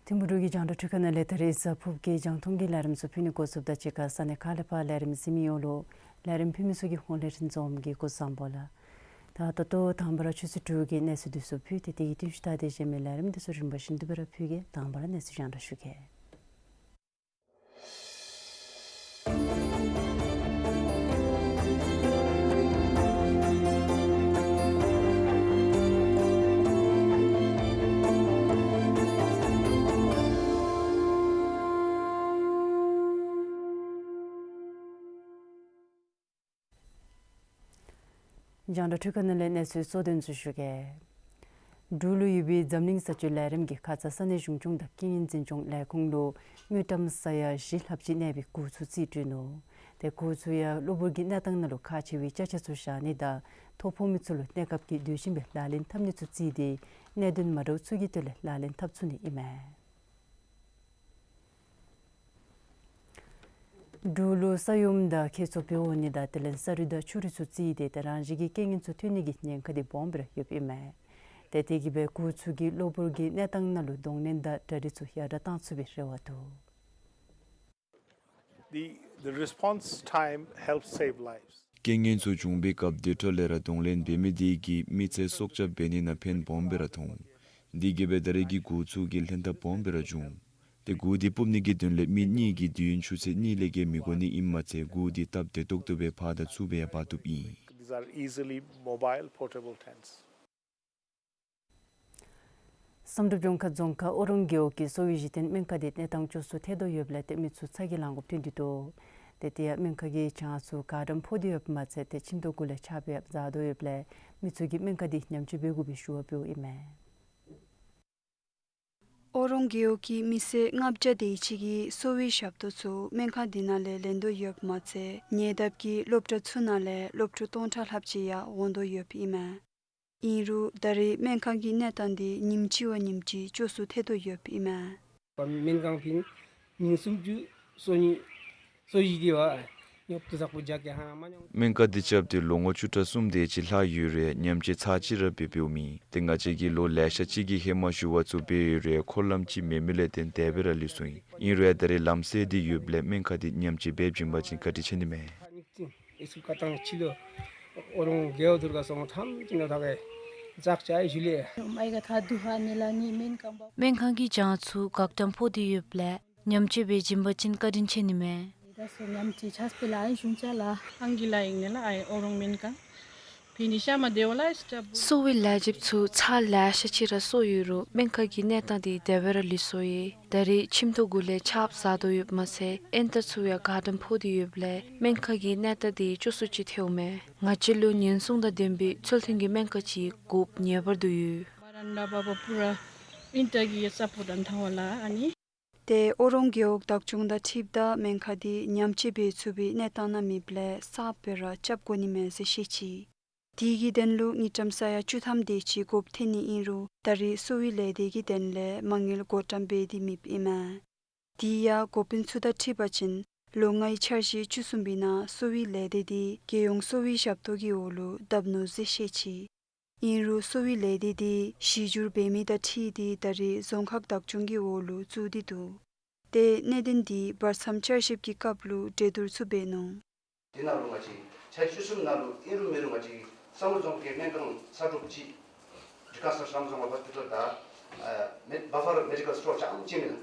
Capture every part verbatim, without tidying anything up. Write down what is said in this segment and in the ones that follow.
ཐིམ་ཕུག་འབྲུག་གི་རྒྱང་བསྒྲགས་འཕྲུལ་ཁང་ནང་ལས་ད་རིས་གཟའ་ཕུརཔ་གི་རྒྱང་མཐོང་གི་ལས་རིམ་ཚུ་ཕུལ་ནི་འགོ་བཙུགསཔ་ད་གཅིག་ཁར་ས་གནས་ཁག་ལས་ཕར་ལས་རིམ་གཟིགས་མི་ཡོངས་ལུ་ལས་རིམ་ཕུལ་མི་ཚུ་གི་ཧོངས་ལས་རིན་འཛོམས་ཀྱིས་སྐུ་གཟུགས་བཟང་པོ་ལགས། ད་ད་ལྟོ་དང་པ་ར་ཆུ་ཚོད་དྲུག་གི་གནས་ཚུལ་འདི་ཚུ་ཕུལ་ཏེ་དེ་གི་རྟིང་ཤུལ་ད་དེ་གཞན་མི་ལས་རིམ་འདི་ཚུ་རིམ་པ་བཞིན་དུ་སྦེ་ར་ཕུལ་གེ། དང་པ་ར་གནས་ཚུལ་རྒྱང་བསྒྲགས་ཞུ་གེ། རྒྱང་བསྒྲགས་འཕྲུལ་ཁང་ནང་ལས་གནས་ཚུལ་གཙོ་དོན་ཚུ་ཞུ་གེ། འབྲུག་ལུ་ཡོད་པའི་འཛམ་གླིང་ས་བཅུའི་ལས་རིམ་གྱིས་ཁ་ཙ་ས་གནས་གཞུང་སྐྱོང་དང་རྐྱེན་ངན་འཛིན་སྐྱོང་ལས་ཁུངས་ལུ་དངུལ་ཀྲམ་ས་ཡ་བཞི་ལྷགཔ་ཅིག་གནས་པའི་གུར་ཚུ་རྩིས་སྤྲོད་ནུག། ཏེ་གུར་ཚུ་ཡང་གློ་བུར་གྱི་གནས་སྟངས་ནང་ལུ་ཁག་ཆེ་བའི་ཅ་ཆས་ཚུ་བཞག་ནི་དང་ཐོ་ཕོག་མི་ཚུ་ལུ་གནས་སྐབས་ཀྱི་དུས་བཞིན་སྦེ་ལག་ལེན་འཐབ་ནི་ཚུ་བརྩིས་ཏེ་གནད་དོན་མ་འདྲཝ་ཚུ་གི་དོན་ལས་ལག་ལེན་འཐབ་ཚུགས་ནི་ཨིན་མས། འབྲུག་ལུ་ས་ཡོམ་དང་ཁྱད་མཚར་འབད་འོང་ནི་དང་དེ་ལས་ས་རུད་དང་ཆུ་རུད་ཚུ་རྩིས་ཏེ་ཏེ་རང་བཞིན་གྱི་རྐྱེན་ངན་ཚུ་ཐོན་ནི་གི་ཉེན་ཁ་འདི་སྦོམ་སྦེ་ར་ཡོདཔ་ཨིན་མས། ཏེ་དེ་གིས་སྦེ་གུར་ཚུ་གིས་གློ་བུར་གྱི་གནས་སྟངས་ནང་ལུ་གདོང་ལེན་དང་གྲ་སྒྲིག་ཚུ་ཡར་དྲག་བཏང་ཚུགས་པའི་རེ་བ་འདུག། The, the response time helps save lives. རྐྱེན་ངན་ཚུ་བྱུང་པའི་སྐབས་དེ་འཕྲོ་ལས་ར་གདོང་ལེན་འབད་མི་དེ་གིས་མི་ཚེ་སྲོག་སྐྱབས་འབད་ནི་ནང་ཕན་སྦོམ་སྦེ་ར་ཐོགས། དེ་གིས་སྦེ་ད་རེས་ཀྱི་གུར་ཚུ་གིས་ལྷན་ཐབས་སྦོམ་སྦེ་ར་བྱུང་། ཏེ་གུར་འདི་སྤུབ་ནི་གི་དོན་ལས་མི་གཉིས་ཀྱི་དུས་ཡུན་ཆུ་ཚོད་གཉིས་ལས་བརྒལ་མི་དགོ་ནི་ཨིནམ་མ་ཚད་གུར་འདི་སྟབས་བདེ་ཏོག་ཏོ་སྦེ་ཕར་དང་ཚུར་སྦེ་ཡང་འབག་བཏུབ་ཨིན། These are easily mobile portable tents. བསམ་གྲུབ་ལྗོངས་མཁར་རྫོང་ཁག་ཨོ་རོང་རྒེད་འོག་གི་གསོ་བའི་གཞི་རྟེན་སྨན་ཁང་འདི་གནས་སྟངས་སྐྱོ་སུ་ཐལ་དོ་ཡོདཔ་ལས་ཏེ་མི་ཚུ་ཚ་གྱང་ལང་དགོཔ་ཐོན་ཏེ་འདུག། ཏེ་དེ་ཡང་སྨན་ཁང་གི་གྱང་ཚུ་ག་ཏམ་ཕོག་སྟེ་ཡོདཔ་མ་ཚད་ཏེ་ཁྱིམ་ཐོག་གུ་ལས་ཆརཔ་ཡང་བཟའ་དོ་ཡོདཔ་ལས་མི་ཚུ་གིས་སྨན་ཁང་འདི་ཉམས་བཅོས་འབད་དགོ་པའི་ཞུ་བ་འབདཝ་ཨིན་མས། ཨོ་རོང་རྒེད་འོག་གི་མི་སེར་ལྔ་བརྒྱ་དེ་ཅིག་གིས་གསོ་བའི་ཞབས་ཏོག་ཚུ་སྨན་ཁང་འདི་ནང་ལས་ལེན་དོ་ཡོདཔ་མ་ཚད་ཉེ་འདབས་ཀྱི་སློབ་གྲྭ་ཚུ་ནང་ལས་སློབ་ཕྲུག་སྟོང་ཕྲག་ལྷགཔ་ཅིག་ཡང་འོང་དོ་ཡོདཔ་ཨིན་མས། ཨིན་རུང་ད་རེས་སྨན་ཁང་གི་གནས་སྟངས་འདི་ཉིནམ་གཅིག་བ་ཉིནམ་གཅིག་སྐྱོ་སུ་ཐལ་དོ་ཡོདཔ་ཨིན་མས། སྨན་ཁང་འདི་ཉིནམ་སུམ་ཅུ་སོ་གཉིས་སོ་བཞི་དེ་བ་ཉོབ་ཏོ་ཟག་པོ་རྒྱག་གེ་ཧ་མ་མྱོང་། སྨན་ཁང་འདི་རྐྱབ་སྟེ་ལོ་ངོ་བཅུ་ཕྲག་གསུམ་དེ་ཅིག་ལྷག་ཡོད་རུང་ཉམས་བཅོས་ཚར་གཅིག་ར་འབད་འབདཝ་མེད། ཏེ་ང་བཅས་ཀྱིས་ལོ་ལེ་ཤ་ཅིག་གི་ཧེ་མ་ཞུ་བ་ཚུ་འབད་ཡོད་རུང་འཁོར་ལམ་ཅིག་མེད་མི་ལས་བརྟེན་དེ་སྦེ་ར་ལུས་སོང་ཡི། ཨིན་རུང་ཡང་ད་རེས་ལམ་སེལ་འདི་ཡོདཔ་ལས་སྨན་ཁང་འདི་ཉམས་བཅོས་འབད་བྱིན་པ་ཅིན་བཀའ་དྲིན་ཆེ་ནི་མས། སྨན་ཁང་གི་གྱང་ཚུ་ག་ཏམ་ཕོག་སྟེ་ཡོདཔ་ལས་ཉམས་བཅོས་འབད་བྱིན་པ་ཅིན་བཀའ་དྲིན་ཆེ་ནི་མས། གསོ་བའི་ལས་བྱེདཔ་ཚུ་ཚར་ལེ་ཤ་ཅིག་ར་གསོ་ཡོད་རུང་སྨན་ཁང་གི་གནས་སྟངས་འདི་དེ་སྦེ་ར་ལུས་སོང་ཡི། ད་རེས་ཁྱིམ་ཐོག་གུ་ལས་ཆརཔ་བཟའ་དོ་ཡོདཔ་མ་ཚད་ཨེན་ཏ་ཚུ་ཡང་ག་ཏམ་ཕོག་སྟེ་ཡོདཔ་ལས་སྨན་ཁང་གི་གནས་སྟངས་འདི་སྐྱོ་སུ་ཅིག་ཐལཝ་མས། ང་བཅས་ལུ་ཉེན་སྲུང་དང་ལྡན་པའི་ཚུལ་མཐུན་གྱི་སྨན་ཁང་ཅིག་དགོཔ་ངེས་པར་དུ་ཡོད། ཏེ་ཨོ་རོང་རྒེད་འོག་བདག་སྐྱོང་དང་འཁྲིལཝ་ད་སྨན་ཁང་འདི་ཉམས་བཅོས་འབད་ཚུགས་པའི་གནས་སྟངས་ནང་མེདཔ་ལས་གསརཔ་སྦེ་ར་རྐྱབ་དགོ་ནི་མས་ཟེར་བཤད་ཅི། དེ་གི་དོན་ལུ་དངུལ་ཀྲམ་ས་ཡ་བཅུ་ཐམ་དེ་ཅིག་དགོཔ་ཐོན་ནི་ཨིན་རུང་ད་རེས་གསོ་བའི་ལས་སྡེ་གི་དོན་ལས་མ་དངུལ་བགོ་བཀྲམ་འབད་དེ་མེདཔ་ཨིན་མས། དེ་ཡང་འགོ་དཔོན་ཚུ་དང་འཁྲིལ་བ་ཅིན་ལོ་ལྔའི་འཆར་གཞི་བཅུ་གསུམ་པའི་ནང་གསོ་བའི་ལས་སྡེ་འདི་རྒྱལ་ཡོངས་གསོ་བའི་ཞབས་ཏོག་གི་འོག་ལུ་བསྡབ་ནུག་ཟེར་བཤད་ཅི། ཨིན་རུང་གསོ་བའི་ལས་སྡེ་འདི་གཞི་འགྱུར་འབད་མི་དང་འཁྲིལ་ཏེ་ད་རེས་རྫོང་ཁག་བདག་སྐྱོང་གི་འོག་ལུ་བཙུགས་ཏེ་འདུག། ཏེ་གནད་དོན་འདི་བར་མཚམས་བསྐྱར་ཞིབ་ཀྱི་སྐབས་ལུ་གྲོས་བསྡུར་ཚུ་འབད་ནུག། དེ་ནང་ལུ་ང་བཅས་འཆར་གཞི་བཅུ་གསུམ་ནང་ལུ་ཨིན་རུང་མེན་རུང་ང་བཅས་བསམ་གྲུབ་རྫོང་ཁག་གི་སྨན་ཁང་ས་དྲུག་ཅིག་Reconstruction Hospital དང་ཨ་མེ་buffer medical store རྐྱངམ་ཅིག་མེན་ན།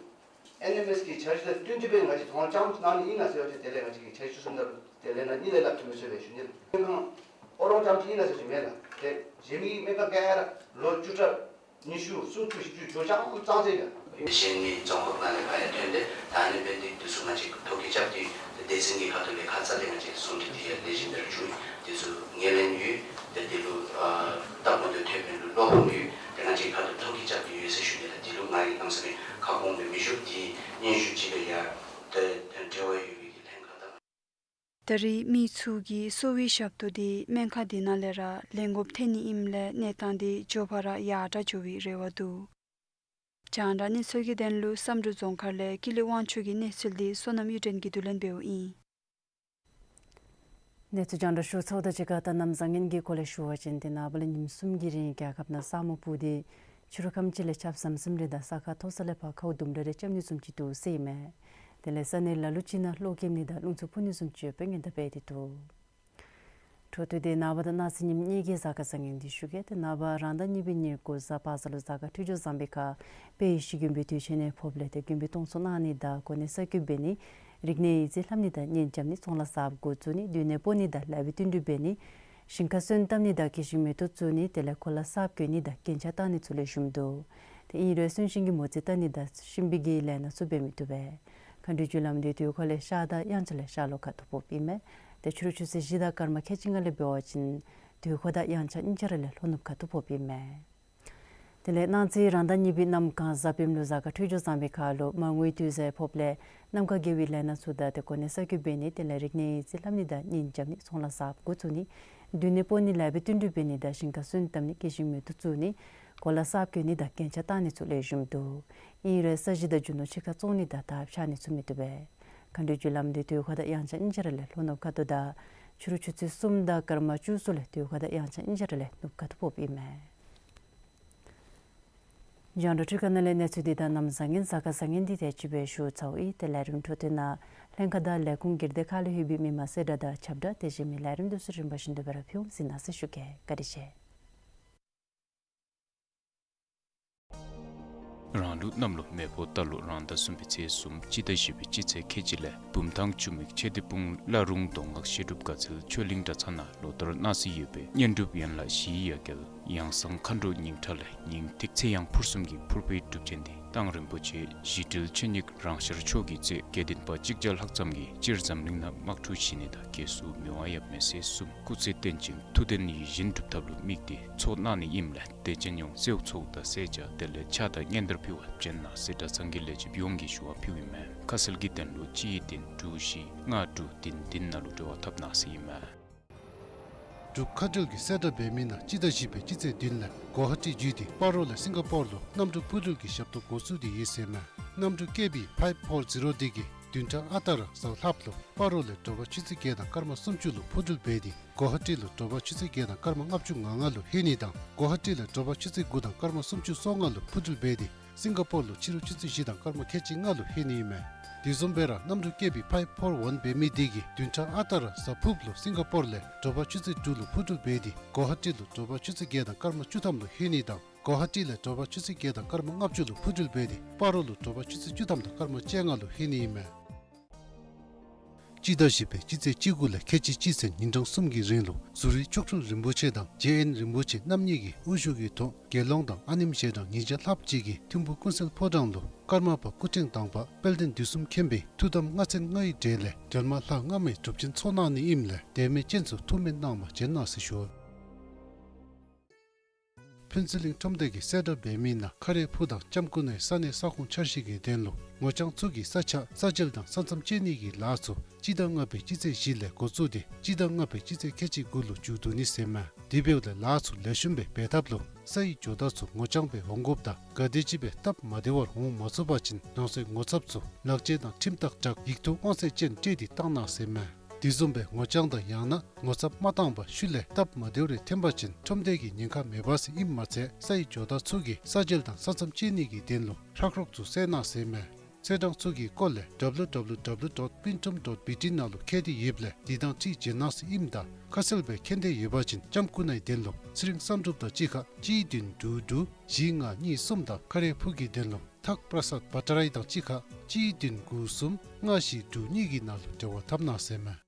ཨེན་ཨེམ་ཨེས་ཀྱི་འཆར་གཞི་དང་བསྟུན་ཏེ་སྦེ་ང་བཅས་རྫོང་རྐྱངམ་གནང་ནི་ཨིན་ན་ཟེར་བ་ཅིན་དེ་ལས་ང་བཅས་ཀྱི་འཆར་གཞི་བཅུ་གསུམ་ནང་ལུ་དེ་ལས་ནང་གཉིས་ལས་ལྷག་ཐོན་མི་ཚུགས་པས་ཞུ་ནི། སྨན་ཁང་ཨོ་རོང་རྐྱངམ་ཅིག་ཨིན་ན་ཟེར་ཞུ་མེན་ན། ཏེ་གཞན་མི་སྨན་ཁང་ག་ར་ལོ་བཅུ་ཕྲག་ཉི་ཤུ་སུམ་ཅུ་བཞི་བཅུ་འགྱོ་རྐྱངམ་ཙང་ཙང་ཡོད། གཞན་མི་རྫོང་ཁག་ནང་ལས་ཕར་ཡང་ཐོན་ཏེ་ད་ཨ་ནི་སྦེ་འདི་འདི་ཚུ་ང་བཅས་ཐོ་བཀོད་རྐྱབ་སྟེ་སྡེ་ཚན་གྱི་ཁ་ཐུག་ལས་ཁ་ཙ་ལས་ང་བཅས་ཟུང་འབྲེལ་འདི་ཡང་ལེགས་ཤོམ་སྦེ་ར་བྱུང་ཡི། འདི་ཚུ་ངོས་ལེན་ཡོད། ཏེ་འདི་ལུ་ཨ་སྟབས་མ་བདེཝ་ཐོན་མི་ལུ་བློ་ཕམ་ཡོད། ཏེ་ང་བཅས་ཁ་ཐུག་ཐོ་བཀོད་རྐྱབ་སྟེ་ཡོད་ཟེར་ཞུ་ནི་ལགས། འདི་ལུ་ང་གིས་གནམ་མེད་ས་མེད་ཁ་སྐོང་སྦེ་མི་ཞུ། འདི་སྙན་ཞུ་ཅིག་ལས་ཡང་ཏེ་འབྲེལ་བ་ཡོད་པའི་གི་ལྷན་ཁག་དང་། ད་རེས་མི་ཚུ་གིས་གསོ་བའི་ཞབས་ཏོག་འདི་སྨན་ཁང་འདི་ནང་ལས་ར་ལེན་དགོཔ་ཐོན་ནི་ཨིནམ་ལས་གནས་སྟངས་འདི་མགྱོགས་པ་ར་ཡར་དྲག་འགྱོ་བའི་རེ་བ་འདུག། རྒྱང་བསྒྲགས་གནས་ཚུལ་གྱི་དོན་ལུ་བསམ་གྲུབ་རྫོང་ཁག་ལས་ཀུན་ལེགས་དབང་ཕྱུག་གི་གནས་ཚུལ་འདི་བསོད་ནམས་གཡུ་སྒྲོན་གྱིས་བསྡུ་ལེན་འབདཝ་ཨིན། གནས་ཚུལ་རྒྱང་བསྒྲགས་ཞུ་ཚརཝ་དང་གཅིག་ཁར་ད་གནམ་བཟང་ངན་གྱི་སྐོར་ལས་ཞུ་བ་ཅིན་ཏེ་ནངས་པ་ལས་ཉིནམ་གསུམ་གྱི་རིང་རྒྱལ་ཁབ་ནང་ས་སྨུག་སྤུབས་ཏེ་ ཕྱི་རུ་ཁམས་ཅིག་ལས་ཆརཔ་ཟམ་ཟིམ་རེ་དང་ས་ཁ་མཐོ་ས་ལས་ཕར་ཁཝ་དུམ་གྲ་རེ་རྐྱབ་ནི་བཟུམ་ཅིག་འདུག་ཟེར་ཨིན་མས། དེ་ལས་ས་གནས་ལ་ལུ་ཅིག་ནང་གློག་ཀེམ་ནི་དང་རླུང་འཚུབ་འཕུ་ནི་བཟུམ་ཅིག་ཡོདཔ་སྦེ་སྔོན་བརྡ་འབད་དེ་འདུག། འཕྲོ་མཐུད་དེ་ནངས་པ་དང་གནངས་ཚེ་ཉིནམ་གཉིས་ཀྱི་གཟའ་སྐར་བཟང་ངན་འདི་ཞུ་གེ། ཏེ་ནངས་པ་རང་ཟླ་གཉིས་པའི་ཉེར་དགུ་གཟའ་པ་སངས་ལུ་གཟའ་སྐར་འཕྲོད་སྦྱོར་བཟང་པའི་ཁར་དཔལ་ཡེ་ཤེས་མགོན་པོའི་དུས་ཆེན་ནི་ཕོགཔ་ལས་ཏེ་མགོན་པོའི་སྟོང་ཚོགས་གནང་ནི་དང་གོ་གནས་གསར་བསྐོ་འབད་ནི་རིག་གནས་ཡིག་རྩིས་ལྷབ་ནི་དང་གཉེན་རྐྱབ་ནི་ཚོང་ལཱ་གསརཔ་འགོ་བཙུགས་ནི་མདུན་ནང་སྤོ་ནི་དང་ལེགས་པའི་བསྟུན་གྲོས་འབད་ནི་ཞིང་ཁ་སོན་བཏབ་ནི་དང་སྐྱེ་ཤིང་མེ་ཏོག་བཙུགས་ནི་དེ་ལས་གོ་ལ་གསརཔ་བཀོད་ནི་དང་རྒྱན་ཆ་བཏགས་ནི་ཚུ་ལེགས་ཤོམ་འདུག། ཏེ་ཨིན་རུང་གསོན་གཤིན་གྱི་མོ་རྩིས་བལྟ་ནི་དང་གཤིན་པོའི་གི་ལས་སྣ་ཚུ་འབད་མི་བཏུབ་པས། མཁའ་འགྲོའི་རྒྱུ་ལམ་འདི་དུས་འཁོར་ལས་ཤར་དང་དབྱངས་འཆར་ལས་ཤར་ལྷོ་ཁ་ཐུག་ཕོགཔ་ཨིན་མས། ཏེ་ཕྱི་རུ་ཆུ་ཚོད་བཞི་དང་སྐར་མ་ཁལ་གཅིག་ལྔ་ལས་འབད་བ་ཅིན་དུས་འཁོར་དང་དབྱངས་འཆར་གཉིས་ཆ་ར་ལས་ལྷོ་ནུབ་ཁ་ཐུག་ཕོགཔ་ཨིན་མས། དེ་ལས་གནངས་ཚེ་རང་ཟླ་གཉིས་པའི་གནམ་གང་གཟའ་སྤེནམ་ལུ་གཟའ་སྐར་འཕྲོད་སྦྱོར་བཟང་པའི་ཁར་ལུ་མར་ངོའི་དུས་གཟའ་ཕོགཔ་ལས་གནམ་ཁ་དགེ་བའི་ལས་སྣ་ཚུ་དང་ཏེ་གོ་གནས་གསར་བསྐོ་འབད་ནི་དེ་ལས་རིག་གནས་ཡིག་རྩིས་ལྷབ་ནི་དང་གཉེན་རྐྱབ་ནི་ཚོང་ལཱ་གསརཔ་འགོ་བཙུགས་ནི་མདུན་ནང་སྤོ་ནི་ལེགས་པའི་བསྟུན་གྲོས་འབད་ནི་དང་ཞིང་ཁ་སོན་བཏབ་ནི་སྐྱེ་ཤིང་མེ་ཏོག་བཙུགས་ནི་གོ་ལ་གསརཔ་བཀོད་ནི་དང་རྒྱན་ཆ་བཏགས་ནི་ཚུ་ལེགས་ཤོམ་འདུག། ཨིན་རུང་ས་གཞི་དང་རྒྱུ་ནོར་ཕྱི་ཁར་བཙོང་ནི་དང་དར་འཕྱར་ནི་ཚུ་མི་བཏུབ་པས། མཁའ་འགྲོའི་རྒྱུ་ལམ་འདི་དུས་འཁོར་དང་དབྱངས་འཆར་གཉིས་ཆ་ར་ལས་ལྷོ་ནུབ་ཁ་ཐུག་དང་ཕྱི་རུ་ཆུ་ཚོད་གསུམ་དང་སྐར་མ་བཅུ་གསུམ་ལས་དུས་འཁོར་དང་དབྱངས་འཆར་གཉིས་ཆ་ར་ལས་ནུབ་ཁ་ཐུག་ཕོགཔ་ཨིན་མས། རྒྱང་བསྒྲགས་འཕྲུལ་ཁང་ནང་ལས་གནས་ཚུལ་འདི་དང་གནམ་བཟང་ངན་གཟའ་སྐར་བཟང་ངན་འདི་དེ་ཅིག་སྦེ་ཞུ་ཚརཝ་ཨིན། ཏེ་ལས་རིམ་འཕྲོ་མཐུད་ནང་ལྷན་ཁག་དང་ལས་ཁུངས་སྒེར་སྡེ་ཁག་ལས་ལྷོད་པའི་མི་མང་གསལ་བསྒྲགས་དང་ཁྱབ་བསྒྲགས་དེ་བཞིན་མི་ལས་རིམ་འདི་ཚུ་རིམ་པ་བཞིན་དུ་སྦེ་ར་ཕུལ་འོང་གཟིགས་གནང་ཟེར་ཞུ་གེ། བཀའ་དྲིན་ཆེ། རང་ལུགས་གནམ་ལོ་མེ་ཕོ་རྟ་ལོ་རང་ཟླ་གསུམ་པའི་ཚེས་གསུམ་སྤྱི་ཟླ་བཞི་པའི་སྤྱི་ཚེས་ཁལ་གཅིག་ལས་བུམ་ཐང་ཆུ་མིག་ཆོས་སྡེ་སྤུངས་བླ་རུང་མདོ་སྔགས་བཤད་སྒྲུབ་དགའ་ཚལ་ཆོས་གླིང་གྲྭ་ཚང་ནང་ལོ་ལྟར་གནང་སྲོལ་ཡོད་པའི་བསྙེན་སྒྲུབ་ཡན་ལག་བཞིའི་ཡ་གྱལ་ཡང་གསང་མཁའ་འགྲོ་སྙིང་ཁྲག་ལས་སྙིང་ཐིག་ཚེ་ཡང་ཕུར་གསུམ་གྱི་ཕུར་པའི་སྒྲུབ་ཆེན་འདི་གདངས་རིན་པོ་ཆེ་གཞི་གྲལ་ཆོས་ཉིད་རང་ཤར་མཆོག་གིས་གཙོས་དགེ་འདུན་པ་གཅིག་བརྒྱ་ལྷག་ཙམ་གྱིས་སྤྱིར་འཛམ་གླིང་ནང་དམག་འཁྲུག་ཞི་ནི་དང་རྒྱལ་སྲུང་མི་དབང་ཡབ་མེས་སྲས་གསུམ་སྐུ་ཚེ་བརྟན་ཅིང་ཐུགས་དོན་ཡིད་བཞིན་འགྲུབ་ཐབས་ལུ་དམིགས་ཏེ་ཚོགས་གནང་ནི་ཨིནམ་ལས་དད་ཅན་ཡོངས་སེའུ་ཚོགས་དང་སེར་སྐྱ་དེ་ལས་ཕྱག་དང་སྙན་དར་ཕུལ་བར་བྱོན་གནང་ཟེར་གྲྭ་ཚང་གི་ལས་བྱེདཔ་ཡོངས་ཀྱིས་ཞུ་བ་ཕུལཝ་ཨིན་མས། ཁ་གསལ་གྱི་དོན་ལུ་གཅིག་བདུན་དྲུག་བཞི་ལྔ་དྲུག་བདུན་བདུན་ནང་ལུ་འབྲེལ་བ་འཐབ་གནང་ཟེར་ཨིན་མས། འབྲུག་མཁའ་འགྲུལ་གྱིས་གསལ་བསྒྲགས་འབད་མི་ནང་སྤྱི་ཟླ་བཞི་པའི་སྤྱི་ཚེས་བདུན་ལས་གོ་ཧ་ཊི་བརྒྱུད་དེ་སྤ་རོ་ལས་སིང་ག་པོར་ལུ་གནམ་གྲུ་འཕུར་འགྲུལ་གྱི་ཞབས་ཏོག་འགོ་བཙུགས་ཏེ་ཡོད་ཟེར་ཨིན་མས། གནམ་གྲུ་ཀེ་བི་ཕའིབ་ཕོར་ཛི་རོ་འདི་གིས་བདུན་ཕྲག་ཨ་རྟག་ར་གཟའ་ལྷགཔ་ལུ་སྤ་རོ་ལས་དྲོ་པ་ཆུ་ཚོད་བརྒྱད་དང་སྐར་མ་སུམ་ཅུ་ལུ་འཕུར་འགྲུལ་འབད་དེ་གོ་ཧ་ཊི་ལུ་དྲོ་པ་ཆུ་ཚོད་བརྒྱད་དང་སྐར་མ་ལྔ་བཅུ་ང་ལྔ་ལུ་ལྷོད་ནི་དང་གོ་ཧ་ཊི་ལས་དྲོ་པ་ཆུ་ཚོད་དགུ་དང་སྐར་མ་སུམ་ཅུ་སོ་ལྔ་ལུ་འཕུར་འགྲུལ་འབད་དེ་སིང་ག་པོར་ལུ་ཕྱི་རུ་ཆུ་ཚོད་བཞི་དང་སྐར་མ་ཁལ་གཅིག་ལྔ་ལུ་ལྷོད་ནི་ཨིན་མས། དེ་བཟུམ་སྦེ་ར་གནམ་གྲུ་ཀེ་བི་ཕའིབ་ཕོར་ཝན་འབད་མི་འདི་གིས་བདུན་ཕྲག་ཨ་རྟག་ར་གཟའ་ཕུརཔ་ལུ་སིང་ག་པོར་ལས་དྲོ་པ་ཆུ་ཚོད་དྲུག་ལུ་འཕུར་འགྲུལ་འབད་དེ་གོ་ཧ་ཊི་ལུ་དྲོ་པ་ཆུ་ཚོད་བརྒྱད་དང་སྐར་མ་བཅུ་ཐམ་ལུ་ལྷོད་ནི་དང་གོ་ཧ་ཊི་ལས་དྲོ་པ་ཆུ་ཚོད་བརྒྱད་དང་སྐར་མ་ལྔ་བཅུ་ལུ་འཕུར་འགྲུལ་འབད་དེ་སྤ་རོ་ལུ་དྲོ་པ་ཆུ་ཚོད་བཅུ་ཐམ་དང་སྐར་མ་བཅོ་ལྔ་ལུ་ལྷོད་ནི་ཨིན་མས། སྤྱི་ཟླ་བཞི་པའི་སྤྱི་ཚེས་བཅུ་དགུ་ལས་ཁལ་གཅིག་གཅིག་ཚུན་ཉིན་གྲངས་གསུམ་གྱི་རིང་ལུ་ཟུ་རིག་མཆོག་སྤྲུལ་རིན་པོ་ཆེ་དང་ཇེ་ཨེན་རིན་པོ་ཆེ་རྣམ་གཉིས་ཀྱིས་དབུ་བཞུགས་ཀྱི་ཐོག་དགེ་སློང་དང་ཨ་ནེམ་ཞལ་གྲངས་ཉིས་བརྒྱ་ལྷགཔ་ཅིག་གིས་ཐིམ་ཕུ་ཀུན་གསལ་ཕོ་བྲང་ལུ་ཀརྨ་པ་སྐུ་ཕྲེང་དང་པ་དཔལ་ལྡན་དུས་གསུམ་མཁྱེན་པའི་ཐུགས་དམ་ལྔ་ཚན་ལྔའི་གྲས་ལས་འགྲོལ་མ་ལྷ་སྔ་མའི་སྒྲུབ་ཆེན་ཚོགས་གནང་ནི་ཨིནམ་ལས་དད་མོས་ཅན་ཚུ་ཐུགས་སྨོན་གནང་བར་བྱོན་གནང་ཟེར་ཞུ། ཕུན་ཚོགས་གླིང་ཁྲོམ་སྡེ་གིས་གསལ་བསྒྲགས་འབད་མི་ནང་ཁ་རས་ཕུ་དང་ལྕམ་སྐུ་ནའི་ས་གནས་ས་ཁོངས་འཆར་གཞི་གི་དོན་ལུ་ངོ་རྐྱང་ཚུ་གི་ས་ཆ་ས་འཇལ་དང་ས་མཚམས་བཅད་ནི་གི་ལཱ་ཚུ་སྤྱི་ཟླ་ལྔ་པའི་སྤྱི་ཚེས་བཞི་ལས་འགོ་བཙུགས་ཏེ་སྤྱི་ཟླ་ལྔ་པའི་སྤྱི་ཚེས་ཁལ་གཅིག་དགུ་ལུ་མཇུག་བསྡུ་ནི་ཟེར་མས། དེ་འབདཝ་ལས་ལཱ་ཚུ་ལེགས་ཤོམ་སྦེ་འབད་ཐབས་ལུ་ས་ཡི་ཇོ་བདག་ཚུ་ངོ་རྐྱང་སྦེ་འོང་དགོཔ་དང་ག་དེམ་ཅིག་སྦེ་སྟབས་མ་བདེ་བར་འོང་མ་ཚུགས་པ་ཅིན་རང་སོའི་ངོ་ཚབ་ཚུ་ལག་ཁྱེར་དང་ཁྲིམས་རྟགས་དྲག་ཡིག་ཐོག་དབང་ཚད་ཅན་སྤྲོད་དེ་བཏང་གནང་ཟེར་མས། དེ་བཟུམ་སྦེ་ངོ་རྐྱང་དང་ཡང་ན་ངོ་ཚབ་མ་བཏང་པར་ཤུལ་ལས་སྟབས་མ་བདེཝ་རེ་ཐོན་པ་ཅིན་ཁྲོམ་སྡེ་གིས་ཉེན་ཁ་མེད་པ་ཟེར་ཨིནམ་མ་ཚད་ས་ཡི་ཇོ་བདག་ཚུ་གིས་ས་འཇལ་དང་ས་མཚམས་བཅད་ནི་གི་དོན་ལུ་ཧྲག་རོག་ཚུ་བསལ་གནང་ཟེར་མས། ཚེས་གྲངས་ཚུ་གི་སྐོར་ལས་ཌབ་ལུ་ཌབ་ལུ་ཌབ་ལུ་ཌོཊ་པིན་ཊོམ་ཌོཊ་བི་ཊི་ནང་ལུ་མཁྱེན་ཏེ་ཡོདཔ་ལས་དེ་དང་འཁྲིལ་བྱོན་གནང་ཟེར་ཨིནམ་ད་ཁ་གསལ་སྦེ་མཁྱེན་འདོད་ཡོད་པ་ཅིན་ལྕམ་སྐུ་ནའི་དོན་ལུ་ཚེ་རིང་བསམ་གྲུབ་དང་གཅིག་ཁར་གཅིག་བདུན་དྲུག་དྲུག་བཞི་ལྔ་གཉིས་གསུམ་དང་ཁ་རས་ཕུ་གི་དོན་ལུ་ཐག་པྲ་སཱད་བ་ཊ་རའི་དང་གཅིག་ཁར་གཅིག་བདུན་དགུ་གསུམ་ལྔ་བཞི་དྲུག་གཉིས་ཀྱི་ནང་ལུ་འབྲེལ་བ་འཐབ་གནང་ཟེར་མས།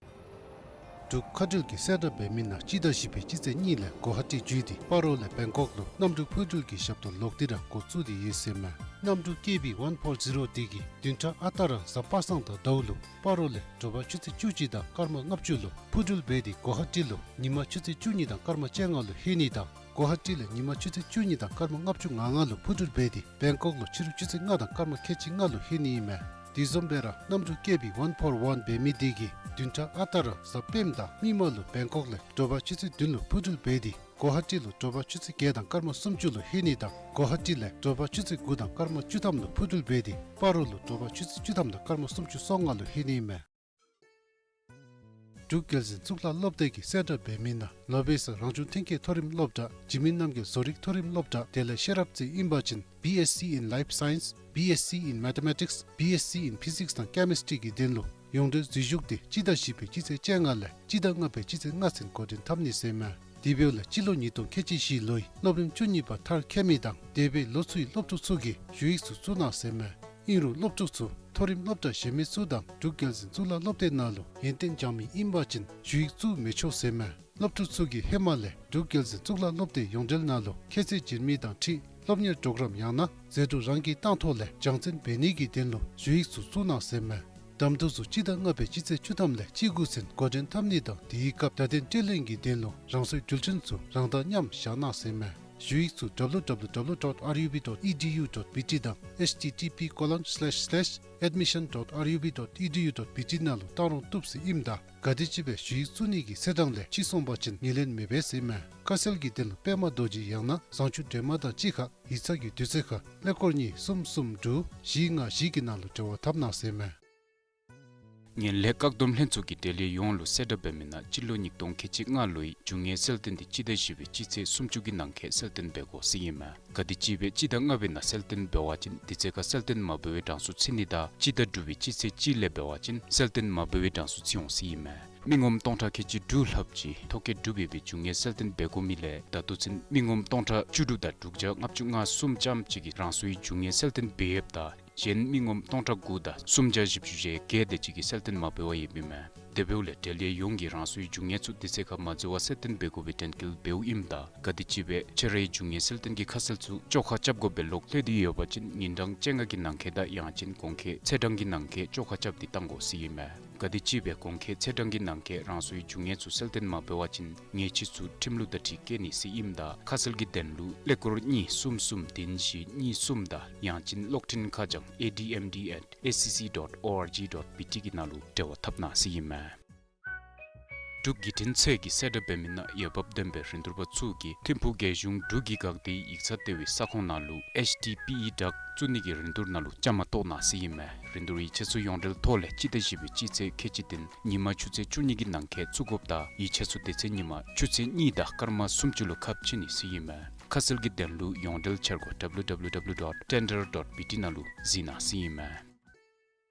འབྲུག་མཁའ་འགྲུལ་གྱིས་གསལ་བསྒྲགས་འབད་མི་ནང་སྤྱི་ཟླ་བཞི་པའི་སྤྱི་ཚེས་གཉིས་ལས་གོ་ཧ་ཊི་བརྒྱུད་དེ་སྤ་རོ་ལས་བེང་ཀོག་ལུ་གནམ་གྲུ་འཕུར་འགྲུལ་གྱི་ཞབས་ཏོག་ལོག་སྟེ་ར་འགོ་བཙུགས་ཏེ་ཡོད་ཟེར་མས། གནམ་གྲུ་ཀེ་བི་ཝན་ཕོར་ཛི་རོ་འདི་གིས་བདུན་ཕྲག་ཨ་རྟག་ར་གཟའ་པ་སངས་དང་ཟླཝ་ལུ་སྤ་རོ་ལས་དྲོ་པ་ཆུ་ཚོད་བཅུ་གཅིག་དང་སྐར་མ་ལྔ་བཅུ་ལུ་འཕུར་འགྲུལ་འབད་དེ་གོ་ཧ་ཊི་ལུ་ཉིན་མ་ཆུ་ཚོད་བཅུ་གཉིས་དང་སྐར་མ་བཅོ་ལྔ་ལུ་ལྷོད་ནི་དང་གོ་ཧ་ཊི་ལས་ཉིན་མ་ཆུ་ཚོད་བཅུ་གཉིས་དང་སྐར་མ་ལྔ་བཅུ་ང་ལྔ་ལུ་འཕུར་འགྲུལ་འབད་དེ་བེང་ཀོག་ལུ་ཕྱི་རུ་ཆུ་ཚོད་ལྔ་དང་སྐར་མ་ཁལ་གཅིག་ལྔ་ལུ་ལྷོད་ནི་ཨིན་མས། དེ་བཟུམ་སྦེ་ར་གནམ་གྲུ་ཀེ་བི་ཝན་ཕོར་ཝན་འབད་མི་འདི་གིས་བདུན་ཕྲག་ཨ་རྟག་ར་གཟའ་སྤེནམ་དང་མིག་དམར་ལུ་བེང་ཀོག་ལས་དྲོ་པ་ཆུ་ཚོད་བདུན་ལུ་འཕུར་འགྲུལ་འབད་དེ་གོ་ཧ་ཊི་ལུ་དྲོ་པ་ཆུ་ཚོད་བརྒྱད་དང་སྐར་མ་སུམ་ཅུ་ལུ་ལྷོད་ནི་དང་གོ་ཧ་ཊི་ལས་དྲོ་པ་ཆུ་ཚོད་དགུ་དང་སྐར་མ་བཅུ་ཐམ་ལུ་འཕུར་འགྲུལ་འབད་དེ་སྤ་རོ་ལུ་དྲོ་པ་ཆུ་ཚོད་བཅུ་ཐམ་དང་སྐར་མ་སུམ་ཅུ་སོ་ལྔ་ལུ་ལྷོད་ནི་ཨིན་མས། འབྲུག་རྒྱལ་འཛིན་གཙུག་ལག་སློབ་སྡེ་གིས་གསལ་བསྒྲགས་འབད་མི་ནང་ལོ་པེ་སར་རང་བྱུང་ཐོན་སྐྱེད་མཐོ་རིམ་སློབ་གྲྭ་འཇིགས་མེད་རྣམ་རྒྱལ་བཟོ་རིག་མཐོ་རིམ་སློབ་གྲྭ་དེ་ལས་ཤེས་རབ་རྩེ་ཨིན་པ་ཅིན་B Sc in Life Science, B Sc in Mathematics, B Sc in Physics དང་Chemistry གི་དོན་ལུ་ཡོངས་འབྲེལ་འཛུལ་ཞུགས་དེ་སྤྱི་ཟླ་བཞི་པའི་སྤྱི་ཚེས་བཅོ་ལྔ་ལས་སྤྱི་ཟླ་ལྔ་པའི་སྤྱི་ཚེས་ལྔ་ཚུན་འགོ་འདྲེན་འཐབ་ནི་ཟེར་མས། དེ་འབདཝ་ལས་སྤྱི་ལོ་ཉིས་སྟོང་ཁལ་གཅིག་བཞི་ལོའི་སློབ་རིམ་བཅུ་གཉིས་པ་མཐར་འཁྱོལ་མི་དང་འདས་པའི་ལོ་ཚུའི་སློབ་ཕྲུག་ཚུ་གིས་ཞུ་ཡིག་ཚུ་བཙུགས་གནང་ཟེར་མས། ཨིན་རུང་སློབ་ཕྲུག་ཚུ་མཐོ་རིམ་སློབ་གྲྭ་གཞན་མི་ཚུ་དང་འབྲུག་རྒྱལ་འཛིན་གཙུག་ལག་སློབ་སྡེ་ནང་ལུ་ཡོན་ཏན་སྦྱང་མི་ཨིན་པ་ཅིན་ཞུ་ཡིག་བཙུགས་མི་ཆོག་ཟེར་མས། སློབ་ཕྲུག་ཚུ་གིས་ཧེ་མ་ལས་འབྲུག་རྒྱལ་འཛིན་གཙུག་ལག་སློབ་སྡེ་ཡོངས་འབྲེལ་ནང་ལུ་ཁྱད་ཚད་བྱིན་མི་དང་འཁྲིལ་སློབ་གཉེར་གྲོགས་རམ་ཡང་ན་ཟད་འགྲོ་རང་གིས་བཏང་ཐོག་ལས་སྦྱང་བརྩོན་འབད་ནི་གི་དོན་ལུ་ཞུ་ཡིག་ཚུ་བཙུགས་གནང་ཟེར་མས། གདམ་འཐུ་ཚུ་སྤྱི་ཟླ་ལྔ་པའི་སྤྱི་ཚེས་བཅུ་ཐམ་ལས་བཅུ་དགུ་ཚུན་འགོ་འདྲེན་འཐབ་ནི་དང་དེའི་སྐབས་བརྡ་དོན་སྤྲོད་ལེན་གྱི་དོན་ལུ་རང་སོའི་འགྲུལ་འཕྲིན་ཚུ་རང་དང་མཉམ་བཞག་གནང་ཟེར་མས། ཞུ་ཡིག་ཚུ་W W W dot R U B dot E D U dot B T དང་H T T P colon slash slash admission dot R U B dot E D U dot B T ནང་ལུ་བཏང་རུང་བཏུབ་ཟེར་ཨིནམ་ད་ག་དེམ་ཅིག་སྦེ་ཞུ་ཡིག་བཙུགས་ནི་གི་ཚེས་གྲངས་ལས་ཕྱི་སོང་པ་ཅིན་ངོས་ལེན་མི་འབད་ཟེར་མས། ཁ་གསལ་གྱི་དོན་ལུ་པདྨ་རྡོ་རྗེ་ཡང་ན་བཟང་སྤྱོད་སྒྲོལ་མ་དང་གཅིག་ཁར་ཡིག་ཚང་གི་དུས་ཚོད་ཁར་ཀླད་ཀོར་གཉིས་གསུམ་གསུམ་དྲུག་བཞི་ལྔ་བཞི་གི་ནང་ལུ་འབྲེལ་བ་འཐབ་གནང་ཟེར་མས། ངན་ལྷད་བཀག་སྡོམ་ལྷན་ཚོགས་ཀྱིས་འབྲེལ་ཡོད་ཡོངས་ལུ་གསལ་བསྒྲགས་འབད་མི་ནང་སྤྱི་ལོ་ཉིས་སྟོང་ཁལ་གཅིག་ལྔ་ལོའི་རྒྱུ་དངོས་གསལ་སྟོན་དེ་སྤྱི་ཟླ་བཞི་པའི་སྤྱི་ཚེས་སུམ་ཅུ་གི་ནང་འཁོད་གསལ་སྟོན་འབད་དགོ་ཟེར་ཨིན་མས། ག་དེམ་ཅིག་སྦེ་སྤྱི་ཟླ་ལྔ་པའི་ནང་གསལ་སྟོན་འབད་བ་ཅིན་དེ་ཚེ་ཁར་གསལ་སྟོན་མ་འབད་བའི་གྲངས་སུ་ཚུད་ནི་དང་སྤྱི་ཟླ་དྲུག་པའི་སྤྱི་ཚེས་གཅིག་ལས་འབད་བ་ཅིན་གསལ་སྟོན་མ་འབད་བའི་གྲངས་སུ་ཚུད་འོང་ཟེར་ཨིན་མས། མི་ངོམ་སྟོང་ཕྲག་ཁལ་གཅིག་དྲུག་ལྷགཔ་ཅིག་ཐོ་བཀོད་གྲུབ་ཡོད་པའི་རྒྱུ་དངོས་གསལ་སྟོན་འབད་དགོ་མི་ལས་ད་ལྟོ་ཚུན་མི་ངོམ་སྟོང་ཕྲག་བཅུ་དྲུག་དང་དྲུག་བརྒྱ་ལྔ་བཅུ་ང་གསུམ་ཙམ་ཅིག་གིས་རང་སོའི་རྒྱུ་དངོས་གསལ་སྟོན་འབད་ཡོདཔ་ད་གཞན་མི་ངོམ་སྟོང་ཕྲག་དགུ་དང་སུམ་བརྒྱ་བཞི་བཅུ་ཞེ་བརྒྱད་དེ་ཅིག་གིས་གསལ་སྟོན་མ་འབད་བར་ཡོདཔ་ཨིན་མས། དེ་འབདཝ་ལས་འབྲེལ་ཡོད་ཡོངས་ཀྱིས་རང་སོའི་རྒྱུ་དངོས་ཚུ་དེ་ཚེ་ཁར་མ་འཛོལ་བར་གསལ་སྟོན་འབད་དགོ་པའི་དྲན་སྐུལ་འབདཝ་ཨིནམ་ད་ག་དེམ་ཅིག་སྦེ་ཁྱོད་རའི་རྒྱུ་དངོས་གསལ་སྟོན་གྱི་ཁ་གསལ་ཚུ་བཅོ་ཁ་རྐྱབ་དགོ་པའི་ལོག་ལྷོད་དེ་ཡོད་པ་ཅིན་ཉིན་གྲངས་བཅོ་ལྔ་གི་ནང་འཁོད་དང་ཡང་ཅིན་གོང་འཁོད་ཚེས་གྲངས་ཀྱི་ནང་འཁོད་བཅོ་ཁ་རྐྱབ་སྟེ་བཏང་དགོ་ཟེར་ཨིན་མས། ག་དེམ་ཅིག་སྦེ་གོང་འཁོད་ཚེས་གྲངས་ཀྱི་ནང་འཁོད་རང་སོའི་རྒྱུ་དངོས་ཚུ་གསལ་སྟོན་མ་འབད་བ་ཅིན་ཉེས་ཆད་ཚུ་ཁྲིམས་ལུགས་དང་འཁྲིལ་བཀལ་ནི་ཟེར་ཨིནམ་ད་ཁ་གསལ་གྱི་དོན་ལུ་ཀླད་ཀོར་གཉིས་གསུམ་གསུམ་བདུན་བཞི་གཉིས་གསུམ་དང་ཡང་ཅིན་གློག་འཕྲིན་ཁ་བྱང་A D M D at S C C dot O R G dot B T གི་ནང་ལུ་འབྲེལ་བ་འཐབ་གནང་ཟེར་ཨིན་མས། འབྲུག་བརྒྱུད་འཕྲིན་ཚད་ཀྱིས་གསལ་བསྒྲགས་འབད་མི་ནང་འོས་འབབ་ལྡན་པའི་རིན་བསྡུར་པ་ཚུ་གིས་ཐིམ་ཕུག་རྒྱལ་གཞུང་འབྲུག་གི་འགག་སྡེའི་ཡིག་ཚང་ལྟེ་བའི་ས་ཁོངས་ནང་ལུ་H T P E ཌག་བཙུགས་ནི་གི་རིན་བསྡུར་ནང་ལུ་བཅའ་མར་གཏོགས་གནང་ཟེར་ཨིན་མས། རིན་བསྡུར་ཡིག་ཆ་ཚུ་ཡོངས་འབྲེལ་ཐོག་ལས་སྤྱི་ཟླ་བཞི་པའི་སྤྱི་ཚེས་ཁལ་གཅིག་བདུན་ཉིན་མ་ཆུ་ཚོད་བཅུ་གཉིས་ཀྱི་ནང་འཁོད་བཙུགས་དགོཔ་ད་ཡིག་ཆ་ཚུ་དེ་ཚེ་ཉིན་མ་ཆུ་ཚོད་གཉིས་དང་སྐར་མ་སུམ་ཅུ་ལུ་ཁ་ཕྱེ་ནི་ཟེར་ཨིན་མས། ཁ་གསལ་གྱི་དོན་ལུ་ཡོངས་འབྲེལ་འཆར་སྒོ་W W W dot tender dot B T ནང་ལུ་གཟིགས་གནང་ཟེར་ཨིན་མས།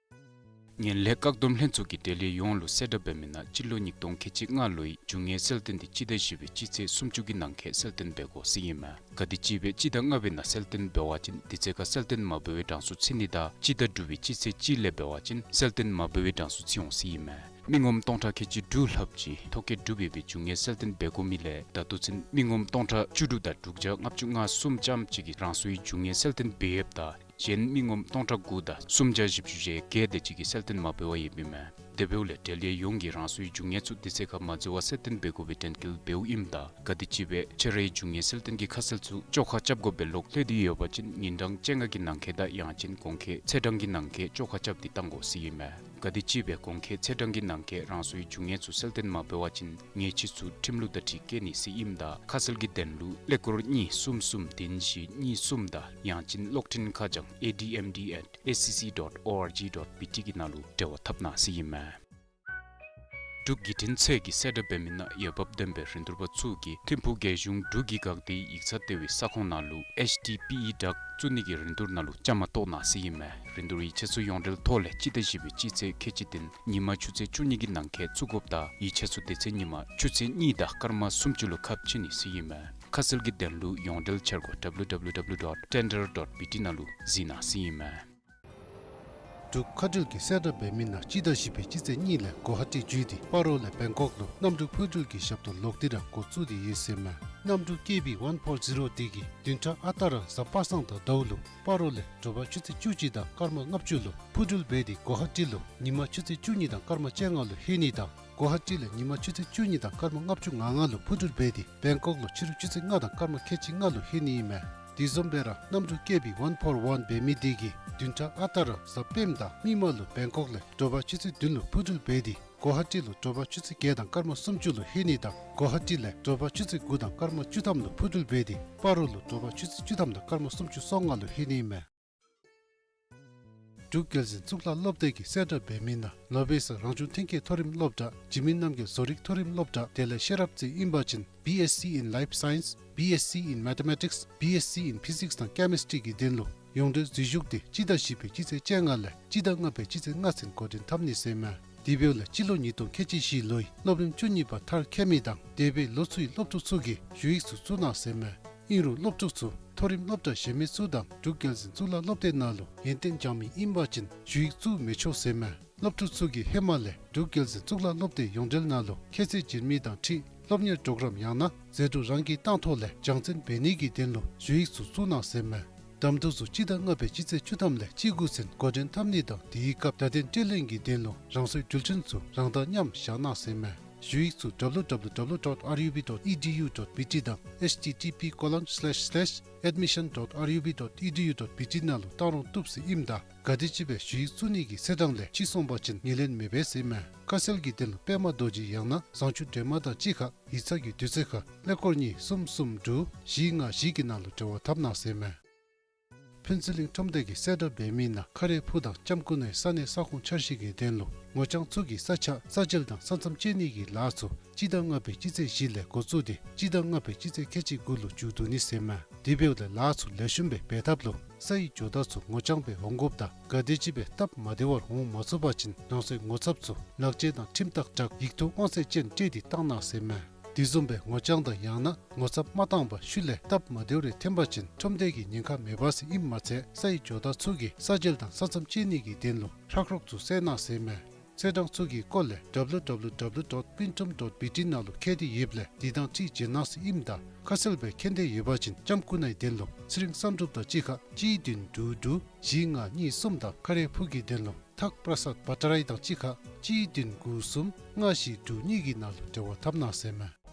ངན་ལྷད་བཀག་སྡོམ་ལྷན་ཚོགས་ཀྱིས་འབྲེལ་ཡོད་ཡོངས་ལུ་གསལ་བསྒྲགས་འབད་མི་ནང་སྤྱི་ལོ་ཉིས་སྟོང་ཁལ་གཅིག་ལྔ་ལོའི་རྒྱུ་དངོས་གསལ་སྟོན་དེ་སྤྱི་ཟླ་བཞི་པའི་སྤྱི་ཚེས་སུམ་ཅུ་གི་ནང་འཁོད་གསལ་སྟོན་འབད་དགོ་ཟེར་ཨིན་མས། ག་དེམ་ཅིག་སྦེ་སྤྱི་ཟླ་ལྔ་པའི་ནང་གསལ་སྟོན་འབད་བ་ཅིན་དེ་ཚེ་ཁར་གསལ་སྟོན་མ་འབད་བའི་གྲངས་སུ་ཚུད་ནི་དང་སྤྱི་ཟླ་དྲུག་པའི་སྤྱི་ཚེས་གཅིག་ལས་འབད་བ་ཅིན་གསལ་སྟོན་མ་འབད་བའི་གྲངས་སུ་ཚུད་འོང་ཟེར་ཨིན་མས། མི་ངོམ་སྟོང་ཕྲག་ཁལ་གཅིག་དྲུག་ལྷགཔ་ཅིག་ཐོ་བཀོད་གྲུབ་ཡོད་པའི་རྒྱུ་དངོས་གསལ་སྟོན་འབད་དགོ་མི་ལས་ད་ལྟོ་ཚུན་མི་ངོམ་སྟོང་ཕྲག་བཅུ་དྲུག་དང་དྲུག་བརྒྱ་ལྔ་བཅུ་ང་གསུམ་ཙམ་ཅིག་གིས་རང་སོའི་རྒྱུ་དངོས་གསལ་སྟོན་འབད་ཡོདཔ་ད་གཞན་མི་ངོམ་སྟོང་ཕྲག་དགུ་དང་སུམ་བརྒྱ་བཞི་བཅུ་ཞེ་བརྒྱད་དེ་ཅིག་གིས་གསལ་སྟོན་མ་འབད་བར་ཡོདཔ་ཨིན་མས། དེ་འབདཝ་ལས་འབྲེལ་ཡོད་ཡོངས་ཀྱིས་རང་སོའི་རྒྱུ་དངོས་ཚུ་དེ་ཚེ་ཁར་མ་འཛོལ་བར་གསལ་སྟོན་འབད་དགོ་པའི་དྲན་སྐུལ་འབདཝ་ཨིནམ་ད་ག་དེམ་ཅིག་སྦེ་ཁྱོད་རའི་རྒྱུ་དངོས་གསལ་སྟོན་གྱི་ཁ་གསལ་ཚུ་བཅོ་ཁ་རྐྱབ་དགོ་པའི་ལོག་ལྷོད་དེ་ཡོད་པ་ཅིན་ཉིན་གྲངས་བཅོ་ལྔ་གི་ནང་འཁོད་དང་ཡང་ཅིན་གོང་འཁོད་ཚེས་གྲངས་ཀྱི་ནང་འཁོད་བཅོ་ཁ་རྐྱབ་སྟེ་བཏང་དགོ་ཟེར་ཨིན་མས། ག་དེམ་ཅིག་སྦེ་གོང་འཁོད་ཚེས་གྲངས་ཀྱི་ནང་འཁོད་རང་སོའི་རྒྱུ་དངོས་ཚུ་གསལ་སྟོན་མ་འབད་བ་ཅིན་ཉེས་ཆད་ཚུ་ཁྲིམས་ལུགས་དང་འཁྲིལ་བཀལ་ནི་ཟེར་ཨིནམ་ད་ཁ་གསལ་གྱི་དོན་ལུ་ཀླད་ཀོར་གཉིས་གསུམ་གསུམ་བདུན་བཞི་གཉིས་གསུམ་དང་ཡང་ཅིན་གློག་འཕྲིན་ཁ་བྱང་A D M D at S C C dot O R G dot B T གི་ནང་ལུ་འབྲེལ་བ་འཐབ་གནང་ཟེར་ཨིན་མས། འབྲུག་བརྒྱུད་འཕྲིན་ཚད་ཀྱིས་གསལ་བསྒྲགས་འབད་མི་ནང་འོས་འབབ་ལྡན་པའི་རིན་བསྡུར་པ་ཚུ་གིས་ཐིམ་ཕུག་རྒྱལ་གཞུང་འབྲུག་གི་འགག་སྡེའི་ཡིག་ཚང་ལྟེ་བའི་ས་ཁོངས་ནང་ལུ་H T P E་ཌག་བཙུགས་ནི་གི་རིན་བསྡུར་ནང་ལུ་བཅའ་མར་གཏོགས་གནང་ཟེར་ཨིན་མས། རིན་བསྡུར་ཡིག་ཆ་ཚུ་ཡོངས་འབྲེལ་ཐོག་ལས་སྤྱི་ཟླ་བཞི་པའི་སྤྱི་ཚེས་ཁལ་གཅིག་བདུན་ཉིན་མ་ཆུ་ཚོད་བཅུ་གཉིས་ཀྱི་ནང་འཁོད་བཙུགས་དགོཔ་ད་ཡིག་ཆ་ཚུ་དེ་ཚེ་ཉིན་མ་ཆུ་ཚོད་གཉིས་དང་སྐར་མ་སུམ་ཅུ་ལུ་ཁ་ཕྱེ་ནི་ཟེར་ཨིན་མས། ཁ་གསལ་གྱི་དོན་ལུ་ཡོངས་འབྲེལ་འཆར་སྒོ་W W W dot tender dot B T ནང་ལུ་གཟིགས་གནང་ཟེར་ཨིན་མས། འབྲུག་མཁའ་འགྲུལ་གྱིས་གསལ་བསྒྲགས་འབད་མི་ནང་སྤྱི་ཟླ་བཞི་པའི་སྤྱི་ཚེས་གཉིས་ལས་གོ་ཧ་ཊི་བརྒྱུད་དེ་སྤ་རོ་ལས་བེང་ཀོག་ལུ་གནམ་གྲུ་འཕུར་འགྲུལ་གྱི་ཞབས་ཏོག་ལོག་སྟེ་ར་འགོ་བཙུགས་ཏེ་ཡོད་ཟེར་མས། གནམ་གྲུ་ཀེ་བི་ཝན་ཕོར་ཛི་རོ་དེ་གིས་བདུན་ཕྲག་ཨ་རྟག་ར་གཟའ་པ་སངས་དང་ཟླཝ་ལུ་སྤ་རོ་ལས་དྲོ་པ་ཆུ་ཚོད་བཅུ་གཅིག་དང་སྐར་མ་ལྔ་བཅུ་ལུ་འཕུར་འགྲུལ་འབད་དེ་གོ་ཧ་ཊི་ལུ་ཉིན་མ་ཆུ་ཚོད་བཅུ་གཉིས་དང་སྐར་མ་བཅོ་ལྔ་ལུ་ལྷོད་ནི་དང་གོ་ཧ་ཊི་ལས་ཉིན་མ་ཆུ་ཚོད་བཅུ་གཉིས་དང་སྐར་མ་ལྔ་བཅུ་ང་ལྔ་ལུ་འཕུར་འགྲུལ་འབད་དེ་བེང་ཀོག་ལུ་ཕྱི་རུ་ཆུ་ཚོད་ལྔ་དང་སྐར་མ་ཁལ་གཅིག་ལྔ་ལུ་ལྷོད་ནི་ཨིན་མས། དེ་བཟུམ་སྦེ་ར་གནམ་གྲུ་ཀེ་བི་ཝན་ཕོར་ཝན་འབད་མི་དེ་གིས་བདུན་ཕྲག་ཨ་རྟག་ར་གཟའ་སྤེནམ་དང་མིག་དམར་ལུ་བེང་ཀོག་ལས་དྲོ་པ་ཆུ་ཚོད་བདུན་ལུ་འཕུར་འགྲུལ་འབད་དེ་གོ་ཧ་ཊི་ལུ་དྲོ་པ་ཆུ་ཚོད་བརྒྱད་དང་སྐར་མ་སུམ་ཅུ་ལུ་ལྷོད་ནི་དང་གོ་ཧ་ཊི་ལས་དྲོ་པ་ཆུ་ཚོད་དགུ་དང་སྐར་མ་བཅུ་ཐམ་ལུ་འཕུར་འགྲུལ་འབད་དེ་སྤ་རོ་ལུ་དྲོ་པ་ཆུ་ཚོད་བཅུ་ཐམ་དང་སྐར་མ་སུམ་ཅུ་སོ་ལྔ་ལུ་ལྷོད་ནི་ཨིན་མས། འབྲུག་རྒྱལ་འཛིན་གཙུག་ལག་སློབ་སྡེ་གིས་གསལ་བསྒྲགས་འབད་མི་ནང་ལོ་བེ་སར་རང་བྱུང་ཐོན་སྐྱེད་མཐོ་རིམ་སློབ་གྲྭ་འཇིགས་མེད་རྣམ་རྒྱལ་བཟོ་རིག་མཐོ་རིམ་སློབ་གྲྭ་དེ་ལས་ཤེས་རབ་རྩེ་ཨིན་པ་ཅིན་B Sc in Life Science, B Sc in Mathematics, B Sc in Physics དང་Chemistry གི་དོན་ལུ་ཡོངས་འབྲེལ་འཛུལ་ཞུགས་དེ་སྤྱི་ཟླ་བཞི་པའི་སྤྱི་ཚེས་བཅོ་ལྔ་ལས་སྤྱི་ཟླ་ལྔ་པའི་སྤྱི་ཚེས་ལྔ་ཚུན་འགོ་འདྲེན་འཐབ་ནི་ཟེར་མས། དེ་འབདཝ་ལས་སྤྱི་ལོ་ཉིས་སྟོང་ཁལ་གཅིག་བཞི་ལོའི་སློབ་རིམ་བཅུ་གཉིས་པ་མཐར་འཁྱོལ་མི་དང་དེ་འབདཝ་ལོ་ཚུའི་སློབ་ཕྲུག་ཚུ་གིས་ཞུ་ཡིག་ཚུ་བཙུགས་གནང་ཟེར་མས། ཨིན་རུང་སློབ་ཕྲུག་ཚུ་མཐོ་རིམ་སློབ་གྲྭ་གཞན་མི་ཚུ་དང་འབྲུག་རྒྱལ་འཛིན་གཙུག་ལག་སློབ་སྡེ་ནང་ལུ་ཡོན་ཏན་སྦྱང་མི་ཨིན་པ་ཅིན་ཞུ་ཡིག་བཙུགས་མི་ཆོག་ཟེར་མས། སློབ་ཕྲུག་ཚུ་གིས་ཧེ་མ་ལས་འབྲུག་རྒྱལ་འཛིན་གཙུག་ལག་སློབ་སྡེ་ཡོངས་འབྲེལ་ནང་ལུ་ཁྱད་ཚད་བྱིན་མི་དང་འཁྲིལ་སློབ་གཉེར་གྲོགས་རམ་ཡང་ན་ཟད་འགྲོ་རང་གིས་བཏང་ཐོག་ལས་སྦྱང་བརྩོན་འབད་ནི་གི་དོན་ལུ་ཞུ་ཡིག་ཚུ་བཙུགས་གནང་ཟེར་མས། གདམ་འཐུ་ཚུ་སྤྱི་ཟླ་ལྔ་པའི་སྤྱི་ཚེས་བཅུ་ཐམ་ལས་བཅུ་དགུ་ཚུན་འགོ་འདྲེན་འཐབ་ནི་དང་དེའི་སྐབས་བརྡ་དོན་སྤྲོད་ལེན་གྱི་དོན་ལུ་རང་སོའི་འགྲུལ་འཕྲིན་ཚུ་རང་དང་མཉམ་བཞག་གནང་ཟེར་མས། ཞུ་ཡིག་ཚུ་W W W dot R U B dot E D U dot B T དང་H T T P colon slash slash admission dot R U B dot E D U dot B T ནང་ལུ་བཏང་རུང་བཏུབ་ཟེར་ཨིནམ་ད་ག་དེམ་ཅིག་སྦེ་ཞུ་ཡིག་བཙུགས་ནི་གི་ཚེས་གྲངས་ལས་ཕྱི་སོང་པ་ཅིན་ངོས་ལེན་མི་འབད་ཟེར་མས། ཁ་གསལ་གྱི་དོན་ལུ་པདྨ་རྡོ་རྗེ་ཡང་ན་བཟང་སྤྱོད་སྒྲོལ་མ་དང་གཅིག་ཁར་ཡིག་ཚང་གི་དུས་ཚོད་ཁར་ཀླད་ཀོར་གཉིས་གསུམ་གསུམ་དྲུག་བཞི་ལྔ་བཞི་གི་ནང་ལུ་འབྲེལ་བ་འཐབ་གནང་ཟེར་མས། ཕུན་ཚོགས་གླིང་ཁྲོམ་སྡེ་གིས་གསལ་བསྒྲགས་འབད་མི་ནང་ཁ་རས་ཕུ་དང་ལྕམ་སྐུ་ནའི་ས་གནས་ས་ཁོངས་འཆར་གཞི་གི་དོན་ལུ་ངོ་རྐྱང་ཚུ་གི་ས་ཆ་ས་འཇལ་དང་ས་མཚམས་བཅད་ནི་གི་ལཱ་ཚུ་སྤྱི་ཟླ་ལྔ་པའི་སྤྱི་ཚེས་བཞི་ལས་འགོ་བཙུགས་ཏེ་སྤྱི་ཟླ་ལྔ་པའི་སྤྱི་ཚེས་ཁལ་གཅིག་དགུ་ལུ་མཇུག་བསྡུ་ནི་ཟེར་མས། དེ་འབདཝ་ལས་ལཱ་ཚུ་ལེགས་ཤོམ་སྦེ་འབད་ཐབས་ལུ་ས་ཡི་ཇོ་བདག་ཚུ་ངོ་རྐྱང་སྦེ་འོང་དགོཔ་དང་ག་དེམ་ཅིག་སྦེ་སྟབས་མ་བདེ་བར་འོང་མ་ཚུགས་པ་ཅིན་རང་སོའི་ངོ་ཚབ་ཚུ་ལག་ཁྱེར་དང་ཁྲིམས་རྟགས་བྲག་ཡིག་ཐོག་དབང་ཚད་ཅན་སྤྲོད་དེ་བཏང་གནང་ཟེར་མས། དེ་བཟུམ་སྦེ་ངོ་རྐྱང་དང་ཡང་ན་ངོ་ཚབ་མ་བཏང་བར་ཤུལ་ལས་སྟབས་མ་བདེཝ་རེ་ཐོན་པ་ཅིན་ཁྲོམ་སྡེ་གིས་ཉེན་ཁ་མེད་པ་ཟེར་ཨིནམ་མ་ཚད་ས་ཡི་ཇོ་བདག་ཚུ་གིས་ས་འཇལ་དང་ས་མཚམས་བཅད་ནི་གི་དོན་ལུ་ཧྲག་རོག་ཚུ་བསལ་གནང་ཟེར་མས། ཚེས་གྲངས་ཚུ་གི་སྐོར་ལས་W W W dot pintrum dot B T ནང་ལུ་མཁྱེན་ཏེ་ཡོདཔ་ལས་དེ་དང་འཁྲིལ་བྱོན་གནང་ཟེར་ཨིནམ་ད་ཁ་གསལ་སྦེ་མཁྱེན་འདོད་ཡོད་པ་ཅིན་ལྕམ་སྐུ་ནའི་དོན་ལུ་ཚེ་རིང་བསམ་གྲུབ་དང་གཅིག་ཁར་གཅིག་བདུན་དྲུག་དྲུག་བཞི་ལྔ་གཉིས་གསུམ་དང་ཁ་རས་ཕུ་གི་དོན་ལུ་ཐག་པྲ་སཱད་བྷ་ཊ་རའི་དང་གཅིག་ཁར་གཅིག་བདུན་དགུ་གསུམ་ལྔ་བཞི་དྲུག་གཉིས་ཀྱི་ནང་ལུ་འབྲེལ་བ་འཐབ་གནང་ཟེར་མས།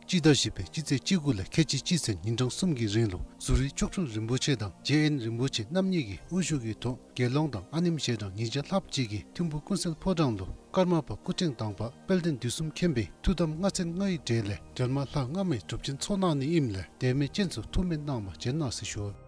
སྤྱི་ཟླ་བཞི་པའི་སྤྱི་ཚེས་བཅུ་དགུ་ལས་ཁལ་གཅིག་གཅིག་ཚུན་ཉིན་གྲངས་གསུམ་གྱི་རིང་ལུ་ཟུར་རིའི་མཆོག་སྤྲུལ་རིན་པོ་ཆེ་དང་རྗེ་དབོན་རིན་པོ་ཆེ་རྣམ་གཉིས་ཀྱི་དབུ་བཞུགས་ཀྱི་ཐོག་དགེ་སློང་དང་ཨ་ནེམོ་ཞལ་གྲངས་ཉིས་བརྒྱ་ལྷགཔ་ཅིག་གིས་ཐིམ་ཕུ་ཀུན་གསལ་ཕོ་བྲང་ལུ་ཀརྨ་པ་སྐུ་ཕྲེང་དང་པ་དཔལ་ལྡན་དུས་གསུམ་མཁྱེན་པའི་ཐུགས་དམ་ལྔ་ཚན་ལྔའི་གྲས་ལས་སྒྲོལ་མ་ལྷ་ལྔ་མའི་སྒྲུབ་ཆེན་ཚོགས་གནང་ནི་ཨིནམ་ལས་དད་མོས་ཅན་ཚུ་ཐུགས་སྨོན་གནང་བར་བྱོན་གནང་ཟེར་ཞུ།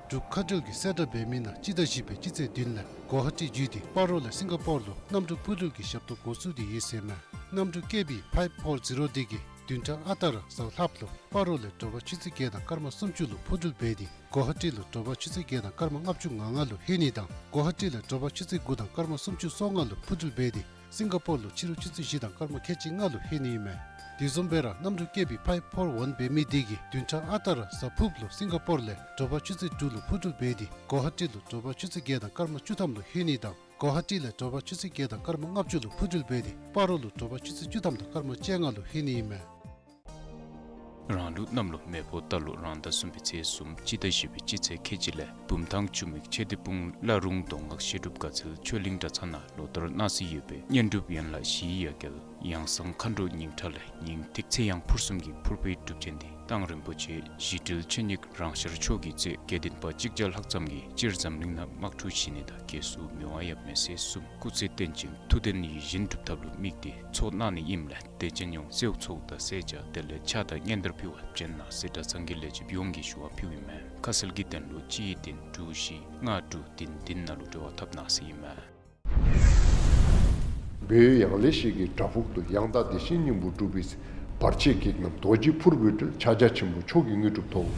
འབྲུག་མཁའ་འགྲུལ་གྱིས་གསལ་བསྒྲགས་འབད་མི་ནང་སྤྱི་ཟླ་བཞི་པའི་སྤྱི་ཚེས་བདུན་ལས་གོ་ཧ་ཊི་བརྒྱུད་དེ་སྤ་རོ་ལས་སིང་ག་པོར་ལུ་གནམ་གྲུ་འཕུར་འགྲུལ་གྱི་ཞབས་ཏོག་འགོ་བཙུགས་ཏེ་ཡོད་ཟེར་མས། གནམ་གྲུ་ཀེ་བི་ཕའིབ་ཕོར་ཛི་རོ་དེ་གིས་བདུན་ཕྲག་ཨ་རྟག་ར་གཟའ་ལྷགཔ་ལུ་སྤ་རོ་ལས་དྲོ་པ་ཆུ་ཚོད་བརྒྱད་དང་སྐར་མ་སུམ་ཅུ་ལུ་འཕུར་འགྲུལ་འབད་དེ་གོ་ཧ་ཊི་ལུ་དྲོ་པ་ཆུ་ཚོད་བརྒྱད་དང་སྐར་མ་ལྔ་བཅུ་ང་ལྔ་ལུ་ལྷོད་ནི་དང་གོ་ཧ་ཊི་ལས་དྲོ་པ་ཆུ་ཚོད་དགུ་དང་སྐར་མ་སུམ་ཅུ་སོ་ལྔ་ལུ་འཕུར་འགྲུལ་འབད་དེ་སིང་ག་པོར་ལུ་ཕྱི་རུ་ཆུ་ཚོད་བཞི་དང་སྐར་མ་ཁལ་གཅིག་ལྔ་ལུ་ལྷོད་ནི་ཨིན་མས། དེ་བཟུམ་སྦེ་ར་གནམ་གྲུ་ཀེ་བི་ཕའིབ་ཕོར་ཝན་འབད་མི་དེ་གིས་བདུན་ཕྲག་ཨ་རྟག་ར་གཟའ་ཕུརཔ་ལུ་སིང་ག་པོར་ལས་དྲོ་པ་ཆུ་ཚོད་དྲུག་ལུ་འཕུར་འགྲུལ་འབད་དེ་གོ་ཧ་ཊི་ལུ་དྲོ་པ་ཆུ་ཚོད་བརྒྱད་དང་སྐར་མ་བཅུ་ཐམ་ལུ་ལྷོད་ནི་དང་གོ་ཧ་ཊི་ལས་དྲོ་པ་ཆུ་ཚོད་བརྒྱད་དང་སྐར་མ་ལྔ་བཅུ་ལུ་འཕུར་འགྲུལ་འབད་དེ་སྤ་རོ་ལུ་དྲོ་པ་ཆུ་ཚོད་བཅུ་ཐམ་དང་སྐར་མ་བཅོ་ལྔ་ལུ་ལྷོད་ནི་ཨིན་མས། རང་ལུགས་གནམ་ལོ་མེ་ཕོ་རྟ་ལོ་རང་ཟླ་གསུམ་པའི་ཚེས་གསུམ་སྤྱི་ཟླ་བཞི་པའི་སྤྱི་ཚེས་ཁལ་གཅིག་ལས་བུམ་ཐང་ཆུ་མིག་ཆོས་སྡེ་སྤུངས་བླ་རུང་མདོ་སྔགས་བཤད་སྒྲུབ་དགའ་ཚལ་ཆོས་གླིང་གྲྭ་ཚང་ནང་ལོ་ལྟར་གནང་སྲོལ་ཡོད་པའི་བསྙེན་སྒྲུབ་ཡན་ལག་བཞིའི་ཡ་གྱལ་ཡང་གསང་མཁའ་འགྲོ་སྙིང་ཁྲག་ལས་སྙིང་ཐིག་ཚེ་ཡང་ཕུར་གསུམ་གྱི་ཕུར་པའི་སྒྲུབ་ཆེན་འདི་རྟ་དབང་རིན་པོ་ཆེ་གཞིས་སྤྲུལ་ཆོས་ཉིད་རང་ཤར་མཆོག་གིས་གཙོས་དགེ་འདུན་པ་གཅིག་བརྒྱ་ལྷག་ཙམ་གྱིས་སྤྱིར་འཛམ་གླིང་ནང་དམག་འཁྲུག་ཞི་ནི་དང་རྒྱལ་སྲུང་མི་དབང་ཡབ་མེས་སྲས་གསུམ་སྐུ་ཚེ་བརྟན་ཅིང་ཐུགས་དོན་ཡིད་བཞིན་འགྲུབ་ཐབས་ལུ་དམིགས་ཏེ་ཚོགས་གནང་ནི་ཨིནམ་ལས་དད་ཅན་ཡོངས་སེའུ་ཚོགས་དང་སེར་སྐྱ་དེ་ལས་ཕྱག་དང་སྙན་དར་ཕུལ་བར་བྱོན་གནང་ཟེར་གྲྭ་ཚང་གི་ལས་བྱེདཔ་ཡོངས་ཀྱིས་ཞུ་བ་ཕུལཝ་ཨིན་མས། ཁ་གསལ་གྱི་དོན་ལུ་གཅིག་བདུན་དྲུག་བཞི་ལྔ་དྲུག་བདུན་བདུན་ནང་ལུ་འབྲེལ་བ་འཐབ་གནང་ཟེར་ཨིན་མས། བོད་ཡང་ལེ་ཤོད་ཀྱི་བྲག་ཕུག་ཏུ་ཡང་དག་བདེ་ཆེན་སྙིང་པོར་གྲུབ་པའི་བར་ཆད་བགེགས་རྣམས་རྡོ་རྗེ་ཕུར་བུས་བསྒྲལ། ཕྱག་རྒྱ་ཆེན་པོ་མཆོག་གི་དངོས་གྲུབ་ཐོབ།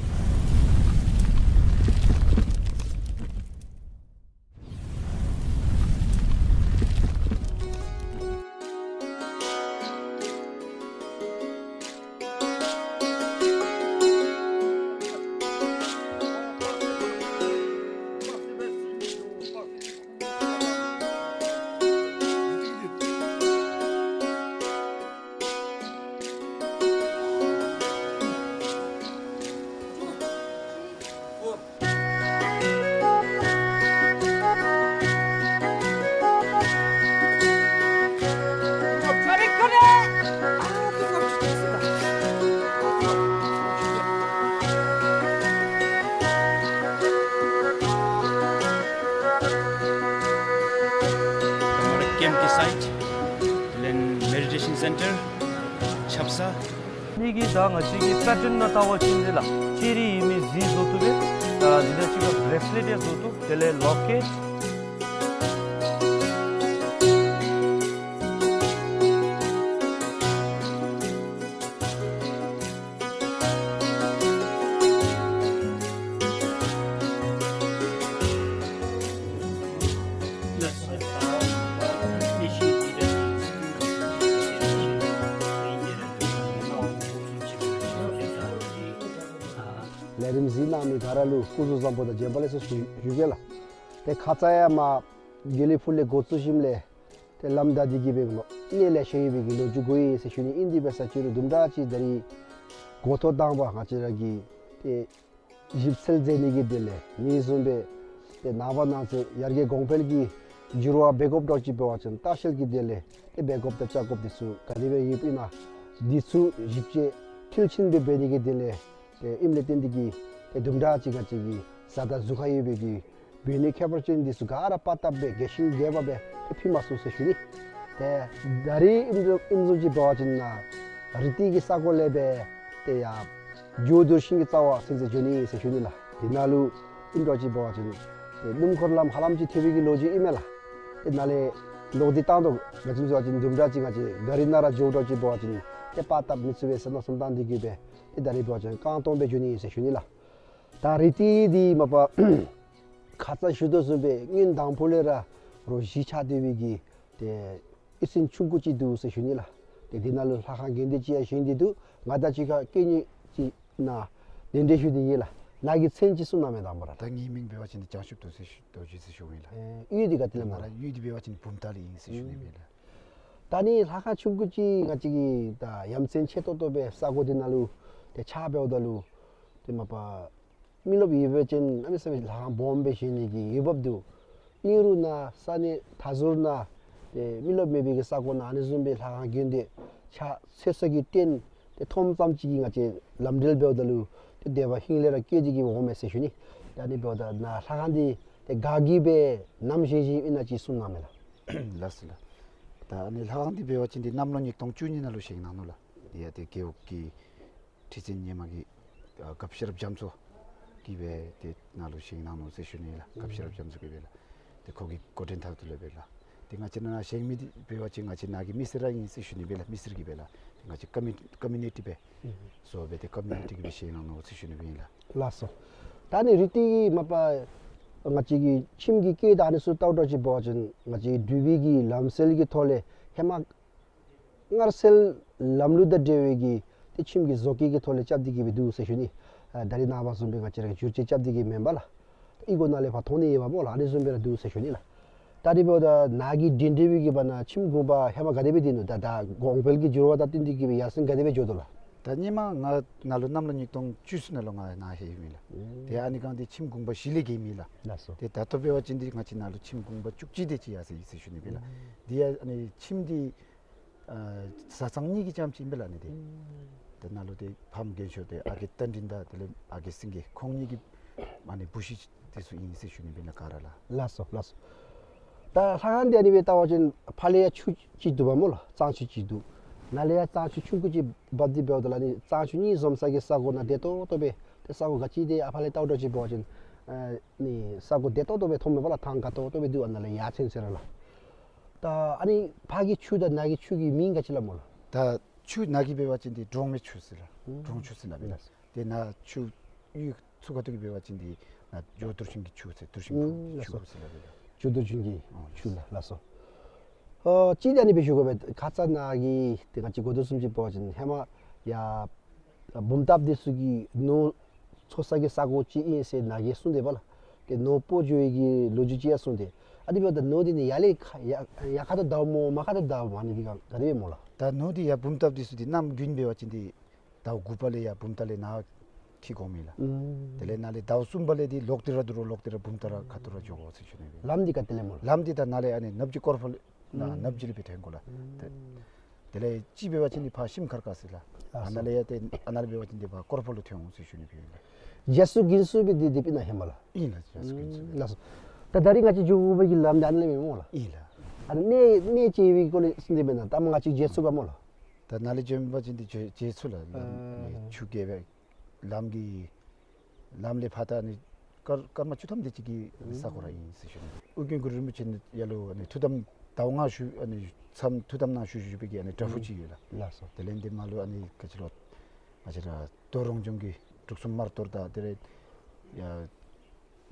ཀེམ་གྱི་སའིཊ་ལས་མེ་ཌི་ཊེ་ཤཱན་སེན་ཊར་ཆབ་གསང་། ནི་གི་ད་ང་བཅས་ཀྱི་པེ་ཊཱན་ནང་ལྟ་བ་ཅིན་དེ་ལགས་ཅེ་རི་ཨིན་མི་བཟི་བཟོ་བཏུབ་པས། ད་འདི་ནང་གཅིག་ཁར་བྲེསི་ལེཊ་ཡང་བཟོ་བཏུབ། དེ་ལས་ལོ་ཀེཊ། ལས་རིམ་གཟིགས་གནང་མི་ག་ར་ལུ་སྐུ་གཟུགས་བཟང་པོ་དང་བྱོན་པ་ལེགས་སོ་ཞུ་ཞུ་གེ་ལགས། ཏེ་ཁ་ཙ་ཡང་མར་དགེ་ལེགས་ཕུག་ལས་འགོ་བཙུགས་ཞིནམ་ལས་ཏེ་ལམ་བདའ་སྟེ་གི་སྦེ་ལོ་གནས་ལེ་ཤ་ཡོད་པའི་གི་ལོ་རྒྱུས་གོ་ཡི་ཟེར་ཞུ་ནི། ཨིན་དེ་འབད་ས་ཅིག་རུང་དུམ་གྲ་ཅིག་ད་རིས་འགོ་ཐོག་དང་པ་ང་བཅས་ར་གིས་ཏེ་ཞིབ་འཚོལ་མཛད་ནི་གི་དོན་ལས་ཨ་ནི་བཟུམ་སྦེ་ཏེ་ནངས་པ་གནངས་ཚེ་ཡར་རྒྱས་གོང་འཕེལ་གྱི་འགྱུར་བ་འབད་དགོཔ་འདྲཝ་ཅིག་འབད་བ་ཅིན་ལྟ་བཤལ་གྱི་དོན་ལས་ཏེ་འབད་དགོཔ་དང་བཅའ་དགོཔ་འདི་ཚུ་ག་དེ་སྦེ་ཡོདཔ་ཨིན་ན་འདི་ཚུ་ཞིབ་དཔྱད་མཐིལ་ཕྱིན་སྦེ་འབད་ནི་གི་དོན་ལས་ཏེ་ཨིནམ་ལས་བརྟེན་ཏེ་གི་ཏེ་དུམ་གྲ་ཅིག་ང་བཅས་ཀྱི་བཟའ་ཟླ་གཟུགས་ཁར་ཡོད་པའི་གི་བོད་གནས་ཁྱད་པར་ཅན་འདི་ཚུ་ག་ར་པར་བཏབ་སྦེ་རྒྱས་ཤིང་རྒྱས་པ་སྦེ་ཏེ་ཕུལ་མ་ཚུགས་ཟེར་ཞུ་ནི། ཏེ་ད་རིས་ཨིནམ་བཟུམ་ཨིནམ་བཟུམ་ཅིག་འབད་བ་ཅིན་ན་རི་ཏི་གི་ས་གོ་ལས་སྦེ་ཏེ་ཡར་ཇོ་བདུད་ཤིང་གི་རྩ་བར་ཚུན་ཚོད་འགྱོ་ནི་ཟེར་ཞུ་ནི་ལགས། དེ་ནང་ལུ་ཨིནམ་འདྲཝ་ཅིག་འབད་བ་ཅིན་ཏེ་སྣུམ་འཁོར་ལམ་ཧ་ལམ་ཅིག་ཐེབས་པའི་གི་ལོ་རྒྱུས་ཨིན་མས་ལགས། ཏེ་ནཱ་ལས་ལོག་སྟེ་བཏང་དོ་ག་ཅི་སྨོ་ཟེར་བ་ཅིན་དུམ་གྲ་ཅིག་ང་བཅས་གཱ་རི་ནང་ར་འགྱོཝ་འདྲཝ་ཅིག་འབད་བ་ཅིན་ཏེ་པར་བཏབ་མི་ཚུགས་པས་ཟེར་མནོ་བསམ་བཏང་སྟེ་གི་སྦེ་ཏེ་ད་རིས་འབད་བ་ཅིན་རྐང་སྟོང་སྦེ་འགྱོ་ནི་ཟེར་ཞུ་ནི་ལགས། ད་རི་ཏི་འདི་མ་པ་ཁ་ཙ་ཞུ་དོ་བཟུམ་སྦེ་སྔོན་དང་པོ་ལས་ར་རོ་བཞི་ཆགས་སྡོད་པའི་གི་ཏེ་གཡུས་ཚན་ཆུང་ཀུ་ཅིག་འདུག་ཟེར་ཞུ་ནི་ལགས། ཏེ་འདི་ནང་ལུ་ལྷ་ཁང་དགོན་སྡེ་ཅིག་ཡང་བཞེངས་ཏེ་འདུག། ང་དང་གཅིག་ཁར་སྐད་ཉན་ཅིག་ནཱ་གདན་འདྲེན་ཞུ་སྟེ་ཡོད་ལགས། ནཱ་གི་མཚན་ཅིག་གསུང་གནང་མས་དང་པ་ར། ད་ངེའི་མིང་འབད་བ་ཅིན་འདི་བྱང་ཆུབ་རྡོ་རྗེ་ཟེར་ཞུ་ཡི་ལགས། ཨེ་གཡུས་འདི་ག་ཏེ་ལས་སྨོ་ལགས། ང་ར་གཡུས་འདི་འབད་བ་ཅིན་འབུམ་ཐང་ལས་ཨིན་ཟེར་ཞུ་ནི་ཨིན་ལགས། ད་ནི་ལྷ་ཁང་ཆུང་ཀུ་ཅིག་ང་བཅས་ཀྱི་ད་ཡ་མཚན་ཆེ་ཏོག་ཏོ་སྦེ་ས་གོ་འདི་ནང་ལུ་ཏེ་ཆགས་འབདཝ་ད་ལུ་ཏེ་མ་པ་མི་རློབས་ཡོད་པ་ཅིན་གནམ་མེད་ས་མེད་ལྷ་ཁང་སྦོམ་སྦེ་བཞེངས་ནི་གི་འོས་འབབ་འདུག། ཨིན་རུང་ནཱ་ས་གནས་མཐའ་ཟུར་ནང་ཏེ་མི་རློབས་མེད་པའི་གི་ས་གོ་ནང་ཨ་ནི་བཟུམ་སྦེ་ལྷ་ཁང་དགོན་སྡེ་ཆགས་ཚུགས་ས་གི་རྟེན་ཏེ་མཐོངམ་ཙམ་ཅིག་གིས་ང་བཅས་ལམ་འགྲུལ་འབདཝ་ད་ལུ་ཏེ་དད་པ་ཧིང་ལས་ར་སྐྱེས་ཏེ་གི་འོང་མས་ཟེར་ཞུ་ནི། ད་ནི་འབདཝ་ད་ནཱ་ལྷ་ཁང་འདི་ཏེ་ག་གིས་སྦེ་ནམ་བཞེངས་བཞེངསམ་ཨིན་ན་ཅིག་གསུང་གནང་མས་ལགས། ལགས་སོ་ལགས། ད་ཨ་ནི་ལྷ་ཁང་འདི་འབད་བ་ཅིན་འདི་གནམ་ལོ་ཉིས་སྟོང་བཅུ་གཉིས་ནང་ལུ་བཞེངས་གནང་ནུག་ལགས། འདི་ཡང་ཏེ་རྒེད་འོག་གི་ཁྲི་འཛིན་སྔོན་མ་གི་ཨ་སྐབས་ཤེས་རབ་རྒྱ་མཚོ་གིས་སྦེ་ཏེ་ནཱ་ལུ་བཞེངས་གནང་ནུག་ཟེར་ཞུ་ནི་ལགས། སྐབས་ཤེས་རབ་རྒྱ་མཚོ་གིས་སྦེ་ལགས། ཏེ་ཁོ་གི་འགོ་འདྲེན་ཐོག་ལས་སྦེ་ལགས། ཏེ་ང་བཅས་ནཱ་བཞེངས་མི་འདི་འབད་བ་ཅིན་ང་བཅས་ནཱ་གི་མི་སེར་ར་ཨིན་ཟེར་ཞུ་ནི་སྦེ་ལགས། མི་སེར་གྱིས་སྦེ་ལགས། ཏེ་ང་བཅས་ཀོ་མི་ཀོ་མིའུ་ནི་ཊི་སྦེ་བཟོ་སྦེ་ཏེ་ཀོ་མིའུ་ནི་ཊི་གིས་སྦེ་བཞེངས་གནང་ནུག་ཟེར་ཞུ་ནི་སྦེ་ཨིན་ལགས། ལགས་སོ། ད་ནི་རི་ཏི་མ་པ་ང་བཅས་ཀྱི་ཁྱིམ་གྱི་སྐད་ད་ཨ་ནི་ཚུ་བལྟཝ་འདྲཝ་ཅིག་འབད་བ་ཅིན་ང་བཅས་འབྲུག་པའི་གི་ལམ་སྲོལ་གྱི་ཐོག་ལས་ཧེ་མ་སྔར་སྲོལ་ལམ་ལུགས་དང་འབྲེལ་བའི་གི་ཏེ་ཁྱིམ་གྱི་བཟོ་བཀོད་ཀྱི་ཐོག་ལས་རྐྱབ་སྟེ་གི་སྦེ་འདུག་ཟེར་ཞུ་ནི། ཨ་ད་རིས་ནངས་པ་བཟུམ་སྦེ་ང་བཅས་ར་གི་བསྒྱུར་བཅོས་རྐྱབ་སྟེ་གི་མེན་པ་ལགས། ཨི་གོ་ནང་ལས་ཕར་མཐོང་ནི་ཡོདཔ་སྨོ་ལགས། ཨ་ནི་བཟུམ་སྦེ་ར་འདུག་ཟེར་ཞུ་ནི་ལགས། ད་རིས་འབདཝ་ད་ནཱ་གི་གདན་འདྲེན་པའི་གི་བར་ན་ཁྱིམ་གུང་པ་ཧེ་མ་ག་དེ་སྦེ་སྡོད་ནུག། ད་ད་གོང་འཕེལ་གྱི་འགྱུར་བ་དང་བསྟུན་ཏེ་གི་སྦེ་ཡར་སེང་ག་དེ་སྦེ་འགྱོ་དོ་ལགས། ད་སྔོན་མ་ང་ནཱ་ལུ་གནམ་ལོ་ཉིས་སྟོང་བཅུ་གསུམ་ནང་ལུ་ང་ནཱ་ལྷོད་ཡི་ལགས། ཨུམ། ཏེ་ཨ་ནི་སྒང་འདི་ཁྱིམ་གུང་པ་བཞི་ལས་བརྒལ་མེད་ལགས། ལགས་སོ། ཏེ་ད་ལྟོ་འབད་བ་ཅིན་འདི་ང་བཅས་ནཱ་ལུ་ཁྱིམ་གུང་པ་བཅུ་གཅིག་དེ་ཅིག་ཡར་སོ་ཡི་ཟེར་ཞུ་ནི་སྦེ་ལགས། ཨུམ། འདི་ཡང་ཨ་ནི་ཁྱིམ་འདི་ཨ་བཟའ་ཚང་གཉིས་ཀྱི་རྐྱངམ་ཅིག་ཨིན་པས་ལགས། ཨ་ནི་འདི་ཨུམ། ཏེ་ནཱ་ལུ་ཏེ་ཕམ་རྒན་ཤོས་ཏེ་ཨ་རྒས་རྟ་མགྲིན་དང་དེ་ལས་ཨ་རྒས་སེང་གེ་ཁོང་གཉིས་ཀྱིས་ཨ་ནི་བུ་གཞི་དེ་ཚུ་ཨིན་ཟེར་ཞུ་ནི་སྦེ་ལགས། ག་ར་ལགས། ལགས་སོ་ལགས་སོ། ད་ལྷ་ཁང་འདི་ཨ་ནི་སྦེ་བལྟ་བ་ཅིན་ཕར་ལས་ཡར་ཆུ་ཅིག་འདུག་པ་སྨོ་ལགས། གཙང་ཆུ་ཅིག་འདུག། ནཱ་ལས་ཡར་གཙང་ཆུ་ཆུང་ཀུ་ཅིག་འབབ་སྟེ་འབདཝ་ད་ལུ་ཨ་ནི་གཙང་ཆུ་གཉིས་འཛོམས་ས་གི་ས་གོ་ནང་བདེ་ཏོག་ཏོ་སྦེ་ཏེ་ས་གོ་ག་ཅི་དེ་ཨ་ཕར་ལས་བལྟཝ་འདྲཝ་ཅིག་འབད་བ་ཅིན་ཨ་ནི་ས་གོ་བདེ་ཏོག་ཏོ་སྦེ་མཐོངམ་མས་པ་ལགས། ཐང་དགའ་ཏོག་ཏོ་སྦེ་འདུག། ཨ་ནཱ་ལས་ཡར་ཚུན་ཚོད་ར་ལགས། ད་ཨ་ནི་ཕར་གྱི་ཆུ་དང་ནཱ་གི་ཆུ་གི་མིང་ག་ཅི་སླབ་སྨོ་ལགས། ད་ཆུ་ནཱ་གི་འབད་བ་ཅིན་འདི་འབྲོང་མའི་ཆུ་ཟེར་ལགས། ཨུམ། འབྲོང་ཆུ་ཟེར་སླབ་ཨིན་ལགས། ལགས། ཏེ་ནཱ་ཆུ་གཡུས་ཚུ་ཁ་ཐུག་གི་འབད་བ་ཅིན་འདི་ནཱ་ཇོ་བདུད་ཤིང་གི་ཆུ་ཟེར་བདུད་ཤིང་ཨུམ་ལགས་སོ། ཆུ་ཟེར་སླབ་ཨིན་ལགས། ཇོ་བདུད་ཤིང་གི་ཨོ་ཆུ་ལགས། ལགས་སོ། ཨོ་ཅིག་ད་ཨ་ནི་སྦེ་ཞུ་དགོ་པས། ཁ་ཙ་ནཱ་གི་ཏེ་ང་བཅས་གོ་དོ་བཟུམ་ཅིག་འབད་བ་ཅིན་ཧེ་མ་ཡར་བུམ་ཐང་འདི་ཚུ་གི་ནོར་འཚོ་ས་གི་ས་གོ་ཅིག་ཨིན་ཟེར་ནཱ་གིས་གསུངས་ཏེ་པ་ལགས། ཏེ་ནོར་སྤོ་འགྱོ་བའི་གི་ལོ་རྒྱུས་ཅིག་ཡང་གསུངས་ཏེ། ཨ་ནི་འབདཝ་ད་ནོར་འདི་ནི་ཡར་ལས་ཁ་ཡར་ཡར་ཁ་ཐུག་བདའཝ་སྨོ་མར་ཁ་ཐུག་བདའཝ་སྨོ་ཨ་ནི་འདི་ག་ག་དེ་སྦེ་སྨོ་ལགས། ད་ནོར་འདི་ཡར་བུམ་ཐང་འདི་ཚུ་འདི་གནམ་དགུན་འབད་བ་ཅིན་འདི་ཟླཝ་དགུ་པ་ལས་ཡར་བུམ་ཐང་ལས་ནཱ་འཁྱིད་དགོ་མས་ལགས། ཨུམ། དེ་ལས་ནཱ་ལས་ཟླཝ་གསུམ་པ་ལས་འདི་ལོག་སྟེ་ར་འདི་རུ་ལོག་སྟེ་ར་བུམ་ཐང་ར་ཁ་ཐུག་ར་འགྱོ་དགོ་ཟེར་ཞུ་ནི་སྦེ། ལམ་འདི་ག་ཏེ་ལས་སྨོ་ལགས། ལམ་འདི་ད་ནཱ་ལས་ཨ་ནི་ནབ་ཇི་སྐོར་ཕོག་ལས་ནཱ་ཨུམ། ནབ་ཇི་ལས་སྦེ་ཐོན་དགོ་ལགས། ཏེ་ཨུམ། དེ་ལས་ཅིག་འབད་བ་ཅིན་འདི་ཕར་ཤིམ་ཁར་ཁ་ཟེར་ལགས། ལགས་སོ། ཨ་ནཱ་ལས་ཡར་ཏེ་ཨ་ནཱ་ལས་འབད་བ་ཅིན་འདི་ཕར་སྐོར་ཕོག་ལུ་ཐོན་འོང་ཟེར་ཞུ་ནི་སྦེ་ཨིན་ལགས། རྒྱལ་སྲུང་དགོན་ཚུ་སྦེ་འདི་འདི་སྦེ་ཨིན་ན་ཧེ་མ་ལགས། ཨིན་ལགས། རྒྱལ་སྲུང་དགོན་ཚུ་སྦེ། ལགས་སོ། ད་ད་རིས་ང་བཅས་འགྱོ་དགོ་པའི་གི་ལམ་འདི་ཨ་ནཱ་ལས་སྦེ་སྨོ་ལགས། ཨིན་ལགས། ཨ་ནི་གནས་གནས་ཅིག་ཡོད་པའི་སྐོར་ལས་གསུངས་ཏེ་མེན་ན། ད་མ་ང་བཅས་མཇལ་ཚུགས་པ་སྨོ་ལགས། ད་ནཱ་ལས་འབྱོན་པ་ཅིན་འདི་མཇལ་མཇལ་ཚུགས་ལགས། ཨ་ནི་ཆུ་རྐྱལ་སྦེ་ལམ་གྱི་ལམ་ལས་ཕར་ད་ནི་ སྐར་སྐར་མ་བཅུ་ཐམ་དེ་ཅིག་གི་ས་གོ་ར་ཨིན་ཟེར་ཞུ་ནི། ཨོ་རྒྱན་གུ་རུ་རིན་པོ་ཆེ་ནི་ཡ་ལུ་ཨ་ནི་ཐུགས་དམ་ཟླཝ་ལྔ་ཞུ་ཨ་ནི་མཚམས་ཐུགས་དམ་གནང་ཞུ་ཞུ་བའི་གི་ཨ་ནི་བྲག་ཕུག་ཅིག་ཡོད་ལགས། ལགས་སོ། དེ་ལས་འདི་མར་ལུ་ཨ་ནི་ག་ཅི་ལོ་ང་བཅས་ར་རྡོ་རོང་ལྗོངས་ཀྱི་འབྲུག་གསུམ་དམར་གཏོར་དང་དེ་ལས་ཡ་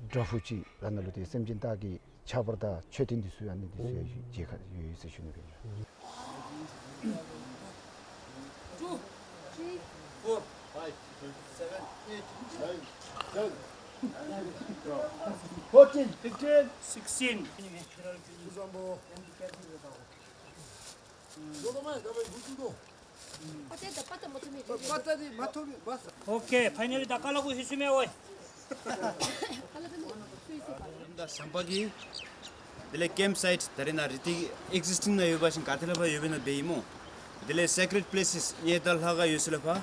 བྲག་ཕུག་ཅིག་ཨ་ནཱ་ལུ་དེ་སེམས་ཅན་དག་གི་ཆགས་པར་དང་མཆོད་རྟེན་འདི་ཚུ་ཨ་ནི་འདི་ཚུ་ཡོད་ཡོད་ཟེར་ཞུ་ནི་སྦེ། Two, three, four, five, seven, eight, nine, ten, eleven, twelve, fourteen, fifteen, sixteen. Okay, finally ད་ཀ་ལ་གུ་ཧི་སུ་མེ་ཝའི། ད་ཟམ་པ་གི་དེ་ལས་ཀེམ་སའིཊ་ད་རེས་ནཱ་རི་ཏི་ཨེག་ཟིསི་ཊིང་ནང་ཡོད་པ་ཅིན་ག་ཏེ་ལས་ཕར་ཡོད་པས་ན་འབད་ཡི་སྨོ། དེ་ལས་སེ་ཀྲེཌ་པེ་ལེ་སེས་ཉེ་ད་ལྷ་ཁང་ཡོད་ས་ལས་ཕར།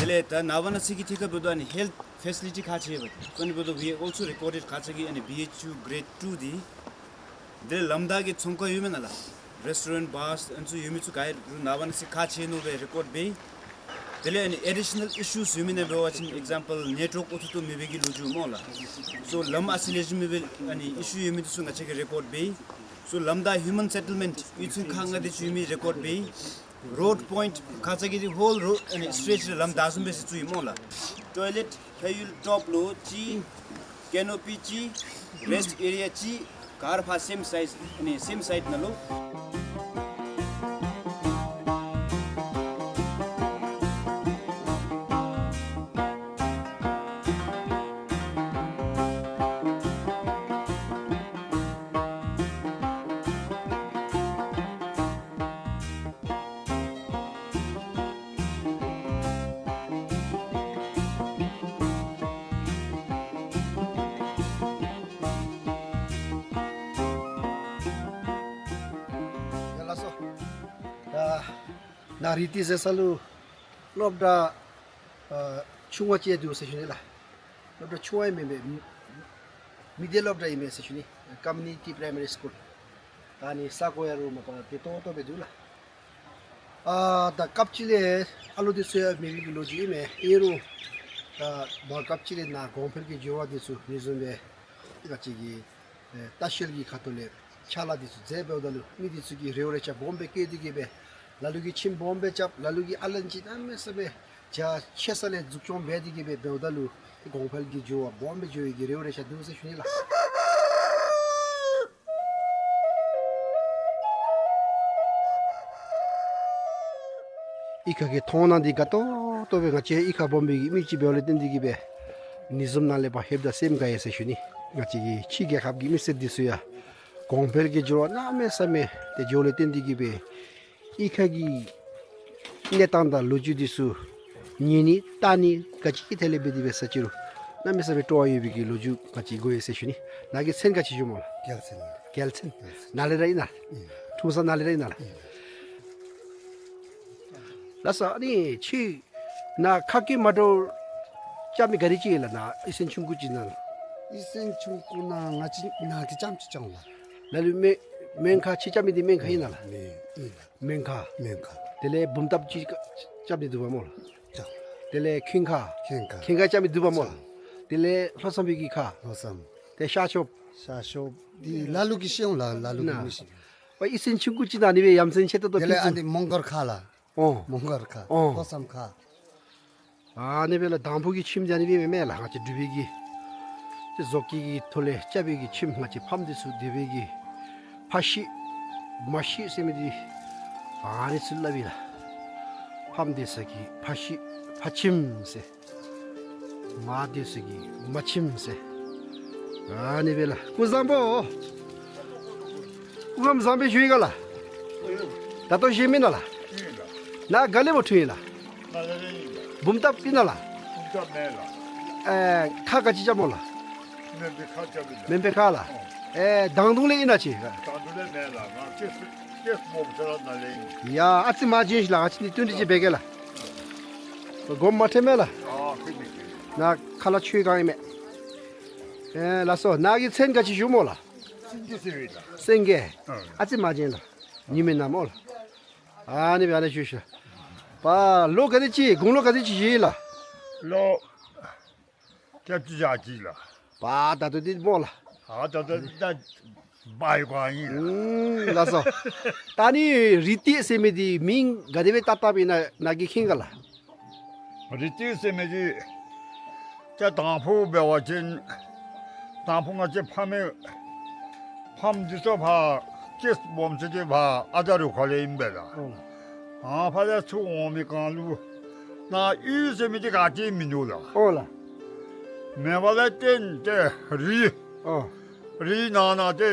དེ་ལས་ད་ན་བ་ན་སི་གི་ཐད་ཁར་འབདཝ་ད་ཨ་ནི་ཧེལཐ་ཕེ་སི་ལི་ཊི་ཁག་ཆེ་བས། ད་ཨ་ནི་འབདཝ་ད་we also recorded ཁ་ཙ་གི་ཨ་ནི་བི་ཨེཆ་ཡུ་གྲེཌ་ཊུ་འདི། དེ་ལས་ལམ་བདའ་གི་ཚོང་ཁང་ཡོད་མེན་ན་ལགས། རེསི་ཊོ་རེནཊ་བཱརསི་ཨ་ནི་ཚུ་ཡོད་མི་ཚུ་ག་ར་ན་བ་ན་སི་ཁག་ཆེ་ནུག་སྦེ་རེ་ཀོཌ་འབད་ཡི། དེ་ལས་ཨ་ནི་ཨེ་ཌི་ཤ་ནཱལ་ཨི་ཤུས་ཡོད་མི་ནང་འབད་བ་ཅིན་ཨེག་ཛམ་པཱལ་ནེཊ་ཝརཀ་ཨོ་ཐུ་ཏོ་མེད་པའི་གི་ལོ་རྒྱུས་སྨོ་ལགས། སོ་ལམ་ཨའི་སོ་ལེ་ཤཱན་མེད་པའི་ཨ་ནི་ཨི་ཤུ་ཡོད་མི་འདི་ཚུ་ང་བཅས་ཀྱིས་རེ་ཀོཌ་འབད་ཡི། སོ་ལམ་བདའ་ཧིའུ་མཱན་སེ་ཊལ་མེནཊ་གཡུས་ཚན་ཁག་ལྔ་དེ་ཅིག་ཡོད་མི་རེ་ཀོཌ་འབད་ཡི། རོཌ་པོའིནཊ་ཁ་ཙ་གི་དེ་ཧོལ་རོཌ་ཨ་ནི་སི་ཊེ་ཅི་ར་ལམ་བདའ་བཟུམ་སྦེ་ཟེར་བཙུགས་ཡི་སྨོ་ལགས། ཊོའི་ལེཊ་ཕ་ཡུལ་ཊོབ་ལུ་ཅིག། ཀེ་ནོ་པི་ཅིག། རེསཊ་ཨེ་རི་ཡ་ཅིག། ག་ར་ཕར་སེམ་སའིཛ་ཨ་ནི་སེམ་སའིཊ་ནང་ལུ། ཡ་ལགས་སོ། ད་ནཱ་རི་ཏི་ཟེར་ས་ལུ་སློབ་གྲྭ་ཨ་ཆུང་བ་ཅིག་འདུག་ཟེར་ཞུ་ནི་ལགས། སློབ་གྲྭ་ཆུང་བ་ཨིན་མས་མི་མི་སྡེ་སློབ་གྲྭ་ཨིན་མས་ཟེར་ཞུ་ནི། ཀོ་མིའུ་ནི་ཊི་པ་རའི་མ་རི་སི་ཀུལ། ད་ཨ་ནི་ས་གོ་ཡང་རུང་མ་པ་དེ་ཏོག་ཏོ་སྦེ་འདུག་ལགས། ཨ་ད་སྐབས་ཅིག་ལས་ཨ་ལོ་འདི་ཚུ་ཡང་མེད་པའི་གི་ལོ་རྒྱུས་ཨིན་མས། ཨིན་རུང་ད་མ་སྐབས་ཅིག་ལས་ནཱ་གོང་འཕེལ་གྱི་འགྱུར་བ་འདི་ཚུ་ཨ་ནི་བཟུམ་སྦེ་ང་བཅས་ཀྱི་ཨེ་ལྟ་བཤལ་གྱི་ཁ་ཐུག་ལས་ཕྱག་ལཱ་འདི་ཚུ་མཛད་འབདཝ་ད་ལུ་མི་འདི་ཚུ་གིས་རེ་བ་རེ་ཆ་སྦོམ་སྦེ་བསྐྱེད་དེ་གིས་སྦེ་ལ་ལུ་གིས་ཁྱིམ་སྦོམ་སྦེ་རྐྱབ། ལ་ལུ་གིས་ཨ་ལན་ཅིག་གནམ་མེད་ས་མེད་རྒྱ་ཆེ་ས་ལས་འཛུགས་སྐྱོང་འབད་དེ་གིས་སྦེ་འབདཝ་ད་ལུ་གོང་འཕེལ་གྱི་འགྱུར་བ་སྦོམ་སྦེ་འགྱོ་ནི་གི་རེ་བ་རེ་ཆ་འདུག་ཟེར་ཞུ་ནི་ལགས། གཡུས་ཁ་གི་མཐོང་སྣང་འདི་དགའ་ཏོག་ཏོ་སྦེ་ང་བཅས་གཡུས་ཁ་སྦོམ་པའི་གི་མི་ཅིག་འབདཝ་ལས་བརྟེན་ཏེ་གིས་སྦེ་ཨ་ནི་བཟུམ་ནང་ལས་ཕར་ལྷོདཔ་ད་སེམས་དགའ་ཡི་ཟེར་ཞུ་ནི། ང་བཅས་ཀྱི་ཕྱི་རྒྱལ་ཁབ་ཀྱི་མི་སེར་འདི་ཚུ་ཡང་གོང་འཕེལ་གྱི་འགྱུར་བ་གནམ་མེད་ས་མེད་དེ་འགྱོཝ་ལས་བརྟེན་ཏེ་གིས་སྦེ་གཡུས་ཁ་གི་གནས་སྟངས་དང་ལོ་རྒྱུས་འདི་ཚུ་ཉན་ནི་བལྟ་ནི་ག་ཅི་གི་ཐད་ལས་འབད་དེ་འབད་ས་ཅི་རུང་གནམ་མེད་ས་མེད་སྤྲོ་བ་ཡོད་པའི་གི་ལོ་རྒྱུས་ང་བཅས་གོ་ཡི་ཟེར་ཞུ་ནི། ནཱ་གི་མཚན་ག་ཅི་ཞུཝ་སྨོ་ལགས། རྒྱལ་མཚན། རྒྱལ་མཚན། རྒྱལ་མཚན། ནཱ་ལས་ར་ཨིན་ན། ཨིན། ཁྲུང་ས་ནཱ་ལས་ར་ཨིན་ན་ལགས། ཨིན། ལགས་སོ། ཨ་ནི་ཁྱོད་ནཱ་ཁ་སྐད་མ་འདྲཝ་རྐྱབ་མི་ག་དེ་ཅིག་ཡོད་ལགས། ནཱ་གཡུས་ཚན་ཆུང་ཀུ་ཅིག་ནང་ལགས། གཡུས་ཚན་ཆུང་ཀུ་ནང་ང་བཅས་ནཱ་གི་རྐྱངམ་ཅིག་རྐྱབ་ལགས། ལ་ལུ་སྨན་སྨན་ཁང་ཅིག་རྐྱབ་མི་འདི་སྨན་ཁང་ཨིན་ན་ལགས། ཨིན། ཨིན་ལགས། སྨན་ཁང་། སྨན་ཁང་། དེ་ལས་འབུམ་ཐབ་ཅིག་རྐྱབ་ནི་འདུག་པ་སྨོ་ལགས། རྐྱབ། དེ་ལས་མཁན་ཁང་། མཁན་ཁང་། མཁན་ཁང་རྐྱབ་མི་འདུག་པ་སྨོ་ལགས། རྐྱབ། དེ་ལས་ལྷོ་མཚམས་པའི་གི་ཁང་། ལྷོ་མཚམས། དེ་ཤར་ཕྱོགས། ཤར་ཕྱོགས་འདི་ལ་ལུ་གིས་ཤེས་འོང་ལགས། ལ་ལུ་གིས་ནཱ་མི་ཤེས། པ་གཡུས་ཚན་ཆུང་ཀུ་ཅིག་ནང་ཨ་ནི་སྦེ་ཡ་མཚན་ཆེ་ཏོག་ཏོ་ཕུལ་ཚུགས། དེ་ལས་ཨ་ནི་མོང་སྒར་ཁ་ལགས། ཨོ། མོང་སྒར་ཁ། ཨོ། ལྷོ་མཚམས་ཁ། ཨ་ནི་སྦེ་ལགས། དང་ཕུ་གི་ཁྱིམ་འདི་ཨ་ནི་སྦེ་མེན་མས་ལགས། ང་བཅས་འབྲུག་པའི་གི་ཏེ་བཟོ་བཀོད་ཀྱི་ཐོག་ལས་རྐྱབ་པའི་གི་ཁྱིམ་ང་བཅས་ཕམ་སྡོད་ས་སྡོད་པའི་གི་ཕ་ཤི་མ་ཤི་ཟེར་མི་འདི་ཨ་ནི་ཚུ་སླབ་ཨིན་ལགས། ཕམ་སྡོད་ས་གི་ཕ་ཤི་ཕ་ཁྱིམ་ཟེར། མ་སྡོད་ས་གི་མ་ཁྱིམ་ཟེར། ཨ་ནི་སྦེ་ལགས། སྐུ་གཟུགས་བཟང་པོ། སྐུ་ཁམས་བཟང་པོ་ཞུ་ཡི་ག་ལགས། ད་ལྟོ་བཞེས་མེན་ན་ལགས། ཨིན་ལགས། ནཱ་ག་ལས་འབདཝ་འཁྲུངས་ཡི་ལགས། ནཱ་ལས་ཨིན་ལགས། འབུམ་ཐབ་ཨིན་ན་ལགས། འབུམ་ཐབ་མེན་ལགས། ཨེ་ཁ་ག་ཅི་རྐྱབ་སྨོ་ལགས། སྨན་པའི་ཁ་རྐྱབ་ཨིན་ལགས། སྨན་པའི་ཁ་ལགས། ཨོ། ཨེ་དང་དུང་ལས་ཨིན་ན་ཅིག། དང་དུང་ལས་མེན་ལགས། ང་ཁྱེད་ཁྱེད་སྨོ་ཚ་ལགས་ནཱ་ལས་ཨིན། ཡ་ཨ་ཙི་མ་བྱིན་ཤིག་ལགས། ང་བཅས་ནི་བསྟུན་གྲོས་ཅིག་འབད་གེ་ལགས། སྒོམ་མ་ཁྲེལ་མས་ལགས། ཨ་ཁྲེལ་མས་ཁྲེལ་མས། ནཱ་ཁ་ལག་མཆོད་གང་ཨིན་མས། ཨེ་ལགས་སོ། ནཱ་གི་མཚན་ག་ཅི་ཞུཝ་སྨོ་ལགས། སེང་གེ་ཟེར་ཡི་ལགས། སེང་གེ། ཨ་ཙི་མ་བྱིན་ལགས། ཉི་མའི་ནང་སྨོ་ལགས། ཨ་ནི་སྦེ་ཨ་ནི་ཞུ་ཞུ། པ་ལོ་ག་དེ་ཅིག་དགུང་ལོ་ག་དེ་ཅིག་བཞེས་ཡི་ལགས། ལོ་བརྒྱད་ཅུ་གྱ་གཅིག་ལགས། པ་ད་ལྟོ་འདི་སྨོ་ལགས། ཨ་ད་ལྟོ་ད་བའི་གོ་ཨིན། ཨུམ་ལགས་སོ། ད་ནི་རི་ཏི་ཟེར་མི་འདི་མིང་ག་དེ་སྦེ་བཏགས་བཏགསཔ་ཨིན་ན་ནཱ་གིས་མཁྱེན་ག་ལགས། རི་ཏི་ཟེར་མི་འདི་ཏེ་དང་ཕུ་འབད་བ་ཅིན་དང་ཕུ་ང་བཅས་ཕ་མའི་ཕམ་འདི་ཚུ་ཕར་སྐྱེས་སྦོམ་ཚུ་འདི་ཕར་ཨ་ད་རུ་ཁ་ལས་ཨིན་པས་ལགས། ཨོ་ལགས། ཨ་ཕར་ལས་ཚུར་འོང་མི་གང་ལུ་ནཱ་གཡུས་ཟེར་མི་འདི་ག་ཅི་མིན་འདུག་ལགས། ཨོ་ལགས། མེད་པ་ལས་བརྟེན་ཏེ་རི། ཨོ། རིའི་ནང་ན་ཏེ་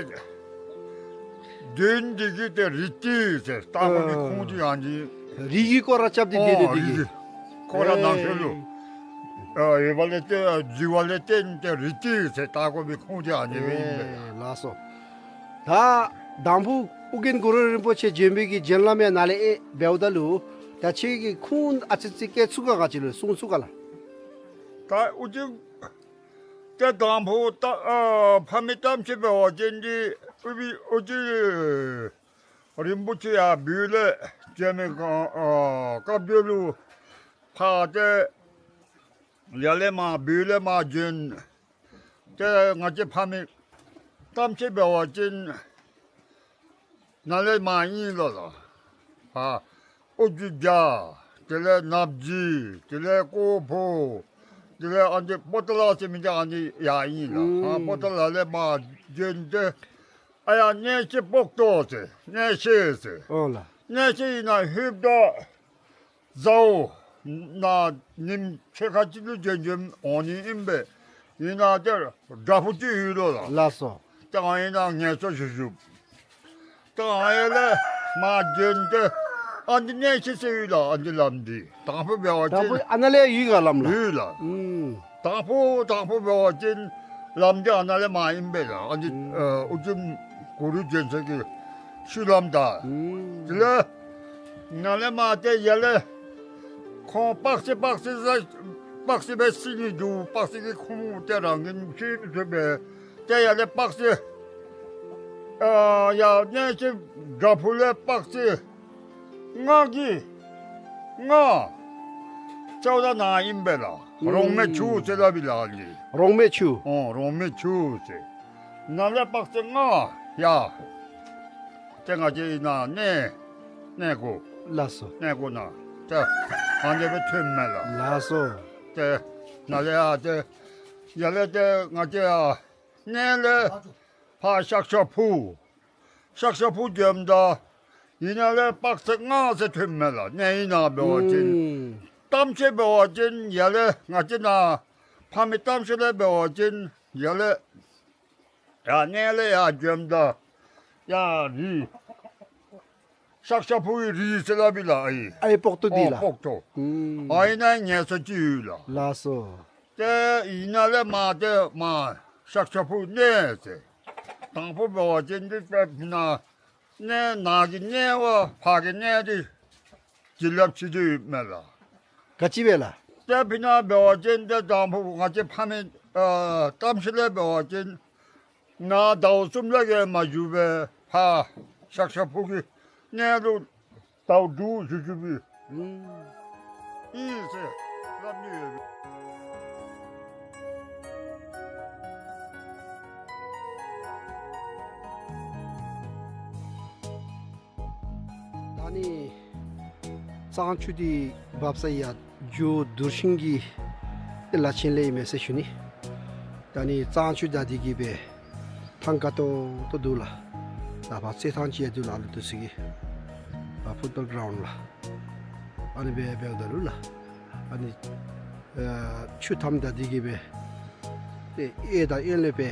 གདོན་འདི་གིས་ཏེ་རི་ཏི་ཟེར་བཏགས་དགོ་པའི་ཨ་ཁུངས་འདི་ཨ་ནི། རི་གིས་སྐོར་ར་རྐྱབ་སྟེ་ཨོ་སྡོད་དེ་རི་གིས་སྐོར་ར་ནང་ཤོར་ལུ། ཨེ་ཨ་ཡོད་པ་ལས་ཏེ་རྫི་བ་ལས་བརྟེན་ཏེ་རི་ཏི་ཟེར་བཏགས་དགོ་པའི་ཁུངས་འདི་ཨ་ནི་སྦེ་ཨིན་པས། ཨེ་ལགས་སོ། ད་དང་ཕུ་ཨོ་རྒྱན་གུ་རུ་རིན་པོ་ཆེ་བྱོན་པའི་གི་བྱོན་ལམ་ཡང་ནཱ་ལས་ཨེ་འབདཝ་ད་ལུ་ད་ཁྱོད་ཀྱིས་ཁུངས་ཨ་ཙི་ཙི་བཀལ་ཚུགས་ག་ག་ཅི་ལུ་གསུང་ཚུགས་ག་ལགས། ད་ཨོ་རྒྱན་ཏེ་དང་ཕུ་ད་ཨ་ཕ་མའི་གཏམ་ཅིག་འབད་བ་ཅིན་འདི་ཨོ་བི་ཨོ་རྒྱན་རིན་པོ་ཆེ་ཡར་བོད་ལས་བྱོན་མི་ག་ཨ་སྐབས་དེ་ལུ་ཕར་ཏེ་ཡར་ལས་མར་བོད་ལས་མར་བྱོན། ཏེ་ང་བཅས་ཕ་མའི་གཏམ་ཅིག་འབད་བ་ཅིན་ནཱ་ལས་མར་ཨིན་ལོ་ལགས། ཨ་ཨོ་རྒྱུ་རྒྱ། དེ་ལས་ནབ་ཇི། དེ་ལས་ཀོ་ཕོ། དེ་ལས་ཨ་ནི་པོ་ཏ་ལ་ཟེར་མི་འདི་ཨ་ནི་ཡར་ཨིན་ལགས། ཨ་ཨུམ་པོ་ཏ་ལ་ལས་མར་བྱོན་ཏེ་ཨ་ཡར་གནས་ཆེན་སྤོག་ཏོ་ཟེར་གནས་ཆེན་ཟེར། ཨོ་ལགས། གནས་ཆེན་ཨིན་ན་ལྷོདཔ་ད་ཟ་འོག་ནཱ་ཉིནམ་ཕྱེད་ཀ་ཅིག་ལུ་བྱོན་བྱོནམ་འོང་ནི་ཨིན་པས། ཨིན་ན་ཏེ་བྲག་ཕུག་ཅིག་ཡོད་ལོ་ལགས། ལགས་སོ། ཏེ་ཨ་ནི་ནང་ངལ་གསོ་ཞུ་ཞུ། ཏེ་ཨ་ནི་ལས་མར་བྱོན་ཏེ་ཨ་ནི་གནས་ཆེན་ཟེར་ཡོད་ལགས། ཨ་ནི་ལམ་འདི་དང་ཕུ་འབད་བ་ཅིན་དང་ཕུ་ཨ་ནཱ་ལས་ཡོད་ག་ལམ་ལགས། ཡོད་ལགས། ཨུམ། དང་ཕུ་དང་ཕུ་འབད་བ་ཅིན་ལམ་འདི་ཨ་ནཱ་ལས་མར་ཨིན་པས་ལགས། ཨ་ནི་ཨུམ་ཨ་ཨོ་རྒྱན་གུ་རུ་བྱོན་ས་གི་ཤུལ་ལམ་ད། ཨུམ། དེ་ལས་ནཱ་ལས་མར་ཏེ་ཡར་ལས་ཁོང་དཔག་ཚད་དཔག་ཚད་ཟ་དཔག་ཚད་སྦེ་ཟེར་ནི་འདུག། དཔག་ཚད་ཀྱི་ཁོང་ཏེ་རང་གི་ཤེས་མི་ཚུགས་པས། ཏེ་ཡར་ལས་དཔག་ཚད་ཨ་ཡར་གནས་ཆེན་བྲག་ཕུག་ལས་དཔག་ཚད་ལྔ་གི་ལྔ་ཟེརཝ་ད་ནཱ་ཨིན་པས་ལགས། ཨུམ། རོང་སྨད་ཆུ་ཟེར་སླབ་ཨིན་ལགས་ཨ་ནི། རོང་སྨད་ཆུ། ཨོ་རོང་སྨད་ཆུ་ཟེར། ནཱ་ལས་དཔག་ཚད་ལྔ་ཡར་ཏེ་ང་བཅས་ཨིན་ན་གནས་གནས་སྒོ། ལགས་སོ། གནས་སྒོ་ནང་ཏེ་ཨ་ནི་སྦེ་ཐོནམ་མས་ལགས། ལགས་སོ། ཏེ་ནཱ་ལས་ཡར་ཏེ་ཡར་ལས་ཏེ་ང་བཅས་ཡར་གནས་ལས་ཕར་ཤཱཀྱ་ཕུག། ཤཱཀྱ་ཕུག་བྱོནམ་ད་ཨིན་ན་ལས་དཔག་ཚད་ལྔ་ཟེར་ཐོནམ་མས་ལགས། གནས་ཨིན་ན་འབད་བ་ཅིན། ཨུམ། གཏམ་ཅིག་འབད་བ་ཅིན་ཡར་ལས་ང་བཅས་ནཱ་ཕ་མའི་གཏམ་ཅིག་ལས་འབད་བ་ཅིན་ཡར་ལས་ཡར་གནས་ལས་ཡར་བྱོནམ་ད་ཡར་རི་ཤཱཀྱ་ཕུག་གི་རི་ཟེར་སླབ་ཨིན་ལགས་ཨ་ཡི། ཨ་ཡི་སྤོག་ཏོ་འདི་ཨོ་ལགས། སྤོག་ཏོ། ཨུམ། ཨ་ཡི་ནང་ངལ་གསོ་ཅིག་ཡོད་ལགས། ལགས་སོ། ཏེ་ཨིན་ན་ལས་མར་ཏེ་མར་ཤཱཀྱ་ཕུག་གནས་ཟེར། དང་ཕུ་འབད་བ་ཅིན་འདི་ཏེ་ཕི་ནཱ་གནས་ནང་གི་གནས་པ་ཕར་གྱི་གནས་འདི་བྱིན་རླབས་ཆེ་ཏོག་ཡོདཔ་མས་ལགས། ག་ཅི་སྦེ་ལགས། ཏེ་ཕི་ནཱ་འབད་བ་ཅིན་ཏེ་དང་ཕུ་ང་བཅས་ཕ་མའི་ཨ་གཏམ་ཅིག་ལས་འབད་བ་ཅིན་ནཱ་ཟླཝ་གསུམ་ལས་བརྒལ་མ་བཞུགས་པས། ཕར་ཤཱཀྱ་ཕུག་གི་གནས་ལུ་ཟླཝ་དྲུག་བཞུགས་བཞུགསཔ་ཨིན། ཨུམ། ཨིན་ཟེར་སླབ་ནི་ཡོད། ད་ནི་གཙང་ཆུ་འདི་འབབ་ས་ཡར་རྒྱུ་དུར་ཤིང་གི་ལ་ཆེན་ལས་ཨིན་མས་ཟེར་ཞུ་ནི། ད་ནི་གཙང་ཆུ་ད་འདི་གིས་སྦེ་ཐང་ཀ་ཏོག་ཏོ་འདུག་ལགས། ད་ཕར་རྩེད་ཐང་ཅིག་ཡང་འདུག་ལགས། ཨ་ལུ་འདི་ཚུ་གི་ཕར་ཕུཊ་བཱོལ་གཱ་རའུནཌ་ལགས། ཨ་ནི་སྦེ་འབདཝ་ད་ལུ་ལགས། ཨ་ནི་ཨ་ཆུ་མཐའམ་ད་འདི་གིས་སྦེ་ཏེ་གཡས་དང་གཡོན་ལས་སྦེ་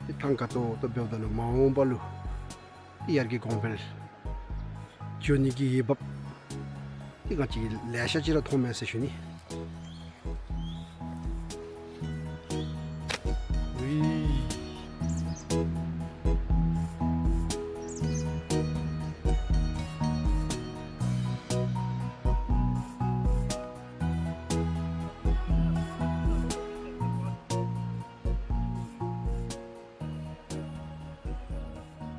ཏེ་ཐང་ཀ་ཏོག་ཏོ་འབདཝ་ད་ལུ་མ་འོངས་པ་ལུ་ཏེ་ཡར་གྱི་གོང་འཕེལ་འགྱོ་ནི་གི་འོས་འབབ་ཏེ་ང་བཅས་ལེ་ཤ་ཅིག་ར་མཐོངམ་མས་ཟེར་ཞུ་ནི།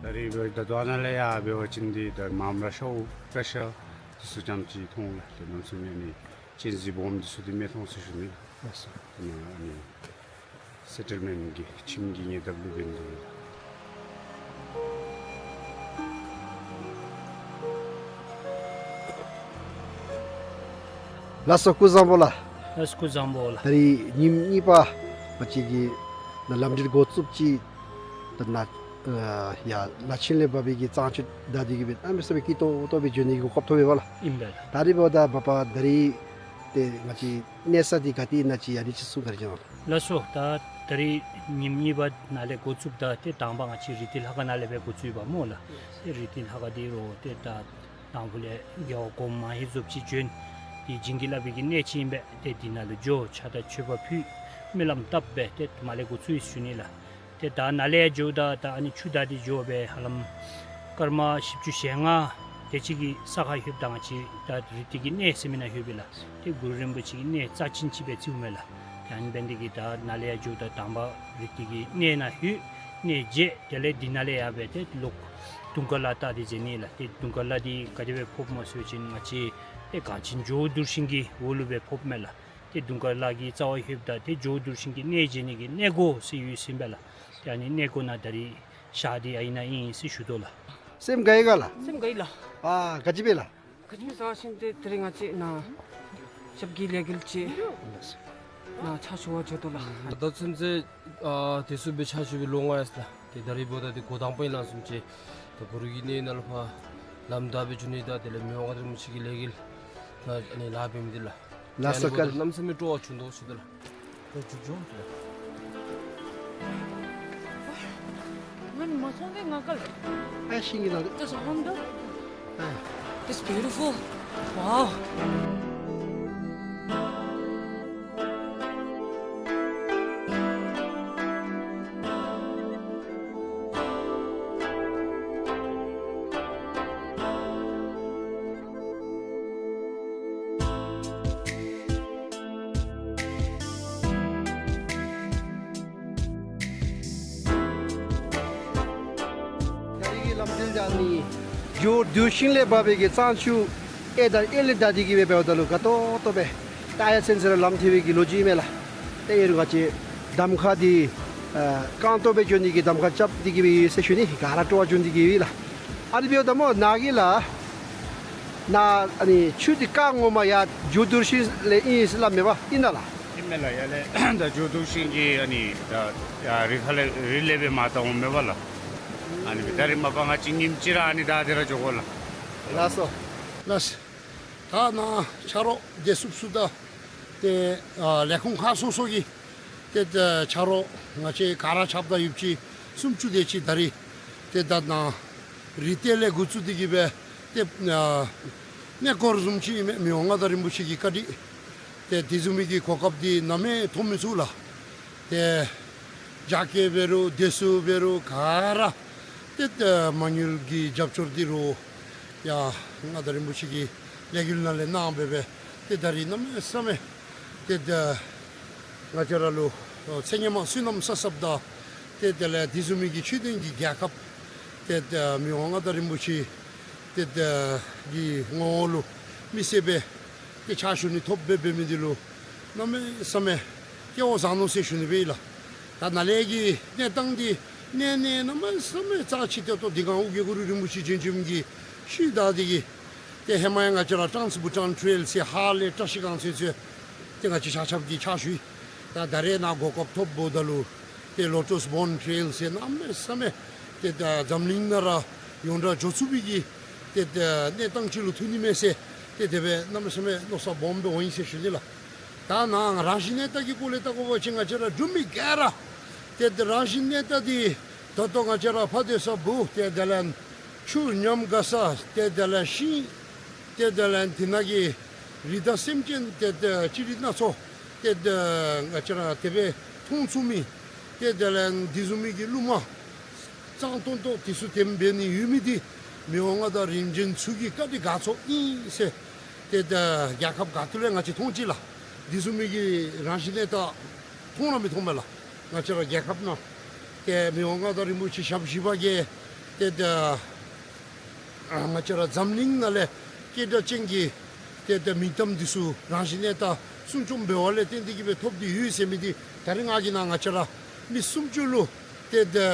ད་རིས་འབདཝ་ད་ལྟོ་ཨ་ནཱ་ལས་ཡར་འབད་བ་ཅིན་འདི་ད་མངམ་ར་ཤཝ་བཀྲ་ཤིས་འདི་ཚུ་ཙམ་ཅིག་མཐོང་ལགས། ཏེ་གནམ་མེད་ས་མེད་ཨ་ནི་གཅན་གཟན་སྦོམ་འདི་ཚུ་འདི་མི་མཐོང་ཟེར་ཞུ་ནི་ལགས། ལགས་སོ། ཨ་ནི་ སེ་ཊལ་མེནཊ་གི་ཁྱིམ་གྱི་ཉེ་འདབས་ལུ་འབད་ནི་འདུག། ལགས་སོ། སྐུ་གཟུགས་བཟང་པོ་ལགས། ལགས་སོ། སྐུ་གཟུགས་བཟང་པོ་ལགས། ད་རིས་ཉིནམ་གཉིས་པ་ང་བཅས་ཀྱིས་ནཱ་ལམ་འགྲུལ་འགོ་བཙུགསཔ་ཅིག་ད་ནཱ་ཨ་ཡར་ལ་ཆེན་ལས་འབབ་པའི་གི་གཙང་ཆུ་བདའ་སྟེ་གི་སྦེ་གནམ་མེད་ས་མེད་སྐྱིད་ཏོང་ཏོ་སྦེ་འགྱོ་ནི་གི་གོ་སྐབས་ཐོབ་པས་པ་ལགས། ཨིན་པས་ལགས། ད་རིས་འབདཝ་ད་མ་པ་ད་རིས་ཏེ་ང་བཅས་གནས་ས་འདི་ག་ཏེ་ཨིན་ན་ཅིག་ཨ་ནི་ཅིག་གསུང་ག་ར་ཅིག་གནང་། ལགས་སོ། ད་ད་རིས་ཉིནམ་གཉིས་པ་ནཱ་ལས་འགོ་བཙུགསཔ་ད་ཏེ་དང་པ་ང་བཅས་རི་ཏི་ལྷ་ཁང་ནང་ལས་སྦེ་འགོ་བཙུགས་ཡི་པ་སྨོ་ལགས། ཏེ་རི་ཏི་ལྷ་ཁང་འདི་རུ་ཏེ་ད་དང་ཕུ་ལས་རྒྱལ་བ་གོངམ་མ་ཧེ་བཟུམ་ཅིག་བྱོན། ཏེ་བྱིན་གྱིས་བརླབས་པའི་གི་གནས་ཅིག་ཨིན་པས། ཏེ་འདི་ནང་ལུ་འགྱོ་ཕྱག་དང་མཆོད་པ་ཕུལ། སྨོན་ལམ་བཏབ་སྦེ་ཏེ་མར་ལས་འགོ་བཙུགས་ཡི་ཟེར་ཞུ་ནི་ལགས། ཏེ་ད་ནཱ་ལས་ཡར་འགྱོཝ་ད་ད་ཨ་ནི་ཆུ་བདའ་སྟེ་འགྱོ་སྦེ་ཧ་ལམ་སྐར་མ་བཞི་བཅུ་ཞེ་ལྔ་དེ་ཅིག་གི་ས་ཁར་ལྷོདཔ་ད་ང་བཅས་ད་རི་དེ་གི་གནས་ཟེར་མི་ནང་ལྷོད་པས་ལགས། ཏེ་གུ་རུ་རིན་པོ་ཆེ་གི་གནས་རྩ་ཆེན་ཅིག་སྦེ་བརྩིཝ་མས་ལགས། ཏེ་ཨ་ནི་འབད་ནི་དེ་གིས་ད་ནཱ་ལས་ཡར་འགྱོཝ་ད་དང་པ་རི་དེ་གི་གནས་ནང་ལྷོད། གནས་མཇལ། དེ་ལས་འདི་ནང་ལས་ཡར་སྦེ་ཏེ་ལོག་དུང་དཀར་ལ་བལྟ་སྟེ་མཇལ་ནི་ལགས། ཏེ་དུང་དཀར་ལ་འདི་ག་དེ་སྦེ་ཕོགཔ་སྨོ་ཟེར་བ་ཅིན་ང་བཅས་ཏེ་གངས་ཅན་ཇོ་བོ་གདུལ་ཞིང་གི་འོག་ལུ་སྦེ་ཕོགཔ་མས་ལགས། ཏེ་དུང་དཀར་ལ་གི་རྩ་བར་ལྷོདཔ་ད་ཏེ་ཇོ་བོ་གདུལ་ཞིང་གི་གནས་མཇལ་ནི་གི་གནས་སྒོ་ཟེར་ཡོད་ཟེར་ཨིན་པས་ལགས། ཏེ་ཨ་ནི་གནས་སྒོ་ནང་ད་རིས་ཞག་འདི་ཨ་ནི་ནང་ཨིན་ཟེར་ཞུ་དོ་ལགས། སེམས་དགའ་ཡི་ག་ལགས། སེམས་དགའ་ཡི་ལགས། ཨ་ག་ཅི་སྦེ་ལགས། ག་ཅི་སྦེ་ཟེར་བ་ཅིན་ཏེ་དེ་རིང་ང་བཅས་ནཱ་ཞབས་ཀྱི་ལས་འགུལ་ཅིག་ནཱ་ཕྱག་ཞུ་བར་འགྱོ་དོ་ལགས། ད་ཚུན་ཚོད་ཨ་དེ་ཚུ་སྦེ་ཕྱག་ཞུ་བའི་ལོ་ལྔ་ཡར་སོང་ལགས། ཏེ་ད་རིས་འབདཝ་ད་འདི་འགོ་དང་པ་ཨིན་ལགས། བཟུམ་ཅིག་ད་གུ་རུ་གི་གནས་ནང་ལུ་ཕར་ལམ་བདའ་སྦེ་འགྱོ་ནི་དང་དེ་ལས་མི་དབང་མངའ་བདག་རིན་པོ་ཆེ་གི་ལས་འགུལ་ནང་ཨ་ནི་ལཱ་འབད་མི་འདི་ལགས། ལགས་སོ། ཨ་ནི་འབདཝ་ད་གནམ་མེད་ས་མེད་སྤྲོ་བ་བྱུང་དོ་ཟེར་ཞུ་དོ་ལགས། ང་མ་སོང་སྟེ་ང་ག་ལས། ཨ་ཤིང་གི་ནང་དུ། This one though? ཨ། It's beautiful. Wow. ད་རིས་ཀྱི་ལམ་འདི་ད་ནི་ཇོ་བོ་གདུལ་ཞིང་ལས་འབབ་པའི་གི་གཙང་ཆུ་གཡས་དང་གཡོན་ལས་བདའ་སྟེ་གི་སྦེ་འབདཝ་ད་ལུ་དགའ་ཏོག་ཏོ་སྦེ་ད་ཡར་ཚུན་ཚོད་ར་ལམ་ཐལ་བའི་གི་ལོ་རྒྱུས་མས་ལགས། ཏེ་ཨེ་རུང་ང་བཅས་གདམ་ཁ་འདི་ཨ་རྐང་སྟོང་སྦེ་འགྱོ་ནི་གི་གདམ་ཁ་རྐྱབ་སྟེ་གི་སྦེ་ཡོད་ཟེར་ཞུ་ནི། ག་ར་སྤྲོ་བ་བྱུང་སྟེ་གི་ཡོད་ལགས། ཨ་ནི་འབདཝ་ད་སྨོ་ནཱ་གི་ལགས། ནཱ་ཨ་ནི་ཆུ་འདི་རྐང་ངོ་མ་ཡར་ཇོ་བོ་གདུལ་ཞིང་ལས་ཨིན་ཟེར་སླབ་མས་པ། ཨིན་ན་ལགས། ཨིན་མས་ལགས། ཡར་ལས་ད་ཇོ་བོ་གདུལ་ཞིང་གི་ཨ་ནི་ད་ཡར་རི་ཁ་ལས་རི་ལས་སྦེ་མར་བལྟ་འོང་མས་པ་ལགས། ཨ་ནི་སྦེ་ད་རིས་མ་པ་ང་བཅས་ཉིནམ་གཅིག་ར་ཨ་ནི་བདའ་སྟེ་ར་འགྱོ་དགོ་ལགས། ལགས་སོ། ལགས། ད་ནཱ་ཆ་རོགས་སྡེ་ཚན་ཚུ་དང་ཏེ་ཨ་ལས་ཁུངས་ཁག་སོ་སོ་གི་ཏེ་ད་ཆ་རོགས་ང་བཅས་ག་ར་ཁྱབ་བསྒྲགས་ཡོདཔ་ཅིག་སུམ་ཅུ་དེ་ཅིག་ད་རིས་ཏེ་ད་ནཱ་རི་ཏེ་ལས་འགོ་བཙུགས་ཏེ་གི་སྦེ་ཏེ་ཨ་གནས་སྐོར་བཟུམ་ཅིག་ཨིན་མས། མི་དབང་མངའ་བདག་རིན་པོ་ཆེ་གི་བཀའ་དྲིན་ཏེ་དེ་བཟུམ་མའི་གི་གོ་སྐབས་འདི་གནམ་མེད་ཐོབ་མི་ཚུགས་ལགས། ཏེ་རྒྱ་སྐྱེད་འབད་རུང་སྡེ་ཚན་འབད་རུང་ག་ར་ཏེ་ད་མ་དངུལ་གྱི་རྒྱབ་སྐྱོར་འདི་རུང་ཡར་མངའ་བདག་རིན་པོ་ཆེ་གི་ལས་འགུལ་ནང་ལས་གནང་སྦེ་སྦེ་ཏེ་ད་རིས་གནམ་མེད་ས་མེད་ཏེ་ད་ང་བཅས་ར་ལུ་ཨོ་ཚེ་སྔ་མ་བསོད་ནམས་བསགས་བསགསཔ་དང་ཏེ་དེ་ལས་དེ་བཟུམ་མའི་གི་ཆོས་ལྡན་གྱི་རྒྱལ་ཁབ་ཏེ་ད་མི་དབང་མངའ་བདག་རིན་པོ་ཆེ་ཏེ་ད་གི་ངོ་བོ་ལུ་མི་སེར་སྦེ་ཏེ་ཕྱག་ཞུ་ནི་ཐོབ་སྦེ་འབད་མི་འདི་ལུ་གནམ་མེད་ས་མེད་སྐལ་བ་བཟང་ནུག་ཟེར་ཞུ་ནི་སྦེ་ཨིན་ལགས། ད་ནཱ་ལས་ཀྱི་གནས་སྟངས་འདི་གནས་གནས་གནམ་མེད་ས་མེད་རྩ་ཆེ་ཏོག་ཏོ་འདི་ག་ཨོ་རྒྱན་གུ་རུ་རིན་པོ་ཆེ་བྱོན་བྱོནམ་གི་ཤུལ་ད་འདི་གི་ཏེ་ཧེ་མ་ཡང་ང་བཅས་ར་ཊཱནསི་བྷུ་ཊཱན་ཊེལ་ཟེར་ཧཱ་ལས་བཀྲ་ཤིས་སྒང་ཚུན་ཚོད་ཏེ་ང་བཅས་ཆ་ཁྱབ་ཀྱིས་ཕྱག་ཞུ་ཡི། ད་ད་རེས་ནཱ་གོ་སྐབས་ཐོབ་འབདཝ་ད་ལུ་ཏེ་ལོ་ཊས་བོན་ཊེལ་ཟེར་གནམ་མེད་ས་མེད་ཏེ་ད་འཛམ་གླིང་ནང་ར་ཡོངས་གྲགས་འགྱོ་ཚུགས་པའི་གི་ཏེ་ད་གནས་སྟངས་ཅིག་ལུ་ཐུག་ནི་མས་ཟེར་ཏེ་དེ་སྦེ་གནམ་མེད་ས་མེད་མནོ་བསམ་སྦོམ་སྦེ་འོང་ཡི་ཟེར་ཞུ་ནི་ལགས། ད་ནཱ་རང་བཞིན་གནས་སྟངས་ཀྱི་སྐོར་ལས་བལྟ་དགོ་པ་ཅིན་ང་བཅས་ར་འབྲུག་མི་ག་ར་ཏེ་ད་རང་བཞིན་གནས་སྟངས་འདི་ད་ལྟོ་ང་བཅས་ར་ཕར་སྡོད་ས་སྦུག་ཏེ་དེ་ལས་ཆུ་ཉམས་དགའ་ས་ཏེ་དེ་ལས་ཤིང་ཏེ་དེ་ལས་འདི་ནང་གི་རི་དྭགས་སེམས་ཅན་ཏེ་ད་ཅི་རིགས་སྣ་ཚོགས་ཏེ་ད་ང་བཅས་ར་དེ་སྦེ་མཐོང་ཚུགས་མི་ཏེ་དེ་ལས་འདི་བཟུམ་མའི་གི་རླུང་མ་གཙང་ཏོང་ཏོ་དེ་ཚུ་དེམ་འབད་ནི་ཡོད་མི་འདི་མི་དབང་མངའ་བདག་རིམ་བྱོན་ཚུ་གི་བཀའ་དྲིན་དགའ་ཚོར་ཨིན་ཟེར་ཏེ་ད་རྒྱལ་ཁབ་ག་ཏེ་ལས་ང་བཅས་མཐོང་ཅི་ལགས། དེ་བཟུམ་མའི་གི་རང་བཞིན་གནས་སྟངས་མཐོང་ར་མི་མཐོང་མས་ལགས། ང་བཅས་ར་རྒྱལ་ཁབ་ནང་ཏེ་མི་དབང་མངའ་བདག་རིན་པོ་ཆེ་ཞབས་བཞི་པ་གིས་ཏེ་ད་ང་བཅས་ར་འཛམ་གླིང་ནང་ལས་སྐད་གྲགས་ཅན་གྱི་ ཏེ་ཏེ་མིང་གཏམ་འདི་ཚུ་རང་བཞིན་གནས་སྟངས་སྲུང་སྐྱོབ་འབད་བ་ལས་བརྟེན་ཏེ་གིས་སྦེ་ཐོབ་སྟེ་ཡོད་ཟེར་མི་འདི་ད་རིས་ང་གིས་ནཱ་ང་བཅས་ར་མི་སུམ་ཅུ་ལུ་ཏེ་ཏེ་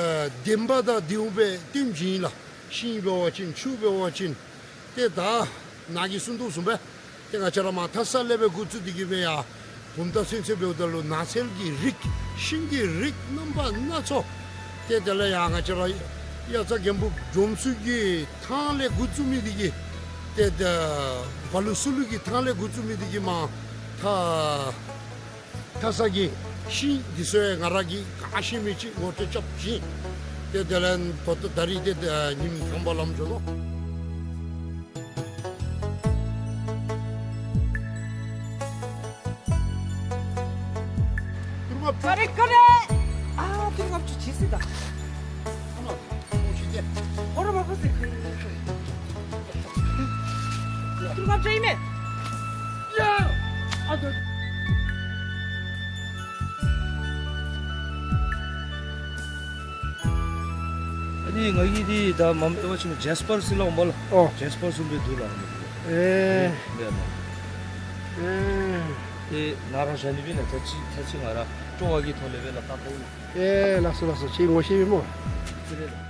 བདེན་པ་དང་བདེན་པའི་བསྟན་བྱིན་ལགས། ཤིང་འབད་བ་ཅིན་ཆུ་འབད་བ་ཅིན་ཏེ་ད་ནཱ་གིས་གསུང་དོ་བཟུམ་སྦེ་ཏེ་ང་བཅས་ར་མར་མཐའ་ས་ལས་སྦེ་འགོ་བཙུགས་ཏེ་གིས་སྦེ་ཡར་བུམ་ཐང་ཚུན་ཚོད་འབདཝ་ད་ལུ་ནགས་ཚལ་གྱི་རིགས་ཤིང་གི་རིགས་རྣམ་པ་སྣ་ཚོགས། ཏེ་དེ་ལས་ཡང་ང་བཅས་ར་དབྱར་རྩྭ་མགོན་པོ་འབྲོམ་སྟོན་གྱི་ཐང་ལས་འགོ་བཙུགས་མི་འདི་གིས་ཏེ་ད་བ་ལུ་སུ་ལུ་གི་ཐང་ལས་འགོ་བཙུགས་མི་འདི་གིས་མར་མཐའ་མཐའ་ས་གི་ཤིང་འདི་ཚུ་ཡང་ང་ར་གིས་ག་ཤེས་མི་ཅིག་ངོ་སྤྲོད་རྐྱབ་ཞིནམ་ཏེ་དེ་ལས་ད་ལྟོ་ད་རིས་ཏེ་ད་ཉིནམ་དང་པ་ལམ་འགྱོ་ནུག། ཀ་རེ་ཀ་རེ། ཨ་ཏི་ལྔ་བཅུ་ཇི་སྲིད་ད། ཨོ་རོ་མ་པོ་ཟེར་ཁུ། ཏི་ལྔ་བཅུ་ཨིན་མས། ཡ། ཨ་ཏོ། ཨ་ནི་ང་གིས་འདི་ད་མམ་ཏོ་ཅིག་ཇེས་པར་ཟེར་སླབ་འོང་པ་ལགས། ཨོ། ཇེས་པར་ཟེར་སྦེ་འདུག་ལགས། ཨེ། ཨེ། ཨེ། ཏེ་ང་ར་ཞང་ནི་སྦེ་ན་ད་ཅི་ད་ཅི་ང་ར་སྤྲོ་བ་གི་ཐོག་ལས་སྦེ་ལགས་ད་ད་ཨིན། ཨེ་ལགས་སོ་ལགས་སོ། ཁྱེད་ངོ་ཤེས་མི་སྨོ། ཨེ་ལགས།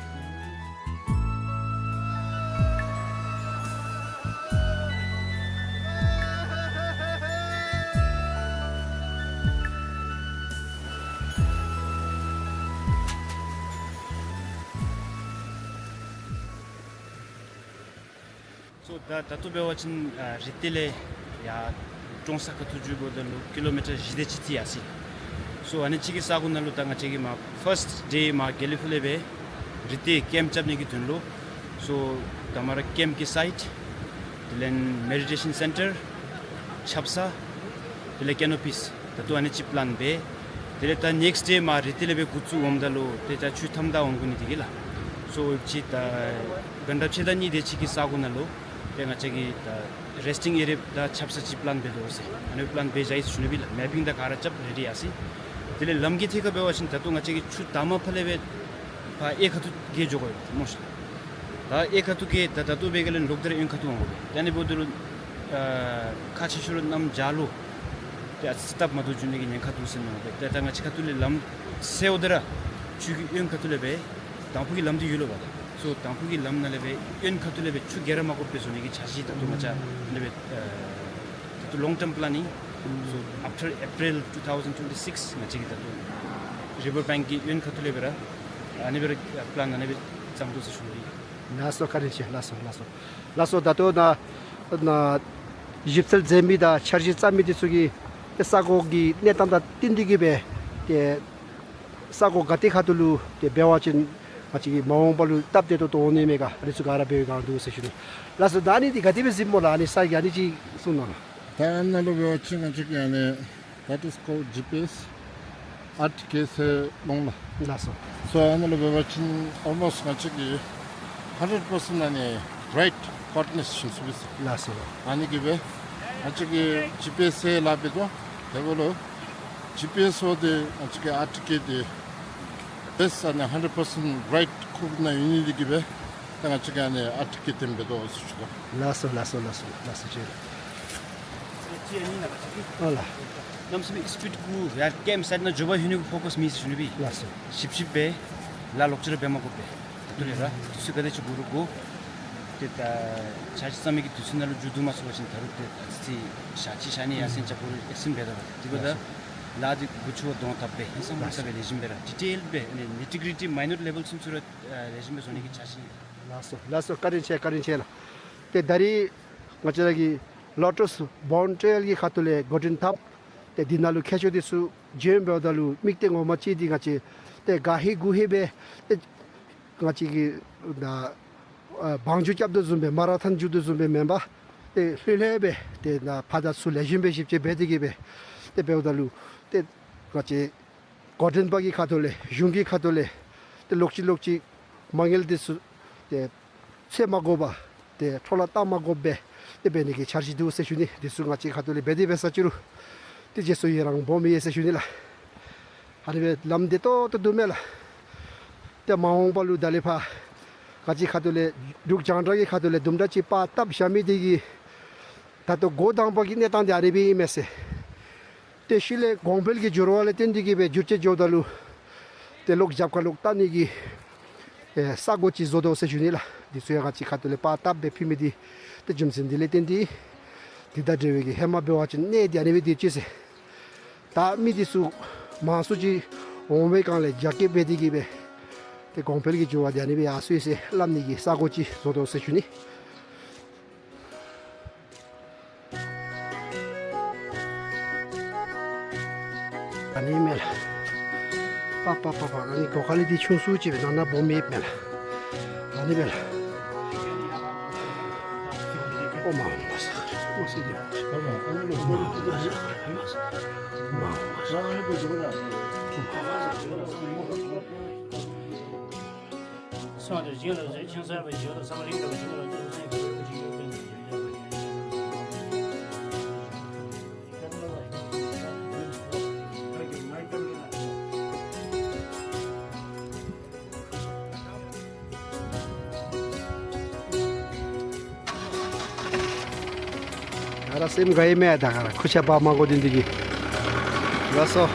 སོ་ད་ད་ལྟོ་འབད་བ་ཅིན་ཨ་རི་སྟོད་ལས་ཡར་ཀྲོང་གསར་ཁ་ཐུག་འགྱོཝ་ད་ལུ་ཀི་ལོ་མི་ཊར་བཞི་དེ་ཅིག་ཅིག་ཡར་སོ་ཡི། སོ་ཨ་ནི་ཅིག་གི་ས་གོ་ནང་ལུ་ད་ང་བཅས་ཀྱིས་མར་ཕརསཊ་ཌེ་མར་དགེ་ལེགས་ཕུག་ལས་སྦེ་རི་སྟོད་ཀེམཔ་རྐྱབ་ནི་གི་དོན་ལུ། སོ་ད་མར་ཀེམཔ་གི་སའིཊ་དེ་ལས་མེ་ཌི་ཊེ་ཤཱན་སེན་ཊར་ཆབ་གསང་དེ་ལས་ཀེ་ནོ་པིས། ད་ལྟོ་ཨ་ནི་ཅིག་པི་ལཱན་འབད། དེ་ལས་ད་ནེགསཊ་ཌེ་མར་རི་སྟོད་ལས་སྦེ་འགོ་བཙུགས་འོངམ་ད་ལུ་ཏེ་ད་ཆུ་མཐའམ་བདའ་འོང་དགོ་ནི་འདི་གིས་ལགས། སོ་ཅིག་ད་གན་དྲགཔ་ཕྱེད་དང་གཉིས་དེ་ཅིག་གི་ས་གོ་ནང་ལུ་ཏེ་ང་བཅས་ཀྱིས་ད་རེསི་ཊིང་ཨེ་རི་ཡ་དང་ཆབ་གསང་ཅིག་པི་ལཱན་འབད་དོ་ཟེར། ཨ་ནི་པི་ལཱན་འབད་བཞག་ཡི་ཟེར་ཞུ་ནི་སྦེ་ལགས། མེ་པིང་དང་ག་ར་རྐྱབ་རེ་ཌི་ཡར་སོ་ཡི། དེ་ལས་ལམ་གྱི་ཐད་ཁར་འབད་བ་ཅིན་ད་ལྟོ་ང་བཅས་ཀྱིས་ཆུ་དང་པ་ཕར་ལས་སྦེ་ཕར་གཡས་ཁ་ཐུག་གི་འགྱོ་དགོ་ཡོད་སྨོ་ཤ། ད་གཡས་ཁ་ཐུག་གི་ད་ད་ལྟོ་འབད་ག་ལས་ལོག་སྟེ་ར་གཡོན་ཁ་ཐུག་འོང་དགོ་པས། ད་ཨ་ནི་འབདཝ་ད་ལུ་ཨ་ཁག་ཆེ་ཤོས་ར་གནམ་བྱཱར་ལུ་ཏེ་ཨ་ཙི་སྟབས་མ་བདེཝ་འབྱུང་ནི་གི་ཉེན་ཁ་འདུག་ཟེར་མནོ་བས། ཏེ་ད་ང་བཅས་ཁ་ཐུག་ལས་ལམ་སེལཝ་ད་ར་ཆུ་གི་གཡོན་ཁ་ཐུག་ལས་སྦེ་དང་ཕུ་གི་ལམ་འདི་ཡོད་ལོ་པ་ད། སོ་དང་ཕུ་གི་ལམ་ནང་ལས་སྦེ་གཡོན་ཁ་ཐུག་ལས་སྦེ་ཆུ་ག་ར་མ་དགོཔ་སྦེ་བཟོ་ནི་གི་འཆར་གཞི་ད་ལྟོ་ང་བཅས་ཨ་ནི་སྦེ་ཨ་ད་ལྟོ་ལོང་ཊརམ་པི་ལཱན་ཨིན། སོ་ཨཕ་ཊར་ཨེ་པི་རིལ་ཊུ་ཐའུ་ཟེན་ཊུ་ཝེན་ཊི་སིགསི་ང་བཅས་ཀྱིས་ད་ལྟོ་རི་བར་བེངཀ་གི་གཡོན་ཁ་ཐུག་ལས་སྦེ་ར་ཨ་ནི་སྦེ་ར་པི་ལཱན་ཨ་ནི་སྦེ་བརྩམ་དོ་ཟེར་ཞུ་ནི། ལགས་སོ་བཀའ་དྲིན་ཆེ། ལགས་སོ་ལགས་སོ་ལགས་སོ། ད་ལྟོ་ནཱ་ནཱ་ཞིབ་འཚོལ་མཛད་མི་དང་འཆར་གཞི་བརྩམ་མི་འདི་ཚུ་གིས་ཏེ་ས་གོ་གི་གནས་སྟངས་དང་བསྟུན་ཏེ་གིས་སྦེ་ཏེ་ས་གོ་ག་ཏེ་ཁ་ཐུག་ལུ་ཏེ་འབད་བ་ཅིན་ང་བཅས་ཀྱི་མ་འོངས་པ་ལུ་སྟབས་བདེ་ཏོག་ཏོ་འོང་ནི་མས་ག། ཨ་ནི་ཚུ་ག་ར་འབད་བའི་སྒང་འདུག་ཟེར་ཞུ་ནི། ལགས་སོ། ད་ཨ་ནི་འདི་ག་དེ་སྦེ་གཟིགསཔ་སྨོ་ལགས། ཨ་ནི་ས་གི་ཨ་ནི་ཅིག་གསུང་གནང་ལགས། ད་ཨ་ནཱ་ལུ་འབད་བ་ཅིན་ང་བཅས་ཀྱི་ཨ་ནི་That is called G P S, ཨར་ཊི་ཀེ་ཟེར་ལོང་ལགས། ལགས་སོ། སོ་ཨ་ནཱ་ལུ་འབད་བ་ཅིན་ཨོལ་མོསཊ་ང་བཅས་ཀྱིས་ཧན་ཌེཌ་པར་སེནཊ་ཨ་ནི་རའིཊ་ཀོ་ཨོར་ཌི་ནེཊ་བྱིན་ཚུགས་པས་ཟེར། ལགས་སོ། ཨ་ནི་གིས་སྦེ་ང་བཅས་ཀྱིས་ཇི་པི་ཨེསི་ལཱ་འབད་དོ། དེ་འབདཝ་ལུ་ཇི་པི་ཨེསི་འོ་དེ་ང་བཅས་ཀྱི་ཨར་ཊི་ཀེ་དེ་བེསཊ་ཨ་ནི་ཧན་ཌེཌ་པར་སེནཊ་རའིཊ་ཁུག་ནང་ཡོད་ནི་དེ་གིས་སྦེ་ད་ང་བཅས་ཀྱིས་ཨ་ནི་ཨར་ཊི་ཀེ་དེམ་འབད་དོ་ཟེར་ཞུ་དོ། ལགས་སོ་ལགས་སོ་ལགས་སོ་ལགས་སོ། ཅིག་ཨ་ལགས། གནམ་མེད་ས་མེད་སི་པིཌ་གུ་ཡར་ཀེམཔ་སའིཊ་ནང་འགྱོ་བར་ཧིང་ནི་ཕོ་ཀསི་མེད་ཟེར་ཞུ་ནི་སྦེ། ལགས་སོ། ཞིབ་ཞིབ་སྦེ་ལཱ་ལོག་ཅི་ར་འབད་མ་དགོ་པས། ད་ལྟོ་ལས་ར་དུས་ཚོད་ག་དེ་ཅིག་འགོར་རུང་འགོར། ཏེ་ད་འཆར་གཞི་བརྩམ་མི་གི་དུས་ཚོད་ནང་ལུ་མཇུག་བསྡུ་མ་ཚུགས་པ་ཅིན་ད་རུང་ཏེ་ཨ་ཙི་ཙི་ཞག་གཅིག་ཞག་གཉིས་ཡར་སེང་རྐྱབ་དགོ་རུང་ཨེག་སི་ཊེནཌ་འབད་དོ་བ། དེ་འབདཝ་ད་ལགས་སོ། ལཱ་འདི་འགོ་བཙུགས་པ་དོན་དག་སྦེ་ཧིང་སངས་མ་ཚ་སྦེ་ལེགས་ཤོམ་སྦེ་ར་ཌི་ཊེལ་སྦེ་ཨ་ནི་ནི་ཊི་གི་རི་ཊི་མའི་ནུཊ་ལེ་བཱལ་ཚུན་ཚོད་ར་ཨ་ལེགས་ཤོམ་སྦེ་བཟོ་ནི་གི་འཆར་གཞི་ཨིན། ལགས་སོ་ལགས་སོ། བཀའ་དྲིན་ཆེ་བཀའ་དྲིན་ཆེ་ལགས། ཏེ་ད་རིས་ང་བཅས་ར་གི་ལོ་ཊས་བཱའུནཌ་ཊེལ་གྱི་ཁ་ཐུག་ལས་འགོ་འདྲེན་འཐབ། ཏེ་འདི་ནང་ལུ་མཁས་མཆོག་འདི་ཚུ་བྱོན་འབདཝ་ད་ལུ་དམིགས་གཏད་ངོ་མ་ཅིག་འདི་ང་བཅས་ཏེ་ག་ཧེ་གུ་ཧེ་སྦེ་ཏེ་ང་བཅས་ཀྱིས་ད་ཨ་བང་རྒྱུག་རྐྱབ་དོ་བཟུམ་སྦེ་མ་ར་ཐཱོན་རྒྱུག་དོ་བཟུམ་སྦེ་མེན་པར་ཏེ་ལྷོད་ལྷོད་སྦེ་ཏེ་ད་ཕར་དང་ཚུར་ལེགས་ཤོམ་སྦེ་ཞིབ་དཔྱད་འབད་དེ་གིས་སྦེ་ཏེ་འབདཝ་ད་ལུ་ཏེ་ང་བཅས་འགོ་འདྲེན་པ་གི་ཁ་ཐུག་ལས་གཞུང་གི་ཁ་ཐུག་ལས་ཏེ་ལོག་ཅི་ལོག་ཅི་མ་དངུལ་འདི་ཚུ་ཏེ་ཚོད་མ་དགོ་པར་ཏེ་འཕྲོ་བརླག་བཏང་མ་དགོཔ་སྦེ་ཏེ་འབད་ནི་གི་འཆར་གཞི་འདུག་ཟེར་ཞུ་ནི། འདི་ཚུ་ང་བཅས་ཁ་ཐུག་ལས་འབད་དེ་འབད་ས་ཅི་རུང་ཏེ་རྗེས་སུ་ཡི་རང་སྦོམ་ཡོད་ཟེར་ཞུ་ནི་ལགས། ཨ་ནི་སྦེ་ལམ་བདེ་ཏོག་ཏོ་འདུག་མས་ལགས། ཏེ་མ་འོངས་པ་ལུ་ད་ལས་ཕར་ང་བཅས་ཁ་ཐུག་ལས་འབྲུག་རྒྱང་བསྒྲགས་ཀྱི་ཁ་ཐུག་ལས་དུམ་གྲ་ཅིག་པར་བཏབ་བཞག་མི་འདི་གིས་ ད་ལྟོ་འགོ་དང་པ་གི་གནས་སྟངས་འདི་ཨ་ནི་སྦེ་ཨིན་མས་ཟེར། ཏེ་ཤུལ་ལས་གོང་འཕེལ་གྱི་འགྱུར་བ་ལས་བརྟེན་ཏེ་གིས་སྦེ་འགྱུར་བཅོས་འགྱོཝ་ད་ལུ་ཏེ་ལོག་རྒྱབ་ཁ་ལོག་བལྟ་ནི་གི་ཨེ་ས་གོ་ཅིག་བཟོ་དོ་ཟེར་ཞུ་ནི་ལགས། འདི་ཚུ་ཡང་ང་བཅས་ཁ་ཐུག་ལས་པར་བཏབ་སྦེ་ཕུལ་མི་འདི་ཏེ་རྒྱུ་མཚན་འདི་ལས་བརྟེན་ཏེ་འདི་དང་འབྲེལ་བའི་གི་ཧེ་མ་འབད་བ་ཅིན་གནས་འདི་ཨ་ནི་སྦེ་འདི་ཅིག་ཟེར། ད་མི་འདི་ཚུ་མང་སུ་ཅིག་འོང་བའི་སྒང་ལས་རྒྱ་སྐྱེད་འབད་དེ་གིས་སྦེ་ཏེ་གོང་འཕེལ་གྱི་འགྱུར་བ་འདི་ཨ་ནི་སྦེ་ཡར་སོ་ཡི་ཟེར་སླབ་ནི་གི་ས་གོ་ཅིག་བཟོ་དོ་ཟེར་ཞུ་ནི། ཨ་ནི་མས་ལགས། པ་པ་པ་པ། ཨ་ནི་སྒོ་ཁ་ལས་འདི་ཆུང་སུ་ཅིག་སྦེ་ནང་ན་སྦོམ་ཡོདཔ་མས་ལགས། ཨ་ནི་མས་ལགས། ཨོ་མ་མ་ས་མ་ས་འདི་མ་ས་མ་ས་མ་ས། ད་ར་སེམས་དགའ་ཡི་མས། ད་ག་ར་ཁུར་ཆ་འབག་མ་དགོ་དེ་འདི་གིས། ལགས་སོ།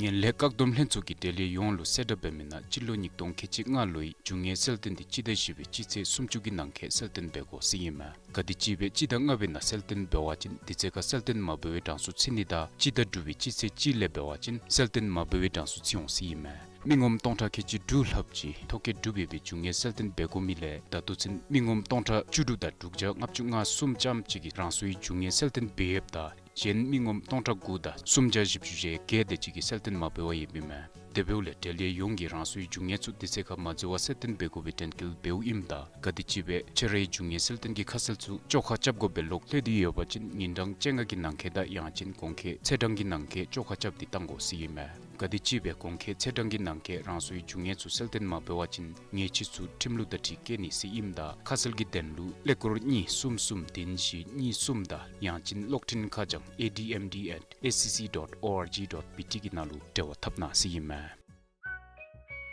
ངན་ལྷད་བཀག་སྡོམ་ལྷན་ཚོགས་ཀྱིས་འབྲེལ་ཡོད་ཡོངས་ལུ་གསལ་བསྒྲགས་འབད་མི་ནང་སྤྱི་ལོ་ཉིས་སྟོང་ཁལ་གཅིག་ལྔ་ལོའི་རྒྱུ་དངོས་གསལ་སྟོན་འདི་སྤྱི་ཟླ་བཞི་པའི་སྤྱི་ཚེས་སུམ་ཅུ་གི་ནང་འཁོད་གསལ་སྟོན་འབད་དགོ་ཟེར་ཨིན་མས། ག་དེམ་ཅིག་སྦེ་སྤྱི་ཟླ་ལྔ་པའི་ནང་གསལ་སྟོན་འབད་བ་ཅིན་དེ་ཚེ་ཁར་གསལ་སྟོན་མ་འབད་བའི་གྲངས་སུ་ཚུད་ནི་དང་སྤྱི་ཟླ་དྲུག་པའི་སྤྱི་ཚེས་གཅིག་ལས་འབད་བ་ཅིན་གསལ་སྟོན་མ་འབད་བའི་གྲངས་སུ་ཚུད་འོང་ཟེར་ཨིན་མས། མི་ངོམ་སྟོང་ཕྲག་ཁལ་གཅིག་དྲུག་ལྷགཔ་ཅིག་ཐོ་བཀོད་གྲུབ་ཡོད་པའི་རྒྱུ་དངོས་གསལ་སྟོན་འབད་དགོ་མི་ལས་ད་ལྟོ་ཚུན་མི་ངོམ་སྟོང་ཕྲག་བཅུ་དྲུག་དང་དྲུག་བརྒྱ་ལྔ་བཅུ་ང་གསུམ་ཙམ་ཅིག་གིས་རང་སོའི་རྒྱུ་དངོས་གསལ་སྟོན་འབད་ཡོདཔ་ད་གཞན་མི་ངོམ་སྟོང་ཕྲག་དགུ་དང་སུམ་བརྒྱ་བཞི་བཅུ་ཞེ་བརྒྱད་དེ་ཅིག་གིས་གསལ་སྟོན་མ་འབད་བར་ཡོདཔ་ཨིན་མས། དེ་འབདཝ་ལས་འབྲེལ་ཡོད་ཡོངས་ཀྱིས་རང་སོའི་རྒྱུ་དངོས་ཚུ་དེ་ཚེ་ཁར་མ་འཛོལ་བར་གསལ་སྟོན་འབད་དགོ་པའི་དྲན་སྐུལ་འབདཝ་ཨིནམ་ད་ག་དེམ་ཅིག་སྦེ་ཁྱོད་རའི་རྒྱུ་དངོས་གསལ་སྟོན་གྱི་ཁ་གསལ་ཚུ་བཅོ་ཁ་རྐྱབ་དགོ་པའི་ལོག་ལྷོད་དེ་ཡོད་པ་ཅིན་ཉིན་གྲངས་བཅོ་ལྔ་གི་ནང་འཁོད་དང་ཡང་ཅིན་གོང་འཁོད་ཚེས་གྲངས་ཀྱི་ནང་འཁོད་བཅོ་ཁ་རྐྱབ་སྟེ་བཏང་དགོ་ཟེར་ཨིན་མས། ག་དེམ་ཅིག་སྦེ་གོང་འཁོད་ཚེས་གྲངས་ཀྱི་ནང་འཁོད་རང་སོའི་རྒྱུ་དངོས་ཚུ་གསལ་སྟོན་མ་འབད་བ་ཅིན་ཉེས་ཆད་ཚུ་ཁྲིམས་ལུགས་དང་འཁྲིལ་བཀལ་ནི་ཟེར་ཨིནམ་ད་ཁ་གསལ་གྱི་དོན་ལུ་ཀླད་ཀོར་གཉིས་གསུམ་གསུམ་བདུན་བཞི་གཉིས་གསུམ་དང་ཡང་ཅིན་གློག་འཕྲིན་ཁ་བྱང་A D M D at S C C dot O R G dot B T གི་ནང་ལུ་འབྲེལ་བ་འཐབ་གནང་ཟེར་ཨིན་མས།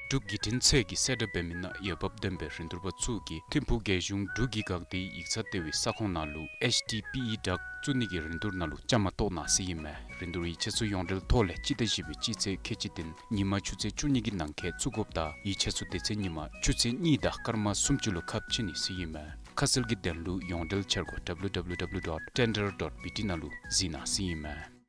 འབྲུག་བརྒྱུད་འཕྲིན་ཚད་ཀྱིས་གསལ་བསྒྲགས་འབད་མི་ནང་འོས་འབབ་ལྡན་པའི་རིན་བསྡུར་པ་ཚུ་གིས་ཐིམ་ཕུག་རྒྱལ་གཞུང་འབྲུག་གི་འགག་སྡེའི་ཡིག་ཚང་ལྟེ་བའི་ས་ཁོངས་ནང་ལུ་H D P E བཙུགས་ནི་གི་རིན་བསྡུར་ནང་ལུ་བཅའ་མར་གཏོགས་གནང་ཟེར་ཨིན་མས། རིན་བསྡུར་ཡིག་ཆ་ཚུ་ཡོངས་འབྲེལ་ཐོག་ལས་སྤྱི་ཟླ་བཞི་པའི་སྤྱི་ཚེས་ཁལ་གཅིག་བདུན་ཉིན་མ་ཆུ་ཚོད་བཅུ་གཉིས་ཀྱི་ནང་འཁོད་ཚུད་དགོཔ་དང་ཡིག་ཆ་ཚུ་དེ་ཚེ་ཉིན་མ་ཆུ་ཚོད་གཉིས་དང་སྐར་མ་སུམ་ཅུ་ལུ་ཁ་ཕྱེ་ནི་ཟེར་ཨིན་མས། ཁ་གསལ་གྱི་དོན་ལུ་ཡོངས་འབྲེལ་འཆར་སྒོ་W W W dot tender dot B T ནང་ལུ་གཟིགས་གནང་ཟེར་ཨིན་མས།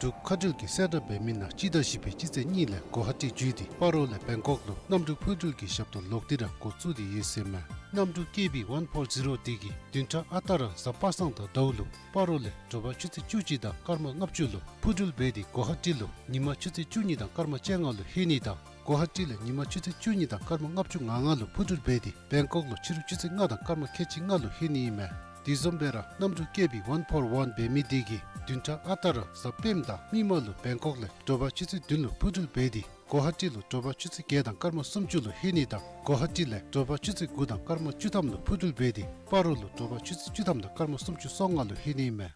འབྲུག་མཁའ་འགྲུལ་གྱིས་གསལ་བསྒྲགས་འབད་མི་ནང་སྤྱི་ཟླ་བཞི་པའི་སྤྱི་ཚེས་གཉིས་ལས་གོ་ཧ་ཊི་བརྒྱུད་དེ་སྤ་རོ་ལས་བེང་ཀོག་ལུ་གནམ་གྲུ་འཕུར་འགྲུལ་གྱི་ཞབས་ཏོག་ལོག་སྟེ་ར་འགོ་བཙུགས་ཏེ་ཡོད་ཟེར་མས། གནམ་གྲུ་ཀེ་བི་ཝན་ཕོར་ཛི་རོ་འདི་གིས་བདུན་ཕྲག་ཨ་རྟག་ར་གཟའ་པ་སངས་དང་ཟླཝ་ལུ་སྤ་རོ་ལས་དྲོ་པ་ཆུ་ཚོད་བཅུ་གཅིག་དང་སྐར་མ་ལྔ་བཅུ་ལུ་འཕུར་འགྲུལ་འབད་དེ་གོ་ཧ་ཊི་ལུ་ཉིན་མ་ཆུ་ཚོད་བཅུ་གཉིས་དང་སྐར་མ་བཅོ་ལྔ་ལུ་ལྷོད་ནི་དང་གོ་ཧ་ཊི་ལས་ཉིན་མ་ཆུ་ཚོད་བཅུ་གཉིས་དང་སྐར་མ་ལྔ་བཅུ་ང་ལྔ་ལུ་འཕུར་འགྲུལ་འབད་དེ་བེང་ཀོག་ལུ་ཕྱི་རུ་ཆུ་ཚོད་ལྔ་དང་སྐར་མ་ཁལ་གཅིག་ལྔ་ལུ་ལྷོད་ནི་ཨིན་མས། དེ་བཟུམ་སྦེ་ར་གནམ་གྲུ་ཀེ་བི་ཝན་ཕོར་ཝན་འབད་མི་འདི་གིས་བདུན་ཕྲག་ཨ་རྟག་ར་གཟའ་སྤེནམ་དང་མིག་དམར་ལུ་བེང་ཀོག་ལས་དྲོ་པ་ཆུ་ཚོད་བདུན་ལུ་འཕུར་འགྲུལ་འབད་དེ་གོ་ཧ་ཊི་ལུ་དྲོ་པ་ཆུ་ཚོད་བརྒྱད་དང་སྐར་མ་སུམ་ཅུ་ལུ་ལྷོད་ནི་དང་གོ་ཧ་ཊི་ལས་དྲོ་པ་ཆུ་ཚོད་དགུ་དང་སྐར་མ་བཅུ་ཐམ་ལུ་འཕུར་འགྲུལ་འབད་དེ་སྤ་རོ་ལུ་དྲོ་པ་ཆུ་ཚོད་བཅུ་ཐམ་དང་སྐར་མ་སུམ་ཅུ་སོ་ལྔ་ལུ་ལྷོད་ནི་ཨིན་མས།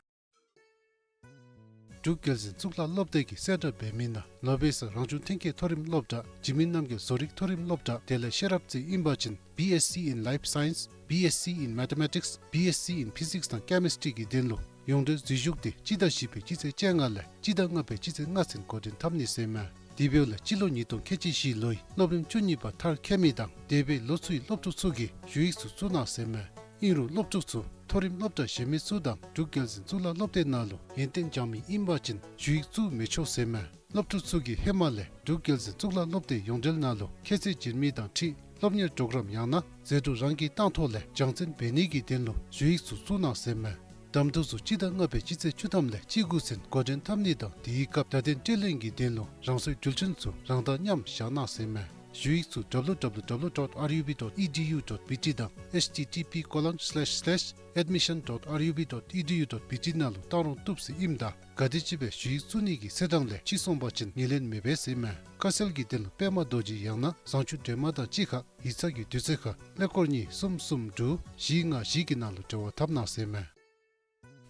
འབྲུག་རྒྱལ་གཞུང་གཙུག་ལག་སློབ་སྡེ་གིས་གསལ་བསྒྲགས་འབད་མི་ནང་ལོ་པེ་སར་རང་བྱུང་ཐོན་སྐྱེད་མཐོ་རིམ་སློབ་གྲྭ་འཇིགས་མེད་རྣམ་རྒྱལ་བཟོ་རིག་མཐོ་རིམ་སློབ་གྲྭ་དེ་ལས་ཤེས་རབ་རྩེ་ཨིན་པ་ཅིན་B S c in Life Science, B S c in Mathematics, B S c in Physics དང་Chemistry གི་དོན་ལུ་ཡོངས་འབྲེལ་འཛུལ་ཞུགས་འདི་སྤྱི་ཟླ་བཞི་པའི་སྤྱི་ཚེས་བཅོ་ལྔ་ལས་སྤྱི་ཟླ་ལྔ་པའི་སྤྱི་ཚེས་ལྔ་ཚུན་འགོ་འདྲེན་འཐབ་ནི་ཟེར་མས། དེ་འབདཝ་ལས་སྤྱི་ལོ་ཉིས་སྟོང་ཁལ་གཅིག་བཞི་ལོའི་སློབ་རིམ་བཅུ་གཉིས་པ་མཐར་འཁྱོལ་མི་དང་འདས་པའི་ལོ་ཚུའི་སློབ་ཕྲུག་ཚུ་གིས་ཞུ་ཡིག་ཚུ་བཙུགས་གནང་ཟེར་མས། ཨིན་རུང་སློབ་ཕྲུག་ཚུ་མཐོ་རིམ་སློབ་གྲྭ་གཞན་མི་ཚུ་དང་འབྲུག་རྒྱལ་གཞུང་གཙུག་ལག་སློབ་སྡེ་ནང་ལུ་ཡོན་ཏན་སྦྱང་མི་ཨིན་པ་ཅིན་ཞུ་ཡིག་བཙུགས་མི་ཆོག་ཟེར་མས། སློབ་ཕྲུག་ཚུ་གིས་ཧེ་མ་ལས་འབྲུག་རྒྱལ་གཞུང་གཙུག་ལག་སློབ་སྡེ་ཡོངས་འབྲེལ་ནང་ལུ་ཁྱད་ཚད་བྱིན་མི་དང་འཁྲིལ་སློབ་གཉེར་པྲོ་གྲམ་ཡང་ན་ཟད་འགྲོ་རང་གིས་བཏང་ཐོག་ལས་སྦྱང་བརྩོན་འབད་ནི་གི་དོན་ལུ་ཞུ་ཡིག་ཚུ་བཙུགས་གནང་ཟེར་མས། གདམ་འཐུ་ཚུ་སྤྱི་ཟླ་ལྔ་པའི་སྤྱི་ཚེས་བཅུ་ཐམ་ལས་བཅུ་དགུ་ཚུན་འགོ་འདྲེན་འཐབ་ནི་དང་དེའི་སྐབས་བརྡ་དོན་སྤྲོད་ལེན་གྱི་དོན་ལུ་རང་སོའི་འགྲུལ་འཕྲིན་ཚུ་རང་དང་མཉམ་བཞག་གནང་ཟེར་མས། ཞུ་ཡིག་ཚུ་W W W dot R U B dot E D U dot B T དང་H T T P colon slash slash admission dot R U B dot E D U dot B T ནང་ལུ་བཏང་རུང་བཏུབ་ཟེར་ཨིནམ་ད་ག་དེམ་ཅིག་སྦེ་ཞུ་ཡིག་བཙུགས་ནི་གི་ཚེས་གྲངས་ལས་ཕྱི་སོང་པ་ཅིན་ངོས་ལེན་མེད་པས་ཟེར་མས། ཁ་གསལ་གྱི་དོན་ལུ་པདྨ་རྡོ་རྗེ་ཡང་ན་བཟང་སྤྱོད་སྒྲོལ་མ་དང་གཅིག་ཁར་ཡིག་ཚང་གི་དུས་ཚོད་ཁར་ཀླད་ཀོར་གཉིས་གསུམ་གསུམ་དྲུག་བཞི་ལྔ་བཞི་གི་ནང་ལུ་འབྲེལ་བ་འཐབ་གནང་ཟེར་མས།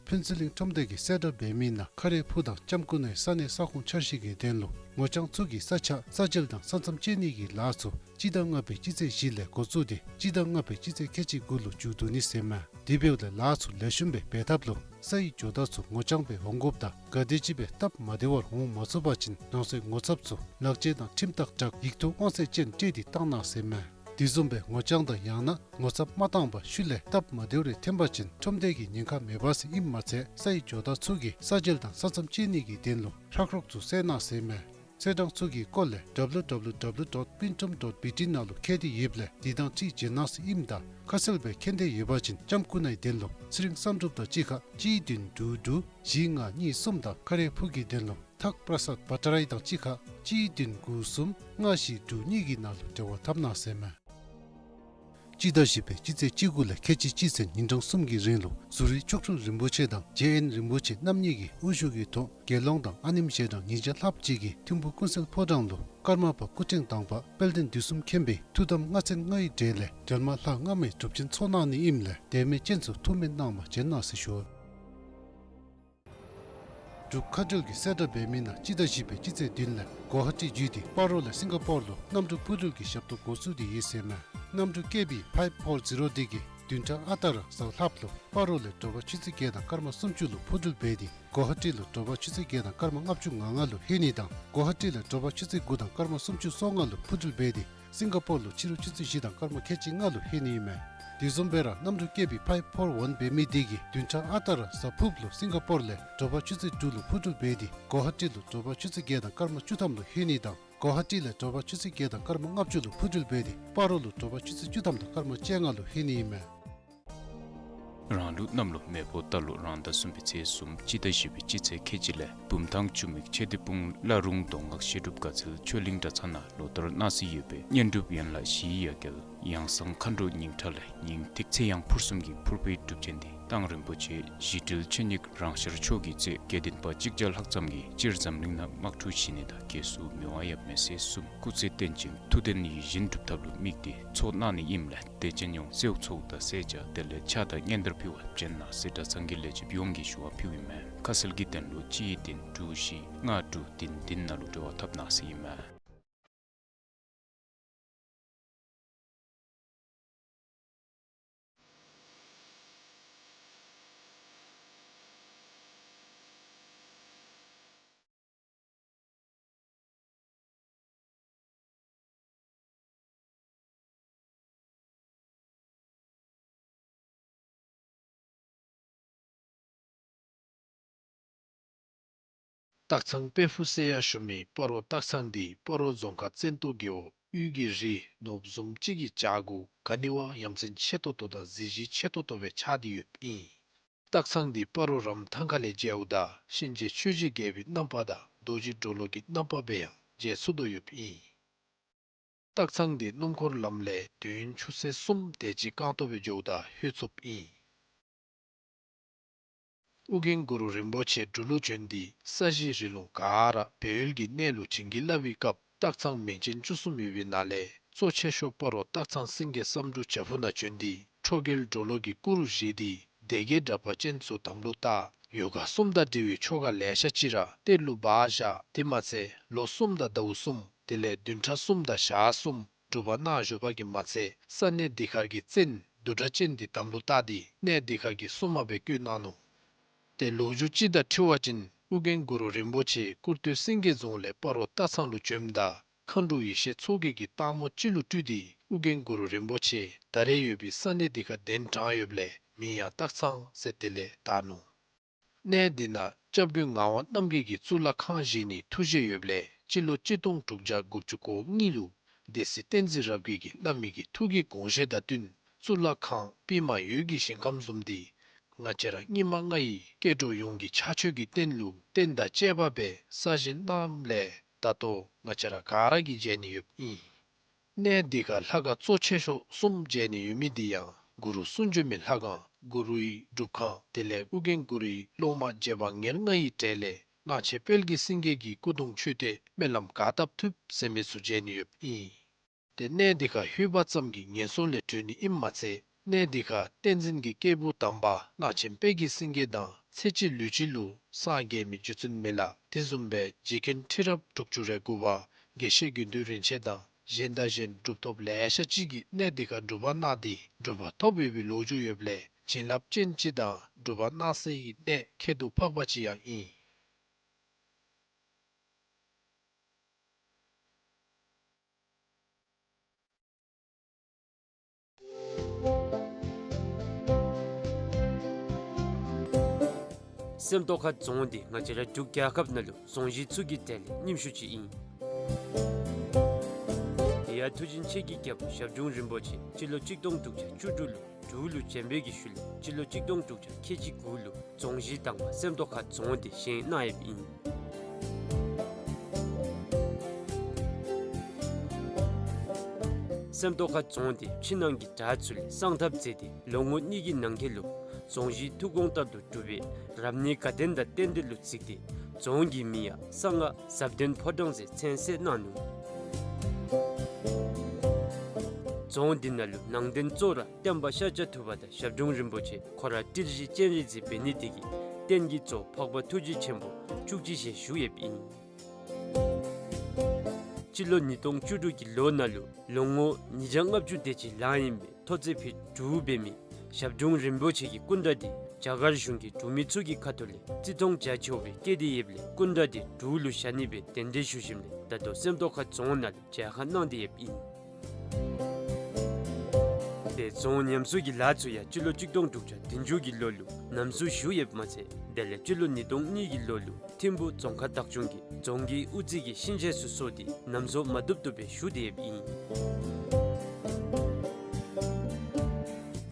ཕུན་ཚོགས་གླིང་ཁྲོམ་སྡེ་གིས་གསལ་བསྒྲགས་འབད་མི་ནང་ཁ་རས་ཕུག་དང་ལྕམ་སྐུ་ནའི་ས་གནས་ས་ཁོངས་འཆར་གཞི་གི་དོན་ལུ་ངོ་རྐྱང་ཚུ་གི་ས་ཆ་ས་འཇལ་དང་ས་མཚམས་བཅད་ནི་གི་ལཱ་ཚུ་སྤྱི་ཟླ་ལྔ་པའི་སྤྱི་ཚེས་བཞི་ལས་འགོ་བཙུགས་ཏེ་སྤྱི་ཟླ་ལྔ་པའི་སྤྱི་ཚེས་ཁལ་གཅིག་དགུ་ལུ་མཇུག་བསྡུ་ནི་ཟེར་མས། དེ་འབདཝ་ལས་ལཱ་ཚུ་ལེགས་ཤོམ་སྦེ་འབད་ཐབས་ལུ་ས་ཡི་ཇོ་བདག་ཚུ་ངོ་རྐྱང་སྦེ་འོང་དགོཔ་དང་ག་དེམ་ཅིག་སྦེ་སྟབས་མ་བདེ་བར་འོང་མ་ཚུགས་པ་ཅིན་རང་སོའི་ངོ་ཚབ་ཚུ་ལག་ཁྱེར་དང་ཁྲིམས་རྟགས་སྦྲགས་ཡིག་ཐོག་དབང་ཚད་ཅན་སྤྲོད་དེ་བཏང་གནང་ཟེར་མས། དེ་བཟུམ་སྦེ་ངོ་རྐྱང་དང་ཡང་ན་ངོ་ཚབ་མ་བཏང་བར་ཤུལ་ལས་སྟབས་མ་བདེཝ་རེ་ཐོན་པ་ཅིན་ཁྲོམ་སྡེ་གིས་ཉེན་ཁ་མེད་པ་ཟེར་ཨིནམ་མ་ཚད་ས་ཡི་ཇོ་བདག་ཚུ་གིས་ས་འཇལ་དང་ས་མཚམས་བཅད་ནི་གི་དོན་ལུ་ཧྲག་རོག་ཚུ་བསལ་གནང་ཟེར་མས། ཚེས་གྲངས་ཚུ་གི་སྐོར་ལས་W W W dot pingtun dot B T ནང་ལུ་མཁྱེན་ཏེ་ཡོདཔ་ལས་དེ་དང་འཁྲིལ་བྱོན་གནང་ཟེར་ཨིནམ་ད་ཁ་གསལ་སྦེ་མཁྱེན་འདོད་ཡོད་པ་ཅིན་ལྕམ་སྐུ་ནའི་དོན་ལུ་ཚེ་རིང་བསམ་གྲུབ་དང་གཅིག་ཁར་གཅིག་བདུན་དྲུག་དྲུག་བཞི་ལྔ་གཉིས་གསུམ་དང་ཁ་རས་ཕུག་གི་དོན་ལུ་ཐག་པྲ་སཱད་བ་ཊ་རའི་དང་གཅིག་ཁར་གཅིག་བདུན་དགུ་གསུམ་ལྔ་བཞི་དྲུག་གཉིས་ཀྱི་ནང་ལུ་འབྲེལ་བ་འཐབ་གནང་ཟེར་མས། སྤྱི་ཟླ་བཞི་པའི་སྤྱི་ཚེས་བཅུ་དགུ་ལས་ཁལ་གཅིག་གཅིག་ཚུན་ཉིན་གྲངས་གསུམ་གྱི་རིང་ལུ་ཟུར་རིས་མཆོག་སྤྲུལ་རིན་པོ་ཆེ་དང་རྗེ་དབོན་རིན་པོ་ཆེ་རྣམ་གཉིས་ཀྱི་དབུ་བཞུགས་ཀྱི་ཐོག་དགེ་སློང་དང་ཨ་ནེམོ་ཞལ་གྲངས་ཉིས་བརྒྱ་ལྷགཔ་ཅིག་གིས་ཐིམ་ཕུག་ཀུན་གསལ་ཕོ་བྲང་ལུ་ཀརྨ་པ་སྐུ་ཕྲེང་དང་པ་དཔལ་ལྡན་དུས་གསུམ་མཁྱེན་པའི་ཐུགས་དམ་ལྔ་ཚན་ལྔའི་གྲས་ལས་སྒྲོལ་མ་ལྷ་ལྔ་མའི་སྒྲུབ་ཆེན་ཚོགས་གནང་ནི་ཨིནམ་ལས་དད་མོས་ཅན་ཚུ་ཐུགས་སྨོན་གནང་བར་བྱོན་གནང་ཟེར་ཞུ། འབྲུག་མཁའ་འགྲུལ་གྱིས་གསལ་བསྒྲགས་འབད་མི་ནང་སྤྱི་ཟླ་བཞི་པའི་སྤྱི་ཚེས་བདུན་ལས་གོ་ཧ་ཊི་བརྒྱུད་དེ་སྤ་རོ་ལས་སིང་ག་པོར་ལུ་གནམ་གྲུ་འཕུར་འགྲུལ་གྱི་ཞབས་ཏོག་འགོ་བཙུགས་ཏེ་ཡོད་ཟེར་མས། གནམ་གྲུ་ཀེ་བི་ཕའིབ་ཕོར་ཛི་རོ་འདི་གིས་བདུན་ཕྲག་ཨ་རྟག་ར་གཟའ་ལྷགཔ་ལུ་སྤ་རོ་ལས་དྲོ་པ་ཆུ་ཚོད་བརྒྱད་དང་སྐར་མ་སུམ་ཅུ་ལུ་འཕུར་འགྲུལ་འབད་དེ་གོ་ཧ་ཊི་ལུ་དྲོ་པ་ཆུ་ཚོད་བརྒྱད་དང་སྐར་མ་ལྔ་བཅུ་ང་ལྔ་ལུ་ལྷོད་ནི་དང་གོ་ཧ་ཊི་ལས་དྲོ་པ་ཆུ་ཚོད་དགུ་དང་སྐར་མ་སུམ་ཅུ་སོ་ལྔ་ལུ་འཕུར་འགྲུལ་འབད་དེ་སིང་ག་པོར་ལུ་ཕྱི་རུ་ཆུ་ཚོད་བཞི་དང་སྐར་མ་ཁལ་གཅིག་ལྔ་ལུ་ལྷོད་ནི་ཨིན་མས། དེ་བཟུམ་སྦེ་ར་གནམ་གྲུ་ཀེ་བི་ཕའིབ་ཕོར་ཝན་འབད་མི་འདི་གིས་བདུན་ཕྲག་ཨ་རྟག་ར་གཟའ་ཕུརཔ་ལུ་སིང་ག་པོར་ལས་དྲོ་པ་ཆུ་ཚོད་དྲུག་ལུ་འཕུར་འགྲུལ་འབད་དེ་གོ་ཧ་ཊི་ལུ་དྲོ་པ་ཆུ་ཚོད་བརྒྱད་དང་སྐར་མ་བཅུ་ཐམ་ལུ་ལྷོད་ནི་དང་གོ་ཧ་ཊི་ལས་དྲོ་པ་ཆུ་ཚོད་བརྒྱད་དང་སྐར་མ་ལྔ་བཅུ་ལུ་འཕུར་འགྲུལ་འབད་དེ་སྤ་རོ་ལུ་དྲོ་པ་ཆུ་ཚོད་བཅུ་ཐམ་དང་སྐར་མ་བཅོ་ལྔ་ལུ་ལྷོད་ནི་ཨིན་མས། རང་ལུགས་གནམ་ལོ་མེ་ཕོ་རྟ་ལོ་རང་ཟླ་གསུམ་པའི་ཚེས་གསུམ་སྤྱི་ཟླ་བཞི་པའི་སྤྱི་ཚེས་ཁལ་གཅིག་ལས་བུམ་ཐང་ཆུ་མིག་ཆོས་སྡེ་སྤུངས་བླ་རུང་མདོ་སྔགས་བཤད་སྒྲུབ་དགའ་ཚལ་ཆོས་གླིང་གྲྭ་ཚང་ནང་ལོ་ལྟར་གནང་སྲོལ་ཡོད་པའི་བསྙེན་སྒྲུབ་ཡན་ལག་བཞིའི་ཡ་གྱལ་ཡང་གསང་མཁའ་འགྲོ་སྙིང་ཁྲག་ལས་སྙིང་ཐིག་ཚེ་ཡང་ཕུར་གསུམ་གྱི་ཕུར་པའི་སྒྲུབ་ཆེན་འདི་གཏང་རིན་པོ་ཆེ་ཞི་དྲིལ་ཆོས་ཉིད་རང་ཤར་མཆོག་གིས་གཙོས་དགེ་འདུན་པ་གཅིག་བརྒྱ་ལྷག་ཙམ་གྱིས་སྤྱིར་འཛམ་གླིང་ནང་དམག་འཁྲུག་ཞི་ནི་དང་རྒྱལ་སྲུང་མི་དབང་ཡབ་མེས་སྲས་གསུམ་སྐུ་ཚེ་བརྟན་ཅིང་ཐུགས་དོན་ཡིད་བཞིན་འགྲུབ་ཐབས་ལུ་དམིགས་ཏེ་ཚོགས་གནང་ནི་ཨིནམ་ལས་དད་ཅན་ཡོངས་སེའུ་ཚོགས་དང་སེར་སྐྱ་དེ་ལས་ཕྱག་དང་སྙན་དར་ཕུལ་བར་བྱོན་གནང་ཟེར་གྲྭ་ཚང་གི་ལས་བྱེདཔ་ཡོངས་ཀྱིས་ཞུ་བ་ཕུལཝ་ཨིན་མས། ཁ་གསལ་གྱི་དོན་ལུ་གཅིག་བདུན་དྲུག་བཞི་ལྔ་དྲུག་བདུན་བདུན་ནང་ལུ་འབྲེལ་བ་འཐབ་གནང་ཟེར་ཨིན་མས། སྟག་ཚང་དཔལ་ཕུག་ཟེར་ཡང་ཞུ་མི་སྤ་རོ་སྟག་ཚང་འདི་སྤ་རོ་རྫོང་ཁག་བཙན་ཏོ་རྒེད་འོག་དབུས་ཀྱི་རི་ནོར་བུ་བཟུམ་ཅིག་གི་བྱག་གུ་ག་ནི་བ་ཡ་མཚན་ཆེ་ཏོག་ཏོ་དང་གཟི་བརྗིད་ཆེ་ཏོག་ཏོ་སྦེ་ཆགས་ཏེ་ཡོདཔ་ཨིན། སྟག་ཚང་འདི་སྤ་རོ་རམ་ཐང་ཁ་ལས་མཇལཝ་ད་གཤིན་རྗེ་ཆོས་རྗེ་རྒྱལ་པོའི་རྣམ་པ་དང་རྡོ་རྗེ་གྲོ་ལོད་ཀྱི་རྣམ་པ་སྦེ་ཡང་མཇལ་ཚུགས་དོ་ཡོདཔ་ཨིན། སྟག་ཚང་འདི་སྣུམ་འཁོར་ལམ་ལས་དུས་ཡུན་ཆུ་ཚོད་གསུམ་དེ་ཅིག་རྐང་སྟོང་སྦེ་འགྱོཝ་ད་ལྷོད་ཚུགསཔ་ཨིན། ཨོ་རྒྱན་གུ་རུ་རིན་པོ་ཆེ་འབྲུག་ལུ་བྱོན་ཏེ་ས་གཞི་རི་ལུང་ག་ར་སྦས་ཡུལ་གྱི་གནས་ལུ་བྱིན་གྱིས་བརླབས་པའི་སྐབས་སྟག་ཚང་མིང་ཅན་བཅུ་གསུམ་ཡོད་པའི་ནང་ལས་གཙོ་ཆེ་ཤོས་སྤ་རོ་སྟག་ཚང་སེང་གེ་བསམ་འགྲུབ་བྱག་ཕུག་ནང་བྱོན་ཏེ་ཁྲོ་རྒྱལ་གྲོ་ལོད་ཀྱི་སྐུ་རུ་བཞེངས་ཏེ་སྡེ་བརྒྱད་དྲེགས་པ་ཅན་ཚུ་དམ་ལུ་བཏགས། ཡོ་ག་གསུམ་དང་འབྲེལ་བའི་ཆོ་ག་ལེ་ཤ་ཅིག་ར་གཏེར་ལུ་སྦ་བཞག། དེ་མ་ཚད་ལོ་གསུམ་དང་ཟླཝ་གསུམ་དེ་ལས་བདུན་ཕྲག་གསུམ་དང་ཞག་གསུམ་སྒྲུབ་པ་གནང་བཞུགས་པ་གིས་མ་ཚད་ས་གནས་འདི་ཁར་གྱི་བཙན་བདུད་དྲེགས་ཅན་འདི་དམ་ལུ་བཏགས་ཏེ་གནས་འདི་ཁར་གྱི་སྲུང་མ་སྦེ་བསྐོས་གནང་ནུག། ཏེ་ལོ་རྒྱུས་ཅིག་དང་འཁྲིལ་བ་ཅིན་ཨོ་རྒྱན་གུ་རུ་རིན་པོ་ཆེ་ཀུར་སྟོད་སེང་གེ་རྫོང་ལས་སྤ་རོ་སྟག་ཚང་ལུ་བྱོནམ་ད་མཁའ་འགྲོ་ཡེ་ཤེས་མཚོ་རྒྱལ་གྱིས་སྟག་མོ་ཅིག་ལུ་སྤྲུལ་ཏེ་ཨོ་རྒྱན་གུ་རུ་རིན་པོ་ཆེ་ད་རེས་ཡོད་པའི་ས་གནས་འདི་ཁར་གདན་དྲངས་ཡོདཔ་ལས་མིང་ཡང་སྟག་ཚང་ཟེར་དེ་ལས་བཏགས་ནུག། གནས་འདི་ནང་སྐྱབས་མགོན་ངག་དབང་རྣམ་རྒྱལ་གྱིས་གཙུག་ལག་ཁང་བཞེངས་ནིའི་ཐུགས་བཞེད་ཡོདཔ་ལས་སྤྱི་ལོ་གཅིག་སྟོང་དྲུག་བརྒྱ་དགུ་བཅུ་གོ་གཉིས་ལུ་སྡེ་སྲིད་བསྟན་འཛིན་རབ་རྒྱས་ཀྱིས་བླ་མའི་གི་ཐུགས་ཀྱི་དགོངས་བཞེད་དང་བསྟུན་གཙུག་ལག་ཁང་པདྨ་འོད་ཀྱི་ཞིང་ཁམས་བཟུམ་འདི་ང་བཅས་ར་སྙིགས་མ་ལྔ་ཡི་སྐྱེ་འགྲོ་ཡོངས་ཀྱི་ཕྱག་མཆོད་ཀྱི་རྟེན་ལུ་རྟེན་དང་བཅས་པ་སྦེ་གསར་བཞེངས་གནངམ་ལས་ད་ལྟོ་ང་བཅས་ར་ག་ར་གིས་མཇལ་ནི་ཡོདཔ་ཨིན། གནས་འདི་ཁར་ལྷ་ཁང་གཙོ་ཆེ་ཤོས་གསུམ་མཇལ་ནི་ཡོད་མི་འདི་ཡང་གུ་རུ་གསུང་བྱོན་མའི་ལྷ་ཁང་གུ་རུའི་སྒྲུབ་ཁང་དེ་ལས་ཨོ་རྒྱན་གུ་རུའི་སློབ་མ་རྗེ་འབངས་ཉེར་ལྔ་ཡི་གྲས་ལས་གླང་ཆེན་དཔལ་གྱི་སེང་གེ་གི་སྐུ་གདུང་མཆོད་རྟེན་སྨོན་ལམ་ག་བཏབ་ཐུབ་ཟེར་མི་ཚུ་མཇལ་ནི་ཡོདཔ་ཨིན། ཏེ་གནས་འདི་ཁར་ལྷོད་པ་ཙམ་གྱིས་ངན་སོང་ལས་གྲོལ་ནི་ཨིནམ་མ་ཚད་གནས་འདི་ཁར་བསྟན་འཛིན་གྱི་སྐྱེས་བུ་དམ་པ་གླང་ཆེན་དཔལ་གྱི་སེང་གེ་དང་ཚེ་གཅིག་ལུས་གཅིག་ལུ་སངས་རྒྱས་མི་རྗེ་བཙུན་མི་ལ་དེ་བཟུམ་སྦེ་རྗེ་མཁན་ཁྲི་རབས་དྲུག་ཅུ་རེ་དགུ་པ་དགེ་བཤེས་དགེ་འདུན་རིན་ཆེན་དང་གཞན་དང་གཞན་གྲུབ་ཐོབ་ལེ་ཤ་ཅིག་གིས་གནས་འདི་ཁར་སྒྲུབ་པ་གནང་སྟེ་གྲུབ་པ་ཐོབ་ཡོད་པའི་ལོ་རྒྱུས་ཡོདཔ་ལས་བྱིན་རླབས་ཅན་ཅིག་དང་སྒྲུབ་པ་གནང་སའི་གནས་ཁྱད་དུ་འཕགས་པ་ཅིག་ཡང་ཨིན། སེམས་རྟོགས་ཁ་རྫོང་འདི་ང་བཅས་ར་འབྲུག་རྒྱལ་ཁབ་ནང་ལུ་རྫོང་གཞི་ཚུ་གི་གྲས་ལས་རྙིངམ་ཤོས་ཅིག་ཨིན། དེ་ཡང་མཐུ་ཆེན་ཆེ་གི་རྒྱལ་པོ་ཞབས་དྲུང་རིན་པོ་ཆེ་སྤྱི་ལོ་གཅིག་སྟོང་དྲུག་བརྒྱ་བཅུ་དྲུག་ལུ་འབྲུག་ལུ་བྱོན་པའི་གི་ཤུལ་ལས་སྤྱི་ལོ་གཅིག་སྟོང་དྲུག་བརྒྱ་ཁལ་གཅིག་དགུ་ལུ་རྫོང་གཞི་དང་པ་སེམས་རྟོགས་ཁ་རྫོང་འདི་བཞེངས་གནང་ཡོདཔ་ཨིན། སེམས་རྟོགས་ཁ་རྫོང་འདི་ཕྱི་ནང་གི་བྲག་ཚུ་ལས་བསང་ཐབ་མཛད་དེ་ལོ་ངོ་གཉིས་ཀྱི་ནང་འཁོད་ལུ་རྫོང་གཞི་ཐུགས་དགོངས་ལྟར་དུ་གྲུབ་པའི་རབ་གནས་དགའ་ལྡན་དང་རྟེན་འབྲེལ་ལུ་གཟིགས་ཏེ་རྫོང་གི་མིང་ཡང་གསང་སྔགས་ཟབ་ལྡན་ཕོ་བྲང་ཟེར་མཚན་གསོལ་གནང་ནུག། རྫོང་འདི་ནང་ལུ་ནང་རྟེན་གཙོ་བོ་ར་སྟོན་པ་ཤཱཀྱ་ཐུབ་པ་དང་ཞབས་དྲུང་རིན་པོ་ཆེ་ཁོ་ར་ཏིལ་བཞི་སྤྱན་རས་གཟིགས་འབད་ནི་དེ་གིས་རྟེན་གྱི་གཙོ་འཕགས་པ་ཐུགས་རྗེ་ཆེན་པོ་བཅུ་གཅིག་ཞལ་བཞུགས་ཡོདཔ་ཨིན། སྤྱི་ལོ་ཉིས་སྟོང་བཅུ་དྲུག་གི་ལོ་ནང་ལུ་ལོ་ངོ་ཉིས་བརྒྱ་ལྔ་བཅུ་དེ་ཅིག་ལང་ཡི་མི་ཐོག་བརྩེགས་ཕུད་དྲུག་འབད་མི་ཞབས་དྲུང་རིན་པོ་ཆེ་གི་སྐུ་འདྲ་འདི་རྒྱ་གར་གཞུང་གི་འབྲུག་མི་ཚུ་གི་ཁ་ཐུག་ལས་བརྩི་མཐོང་རྒྱ་ཆེ་བའི་བཀལ་ཏེ་ཡོདཔ་ལས་སྐུ་འདྲ་འདི་འབྲུག་ལུ་བཞག་ནི་སྦེ་གདན་འདྲེན་ཞུ་ཞིནམ་ལས་ད་ལྟོ་སེམས་རྟོགས་ཁ་རྫོང་ནང་ལུ་མཇལ་ཁ་གནང་སྟེ་ཡོདཔ་ཨིན། དེ་རྫོང་ཉམས་གསོ་གི་ལཱ་ཚུ་ཡང་སྤྱི་ལོ་གཅིག་སྟོང་དྲུག་བརྒྱ་བདུན་ཅུ་གི་ལོ་ལུ་ཉམས་གསོ་ཞུ་ཡོདཔ་མ་ཚད་དེ་ལས་སྤྱི་ལོ་ཉིས་སྟོང་གཉིས་ཀྱི་ལོ་ལུ་ཐིམ་ཕུ་རྫོང་ཁག་བདག་སྐྱོང་གིས་རྫོང་གི་དབུ་རྩེ་གི་ཤིང་ཆས་ཚུ་བཟོ་སྟེ་ཉམས་གསོ་མ་བཏུབ་བཏུབ་སྦེ་ཞུ་སྟེ་ཡོདཔ་ཨིན།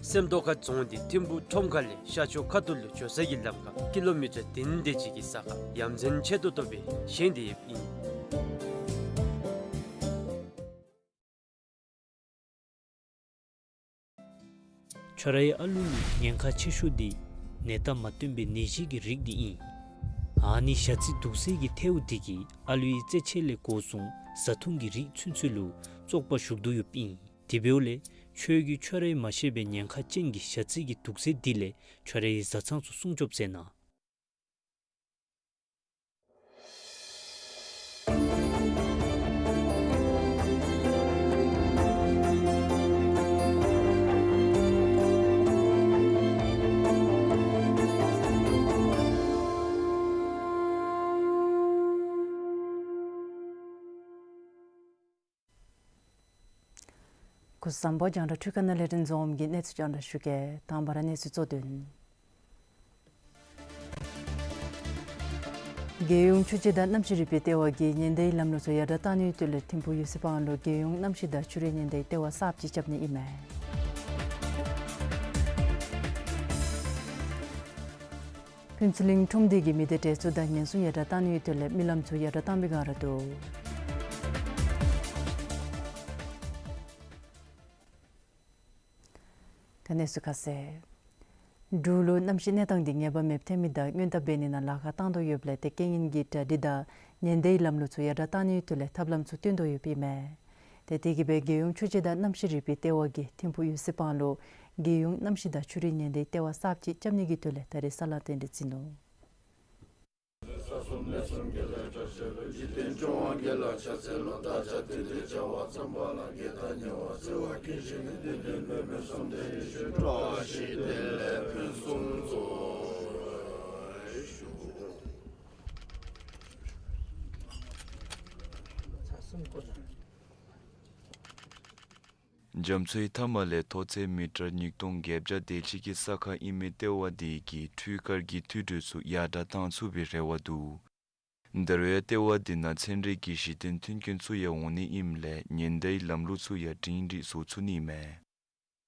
སེམས་རྟོགས་ཁ་རྫོང་འདི་ཐིམ་ཕུ་ཁྲོམ་ཁ་ལས་ཤར་ཕྱོགས་ཁ་ཐུག་ལུ་འགྱོ་ས་གི་ལམ་ཁར་ཀི་ལོ་མི་ཊར་བདུན་དེ་ཅིག་གི་ས་ཁར་ཡ་མཚན་ཆེ་ཏོག་ཏོ་སྦེ་བཞེངས་ཏེ་ཡོདཔ་ཨིན། ཁྱོད་རའི་ཨ་ལུ་ལུ་ཉེན་ཁ་ཆེ་ཤོས་འདི་ནད་རྟགས་མ་སྟོན་པའི་ནད་གཞི་གི་རིགས་འདི་ཨིན། ཨ་ནི་ཞ་རྩི་དུག་སེལ་གྱི་ཐལཝ་འདི་གིས་ཨ་ལུའི་རྩེད་ཆས་ལས་འགོ་བཟུང་བཟའ་འཐུང་གི་རིགས་ཚུན་ཚོད་ལུ་བཙོག་པ་ཞུགས་དོ་ཡོདཔ་ཨིན། དེ་འབདཝ་ལས་ཁྱོད་ཀྱིས་ཁྱོད་རའི་མ་ཤེས་པའི་ཉེན་ཁ་ཅན་གྱི་ཞ་རྩི་གི་དུག་སེལ་འདི་ལས་ཁྱོད་རའི་བཟའ་ཚང་ཚུ་སྲུང་སྐྱོབ་མཛད་གནང་། སྐུ་གཟུགས་བཟང་པོ། རྒྱང་བསྒྲགས་འཕྲུལ་ཁང་ནང་ལས་རིན་འཛོམས་ཀྱིས་གནས་ཚུལ་རྒྱང་བསྒྲགས་ཞུ་གེ། དང་པ་ར་གནས་ཚུལ་གཙོ་དོན། རྒྱལ་ཡོངས་ཆུ་སྤྱི་དང་གནམ་གཤིས་རིག་པའི་ལྟེ་བ་གིས་ཉེན་བརྡའི་ལམ་ལུགས་ཚུ་ཡར་དྲག་གཏང་ནིའི་དོན་ལས་ཐིམ་ཕུ་ཡུ་སི་སྤང་ལུ་རྒྱལ་ཡོངས་གནམ་གཤིས་དང་ཆུ་རུད་ཉེན་བརྡའི་ལྟེ་བ་གསརཔ་ཅིག་རྐྱབ་ནི་ཨིན་མས། ཕུན་ཚོགས་གླིང་ཁྲོམ་སྡེ་གིས་མི་སྡེ་གྲལ་ཚུ་དང་ཉེན་སྲུང་ཡར་དྲག་གཏང་ནིའི་དོན་ལས་མི་ལམ་ཚུ་ཡར་དྲག་གཏང་བའི་བསྒང་ར་འདུག། ད་གནས་ཚུལ་ཁ་གསལ། འབྲུག་ལུ་གནམ་གཤིས་གནས་སྟངས་འདི་ངེས་པ་མེདཔ་ཐོན་མི་དང་སྔོན་བརྟག་འབད་ནི་ནང་ལཱ་ཁག་བཏང་དོ་ཡོདཔ་ལས་དེ་རྐྱེན་ངན་གྱི་གྲ་སྒྲིག་དང་ཉེན་བརྡའི་ལམ་ལུགས་ཚུ་ཡར་དྲག་གཏང་ནིའི་དོན་ལས་ཐབས་ལམ་ཚུ་སྟོན་དོ་ཡོདཔ་ཨིན་མས། དེ་དེ་གིས་སྦེ་རྒྱལ་ཡོངས་ཆུ་སྤྱི་དང་གནམ་གཤིས་རིག་པའི་ལྟེ་བ་གིས་ཐིམ་ཕུ་ཡུ་སི་སྤང་ལུ་རྒྱལ་ཡོངས་གནམ་གཤིས་དང་ཆུ་རུད་ཉེན་བརྡའི་ལྟེ་བ་གསརཔ་ཅིག་རྐྱབ་ནི་གི་དོན་ལས་ད་རེས་ས་ལང་རྟེན་འབྲེལ་བརྩི་ནུག། རྒྱ་མཚོའི་མཐའ་མ་ལས་མཐོ་ཚད་མི་ཊར་ཉིས་སྟོང་བརྒྱད་བརྒྱ་དེ་ཅིག་གི་ས་ཁར་ཨིན་མི་ལྟེ་བ་དེ་གིས་འཕྲུལ་དཀར་གྱི་འཐུས་སྒྲོས་ཚུ་ཡར་དྲག་གཏང་ཚུགས་པའི་རེ་བ་འདུག། ད་རུང་ཡང་ལྟེ་བ་དེ་ནང་ཚན་རིག་གི་གཞི་རྟེན་མཐུན་རྐྱེན་ཚུ་ཡང་འོང་ནི་ཨིནམ་ལས་ཉེན་བརྡའི་ལམ་ལུགས་ཚུ་ཡང་སྒྲིང་སྒྲི་བཟོ་ཚུགས་ནི་མས།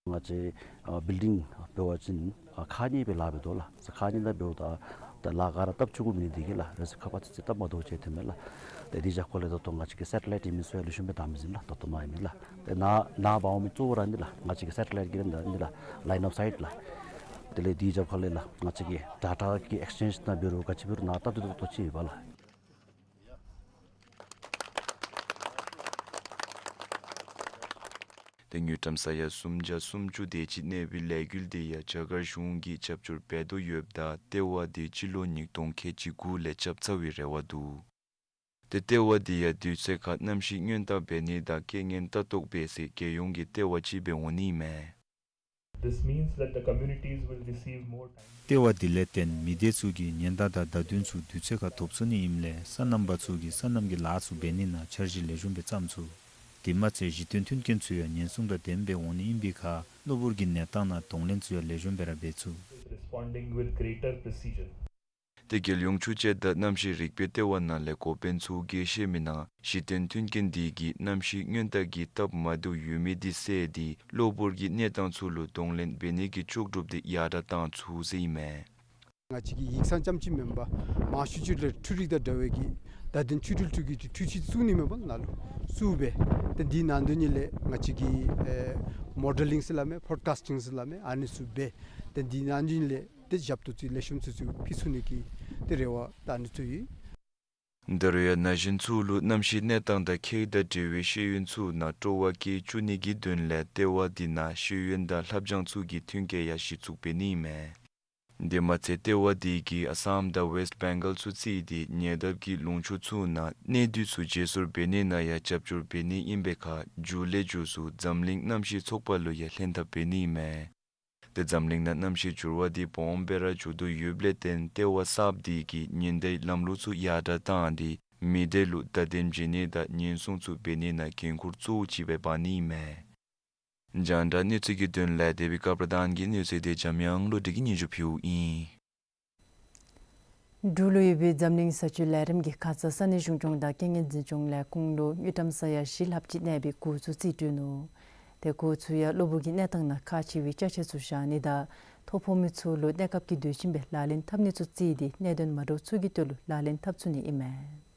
ང་བཅས་ཨ་བིལ་ཌིང་འབད་བ་ཅིན་ཨ་ཁག་གཉིས་སྦེ་ལཱ་འབད་དོ་ལགས། ཁག་གཉིས་ནང་འབདཝ་ད་ ད་ལཱ་ག་ར་སྟབས་བཅུག་དགོ་མི་འདི་གིས་ལགས་རེས་གཟའ་ཁ་པར་ཚུ་ཚུ་སྟབས་མ་བདེཝ་ཅིག་ཐོནམ་མས་ལགས། ཏེ་དེ་རྒྱབ་ཁ་ལས་ད་ལྟོ་ང་བཅས་ཀྱི་སེ་ཊི་ལའིཊ་ཨིན་མི་ཚུ་ཡང་ལེགས་ཤོམ་སྦེ་བདའ་མི་ཚུགས་ལགས། ད་ལྟོ་ནཱ་ནཱ་འབག་འོང་མི་གཙོ་བོ་ར་འདི་ལགས་ང་བཅས་ཀྱི་སེ་ཊི་ལའིཊ་གི་ར་འདི་ལགས་ལའིན་ཨོཕ་སའིཊ་ལགས། དེ་ལས་དེ་རྒྱབ་ཁ་ལས་ལགས་ང་བཅས་ཀྱི་ཌེ་ཊ་གི་ཨེགསི་ཅེནཇ་ནང་འབད་རུང་ག་ཅི་འབད་རུང་ནཱ་སྟབས་བདེ་ཏོག་ཏོ་ཅིག་ཡོད་པས་ལགས། ཏེ་དངུལ་ཀྲམ་ས་ཡ་སུམ་བརྒྱ་སུམ་ཅུ་དེ་ཅིག་གནས་པའི་ལས་འགུལ་འདི་ཡང་རྒྱ་གར་གཞུང་གིས་རྒྱབ་སྐྱོར་འབད་དོ་ཡོདཔ་ད་ལྟེ་བ་འདི་སྤྱི་ལོ་ཉིས་སྟོང་ཁལ་གཅིག་དགུ་ལས་རྐྱབ་ཚར་བའི་རེ་བ་འདུག། ཏེ་ལྟེ་བ་འདི་ཡང་དུས་ཚོད་ཁར་གནམ་གཤིས་སྔོན་བརྟག་འབད་ནི་དང་རྐྱེན་ངན་ལྟ་རྟོག་འབད་སའི་རྒྱལ་ཡོངས་ཀྱི་ལྟེ་བ་ཅིག་སྦེ་འོང་ནི་མས། This means that the communities will receive more time. ལྟེ་བ་འདི་ལས་བརྟེན་མི་སྡེ་ཚུ་གིས་ཉེན་བརྡ་དང་བརྡ་དོན་ཚུ་དུས་ཚོད་ཁར་ཐོབ་ཚུགས་ནི་ཨིནམ་ལས་སོ་ནམ་པ་ཚུ་གིས་སོ་ནམ་གྱི་ལཱ་ཚུ་འབད་ནི་ནང་འཆར་གཞི་ལེགས་ཤོམ་སྦེ་བརྩམ་ཚུགས། དེ་མ་ཚད་གཞི་རྟེན་མཐུན་རྐྱེན་ཚུ་ཡང་ཉེན་སྲུང་དང་ལྡནམ་སྦེ་འོང་ནི་ཨིན་པའི་ཁར་གློ་བུར་གྱི་གནས་སྟངས་ནང་གདོང་ལེན་ཚུ་ཡང་ལེགས་ཤོམ་སྦེ་ར་འབད་ཚུགས། Responding with greater precision. ཏེ་རྒྱལ་ཡོངས་ཆུ་དཔྱད་དང་གནམ་གཤིས་རིག་པའི་ལྟེ་བ་ནང་ལས་འགོ་དཔོན་ཚུ་གིས་བཤད་མི་ནང་གཞི་རྟེན་མཐུན་རྐྱེན་འདི་གིས་གནམ་གཤིས་སྔོན་བརྟག་གི་སྟབས་མ་བདེཝ་ཡོད་མི་འདི་བསལ་ཏེ་གློ་བུར་གྱི་གནས་སྟངས་ཚུ་ལུ་གདོང་ལེན་འབད་ནི་གི་ལྕོགས་གྲུབ་འདི་ཡར་དྲགས་བཏང་ཚུགས་ཟེར་ཨིན་མས། ང་བཅས་ཀྱི་ཡིག་ཚང་རྐྱངམ་ཅིག་མེན་པར་མང་ཤོས་ཅིག་ལས་འཕྲུལ་རིག་དང་འདྲ་བའི་གི་བརྡ་དོན་འཕྲུལ་འཕྲུལ་ཐོག་གི་འཕྲུལ་ཆས་བཙུགས་ནི་མེན་པར་ནཱ་ལུ་བཙུགས་སྦེ་ཏེ་འདི་ནང་དོན་ཉིད་ལས་ང་བཅས་ཀྱི་ཨེ་མོ་ཌེ་ལིང་ཟེར་སླབ་མས་ཕོར་ཀཱསི་ཊིང་ཟེར་སླབ་མས་ཨ་ནི་ཚུ་འབད་ཏེ་འདི་ནང་དོན་ཉིད་ལས་ཏེ་ཞབས་ཏོག་ཚུ་ལེགས་ཤོམ་ཚུ་ཚུ་ཕུལ་ཚུགས་ནི་གི་ཏེ་རེ་བ་ད་ཨ་ནི་ཚུ་ཡོད། ད་རུང་ཡང་ན་གཞོན་ཚུ་ལུ་གནམ་གཤིས་གནས་སྟངས་དང་ཁྱད་དང་འབྲེལ་བའི་ཤེས་ཡོན་ཚུ་ནང་སྤྲོ་བ་སྐྱེ་བཅུག་ནི་གི་དོན་ལས་ལྟེ་བ་འདི་ནང་ཤེས་ཡོན་དང་ལྷབ་སྦྱང་ཚུ་གི་མཐུན་རྐྱེན་ཡང་གཞི་བཙུགས་འབད་ནི་ཨིན་མས། དེ་མ་ཚད་ལྟེ་བ་འདི་གིས་ཨ་སམ་དང་ཝེསཊ་བེང་གཱལ་ཚུ་བརྩིས་ཏེ་ཉེ་འདབས་ཀྱི་ལུང་ཕྱོགས་ཚུ་ནང་གནས་སྡུད་ཚུ་བརྗེ་སོར་འབད་ནི་ནང་ཡང་རྒྱབ་སྐྱོར་འབད་ནི་ཨིན་པའི་ཁར་མཇུག་ལས་མཇུག་སུ་འཛམ་གླིང་གནམ་གཤིས་ཚོགས་པ་ལུ་ཡང་ལྷན་ཐབས་འབད་ནི་ཨིན་མས། ཏེ་འཛམ་གླིང་ནང་གནམ་གཤིས་འགྱུར་བ་འདི་སྦོམ་སྦེ་ར་འགྱོ་དོ་ཡོདཔ་ལས་བརྟེན་ལྟེ་བ་གསརཔ་འདི་གིས་ཉེན་བརྡའི་ལམ་ལུགས་ཚུ་ཡར་དྲགས་བཏང་སྟེ་མི་སྡེ་ལུ་བརྡ་དོན་བྱིན་ནི་དང་ཉེན་སྲུང་ཚུ་འབད་ནི་ནང་འགན་ཁུར་གཙོ་བོ་ཅིག་སྦེ་འབག་ནི་ཨིན་མས། རྒྱང་བསྒྲགས་གནས་ཚུལ་གྱི་དོན་ལས་དེ་བི་ཀ་པྲ་དཱན་གྱིས་གནས་ཚུལ་འདི་འཇམ་དབྱངས་བློ་གྲོས་ཀྱིས་སྙན་ཞུ་ཕུལཝ་ཨིན། འབྲུག་ལུ་ཡོད་པའི་འཛམ་གླིང་ས་བཅུའི་ལས་རིམ་གྱི་ཁ་ཙ་ས་གནས་གཞུང་སྐྱོང་དང་རྐྱེན་ངན་འཛིན་སྐྱོང་ལས་ཁུངས་ལུ་དངུལ་ཀྲམ་ས་ཡ་བཞི་ལྷགཔ་ཅིག་གནས་པའི་གུར་ཚུ་རྩིས་སྤྲོད་ནུག། ཏེ་གུར་ཚུ་ཡང་གློ་བུར་གྱི་གནས་སྟངས་ནང་ཁག་ཆེ་བའི་ཅ་ཆས་ཚུ་བཞག་ནི་དང་ཐོ་ཕོག་མི་ཚུ་ལུ་གནས་སྐབས་ཀྱི་དུས་བཞིན་སྦེ་ལག་ལེན་འཐབ་ནི་ཚུ་རྩིས་ཏེ་གནད་དོན་མ་འདྲཝ་ཚུ་གི་དོན་ལུ་ལག་ལེན་འཐབ་ཚུགས་ནི་ཨིན་མས།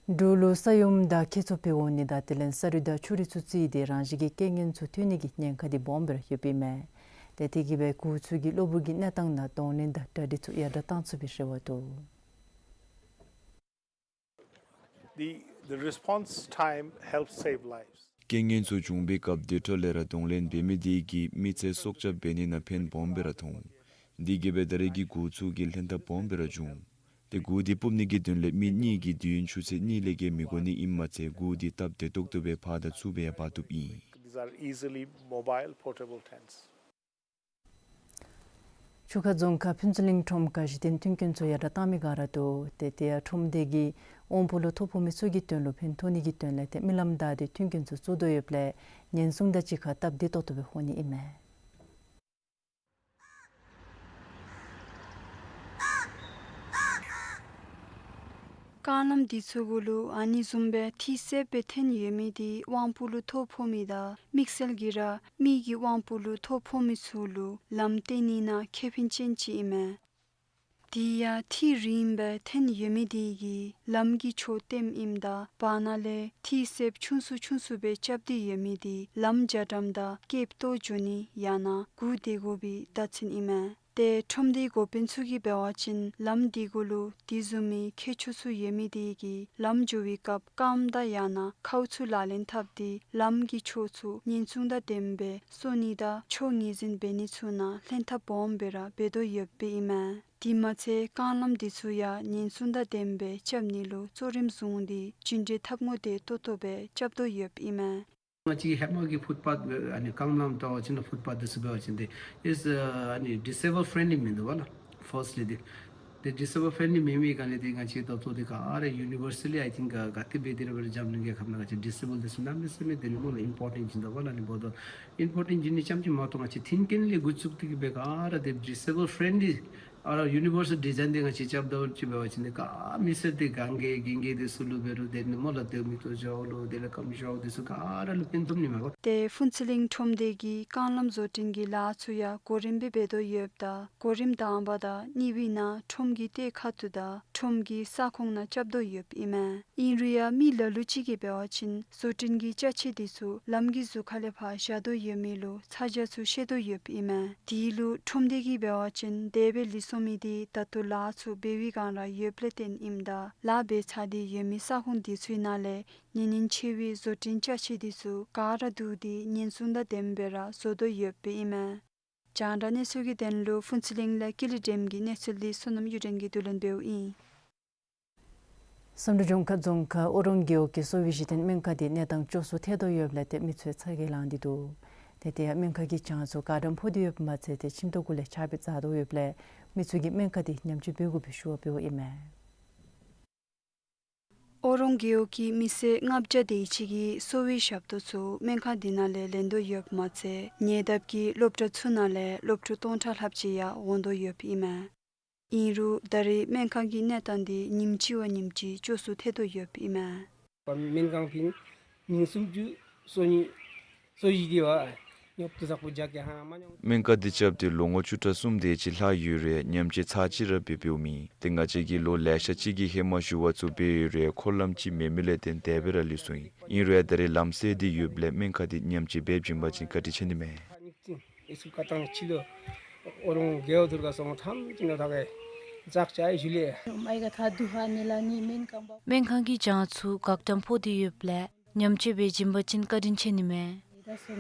འབྲུག་ལུ་ས་ཡོམ་དང་ཁྱད་མཚར་འཕེལ་འོང་ནི་དང་དེ་ལས་ས་རུད་དང་ཆུ་རུད་ཚུ་རྩིས་ཏེ་རང་བཞིན་གྱི་རྐྱེན་ངན་ཚུ་ཐོན་ནི་གི་ཉེན་ཁ་འདི་སྦོམ་སྦེ་ར་ཡོདཔ་ཨིན་མས། ཏེ་དེ་གིས་སྦེ་གུར་ཚུ་གིས་གློ་བུར་གྱི་གནས་སྟངས་ནང་གདོང་ལེན་དང་གྲ་སྒྲིག་ཚུ་ཡར་དྲགས་བཏང་ཚུགས་པའི་རེ་བ་འདུག། The, the response time helps save lives. རྐྱེན་ངན་ཚུ་བྱུང་པའི་སྐབས་དེ་འཕྲོ་ལས་ར་གདོང་ལེན་འབད་མི་དེ་གིས་མི་ཚེ་སྲོག་སྐྱབས་འབད་ནི་ནང་ཕན་སྦོམ་སྦེ་ར་ཐོགས། དེ་གིས་སྦེ་ད་རེས་ཀྱི་གུར་ཚུ་གིས་ལྷན་ཐབས་སྦོམ་སྦེ་ར་བྱུང་། ཏེ་གུར་འདི་སྤུབ་ནི་གི་དོན་ལས་མི་གཉིས་ཀྱི་དུས་ཡུན་ཆུ་ཚོད་གཉིས་ལས་བརྒལ་མི་དགོ་ནི་ཨིནམ་མ་ཚད་གུར་འདི་སྟབས་བདེ་ཏོག་ཏོ་སྦེ་ཕར་དང་ཚུར་སྦེ་ཡང་འབག་བཏུབ་ཨིན། These are easily mobile portable tents. ཆུ་ཁ་རྫོང་ཁག་ཕུན་ཚོགས་གླིང་ཁྲོམ་ཁར་གཞི་རྟེན་མཐུན་རྐྱེན་ཚུ་ཡར་དྲགས་བཏང་མི་ག་ར་འདུག། ཏེ་དེ་ཡང་ཁྲོམ་སྡེ་གིས་དབང་པོ་ལུ་ཐོ་ཕོག་མི་ཚུ་གི་དོན་ལུ་ཕན་ཐོགས་ནི་གི་དོན་ལས་ཏེ་མི་ལམ་བདའ་སྟེ་མཐུན་རྐྱེན་ཚུ་བཙུགས་དོ་ཡོདཔ་ལས་ཉེན་སྲུང་དང་གཅིག་ཁར་སྟབས་བདེ་ཏོག་ཏོ་སྦེ་འོང་ནི་ཨིན་མས། རྐང་ལམ་འདི་ཚུ་གུ་ལུ་ཨ་ནི་བཟུམ་སྦེ་ཐིག་སེརཔོ་སྦེ་འཐོན་ཡོད་མི་འདི་དབང་པོ་ལུ་ཐོ་ཕོག་མི་དང་དམིགས་བསལ་གྱིས་ར་མི་གི་དབང་པོ་ལུ་ཐོ་ཕོག་མི་ཚུ་ལུ་ལམ་བཏོན་ནི་ནང་ཁེ་ཕན་ཅན་ཅིག་ཨིན་མས། དེ་ཡང་ཐིག་རིངམོ་སྦེ་འཐོན་ཡོད་མི་དེ་གིས་ལམ་གྱི་ཕྱོགས་བསྟནམ་ཨིནམ་ད་བར་ན་ལས་ཐིག་སེརཔོ་ཆུང་སུ་ཆུང་སུ་སྦེ་རྐྱབ་སྟེ་ཡོད་མི་དེ་ལམ་རྒྱ་གྲམ་དང་སྐེདཔ་བཏོག་འགྱོ་ནི་ཡང་ན་སྒུག་སྡོད་དགོ་པའི་བརྡ་མཚོན་ཨིན་མས། ཏེ་ཁྲོམ་སྡེའི་འགོ་དཔོན་ཚུ་གིས་འབད་བ་ཅིན་ལམ་འདི་གུ་ལུ་དེ་བཟུམ་མའི་ཁྱད་ཆོས་ཚུ་ཡོད་མི་དེ་གིས་ལམ་འགྱོ་བའི་སྐབས་རྐངམ་དང་ཡང་ན་ཁཝ་ཚུ་ལག་ལེན་འཐབ་སྟེ་ལམ་གྱི་ཕྱོགས་ཚུ་ཉེན་སྲུང་དང་ལྡནམ་སྦེ་སོར་ནི་དང་ཕྱོགས་ངོས་འཛིན་འབད་ནི་ཚུ་ནང་ལྷན་ཐབས་སྦོམ་སྦེ་ར་འབད་དོ་ཡོདཔ་ཨིན་མས། དེ་མ་ཚད་རྐང་ལམ་འདི་ཚུ་ཡང་ཉེན་སྲུང་དང་ལྡནམ་སྦེ་རྐྱབ་ནི་ལུ་གཙོ་རིམ་བཟུང་སྟེ་རྒྱུན་འགྲུལ་འཐབ་དངོས་དེ་ཏོག་ཏོ་སྦེ་རྐྱབ་དོ་ཡོདཔ་ཨིན་མས། ང་བཅས་ཧེ་མ་གི་ཕུཊ་པཱཐ་ཨ་ནི་རྐང་ལམ་འདྲཝ་ཅིག་ནང་ཕུཊ་པཱཐ་འདི་ཚུ་འབད་བ་ཅིན་ཏེ་is uh, ཨ་ནི་ཌིསེ་བཱལཌ་ཕྲེནཌ་ལི་མིན་འདུག་པ་ལགས། ཕརསཊ་ལི་འདི་ཏེ་ཌིསེ་བཱལཌ་ཕྲེནཌ་ལི་མེན་མི་ག་ནི་འདི་ང་བཅས་ད་ལྟོ་འདི་ག་ར་ཡུ་ནི་བར་སལ་ལི་ཨའི་ཐིང་ག་ག་ཏེ་འབད་དེ་ར་འབད་རུང་འཛམ་གླིང་རྒྱལ་ཁབ་ནང་ང་བཅས་ཌིསེ་བཱལཌ་འདི་ཚུ་གནམ་མེད་ས་མེད་དེ་ནི་སྨོ་ལགས་ཨིམ་པོར་ཊེནཊ་ཨིན་འདུག་པ་ལགས། ཨ་ནི་འབདཝ་ད་ཨིམ་པོར་ཊེནཊ་ཨིན་ནི་རྐྱངམ་ཅིག་མ་གཏོགས་ང་བཅས་མཐུན་རྐྱེན་ལས་འགོ་བཙུགས་ཏེ་གིས་སྦེ་ག་ར་ཏེ་ཌིསེ་བཱལཌ་ཕྲེནཌ་ལི་ ཨ་ར་ཡུ་ནི་བར་སལ་ཌི་ཟའིན་འདི་ང་བཅས་རྐྱབ་དོ་ཅིག་འབད་བ་ཅིན་ག་མི་སེར་འདི་གན་རྐྱལ་གྱོན་རྐྱལ་འདི་ཚུ་ལུ་འབད་རུང་དེ་ནི་མོ་ལ་དེ་མི་ཏོ་འགྱོ་ལུ་དེ་ལས་ཀམ་ཞོག་འདི་ཚུ་ག་ར་ལུ་ཕན་ཐོགས་ནི་མས་པ། ཏེ་ཕུན་ཚོགས་གླིང་ཁྲོམ་སྡེ་གིས་རྐང་ལམ་བཟོ་སྐྲུན་གྱི་ལཱ་ཚུ་ཡང་གོ་རིམ་སྦེ་འབད་དོ་ཡོདཔ་ད་གོ་རིམ་དང་པ་དང་གཉིས་པའི་ནང་ཁྲོམ་གྱི་ལྟེ་ཁ་ཐུག་དང་ཁྲོམ་གྱི་ས་ཁོངས་ནང་རྐྱབ་དོ་ཡོདཔ་ཨིན་མས། ཨིན་རུང་ཡང་མི་ལ་ལུ་ཅིག་གིས་འབད་བ་ཅིན་བཟོ་སྐྲུན་གྱི་ཅ་ཆས་འདི་ཚུ་ལམ་གྱི་ཟུར་ཁ་ལས་ཕར་བཞག་དོ་ཡོད་མི་ལུ་ཚ་གྱང་ཚུ་བཤད་དོ་ཡོདཔ་ཨིན་མས། དེ་ལུ་ཁྲོམ་སྡེ་གིས་འབད་བ་ཅིན་དེ་སྦེ་ལུས་སོང་མི་འདི་ད་ལྟོ་ལཱ་ཚུ་འབད་བའི་སྒང་ར་ཡོདཔ་ལས་བརྟེན་ཨིནམ་ད་ལཱ་འབད་ཚར་ཏེ་ཡོད་མི་ས་ཁོངས་འདི་ཚུའི་ནང་ལས་གནད་ཉན་ཆེ་བའི་བཟོ་སྐྲུན་ཅ་ཆས་འདི་ཚུ་ག་ར་བསྡུ་སྟེ་ཉེན་སྲུང་དང་ལྡནམ་སྦེ་ར་བཟོ་དོ་ཡོདཔ་ཨིན་མས། རྒྱང་བསྒྲགས་གནས་ཚུལ་གྱི་དོན་ལུ་ཕུན་ཚོགས་གླིང་ལས་ཀུན་ལེགས་སྒྲོལམ་གྱི་གནས་ཚུལ་འདི་བསོད་ནམས་གཡུ་སྒྲོན་གྱིས་བསྡུ་ལེན་འབདཝ་ཨིན། བསམ་གྲུབ་ལྗོངས་མཁར་རྫོང་ཁག་ཨོ་རོང་རྒེད་འོག་གི་གསོ་བའི་གཞི་རྟེན་སྨན་ཁང་འདི་གནས་སྟངས་སྐྱོ་སུ་ཐལ་དོ་ཡོདཔ་ལས་ཏེ་མི་ཚུ་ཚ་གྱང་ལངས་ཏེ་འདུག། ཏེ་དེ་ཡང་སྨན་ཁང་གི་གྱང་ཚུ་བཀག་དམ་ཕོག་སྟེ་ཡོདཔ་མ་ཚད་ཏེ་ཁྱིམ་ཐོག་གུ་ལས་ཆརཔ་འཛག་དོ་ཡོདཔ་ལས་མི་ཚུ་གིས་སྨན་ཁང་འདི་ཉམས་བཅོས་འབད་དགོ་པའི་ཞུ་བ་འབདཝ་ཨིན་མས། ཨོ་རོང་རྒེད་འོག་གི་མི་སེར་ལྔ་བརྒྱ་དེ་ཅིག་གིས་གསོ་བའི་ཞབས་ཏོག་ཚུ་སྨན་ཁང་འདི་ནང་ལས་ལེན་དོ་ཡོདཔ་མ་ཚད་ཉེ་འདབས་ཀྱི་སློབ་གྲྭ་ཚུ་ནང་ལས་སློབ་ཕྲུག་སྟོང་ཕྲག་ལྷགཔ་ཅིག་ཡང་འོང་དོ་ཡོདཔ་ཨིན་མས། ཨིན་རུང་ད་རེས་སྨན་ཁང་གི་གནས་སྟངས་འདི་ཉིནམ་གཅིག་བ་ཉིནམ་གཅིག་སྐྱོ་སུ་ཐལ་དོ་ཡོདཔ་ཨིན་མས། སྨན་ཁང་འདི་ཉིནམ་སུམ་ཅུ་སོ་གཉིས་སོ་བཞི་དེ་བ་ཉོབ་ཏོ་ཚ་པོ་རྒྱག་གེ་ཧ་མ་མྱོང་། སྨན་ཁང་འདི་རྐྱབ་སྟེ་ལོ་ངོ་བཅུ་ཕྲག་གསུམ་དེ་ཅིག་ལྷག་ཡོད་རུང་ཉམས་བཅོས་ཚར་གཅིག་ར་འབད་འབདཝ་མེད། ཏེ་ང་བཅས་ཀྱིས་ལོ་ལེ་ཤ་ཅིག་གི་ཧེ་མ་ཞུ་བ་ཚུ་འབད་ཡོད་རུང་འཁོར་ལམ་ཅིག་མེད་མི་ལས་བརྟེན་དེ་སྦེ་ར་ལུས་སོང་ཡི། ཨིན་རུང་ཡང་ད་རེས་ལམ་སེལ་ཏེ་ཡོདཔ་ལས་སྨན་ཁང་འདི་ཉམས་བཅོས་འབད་བྱིན་པ་ཅིན་བཀའ་དྲིན་ཆེ་ནི་མས། སྨན་ཁང་གི་གྱང་ཚུ་བཀག་དམ་ཕོག་སྟེ་ཡོདཔ་ལས་ཉམས་བཅོས་འབད་བྱིན་པ་ཅིན་བཀའ་དྲིན་ཆེ་ནི་མས། གསོ་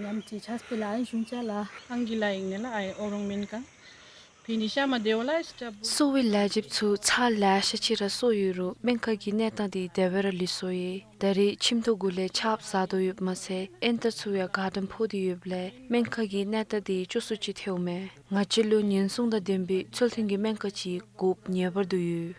བའི་ལས་བྱེདཔ་ཚུ་ཚར་ལེ་ཤ་ཅིག་ར་གསོ་ཡོད་རུང་སྨན་ཁང་གི་གནས་སྟངས་འདི་དེ་སྦེ་ར་ལུས་སོང་ཡི། ད་རེས་ཁྱིམ་ཐོག་གུ་ལས་ཆརཔ་འཛག་དོ་ཡོདཔ་མ་ཚད་ཨེན་ཏ་ཚུ་ཡང་བཀག་དམ་ཕོག་སྟེ་ཡོདཔ་ལས་སྨན་ཁང་གི་གནས་སྟངས་འདི་སྐྱོ་སུ་ཅིག་ཐལཝ་མས། ང་བཅས་ལུ་ཉེན་སྲུང་དང་ལྡན་པའི་ཚུལ་མཐུན་གྱི་སྨན་ཁང་ཅིག་དགོཔ་ངེས་པར་དུ་ཡོད།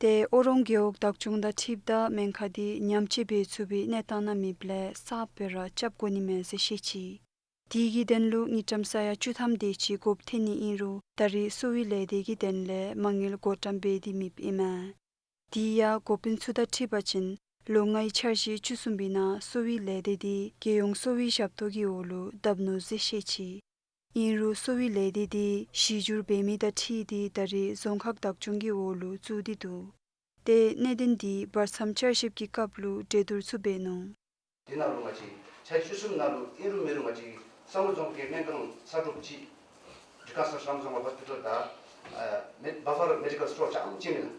ཏེ་ཨོ་རོང་རྒེད་འོག་བདག་སྐྱོང་དང་འཁྲིལཝ་ད་སྨན་ཁང་འདི་ཉམས་བཅོས་འབད་ཚུགས་པའི་གནས་སྟངས་ནང་མེདཔ་ལས་གསརཔ་སྦེ་ར་རྐྱབ་དགོ་ནི་མས་ཟེར་བཤད་ཅི། དེ་གི་དོན་ལུ་དངུལ་ཀྲམ་ས་ཡ་བཅུ་ཐམ་དེ་ཅིག་དགོཔ་ཐོན་ནི་ཨིན་རུང་ད་རེས་གསོ་བའི་ལས་སྡེ་གི་དོན་ལས་མ་དངུལ་བགོ་བཀྲམ་འབད་དེ་མེདཔ་ཨིན་མས། དེ་ཡང་འགོ་དཔོན་ཚུ་དང་འཁྲིལ་བ་ཅིན་ལོ་ལྔའི་འཆར་གཞི་བཅུ་གསུམ་པའི་ནང་གསོ་བའི་ལས་སྡེ་འདི་རྒྱལ་ཡོངས་གསོ་བའི་ཞབས་ཏོག་གི་འོག་ལུ་བསྡབ་ནུག་ཟེར་བཤད་ཅི། ཨིན་རུང་གསོ་བའི་ལས་སྡེ་འདི་གཞི་འགྱུར་འབད་མི་དང་འཁྲིལ་ཏེ་ད་རེས་རྫོང་ཁག་བདག་སྐྱོང་གི་འོག་ལུ་བཙུགས་ཏེ་འདུག། ཏེ་གནད་དོན་འདི་བར་མཚམས་བསྐྱར་ཞིབ་ཀྱི་སྐབས་ལུ་གྲོས་བསྡུར་ཚུ་འབད་ནུག། དེ་ནང་ལུ་ང་བཅས་འཆར་གཞི་བཅུ་གསུམ་ནང་ལུ་ཨིན་རུང་མེན་རུང་ང་བཅས་བསམ་གྲུབ་རྫོང་ཁག་གི་སྨན་ཁང་ས་གྲོགས་གཅིག་ཌི་ཀོན་སི་ཊྲག་ཤཱན་རམ་བཟང་པོ་ཧོསི་ཊལ་དང་ཨ་མེ་བྷ་ཕར་མེ་ཌི་ཀལ་སི་ཊོར་རྐྱངམ་ཅིག་མེན་ན།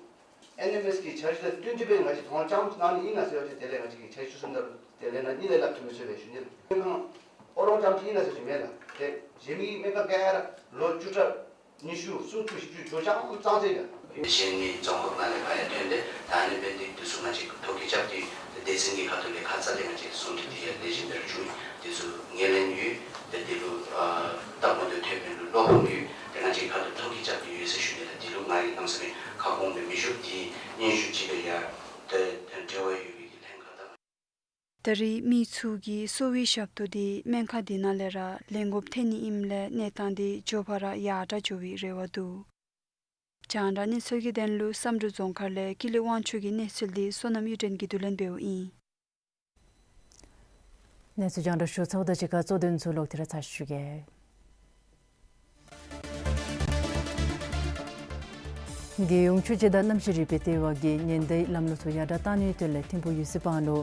ཨེན་ཨེམ་ཨེསི་གི་འཆར་གཞི་དང་བསྟུན་ཏེ་སྦེ་ང་བཅས་ཚོང་རྐྱངམ་གནང་ནི་ཨིན་ན་ཟེར་བ་ཅིན་དེ་ལས་ང་བཅས་ཀྱིས་འཆར་གཞི་བཅུ་གསུམ་ནང་ལུ་དེ་ལས་ནང་གཉིས་ལས་ལྷག་ཐོན་མི་ཚུགས་པས་ཞུ་ནི་ལགས། སྨན་ཁང་ཨོ་རོང་རྐྱངམ་ཅིག་ཨིན་ན་ཟེར་ཞུ་མེན་ལགས། ཏེ་གཞན་མི་སྨན་ཁང་ག་ར་ལོ་བཅུ་ཕྲག་ཉི་ཤུ་སུམ་ཅུ་བཞི་བཅུ་འགྱོ་རྐྱངམ་ཙང་ཙང་ཨིན་ལགས། གཞན་མི་རྫོང་ཁག་ནང་ལས་ཕར་ཡང་ཐོན་ཏེ་ད་ཨ་ནི་འབད་ནི་འདི་ཚུ་ང་བཅས་ཐོ་བཀོད་རྐྱབ་སྟེ་སྡེ་ཚན་གྱི་ཁ་ཐུག་ལས་ཁ་ཙ་ལས་ང་བཅས་ཚོགས་འདུ་འདི་ཡང་ལེགས་ཤོམ་སྦེ་ར་བྱུང་། འདི་ཚུ་ངོས་ལེན་ཡོད། ཏེ་འདི་ལུ་ཨ་ལྟ་སྐོར་འདི་ཐོན་མི་ལུ་བློ་ཕམ་ཡོད། ཏེ་ང་བཅས་ཁ་ཐུག་ཐོ་བཀོད་རྐྱབ་སྟེ་ཡོད་ཟེར་ཞུ་ནི་ལགས། འདི་ལུ་ང་གིས་གནམ་མེད་ས་མེད་ཁ་སྐོང་སྦེ་མི་ཞུ། འདི་སྙན་ཞུ་ཅིག་ལས་ཡང་ཏེ་འབྲེལ་བ་ཡོད་པའི་གི་ལྷན་ཁག་དང་། ད་རེས་མི་ཚུ་གིས་གསོ་བའི་ཞབས་ཏོག་འདི་སྨན་ཁང་འདི་ནང་ལས་ར་ལེན་དགོཔ་ཐོན་ནི་ཨིནམ་ལས་གནས་སྟངས་འདི་མགྱོགས་པ་ར་ཡར་དྲག་འགྱོ་བའི་རེ་བ་འདུག། རྒྱང་བསྒྲགས་གནས་ཚུལ་གྱི་དོན་ལུ་བསམ་གྲུབ་རྫོང་ཁག་ལས་ཀུན་ལེགས་དབང་ཕྱུག་གི་གནས་ཚུལ་འདི་བསོད་ནམས་གཡུ་སྒྲོན་གྱིས་བསྡུ་ལེན་འབདཝ་ཨིན། གནས་ཚུལ་རྒྱང་བསྒྲགས་ཞུ་ཚརཝ་དང་གཅིག་ཁར་གཙོ་དོན་ཚུ་ལོག་སྟེ་ར་ཚར་ཞུ་གེ། རྒྱལ་ཡོངས་ཆུ་དཔྱད་དང་གནམ་གཤིས་རིག་པའི་ལྟེ་བ་གིས་ཉེན་བརྡའི་ལམ་ལུགས་ཚུ་ཡར་དྲག་བཏང་ནིའི་དོན་ལས་ཐིམ་ཕུག་ཡུ་སི་སྤང་ལུ་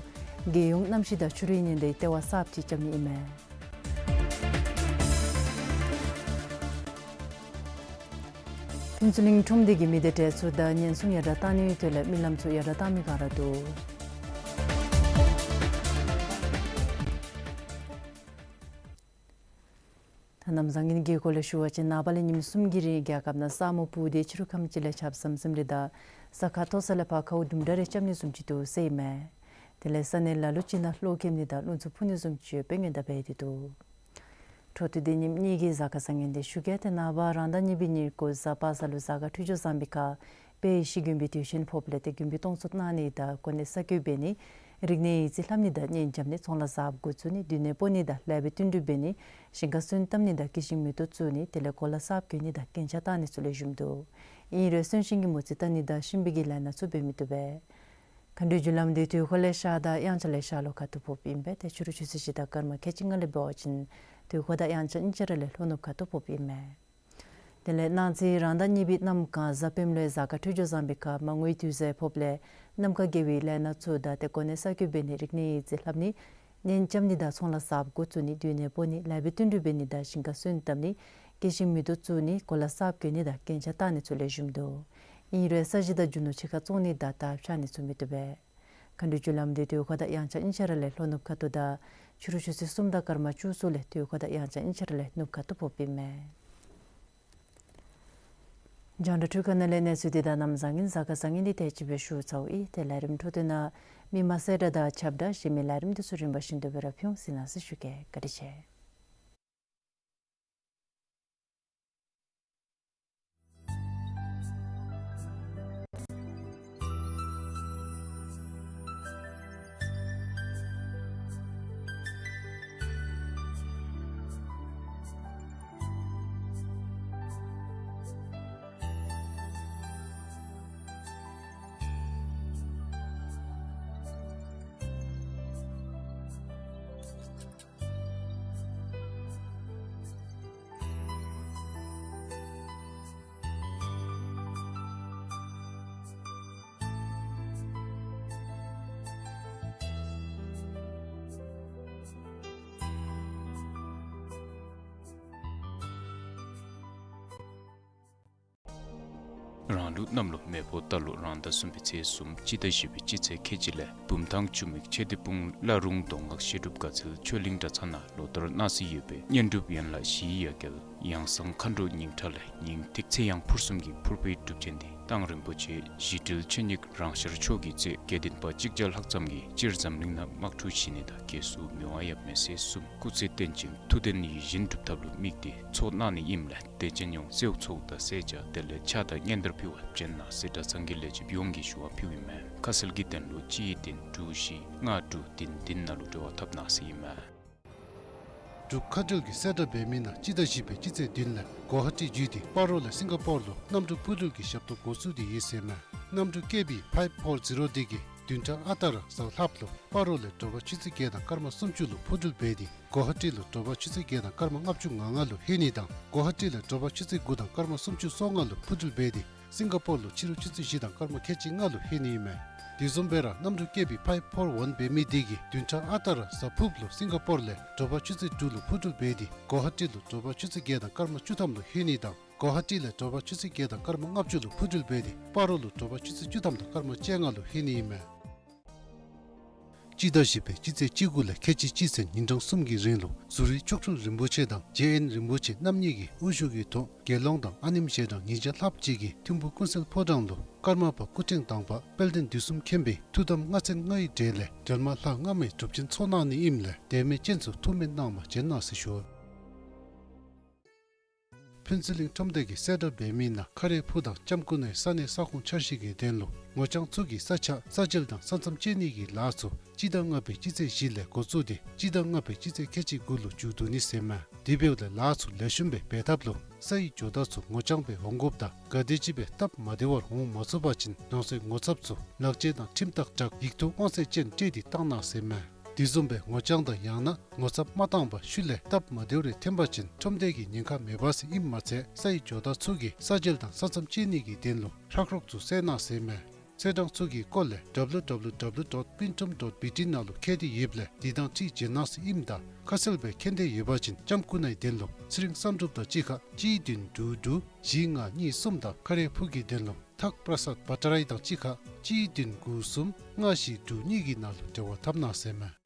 རྒྱལ་ཡོངས་གནམ་གཤིས་དང་ཆུ་རུད་ཉེན་བརྡའི་ལྟེ་བ་གསརཔ་ཅིག་རྐྱབ་ནི་ཨིན་མས། ཕུན་ཚོགས་གླིང་ཁྲོམ་སྡེ་གི་མི་སྡེ་གྲལ་ཚུ་དང་ཉེན་སྲུང་ཡར་དྲག་བཏང་ནིའི་དོན་ལས་མི་ལམ་ཚུ་ཡར་དྲག་བཏང་མི་ག་ར་འདུག། ད་གནམ་བཟང་ངན་གྱི་སྐོར་ལས་ཞུ་བ་ཅིན་ནངས་པ་ལས་ཉིནམ་གསུམ་གྱི་རིང་རྒྱལ་ཁབ་ནང་ས་སྨུག་སྤུབས་ཏེ་ཕྱི་རུ་ཁམས་ཅིག་ལས་ཆརཔ་ཟམ་ཟིམ་རེ་དང་ས་ཁ་མཐོ་ས་ལས་ཕར་ཁཝ་དུམ་གྲ་རེ་རྐྱབ་ནི་བཟུམ་ཅིག་འདུག་ཟེར་ཨིན་མས། དེ་ལས་ས་གནས་ལ་ལུ་ཅིག་ནང་གློག་ཁེབས་ནི་དང་རླུང་འཚུབ་འཕུ་ནི་བཟུམ་ཅིག་ཡོདཔ་སྦེ་སྔོན་བརྡ་འབད་དེ་འདུག། འཕྲོ་མཐུད་དེ་ཉིནམ་གཉིས་ཀྱི་གཟའ་སྐར་བཟང་ངན་འདི་ཞུ་གེ། ཏེ་ནངས་པ་རང་ཟླ་གཉིས་པའི་ཉིན་དགུ་གཟའ་པ་སངས་ལུ་གཟའ་སྐར་འཕྲོད་སྦྱོར་བཟང་པའི་ཁར་དཔལ་ཡེ་ཤེས་མགོན་པོའི་དུས་ཆེན་ཕོགཔ་ལས་ཏེ་མགོན་པོའི་སྟོང་གསོལ་གནང་ནི་དང་གོ་གནས་གསར་བསྐོ་འབད་ནི་ རིག་གནས་ཡིག་རྩིས་ལྷབ་ནི་དང་གཉེན་རྐྱབ་ནི་ཚོང་ལཱ་གསརཔ་འགོ་བཙུགས་ནི་སྡོད་གནས་སྤོ་ནི་དང་ལེགས་པའི་བསྟུན་གྲོས་འབད་ནི་ཞིང་ཁ་སོན་བཏབ་ནི་དང་སྐྱེད་ཤིང་མེ་ཏོག་བཙུགས་ནི་དེ་ལས་གོ་ལ་གསརཔ་གྱོན་ནི་དང་གྱོན་ཆས་བཏང་ནི་ཚུ་ལེགས་ཤོམ་འདུག། ཨིན་རུང་སོན་ཤིང་གི་མོ་རྩིས་བལྟ་ནི་དང་ཤིང་བིལ་གྱི་ལས་སྣ་ཚུ་འབད་མི་བཏུབ་པས། མཁའ་འགྲོའི་རྒྱུ་ལམ་འདི་དུས་འཁོར་ལས་ཤར་དང་དབྱངས་འཆར་ལས་ཤར་ལྷོ་ཁ་ཐུག་ཕོགཔ་ཨིན་པས། ཏེ་ཕྱི་རུ་ཆུ་ཚོད་བཞི་དང་སྐར་མ་ཁལ་གཅིག་ལྔ་ལས་འབད་བ་ཅིན་དུས་འཁོར་དང་དབྱངས་འཆར་གཉིས་ཆ་ར་ལས་ལྷོ་ནུབ་ཁ་ཐུག་ཕོགཔ་ཨིན་མས། དེ་ལས་གནངས་ཚེ་རང་ཟླ་གཉིས་པའི་གནམ་གང་གཟའ་སྤེནམ་ལུ་གཟའ་སྐར་འཕྲོད་སྦྱོར་བཟང་པའི་ཁར་མ་དངུལ་དུས་མཛོད་ཕོགཔ་ལས་ནམ་མཁའ་དགེ་བའི་ལས་སྣ་ཚུ་དང་ཏེ་གོ་གནས་གསར་བསྐོ་འབད་ནི་རིག་གནས་ཡིག་རྩིས་ལྷབ་ནི་གཉེན་རྐྱབ་ནི་དང་ཚོང་ལཱ་གསརཔ་འགོ་བཙུགས་ནི་སྡོད་གནས་སྤོ་ནི་ལེགས་པའི་བསྟུན་གྲོས་འབད་ནི་དང་ཞིང་ཁ་སོན་བཏབ་ནི་སྐྱེད་ཤིང་མེ་ཏོག་བཙུགས་ནི་གོ་ལ་གསརཔ་གྱོན་ནི་དང་གྱོན་ཆས་བཏང་ནི་ཚུ་ལེགས་ཤོམ་འདུག། ཨིན་རུང་ས་གཞི་དང་རྒྱུ་ནོར་ཕྱི་ཁར་བཙོང་ནི་དང་དར་འཕྱར་ནི་ཚུ་མི་བཏུབ་པས། མཁའ་འགྲོའི་རྒྱུ་ལམ་འདི་དུས་འཁོར་དང་དབྱངས་འཆར་གཉིས་ཆ་ར་ལས་ལྷོ་ནུབ་ཁ་ཐུག་དང་ཕྱི་རུ་ཆུ་ཚོད་གསུམ་དང་སྐར་མ་བཅུ་གསུམ་ལས་དུས་འཁོར་དང་དབྱངས་འཆར་གཉིས་ཆ་ར་ལས་ནུབ་ཁ་ཐུག་ཕོགཔ་ཨིན་མས། རྒྱང་བསྒྲགས་འཕྲུལ་ཁང་ནང་ལས་གནས་ཚུལ་འདི་དང་གནམ་བཟང་ངན་གཟའ་སྐར་བཟང་ངན་འདི་དེ་ཅིག་སྦེ་ཞུ་ཚརཝ་ཨིན། ཏེ་ལས་རིམ་འཕྲོ་མཐུད་ནང་མི་མང་གསལ་བསྒྲགས་དང་ཁྱབ་བསྒྲགས་གཞན་མི་ལས་རིམ་འདི་ཚུ་རིམ་པ་བཞིན་དུ་སྦེ་ར་ཕུལ་འོང་ཟེར་གནང་ཟེར་ཞུ་གེ། བཀའ་དྲིན་ཆེ། རང་ལུགས་གནམ་ལོ་མེ་ཕོ་རྟ་ལོ་རང་ཟླ་གསུམ་པའི་ཚེས་གསུམ་སྤྱི་ཟླ་བཞི་པའི་སྤྱི་ཚེས་ཁལ་གཅིག་ལས་བུམ་ཐང་ཆུ་མིག་མཆོད་རྟེན་སྤུངས། བླ་རུང་མདོ་སྔགས་བཤད་སྒྲུབ་དགའ་ཚལ་ཆོས་གླིང་གྲྭ་ཚང་ནང་ལོ་ལྟར་གནང་སྲོལ་ཡོད་པའི་བསྙེན་སྒྲུབ་ཡན་ལག་བཞིའི་ཡ་གྱལ་ཡང་གསང་མཁའ་འགྲོ་ཉིང་ཁྲ་ལས་ཉིང་ཐིག་ཚེ་ཡང་ཕུར་གསུམ་གྱི་ཕུར་པའི་སྒྲུབ་ཆེན་འདི་མདང་རིན་པོ་ཆེ་གཞི་གྲལ་ཆོས་ཉིད་རང་ཤར་མཆོག་གིས་མཛད། དགེ་ལྡན་པ་གཅིག་བརྒྱ་ལྷག་ཙམ་གྱིས་སྤྱིར་འཛམ་གླིང་ནང་དམག་འཁྲུག་ཞི་ནི་དང་རྒྱལ་སྲུང་མི་དབང་ཡབ་མེས་སྲས་གསུམ་སྐུ་ཚེ་བརྟན་ཅིང་ཐུགས་དོན་ཡིད་བཞིན་འགྲུབ་ཐབས་ལུ་དམིགས་ཏེ་ཚོགས་གནང་ནི་ཨིནམ་ལས་དད་ཅན་ཡོངས་སེའུ་ཚོགས་དང་སེར་སྐྱ་དེ་ལས་ཕྱག་དང་སྙན་དར་ཕུལ་བར་བྱོན་གནང་ཟེར་གྲྭ་ཚང་གི་ལས་བྱེདཔ་ཡོངས་ཀྱིས་ཞུ་བ་ཕུལཝ་ཨིན་མས། ཁ་གསལ་གྱི་དོན་ལུ་གཅིག་བདུན་དྲུག་བཞི་ལྔ་དྲུག་བདུན་བདུན་ནང་ལུ་འབྲེལ་བ་འཐབ་གནང་ཟེར་ཨིན་མས། འབྲུག་མཁའ་འགྲུལ་གྱིས་གསལ་བསྒྲགས་འབད་མི་ནང་སྤྱི་ཟླ་བཞི་པའི་སྤྱི་ཚེས་བདུན་ལས་གོ་ཧ་ཊི་བརྒྱུད་དེ་སྤ་རོ་ལས་སིང་ག་པོར་ལུ་གནམ་གྲུ་འཕུར་འགྲུལ་གྱི་ཞབས་ཏོག་འགོ་བཙུགས་ཏེ་ཡོད་ཟེར་ཨིན་མས། གནམ་གྲུ་ཀེ་བི་ཕའིབ་ཕོར་ཛི་རོ་འདི་གིས་བདུན་ཕྲག་ཨ་རྟག་ར་གཟའ་ལྷགཔ་ལུ་སྤ་རོ་ལས་དྲོ་པ་ཆུ་ཚོད་བརྒྱད་དང་སྐར་མ་སུམ་ཅུ་ལུ་འཕུར་འགྲུལ་འབད་དེ་གོ་ཧ་ཊི་ལུ་དྲོ་པ་ཆུ་ཚོད་བརྒྱད་དང་སྐར་མ་ལྔ་བཅུ་ང་ལྔ་ལུ་ལྷོད་ནི་དང་གོ་ཧ་ཊི་ལས་དྲོ་པ་ཆུ་ཚོད་དགུ་དང་སྐར་མ་སུམ་ཅུ་སོ་ལྔ་ལུ་འཕུར་འགྲུལ་འབད་དེ་སིང་ག་པོར་ལུ་ཕྱི་རུ་ཆུ་ཚོད་བཞི་དང་སྐར་མ་ཁལ་གཅིག་ལྔ་ལུ་ལྷོད་ནི་ཨིན་མས། དེ་བཟུམ་སྦེ་ར་གནམ་གྲུ་ཀེ་བི་ཕའིབ་ཕོར་ཝན་འབད་མི་འདི་གིས་བདུན་ཕྲག་ཨ་རྟག་ར་གཟའ་ཕུརཔ་ལུ་སིང་ག་པོར་ལས་དྲོ་པ་ཆུ་ཚོད་དྲུག་ལུ་འཕུར་འགྲུལ་འབད་དེ་གོ་ཧ་ཊི་ལུ་དྲོ་པ་ཆུ་ཚོད་བརྒྱད་དང་སྐར་མ་བཅུ་ཐམ་ལུ་ལྷོད་ནི་དང་གོ་ཧ་ཊི་ལས་དྲོ་པ་ཆུ་ཚོད་བརྒྱད་དང་སྐར་མ་ལྔ་བཅུ་ལུ་འཕུར་འགྲུལ་འབད་དེ་སྤ་རོ་ལུ་དྲོ་པ་ཆུ་ཚོད་བཅུ་ཐམ་དང་སྐར་མ་བཅོ་ལྔ་ལུ་ལྷོད་ནི་ཨིན་མས། སྤྱི་ཟླ་བཞི་པའི་སྤྱི་ཚེས་བཅུ་དགུ་ལས་ཁལ་གཅིག་གཅིག་ཚེས་ཉིན་གྲངས་གསུམ་གྱི་རིང་ལུ་ཟུར་རིའི་མཆོག་སྤྲུལ་རིན་པོ་ཆེ་དང་རྗེ་དབོན་རིན་པོ་ཆེ་རྣམ་གཉིས་ཀྱི་དབུ་བཞུགས་ཀྱི་ཐོག་དགེ་སློང་དང་ཨ་ནེམ་ཞལ་གྲངས་ཉིས་བརྒྱ་ལྷགཔ་ཅིག་གིས་ཐིམ་ཕུ་ཀུན་གསལ་ཕོ་བྲང་ལུ་ཀརྨ་པ་སྐུ་ཕྲེང་དང་པ་དཔལ་ལྡན་དུས་གསུམ་མཁྱེན་པའི་ཐུགས་དམ་ལྔ་ཚན་ལྔའི་གྲས་ལས་འབྲེལ་མ་ལྷ་སྔགས་མའི་སྒྲུབ་ཆེན་ཚོགས་གནང་ནི་ཨིནམ་ལས་དད་མོས་ཅན་ཚུ་ཐུགས་སྨོན་གནང་བར་བྱོན་གནང་ཟེར་ཞུ། ཕུན་ཚོགས་གླིང་ཁྲོམ་སྡེ་གིས་གསལ་བསྒྲགས་འབད་མི་ནང་ཁ་རས་ཕུ་དང་ལྕམ་སྐུ་ནའི་ས་གནས་ས་ཁོངས་འཆར་གཞི་གི་དོན་ལུ་ངོ་རྐྱང་ཚུ་གི་ས་ཆ་ས་འཇལ་དང་ས་མཚམས་བཅད་ནི་གི་ལཱ་ཚུ་སྤྱི་ཟླ་ལྔ་པའི་སྤྱི་ཚེས་བཞི་ལས་འགོ་བཙུགས་ཏེ་སྤྱི་ཟླ་ལྔ་པའི་སྤྱི་ཚེས་ཁལ་གཅིག་དགུ་ལུ་མཇུག་བསྡུ་ནི་ཟེར་ཨིན་མས། དེ་འབདཝ་ལས་ལཱ་ཚུ་ལེགས་ཤོམ་སྦེ་འབད་ཐབས་ལུ་ས་ཡི་ཇོ་བདག་ཚུ་ངོ་རྐྱང་སྦེ་འོང་དགོཔ་དང་ག་དེམ་ཅིག་སྦེ་སྟབས་མ་བདེ་བར་འོང་མ་ཚུགས་པ་ཅིན་རང་སོའི་ངོ་ཚབ་ཚུ་ལག་ཁྱེར་དང་ཁྲིམས་རྟགས་དྲག་ཡིག་ཐོག་དབང་ཚད་ཅན་སྤྲོད་དེ་བཏང་གནང་ཟེར་ཨིན་མས། དེ་བཟུམ་སྦེ་ངོ་རྐྱང་དང་ཡང་ན་ངོ་ཚབ་མ་བཏང་པར་ཤུལ་ལས་སྟབས་མ་བདེཝ་རེ་ཐོན་པ་ཅིན་ཁྲོམ་སྡེ་གི་ཉེན་ཁ་མེད་པ་ཟེར་ཨིནམ་མ་ཚད་ས་ཡི་ཇོ་བདག་ཚུ་གིས་ས་འཇལ་དང་ས་མཚམས་བཅད་ནི་གི་དོན་ལུ་ཧྲག་རོག་ཚུ་བསལ་གནང་ཟེར་ཨིན་མས། ཚེས་གྲངས་ཚུ་གི་སྐོར་ལས་W W W dot pintrum dot B T ནང་ལུ་མཁྱེན་ཏེ་ཡོདཔ་ལས་དེ་དང་འཁྲིལ་བྱོན་གནང་ཟེར་ཨིནམ་ད་ཁ་གསལ་སྦེ་མཁྱེན་འདོད་ཡོད་པ་ཅིན་ལྕམ་སྐུ་ནའི་དོན་ལུ་ཚེ་རིང་བསམ་གྲུབ་དང་གཅིག་ཁར་གཅིག་བདུན་དྲུག་དྲུག་བཞི་ལྔ་གཉིས་གསུམ་དང་ཁ་རས་ཕུ་གི་དོན་ལུ་ཐག་པྲ་སཱད་བ་ཊ་རའི་དང་གཅིག་ཁར་གཅིག་བདུན་དགུ་གསུམ་ལྔ་བཞི་དྲུག་གཉིས་ཀྱི་ནང་ལུ་འབྲེལ་བ་འཐབ་གནང་ཟེར་ཨིན་མས།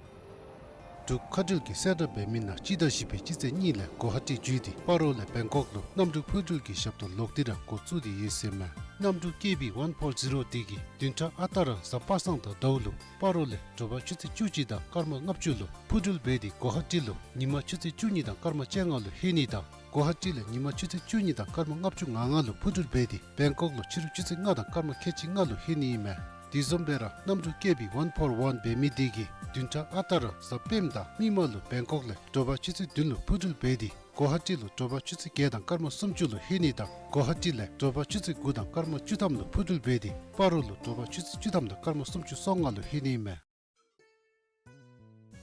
འབྲུག་མཁའ་འགྲུལ་གྱིས་གསལ་བསྒྲགས་འབད་མི་ནང་སྤྱི་ཟླ་བཞི་པའི་སྤྱི་ཚེས་གཉིས་ལས་གོ་ཧ་ཊི་བརྒྱུད་དེ་སྤ་རོ་ལས་བེང་ཀོག་ལུ་གནམ་གྲུ་འཕུར་འགྲུལ་གྱི་ཞབས་ཏོག་ལོག་སྟེ་ར་འགོ་བཙུགས་ཏེ་ཡོད་ཟེར་ཨིན་མས། གནམ་གྲུ་ཀེ་བི་ཝན་ཕོར་ཛི་རོ་འདི་གིས་བདུན་ཕྲག་ཨ་རྟག་ར་གཟའ་པ་སངས་དང་ཟླཝ་ལུ་སྤ་རོ་ལས་དྲོ་པ་ཆུ་ཚོད་བཅུ་གཅིག་དང་སྐར་མ་ལྔ་བཅུ་ལུ་འཕུར་འགྲུལ་འབད་དེ་གོ་ཧ་ཊི་ལུ་ཉིན་མ་ཆུ་ཚོད་བཅུ་གཉིས་དང་སྐར་མ་བཅོ་ལྔ་ལུ་ལྷོད་ནི་དང་གོ་ཧ་ཊི་ལས་ཉིན་མ་ཆུ་ཚོད་བཅུ་གཉིས་དང་སྐར་མ་ལྔ་བཅུ་ང་ལྔ་ལུ་འཕུར་འགྲུལ་འབད་དེ་བེང་ཀོག་ལུ་ཕྱི་རུ་ཆུ་ཚོད་ལྔ་དང་སྐར་མ་ཁལ་གཅིག་ལྔ་ལུ་ལྷོད་ནི་ཨིན་མས། དེ་བཟུམ་སྦེ་ར་གནམ་གྲུ་ཀེ་བི་ཝན་ཕོར་ཝན་འབད་མི་དེ་གིས་བདུན་ཕྲག་ཨ་རྟག་ར་གཟའ་སྤེནམ་དང་མིག་དམར་ལུ་བེང་ཀོག་ལས་དྲོ་པ་ཆུ་ཚོད་བདུན་ལུ་འཕུར་འགྲུལ་འབད་དེ་གོ་ཧ་ཊི་ལུ་དྲོ་པ་ཆུ་ཚོད་བརྒྱད་དང་སྐར་མ་སུམ་ཅུ་ལུ་ལྷོད་ནི་དང་གོ་ཧ་ཊི་ལས་དྲོ་པ་ཆུ་ཚོད་དགུ་དང་སྐར་མ་བཅུ་ཐམ་ལུ་འཕུར་འགྲུལ་འབད་དེ་སྤ་རོ་ལུ་དྲོ་པ་ཆུ་ཚོད་བཅུ་ཐམ་དང་སྐར་མ་སུམ་ཅུ་སོ་ལྔ་ལུ་ལྷོད་ནི་ཨིན་མས།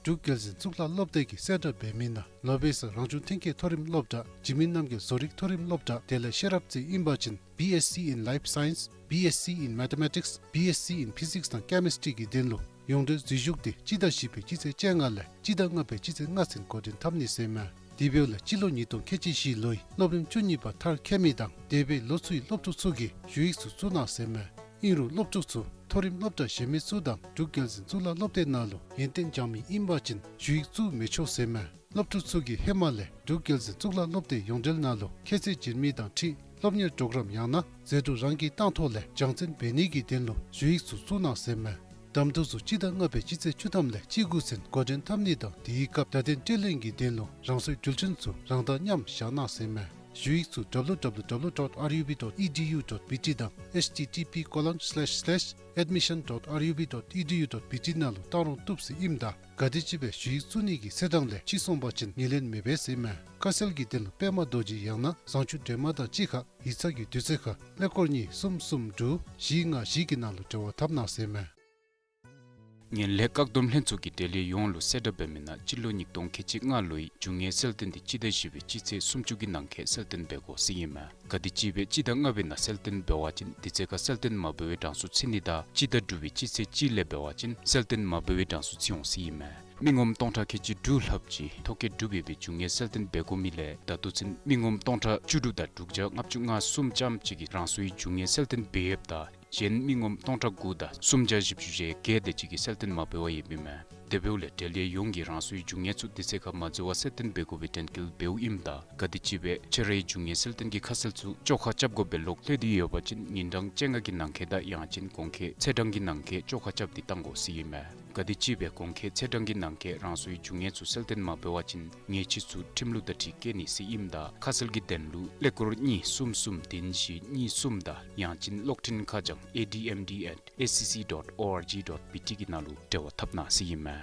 འབྲུག་རྒྱལ་འཛིན་གཙུག་ལག་སློབ་སྡེ་གི་གསལ་བསྒྲགས་འབད་མི་ནང་ལོ་བེ་སར་རང་བྱུང་ཐོན་སྐྱེད་མཐོ་རིམ་སློབ་གྲྭ་འཇིགས་མེད་རྣམ་རྒྱལ་བཟོ་རིག་མཐོ་རིམ་སློབ་གྲྭ་དེ་ལས་ཤེས་རབ་རྩེ་ཨིན་པ་ཅིན་B Sc in Life Science, B Sc in Mathematics, B Sc in Physics དང་Chemistry གི་དོན་ལུ་ཡོངས་འབྲེལ་འཛུལ་ཞུགས་དེ་སྤྱི་ཟླ་བཞི་པའི་སྤྱི་ཚེས་བཅོ་ལྔ་ལས་སྤྱི་ཟླ་ལྔ་པའི་སྤྱི་ཚེས་ལྔ་ཚུན་འགོ་འདྲེན་འཐབ་ནི་ཟེར་མས། དེ་འབདཝ་ལས་སྤྱི་ལོ་ཉིས་སྟོང་ཁལ་གཅིག་བཞི་ལོའི་སློབ་རིམ་བཅུ་གཉིས་པ་མཐར་འཁྱོལ་མི་དང་འདས་པའི་ལོ་ཚུའི་སློབ་ཕྲུག་ཚུ་གིས་ཞུ་ཡིག་ཚུ་བཙུགས་གནང་ཟེར་མས། ཨིན་རུང་སློབ་ཕྲུག་ཚུ་མཐོ་རིམ་སློབ་གྲྭ་གཞན་མི་ཚུ་དང་འབྲུག་རྒྱལ་འཛིན་གཙུག་ལག་སློབ་སྡེ་ནང་ལུ་ཡོན་ཏན་སྦྱང་མི་ཨིན་པ་ཅིན་ཞུ་ཡིག་བཙུགས་མི་ཆོག་ཟེར་མས། སློབ་ཕྲུག་ཚུ་གིས་ཧེ་མ་ལས་འབྲུག་རྒྱལ་འཛིན་གཙུག་ལག་སློབ་སྡེ་ཡོངས་འབྲེལ་ནང་ལུ་ཁྱད་ཚད་འཛིན་མི་དང་འཁྲིལ་སློབ་གཉེར་གྲོགས་རམ་ཡང་ན་ཟད་འགྲོ་རང་གིས་བཏང་ཐོག་ལས་སྦྱང་བརྩོན་འབད་ནི་གི་དོན་ལུ་ཞུ་ཡིག་ཚུ་བཙུགས་གནང་ཟེར་མས། གདམ་འཐུ་ཚུ་སྤྱི་ཟླ་ལྔ་པའི་སྤྱི་ཚེས་བཅུ་ཐམ་ལས་བཅུ་དགུ་ཚུན་འགོ་འདྲེན་འཐབ་ནི་དང་དེའི་སྐབས་བརྡ་དོན་སྤྲོད་ལེན་གྱི་དོན་ལུ་རང་སོའི་འགྲུལ་འཕྲིན་ཚུ་རང་དང་མཉམ་བཞག་གནང་ཟེར་མས། ཞུ་ཡིག་ཚུ་W W W dot R U B dot E D U dot B T དང་H T T P colon slash slash admission dot R U B dot E D U dot B T ནང་ལུ་བཏང་རུང་བཏུབ་ཟེར་ཨིནམ་ད་ག་དེམ་ཅིག་སྦེ་ཞུ་ཡིག་བཙུགས་ནི་གི་ཚེས་གྲངས་ལས་ཕྱི་སོང་པ་ཅིན་ངོས་ལེན་མི་འབད་ཟེར་མས། ཁ་གསལ་གྱི་དོན་ལུ་པདྨ་རྡོ་རྗེ་ཡང་ན་བཟང་སྤྱོད་སྒྲོལ་མ་དང་གཅིག་ཁར་ཡིག་ཚང་གི་དུས་ཚོད་ཁར་ཀླད་ཀོར་གཉིས་གསུམ་གསུམ་དྲུག་བཞི་ལྔ་བཞི་གི་ནང་ལུ་འབྲེལ་བ་འཐབ་གནང་ཟེར་མས། ངན་ལྷད་བཀག་སྡོམ་ལྷན་ཚོགས་ཀྱིས་འབྲེལ་ཡོད་ཡོངས་ལུ་གསལ་བསྒྲགས་འབད་མི་ནང་སྤྱི་ལོ་ཉིས་སྟོང་ཁལ་གཅིག་ལྔ་ལོའི་རྒྱུ་དངོས་གསལ་སྟོན་དེ་སྤྱི་ཟླ་བཞི་པའི་སྤྱི་ཚེས་སུམ་ཅུ་གི་ནང་འཁོད་གསལ་སྟོན་འབད་དགོ་ཟེར་ཨིན་མས། ག་དེམ་ཅིག་སྦེ་སྤྱི་ཟླ་ལྔ་པའི་ནང་གསལ་སྟོན་འབད་བ་ཅིན་དེ་ཚེ་ཁར་གསལ་སྟོན་མ་འབད་བའི་གྲངས་སུ་ཚུད་ནི་དང་སྤྱི་ཟླ་དྲུག་པའི་སྤྱི་ཚེས་གཅིག་ལས་འབད་བ་ཅིན་གསལ་སྟོན་མ་འབད་བའི་གྲངས་སུ་ཚུད་འོང་ཟེར་ཨིན་མས། མི་ངོམ་སྟོང་ཕྲག་ཁལ་གཅིག་དྲུག་ལྷགཔ་ཅིག་ཐོ་བཀོད་གྲུབ་ཡོད་པའི་རྒྱུ་དངོས་གསལ་སྟོན་འབད་དགོ་མི་ལས་ད་ལྟོ་ཚུན་མི་ངོམ་སྟོང་ཕྲག་བཅུ་དྲུག་དང་དྲུག་བརྒྱ་ལྔ་བཅུ་ང་གསུམ་ཙམ་ཅིག་གིས་རང་སོའི་རྒྱུ་དངོས་གསལ་སྟོན་འབད་ཡོདཔ་ད་གཞན་མི་ངོམ་སྟོང་ཕྲག་དགུ་དང་སུམ་བརྒྱ་བཞི་བཅུ་ཞེ་བརྒྱད་དེ་ཅིག་གིས་གསལ་སྟོན་མ་འབད་བར་ཡོདཔ་ཨིན་མས། དེ་འབདཝ་ལས་འབྲེལ་ཡོད་ཡོངས་ཀྱིས་རང་སོའི་རྒྱུ་དངོས་ཚུ་དེ་ཚེ་ཁར་མ་འཛོལ་བར་གསལ་སྟོན་འབད་དགོ་པའི་དྲན་སྐུལ་འབདཝ་ཨིནམ་ད་ག་དེམ་ཅིག་སྦེ་ཁྱོད་རའི་རྒྱུ་དངོས་གསལ་སྟོན་གྱི་ཁ་གསལ་ཚུ་བཅོ་ཁ་རྐྱབ་དགོ་པའི་ལོག་ལྷོད་དེ་ཡོད་པ་ཅིན་ཉིན་གྲངས་བཅོ་ལྔ་གི་ནང་འཁོད་དང་ཡང་ཅིན་གོང་འཁོད་ཚེས་གྲངས་ཀྱི་ནང་འཁོད་བཅོ་ཁ་རྐྱབ་སྟེ་བཏང་དགོ་ཟེར་ཨིན་མས། ག་དེམ་ཅིག་སྦེ་གོང་འཁོད་ཚེས་གྲངས་ཀྱི་ནང་འཁོད་རང་སོའི་རྒྱུ་དངོས་ཚུ་གསལ་སྟོན་མ་འབད་བ་ཅིན་ཉེས་ཆད་ཚུ་ཁྲིམས་ལུགས་དང་འཁྲིལ་བཀལ་ནི་ཟེར་ཨིནམ་ད་ཁ་གསལ་གྱི་དོན་ལུ་ཀླད་ཀོར་གཉིས་གསུམ་གསུམ་བདུན་བཞི་གཉིས་གསུམ་དང་ཡང་ཅིན་གློག་འཕྲིན་ཁ་བྱང་A D M D at S C C dot O R G dot B T གི་ནང་ལུ་འབྲེལ་བ་འཐབ་གནང་ཟེར་ཨིན་མས།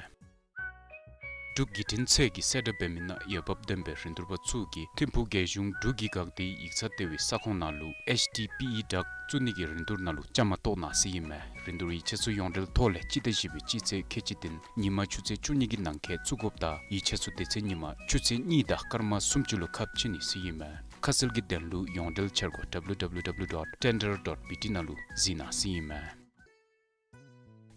འབྲུག་བརྒྱུད་འཕྲིན་ཚད་ཀྱིས་གསལ་བསྒྲགས་འབད་མི་ནང་འོས་འབབ་ལྡན་པའི་རིན་བསྡུར་པ་ཚུ་གིས་ཐིམ་ཕུག་རྒྱལ་གཞུང་འབྲུག་གི་འགག་སྡེའི་ཡིག་ཚང་ལྟེ་བའི་ས་ཁོངས་ནང་ལུ་H D P E དྲག་བཙུགས་ནི་གི་རིན་བསྡུར་ནང་ལུ་བཅའ་མར་གཏོགས་གནང་ཟེར་ཨིན་མས། རིན་བསྡུར་ཡིག་ཆ་ཚུ་ཡོངས་འབྲེལ་ཐོག་ལས་སྤྱི་ཟླ་བཞི་པའི་སྤྱི་ཚེས་ཁལ་གཅིག་བདུན་ཉིན་མ་ཆུ་ཚོད་བཅུ་གཉིས་ཀྱི་ནང་འཁོད་བཙུགས་དགོཔ་ད་ཡིག་ཆ་ཚུ་དེ་ཚེ་ཉིན་མ་ཆུ་ཚོད་གཉིས་དང་སྐར་མ་སུམ་ཅུ་ལུ་ཁ་ཕྱེ་ནི་ཟེར་ཨིན་མས། ཁ་གསལ་གྱི་དོན་ལུ་ཡོངས་འབྲེལ་འཆར་སྒོ་W W W dot tender dot B T ནང་ལུ་གཟིགས་གནང་ཟེར་ཨིན་མས།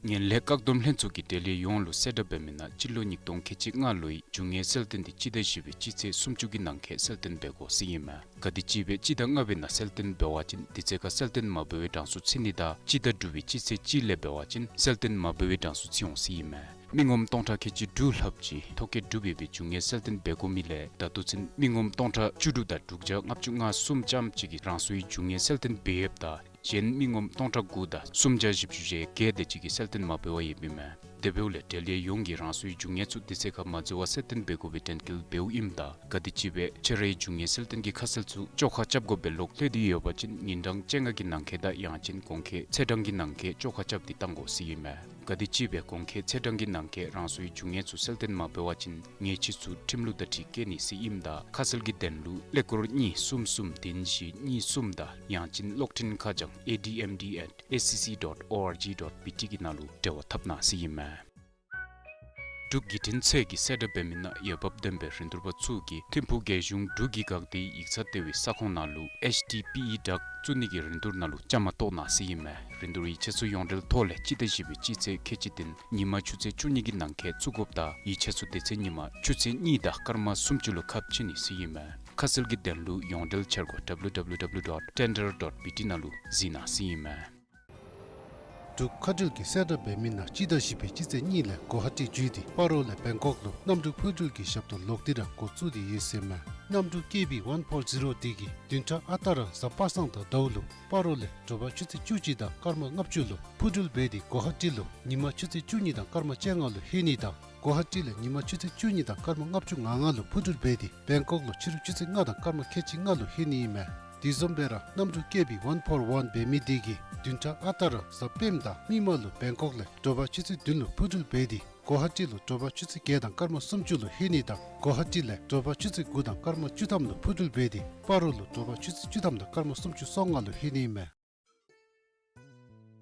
ངན་ལྷད་བཀག་སྡོམ་ལྷན་ཚོགས་ཀྱིས་འབྲེལ་ཡོད་ཡོངས་ལུ་གསལ་བསྒྲགས་འབད་མི་ནང་སྤྱི་ལོ་ཉིས་སྟོང་ཁལ་གཅིག་ལྔ་ལོའི་རྒྱུ་དངོས་གསལ་སྟོན་དེ་སྤྱི་ཟླ་བཞི་པའི་སྤྱི་ཚེས་སུམ་ཅུ་གི་ནང་འཁོད་གསལ་སྟོན་འབད་དགོ་ཟེར་ཨིན་མས། ག་དེམ་ཅིག་སྦེ་སྤྱི་ཟླ་ལྔ་པའི་ནང་གསལ་སྟོན་འབད་བ་ཅིན་དེ་ཚེ་ཁར་གསལ་སྟོན་མ་འབད་བའི་གྲངས་སུ་ཚུད་ནི་དང་སྤྱི་ཟླ་དྲུག་པའི་སྤྱི་ཚེས་གཅིག་ལས་འབད་བ་ཅིན་གསལ་སྟོན་མ་འབད་བའི་གྲངས་སུ་ཚུད་འོང་ཟེར་ཨིན་མས། མི་ངོམ་སྟོང་ཕྲག་ཁལ་གཅིག་དྲུག་ལྷགཔ་ཅིག་ཐོ་བཀོད་གྲུབ་ཡོད་པའི་རྒྱུ་དངོས་གསལ་སྟོན་འབད་དགོ་མི་ལས་ད་ལྟོ་ཚུན་མི་ངོམ་སྟོང་ཕྲག་བཅུ་དྲུག་དང་དྲུག་བརྒྱ་ལྔ་བཅུ་ང་གསུམ་ཙམ་ཅིག་གིས་རང་སོའི་རྒྱུ་དངོས་གསལ་སྟོན་འབད་ཡོདཔ་ད་གཞན་མི་ངོམ་སྟོང་ཕྲག་དགུ་དང་སུམ་བརྒྱ་བཞི་བཅུ་ཞེ་བརྒྱད་དེ་ཅིག་གིས་གསལ་སྟོན་མ་འབད་བར་ཡོདཔ་ཨིན་མས། དེ་འབདཝ་ལས་འབྲེལ་ཡོད་ཡོངས་ཀྱིས་རང་སོའི་རྒྱུ་དངོས་ཚུ་དེ་ཚེ་ཁར་མ་འཛོལ་བར་གསལ་སྟོན་འབད་དགོ་པའི་དྲན་སྐུལ་འབདཝ་ཨིནམ་ད་ག་དེམ་ཅིག་སྦེ་ཁྱོད་རའི་རྒྱུ་དངོས་གསལ་སྟོན་གྱི་ཁ་གསལ་ཚུ་བཅོ་ཁ་རྐྱབ་དགོ་པའི་ལོག་ལྷོད་དེ་ཡོད་པ་ཅིན་ཉིན་གྲངས་བཅོ་ལྔ་གི་ནང་འཁོད་དང་ཡང་ཅིན་གོང་འཁོད་ཚེས་གྲངས་ཀྱི་ནང་འཁོད་བཅོ་ཁ་རྐྱབ་སྟེ་བཏང་དགོ་ཟེར་ཨིན་མས། ག་དེམ་ཅིག་སྦེ་གོང་འཁོད་ཚེས་གྲངས་ཀྱི་ནང་འཁོད་རང་སོའི་རྒྱུ་དངོས་ཚུ་གསལ་སྟོན་མ་འབད་བ་ཅིན་ཉེས་ཆད་ཚུ་ཁྲིམས་ལུགས་དང་འཁྲིལ་བཀལ་ནི་ཟེར་ཨིནམ་ད་ཁ་གསལ་གྱི་དོན་ལུ་ཀླད་ཀོར་གཉིས་གསུམ་གསུམ་བདུན་བཞི་གཉིས་གསུམ་དང་ཡང་ཅིན་གློག་འཕྲིན་ཁ་བྱང་A D M D at S C C dot O R G dot B T གི་ནང་ལུ་འབྲེལ་བ་འཐབ་གནང་ཟེར་ཨིན་མས། འབྲུག་བརྒྱུད་འཕྲིན་ཚད་ཀྱིས་གསལ་བསྒྲགས་འབད་མི་ནང་འོས་འབབ་ལྡན་པའི་རིན་བསྡུར་པ་ཚུ་གིས་ཐིམ་ཕུག་རྒྱལ་གཞུང་འབྲུག་གི་འགག་སྡེའི་ཡིག་ཚང་ལྟེ་བའི་ས་ཁོངས་ནང་ལུ་H D P E དྲག་བཙུགས་ནི་གི་རིན་བསྡུར་ནང་ལུ་བཅའ་མར་གཏོགས་གནང་ཟེར་ཨིན་མས། རིན་བསྡུར་ཡིག་ཆ་ཚུ་ཡོངས་འབྲེལ་ཐོག་ལས་སྤྱི་ཟླ་བཞི་པའི་སྤྱི་ཚེས་ཁལ་གཅིག་བདུན་ཉིན་མ་ཆུ་ཚོད་བཅུ་གཉིས་ཀྱི་ནང་འཁོད་བཙུགས་དགོཔ་ད་ཡིག་ཆ་ཚུ་དེ་ཚེ་ཉིན་མ་ཆུ་ཚོད་གཉིས་དང་སྐར་མ་སུམ་ཅུ་ལུ་ཁ་ཕྱེ་ནི་ཟེར་ཨིན་མས། ཁ་གསལ་གྱི་དོན་ལུ་ཡོངས་འབྲེལ་འཆར་སྒོ་W W W dot tender dot B T ནང་ལུ་གཟིགས་གནང་ཟེར་ཨིན་མས། འབྲུག་མཁའ་འགྲུལ་གྱིས་གསལ་བསྒྲགས་འབད་མི་ནང་སྤྱི་ཟླ་བཞི་པའི་སྤྱི་ཚེས་གཉིས་ལས་གོ་ཧ་ཊི་བརྒྱུད་དེ་སྤ་རོ་ལས་བེང་ཀོག་ལུ་གནམ་གྲུ་འཕུར་འགྲུལ་གྱི་ཞབས་ཏོག་ལོག་སྟེ་ར་འགོ་བཙུགས་ཏེ་ཡོད་ཟེར་མས། གནམ་གྲུ་ཀེ་བི་ཝན་ཕོར་ཛི་རོ་དེ་གིས་བདུན་ཕྲག་ཨ་རྟག་ར་གཟའ་པ་སངས་དང་ཟླཝ་ལུ་སྤ་རོ་ལས་དྲོ་པ་ཆུ་ཚོད་བཅུ་གཅིག་དང་སྐར་མ་ལྔ་བཅུ་ལུ་འཕུར་འགྲུལ་འབད་དེ་གོ་ཧ་ཊི་ལུ་ཉིན་མ་ཆུ་ཚོད་བཅུ་གཉིས་དང་སྐར་མ་བཅོ་ལྔ་ལུ་ལྷོད་ནི་དང་གོ་ཧ་ཊི་ལས་ཉིན་མ་ཆུ་ཚོད་བཅུ་གཉིས་དང་སྐར་མ་ལྔ་བཅུ་ང་ལྔ་ལུ་འཕུར་འགྲུལ་འབད་དེ་བེང་ཀོག་ལུ་ཕྱི་རུ་ཆུ་ཚོད་ལྔ་དང་སྐར་མ་ཁལ་གཅིག་ལྔ་ལུ་ལྷོད་ནི་ཨིན་མས། དེ་བཟུམ་སྦེ་ར་གནམ་གྲུ་ཀེ་བི་ཝན་ཕོར་ཝན་འབད་མི་དེ་གིས་ བདུན་ཕྲག་ཨ་རྟག་ར་གཟའ་སྤེནམ་དང་མིག་དམར་ལུ་བེང་ཀོག་ལས་དྲོ་པ་ཆུ་ཚོད་བདུན་ལུ་འཕུར་འགྲུལ་འབད་དེ་གོ་ཧ་ཊི་ལུ་དྲོ་པ་ཆུ་ཚོད་བརྒྱད་དང་སྐར་མ་སུམ་ཅུ་ལུ་ལྷོད་ནི་དང་གོ་ཧ་ཊི་ལས་དྲོ་པ་ཆུ་ཚོད་དགུ་དང་སྐར་མ་བཅུ་ཐམ་ལུ་འཕུར་འགྲུལ་འབད་དེ་སྤ་རོ་ལུ་དྲོ་པ་ཆུ་ཚོད་བཅུ་ཐམ་དང་སྐར་མ་སུམ་ཅུ་སོ་ལྔ་ལུ་ལྷོད་ནི་ཨིན་མས།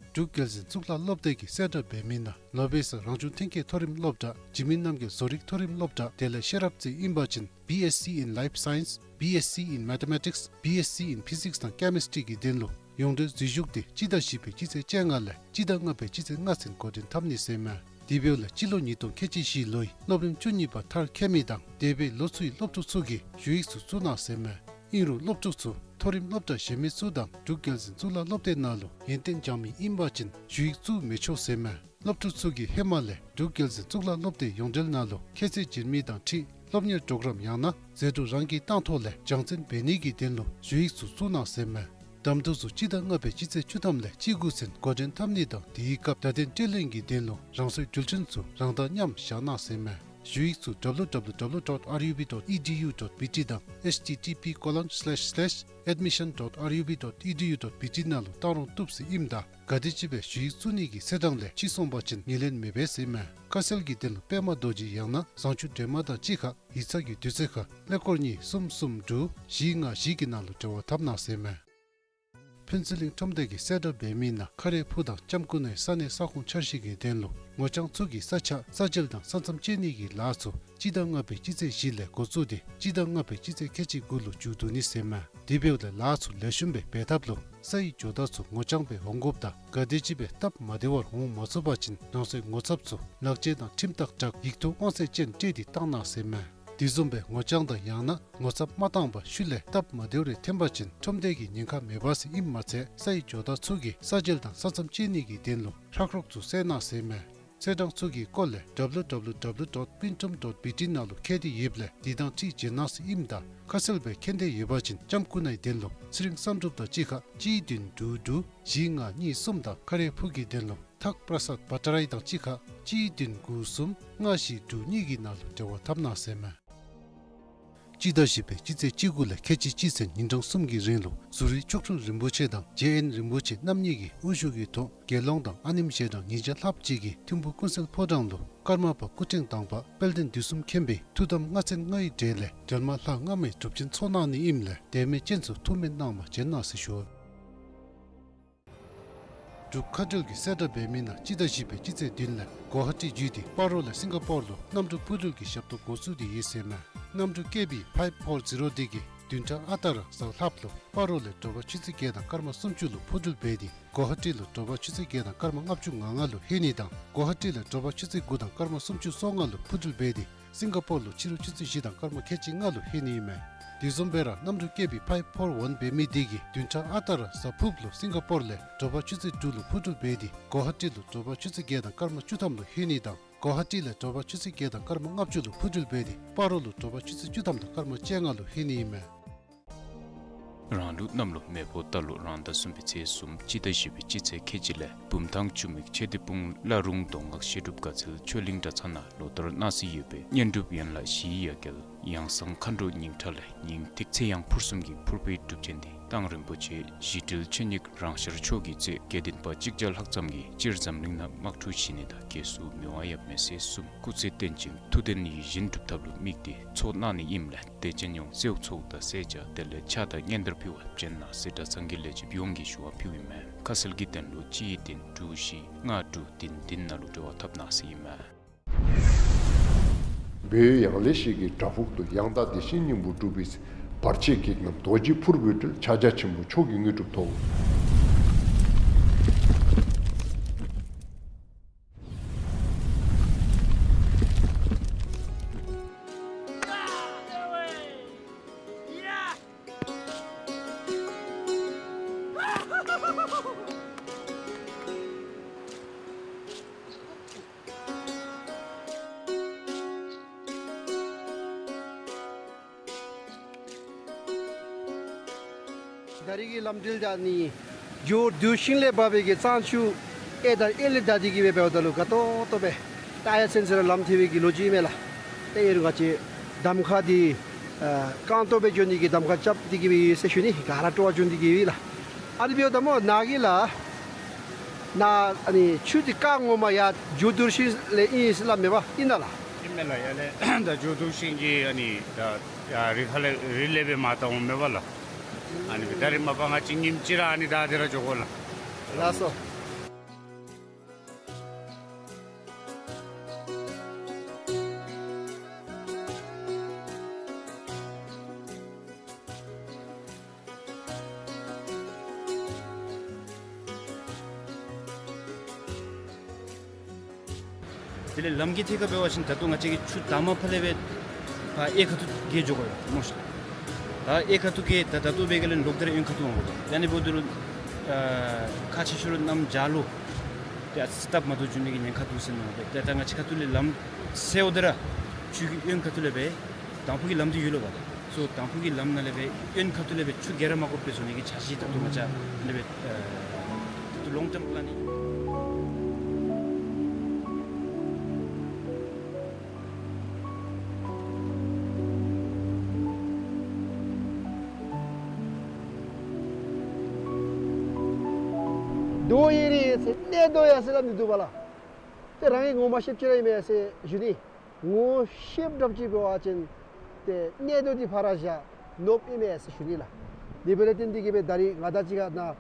འབྲུག་རྒྱལ་འཛིན་གཙུག་ལག་སློབ་སྡེ་གིས་གསལ་བསྒྲགས་འབད་མི་ནང་ལོ་བེ་སར་རང་བྱུང་ཐོན་སྐྱེད་མཐོ་རིམ་སློབ་གྲྭ་འཇིགས་མེད་རྣམ་རྒྱལ་བཟོ་རིག་མཐོ་རིམ་སློབ་གྲྭ་དེ་ལས་ཤེས་རབ་རྩེ་ཨིན་པ་ཅིན་B S c in Life Science, B S c in Mathematics, B S c in Physics དང་Chemistry གི་དོན་ལུ་ཡོངས་འབྲེལ་འཛུལ་ཞུགས་དེ་སྤྱི་ཟླ་བཞི་པའི་སྤྱི་ཚེས་བཅོ་ལྔ་ལས་སྤྱི་ཟླ་ལྔ་པའི་སྤྱི་ཚེས་ལྔ་ཚུན་འགོ་འདྲེན་འཐབ་ནི་ཟེར་མས། དེ་འབདཝ་ལས་སྤྱི་ལོ་ཉིས་སྟོང་ཁལ་གཅིག་བཞི་ལོའི་སློབ་རིམ་བཅུ་གཉིས་པ་མཐར་འཁྱོལ་མི་དང་འདས་པའི་ལོ་ཚུའི་སློབ་ཕྲུག་ཚུ་གིས་ཞུ་ཡིག་ཚུ་བཙུགས་གནང་ཟེར་མས། ཨིན་རུང་སློབ་ཕྲུག་ཚུ་མཐོ་རིམ་སློབ་གྲྭ་གཞན་མི་ཚུ་དང་འབྲུག་རྒྱལ་འཛིན་གཙུག་ལག་སློབ་སྡེ་ནང་ལུ་ཡོན་ཏན་སྦྱང་མི་ཨིན་པ་ཅིན་ཞུ་ཡིག་བཙུགས་མི་ཆོག་ཟེར་མས། སློབ་ཕྲུག་ཚུ་གིས་ཧེ་མ་ལས་འབྲུག་རྒྱལ་འཛིན་གཙུག་ལག་སློབ་སྡེ་ཡོངས་འབྲེལ་ནང་ལུ་ཁྱད་ཚད་བྱིན་མི་དང་འཁྲིལ་སློབ་གཉེར་གྲོགས་རམ་ཡང་ན་ཟད་འགྲོ་རང་གིས་བཏང་ཐོག་ལས་སྦྱང་བརྩོན་འབད་ནི་གི་དོན་ལུ་ཞུ་ཡིག་ཚུ་བཙུགས་གནང་ཟེར་མས། གདམ་འཐུ་ཚུ་སྤྱི་ཟླ་ལྔ་པའི་སྤྱི་ཚེས་བཅུ་ཐམ་ལས་སྤྱི་དགུ་ཚུན་འགོ་འདྲེན་འཐབ་ནི་དང་དེའི་སྐབས་བརྡ་དོན་སྤྲོད་ལེན་གྱི་དོན་ལུ་རང་སོའི་འགྲུལ་འཕྲིན་ཚུ་རང་དང་མཉམ་བཞག་གནང་ཟེར་མས། ཞུ་ཡིག་ཚུ་W W W dot R U B dot E D U dot B T དང་H T T P colon slash slash admission dot R U B dot E D U dot B T ནང་ལུ་བཏང་རུང་བཏུབ་ཟེར་ཨིནམ་ད་ག་དེམ་ཅིག་སྦེ་ཞུ་ཡིག་བཙུགས་ནི་གི་ཚེས་གྲངས་ལས་ཕྱི་སོང་པ་ཅིན་ངོས་ལེན་མི་འབད་ཟེར་མས། ཁ་གསལ་གྱི་དོན་ལུ་པདྨ་རྡོ་རྗེ་ཡང་ན་བཟང་སྤྱོད་སྒྲོལ་མ་དང་གཅིག་ཁར་ཡིག་ཚང་གི་དུས་ཚོད་ཁར་ཀླད་ཀོར་གཉིས་གསུམ་གསུམ་དྲུག་བཞི་ལྔ་བཞི་གི་ནང་ལུ་འབྲེལ་བ་འཐབ་གནང་ཟེར་མས། ཕུན་ཚོགས་གླིང་ཁྲོམ་སྡེ་གིས་གསལ་བསྒྲགས་འབད་མི་ནང་ཁ་རས་ཕུག་དང་ལྕམ་སྐུ་ནའི་ས་གནས་ས་ཁོངས་འཆར་གཞི་གི་དོན་ལུ་ངོ་རྐྱང་ཚུ་གི་ས་ཆ་ས་འཇལ་དང་ས་མཚམས་བཅད་ནི་གི་ལཱ་ཚུ་སྤྱི་ཟླ་ལྔ་པའི་སྤྱི་ཚེས་བཞི་ལས་འགོ་བཙུགས་ཏེ་སྤྱི་ཟླ་ལྔ་པའི་སྤྱི་ཚེས་ཁལ་གཅིག་དགུ་ལུ་མཇུག་བསྡུ་ནི་ཟེར་མས། དེ་འབདཝ་ལས་ལཱ་ཚུ་ལེགས་ཤོམ་སྦེ་འབད་ཐབས་ལུ་ས་ཡི་ཇོ་བདག་ཚུ་ངོ་རྐྱང་སྦེ་འོང་དགོཔ་དང་ག་དེམ་ཅིག་སྦེ་སྟབས་མ་བདེ་བར་འོང་མ་ཚུགས་པ་ཅིན་རང་སོའི་ངོ་ཚབ་ཚུ་ལག་ཁྱེར་དང་ཁྲིམས་རྟགས་དྲག་ཡིག་ཐོག་དབང་ཚད་ཅན་སྤྲོད་དེ་བཏང་གནང་ཟེར་མས། དེ་བཟུམ་སྦེ་ངོ་རྐྱང་དང་ཡང་ན་ངོ་ཚབ་མ་བཏང་པར་ཤུལ་ལས་སྟབས་མ་བདེཝ་རེ་ཐོན་པ་ཅིན་ཁྲོམ་སྡེ་གི་ཉེན་ཁ་མེད་པ་ཟེར་ཨིནམ་མ་ཚད་ས་ཡི་ཇོ་བདག་ཚུ་གིས་ས་འཇལ་དང་ས་མཚམས་བཅད་ནི་གི་དོན་ལུ་ཧྲག་རོག་ཚུ་བསལ་གནང་ཟེར་མས། ཚེས་གྲངས་ཚུ་གི་སྐོར་ལས་W W W dot pintrum dot B T ནང་ལུ་མཁས་ཏེ་ཡོདཔ་ལས་དེ་དང་འཁྲིལ་བྱོན་གནང་ཟེར་ཨིནམ་ད་ཁ་གསལ་སྦེ་མཁྱེན་འདོད་ཡོད་པ་ཅིན་ལྕམ་སྐུ་ནའི་དོན་ལུ་ཚེ་རིང་བསམ་གྲུབ་དང་གཅིག་ཁར་གཅིག་བདུན་དྲུག་དྲུག་བཞི་ལྔ་གཉིས་གསུམ་དང་ཁ་རས་ཕུག་གི་དོན་ལུ་ཐག་པྲ་སཱད་བ་ཊ་རའི་དང་གཅིག་ཁར་གཅིག་བདུན་དགུ་གསུམ་ལྔ་བཞི་དྲུག་གཉིས་ཀྱི་ནང་ལུ་འབྲེལ་བ་འཐབ་གནང་ཟེར་མས། སྤྱི་ཟླ་བཞི་པའི་སྤྱི་ཚེས་བཅུ་དགུ་ལས་ཁལ་གཅིག་གཅིག་ཚུན་ཉིན་གྲངས་གསུམ་གྱི་རིང་ལུ་ཟུར་རིའི་མཆོག་སྤྲུལ་རིན་པོ་ཆེ་དང་ཇེ་ཨེན་རིན་པོ་ཆེ་རྣམ་གཉིས་ཀྱིས་དབུ་བཞུགས་ཀྱི་ཐོག་དགེ་སློང་དང་ཨ་ནེམ་ཞལ་གྲངས་ཉིས་བརྒྱ་ལྷགཔ་ཅིག་གིས་ཐིམ་ཕུག་ཀུན་གསལ་ཕོ་བྲང་ལུ་ཀརྨ་པ་སྐུ་ཕྲེང་དང་པ་དཔལ་ལྡན་དུས་གསུམ་མཁྱེན་པའི་ཐུགས་དམ་ལྔ་ཚན་ལྔའི་གྲས་ལས་འབྲེལ་མ་ལྷ་སྔ་མའི་སྒྲུབ་ཆེན་ཚོགས་གནང་ནི་ཨིནམ་ལས་དད་མོས་ཅན་ཚུ་ཐུགས་སྨོན་གནང་བར་བྱོན་གནང་ཟེར་ཞུ། འབྲུག་མཁའ་འགྲུལ་གྱིས་གསལ་བསྒྲགས་འབད་མི་ནང་སྤྱི་ཟླ་བཞི་པའི་སྤྱི་ཚེས་བདུན་ལས་གོ་ཧ་ཊི་བརྒྱུད་དེ་སྤ་རོ་ལས་སིང་ག་པོར་ལུ་གནམ་གྲུ་འཕུར་འགྲུལ་གྱི་ཞབས་ཏོག་འགོ་བཙུགས་ཏེ་ཡོད་ཟེར་མས། གནམ་གྲུ་ཀེ་བི་ཕའིབ་ཕོར་ཛི་རོ་དེ་གིས་བདུན་ཕྲག་ཨ་རྟག་ར་གཟའ་ལྷགཔ་ལུ་སྤ་རོ་ལས་དྲོ་པ་ཆུ་ཚོད་བརྒྱད་དང་སྐར་མ་སུམ་ཅུ་ལུ་འཕུར་འགྲུལ་འབད་དེ་གོ་ཧ་ཊི་ལུ་དྲོ་པ་ཆུ་ཚོད་བརྒྱད་དང་སྐར་མ་ལྔ་བཅུ་ང་ལྔ་ལུ་ལྷོད་ནི་དང་གོ་ཧ་ཊི་ལས་དྲོ་པ་ཆུ་ཚོད་དགུ་དང་སྐར་མ་སུམ་ཅུ་སོ་ལྔ་ལུ་འཕུར་འགྲུལ་འབད་དེ་སིང་ག་པོར་ལུ་ཕྱི་རུ་ཆུ་ཚོད་བཞི་དང་སྐར་མ་ཁལ་གཅིག་ལྔ་ལུ་ལྷོད་ནི་ཨིན་མས། དེ་བཟུམ་སྦེ་ར་གནམ་གྲུ་ཀེ་བི་ཕའིབ་ཕོར་ཝན་འབད་མི་དེ་གིས་བདུན་ཕྲག་ཨ་རྟག་ར་གཟའ་ཕུརཔ་ལུ་སིང་ག་པོར་ལས་དྲོ་པ་ཆུ་ཚོད་དྲུག་ལུ་འཕུར་འགྲུལ་འབད་དེ་གོ་ཧ་ཊི་ལུ་དྲོ་པ་ཆུ་ཚོད་བརྒྱད་དང་སྐར་མ་བཅུ་ཐམ་ལུ་ལྷོད་ནི་དང་གོ་ཧ་ཊི་ལས་དྲོ་པ་ཆུ་ཚོད་བརྒྱད་དང་སྐར་མ་ལྔ་བཅུ་ལུ་འཕུར་འགྲུལ་འབད་དེ་སྤ་རོ་ལུ་དྲོ་པ་ཆུ་ཚོད་བཅུ་ཐམ་དང་སྐར་མ་བཅོ་ལྔ་ལུ་ལྷོད་ནི་ཨིན་མས། རང་ལུགས་གནམ་ལོ་མེ་ཕོ་རྟ་ལོ་རང་ཟླ་གསུམ་པའི་ཚེས་གསུམ་སྤྱི་ཟླ་བཞི་པའི་སྤྱི་ཚེས་ཁལ་གཅིག་ལས་བུམ་ཐང་ཆུ་མིག་མཆོད་རྟེན་སྤུངས་བླ་རུང་མདོ་སྔགས་བཤད་སྒྲུབ་དགའ་ཚལ་ཆོས་གླིང་གྲྭ་ཚང་ནང་ལོ་ལྟར་གནང་སྲོལ་ཡོད་པའི་བསྙེན་སྒྲུབ་ཡན་ལག་བཞིའི་ཡ་གྱལ་ཡང་གསང་མཁའ་འགྲོ་ཉིང་ཁྲ་ལས་ཉིང་ཐིག་ཚེ་ཡང་ཕུར་གསུམ་གྱི་ཕུར་པའི་སྒྲུབ་ཆེན་འདི་མདང་རིན་པོ་ཆེ་ཞི་དྲིལ་ཆོས་ཉིད་རང་ཤར་མཆོག་གི་མཛད་དགེ་འདུན་པ་གཅིག་བརྒྱ་ལྷག་ཙམ་གྱིས་སྤྱིར་འཛམ་གླིང་ནང་དམག་འཁྲུག་ཞི་གནས་དང་རྒྱལ་སྲུང་མི་དབང་ཡབ་མེས་སྲས་གསུམ་སྐུ་ཚེ་བརྟན་ཅིང་ཐུགས་དོན་ཡིད་བཞིན་འགྲུབ་ཐབས་ལུ་དམིགས་ཏེ་ཚོགས་གནང་ནི་ཨིནམ་ལས་དད་ཅན་ཡོངས་གསོལཝ་ཚོགས་དང་གསོལ་ཇ་དེ་ལས་ཕྱག་དང་སྙན་དར་ཕུལ་བར་བྱོན་གནང་ཟེར་གྲྭ་ཚང་གི་ལས་བྱེདཔ་ཡོངས་ཀྱིས་ཞུ་བ་ཕུལཝ་ཨིན་མས། ཁ་གསལ་གྱི་དོན་ལུ་གཅིག་བདུན་དྲུག་བཞི་ལྔ་དྲུག་བདུན་བདུན་ནང་ལུ་འབྲེལ་བ་འཐབ་གནང་ཟེར་ཨིན་མས། བོད་ཡང་ལེ་ཤོད་ཀྱི་བྲག་ཕུག་ཏུ་ཡང་དག་བདེ་གཤེགས་སྙིང་པོ་སྒྲུབ་པའི་བར་ཆད་བགེགས་རྣམས་རྡོ་རྗེ་ཕུར་བུས་སྒྲོལ། ཕྱག་རྒྱ་ཆེན་པོ་མཆོག་གི་དངོས་གྲུབ་ཐོབ། ད་རིས་ཀྱི་ལམ་འགྲུལ་ད་ནི་མགྱོགས་འགྱུར་ཤིང་ལས་འབབ་པའི་གི་གཙང་ཆུ་ཨེ་དང་ཨེ་ལས་ད་འདི་གི་སྦེ་འབདཝ་ད་ལུ་དགའ་ཏོག་ཏོ་སྦེ་ད་ཡ་ཚུན་ཚོད་ར་ལམ་ཐེབས་པའི་གི་ལོ་རྒྱུས་མས་ལགས། ཏེ་ཨིན་རུང་ང་བཅས་གདམ་ཁ་འདི་ཨ་རྐང་སྟོང་སྦེ་འགྱོ་ནི་གི་གདམ་ཁ་རྐྱབ་སྟེ་གི་སྦེ་ཡོད་ཟེར་ཞུ་ནི། ག་ར་སྤྲོ་བ་འབྱུང་སྟེ་གི་སྦེ་ལགས། ཨ་ནི་འབདཝ་ད་སྨོ་ནཱ་གི་ལགས་ ནཱ་ཨ་ནི་ཆུ་འདི་རྐ་ངོ་མ་ཡར་ཇོ་དུར་ཤིང་ལས་ཨིན་ཟེར་སླབ་མས་པ། ཨིན་ན་ལགས། ཨིན་མས་ལགས། ཡར་ལས་ད་ཇོ་དུར་ཤིང་གི་ཨ་ནི་ད་ཡར་རི་ཁ་ལས་རི་ལས་སྦེ་མར་བཏང་འོང་མས་པ་ལགས། ཨ་ནི་ད་རིས་མ་པ་ང་བཅས་ཉིནམ་གཅིག་ར་ཨ་ནི་ད་འདི་ར་འགྱོ་དགོ་ལགས། ལགས་སོ། དེ་ལས་ལམ་གྱི་ཐད་ཁར་འབད་བ་ཅིན་ད་ལྟོ་ང་བཅས་ཀྱིས་ཆུ་དང་པ་ཕར་ལས་སྦེ་ཕར་གཡས་ཁ་ཐུག་གི་འགྱོ་དགོ་ཡོད་སྨོ་ཤིག། ད་གཡས་ཁ་ཐུག་གི་ད་ད་ལྟོ་འབད་ག་ལས་ལོག་སྟེ་ར་གཡོན་ཁ་ཐུག་འོང་དགོ། ད་ཨ་ནི་འབདཝ་ད་ལུ་ཨ་ཁག་ཆེ་ཤོས་ར་གནམ་བྱཱར་ལུ་ཏེ་ཨ་ཙི་སྟབས་མ་བདེཝ་འབྱུང་ནི་གི་ཉེན་ཁ་འདུག་ཟེར་མནོ་སྦེ། ཏེ་ད་ང་བཅས་ཁ་ཐུག་ལས་ལམ་བསལཝ་ད་ར་ཆུ་གི་གཡོན་ཁ་ཐུག་ལས་སྦེ་དང་ཕུ་གི་ལམ་འདི་ཡོད་ལོ་པ། ད་སོ་དང་ཕུ་གི་ལམ་ནང་ལས་སྦེ་གཡོན་ཁ་ཐུག་ལས་སྦེ་ཆུ་ག་ར་མ་དཀོན་པའི་བཟོ་ནི་གི་འཆར་གཞི་ད་ལྟོ་ང་བཅས་ཨ་ནི་སྦེ་ཨ་ད་ལྟོ་ལོང་ཊརམ་པི་ལཱན་ཨིན། རྡོ་ཨིན་རུང་ཡང་ཟེར་གནས་རྡོ་ཡང་ཟེར་སླབ་ནི་འདུག་པ་ལགས། ཏེ་རང་གིས་ངོ་མ་ཤེསཔ་ཅིག་ར་ཨིན་མས་ཟེར་ཞུ་ནི། ངོ་ཤེསཔ་འདྲཝ་ཅིག་འབད་བ་ཅིན་ཏེ་གནས་རྡོ་འདི་ཕར་ར་བཞག་ནོརབ་ཨིན་མས་ཟེར་ཞུ་ནི་ལགས། དེ་འབདཝ་ལས་བརྟེན་ཏེ་གིས་སྦེ་ད་རིས་ང་དང་གཅིག་ཁར་ནཱ་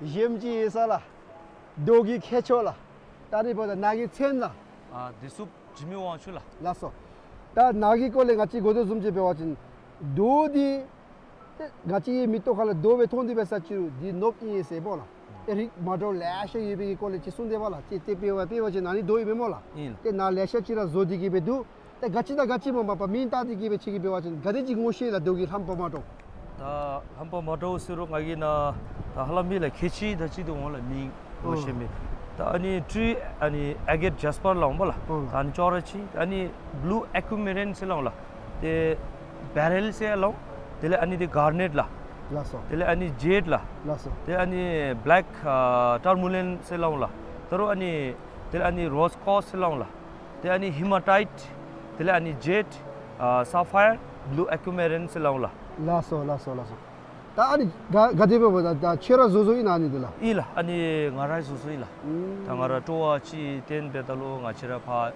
གཞོནམ་ཅིག་ཡོད་ས་ལགས། རྡོ་གི་མཁས་མཆོག་ལགས། ད་ཨ་ནི་འབདཝ་ད་ནཱ་གི་མཚན་ལགས། ཨ་བདེ་སྲུངཔ་འཇིགས་མེད་དབང་ཕྱུག་ལགས། ལགས་སོ། ད་ནཱ་གི་སྐོར་ལས་ང་བཅས་གོ་དོ་བཟུམ་ཅིག་འབད་བ་ཅིན་རྡོ་འདི་ཏེ་ང་བཅས་ཀྱི་མིག་ཏོ་ཁ་ལུ་རྡོ་སྦེ་མཐོང་སྟེ་འབད་ས་ཅིག་རུང་འདི་ནོརབ་ཨིན་ཟེར་སྨོ་ལགས། ཨེ་རིགས་མ་འདྲཝ་ལེ་ཤ་ཡོད་པའི་གི་སྐོར་ལས་ཅིག་གསུངས་ཏེ་འབདཝ་ལགས། ཅིག་ཏེ་དཔེ་འབད་བ་ཅིན་ཨ་ནི་རྡོ་ཨིན་པས་སྨོ་ལགས། ཨིན་ལགས། ཏེ་ནཱ་ལེ་ཤ་ཅིག་ར་བཟོ་སྟེ་གིས་སྦེ་འདུག། ཏེ་ག་ཅི་དང་ག་ཅི་སྨོ་མ་པ་མིང་བཏགས་ཏེ་གིས་སྦེ་ཁྱོད་ཀྱིས་འབད་བ་ཅིན་ག་དེ་ཅིག་ངོ་ཤེས་ལགས། རྡོ་གི་རྣམ་པ་མ་འདྲཝ། ད་རྣམ་པ་མ་འདྲཝ་ཟེར་རུང་ང་གིས་ནཱ་ད་ཧ་ལམ་མི་ལགས་ཁལ་གཅིག་དང་གཅིག་འདི་འོང་ལགས། མིང་ངོ་ཤེས་མི། ད་ཨ་ནི་ཊི་རི་ཨ་ནི་ཨེ་གེཊ་ཇེས་པར་ལགས་འོང་པ་ལགས། ད་ཨ་ནི་ཅོག་ར་གཅིག། ཨ་ནི་བླུ་ཨེ་ཀུ་མེ་རཱན་ཟེར་ལགས་འོང་ལགས། ཏེ་བེ་རེལ་ཟེར་ལགས་འོང་། དེ་ལས་ཨ་ནི་འདི་གར་ནེཊ་ལགས། ལགས་སོ། དེ་ལས་ཨ་ནི་ཇེཌ་ལགས། ལགས་སོ། ཏེ་ཨ་ནི་བེ་ལེཀ་ཨ་ཊར་མོ་ལེན་ཟེར་ལགས་འོང་ལགས། ད་རུང་ཨ་ནི་དེ་ལས་ཨ་ནི་རོཛ་ཀོར་སི་ཟེར་ལགས་འོང་ལགས། ཏེ་ཨ་ནི་ཧི་མ་ཊའིཊ། དེ་ལས་ཨ་ནི་ཇེཌ་ཨ་སེ་ཕ་ཡར་བླུ་ཨེ་ཀུ་མེ་རཱན་ཟེར་ལགས་འོང་ལགས། ལགས་སོ་ལགས་སོ་ལགས་སོ། ད་ཨ་ནི་ག་ག་དེ་སྦེ་འབདཝ་ད་ད་ཁྱོད་ར་བཟོ་བཟོཝ་ཨིན་ན་ཨ་ནི་འདི་ལགས། ཨིན་ལགས། ཨ་ནི་ང་ར་བཟོ་བཟོཝ་ཨིན་ལགས། ཨུམ། ད་ང་ར་སྤྲོ་བ་ཅིག་བཏོན་འབདཝ་ད་ལུ་ང་བཅས་ར་ཕར་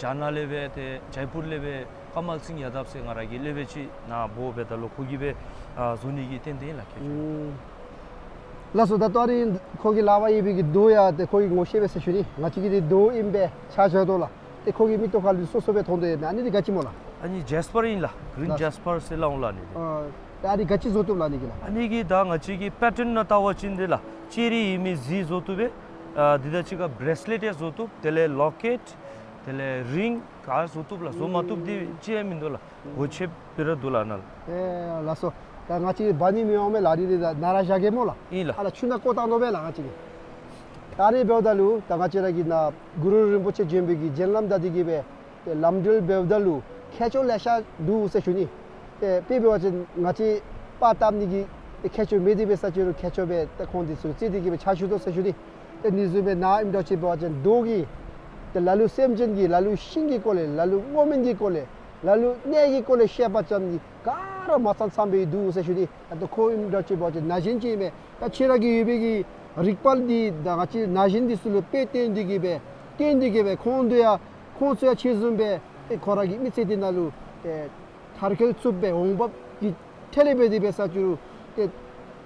རྒྱ་ནག་ལས་སྦེ་ཏེ་ཇའི་པུར་ལས་སྦེ་ཀ་མལ་སིང་ཡ་དབ་ཟེར་ང་ར་གི་སློབ་དཔོན་ཅིག་ནཱ་འབོ་འབདཝ་ད་ལུ་ཁོ་གིས་སྦེ་ཨ་བཟོ་ནི་གི་བཏོན་བཏོནམ་ཨིན་ལགས་ཁྱོད་ཅིག། ཨུམ། ལགས་སོ། ད་ལྟོ་ཨ་རིང་ཁོ་གི་ལག་པར་ཡོད་པའི་གི་རྡོ་ཡང་ཏེ་ཁོ་གིས་ངོ་ཤེས་པས་ཟེར་ཞུ་ནི། ང་བཅས་ཀྱིས་འདི་རྡོ་ཨིན་པས་ཆ་བཞག་དོ་ལགས། ཏེ་ཁོ་གི་མིག་ཏོ་ཁ་ལུ་སོ་སོ་སྦེ་མཐོང་དོ་ཡོད་མས། ཨ་ནི་འདི་ག་ཅི་སྨོ་ལགས། ཨ་ནི་ཇེས་པར་ཨིན་ལགས། གི་རིན་ལགས། ཇེས་པར་ཟེར་སླབ་འོང་ལགས་ཨ་ནི་འདི། ཨ་ད་ཨ་ནི་ག་ཅི་བཟོ་བཏུབ་ལགས་ཨ་ནི་གིས་ལགས། ཨ་ནི་གི་ད་ང་བཅས་ཀྱི་པེ་ཊཱན་ནང་བལྟ་བ་ཅིན་འདི་ལགས་ལྕེ་རིའི་མི་གཟི་བཟོ་བཏུབ་པས། ཨ་འདི་དང་གཅིག་ཁར་བེ་རེས་ལེཊ་ཡང་བཟོ་བཏུབ། དེ་ལས་ལོ་ཀེཊ། དེ་ལས་རིང་ག་བཟོ་བཏུབ་ལགས། བཟོ་མ་བཏུབ་འདི་ཅིག་ཡང་མིན་འདུག་ལགས། གོ་ཆོདཔ་སྦེ་ར་འདུག་ལགས་ནཱ་ལགས། ཨེ་ལགས་སོ། ད་ང་བཅས་འབག་ནི་མི་འོང་མས་ལགས། ཨ་ནི་འདི་ད་ནཱ་ར་བཞག་གེ་སྨོ་ལགས། ཨིན་ལགས། ཨ་ལགས་ཆུ་ནང་བཀོ་བཏང་དོ་མས་ལགས་ང་བཅས་ཀྱིས། ད་ཨ་ནི་འབདཝ་ད་ལུ་ད་ང་བཅས་ར་གིས་ནཱ་གུ་རུ་རིན་པོ་ཆེ་བྱོན་པའི་གི་སྦྱིན་ལམ་བདའ་སྟེ་གིས་སྦེ་ཏེ་ལམ་འགྲུལ་འབདཝ་ད་ལུ་མཁས་མཆོག་ལེ་ཤ་འདུག་ཟེར་ཞུ་ནི། ཏེ་དཔེ་འབད་བ་ཅིན་ང་བཅས་པར་བཏབ་ནི་གི་ཏེ་མཁས་མཆོག་མེད་དེ་འབད་ས་ཅིག་རུང་མཁས་མཆོག་སྦེ་ཏེ་ཁོང་འདི་ཚུ་བརྩི་སྟེ་གིས་སྦེ་ཕྱག་ཞུ་དོ་ཟེར་ཞུ་ནི། ཏེ་ཨ་ནི་བཟུམ་སྦེ་ནཱ་ཨིནམ་འདྲཝ་ཅིག་འབད་བ་ཅིན་རྡོ་གི་ཏེ་ལ་ལུ་སེམས་ཅན་གྱི་ལ་ལུ་ཤིང་གི་སྐོར་ལས་ལ་ལུ་སྔོ་སྨན་གྱི་སྐོར་ལས་ལ་ལུ་གནས་ཀྱི་སྐོར་ལས་བཤད་པ་ཙམ་གྱིས་ག་ར་མ་ཚང་ཚངམ་སྦེ་འདུག་ཟེར་ཞུ་ནི། ད་ལྟོ་ཁོ་ཨིནམ་འདྲཝ་ཅིག་འབད་བ་ཅིན་ན་གཞོན་ཅིག་ཨིན་མས། ད་ཁྱོད་ར་གི་ཡོད་པའི་གི་རིག་པ་འདི་ད་ང་བཅས་ན་གཞོན་འདི་ཚུ་ལུ་དཔེ་སྟོན་ཏེ་གིས་སྦེ་སྟོན་ཏེ་གིས་སྦེ་ཁོང་འདི་ཡང་ཁོང་ཚུ་ཡང་ཁྱོད་བཟུམ་སྦེ་ཏེ་ཁོ་ར་གི་མི་ཚེ་འདི་ནང་ལུ་ཏེ་མཐར་འཁྱོལ་ཚུགསཔ་སྦེ་འོང་འབབ་ཀྱི་ཐད་ལས་འབད་དེ་འབད་ས་ཅིག་རུང་ཏེ་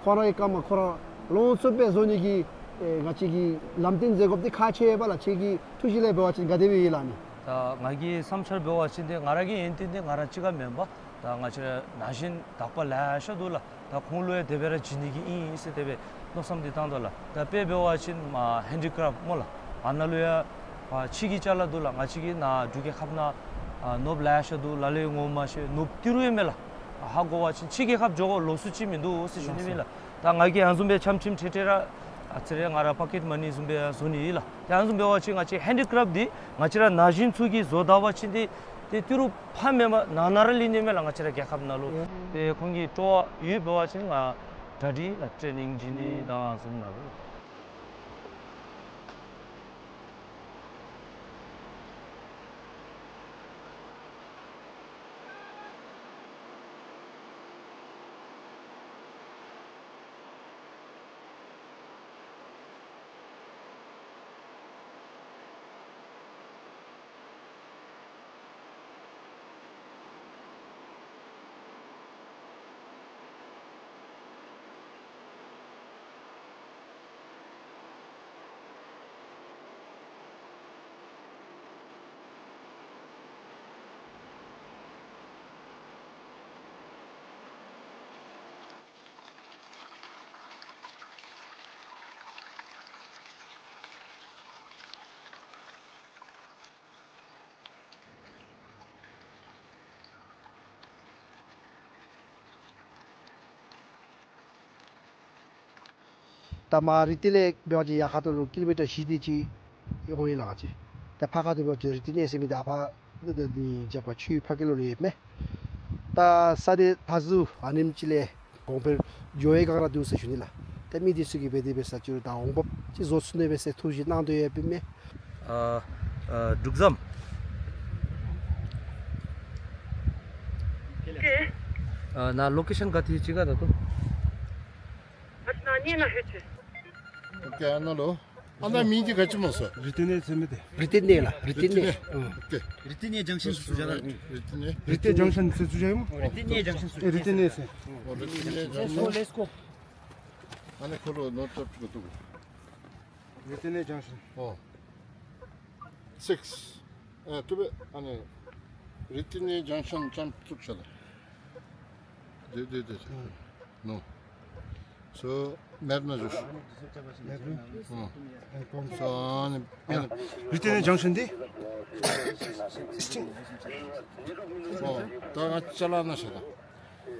ཁོ་ར་གི་རྐངམ་ཁོ་ར་ལོང་ཚུགསཔ་སྦེ་བཟོ་ནི་གི་ཨེ་ང་བཅས་ཀྱིས་ལམ་སྟོན་མཛད་དགོཔ་འདི་ཁག་ཆེ་བས་ལགས། ཁྱོད་ཀྱི་ཐུགས་བཞེད་ལས་འབད་བ་ཅིན་ག་དེ་སྦེ་ཡོད་ལགས་ཨ་ནི། ད་ང་གི་བསམ་འཆར་འབད་བ་ཅིན་ཏེ་ང་ར་གི་ཡོན་ཏན་འདི་ང་ར་གཅིག་ཁར་མེན་པར་ད་ང་བཅས་ར་ན་གཞོན་དག་པ་ལེ་ཤ་འདུག་ལགས། ད་ཁོང་ལུ་ཡང་དེ་སྦེ་ར་བྱིན་ནི་གི་ཨིན་ཟེར་དེ་སྦེ་མནོ་བསམ་འདི་བཏང་དོ་ལགས། ད་དཔེ་འབད་བ་ཅིན་མ་ཧེན་ཌི་ཀྲེཕཊ་སྨོ་ལགས། ཨ་ནཱ་ལུ་ཡང་ཕར་ཕྱི་གི་ཅ་ལ་འདུག་ལགས། ང་བཅས་ཀྱི་ནཱ་འབྲུག་རྒྱལ་ཁབ་ནང་ཨ་ནོརབ་ལེ་ཤ་འདུག། ལ་ལུ་ངོ་མ་ཤེས་ནོརབ་ཏི་རུ་ཡང་མེད་ལགས། ཧ་གོ་བ་ཅིན་ཕྱི་རྒྱལ་ཁབ་འགྱོ་དགོ་ལོ་སུ་ཅིག་མིན་འདུག་ཟེར་ཞུ་ནི་མེན་ལགས། ད་ང་གིས་ཨ་ནི་བཟུམ་སྦེ་ཆམ་ཆིམ་ཁྲེ་ཁྲེ་ར་ཨ་ཙི་རེ་ང་ར་པོ་ཀེཊ་མ་ནི་བཟུམ་སྦེ་ཡང་བཟོ་ནི་ཨིན་ལགས། ད་ཨ་ནི་བཟུམ་འབད་བ་ཅིན་ང་བཅས་ཧེན་ཌི་ཀྲེཕཊ་འདི་ང་བཅས་ར་ན་གཞོན་ཚུ་གིས་བཟོ་ད་པ་ཅིན་ཏེ་ཏི་རུ་ཕར་མེན་པར་ནང་ན་ར་ལུས་ནི་མས་ལགས། ང་བཅས་ར་རྒྱལ་ཁབ་ནང་ལུ། ཨེ་ཏེ་ཁོང་གི་སྤྲོ་བ་ཡོད་འབད་བ་ཅིན་ང་གྲ་སྒྲིག་ལགས། ཊེ་ནིང་བྱིན་ནི་དང་ཨ་ནི་བཟུམ་ནང་ལུ། ད་མར་རི་ཏི་ལེ་འབད་བ་ཅིན་ཡར་ཁ་ཐུག་ལུ་ཀི་ལོ་མི་ཊར་བཞི་དེ་ཅིག་འོང་ཡི་ལགས་ཅིག། ད་ཕར་ཁ་ཐུག་འབད་བ་ཅིན་རི་ཏི་གནས་ཟེར་མི་འདི་ཨ་ཕར་འདི་འདི་རྒྱབ་ཁར་ཆུའི་ཕ་གི་ལུ་ཡོདཔ་མས། ད་ས་འདི་ད་གཟུགས་ཨ་ནེམ་ཅིག་ལས་གོང་འཕེལ་འགྱོ་བའི་སྒང་ར་འདུག་ཟེར་ཞུ་ནི་ལགས། ད་མི་འདི་ཚུ་གིས་འབད་དེ་འབད་ས་ཅིག་རུང་ད་འོང་འབབ་ཅིག་བཟོ་ཚུགས་ནི་འབད་ཟེར་ཐུགས་བཞེད་གནང་དོ་ཡོདཔ་མས། ཨ་ཨ་འབྲུག་བཟའམ། ཨ་ནཱ་ལོ་ཀེ་ཤཱན་ག་ཏེ་ཅིག་ག་ད་ལྟོ། ཨོ་ཀེ། ཨ་ནཱ་ལུ། ཨ་ནཱ་མིང་འདི་ག་ཅི་སྨོ་ཟེར། རི་ཏི་གནས་ཟེར་མི་འདི། རི་ཏི་གནས་ལགས། རི་ཏི་གནས། ཨོ་ཀེ། རི་ཏི་གནས་ཇང་ཤཱན་ཟེར་ཞུ་བ་ལགས། རི་ཏི་གནས། རི་ཏི་གནས་ཇང་ཤཱན་ཟེར་ཞུ་བ་སྨོ། རི་ཏི་གནས་ཇང་ཤཱན་ཟེར། ཨེ་རི་ཏི་གནས་ཟེར། ཨོ་རི་ཏི་གནས་ཇང་ཤཱན། Let's go, let's go. ཨ་ནི་ཁོ་ལུ་ནོར་ཏོག་ཏོ་འདུག། རི་ཏི་གནས་ཇང་ཤཱན། ཨོ། སིགསི། ཨ་ཐུབ་པས། ཨ་ནི་རི་ཏི་གནས་ཇང་ཤཱན་ཙམ་བཙུགས་ཤིག་ལགས། དེ་དེ་དེ་དེ། ནོ། སོ་མེད་ན་ཞུ་ཤིག། ཨོ། སོ་ཨ་ནི་ཨ་ནི་རི་ཏི་གནས་ཇང་ཤཱན་འདི། ཨོ། ད་ང་ཅ་ལ་ན་ཤ་ད།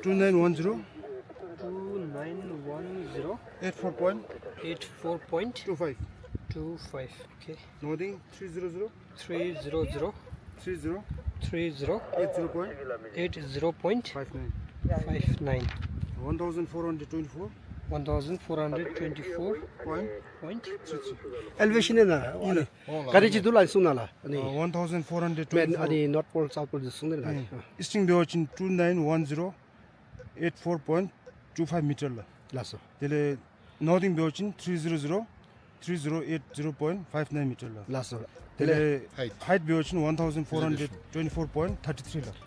Two nine one zero. Two nine one zero. Eight four point. Eight four point. Two five. Two five. Okay. Northing three zero zero. Three zero zero. Three zero. Three zero. Eight zero point. Eight zero point. Five nine. Five nine. One thousand four hundred twenty-four. One thousand four hundred twenty-four. Point. Point. Three three. Elevation ཨིན་ན། ཨིན་ན། ག་རེ་ཅིག་འདུག་ལགས་གསུང་གནང་ལགས། ཨ་ནི་ཨ་one thousand four hundred twenty-four། མེན་ཨ་ནི་ནོརཐ་པོལ་སའུཐ་པོལ་འདི་གསུང་གནང་ལགས། ཨ་ཨིསཊིང་འབད་བ་ཅིན་two nine one zero eight four point two five མི་ཊར་ལགས། ལགས་སོ། དེ་ལས་ནོརཐིང་འབད་བ་ཅིན་three zero zero three zero eight zero point five nine མི་ཊར་ལགས། ལགས་སོ། དེ་ལས་དེ་ལས་ཧའིཊ་འབད་བ་ཅིན་one thousand four hundred twenty-four point thirty-three ལགས།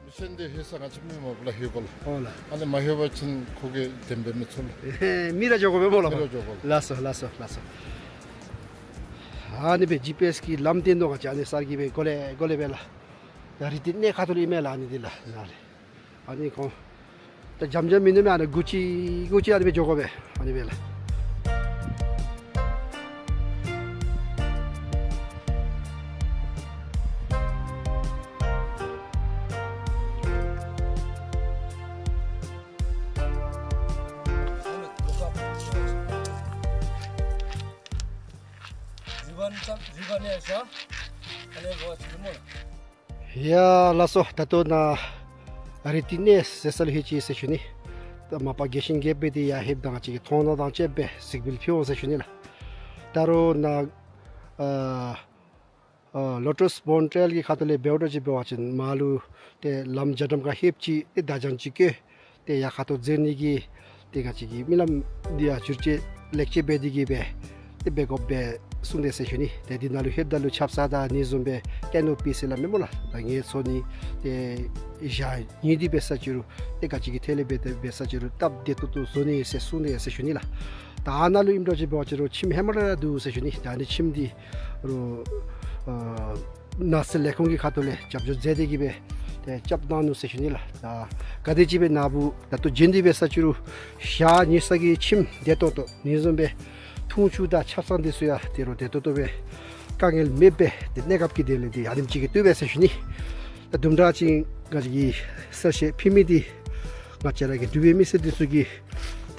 མི་ཆེན་འདི་ཧེ་ས་ང་བཅས་མི་མང་པོ་ལུ་ཧེ་གོ་ལགས། ཨོ་ལགས། ཨ་ནི་མ་ཧེ་བ་ཅིན་ཁོ་གིས་བདེན་པའི་མི་ཚུ་ལགས། མི་ར་འགྱོ་དགོ་པས་སྨོ་ལགས། མི་ར་འགྱོ་དགོ་ལགས། ལགས་སོ་ལགས་སོ་ལགས་སོ། ཨ་ནི་སྦེ་ཇི་པི་ཨེསི་གི་ལམ་སྟོན་དོ་ག་ཅི་ཨ་ནི་གསར་གྱི་སྦེ་གོ་ལེ་གོ་ལེ་སྦེ་ལགས། ད་རི་ཏི་གནས་ཁ་ཐུག་ལུ་ཨིན་མས་ལགས། ཨ་ནི་འདི་ལགས་ནཱ་ལས། ཨ་ནི་ཁོང་ད་འཇམ་འཇམ་མིན་ནུག་མས། ཨ་ནི་སྒུག་ཅི་སྒུག་ཅི་ཨ་ནི་སྦེ་འགྱོ་དགོ་པས། ཨ་ནི་སྦེ་ལགས། ཡ་ལགས་སོ། ད་ལྟོ་ནཱ་རི་ཏི་གནས་ཟེར་ས་ལུ་ལྷོད་ཅི་ཟེར་ཞུ་ནི། ད་མ་པ་རྒས་ཤིང་རྒས་པའི་འདི་ཡར་ལྷོདཔ་ད་ང་བཅས་ཀྱིས་མཐོང་སྣང་དང་བཅསཔ་སྦེ་གཟིགས་འབུལ་ཕུལ་འོང་ཟེར་ཞུ་ནི་ལགས། ད་རུང་ནཱ་ཨ་ཨ་ལོ་ཊཱས་བོན་ཊེལ་གྱི་ཁ་ཐུག་ལས་འབདཝ་ད་ཅིག་འབད་བ་ཅིན་མར་ལུ་ཏེ་ལམ་རྒྱ་གྲམ་ཁར་ལྷོདཔ་ཅིག་ཏེ་བརྡ་བྱང་ཅིག་བཀོད། ཏེ་ཡར་ཁ་ཐུག་འཛེགས་ནི་གི་ཏེ་ང་བཅས་ཀྱི་རྨི་ལམ་འདི་ཡང་བསྒྱུར་བཅོས་ལེགས་བཅོས་འབད་དེ་གིས་སྦེ་ཏེ་འབད་དགོཔ་སྦེ་གསུངས་ཏེ་ཟེར་ཞུ་ནི། ཏེ་འདི་ནང་ལུ་ལྷོདཔ་ད་ལུ་ཆབ་གསང་དང་ཨ་ནི་བཟུམ་སྦེ་ཀེ་ནོ་པི་ཟེར་སླབ་མས་སྨོ་ལགས། ད་ངལ་འཚོ་ནི་ཏེ་ཞག་ཉིནམ་འདི་འབད་ས་ཅིག་རུང་ཏེ་ག་ཅི་གི་ཐད་ལས་འབད་འབད་ས་ཅིག་རུང་སྟབས་བདེ་ཏོག་ཏོ་བཟོ་ནི་ཟེར་གསུངས་ཏེ་ཟེར་ཞུ་ནི་ལགས། ད་ཨ་ནཱ་ལུ་ཨིནམ་ད་ཅིག་འབད་བ་ཅིན་རུང་ཁྱིམ་ཧེ་མ་ར་འདུག་ཟེར་ཞུ་ནི། ད་ཨ་ནི་ཁྱིམ་འདི་རུང་ཨ་ནགས་ཚལ་ལས་ཁུངས་ཀྱི་ཁ་ཐུག་ལས་རྒྱབ་སྐྱོར་མཛད་དེ་གིས་སྦེ་ཏེ་རྐྱབ་གནང་ནུག་ཟེར་ཞུ་ནི་ལགས། ད་ག་དེ་ཅིག་སྦེ་ནཱ་བུ་ད་ལྟོ་བྱོན་ཏེ་འབད་ས་ཅིག་རུང་ཞག་ཉལ་ས་གི་ཁྱིམ་བདེ་ཏོག་ཏོ་ཨ་ནི་བཟུམ་སྦེ་འཐུང་ཆུ་དང་ཆབ་གསང་འདི་ཚུ་ཡང་ད་རུང་བདེ་ཏོག་ཏོ་སྦེ་དཀའ་ངལ་མེདཔ་སྦེ་ཏེ་གནས་སྐབས་ཀྱི་དོན་ལས་འདི་ཨ་ནེམ་ཅིག་གིས་བཏུབ་པས་ཟེར་ཞུ་ནི། ད་དུམ་གྲ་ཅིག་ང་བཅས་ཀྱིས་གསལ་བཤད་ཕུལ་མི་འདི་ང་བཅས་ར་གི་འབྲུག་པའི་མི་སེར་འདི་ཚུ་གིས་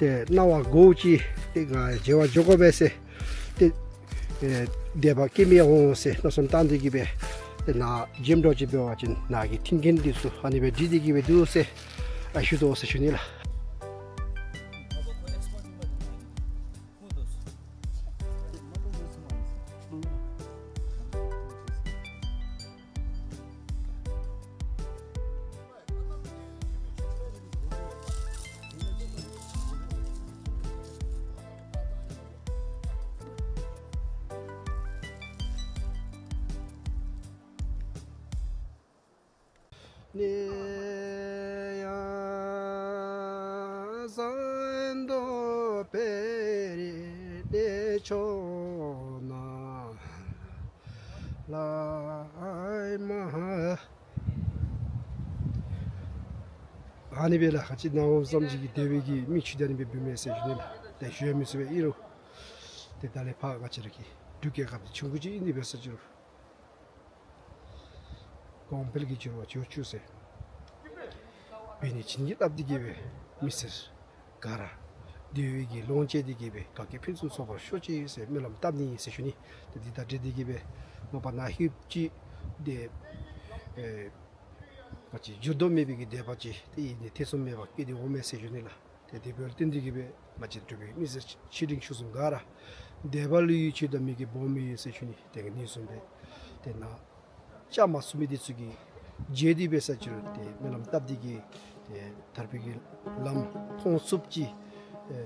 ཏེ་གནང་བ་དགོ་ཅི། ཏེ་ང་མཇལ་བར་འགྱོ་དགོ་པས་ཟེར་ཏེ་ཨེ་དད་པ་སྐྱེས་མི་འོང་ཟེར་མནོ་བསམ་བཏང་སྟེ་གིས་སྦེ་ཏེ་ནཱ་བྱོནམ་ད་ཅིག་འབད་བ་ཅིན་ནཱ་གི་མཐུན་རྐྱེན་འདི་ཚུ་ཨ་ནི་སྦེ་སྒྲིག་སྟེ་གིས་སྦེ་འདུག་ཟེར་ཨ་ཞུ་དོ་ཟེར་ཞུ་ནི་ལགས། ཨ་ནི་སྦེ་ལགས། ང་བཅས་ནཱ་འོངམ་ཙམ་ཅིག་གིས་དེ་སྦེ་གི་མིག་ཆུ་འདི་ཨ་ནི་སྦེ་འབུམ་མས་ཟེར་ཞུ་ནི་ལགས། ཏེ་ཞུ་ཡང་མི་ཚུགས་པས་ཨིན་རུང་། ཏེ་ད་ལས་ཕར་ང་བཅས་ར་གི་ འབྲུག་རྒྱལ་ཁབ་འདི་ཆུང་ཀུ་ཅིག་ཨིན་ནི་འབད་ས་ཅིག་རུང་གོང་འཕེལ་གྱི་འགྱུར་བ་འགྱོ་བཅུག་ཟེར། འབད་ནི་བྱིན་གྱིས་བརླབས་ཏེ་གི་སྦེ་མི་སེར་ག་ར་བདེ་བའི་གི་ལོངས་སྤྱོད་དེ་གི་སྦེ་དགའ་སྐྱིད་ཕུན་སུམ་ཚོགས་པར་ཤོག་ཅིག་ཟེར་སྨོན་ལམ་བཏབ་ནི་ཨིན་ཟེར་ཞུ་ནི། ཏེ་འདི་དང་འབྲེལ་ཏེ་གི་སྦེ་མ་པ་ནཱ་ལྷོདཔ་ཅིག་ཏེ་ཨེ་ང་བཅས་འགྱུར་ལྡོག་མེད་པའི་གི་སྡེ་པ་ཅིག་ཏེ་ཨིན་ནི་ཐེ་ཚོམ་མེད་པར་སྐྱེས་ཏེ་འོང་མས་ཟེར་ཞུ་ནི་ལགས། ཏེ་དེ་འབདཝ་ལས་བརྟེན་ཏེ་གི་སྦེ་ང་བཅས་འབྲུག་པའི་མི་སེར་ཆེ་འབྲིང་ཆུང་གསུམ་ག་ར་སྡེ་པ་ལུ་ཡུལ་ཆོས་དང་མི་དགེ་སྦོམ་ཡོད་ཟེར་ཞུ་ནི། ཏེ་ཨ་ནི་བཟུམ་སྦེ་ཏེ་ནཱ་བཅའ་མར་ཚུད་མི་འདི་ཚུ་གིས་མཇལ་ཏེ་འབད་ས་ཅིག་རུང་ཏེ་སྨོན་ལམ་བཏབ་སྟེ་གི་ཏེ་ཐར་པའི་གི་ལམ་མཐོང་ཚུགསཔ་ཅིག་ཨེ་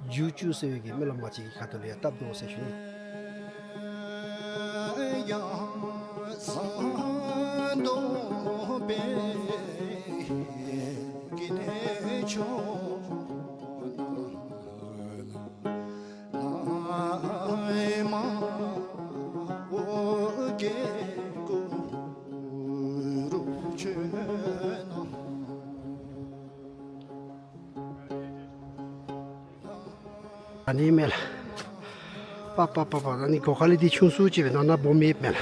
འགྱོ་བཅུག་ཟེར་བའི་གི་སྨོན་ལམ་ང་བཅས་ཀྱི་ཁ་ཐུག་ལས་ཡང་བཏབ་དོ་ཟེར་ཞུ་ནི། ཨ་ནི་མས་ལགས། པ་པ་པ་པ། ཨ་ནི་སྒོ་ཁ་ལས་འདི་ཆུང་སུ་ཅིག་སྦེ་ནང་ན་སྦོམ་མེདཔ་མས་ལགས།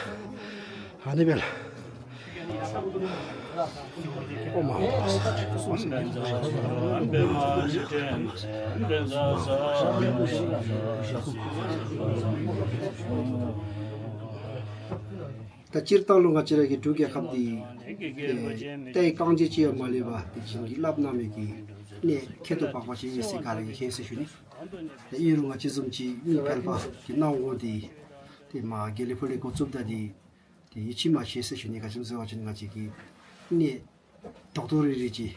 ཨ་ནི་མས་ལགས། ཨོཾ་ཨཱཿཧཱུྃ། ད་སྤྱིར་བཏང་ལུ་ང་བཅས་ར་གི་འབྲུག་རྒྱལ་ཁབ་འདི་ཏེ་རྟའི་རྐང་རྗེས་ཅིག་ཡང་མ་ལུས་པར་ཏེ་བྱིན་གྱིས་བརླབས་གནང་མི་གི་གནས་ཁྱད་དུ་འཕགས་པ་ཅིག་ཨིན་ཟེར་ག་ར་གིས་མཁྱེན་ཟེར་ཞུ་ནི། ཏེ་ཨིན་རུང་ང་བཅས་བཟུམ་ཅིག་མི་ཕལ་པ་གི་སྣང་ངོ་འདི་ཏེ་མར་དགེ་ལེགས་ཕུག་ལས་འགོ་བཙུགསཔ་ད་འདི་ཏེ་ཡིད་ཆེས་མ་ཆེ་ཟེར་ཞུ་ནི། ག་ཅི་སྨོ་ཟེར་བ་ཅིན་ང་བཅས་ཀྱིས་གནས་རྡོག་རྡོག་རིལ་རིལ་ཅིག་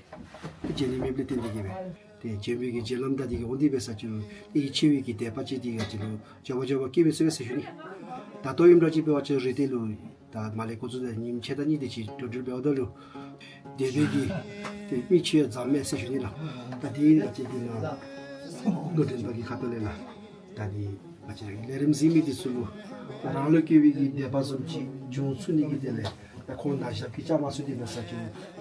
མཇལ་ནི་མེདཔ་ལས་བརྟེན་ཏེ་གི་སྦེ་ཏེ་མཇལ་མི་གི་མཇལ་ལམ་དང་འདི་གིས་འོང་སྟེ་འབད་ས་ཅིག་རུང་ཏེ་ཡིད་ཆེས་པའི་གི་དད་པ་ཅིག་འདི་ང་བཅས་ལུ་མགྱོགས་པ་མགྱོགས་པ་སྐྱེ་བས་ཟེར་ཟེར་ཞུ་ནི། ད་ལྟོ་ཨིནམ་འདྲ་ཅིག་འབད་བ་ཅིན་རི་སྟོད་ལུ་ད་མར་ལས་འགོ་བཙུགས་ད་ཉིནམ་ཕྱེད་དང་གཉིས་དེ་ཅིག་འགྲོ་འགྲུལ་འབདཝ་ད་ལུ་དད་པའི་གི་ཏེ་མི་ཆ་ཡང་ཛ་མས་ཟེར་ཞུ་ནི་ལགས། ད་འདི་ང་བཅས་འདི་ནང་ལུ་དྲན་པ་གི་ཁ་ཐུག་ལས་ལགས། ད་འདི་ང་བཅས་ར་གི་ལས་རིམ་གཟིགས་མི་འདི་ཚུ་ལུ་རང་ལུ་སྐྱེ་བའི་གི་དད་པ་བཟུམ་ཅིག་འབྱུང་ཚུགས་ནི་གི་དོན་ལས་ད་ཁོང་ནཱ་ཞབས་ཀྱིས་བཅའ་མར་ཚུད་དེ་འབད་ས་ཅིག་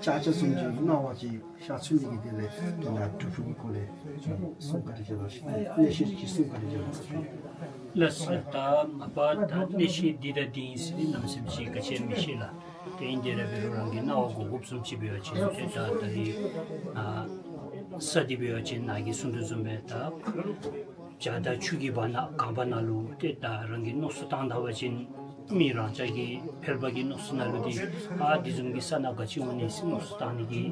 ཕྱག་རྒྱ་བཟུམ་ཅིག་གནང་བ་ཅིན་ཤར་ཚུགས་ནི་གི་དོན་ལས་ཏེ་ནཱ་སྒྲུབ་ཕུག་གི་སྐོར་ལས་གསུང་བཀའ་དྲིན་བསྐྱང་གནང་ཞུ་ནི། གནས་བཤད་ཅིག་གསུང་བཀའ་དྲིན་བསྐྱང་གནང་ཞུ་ནི། ལགས་སོ། ད་མ་པ་ད་གནས་བཤད་འདི་དང་འདི་ཨིན་ཟེར་ནི་ནམ་སེམས་ཅིག་ག་ཅི་ཡང་མི་ཤེས་ལགས། ཏེ་ཨིན་དེ་ར་འབད་རུང་རང་གི་སྣང་བ་གོ་དགོཔ་བཟུམ་ཅིག་འབད་བ་ཅིན་ཏེ་ད་ད་རིས་ཨ་ས་འདི་འབད་བ་ཅིན་ནཱ་གིས་གསུང་དོ་བཟུམ་སྦེ་ད་བྱག་དང་ཆུ་གི་བར་ན་གངས་བར་ན་ལུ་ཏེ་ད་རང་གིས་མནོ་བསམ་བཏང་ད་པ་ཅིན་མི་རང་ཅག་གི་ཕལ་པ་གི་མནོ་བསམ་ནང་ལུ་འདི་ཨ་འདི་བཟུམ་གྱི་ས་ནང་ག་ཅི་འོང་ནི་ཟེར་མནོ་བསམ་བཏང་ནི་གི་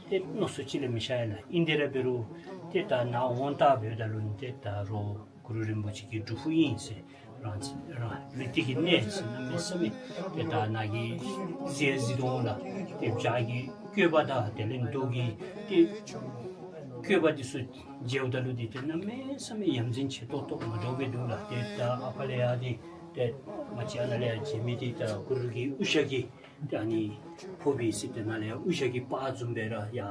ཏེ་མནོ་བསམ་ཅིག་ལས་མི་ཤར་ཡ་ལགས། ཨིན་དེ་ར་འབད་རུང་ཏེ་ད་ནཱ་འོང་ད་འབདཝ་ད་ལུ་ཏེ་ད་རུང་གུ་རུ་རིན་པོ་ཆེ་གི་སྒྲུབ་ཕུག་ཨིན་ཟེར་རང་རང་རིག་གཏེར་གྱི་གནས་ཟེར་གནམ་མེད་ས་མེད་ཏེ་ད་ནཱ་གིས་གཟིགས་གཟིགས་དོ་ལགས། ཏེ་བྱག་གི་བཀོད་པ་དང་དེ་ལས་རྡོ་གི་ཏེ་བཀོད་པ་འདི་ཚུ་མཇལཝ་ད་ལུ་འདི་ཏེ་གནམ་མེད་ས་མེད་ཡ་མཚན་ཆེ་ཏོག་ཏོ་མ་འདྲཝ་སྦེ་འདུག་ལགས། ཏེ་ད་ཨ་ཕ་ལས་ཡར་འདི་ཏེ་ང་བཅས་ཨ་ནཱ་ལས་ཡར་མཇལ་མི་འདི་ད་གུ་རུ་གི་དབུ་ཞྭ་གི་ཏེ་ཨ་ནི་ཕོར་པ་ཟེར་ཏེ་ནཱ་ལས་ཡར་དབུ་ཞྭ་གི་པར་བཟུམ་སྦེ་ར་ཡ་ཨ་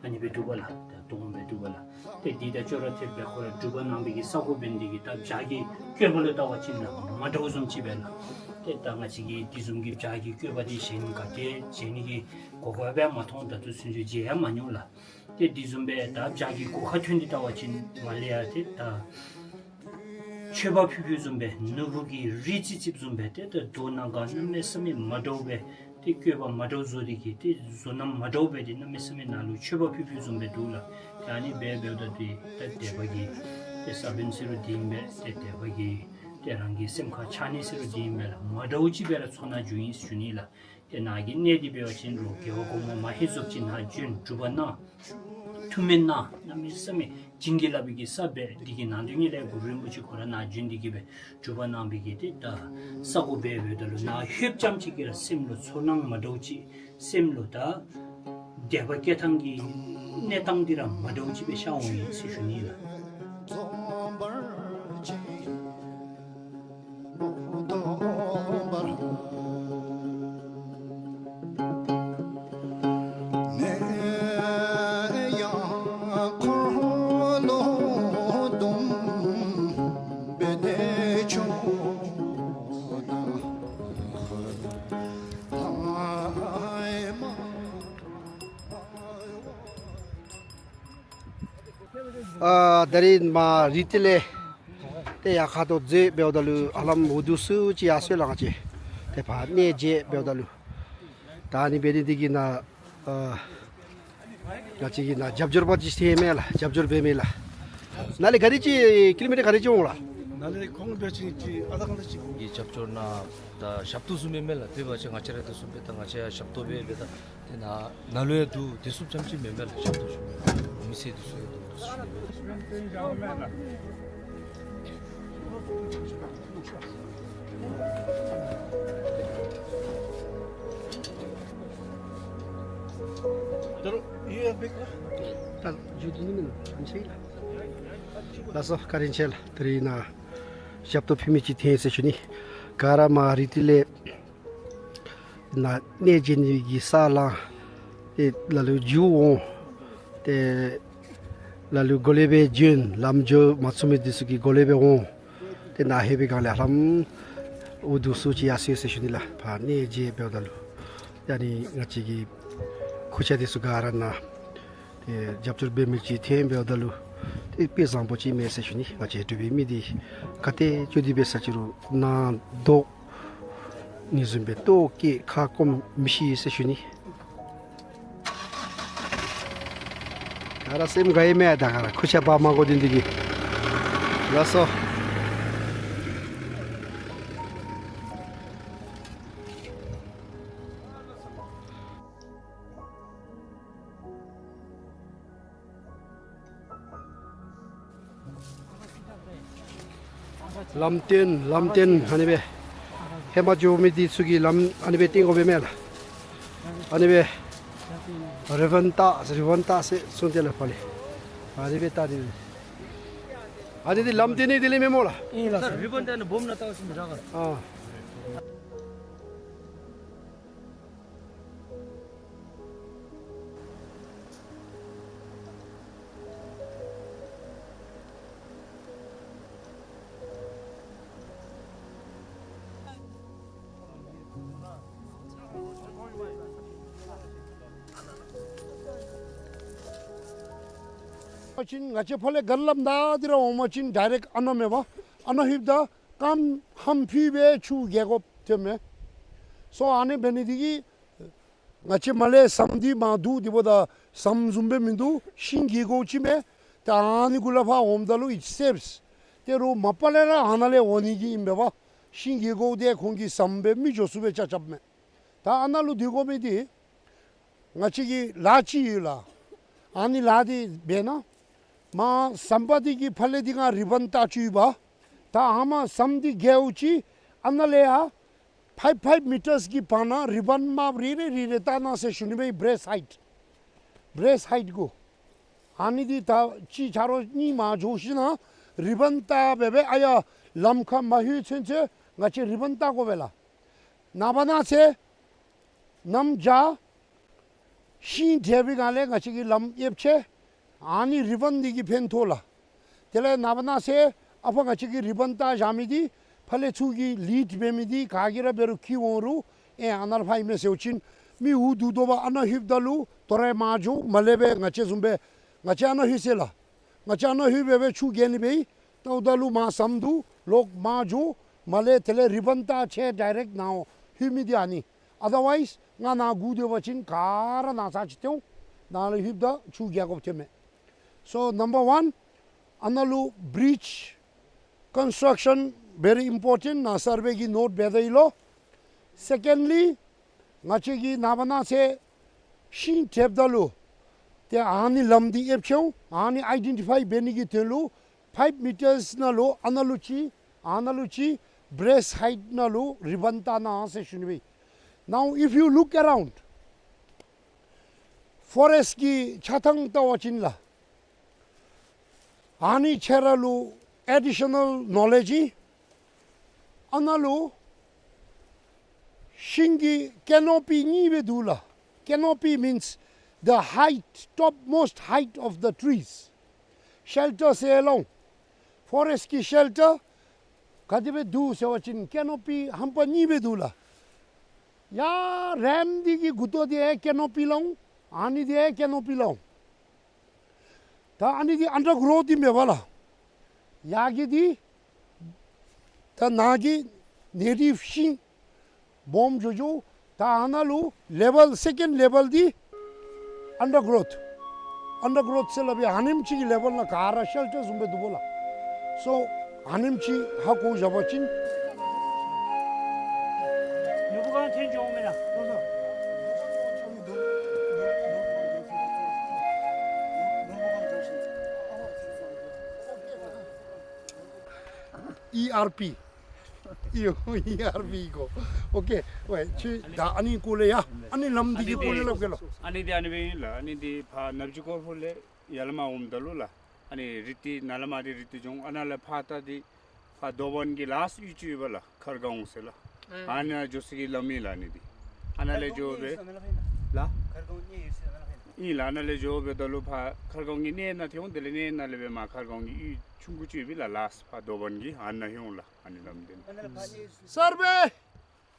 ནི་སྦེ་འདུག་པ་ལགས། ད་སྟོང་སྦེ་འདུག་པ་ལགས། ཏེ་འདི་དང་ཅོག་ར་འཐདཔ་སྦེ་ཁོ་ར་སྒྲུབ་པ་གནང་བའི་གི་ས་གོ་འབད་ནི་འདི་གིས་ད་བྱག་གི་བཀོད་པ་ལུ་བལྟ་བ་ཅིན་ལགས་མ་འདྲཝ་བཟུམ་ཅིག་སྦེ་ལགས། ཏེ་ད་ང་བཅས་ཀྱིས་འདི་བཟུམ་གྱི་བྱག་གི་བཀོད་པ་འདི་གཞན་ག་ཏེ་མཇལ་ནི་གི་གོ་སྐབས་ཡང་མ་མཐོང་། ད་ལྟོ་ཚུན་ཚོད་མཇལ་ཡང་མ་མྱོང་ལགས། ཏེ་འདི་བཟུམ་སྦེ་ད་བྱག་གི་སྒོ་ཁར་ཐོན་ཏེ་བལྟ་བ་ཅིན་མར་ལས་ཡར་ཏེ་ད་མཆོད་པ་ཕུལ་ཕུལཝ་བཟུམ་སྦེ་ནོར་བུ་གི་རིགས་རྩི་རྩིཝ་བཟུམ་སྦེ་ཏེ་ད་རྡོ་ནང་ག་གནམ་མེད་ས་མེད་མ་འདྲཝ་སྦེ་ཏེ་བཀོད་པ་མ་འདྲཝ་བཟོ་སྟེ་གི་ཏེ་བཟོ་རྣམ་མ་འདྲཝ་སྦེ་ཏེ་གནམ་མེད་ས་མེད་ནཱ་ལུ་མཆོད་པ་ཕུལ་ཕུལཝ་བཟུམ་སྦེ་འདུག་ལགས། ཏེ་ཨ་ནི་སྦེ་འབདཝ་ད་ཏེ་ད་དད་པ་གི་ཏེ་ས་བོན་ཟེར་རུང་འདི་ཨིན་པས། ཏེ་དད་པ་གི་ཏེ་རང་གི་སེམས་ཁར་འཆར་ནི་ཟེར་རུང་འདི་ཨིན་པས་ལགས། མ་འདྲཝ་ཅིག་སྦེ་ར་ཚོར་སྣང་བྱུང་ཡི་ཟེར་ཞུ་ནི་ལགས། ཏེ་ནཱ་གི་གནས་འདི་འབད་བ་ཅིན་རུང་རྒྱལ་བ་གོང་མ་མ་ཧེ་ཛོབ་ཅིག་ནཱ་བྱོན་སྒྲུབ་པ་གནང་ཐུགས་སྨོན་གནང་གནམ་མེད་ས་མེད་བྱིན་གྱིས་བརླབས་པའི་གི་ས་སྦེ་འདི་གི་ནང་དོན་ཉིད་ལས་གུ་རུ་རིན་པོ་ཆེ་ཁོ་ར་ནཱ་བྱོན་ཏེ་གི་སྦེ་སྒྲུབ་པ་གནང་བའི་གི་ཏེ་ད་ས་གོ་སྦེ་འབདཝ་ད་ལུ་ནཱ་ལྷོདཔ་ཙམ་ཅིག་གིས་ར་སེམས་ལུ་ཚོར་སྣང་མ་འདྲཝ་ཅིག་སེམས་ལུ་ད་དད་པ་སྐྱེ་ཐངས་ཀྱི་གནས་སྟངས་འདི་ར་མ་འདྲཝ་ཅིག་སྦེ་ཤར་འོང་ཡི་ཟེར་ཞུ་ནི་ལགས། ཨ་ད་རིས་མར་རི་སྟོད་ལས་ ཏེ་ཡར་ཁ་ཐུག་འཛེགས་འབདཝ་ད་ལུ་ཧ་ལམ་འུ་སྡུག་སུ་ཅིག་ཡར་སོ་ཡི་ལགས། ང་བཅས་ཏེ་ཕར་གནས་མཇལ་འབདཝ་ད་ལུ། ད་ཨ་ནི་འབད་ནི་འདི་གིས་ནཱ་ཨ་ང་བཅས་ཀྱི་ནཱ་རྒྱབ་སྐྱོར་པ་ཅིག་ཐོན་མས་ལགས། རྒྱབ་སྐྱོར་འབད་མི་ལགས། ནཱ་ལས་ག་དེ་ཅིག་ཀི་ལོ་མི་ཊར་ག་དེ་ཅིག་འོང་ལགས། ནཱ་ལས་ཁོང་འབད་བ་ཅིན་ཅིག་ཨ་ད་གང་དེ་ཅིག་འོང་། གི་རྒྱབ་སྐྱོར་ནཱ་ད་ཞབས་ཏོག་བཟུམ་མས་མས་ལགས། དེ་འབད་བ་ཅིན་ང་བཅས་ར་དེ་བཟུམ་སྦེ་ད་ང་བཅས་ཡང་ཞབས་ཏོག་འབད་འབད་ད། ཏེ་ནཱ་ནཱ་ལུ་ཡང་འདུག། དེ་བཟུམ་ཙམ་ཅིག་མེན་མས་ལགས། ཞབས་ཏོག་ཞུ་མི་མི་སེར་འདི་ཚུ་ཡང་འདུག་ཞུ་མི་མས། ལགས་སོ། བཀའ་དྲིན་ཆེ་ལགས། ད་རིས་ནཱ་ཞབས་ཏོག་ཕུལ་མི་ཅིག་ཐོན་ཡི་ཟེར་ཞུ་ནི། ག་ར་མར་རི་ཏི་ལས་ནཱ་གནས་མཇལ་ནི་གི་ས་ལང་། ཏེ་ལ་ལུ་མཇུག་འོང་། ཏེ་ལ་ལུ་གོ་ལེ་སྦེ་བྱོན། ལམ་འགྱོ་མ་ཚུགས་མི་འདི་ཚུ་གིས་གོ་ལེ་སྦེ་འོང་། ཏེ་ནཱ་ལྷོད་པའི་སྒང་ལས་ཧ་ལམ་འུ་སྡུག་སུ་ཅིག་ཡར་སོ་ཡི་ཟེར་ཞུ་ནི་ལགས། ཕར་གནས་མཇལ་འབདཝ་ད་ལུ། ཨ་ནི་ང་བཅས་ཀྱི་ཁུར་ཆ་འདི་ཚུ་ག་ར་ནཱ་ཏེ་རྒྱབ་སྐྱོར་འབད་མི་ཅིག་ཐོན་འབདཝ་ད་ལུ་ཏེ་དཔེ་བཟང་པོ་ཅིག་མས་ཟེར་ཞུ་ནི། ང་བཅས་འབྲུག་པའི་མི་འདི་ག་ཏེ་བྱོན་ཏེ་འབད་ས་ཅི་རུང་ནང་རྡོག་ཨ་ནི་བཟུམ་སྦེ་ལྟོ་བཀོལ་ཁ་སྐོམ་མི་ཤེས་ཟེར་ཞུ་ནི། ག་ར་སེམས་དགའ་ཡི་མས། ད་ག་ར་ཁུར་ཆ་འབག་མ་དགོ་དེ་འདི་གིས། ལགས་སོ། ལམ་སྟོན་ལམ་སྟོན་ཨ་ནི་སྦེ། ཧེ་མ་འགྱོ་མི་འདི་ཚུ་གིས་ལམ་ཨ་ནི་སྦེ་སྟོན་དགོ་པས་མས་ལགས། ཨ་ནི་སྦེ་རི་བཱན་བཏགས་རི་བཱན་བཏགས་ཟེར་གསུངས་ཏེ་ལགས་ཕར་ལས། ཨ་ནི་སྦེ་བཏགས་ཏེ། ཨ་ནི་འདི་ལམ་སྟོན་ནི་འདི་ལས་མེན་སྨོ་ལགས། ཨིན་ལགས། རི་བཱན་བཏགས་ནི་སྦོམ་ནང་བཏགས་ཞིནམ་ར་ག། ཨ། པ་ཅིན་ང་བཅས་ཕར་ལས་ག་ལམ་ད་འདི་ར་འོང་པ་ཅིན་ཌའི་རེཀཊ་ཨ་ནཱ་མས་པ། ཨ་ནཱ་ལྷོདཔ་ད་རྐངམ་ཧམ་ཕུད་སྦེ་ཆུ་རྒལ་དགོཔ་ཐོནམ་མས། སོ་ཨ་ནི་འབད་ནི་འདི་གིས་ང་བཅས་མར་ལས་ཟམ་འདི་མར་འདུག། དེ་འབདཝ་ད་ཟམ་བཟུམ་སྦེ་མིན་འདུག། ཤིང་གི་སྒོ་ཅིག་མས། ཏེ་ཨ་ནི་གུ་ལས་ཕར་འོངམ་ད་ལུ་it saves། ཏེ་རོགས་མ་པ་ལས་ར་ཨ་ནཱ་ལས་འོང་ནི་གི་ཨིན་པས་པ། ཤིང་གི་སྒོ་འདི་ཁོང་གིས་ཟམ་སྦེ་མི་འགྱོ་ཚུགས་པའི་ཆ་རྐྱབ་མས། ད་ཨ་ནཱ་ལུ་སྡོད་དགོ་མི་འདི་ང་བཅས་ཀྱི་ལཱ་ཅིག་ཡོད་ལགས། ཨ་ནི་ལཱ་འདི་འབད་ན་མར་ཟམ་པ་འདི་གི་ཕར་ལས་འདི་ང་རི་བཱན་བཏགས་བཅུག་ཡི་པ། ད་ཧེ་མ་ཟམ་འདི་རྒལཝ་ཅིག་ཨ་ནཱ་ལས་ཡར་ཕའིབ་ཕའིབ་མི་ཊརསི་གི་བར་ན་རི་བཱན་དམརཔོ་རེ་རེ་རེ་རེ་བཏགས་གནང་ཟེར་ཞུ་ནི་སྦེ། བི་རེསཊ་ཧའིཊ་བི་རེསཊ་ཧའིཊ་གུ། ཨ་ནི་འདི་ད་ཅིག་ཆ་རོགས་གཉིས་མར་འགྱོ་ཞིན་ན་རི་བཱན་བཏགས་སྦེ་སྦེ་ཨ་ཡར་ལམ་ཁར་མ་ལྷོད་ཚུན་ཚོད་ང་བཅས་རི་བཱན་བཏགས་དགོ་པས་ལགས། ནངས་པ་གནངས་ཚེ་གནམ་བྱཱར་ཤིང་དྲེག་པའི་སྒང་ལས་ང་བཅས་ཀྱི་ལམ་ཨེབ་ཆེ། ཨ་ནི་རི་བཱན་འདི་གིས་ཕན་ཐོགས་ལགས། དེ་ལས་ནངས་པ་གནངས་ཚེ་ཨ་ཕར་ང་བཅས་ཀྱིས་རི་བཱན་བཏགས་བཞག་མི་འདི་ཕར་ལས་ཚུར་གྱི་ལིཌ་འབད་མི་འདི་ག་གིས་ར་འབད་རུང་འཁྱིད་འོང་རུང་ཨེ་ཨ་ནཱ་ལས་ཕར་ཨིན་མས་ཟེར་བ་ཅིན་མི་འུ་སྡུག་དོ་བ། ཨ་ནཱ་ལྷོདཔ་ད་ལུ་དོ་རུང་མར་འགྱོ། མར་ལས་སྦེ་ང་བཅས་བཟུམ་སྦེ་ང་བཅས་ཨ་ནཱ་ལྷོད་ཟེར་ལགས། ང་བཅས་ཨ་ནཱ་ལྷོད་སྦེ་སྦེ་ཆུ་རྒལ་ནི་སྦེ་ལྟཝ་ད་ལུ་མར་ཟམ་འདུག། ལོག་མར་འགྱོ། མར་ལས་དེ་ལས་རི་བཱན་བཏགས་ཆེ་ཌའི་རེཀཊ་ནཱ་ལྷོད་མི་འདི་ཨ་ནི། ཨ་དར་ཝའིསི་ང་ནཱ་སྒུག་སྡོད་པ་ཅིན་ག་ར་ནཱ་ཚར་ཅིག་ཐོན། ནཱ་ལས་ལྷོདཔ་ད་ཆུ་རྒལ་དགོཔ་ཐོནམ་མས། སོ་ནམ་བར་ཝཱན་ཨ་ནཱ་ལུ་བི་རིཇ་ཀོན་སི་ཊྲག་ཤཱན་very important། ནཱ་སར་བེ་གིས་ནོཊ་འབད་དེ་ཡོད་ལོ། སེ་ཀེནཌ་ལི་ང་བཅས་ཀྱིས་ནངས་པ་གནངས་ཚེ་ཤིང་དྲེགཔ་ད་ལུ་ཏེ་ཨ་ནི་ལམ་འདི་ཨེབ་ཆེ་འོང་། ཨ་ནི་ཨའི་ཌེན་ཊི་ཕའི་འབད་ནི་གི་དོན་ལུ་ཕའིབ་མི་ཊརསི་ནང་ལུ་ཨ་ནཱ་ལུ་ཅིག་ཨ་ནཱ་ལུ་ཅིག་བི་རེསཊ་ཧའིཊ་ནང་ལུ་རི་བཱན་བཏགས་གནང་ཟེར་ཞུ་ནི་སྦེ། Now if you look around, ཕོ་རེསཊ་གི་ཆ་ཐངས་བལྟ་བ་ཅིན་ལགས། ཨ་ནི་ཁྱེད་ར་ལུ་ཨེ་ཌི་ཤ་ནཱལ་ནོ་ལེཇ་ཨིན། ཨ་ནཱ་ལུ་ཤིང་གི་ཀེ་ནོ་པི་གཉིས་སྦེ་འདུག་ལགས། Canopy means the height, topmost height of the trees. ཤེལ་ཊར་ཟེར་སླབ་འོང་། ཕོ་རེསཊ་གི་ཤེལ་ཊར་ག་དེ་སྦེ་འདུག་ཟེར་བ་ཅིན་ཀེ་ནོ་པི་ཧམ་པ་གཉིས་སྦེ་འདུག་ལགས། ཡར་རེམ་འདི་གི་མགུ་ཏོ་འདི་ཡང་ཀེ་ནོ་པི་སླབ་འོང་། ཨ་ནི་འདི་ཡང་ཀེ་ནོ་པི་སླབ་འོང་། ད་ཨ་ནི་འདི་ཨན་ཌར་གུ་རོཐ་འདི་མེན་པ་ལགས། ཡར་གྱི་འདི་ ད་ནཱ་གི་ནེ་ཊིབ་ཤིང་སྦོམ་འགྱོ་འགྱོ། ད་ཨ་ནཱ་ལུ་ལེ་བཱལ་སེ་ཀེནཌ་ལེ་བཱལ་འདི་ཨན་ཌར་གོརོཐ། ཨན་ཌར་གོརོཐ་ཟེར་སླབ་ཨིན། ཨ་ནེམ་ཅིག་གི་ལེ་བཱལ་ནང་ག་ར་ཤེལ་ཊར་བཟུམ་སྦེ་འདུག་པ་ལགས། སོ་ཨ་ནེམ་ཅིག་ཧ་གོ་བཞག་པ་ཅིན་ནོར་བུ་སྒང་ཐོན་འགྱོཝ་མེན་ན། ཨི་ཨར་པི། ཨི་ཨི་ཨར་པི་གོ། ཨོ་ཀེ། ཝེ་ཁྱོད་ད་ཨ་ནི་སྐོར་ལས་ཡ། ཨ་ནི་ལམ་འདི་གི་སྐོར་ལས་སླབ་གེ་ལགས། ཨ་ནི་འདི་ཨ་ནི་སྦེ་ཨིན་ལགས། ཨ་ནི་འདི་ཕར་ནབ་ཇི་ཀོར་ཕུ་ལས་ཡར་ལས་མར་འོངམ་ད་ལུ་ལགས། ཨ་ནི་རི་ཏི་ནཱ་ལས་མར་འདི་རི་ཏི་འགྱོ་འོང་། ཨ་ནཱ་ལས་ཕར་ད་འདི་ཕར་རྡོ་བན་གྱི་ལཱསཊ་གཡུས་ཅིག་ཡོད་པ་ལགས། ཁར་གཱའོན་ཟེར་ལགས། ཨ་ནཱ་འགྱོ་ས་གི་ལམ་ཨིན་ལགས་ཨ་ནི་འདི། ཨ་ནཱ་ལས་འགྱོ་སྦེ་ལགས། ཨིན་ལགས། ཨ་ནཱ་ལས་འགྱོ་སྦེ་ད་ལུ་ཕར་ཁར་གཱའོན་གྱི་གནས་ནང་ཐོན་འོང་། དེ་ལས་གནས་ནང་ལས་སྦེ་མར་ཁར་གཱའོན་གྱི་གཡུས་ཆུང་ཀུ་ཅིག་ཡོད་པས་ལགས། ལཱསཊ་ཕར་རྡོ་བན་གྱི་ཨ་ནཱ་ལྷོད་འོང་ལགས། ཨ་ནི་ལམ་འདི་ནང་སར་བེ།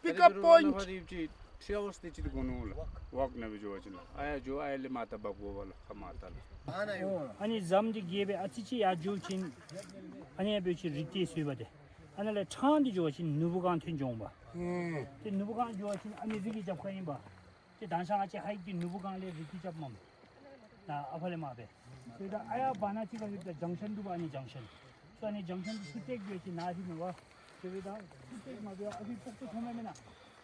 པིཀ་ཨཔ་པོའིནཊ། ཨ་ནི་འབད་རུང་ནཱ་ལས་ཕར་ཅིག་ཐི་རི་ཨ་ཝརསི་དེ་ཅིག་འགོར་ནུག་ལགས། ཝཱཀ་ནང་སྦེ་འགྱོ་བ་ཅིན་ལགས། ཨ་ཡར་འགྱོ་ཨ་ཡར་ལས་མར་ད་འབབ་དགོ་པས་ལགས། ཁ་མར་ད་ལགས། ཨ་ནི་ཟམ་འདི་བརྒལ་སྦེ་ཨ་ཙི་ཅིག་ཡར་འགྱོ་བ་ཅིན་ཨ་ནི་ཡར་འབད་བ་ཅིན་རི་ཏི་ཚུ་ཡོད་པ་ཏེ། ཨ་ནཱ་ལས་ཕྲང་སྟེ་འགྱོ་བ་ཅིན་ནོར་བུ་སྒང་ཐོན་འགྱོ་འོང་པ། ཨུམ། ཏེ་ནོར་བུ་སྒང་འགྱོ་བ་ཅིན་ཨ་ནི་རི་གི་རྒྱབ་ཁར་ཨིན་པ། ཏེ་མདང་ཞག་ང་བཅས་ཧའིཀ་འདི་ནོར་བུ་སྒང་ལས་རི་ཏི་རྐྱབ་མས། ད་ཨ་ཕར་ལས་མར་སྦེ། ཏེ་ད་ཨ་ཡར་བར་ན་ཅིག་ཁར་ཡོད་ད་ཇང་ཤཱན་འདུག་པ། ཨ་ནི་ཇང་ཤཱན། སོ་ཨ་ནི་ཇང་ཤཱན་འདི་ཚུར་བཏེག་འགྱོ་བ་ཅིན་ནཱ་ཧེ་མ་བ། ཏེ་འབདཝ་ད་ཚུར་བཏེག་མ་འབད་བར་ཨ་ཕི་སྤོག་ཐོག་མཐོང་མས་མེན་ན། ཨ་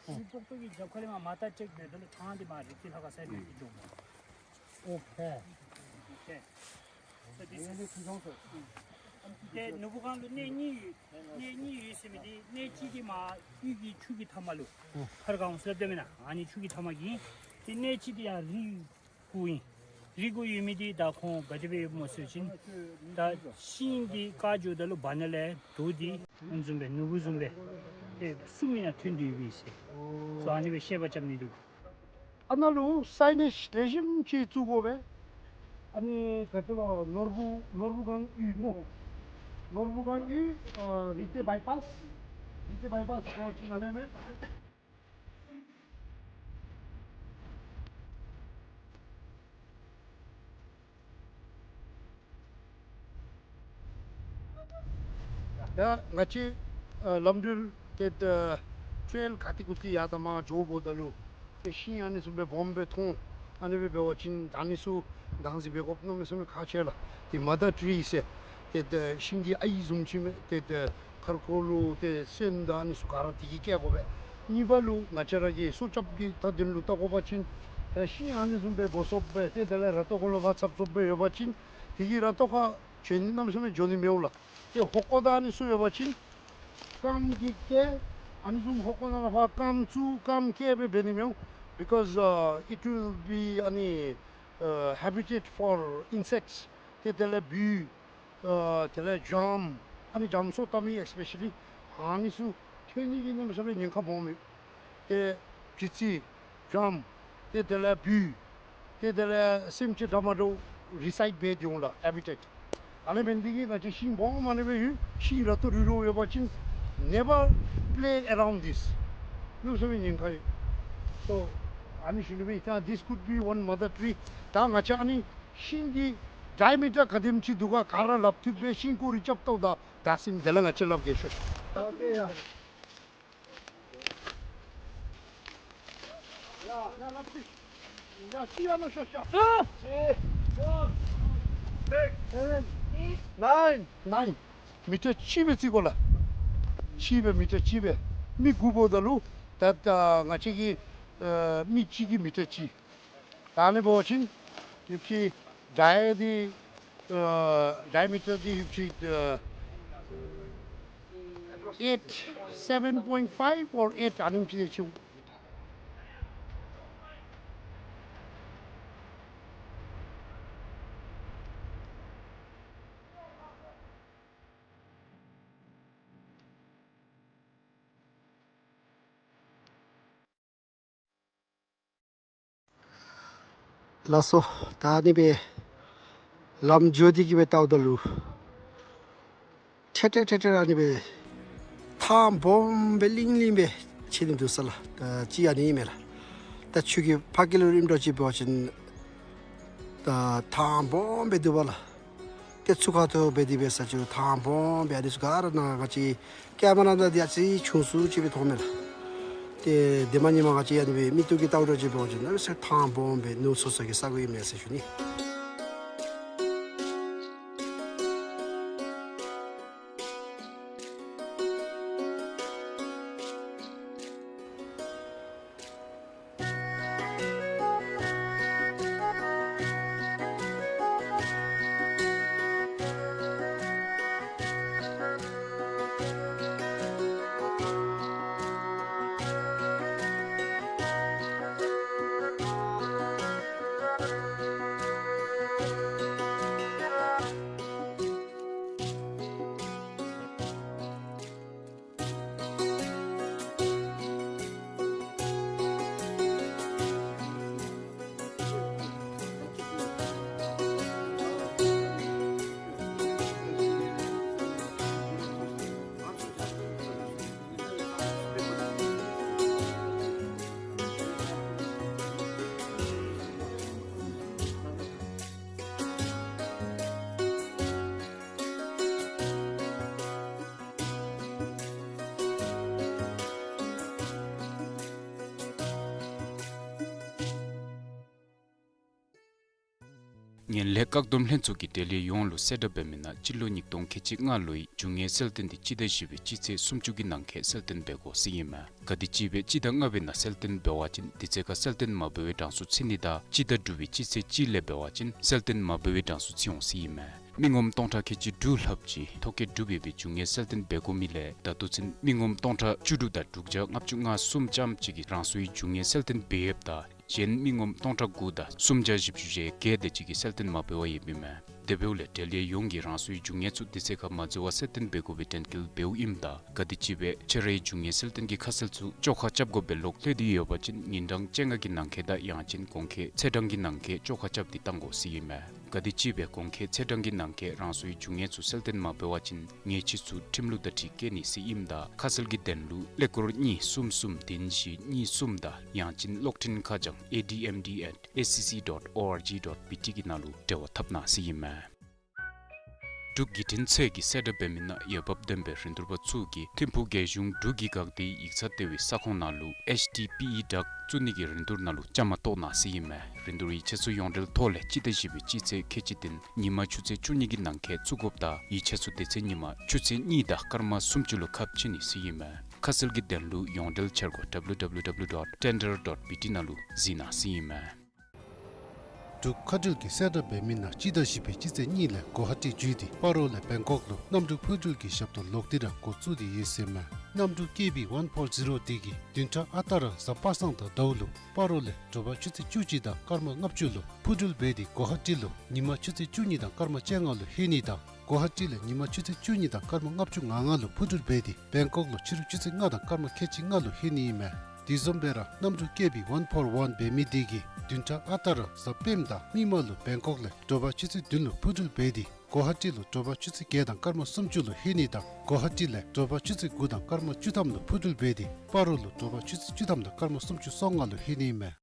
ཕི་སྤོག་ཐོག་གི་རྒྱབ་ཁ་ལས་མར་མར་ད་བཏེག་འབདཝ་ད་ལུ་ཕྲང་སྟེ་མར་རི་ཏི་ལྷ་ཁང་ས་ཡོད་པའི་ཅིག་འགྱོ་འོང་། ཨོ་ཁེ། ཨོ་ཁེ། So this is ཏེ་ནོར་བུ་སྒང་ལུ་གནས་གཉིས་ཡོད། གནས་གཉིས་ཡོད་ཟེར་མི་འདི་གནས་གཅིག་འདི་མར་གཡུས་ཀྱི་ཆུ་གི་མཐའ་མ་ལུ་ཁར་གཱའོན་ཟེར་སླབ་དོ་མེན་ན། ཨ་ནི་ཆུ་གི་མཐའ་མ་གི་ཨིན། ཏེ་གནས་གཅིག་འདི་ཡར་རི་གུ་ཨིན། རི་གུ་ཡོད་མི་འདི་ད་ཁོང་ག་དེ་སྦེ་ཡོདཔ་སྨོ་ཟེར་བ་ཅིན་ད་ཤིང་འདི་བཀག་འགྱོཝ་ད་ལུ་བར་ན་ལས་རྡོ་འདི་ཨ་ནི་བཟུམ་སྦེ་ནོར་བུ་བཟུམ་སྦེ་ཏེ་གསུམ་ཨིན་ན་ཐོན་ཏེ་ཡོད་པས་ཟེར། སོ་ཨ་ནི་སྦེ་བཤད་པ་རྐྱབ་ནི་འདུག། ཨ་ནཱ་ལུ་སའི་ནེཇ་ལེགས་ཤོམ་ཅིག་བཙུགས་དགོ་པས། ཨ་ནི་ག་ཅི་ལོ་ནོར་བུ་ནོར་བུ་སྒང་གཡུས་སྨོ། ནོར་བུ་སྒང་གཡུས་ཨ་རི་ཏི་བའི་པཱསི། རི་ཏི་བའི་པཱསི་གོ་ཅིག་ནཱ་ལས་མས། ཡ་ང་བཅས་ཨ་ལམ་འགྲུལ་ཏེ་ཨ་ཊེལ་ག་ཏེ་གུ་ཏེ་ཡར་དང་མར་འགྱོཝ་ད་ལུ་ཏེ་ཤིང་ཨ་ནི་བཟུམ་སྦེ་སྦོམ་སྦེ་མཐོང་། ཨ་ནི་སྦེ་འབད་བ་ཅིན་ད་ཨ་ནི་ཚུ་དྭངས་གཙང་འབད་དགོཔ་གནམ་མེད་ས་མེད་ཁག་ཆེ་ལགས། ཏེ་མ་དར་ཊི་རི་ཟེར་ཏེ་ཤིང་གི་ཨའི་བཟུམ་ཅིག་མས། ཏེ་ཁར་ཁོག་ལུ་ཏེ་སོན་དང་ཨ་ནི་ཚུ་ག་ར་དེ་གིས་བཀལ་དགོ་པས། གཉིས་པ་ལུ་ང་བཅས་ར་གི་སྲོག་སྐྱབས་ཀྱི་ད་དོན་ལུ་བལྟ་དགོ་པ་ཅིན་ཤིང་ཨ་ནི་བཟུམ་སྦེ་སྦོམ་སྦེ་ཏེ་དེ་ལས་ར་ཏོག་ཁོ་ལུ་བབས་ཚབ་ཚུབ་སྦེ་ཡོད་པ་ཅིན་དེ་གིས་ར་ཏོག་ཁར་བྱོན་ནི་གནམ་མེད་ས་མེད་འགྱོ་ནི་མི་འོང་ལགས། ཏེ་ཧོ་ཀོ་དང་ཨ་ནི་ཚུ་ཡོད་པ་ཅིན་རྐངམ་གིས་བཀལ། ཨ་ནི་བཟུམ་ཧོ་ཀོ་ནང་ལུ་ཕར་རྐངམ་བཙུགས་རྐངམ་བཀལ་སྦེ་འབད་ནི་མི་འོང་། Because uh, it will be ཨ་ནི་ཨ་habitat for insects། ཏེ་དེ་ལས་འབུཔ་ཨ་དེ་ལས་སྦྱངམ་ཨ་ནི་སྦྱངམ་སོ་བཏབ་མི་ཨེསི་པེ་ཤ་ལི་ཨ་ནི་ཚུ་ཐོན་ནི་གི་གནམ་མེད་ས་མེད་ཉེན་ཁ་སྦོམ་ཡོད། ཏེ་བྱི་ཙི་སྦྱངམ་ཏེ་དེ་ལས་འབུཔ་ཏེ་དེ་ལས་སེམས་ཅན་འདྲ་མ་འདྲཝ་རི་སའིཊ་འབད་དེ་འོང་ལགས། ཧེ་བི་ཊེཊ། ཨ་ནི་འབད་ནི་དེ་གིས་ང་བཅས་ཤིང་སྦོམ་ཨ་ནི་སྦེ་ཡོད། ཤིང་ར་ཏོག་རུལ་རུལཝ་ཡོད་པ་ཅིན་never play around this. གནམ་མེད་ས་མེད་ཉེན་ཁ་ཡོད། So ཨ་ནི་ཞུ་ནི་སྦེ་ད་this could be one mother tree. ད་ང་བཅས་ཨ་ནི་ཤིང་གི་ཌའི་མི་ཊར་ག་དེམ་ཅིག་འདུག་ག་ག་ར་སླབ་བཏུབ་པས། ཤིང་སྐོར་ར་རྐྱབ་བལྟཝ་ད་ད་ཤིང་དེ་ལས་ང་བཅས་སླབ་གེ་ཤོག། ཨོ་ཀེ་ཡ། ཡ་ཡ་ལགས་སོ། ཡ་གཅིག་ཡར་ལོག་ཤོག་ཤོག། ཨ་ཕྱི་ཕོར་སིགསི་སེབེན་ཨེཊ་ནའིན། ནའིན། མི་ཊར་གཅིག་སྦེ་རྩིས་དགོ་ལགས། གཅིག་སྦེ་མི་ཊར་གཅིག་སྦེ། མི་དགུ་འབདཝ་ད་ལུ་ད་ད་ང་བཅས་ཀྱི་ཨ་མི་གཅིག་གིས་མི་ཊར་གཅིག། ད་ཨ་ནི་འབད་བ་ཅིན་ཡུདཔ་ཅིག་ཌའི་འདི་ཨ་ཌའི་མི་ཊར་འདི་ཡུདཔ་ཅིག་ཨ་eight, seven point five or eight ཨ་ནེམ་ཅིག་ཅིག། ལགས་སོ། ད་ཨ་ནི་སྦེ་ལམ་འགྱོ་སྟེ་གི་སྦེ་བལྟཝ་ད་ལུ་ཐད་ཐད་ཐད་ཐད་ཨ་ནི་སྦེ་ཐང་སྦོམ་སྦེ་གླིང་གླིང་སྦེ་ཕྱེ་ནི་འདུག་ས་ལགས། ད་ཅི་ཨ་ནི་མས་ལགས། ད་ཆུ་གི་ཕ་གི་ལུ་རིམ་གྲོ་ཅིག་འབད་བ་ཅིན་ད་ཐང་སྦོམ་སྦེ་འདུག་པ་ལགས། ཏེ་ཚུ་ཁ་ཐུག་འབད་དེ་འབད་ས་ཅིག་ཐང་སྦོམ་སྦེ་ཨ་ནི་ཚུ་ག་ར་ནཱ་ང་བཅས་ཀེ་མ་ར་ནང་འདི་ཨ་ཙི་ཆུང་སུ་ཅིག་སྦེ་མཐོང་མས་ལགས། ཏེ་དེ་མ་ཉིནམ་ང་བཅས་ཨ་ནི་སྦེ་མིག་ཏོ་གིས་བལྟཝ་ད་ཅིག་འབད་བ་ཅིན་གནམ་མེད་ས་མེད་ཐང་སྦོམ་སྦེ་ནོར་སོ་སོ་གི་ས་གོ་ཨིན་མས་ཟེར་ཞུ་ནི། ངན་ལྷད་བཀག་སྡོམ་ལྷན་ཚོགས་ཀྱིས་འབྲེལ་ཡོད་ཡོངས་ལུ་གསལ་བསྒྲགས་འབད་མི་ནང་སྤྱི་ལོ་ཉིས་སྟོང་ཁལ་གཅིག་ལྔ་ལོའི་རྒྱུ་དངོས་གསལ་སྟོན་འདི་སྤྱི་ཟླ་བཞི་པའི་སྤྱི་ཚེས་སུམ་ཅུ་གི་ནང་འཁོད་གསལ་སྟོན་འབད་དགོ་ཟེར་ཨིན་མས། ག་དེམ་ཅིག་སྦེ་སྤྱི་ཟླ་ལྔ་པའི་ནང་གསལ་སྟོན་འབད་བ་ཅིན་དུས་ཚོད་ཁར་གསལ་སྟོན་མ་འབད་བའི་གྲངས་སུ་ཚུད་ནི་དང་སྤྱི་ཟླ་དྲུག་པའི་སྤྱི་ཚེས་གཅིག་ལས་འབད་བ་ཅིན་གསལ་སྟོན་མ་འབད་བའི་གྲངས་སུ་ཚུད་འོང་ཟེར་ཨིན་མས། མི་ངོམ་སྟོང་ཕྲག་ཁལ་གཅིག་དྲུག་ལྷགཔ་ཅིག་ཐོ་བཀོད་གྲུབ་ཡོད་པའི་རྒྱུ་དངོས་གསལ་སྟོན་འབད་དགོ་མི་ལས་ད་ལྟོ་ཚུན་མི་ངོམ་སྟོང་ཕྲག་བཅུ་དྲུག་དང་དྲུག་བརྒྱ་ལྔ་བཅུ་ང་གསུམ་ཙམ་ཅིག་གིས་རང་སོའི་རྒྱུ་དངོས་གསལ་སྟོན་འབད་ཡོདཔ་ད་གཞན་མི་ངོམ་སྟོང་ཕྲག་དགུ་དང་སུམ་བརྒྱ་བཞི་བཅུ་ཞེ་བརྒྱད་དེ་ཅིག་གིས་གསལ་སྟོན་མ་འབད་བར་ཡོདཔ་ཨིན་མས། དེ་འབདཝ་ལས་འབྲེལ་ཡོད་ཡོངས་ཀྱིས་རང་སོའི་རྒྱུ་དངོས་ཚུ་དུས་ཚོད་ཁར་མ་འཛོལ་བར་གསལ་སྟོན་འབད་དགོ་པའི་དྲན་སྐུལ་འབདཝ་ཨིནམ་ད་ག་དེམ་ཅིག་སྦེ་ཁྱོད་རའི་རྒྱུ་དངོས་གསལ་སྟོན་གྱི་ཁ་གསལ་ཚུ་བཅོ་ཁ་རྐྱབ་དགོཔ་སྦེ་ལོག་ལྷོད་དེ་ཡོད་པ་ཅིན་ཉིན་གྲངས་བཅོ་ལྔ་གི་ནང་འཁོད་དང་ཡང་ཅིན་གོང་འཁོད་ཚེས་གྲངས་ཀྱི་ནང་འཁོད་བཅོ་ཁ་རྐྱབ་སྟེ་བཏང་དགོ་ཟེར་ཨིན་མས། ག་དེམ་ཅིག་སྦེ་གོང་འཁོད་ཚེས་གྲངས་ཀྱི་ནང་འཁོད་རང་སོའི་རྒྱུ་དངོས་ཚུ་གསལ་སྟོན་མ་འབད་བ་ཅིན་ཉེས་ཆད་ཚུ་ཁྲིམས་ལུགས་དང་འཁྲིལ་བཀལ་ནི་ཟེར་ཨིནམ་ད་ཁ་གསལ་གྱི་དོན་ལུ་ཀླད་ཀོར་གཉིས་གསུམ་གསུམ་བདུན་བཞི་གཉིས་གསུམ་དང་ཡང་ཅིན་གློག་འཕྲིན་ཁ་བྱང་A D M D at S C C dot O R G dot B T གི་ནང་ལུ་འབྲེལ་བ་འཐབ་གནང་ཟེར་ཨིན་མས། འབྲུག་བརྒྱུད་འཕྲིན་ཚད་ཀྱིས་གསལ་བསྒྲགས་འབད་མི་ནང་འོས་འབབ་ལྡན་པའི་རིན་བསྡུར་པ་ཚུ་གིས་ཐིམ་ཕུག་རྒྱལ་གཞུང་འབྲུག་གི་འགག་སྡེའི་ཡིག་ཚང་ལྟེ་བའི་ས་ཁོངས་ནང་ལུ་H T P E བཙུགས་ནི་གི་རིན་བསྡུར་ནང་ལུ་བཅའ་མར་གཏོགས་གནང་ཟེར་ཨིན་མས། རིན་བསྡུར་ཡིག་ཆ་ཚུ་ཡོངས་འབྲེལ་ཐོག་ལས་སྤྱི་ཟླ་བཞི་པའི་སྤྱི་ཚེས་ཁལ་གཅིག་བདུན་ཉིན་མ་ཆུ་ཚོད་བཅུ་གཉིས་ཀྱི་ནང་འཁོད་བཙུགས་དགོཔ་ད་ཡིག་ཆ་ཚུ་དེ་ཚེ་ཉིན་མ་ཆུ་ཚོད་གཉིས་དང་སྐར་མ་སུམ་ཅུ་ལུ་ཁ་ཕྱེ་ནི་ཟེར་ཨིན་མས། ཁ་གསལ་གྱི་དོན་ལུ་ཡོངས་འབྲེལ་འཆར་སྒོ་W W W dot tender dot B T ནང་ལུ་གཟིགས་གནང་ཟེར་ཨིན་མས། འབྲུག་མཁའ་འགྲུལ་གྱིས་གསལ་བསྒྲགས་འབད་མི་ནང་སྤྱི་ཟླ་བཞི་པའི་སྤྱི་ཚེས་གཉིས་ལས་གོ་ཧ་ཊི་བརྒྱུད་དེ་སྤ་རོ་ལས་བེང་ཀོག་ལུ་གནམ་གྲུ་འཕུར་འགྲུལ་གྱི་ཞབས་ཏོག་ལོག་སྟེ་ར་འགོ་བཙུགས་ཏེ་ཡོད་ཟེར་ཨིན་མས། གནམ་གྲུ་ཀེ་བི་ཝན་ཕོར་ཛི་རོ་འདི་གིས་བདུན་ཕྲག་ཨ་རྟག་ར་གཟའ་པ་སངས་དང་ཟླཝ་ལུ་སྤ་རོ་ལས་དྲོ་པ་ཆུ་ཚོད་བཅུ་གཅིག་དང་སྐར་མ་ལྔ་བཅུ་ལུ་འཕུར་འགྲུལ་འབད་དེ་གོ་ཧ་ཊི་ལུ་ཉིན་མ་ཆུ་ཚོད་བཅུ་གཉིས་དང་སྐར་མ་བཅོ་ལྔ་ལུ་ལྷོད་ནི་དང་གོ་ཧ་ཊི་ལས་ཉིན་མ་ཆུ་ཚོད་བཅུ་གཉིས་དང་སྐར་མ་ལྔ་བཅུ་ང་ལྔ་ལུ་འཕུར་འགྲུལ་འབད་དེ་བེང་ཀོག་ལུ་ཕྱི་རུ་ཆུ་ཚོད་ལྔ་དང་སྐར་མ་ཁལ་གཅིག་ལྔ་ལུ་ལྷོད་ནི་ཨིན་མས། དེ་བཟུམ་སྦེ་ར་གནམ་གྲུ་ཀེ་བི་ཝན་ཕོར་ཝན་འབད་མི་འདི་གིས་བདུན་ཕྲག་ཨ་རྟག་ར་གཟའ་སྤེནམ་དང་མིག་དམར་ལུ་བེང་ཀོག་ལས་དྲོ་པ་ཆུ་ཚོད་བདུན་ལུ་འཕུར་འགྲུལ་འབད་དེ་གོ་ཧ་ཊི་ལུ་དྲོ་པ་ཆུ་ཚོད་བརྒྱད་དང་སྐར་མ་སུམ་ཅུ་ལུ་ལྷོད་ནི་དང་གོ་ཧ་ཊི་ལས་དྲོ་པ་ཆུ་ཚོད་དགུ་དང་སྐར་མ་བཅུ་ཐམ་ལུ་འཕུར་འགྲུལ་འབད་དེ་སྤ་རོ་ལུ་དྲོ་པ་ཆུ་ཚོད་བཅུ་ཐམ་དང་སྐར་མ་སུམ་ཅུ་སོ་ལྔ་ལུ་ལྷོད་ནི་ཨིན་མས།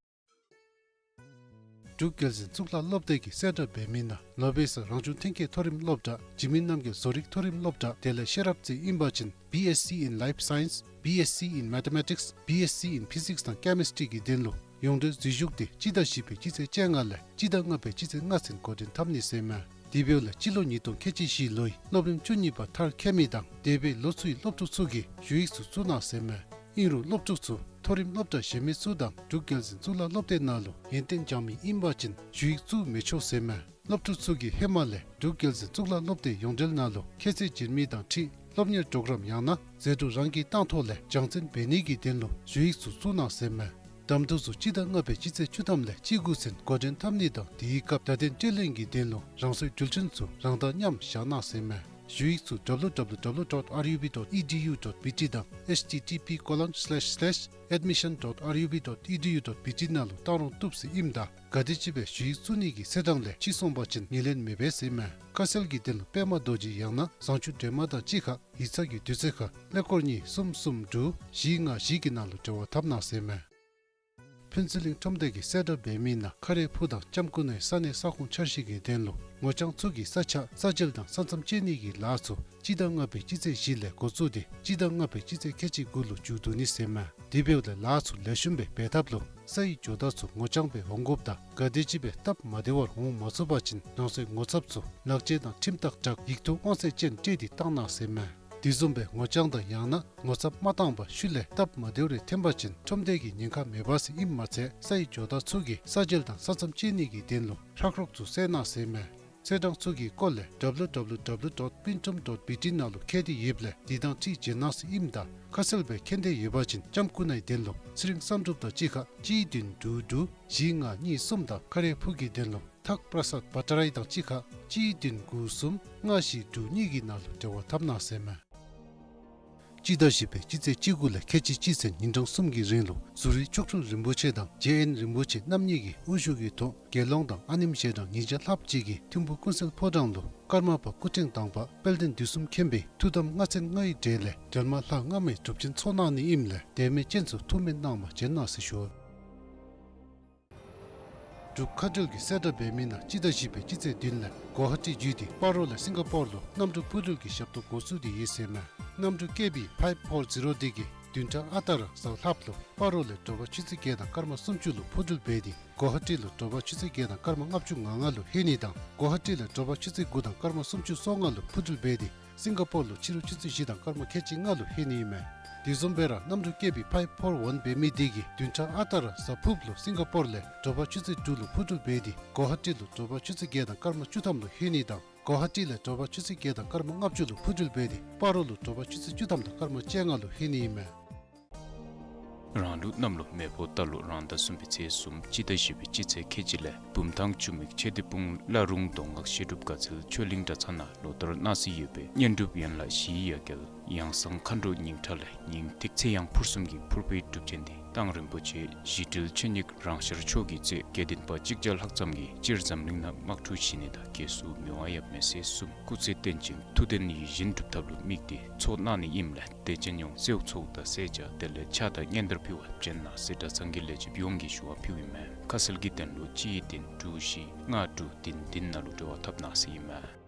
འབྲུག་རྒྱལ་འཛིན་གཙུག་ལག་སློབ་སྡེ་གིས་གསལ་བསྒྲགས་འབད་མི་ནང་ལོ་པེ་སར་རང་བྱུང་ཐོན་སྐྱེད་མཐོ་རིམ་སློབ་གྲྭ་འཇིགས་མེད་རྣམ་རྒྱལ་བཟོ་རིག་མཐོ་རིམ་སློབ་གྲྭ་དེ་ལས་ཤེས་རབ་རྩེ་ཨིན་པ་ཅིན་B S C in Life Science, B S C in Mathematics, B S C in Physics དང་Chemistry གི་དོན་ལུ་ཡོངས་འབྲེལ་འཛུལ་ཞུགས་འདི་སྤྱི་ཟླ་བཞི་པའི་སྤྱི་ཚེས་བཅོ་ལྔ་ལས་སྤྱི་ཟླ་ལྔ་པའི་སྤྱི་ཚེས་ལྔ་ཚུན་འགོ་འདྲེན་འཐབ་ནི་ཟེར་ཨིན་མས། དེ་འབདཝ་ལས་སྤྱི་ལོ་ཉིས་སྟོང་ཁལ་གཅིག་བཞི་ལོའི་སློབ་རིམ་བཅུ་གཉིས་པ་མཐར་འཁྱོལ་མི་དང་འདས་པའི་ལོ་ཚུའི་སློབ་ཕྲུག་ཚུ་གིས་ཞུ་ཡིག་ཚུ་བཙུགས་གནང་ཟེར་ཨིན་མས། ཨིན་རུང་སློབ་ཕྲུག་ཚུ་མཐོ་རིམ་སློབ་གྲྭ་གཞན་མི་ཚུ་དང་འབྲུག་རྒྱལ་འཛིན་གཙུག་ལག་སློབ་སྡེ་ནང་ལུ་ཡོན་ཏན་སྦྱང་མི་ཨིན་པ་ཅིན་ཞུ་ཡིག་བཙུགས་མི་ཆོག་ཟེར་ཨིན་མས། སློབ་ཕྲུག་ཚུ་གིས་ཧེ་མ་ལས་འབྲུག་རྒྱལ་འཛིན་གཙུག་ལག་སློབ་སྡེ་ཡོངས་འབྲེལ་ནང་ལུ་ཁྱད་ཚད་འཛིན་མི་དང་འཁྲིལ་སློབ་གཉེར་གྲོགས་རམ་ཡང་ན་ཟད་འགྲོ་རང་གིས་བཏང་ཐོག་ལས་སྦྱང་བརྩོན་འབད་ནི་གི་དོན་ལུ་ཞུ་ཡིག་ཚུ་བཙུགས་གནང་ཟེར་ཨིན་མས། གདམ་འཐུ་ཚུ་སྤྱི་ཟླ་ལྔ་པའི་སྤྱི་ཚེས་བཅུ་ཐམ་ལས་བཅུ་དགུ་ཚུན་འགོ་འདྲེན་འཐབ་ནི་དང་དེའི་སྐབས་བརྡ་དོན་སྤྲོད་ལེན་གྱི་དོན་ལུ་རང་སོའི་འགྲུལ་འཕྲིན་ཚུ་རང་དང་མཉམ་བཞག་གནང་ཟེར་ཨིན་མས། ཞུ་ཡིག་ཚུ་W W W dot R U B dot E D U dot B T དང་H T T P colon slash slash admission dot R U B dot E D U dot B T ནང་ལུ་བཏང་རུང་བཏུབ་ཟེར་ཨིནམ་ད་ག་དེམ་ཅིག་སྦེ་ཞུ་ཡིག་བཙུགས་ནི་གི་ཚེས་གྲངས་ལས་ཕྱི་སོང་པ་ཅིན་ངོས་ལེན་མི་འབད་ཟེར་ཨིན་མས། ཁ་གསལ་གྱི་དོན་ལུ་པདྨ་རྡོ་རྗེ་ཡང་ན་བཟང་སྤྱོད་སྒྲོལ་མ་དང་གཅིག་ཁར་ཡིག་ཚང་གི་དུས་ཚོད་ཁར་ཀླད་ཀོར་གཉིས་གསུམ་གསུམ་དྲུག་བཞི་ལྔ་བཞི་གི་ནང་ལུ་འབྲེལ་བ་འཐབ་གནང་ཟེར་ཨིན་མས། ཕུན་ཚོགས་གླིང་ཁྲོམ་སྡེ་གིས་གསལ་བསྒྲགས་འབད་མི་ནང་ཁ་རས་ཕུག་དང་ལྕམ་སྐུ་ནའི་ས་གནས་ས་ཁོངས་འཆར་གཞི་གི་དོན་ལུ་ངོ་རྐྱང་ཚུ་གིས་ས་ཆ་ས་འཇལ་དང་ས་མཚམས་བཅད་ནི་གི་ལཱ་ཚུ་སྤྱི་ཟླ་ལྔ་པའི་སྤྱི་ཚེས་བཞི་ལས་འགོ་བཙུགས་ཏེ་སྤྱི་ཟླ་ལྔ་པའི་སྤྱི་ཚེས་ཁལ་གཅིག་དགུ་ལུ་མཇུག་བསྡུ་ནི་ཟེར་མས། དེ་འབདཝ་ལས་ལཱ་ཚུ་ལེགས་ཤོམ་སྦེ་འབད་ཐབས་ལུ་ས་ཡི་ཇོ་བདག་ཚུ་ངོ་རྐྱང་སྦེ་འོང་དགོཔ་དང་ག་དེམ་ཅིག་སྦེ་སྟབས་མ་བདེ་བར་འོང་མ་ཚུགས་པ་ཅིན་རང་སོའི་ངོ་ཚབ་ཚུ་ལག་འཁྱེར་དང་ཁྲིམས་རྟགས་དྲག་ཡིག་ཐོག་དབང་ཚད་ཅན་སྤྲོད་དེ་བཏང་གནང་ཟེར་མས། དེ་བཟུམ་སྦེ་ངོ་རྐྱང་དང་ཡང་ན་ངོ་ཚབ་མ་བཏང་པར་ཤུལ་ལས་སྟབས་མ་བདེཝ་རེ་ཐོན་པ་ཅིན་ཁྲོམ་སྡེ་གི་ཉེན་ཁ་མེད་པ་ཟེར་ཨིནམ་མ་ཚད་ས་ཡི་ཇོ་བདག་ཚུ་གིས་ས་འཇལ་དང་ས་མཚམས་བཅད་ནི་གི་དོན་ལུ་ཧྲག་རོག་ཚུ་བསལ་གནང་ཟེར་མས། ཚེས་གྲངས་ཚུ་གི་སྐོར་ལས་W W W dot pintum dot B T ནང་ལུ་མཁྱེན་ཏེ་ཡོདཔ་ལས་དེ་དང་འཁྲིལ་བྱོན་གནང་ཟེར་ཨིནམ་ད་ཁ་གསལ་སྦེ་མཁྱེན་ཏེ་ཡོད་པ་ཅིན་ལྕམ་སྐུ་ནའི་དོན་ལུ་ཚེ་རིང་བསམ་གྲུབ་དང་གཅིག་ཁར་གཅིག་བདུན་དྲུག་དྲུག་བཞི་ལྔ་གཉིས་གསུམ་དང་ཁ་རས་ཕུག་གི་དོན་ལུ་ཐག་པྲ་སཱད་བ་ཊ་རའི་དང་གཅིག་ཁར་གཅིག་བདུན་དགུ་གསུམ་ལྔ་བཞི་དྲུག་གཉིས་ཀྱི་ནང་ལུ་འབྲེལ་བ་འཐབ་གནང་ཟེར་མས། སྤྱི་ཟླ་བཞི་པའི་སྤྱི་ཚེས་བཅུ་དགུ་ལས་ཁལ་གཅིག་གཅིག་ཚུན་ཉིན་གྲངས་གསུམ་གྱི་རིང་ལུ་ཟུར་རིའི་མཆོག་སྤྲུལ་རིན་པོ་ཆེ་དང་རྗེ་དབོན་རིན་པོ་ཆེ་རྣམ་གཉིས་ཀྱི་དབུ་བཞུགས་ཀྱི་ཐོག་དགེ་སློང་དང་ཨ་ནེམོ་ཞལ་གྲངས་ཉིས་བརྒྱ་ལྷགཔ་ཅིག་གིས་ཐིམ་ཕུ་ཀུན་གསལ་ཕོ་བྲང་ལུ་ཀརྨ་པ་སྐུ་ཕྲེང་དང་པ་དཔལ་ལྡན་དུས་གསུམ་མཁྱེན་པའི་ཐུགས་དམ་ལྔ་ཚན་ལྔ་ཡི་གྲས་ལས་སྒྲོལ་མ་ལྷ་ལྔ་མའི་སྒྲུབ་ཆེན་ཚོགས་གནང་ནི་ཨིནམ་ལས་དད་མོས་ཅན་ཚུ་ཐུགས་སྨོན་གནང་བར་བྱོན་གནང་ཟེར་ཞུ། འབྲུག་མཁའ་འགྲུལ་གྱིས་གསལ་བསྒྲགས་འབད་མི་ནང་སྤྱི་ཟླ་བཞི་པའི་སྤྱི་ཚེས་བདུན་ལས་གོ་ཧ་ཊི་བརྒྱུད་དེ་སྤ་རོ་ལས་སིང་ག་པོར་ལུ་གནམ་གྲུ་འཕུར་འགྲུལ་གྱི་ཞབས་ཏོག་འགོ་བཙུགས་ཏེ་ཡོད་ཟེར་མས། གནམ་གྲུ་ཀེ་བི་ཕའིབ་ཕོར་ཛི་རོ་འདི་གིས་བདུན་ཕྲག་ཨ་རྟག་ར་གཟའ་ལྷགཔ་ལུ་སྤ་རོ་ལས་དྲོ་པ་ཆུ་ཚོད་བརྒྱད་དང་སྐར་མ་སུམ་ཅུ་ལུ་འཕུར་འགྲུལ་འབད་དེ་གོ་ཧ་ཊི་ལུ་དྲོ་པ་ཆུ་ཚོད་བརྒྱད་དང་སྐར་མ་ལྔ་བཅུ་ང་ལྔ་ལུ་ལྷོད་ནི་དང་གོ་ཧ་ཊི་ལས་དྲོ་པ་ཆུ་ཚོད་དགུ་དང་སྐར་མ་སུམ་ཅུ་སོ་ལྔ་ལུ་འཕུར་འགྲུལ་འབད་དེ་སིང་ག་པོར་ལུ་ཕྱི་རུ་ཆུ་ཚོད་བཞི་དང་སྐར་མ་ཁལ་གཅིག་ལྔ་ལུ་ལྷོད་ནི་ཨིན་མས། དེ་བཟུམ་སྦེ་ར་གནམ་གྲུ་ཀེ་བི་ཕའིབ་ཕོར་ཝན་འབད་མི་འདི་གིས་བདུན་ཕྲག་ཨ་རྟག་ར་གཟའ་ཕུརཔ་ལུ་སིང་ག་པོར་ལས་དྲོ་པ་ཆུ་ཚོད་དྲུག་ལུ་འཕུར་འགྲུལ་འབད་དེ་གོ་ཧ་ཊི་ལུ་དྲོ་པ་ཆུ་ཚོད་བརྒྱད་དང་སྐར་མ་བཅུ་ཐམ་ལུ་ལྷོད་ནི་དང་གོ་ཧ་ཊི་ལས་དྲོ་པ་ཆུ་ཚོད་བརྒྱད་དང་སྐར་མ་ལྔ་བཅུ་ལུ་འཕུར་འགྲུལ་འབད་དེ་སྤ་རོ་ལུ་དྲོ་པ་ཆུ་ཚོད་བཅུ་ཐམ་དང་སྐར་མ་བཅོ་ལྔ་ལུ་ལྷོད་ནི་ཨིན་མས། རང་ལུགས་གནམ་ལོ་མེ་ཕོ་རྟ་ལོ་རང་ཟླ་གསུམ་པའི་ཚེས་གསུམ་སྤྱི་ཟླ་བཞི་པའི་སྤྱི་ཚེས་ཁལ་གཅིག་ལས་བུམ་ཐང་ཆུ་མིག་མཆོད་རྟེན་སྤུངས་བླ་རུང་མདོ་སྔགས་བཤད་སྒྲུབ་དགའ་ཚལ་ཆོས་གླིང་གྲྭ་ཚང་ནང་ལོ་ལྟར་གནང་སྲོལ་ཡོད་པའི་བསྙེན་སྒྲུབ་ཡན་ལག་བཞིའི་ཡ་གྱལ་ཡང་གསང་མཁའ་འགྲོ་ཉིང་ཁྲ་ལས་ཉིང་ཐིག་ཚེ་ཡང་ཕུར་གསུམ་གྱི་ཕུར་པའི་སྒྲུབ་ཆེན་འདི་མདང་རིན་པོ་ཆེ་ཞི་སྤྲུལ་ཆོས་ཉིད་རང་ཤར་མཆོག་གི་གཙོས་དགེ་འདུན་པ་གཅིག་བརྒྱ་ལྷག་ཙམ་གྱིས་སྤྱིར་འཛམ་གླིང་ནང་དམག་འཁྲུག་ཞི་ནི་དང་རྒྱལ་སྲུང་མི་དབང་ཡབ་མེས་སྲས་གསུམ་སྐུ་ཚེ་བརྟན་ཅིང་ཐུགས་དོན་ཡིད་བཞིན་འགྲུབ་ཐབས་ལུ་དམིགས་ཏེ་ཚོགས་གནང་ནི་ཨིནམ་ལས་དད་ཅན་ཡོངས་གསོལཝ་ཚོགས་དང་གསོལ་ཇ་དེ་ལས་ཕྱག་དང་སྙན་དར་ཕུལ་བར་བྱོན་གནང་ཟེར་གྲྭ་ཚང་གི་ལས་བྱེདཔ་ཡོངས་ཀྱིས་ཞུ་བ་ཕུལཝ་ཨིན་མས། ཁ་གསལ་གྱི་དོན་ལུ་གཅིག་བདུན་དྲུག་བཞི་ལྔ་དྲུག་བདུན་བདུན་ནང་ལུ་འབྲེལ་བ་འཐབ་གནང་ཟེར་ཨིན་མས།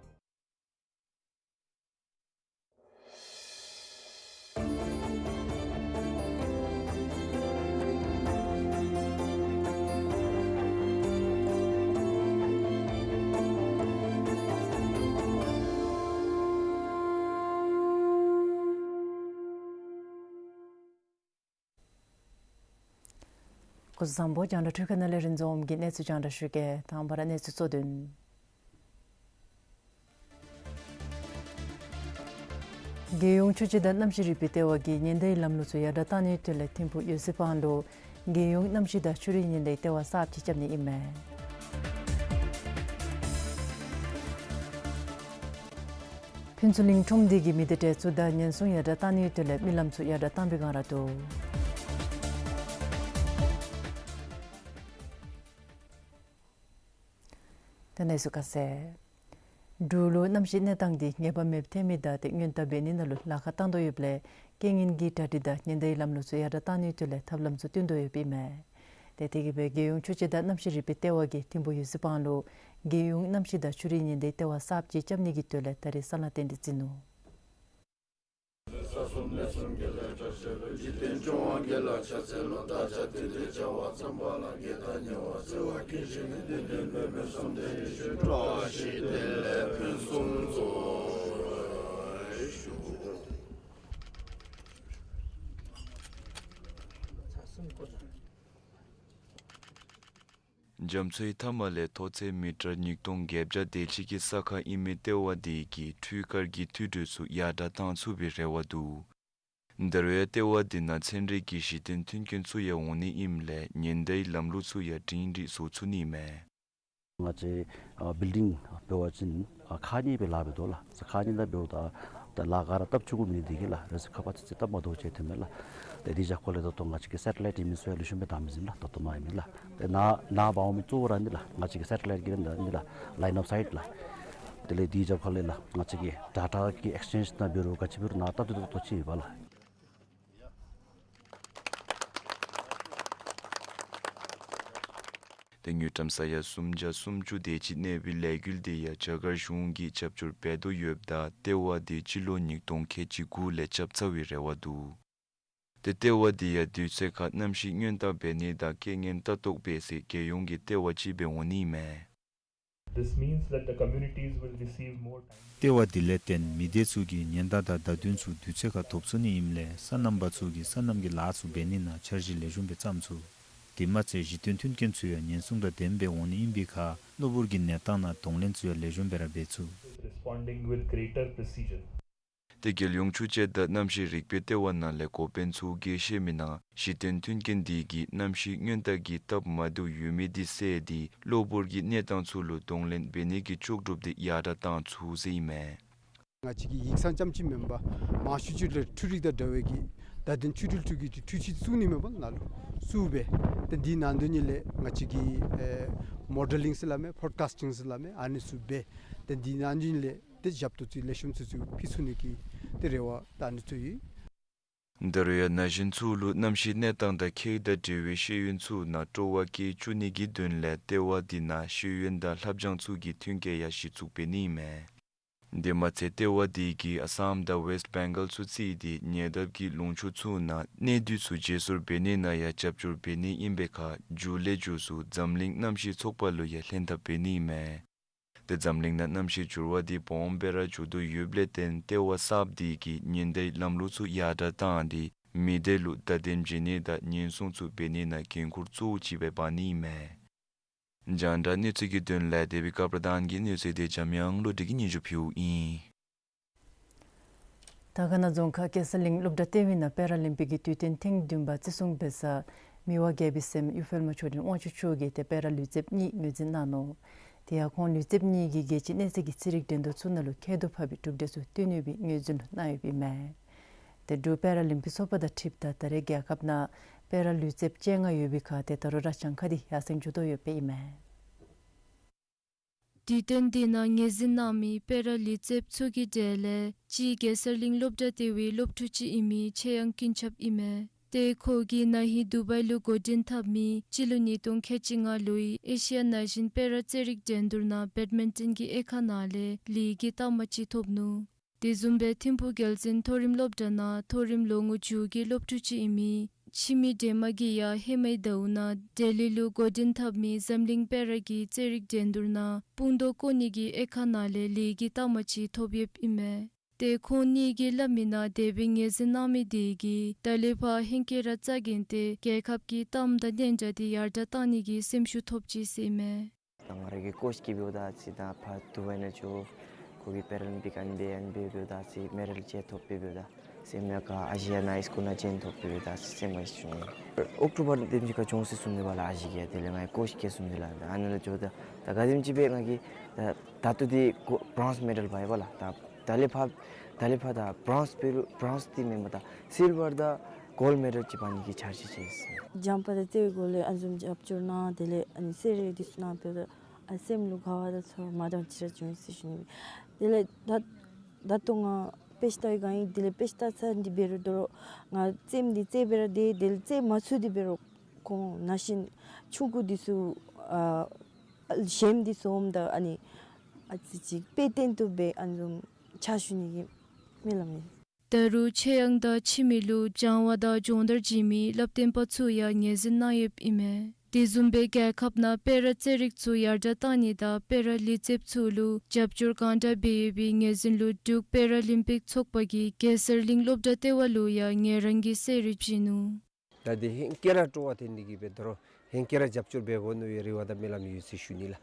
སྐུ་གཟུགས་བཟང་པོ། རྒྱང་བསྒྲགས་འཕྲུལ་ཁང་ནང་ལས་རིན་འཛོམས་ཀྱིས་གནས་ཚུལ་རྒྱང་བསྒྲགས་ཞུ་གེ། དང་པ་ར་གནས་ཚུལ་གཙོ་དོན། རྒྱལ་ཡོངས་ཆོས་བྱེད་དང་གནམ་གཤིས་རིག་པའི་ལྟེ་བ་གིས་ཉེན་བརྡའི་ལམ་ལུགས་ཚུ་ཡར་དྲག་བཏང་ནིའི་དོན་ལས་ཐིམ་ཕུག་ཡོ་སི་སྤང་ལུ་རྒྱལ་ཡོངས་གནམ་གཤིས་དང་ཆུ་རུད་ཉེན་བརྡའི་ལྟེ་བ་གསརཔ་ཅིག་རྐྱབ་ནི་ཨིན་མས། ཕུན་ཚོགས་གླིང་ཁྲོམ་སྡེ་གིས་མི་སྡེ་གྲལ་ཚུ་དང་ཉེན་སྲུང་ཡར་དྲག་བཏང་ནིའི་དོན་ལས་མི་ལམ་ཚུ་ཡར་དྲག་བཏང་བའི་སྒང་ར་འདུག། ཏེ་གནས་ཚུལ་ཁ་གསལ། འབྲུག་ལུ་གནམ་གཤིས་གནས་སྟངས་འདི་ངེས་པ་མེདཔ་ཐོན་མི་དང་ཏེ་སྔོན་བརྟག་འབད་ནི་ནང་ལུ་ལཱ་ཁག་བཏང་དོ་ཡོདཔ་ལས་རྐྱེན་ངན་གྱི་གྲ་སྒྲིག་དང་ཉེན་བརྡའི་ལམ་ལུགས་ཚུ་ཡར་དྲག་བཏང་ནིའི་དོན་ལས་ཐབས་ལམ་ཚུ་བསྟུན་དོ་ཡོདཔ་ཨིན་མས། ཏེ་དེ་གིས་སྦེ་རྒྱལ་ཡོངས་ཆོས་བྱེད་དང་གནམ་གཤིས་རིག་པའི་ལྟེ་བ་གིས་ཐིམ་ཕུག་ཡོ་སི་སྤང་ལུ་རྒྱལ་ཡོངས་གནམ་གཤིས་དང་ཆུ་རུད་ཉེན་བརྡའི་ལྟེ་བ་གསརཔ་ཅིག་རྐྱབ་ནི་གི་དོན་ལས་ད་རིས་གསང་ལག་རྟེན་འབྲེལ་བརྩི་ནུག། རྒྱ་མཚོའི་མཐའ་མ་ལས་མཐོ་ཚད་མི་ཊར་ཉིས་སྟོང་བརྒྱད་བརྒྱ་དེ་ཅིག་གི་ས་ཁར་ཨིན་མི་ལྟེ་བ་དེ་གིས་འཕྲུལ་དཀར་གྱི་འཐུས་སྒྲོས་ཚུ་ཡར་དྲག་བཏང་ཚུགས་པའི་རེ་བ་འདུག། འདི་རུ་ཡང་ལྟེ་བ་དེ་ནང་ཚན་རིག་གི་གཞི་རྟེན་མཐུན་རྐྱེན་ཚུ་ཡང་འོང་ནི་ཨིནམ་ལས་ཉེན་བརྡའི་ལམ་ལུགས་ཚུ་ཡང་སྒྲིང་སྒྲི་བཟོ་ཚུགས་ནི་མས། ང་བཅས་ཨ་བིལ་ཌིང་འབད་བ་ཅིན་ཨ་ཁག་གཉིས་སྦེ་ལཱ་འབད་དོ་ལགས། ཁག་གཉིས་ནང་འབདཝ་ད་ད་ལཱ་ག་ར་སྟབས་བཅུག་དགོ་མི་འདི་གིས་ལགས། རེས་ཁ་པར་ཚིག་ཚིག་སྟབས་མ་བདེཝ་ཅིག་ཐོན་མས་ལགས། ཏེ་དེ་བཞག་སྒོ་ལས་ད་ལྟོ་ང་བཅས་ཀྱི་སེ་ཊ་ལའིཊ་ཨིན་མི་ཚུ་ཡང་ལེགས་ཤོམ་སྦེ་བདའ་མི་ཚུགས་ལགས། ད་ལྟོ་མ་ཨིན་མི་ལགས། ཏེ་ནཱ་ནཱ་འབག་འོང་མི་གཙོ་བོ་ར་འདི་ལགས། ང་བཅས་ཀྱི་སེ་ཊ་ལའིཊ་གི་ར་འདི་ལགས། ལའིན་ཨོཕ་སའིཊ་ལགས། དེ་ལས་དེ་བཞག་སྒོ་ལས་ལགས། ང་བཅས་ཀྱི་ཌེ་ཊ་གི་ཨེགསི་ཅེནཇ་ནང་འབད་རུང་ག་ཅི་འབད་རུང་ནཱ་སྟབས་བདེ་ཏོག་ཏོ་ཅིག་ཡོད་པ་ལགས། ཏེ་དངུལ་ཀྲམ་ས་ཡ་སུམ་བརྒྱ་སུམ་ཅུ་དེ་ཅིག་གནས་པའི་ལས་འགུལ་དེ་ཡང་རྒྱ་གར་གཞུང་གིས་རྒྱབ་སྐྱོར་འབད་དོ་ཡོདཔ་ད་ལྟེ་བ་དེ་སྤྱི་ལོ་ཉིས་སྟོང་ཁལ་གཅིག་དགུ་ལས་རྐྱབ་ཚར་བའི་རེ་བ་འདུག། ཏེ་ལྟེ་བ་དེ་ཡང་དུས་ཚོད་ཁར་གནམ་གཤིས་སྔོན་བརྟག་འབད་ནི་དང་རྐྱེན་ངན་ལྟ་རྟོག་འབད་སའི་རྒྱལ་ཡོངས་ཀྱི་ལྟེ་བ་ཅིག་སྦེ་འོང་ནི་མས། This means that the communities will receive more time. ལྟེ་བ་དེ་ལས་བརྟེན་མི་སྡེ་ཚུ་གིས་ཉེན་བརྡ་དང་བརྡ་དོན་ཚུ་དུས་ཚོད་ཁར་ཐོབ་ཚུགས་ནི་ཨིནམ་ལས་སོ་ནམ་པ་ཚུ་གིས་སོ་ནམ་གྱི་ལཱ་ཚུ་འབད་ནི་ནང་འཆར་གཞི་ལེགས་ཤོམ་སྦེ་བརྩམ་ཚུགས། དེ་མ་ཚད་གཞི་རྟེན་མཐུན་རྐྱེན་ཚུ་ཡང་ཉེན་སྲུང་དང་ལྡནམ་སྦེ་འོང་ནི་ཨིན་པའི་ཁར་གློ་བུར་གྱི་གནས་སྟངས་ནང་གདོང་ལེན་ཚུ་ཡང་ལེགས་ཤོམ་སྦེ་ར་འབད་ཚུགས། Responding with greater precision. ཏེ་རྒྱལ་ཡོངས་ཆུ་དཔྱད་དང་གནམ་གཤིས་རིག་པའི་ལྟེ་བ་ནང་ལས་འགོ་དཔོན་ཚུ་གིས་བཤད་མི་ནང་གཞི་རྟེན་མཐུན་རྐྱེན་དེ་གིས་གནམ་གཤིས་སྔོན་བརྟག་གི་སྟབས་མ་བདེཝ་ཡོད་མི་དེ་བསལ་ཏེ་གློ་བུར་གྱི་གནས་སྟངས་ཚུ་ལུ་གདོང་ལེན་འབད་ནི་གི་ལྕོགས་གྲུབ་དེ་ཡར་དྲགས་བཏང་ཚུགས་ཟེར་ཨིན་མས། ང་བཅས་ཀྱི་ཡིག་ཚང་རྐྱངམ་ཅིག་མེན་པར་མང་ཤོས་ཅིག་ལས་འཕྲུལ་རིག་དང་འདྲ་བའི་གི་བརྡ་དོན་བཅུད་དྲིལ་འཕྲུལ་གྱི་འཕྲུལ་ཆས་བཙུགས་ནི་མེན་པར་ནཱ་ལུ་བཙུགས་སྦེ་ཏེ་འདི་ནང་དོན་ཉིད་ལས་ང་བཅས་ཀྱི་ཨེ་མོ་ཌེ་ལིང་ཟེར་སླབ་མས་ཕོར་ཀཱསི་ཊིང་ཟེར་སླབ་མས་ཨ་ནི་ཚུ་འབད་ཏེ་འདི་ནང་དོན་ཉིད་ལས་ཏེ་ཞབས་ཏོག་ཚུ་ལེགས་ཤོམ་ཚུ་ཚུ་ཕུལ་ཚུགས་ནི་གི་ཏེ་རེ་བ་དང་ཨ་ནི་ཚུ་ཡོད། ད་རུང་ཡང་ན་གཞོན་ཚུ་ལུ་གནམ་གཤིས་གནས་སྟངས་དང་ཁྱད་དང་འབྲེལ་བའི་ཤེས་ཡོན་ཚུ་ནང་སྤྲོ་བ་སྐྱེ་བཅུག་ནི་གི་དོན་ལས་ལྟེ་བ་འདི་ནང་ཤེས་ཡོན་དང་སླབ་སྦྱང་ཚུ་གི་མཐུན་རྐྱེན་ཡང་གཞི་བཙུགས་འབད་ནི་ཨིན་མས། དེ་མ་ཚད་ལྟེ་བ་འདི་གིས་ཨ་སམ་དང་ཝེསཊ་བེང་གཱལ་ཚུ་བརྩིས་ཏེ་ཉེ་འདབས་ཀྱི་ལུང་ཕྱོགས་ཚུ་ནང་གནས་སྡུད་ཚུ་བརྗེ་སོར་འབད་ནི་ནང་ཡང་རྒྱབ་སྐྱོར་འབད་ནི་ཨིན་པའི་ཁར་མཇུག་ལས་མཇུག་སུ་འཛམ་གླིང་གནམ་གཤིས་ཚོགས་པ་ལུ་ཡང་ལྷན་ཐབས་འབད་ནི་ཨིན་མས། ཏེ་འཛམ་གླིང་ནང་གནམ་གཤིས་འགྱུར་བ་འདི་སྦོམ་སྦེ་ར་འགྱོ་དོ་ཡོདཔ་ལས་བརྟེན་ལྟེ་བ་གསརཔ་འདི་གིས་ཉེན་བརྡའི་ལམ་ལུགས་ཚུ་ཡར་དྲགས་བཏང་སྟེ་མི་སྡེ་ལུ་བརྡ་དོན་བྱིན་ནི་དང་ཉེན་སྲུང་ཚུ་འབད་ནི་ནང་འགན་ཁུར་གཙོ་བོ་ཅིག་སྦེ་འབག་ནི་ཨིན་མས། རྒྱང་བསྒྲགས་གནས་ཚུལ་གྱི་དོན་ལས་དེ་བི་ཀ་པྲ་དཱན་གྱི་གནས་ཚུལ་དེ་འཇམ་དབྱངས་བློ་གྲོས་ཀྱིས་སྙན་ཞུ་ཕུལཝ་ཨིན། དར་དཀར་ན་རྫོང་ཁག་གེ་སར་གླིང་སློབ་གྲྭ་ལྟེ་བའི་ནང་པེ་ར་ལིམ་པིག་གི་དུས་སྟོན་ཐེངས་བདུན་པ་བརྩི་སྲུང་འབད་སར་མི་དབང་རྒྱལ་པོའི་སྲསམོ་གཡུ་འཕེལ་མ་ཆོས་སྒྲོན་དབང་ཕྱུག་མཆོག་གིས་ཏེ་པེ་ར་ལུས་རྩལཔ་གཉིས་ངོས་འཛིན་གནང་ནུག། དེ་ཡང་ཁོང་ལུས་རྩལཔ་གཉིས་ཀྱིས་རྒྱལ་སྤྱིའི་གནས་ཚད་ཀྱི་ཚན་རིག་འགྲན་བསྡུར་ཚུ་ནང་ལུ་ཁྱད་དུ་འཕགས་པའི་གྲུབ་འབྲས་ཚུ་སྟོན་ནུས་པའི་ངོས་འཛིན་གནང་ཡོདཔ་ཨིན་མས། ཏེ་འབྲུག་པེ་ར་ལིམ་པིག་ཚོགས་པ་དང་འཁྲིལཝ་ད་ད་རེས་རྒྱལ་ཁབ་ནང་པེ་ར་ལུས་རྩལཔ་བཅོ་ལྔ་ཡོད་པའི་ཁར་ཏེ་ད་རུང་ར་གྱངས་ཁ་འདི་ཡར་སེང་འགྱོ་དོ་ཡོདཔ་ཨིན་མས། དུས་སྟོན་འདི་ནང་ངོས་འཛིན་གནང་མི་པེ་ར་ལུས་རྩལཔ་ཚུ་གི་གྲས་ལས་གཅིག་གེ་སར་གླིང་སློབ་གྲྭ་ལྟེ་བའི་སློབ་ཕྲུག་ཅིག་ཨིན་མི་ཆོས་དབྱངས་ཀུན་ཁྱབ་ཨིན་མས། ཏེ་ཁོ་གིས་ན་ཧིང་དུ་བའི་ལུ་འགོ་འདྲེན་འཐབ་མི་སྤྱི་ལོ་ཉིས་སྟོང་ཁལ་གཅིག་ལྔ་ལོའི་ཨེ་ཤི་ཡ་ན་གཞོན་པེ་ར་རྩེད་རིགས་འགྲན་བསྡུར་ནང་བེཌ་མིན་ཊོན་གྱི་དབྱེ་ཁག་ནང་ལས་ལིའི་གི་རྟགས་མ་ཅིག་ཐོབ་ནུག། དེ་བཟུམ་སྦེ་ཐིམ་ཕུག་རྒྱལ་བཙུན་མཐོ་རིམ་སློབ་གྲྭ་ནང་མཐོ་རིམ་ལོ་ངོ་བཅུ་གི་སློབ་ཕྲུག་ཅིག་ཨིན་མི་འཆི་མེད་སྒྲོལ་མ་གིས་ཡང་ཧེ་མའི་ཟླཝ་ནང་ལྡི་ལི་ལུ་འགོ་འདྲེན་འཐབ་མི་འཛམ་གླིང་པེ་ར་གི་རྩེད་རིགས་འགྲན་བསྡུར་ནང་དཔུང་དོག་བཀོ་ནི་གི་དབྱེ་ཁག་ནང་ལས་ལིའི་གི་རྟགས་མ་ཅིག་ཐོབ་ཡོདཔ་ཨིན་མས། ཏེ་ཁོང་གཉིས་ཀྱིས་སླབ་མི་ནང་དེ་སྦེ་ངོས་འཛིན་གནང་མི་དེ་གིས་ད་ལས་ཕར་ཧེང་སྐལ་ར་རྩ་འགེངས་ཏེ་རྒྱལ་ཁབ་ཀྱི་གཏམ་དང་སྙན་གྲགས་དེ་ཡར་དྲགས་བཏང་ནི་གི་སེམས་ཤུགས་ཐོབ་ཅི་ཟེར་ཨིན་མས། ད་ང་ར་གི་ཀོཆ་གིས་འབདཝ་ད་ཅིག་ད་ཕར་དུ་བའི་ནང་འགྱོ་ཁོ་གིས་པེ་ར་ལིམ་པིག་ཨ་ནི་སྦེ་ཨ་ནི་སྦེ་འབདཝ་ད་ཅིག་མེ་ཌལ་ཅིག་ཐོབ་སྦེ་འབདཝ་ད་ཅིག་མེ་ཀ་ཨ་ཤི་ཡ་ནང་ཨིས་ཀུན་ནང་ཅིག་ཐོབ་སྦེ་འབདཝ་ད་ཅིག་ཟེར་མི་ཅིག་བྱུང་། ཨོག་ཊོ་བར་དེམ་ཅིག་ཁར་འགྱོ་ཟེར་གསུངས་ནུག་པ་ལགས། ཨ་ཞེ་གིས་དེ་ལས་ང་གིས་ཀོཆ་གིས་གསུངས་ནུག་ལགས། ད་ཨ་ནཱ་ལུ་འགྱོཝ་ད་ད་ག་དེམ་ཅིག་སྦེ་ང་གིས་ད་ད་ལྟོ་འདི་ཀོ་བྲོན་སི་མེ་ཌལ་འབག་ཡི་པ་ལགས། ད་ད་ལས་ཕར་ད་ལས་ཕར་ད་བྲོན་སི་འབད་རུང་བྲོན་སི་འདི་མེན་པར་ད་སིལ་ཝར་དང་གོལཌ་མེ་ཌལ་ཅིག་འབག་ནི་གི་འཆར་གཞི་ཅིག་ཡོད་ཟེར། རྒྱང་འཕུར་དང་རྩེད་འགྲན་ལས་ཨ་ནི་བཟུམ་རྒྱབ་སྐྱོར་གནང་། དེ་ལས་ཨ་ནི་རྩེད་རིགས་འདི་ཚུ་གནང་འབདཝ་ད་ཨ་སེམས་ལུ་དགའ་བ་དང་ཚོར་བ་མ་འདྲཝ་ཅིག་ར་བྱུང་ཡི་ཟེར་ཞུ་ནི། དེ་ལས་ད་ད་ལྟོ་ང་དཔེ་ཆ་ལྟ་བའི་སྒང་ཨིན། དེ་ལས་དཔེ་ཆ་ལྟ་ཚར་ཏེ་འབད་རུང་དོ་རུང་ང་རྩེདམོ་འདི་རྩེད་འབད་ར་དེ་དེ་ལས་རྩེད་མ་ཚུགས་ཏེ་འབད་རུང་ཁོང་ན་གཞོན་ཆུང་ཀུ་འདི་ཚུ་ཨ་ཞལམ་འདི་ཚུ་འོངམ་ད་ཨ་ནི་ཨ་ཙི་ཅིག་དཔེ་སྟོན་བཏུབ་པའི་ཨ་ནི་བཟུམ་ཕྱག་ཞུ་ནི་གི་སྨོན་ལམ་ཨིན། ད་རུང་ཆོས་དབྱངས་དང་འཆི་མེད་ལུ་སྦྱང་བ་དང་སྦྱོང་བརྡར་བྱིན་མི་སླབ་སྟོན་པ་ཚུ་ཡང་ངོས་འཛིན་གནང་ཡོདཔ་ཨིན་མས། དེ་བཟུམ་སྦེ་རྒྱལ་ཁབ་ནང་པེ་ར་རྩེད་རིགས་ཚུ་ཡར་དྲགས་བཏང་ནི་དང་པེ་ར་ལུས་རྩལཔ་ཚུ་ལུ་རྒྱབ་སྐྱོར་གང་དྲག་འབད་ཡོད་པའི་ངོས་འཛིན་ལུ་འབྲུག་པེ་ར་ལིམ་པིག་ཚོགས་པ་གིས་གེ་སར་གླིང་སློབ་གྲྭ་ལྟེ་བ་ལུ་ཡང་ངོས་རང་གི་གསོལ་རས་བྱིན་ནུག། ད་འདི་ཧེང་སྐལ་ར་སྤྲོ་བ་བཏོན་ཏེ་གིས་འབད་དོ་རུང་ཧེང་སྐལ་ར་རྒྱབ་སྐྱོར་འབད་དགོ་མནོ་བའི་རེ་བ་དང་སྨོན་ལམ་ཡོད་ཟེར་ཞུ་ནི་ལགས།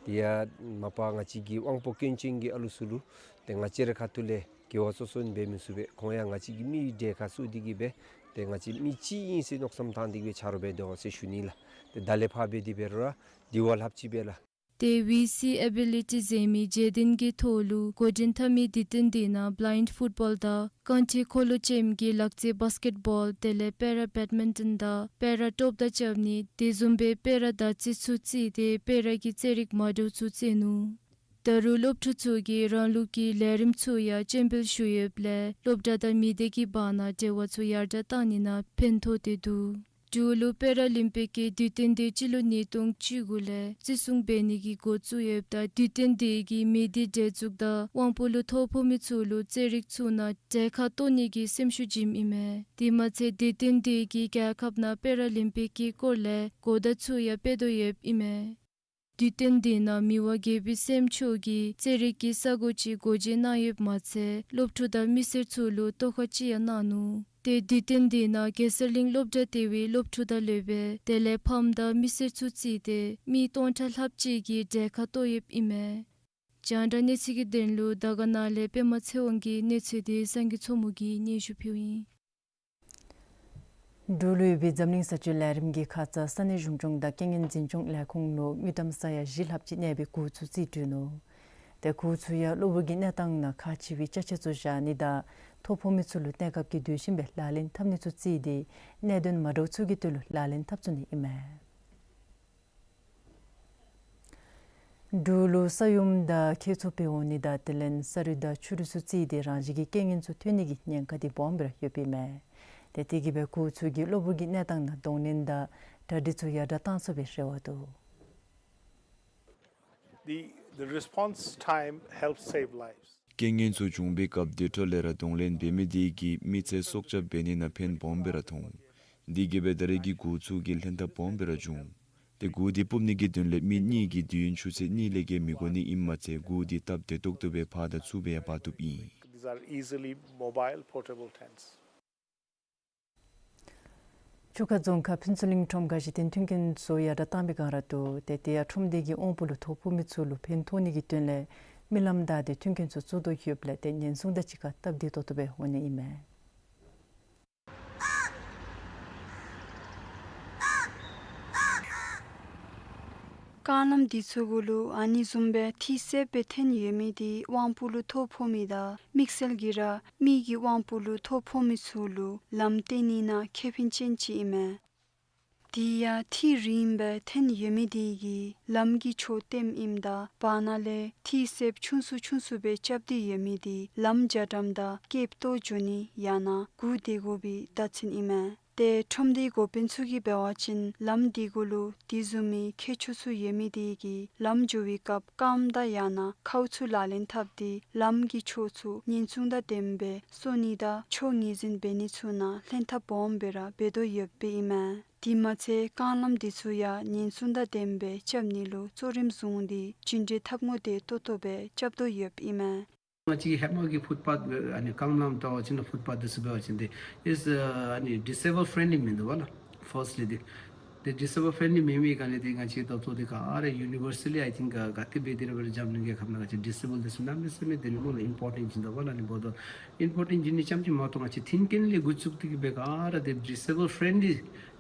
དེ་ཡང་མ་པ་ང་བཅས་ཀྱི་དབང་པོ་སྐྱོན་ཅན་གྱི་ཨ་ལུ་ཚུ་ལུ་ཏེ་ང་བཅས་རའི་ཁ་ཐུག་ལས་དགེ་བ་སོ་སོ་ནི་འབད་མི་ཚུགས་པས། ཁོང་ཡང་ང་བཅས་ཀྱི་མི་གྲལ་ཁར་ཚུད་དེ་གིས་འབད་ཏེ་ང་བཅས་མི་གཅིག་ཨིན་ཟེར་མནོ་བསམ་བཏང་སྟེ་གིས་འབད་ཆ་རོགས་འབད་དོ་ཟེར་ཞུ་ནི་ལགས། ཏེ་ད་ལས་ཕར་འབད་དེ་འབད་རུང་ར་དེ་བ་ལྷགཔ་ཅིག་འབད་ལགས། ཏེ་བི་སི་ཨེ་བི་ལི་ཊི་ཟེར་མི་བརྗོད་དོན་གྱི་ཐོག་ལུ་འགོ་འདྲེན་འཐབ་མི་དུས་སྟོན་འདི་ནང་བླའིནཌ་ཕུཊ་བཱོལ་དང་རྐང་ཁྲི་འཁོར་ལོ་ཅན་གྱི་ལག་རྩེད་བཱསི་ཀེཊ་བཱོལ་དེ་ལས་པེ་ར་བེཌ་མིན་ཊོན་དང་པེ་ར་ཊོབ་དང་རྐྱབ་ནི་དེ་བཟུམ་སྦེ་པེ་ར་དར་ཚི་ཚུ་རྩེས་ཏེ་པེ་ར་གི་རྩེད་རིགས་མ་འདྲཝ་ཚུ་རྩེས་ནུག། ད་རུང་སློབ་ཕྲུག་ཚུ་གིས་རང་ལུགས་ཀྱི་ལས་རིམ་ཚུ་ཡང་སྤྱན་འབུལ་ཞུ་ཡོདཔ་ལས་སློབ་གྲྭ་དང་མི་སྡེ་གི་བར་ན་འབྲེལ་བ་ཚུ་ཡར་དྲགས་བཏང་ནི་ནང་ཕན་ཐོགས་ཏེ་འདུག། འབྲུག་ལུ་པེ་ར་ལིམ་པིག་གི་དུས་སྟོན་འདི་སྤྱི་ལོ་ཉིས་སྟོང་བཅུ་དགུ་ལས་བརྩི་སྲུང་འབད་ནི་གི་འགོ་བཙུགས་ཡོདཔ་ད་དུས་སྟོན་འདི་གིས་མི་སྡེ་འདྲེས་འཛུགས་དང་དབང་པོ་ལུ་ཐོ་ཕོག་མི་ཚུ་ལུ་རྩེད་རིགས་ཚུ་ནང་གྲལ་ཁར་གཏོགས་ནི་གི་སེམས་ཤུགས་བྱིནམ་ཨིན་མས། དེ་མ་ཚད་དུས་སྟོན་འདི་གིས་རྒྱལ་ཁབ་ནང་པེ་ར་ལིམ་པིག་གི་སྐོར་ལས་གོ་བརྡ་ཚུ་ཡང་སྤེལ་དོ་ཡོདཔ་ཨིན་མས། དུས་སྟོན་འདི་ནང་མི་དབང་རྒྱལ་པོའི་སྲསམོ་མཆོག་གིས་རྩེད་རིགས་ཀྱི་ས་གོ་ཅིག་སྒོ་འབྱེད་གནང་ཡོདཔ་མ་ཚད་སློབ་ཕྲུག་དང་མི་སེར་ཚུ་ལུ་ཐོག་ཁ་ཅིག་ཡང་གནང་ནུག། ཏེ་དུས་སྟོན་འདི་ནང་གེ་སར་གླིང་སློབ་གྲྭ་ལྟེ་བའི་སློབ་ཕྲུག་དང་སློབ་དཔོན་དེ་ལས་ཕམ་དང་མི་སེར་ཚུ་བརྩིས་ཏེ་མི་སྟོང་ཕྲག་ལྷགཔ་ཅིག་གིས་གྲལ་ཁར་གཏོགས་ཡོདཔ་ཨིན་མས། རྒྱང་བསྒྲགས་གནས་ཚུལ་གྱི་དོན་ལུ་དར་དཀར་ན་ལས་པདྨ་ཚེ་དབང་གིས་གནས་ཚུལ་འདི་སངས་རྒྱས་མཚོ་མོ་གིས་སྙན་ཞུ་ཕུལཝ་ཨིན། འབྲུག་ལུ་ཡོད་པའི་འཛམ་གླིང་ས་བཅུའི་ལས་རིམ་གྱི་ཁ་ཙ་ས་གནས་གཞུང་སྐྱོང་དང་རྐྱེན་ངན་འཛིན་སྐྱོང་ལས་ཁུངས་ནང་དངུལ་ཀྲམ་ས་ཡ་བཞི་ལྷགཔ་ཅིག་གནས་པའི་གུར་ཚུ་རྩིས་སྤྲོད་ནུག། ཏེ་གུར་ཚུ་ཡང་གློ་བུར་གྱི་གནས་སྟངས་ནང་ཁག་ཆེ་བའི་ཅ་ཆས་ཚུ་བཞག་ནི་དང་ཐོ་ཕོག་མི་ཚུ་ལུ་གནས་སྐབས་ཀྱི་དུས་བཞིན་སྦེ་ལག་ལེན་འཐབ་ནི་ཚུ་བརྩིས་ཏེ་གནད་དོན་མ་འདྲཝ་ཚུ་གི་དོན་ལུ་ལག་ལེན་འཐབ་ཚུགས་ནི་ཨིན་མས། འབྲུག་ལུ་ས་ཡོམ་དང་ཁྱད་ཚུ་འབད་འོང་ནི་དང་དེ་ལས་ས་རུད་དང་ཆུ་རུད་ཚུ་རྩིས་ཏེ་རང་བཞིན་གྱི་རྐྱེན་ངན་ཚུ་ཐོན་ནི་གི་ཉེན་ཁ་འདི་སྦོམ་སྦེ་ར་ཡོདཔ་ཨིན་མས། ཏེ་དེ་གིས་སྦེ་གུར་ཚུ་གིས་གློ་བུར་གྱི་གནས་སྟངས་ནང་གདོང་ལེན་དང་གྲ་སྒྲིག་ཚུ་ཡར་དྲག་བཏང་ཚུགས་པའི་རེ་བ་འདུག། The, the response time helps save lives. རྐྱེན་ངན་ཚུ་བྱུང་པའི་སྐབས་དེ་འཕྲོ་ལས་ར་གདོང་ལེན་འབད་མི་དེ་གིས་མི་ཚེ་སྲོག་སྐྱབས་འབད་ནི་ནང་ཕན་སྦོམ་སྦེ་ར་ཐོགས། དེ་གིས་སྦེ་ད་རེས་ཀྱི་གུར་ཚུ་གིས་ལྷན་ཐབས་སྦོམ་སྦེ་ར་བྱུང་། ཏེ་གུར་དེ་སྤུབ་ནི་གི་དོན་ལས་མི་གཉིས་ཀྱི་དུས་ཡུན་ཆུ་ཚོད་གཉིས་ལས་བརྒལ་མི་འགོར་ནི་ཨིནམ་མ་ཚད་གུར་དེ་སྟབས་བདེ་ཏོག་ཏོ་སྦེ་ཕར་དང་ཚུར་སྦེ་ཡང་འབག་བཏུབ་ཨིན། These are easily mobile portable tents. ཆུ་ཁ་རྫོང་ཁག་ཕུན་ཚོགས་གླིང་ཁྲོམ་ཁར་གཞི་རྟེན་མཐུན་རྐྱེན་ཚུ་ཡར་དྲག་བཏང་པའི་སྒང་ར་འདུག། ཏེ་དེ་ཡང་ཁྲོམ་སྡེ་གིས་དབང་པོ་ལུ་ཐོ་ཕོག་མི་ཚུ་ལུ་ཕན་ཐོགས་ནི་གི་དོན་ལས་རྨི་ལམ་བདའ་སྟེ་མཐུན་རྐྱེན་ཚུ་བཙུགས་དོ་ཡོདཔ་ལས་ཏེ་ཉེན་སྲུང་དང་གཅིག་ཁར་སྟབས་བདེ་ཏོག་ཏོ་སྦེ་འོང་ནི་ཨིན་མས། རྐང་ལམ་འདི་ཚུ་གུ་ལུ་ཨ་ནི་བཟུམ་སྦེ་ཐིག་སེརཔོ་སྦེ་འཐོན་ཡོད་མི་དེ་དབང་པོ་ལུ་ཐོ་ཕོག་མི་དང་དམིགས་བསལ་གྱིས་ར་མི་གི་དབང་པོ་ལུ་ཐོ་ཕོག་མི་ཚུ་ལུ་ལམ་བཏོན་ནི་ནང་ཁེ་ཕན་ཅན་ཅིག་ཨིན་མས། དེ་ཡང་ཐིག་རིངམོ་སྦེ་འཐོན་ཡོད་མི་དེ་གིས་ལམ་གྱི་ཕྱོགས་བསྟནམ་ཨིནམ་ད་བར་ན་ལས་ཐིག་སེརཔོ་ཆུང་སུ་ཆུང་སུ་སྦེ་རྐྱབ་སྟེ་ཡོད་མི་དེ་ལམ་རྒྱ་གྲམ་དང་སྐེདཔ་བཏོག་འགྱོ་ནི་ཡང་ན་གུར་སྡེ་དགོ་པའི་བརྡ་མཚོན་ཨིན་མས། ཏེ་ཁྲོམ་སྡེའི་འགོ་དཔོན་ཚུ་གིས་འབད་བ་ཅིན་ལམ་འདི་གུ་ལུ་དེ་བཟུམ་མའི་ཁྱད་ཆོས་ཚུ་ཡོད་མི་དེ་གིས་ལམ་འགྱོ་བའི་སྐབས་རྐངམ་དང་ཡང་ན་ཁཝ་ཚུ་ལག་ལེན་འཐབ་སྟེ་ལམ་གྱི་ཕྱོགས་ཚུ་ཉེན་སྲུང་དང་ལྡནམ་སྦེ་སོང་ནི་དང་ཕྱོགས་ངོས་འཛིན་འབད་ནི་ཚུ་ནང་ལྷན་ཐབས་སྦོམ་སྦེ་ར་འབད་དོ་ཡོདཔ་ཨིན་མས། དེ་མ་ཚད་རྐང་ལམ་འདི་ཚུ་ཡང་ཉེན་སྲུང་དང་ལྡནམ་སྦེ་རྐྱབ་ནི་ལུ་གཙོ་རིམ་བཟུང་སྟེ་བཅིངས་འགྲོལ་འཐབ་དངོས་དེ་ཏོག་ཏོ་སྦེ་རྐྱབ་དོ་ཡོདཔ་ཨིན་མས། ང་བཅས་ཀྱི་ཧེ་མ་གི་ཕུཊ་པཱཐ་ཨ་ནི་རྐང་ལམ་འདྲཝ་ཅིག་ནང་ཕུཊ་པཱཐ་འདི་ཚུ་འབད་བ་ཅིན་འདི་ཨིས་ཨ་ནི་ཌིས་ཨེ་བཱལ་ཕྲེན་ལི་མིན་འདུག་པ་ལགས། ཕརསཊ་ལི་འདི་འདི་ཌིས་ཨེ་བཱལ་ཕྲེན་ལི་མེན་མི་ག་ནི་འདི་ང་བཅས་ད་ལྟོ་འདི་ག་ར་ཡུ་ནི་བར་སལ་ལི་ཨའི་ཐིང་ག་ག་ཏེ་འབད་དེ་ར་འབད་རུང་འཛམ་གླིང་རྒྱལ་ཁབ་ནང་ང་བཅས་ཌིས་ཨེ་བཱལ་འདི་ཚུ་གནམ་མེད་ས་མེད་འདི་ནི་མོ་ལུ་ཨིམ་པོར་ཊེནཊ་ཅིག་འདུག་པ་ལགས། ཨ་ནི་འབདཝ་ད་ཨིམ་པོར་ཊེནཊ་ཅིག་ཨིན་ནི་ཙམ་ཅིག་མ་གཏོགས་ང་བཅས་མཐུན་རྐྱེན་ལས་འགོ་བཙུགས་ཏེ་གིས་སྦེ་ག་ར་འདི་ཌིས་ཨེ་བཱལ་ཕྲེན་ལི་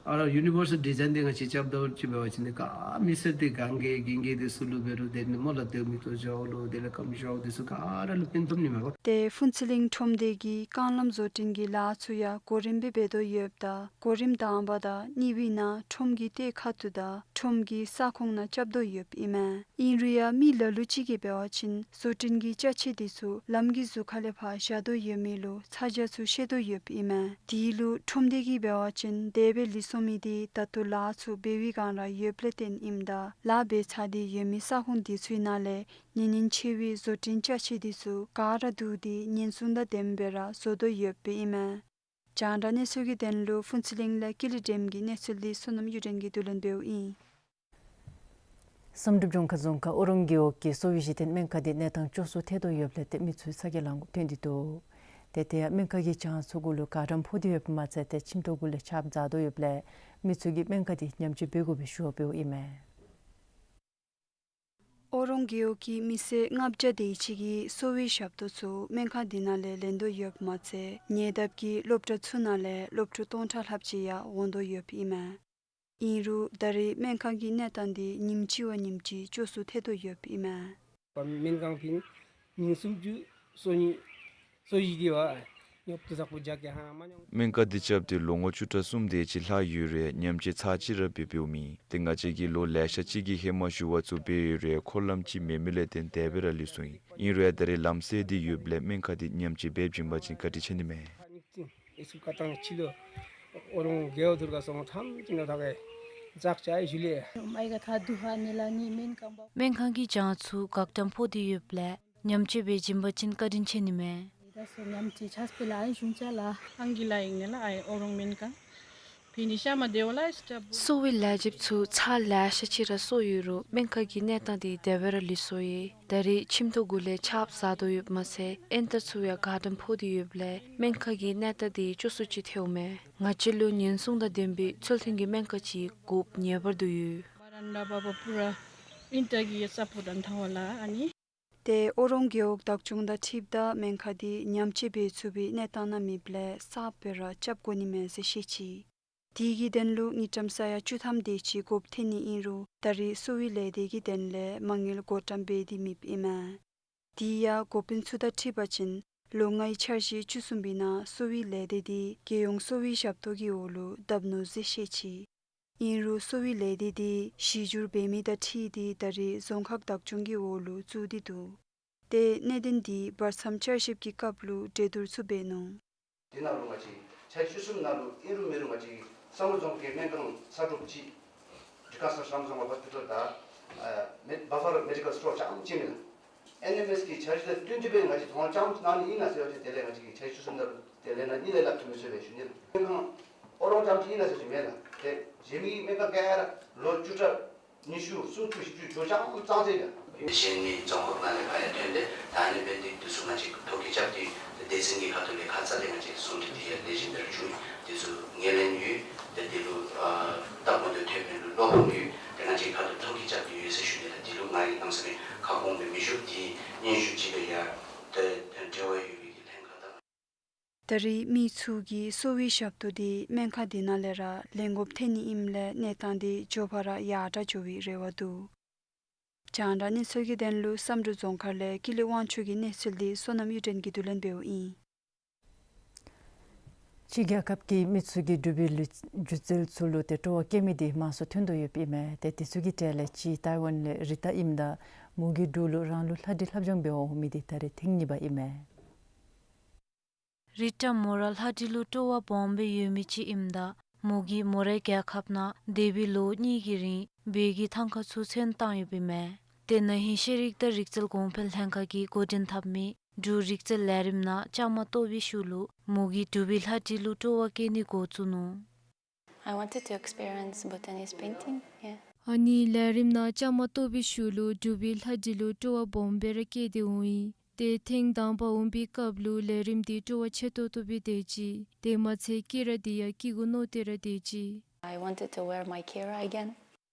ཨ་ར་ཡུ་ནི་བར་སལ་ཌི་ཛའིན་འདི་ང་བཅས་རྐྱབ་ད་ཅིག་འབད་བ་ཅིན་འདི་ག་མི་སེར་འདི་ག་གིས་གིས་གིས་འདི་ཚུ་ལུ་འབད་རུང་འདི་ནི་མོ་ལུ་འདི་མིག་ཏོ་ཞརཝ་ལུ་དེ་ལས་རྐངམ་ཞརཝ་འདི་ཚུ་ག་ར་ལུ་ཕན་ཐོགས་ནི་མས་པ། ཏེ་ཕུན་ཚོགས་གླིང་ཁྲོམ་སྡེ་གིས་རྐང་ལམ་བཟོ་སྐྲུན་གྱི་ལཱ་ཚུ་ཡང་གོ་རིམ་སྦེ་འབད་དོ་ཡོདཔ་ད་གོ་རིམ་དང་པ་དང་གཉིས་པའི་ནང་ཁྲོམ་གྱི་ལྟེ་ཁ་ཐུག་དང་ཁྲོམ་གྱི་ས་ཁོངས་ནང་རྐྱབ་དོ་ཡོདཔ་ཨིན་མས། ཨིན་རུང་ཡང་མི་ལ་ལུ་ཅིག་གིས་འབད་བ་ཅིན་བཟོ་སྐྲུན་གྱི་ཅ་ཆས་འདི་ཚུ་ལམ་གྱི་ཟུར་ཁ་ལས་ཕར་བཞག་དོ་ཡོད་མི་ལུ་ཚ་གྱང་ཚུ་བཤད་དོ་ཡོདཔ་ཨིན་མས། དེ་ལུ་ཁྲོམ་སྡེ་གིས་འབད་བ་ཅིན་དེ་སྦེ་ལུས་སོང་མི་དེ་ད་ལྟོ་ལཱ་ཚུ་འབད་བའི་སྒང་ར་ཡོདཔ་ལས་བརྟེན་ཨིནམ་ད་ལཱ་འབད་ཚར་ཏེ་ཡོད་མི་ས་ཁོངས་འདི་ཚུའི་ནང་ལས་ཉེ་ཉེན་ཆེ་བའི་བཟོ་སྐྲུན་ཅ་ཆས་འདི་ཚུ་ག་ར་བསྡུ་སྟེ་ཉེན་སྲུང་དང་ལྡནམ་སྦེ་ར་བཟོ་དོ་ཡོདཔ་ཨིན་མས། རྒྱང་བསྒྲགས་གནས་ཚུལ་གྱི་དོན་ལུ་ཕུན་ཚོགས་གླིང་ལས་ཀུན་ལེགས་སྒྲོལམ་གྱི་གནས་ཚུལ་འདི་བསོད་ནམས་གཡུ་སྒྲོན་གྱིས་བསྡུ་ལེན་འབདཝ་ཨིན། བསམ་གྲུབ་ལྗོངས་མཁར་རྫོང་ཁག་ཨོ་རོང་རྒེད་འོག་གི་གསོ་བའི་གཞི་རྟེན་སྨན་ཁང་འདི་གནས་སྟངས་སྐྱོ་སུ་ཐལ་དོ་ཡོདཔ་ལས་ཏེ་མི་ཚུ་ཚ་གྱང་ལང་དགོཔ་ཐོན་ཏེ་འདུག། ཏེ་དེ་ཡང་སྨན་ཁང་གི་གྱང་ཚུ་གུ་ལུ་ག་ཊམ་ཕོག་སྟེ་ཡོདཔ་མ་ཚད་ཏེ་ཁྱིམ་ཐོག་གུ་ལས་ཆརཔ་འཛག་དོ་ཡོདཔ་ལས་མི་ཚུ་གིས་སྨན་ཁང་འདི་ཉམས་བཅོས་འབད་དགོ་པའི་ཞུ་བ་འབདཝ་ཨིན་མས། ཨོ་རོང་རྒེད་འོག་གི་མི་སེར་ལྔ་བརྒྱ་དེ་ཅིག་གིས་གསོ་བའི་ཞབས་ཏོག་ཚུ་སྨན་ཁང་འདི་ནང་ལས་ལེན་དོ་ཡོདཔ་མ་ཚད་ཉེ་འདབས་ཀྱི་སློབ་གྲྭ་ཚུ་ནང་ལས་སློབ་ཕྲུག་སྟོང་ཕྲག་ལྷགཔ་ཅིག་ཡང་འོང་དོ་ཡོདཔ་ཨིན་མས། ཨིན་རུང་ད་རེས་སྨན་ཁང་གི་གནས་སྟངས་འདི་ཉིནམ་གཅིག་བ་ཉིནམ་གཅིག་སྐྱོ་སུ་ཐལ་དོ་ཡོདཔ་ཨིན་མས། སྨན་ཁང་འདི་ཉིནམ་སུམ་ཅུ་སོ་གཉིས་སོ་བཞི་དེ་བ་ཉོབ་ཏོ་ཟག་པོ་རྒྱག་གེ་ཧ་མ་མྱོང་། སྨན་ཁང་འདི་རྐྱབ་སྟེ་ལོ་ངོ་བཅུ་ཕྲག་གསུམ་དེ་ཅིག་ལྷག་ཡོད་རུང་ཉམས་བཅོས་ཚར་གཅིག་ར་འབད་འབདཝ་མེད། ཏེ་ང་བཅས་ཀྱིས་ལོ་ལེ་ཤ་ཅིག་གི་ཧེ་མ་ཞུ་བ་ཚུ་འབད་ཡོད་རུང་འཁོར་ལམ་ཅིག་མེད་མི་ལས་བརྟེན་དེ་སྦེ་ར་ལུས་སོང་ཡི། ཨིན་རུང་ཡང་ད་རེས་ལམ་སེལ་ཏེ་ཡོདཔ་ལས་སྨན་ཁང་འདི་ཉམས་བཅོས་འབད་བྱིན་པ་ཅིན་བཀའ་དྲིན་ཆེ་ནི་མས། ཨོ་རོང་རྒེད་འོག་དུར་ཁ་སོང་ཐམས་ཅད་ནང་ཐག་གི་ཛག་ཅ་ཡི་ཞུ་ལེ། མའི་ག་ཐ་དུ་ཧ་ནི་ལ་ནི་མེན་ཀང་བ། སྨན་ཁང་གི་གྱང་ཚུ་འགག་འགྲམ་ཕོག་སྟེ་ཡོདཔ་ལས་ཉམས་བཅོས་འབད་བྱིན་པ་ཅིན་བཀའ་དྲིན་ཆེ་ནི་མས། ད་སོ་ཉམས་བཅོས་ཆགས་པའི་ལ་ཨན་ཞུན་ཅ་ལ། ཨང་གི་ལ་ཡིན་ནི་ལ་ཨའི་ཨོ་རོང་མེན་ཀང་། ཕི་ནི་ཤ་མ་དེ་བ་ལ་ཨིས་ཏྲ་བུ། གསོ་བའི་ལས་བྱེདཔ་ཚུ་ཚར་ལེ་ཤ་ཅིག་ར་གསོ་ཡོད་རུང་སྨན་ཁང་གི་གནས་སྟངས་དེ་དེ་བས་ར་ལེགས་སོ་ཡི། ད་རེས་ཁྱིམ་ཐོག་གུ་ལས་ཆརཔ་ཟག་དོ་ཡོདཔ་མ་ཚད་ཨེན་ཏ་ཚུ་ཡང་འགག་འགྲམ་ཕོག་སྟེ་ཡོདཔ་ལས་སྨན་ཁང་གི་གནས་སྟངས་དེ་སྐྱོ་སུ་ཅིག་ཐལཝ་མས། ང་བཅས་ལུ་ཉེན་སྲུང་དང་ལྡན་པའི་ཚུལ་མཐུན་གྱི་སྨན་ཁང་ཅིག་དགོཔ་ངེས་པར་དུ་ཡོད། ཏེ་ཨོ་རོང་རྒེད་འོག་བདག་སྐྱོང་དང་འཁྲིལཝ་ད་སྨན་ཁང་དེ་ཉམས་བཅོས་འབད་ཚུགས་པའི་གནས་སྟངས་ནང་མེདཔ་ལས་གསརཔ་སྦེ་ར་རྐྱབ་དགོ་ནི་མས་ཟེར་བཤད་ཅི། དེ་གི་དོན་ལུ་དངུལ་ཀྲམ་ས་ཡ་བཅུ་ཐམ་དེ་ཅིག་དགོཔ་ཐོན་ནི་ཨིན་རུང་ད་རེས་གསོ་བའི་ལས་སྡེ་གི་དོན་ལས་མ་དངུལ་བགོ་བཀྲམ་འབད་དེ་མེདཔ་ཨིན་མས། དེ་ཡང་འགོ་དཔོན་ཚུ་དང་འཁྲིལ་བ་ཅིན་ལོ་ལྔའི་འཆར་གཞི་བཅུ་གསུམ་པའི་ནང་གསོ་བའི་ལས་སྡེ་དེ་རྒྱལ་ཡོངས་གསོ་བའི་ཞབས་ཏོག་གི་འོག་ལུ་བསྡབ་ནུག་ཟེར་བཤད་ཅི། ཨིན་རུང་གསོ་བའི་ལས་སྡེ་དེ་གཞི་འགྱུར་འབད་མི་དང་འཁྲིལ་ཏེ་ད་རེས་རྫོང་ཁག་བདག་སྐྱོང་གི་འོག་ལུ་བཙུགས་ཏེ་འདུག། ཏེ་གནད་དོན་དེ་བར་མཚམས་བསྐྱར་ཞིབ་ཀྱི་སྐབས་ལུ་གྲོས་བསྡུར་ཚུ་འབད་ནུག། དེ་ནང་ལུ་ང་བཅས་འཆར་གཞི་བཅུ་གསུམ་ནང་ལུ་ཨིན་རུང་མེན་རུང་ང་བཅས་བསམ་གྲུབ་རྫོང་ཁག་གི་སྨན་ཁང་ས་གྲུབ་ཅིག་ཌི་ཀན་སར་བསམ་གྲུབ་རྫོང་ཁག་ཧོས་པི་ཊལ་དང་ཨ་མེ་བྷ་ཕར་མེ་ཌི་ཀལ་སི་ཊོར་རྐྱངམ་ཅིག་མེན་ན། ཨེན་ཨེམ་ཨེསི་གི་འཆར་གཞི་དང་བསྟུན་ཏེ་སྦེ་ང་བཅས་ཚོང་རྐྱངམ་གནང་ནི་ཨིན་ན་ཟེར་བ་ཅིན་དེ་ལས་ང་བཅས་ཀྱི་འཆར་གཞི་བཅུ་གསུམ་ནང་ལུ་དེ་ལས་ནང་གཉིས་ལས་ལྷག་ཐོན་མི་ཚུགས་པས་ཞུ་ནི། སྨན་ཁང་ཨོ་རོང་རྐྱངམ་ཅིག་ཨིན་ན་ཟེར་ཞུ་མེན་ན། ཏེ་གཞན་མི་སྨན་ཁང་ག་ར་ལོ་བཅུ་ཕྲག་ཉི་ཤུ་སུམ་ཅུ་བཞི་བཅུ་འགྱོ་རྐྱངམ་ཙང་ཙེ་ཡ། གཞན་མི་རྫོང་ཁག་ནང་ལས་ཕར་ཡང་ཐོན་ཏེ་ད་ཨ་ནི་སྦེ་འདི་འདི་ཚུ་ང་བཅས་ཐོ་བཀོད་རྐྱབ་སྟེ་སྡེ་ཚན་གྱི་ཁ་ཐུག་ལས་ཁ་ཙ་ལས་ང་བཅས་ཟུང་འབྲེལ་འདི་ཡང་ལེགས་ཤོམ་སྦེ་ར་བྱུང་ཡི། འདི་ཚུ་ངོས་ལེན་ཡོད། ཏེ་འདི་ལུ་ཨ་ལྟ་སྐོར་དང་ཐོན་མི་ལུ་བློ་ཕམ་ཡོད། ཏེ་ང་བཅས་ཁ་ཐུག་ཐོ་བཀོད་རྐྱབ་སྟེ་ཡོད་ཟེར་ཞུ་ནི་ལགས། འདི་ལུ་ང་གིས་གནམ་མེད་ས་མེད་ཁ་སྐོང་སྦེ་མི་ཞུ། འདི་སྙན་ཞུ་ཅིག་ལས་ཡང་ཏེ་འབྲེལ་བ་ཡོད་པའི་གི་ལྷན་ཁག་དང་། ད་རེས་མི་ཚུ་གིས་གསོ་བའི་ཞབས་ཏོག་དེ་སྨན་ཁང་དེ་ནང་ལས་ར་ལེན་དགོཔ་ཐོན་ནི་ཨིནམ་ལས་གནས་སྟངས་དེ་མགྱོགས་པ་ར་ཡར་དྲག་འགྱོ་བའི་རེ་བ་འདུག། རྒྱང་བསྒྲགས་གནས་ཚུལ་གྱི་དོན་ལུ་བསམ་གྲུབ་རྫོང་ཁག་ལས་ཀུན་ལེགས་དབང་ཕྱུག་གི་གནས་ཚུལ་དེ་བསོད་ནམས་གཡུ་སྒྲོན་གྱིས་བསྡུ་ལེན་འབདཝ་ཨིན། ཕྱི་རྒྱལ་ཁབ་ཀྱི་མི་ཚུ་གིས་འབྲུག་པའི་ལུ་སྒྱུ་རྩལ་ཚུ་ལུ་ཏེ་སྤྲོ་བ་བསྐྱེད་མི་དེ་མང་སུ་ཐོན་དོ་ཡོདཔ་ཨིན་མས། ཏེ་དེ་ཚུ་གི་གྲས་ལས་གཅིག་ཏའི་ཝན་ལས་རི་ཏ་ཨིནམ་ད་མོ་གིས་འབྲུག་ལུ་རང་ལུགས་ལྷ་བྲིས་ལྷབ་སྦྱང་འབད་བར་འོང་མི་དེ་ད་རེས་ཐེངས་གཉིས་པ་ཨིན་མས། རི་ཏ་མོ་ར་ལྷ་བྲིས་ལུ་སྤྲོ་བ་སྦོམ་སྦེ་ཡོད་མི་ཅིག་ཨིནམ་ད་མོ་གིས་མོ་རའི་རྒྱལ་ཁབ་ནང་འདས་པའི་ལོ་གཉིས་ཀྱི་རིང་བོད་ཀྱི་ཐང་ཀ་ཚུ་ཚོན་བཏང་ཡོདཔ་ཨིན་མས། ཏེ་ན་ཧིང་ཤེས་རིག་དང་རིག་རྩལ་གོང་འཕེལ་ལྷན་ཁག་གིས་འགོ་འདྲེན་འཐབ་མི་འབྲུག་རིག་རྩལ་ལས་རིམ་ནང་བཅའ་མར་གཏོགས་པའི་ཤུལ་ལུ་མོ་གིས་འབྲུག་པའི་ལྷ་བྲིས་ལུ་སྤྲོ་བ་བསྐྱེད་ནི་འགོ་བཙུགས་ནུག། I wanted to experience Bhutanese painting, yeah. ཨ་ནི་ལས་རིམ་ནང་བཅའ་མར་གཏོགས་པའི་ཤུལ་ལུ་འབྲུག་པའི་ལྷ་བྲིས་ལུ་སྤྲོ་བ་སྦོམ་སྦེ་ར་བསྐྱེད་དེ་འོང་ཡི། ཏེ་ཐེངས་དང་པ་འོང་པའི་སྐབས་ལུ་ལས་རིམ་དེ་སྤྲོ་བ་ཆེ་ཏོག་ཏོ་སྦེ་སྡོད་ཅི། དེ་མ་ཚད་བསྐྱེད་ར་དེ་ཡང་བསྐྱེད་དགོ་མནོ་སྟེ་ར་སྡོད་ཅི། I wanted to wear my kira again.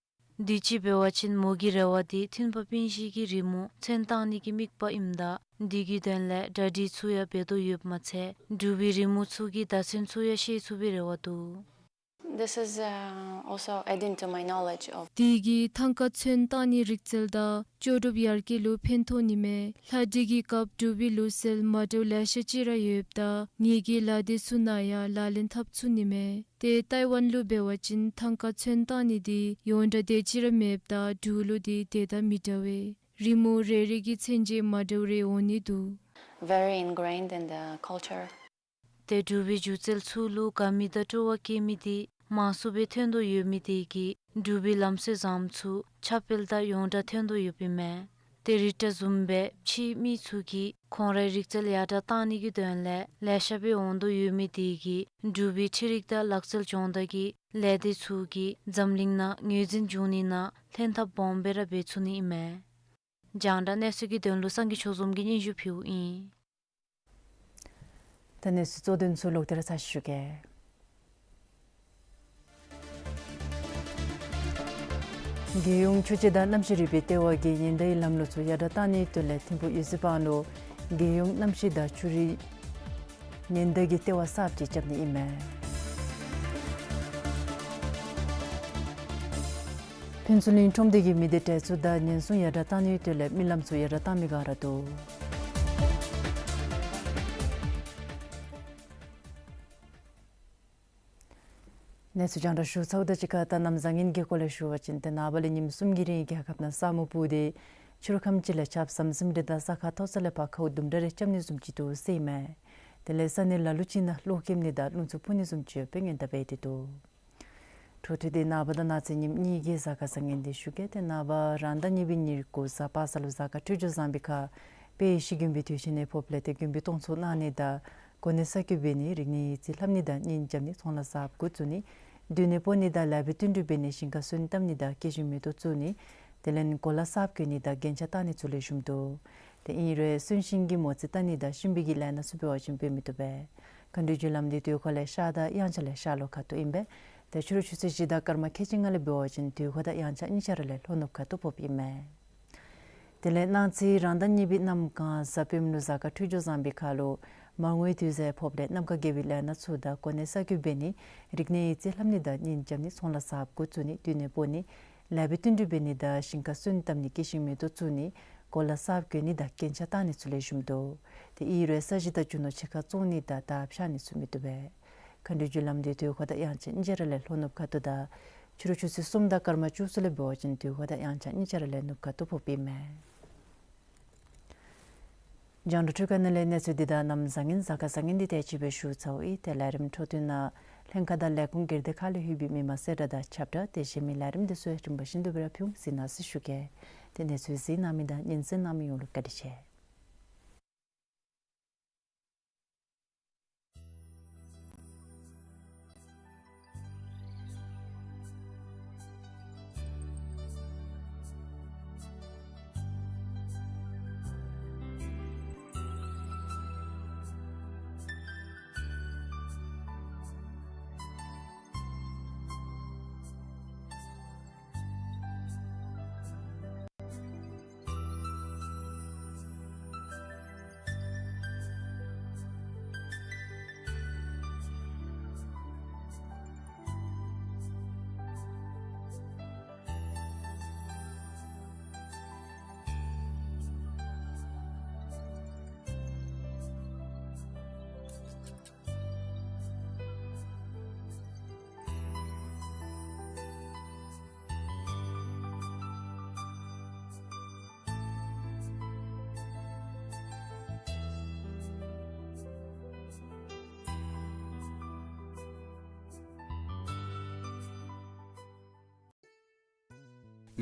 དུས་ཅི་འབད་བ་ཅིན་མོ་གི་རེ་བ་དེ་མཐུན་པ་སྤུན་བཞི་གི་རི་མོ་ཚོན་བཏང་ནི་གི་དམིགས་པ་ཨིནམ་ད་དེ་གི་དོན་ལས་གྲ་སྒྲིག་ཚུ་ཡང་འབད་དོ་ཡོདཔ་མ་ཚད་འབྲུག་པའི་རི་མོ་ཚུ་གི་བརྡ་མཚོན་ཚུ་ཡང་ཤེས་ཚུགས་པའི་རེ་བ་འདུག། This is, uh, also adding to my knowledge of དེ་གིས་ཐང་ཀ་ཚོན་བཏང་ནི་རིག་རྩལ་དང་ལྕོགས་གྲུབ་ཡར་རྒྱས་ལུ་ཕན་ཐོགས་ནི་མས། ལྷ་བྲིས་ཀྱི་སྐབས་འབྲུག་པའི་ལུགས་སྲོལ་མ་འདྲཝ་ལེ་ཤ་ཅིག་ར་ཡོདཔ་ད་ངེ་གི་ལཱ་སྡེ་ཚུ་ནང་ཡང་ལག་ལེན་འཐབ་ཚུགས་ནི་མས། ཏེ་ཏའི་ཝན་ལུ་འབད་བ་ཅིན་ཐང་ཀ་ཚོན་བཏང་ནི་དེ་ཡོངས་གྲགས་དེ་ཅིག་ར་མེདཔ་ད་འབྲུག་ལུ་དེ་དེ་དང་མི་འདྲ་བས། རི་མོ་རེ་རེ་གི་མཚོན་བྱེད་མ་འདྲཝ་རེ་འོང་ནི་འདུག། Very ingrained in the culture. ཏེ་འབྲུག་པའི་སྒྱུ་རྩལ་ཚུ་ལུ་དགའ་མི་དང་སྤྲོ་བ་བསྐྱེད་མི་དེ་མང་སུ་སྦེ་ཐོན་དོ་ཡོད་མི་དེ་གིས་འབྲུག་པའི་ལམ་སྲོལ་བཟངམ་ཚུ་ཁྱབ་སྤེལ་དང་ཡོངས་གྲགས་ཐོན་དོ་ཡོདཔ་ཨིན་མས། ཏེ་རི་ཏ་བཟུམ་སྦེ་ཕྱིའི་མི་ཚུ་གིས་ཁོང་རའི་རིག་རྩལ་ཡར་དྲག་བཏང་ནི་གི་དོན་ལས་ལེ་ཤ་སྦེ་འོང་དོ་ཡོད་མི་དེ་གིས་འབྲུག་པའི་འཕྲུལ་རིག་དང་ལག་རྩལ་སྦྱོང་བརྡར་གྱི་ལས་སྡེ་ཚུ་གིས་འཛམ་གླིང་ནང་ངོས་འཛིན་འབྱུང་ནི་ནང་ལྷན་ཐབས་སྦོམ་སྦེ་ར་འབད་ཚུགས་ནི་ཨིན་མས། རྒྱང་བསྒྲགས་གནས་ཚུལ་གྱི་དོན་ལུ་སངས་རྒྱས་ཆོས་འཛོམས་ཀྱིས་སྙན་ཞུ་ཕུལཝ་ཨིན། ད་གནས་ཚུལ་གཙོ་དོན་ཚུ་ལོག་སྟེ་ར་ཚར་ཞུ་གེ། རྒྱལ་ཡོངས་ཆོས་བྱེད་དང་གནམ་གཤིས་རིག་པའི་ལྟེ་བ་གིས་ཉེན་བརྡའི་ལམ་ལུགས་ཚུ་ཡར་དྲག་བཏང་ནིའི་དོན་ལས་ཐིམ་ཕུག་ཡེ་ཤེས་སྤང་ལུ་རྒྱལ་ཡོངས་གནམ་གཤིས་དང་ཆུ་རུད་ཉེན་བརྡ་གི་ལྟེ་བ་གསརཔ་ཅིག་རྐྱབ་ནི་ཨིན་མས། ཕུན་ཚོགས་གླིང་ཁྲོམ་སྡེ་གིས་མི་སྡེ་གྲལ་ཚུ་དང་ཉེན་སྲུང་ཡར་དྲག་བཏང་ནིའི་དོན་ལས་མི་ལམ་ཚུ་ཡར་དྲག་བཏང་མི་ག་ར་འདུག། གནས་ཚུལ་རྒྱང་བསྒྲགས་ཞུ་ཚརཝ་དང་གཅིག་ཁར་ད་གནམ་བཟང་ངན་གྱི་སྐོར་ལས་ཞུ་བ་ཅིན་ཏེ་ནངས་པ་ལས་ཉིནམ་གསུམ་གྱི་རིང་རྒྱལ་ཁབ་ནང་ས་སྨུག་སྤུབས་ཏེ་ཕྱི་རུ་ཁམས་ཅིག་ལས་ཆརཔ་ཟམ་ཟིམ་རེ་དང་ས་ཁ་མཐོ་ས་ལས་ཕར་ཁཝ་དུམ་གྲ་རེ་རྐྱབ་ནི་བཟུམ་ཅིག་འདུག་ཟེར་ཨིན་མས། དེ་ལས་ས་གནས་ལ་ལུ་ཅིག་ནང་གློག་ཀེམ་ནི་དང་རླུང་འཚུབ་འཕུ་ནི་བཟུམ་ཅིག་ཡོདཔ་སྦེ་ཉེན་བརྡ་འབད་དེ་འདུག། འཕྲོ་མཐུད་དེ་ནངས་པ་དང་གནངས་ཚེ་ཉིནམ་གཉིས་ཀྱི་གཟའ་སྐར་བཟང་ངན་འདི་ཞུ་གེ། ཏེ་ནངས་པ་རང་ཟླ་གཉིས་པའི་ཉེར་དགུ་གཟའ་པ་སངས་ལུ་གཟའ་སྐར་འཕྲོད་སྦྱོར་བཟང་པའི་ཁར་དཔལ་ཡེ་ཤེས་མགོན་པོའི་དུས་ཆེན་ནི་ཕོགཔ་ལས་ཏེ་མགོན་པོའི་སྟོང་ཚོགས་གནང་ནི་དང་གོ་གནས་གསར་བསྐོ་འབད་ནི་རིག་གནས་ཡིག་རྩིས་ལྷབ་ནི་དང་གཉེན་རྐྱབ་ནི་ཚོང་ལཱ་གསརཔ་འགོ་བཙུགས་ནི་བསྡུ་ནད་ཕོག་ནི་དང་ལེགས་པའི་བསྟུན་གྲོས་འབད་ནི་ཞིང་ཁར་སོན་བཏབ་ནི་དང་སྐྱེད་ཤིང་མེ་ཏོག་བཙུགས་ནི་དེ་ལས་གོ་ལ་གསརཔ་བསྐོ་ནི་དང་རྒྱན་ཆ་བཏགས་ནི་ཚུ་ལེགས་ཤོམ་འདུག། ཏེ་ཨིན་རུང་གསོན་གཤིན་གྱི་མོ་རྩིས་བལྟ་ནི་དང་གཤིན་པོའི་གི་ལས་སྣ་ཚུ་འབད་བ་ཅིན་འབད་མི་བཏུབ་པས། མཁའ་འགྲོའི་རྒྱུ་ལམ་འདི་དུས་འཁོར་ལས་ཤར་དང་དབྱངས་འཆར་ལས་ཤར་ལྷོ་ཁ་ཐུག་ཨིན་པས། ཏེ་ཕྱི་རུ་ཆུ་ཚོད་བཞི་དང་སྐར་མ་ཁལ་གཅིག་ལྔ་ལས་འབད་བ་ཅིན་དུས་འཁོར་དང་དབྱངས་འཆར་གཉིས་ཆ་ར་ལས་ལྷོ་ནུབ་ཁ་ཐུག་ཕོགཔ་ཨིན་མས། དེ་ལས་གནངས་ཚེ་རང་ཟླ་གཉིས་པའི་གནམ་གང་གཟའ་སྤེནམ་ལུ་གཟའ་སྐར་འཕྲོད་སྦྱོར་བཟང་པའི་ཁར་ལུ་མར་ངོའི་དུས་མཛོད་ཕོགཔ་ལས་གནམ་ཁ་དགེ་བའི་ལས་སྣ་ཚུ་དང་གོ་གནས་གསར་བསྐོ་འབད་ནི་རིག་གནས་ཡིག་རྩིས་ལྷབ་ནི་དང་གཉེན་རྐྱབ་ནི་ཚོང་ལཱ་གསརཔ་འགོ་བཙུགས་ནི་བསྡུ་ནད་ཕོག་ནི་ལེགས་པའི་བསྟུན་གྲོས་འབད་ནི་དང་ཞིང་ཁར་སོན་བཏབ་ནི་སྐྱེད་ཤིང་མེ་ཏོག་བཙུགས་ནི་གོ་ལ་གསརཔ་བསྐོ་ནི་དང་རྒྱན་ཆ་བཏགས་ནི་ཚུ་ལེགས་ཤོམ་འདུག། ཏེ་ཨིན་རུང་ས་གཞི་དང་རྒྱུ་ནོར་ཕྱི་ཁར་བཙོང་ནི་དང་དར་འཕྱར་ནི་ཚུ་མི་བཏུབ་པས། མཁའ་འགྲོའི་རྒྱུ་ལམ་འདི་དུས་འཁོར་དང་དབྱངས་འཆར་གཉིས་ཆ་ར་ལས་ལྷོ་ནུབ་ཁ་ཐུག་དང་ཕྱི་རུ་ཆུ་ཚོད་གསུམ་དང་སྐར་མ་བཅུ་གསུམ་ལས་འབད་བ་ཅིན་དུས་འཁོར་དང་དབྱངས་འཆར་གཉིས་ཆ་ར་ལས་ནུབ་ཁ་ཐུག་ཕོགཔ་ཨིན་མས། རྒྱང་བསྒྲགས་འཕྲུལ་ཁང་ནང་ལས་གནས་ཚུལ་འདི་དང་གནམ་བཟང་ངན་གཟའ་སྐར་བཟང་ངན་འདི་དེ་ཅིག་སྦེ་ཞུ་ཚརཝ་ཨིན། ཏེ་ལས་རིམ་འཕྲོ་མཐུད་ནང་ལྷན་ཁག་དང་ལས་ཁུངས་སྒེར་སྡེ་ཁག་ལས་ལྷོད་པའི་མི་མང་གསལ་བསྒྲགས་དང་ཁྱབ་བསྒྲགས་ཏེ་གཞན་མི་ལས་རིམ་འདི་ཚུ་རིམ་པ་བཞིན་དུ་སྦེ་ར་ཕུལ་འོང་གཟིགས་གནང་ཟེར་ཞུ་གེ། ཏེ་གནས་ཚུལ་གཟིགས་གནང་མི་དང་ཉན་གསན་གནང་མི་ཡོངས་ལུ་བཀའ་དྲིན་ཆེ།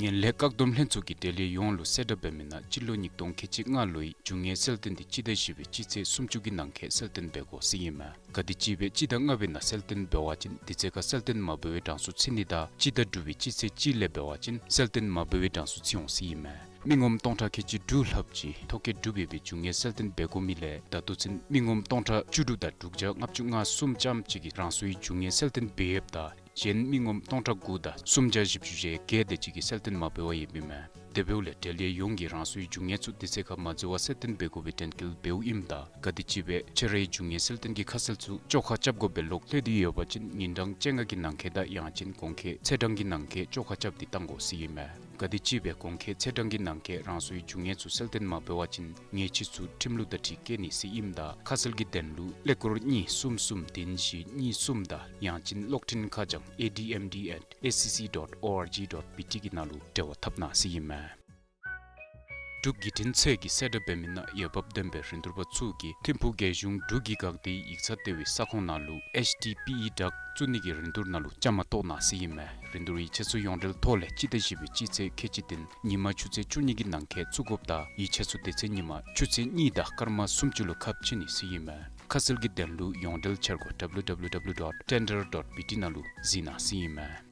ངན་ལྷད་བཀག་སྡོམ་ལྷན་ཚོགས་ཀྱིས་འབྲེལ་ཡོད་ཡོངས་ལུ་གསལ་བསྒྲགས་འབད་མི་ནང་སྤྱི་ལོ་ཉིས་སྟོང་ཁལ་གཅིག་ལྔ་ལོའི་རྒྱུ་དངོས་གསལ་སྟོན་འདི་སྤྱི་ཟླ་བཞི་པའི་སྤྱི་ཚེས་སུམ་ཅུ་གི་ནང་འཁོད་གསལ་སྟོན་འབད་དགོ་ཟེར་ཨིན་མས། ག་དེམ་ཅིག་སྦེ་སྤྱི་ཟླ་ལྔ་པའི་ནང་གསལ་སྟོན་འབད་བ་ཅིན་དུས་ཚོད་ཁར་གསལ་སྟོན་མ་འབད་བའི་གྲངས་སུ་ཚུད་ནི་དང་སྤྱི་ཟླ་དྲུག་པའི་སྤྱི་ཚེས་གཅིག་ལས་འབད་བ་ཅིན་གསལ་སྟོན་མ་འབད་བའི་གྲངས་སུ་ཚུད་འོང་ཟེར་ཨིན་མས། མི་ངོམ་སྟོང་ཕྲག་ཁལ་གཅིག་དྲུག་ལྷགཔ་ཅིག་ཐོ་བཀོད་གྲུབ་ཡོད་པའི་རྒྱུ་དངོས་གསལ་སྟོན་འབད་དགོ་མི་ལས་ད་ལྟོ་ཚུན་མི་ངོམ་སྟོང་ཕྲག་བཅུ་དྲུག་དང་དྲུག་བརྒྱ་ལྔ་བཅུ་ང་གསུམ་ཙམ་ཅིག་གིས་རང་སོའི་རྒྱུ་དངོས་གསལ་སྟོན་འབད་ཡོདཔ་ད་གཞན་མི་ངོམ་སྟོང་ཕྲག་དགུ་དང་སུམ་བརྒྱ་བཞི་བཅུ་ཞེ་བརྒྱད་དེ་ཅིག་གིས་གསལ་སྟོན་མ་འབད་བར་ཡོདཔ་ཨིན་མས། དེ་འབདཝ་ལས་འབྲེལ་ཡོད་ཡོངས་ཀྱིས་རང་སོའི་རྒྱུ་དངོས་ཚུ་དུས་ཚོད་ཁར་མ་འཛོལ་བར་གསལ་སྟོན་འབད་དགོ་པའི་དྲན་སྐུལ་འབདཝ་ཨིནམ་ད་ག་དེམ་ཅིག་སྦེ་ཁྱོད་རའི་རྒྱུ་དངོས་གསལ་སྟོན་གྱི་ཁ་གསལ་ཚུ་བཅོ་ཁ་རྐྱབ་དགོ་པའི་ལོག་ལྷོད་དེ་ཡོད་པ་ཅིན་ཉིན་གྲངས་བཅོ་ལྔ་གི་ནང་འཁོད་དང་ཡང་ཅིན་གོང་འཁོད་ཚེས་གྲངས་ཀྱི་ནང་འཁོད་བཅོ་ཁ་རྐྱབ་སྟེ་བཏང་དགོ་ཟེར་ཨིན་མས། ག་དེམ་ཅིག་སྦེ་གོང་འཁོད་ཚེས་གྲངས་ཀྱི་ནང་འཁོད་རང་སོའི་རྒྱུ་དངོས་ཚུ་གསལ་སྟོན་མ་འབད་བ་ཅིན་ཉེས་ཆད་ཚུ་ཁྲིམས་ལུགས་དང་འཁྲིལ་བཀལ་ནི་ཟེར་ཨིནམ་ད་ཁ་གསལ་གྱི་དོན་ལུ་ཀླད་ཀོར་གཉིས་གསུམ་གསུམ་བདུན་བཞི་གཉིས་གསུམ་དང་ཡང་ཅིན་གློག་འཕྲིན་ཁ་བྱང་A D M D at S C C dot O R G dot B T གི་ནང་ལུ་འབྲེལ་བ་འཐབ་གནང་ཟེར་ཨིན་མས། འབྲུག་བརྒྱུད་འཕྲིན་ཚད་ཀྱིས་གསལ་བསྒྲགས་འབད་མི་ནང་འོས་འབབ་ལྡན་པའི་རིན་བསྡུར་པ་ཚུ་གིས་ཐིམ་ཕུག་རྒྱལ་གཞུང་འབྲུག་གི་འགག་སྡེའི་ཡིག་ཚང་ལྟེ་བའི་ས་ཁོངས་ནང་ལུ་H T P E བཙུགས་ནི་གི་རིན་བསྡུར་ནང་ལུ་བཅའ་མར་གཏོགས་གནང་ཟེར་ཨིན་མས། རིན་བསྡུར་ཡིག་ཆ་ཚུ་ཡོངས་འབྲེལ་ཐོག་ལས་སྤྱི་ཟླ་བཞི་པའི་སྤྱི་ཚེས་ཁལ་གཅིག་བདུན་ཉིན་མ་ཆུ་ཚོད་བཅུ་གཉིས་ཀྱི་ནང་འཁོད་བཙུགས་དགོཔ་ད་ཡིག་ཆ་ཚུ་དེ་ཚེ་ཉིན་མ་ཆུ་ཚོད་གཉིས་དང་སྐར་མ་སུམ་ཅུ་ལུ་ཁ་ཕྱེ་ནི་ཟེར་ཨིན་མས། ཁ་གསལ་གྱི་དོན་ལུ་ཡོངས་འབྲེལ་འཆར་སྒོ་W W W dot tender dot B T ནང་ལུ་གཟིགས་གནང་ཟེར་ཨིན་མས།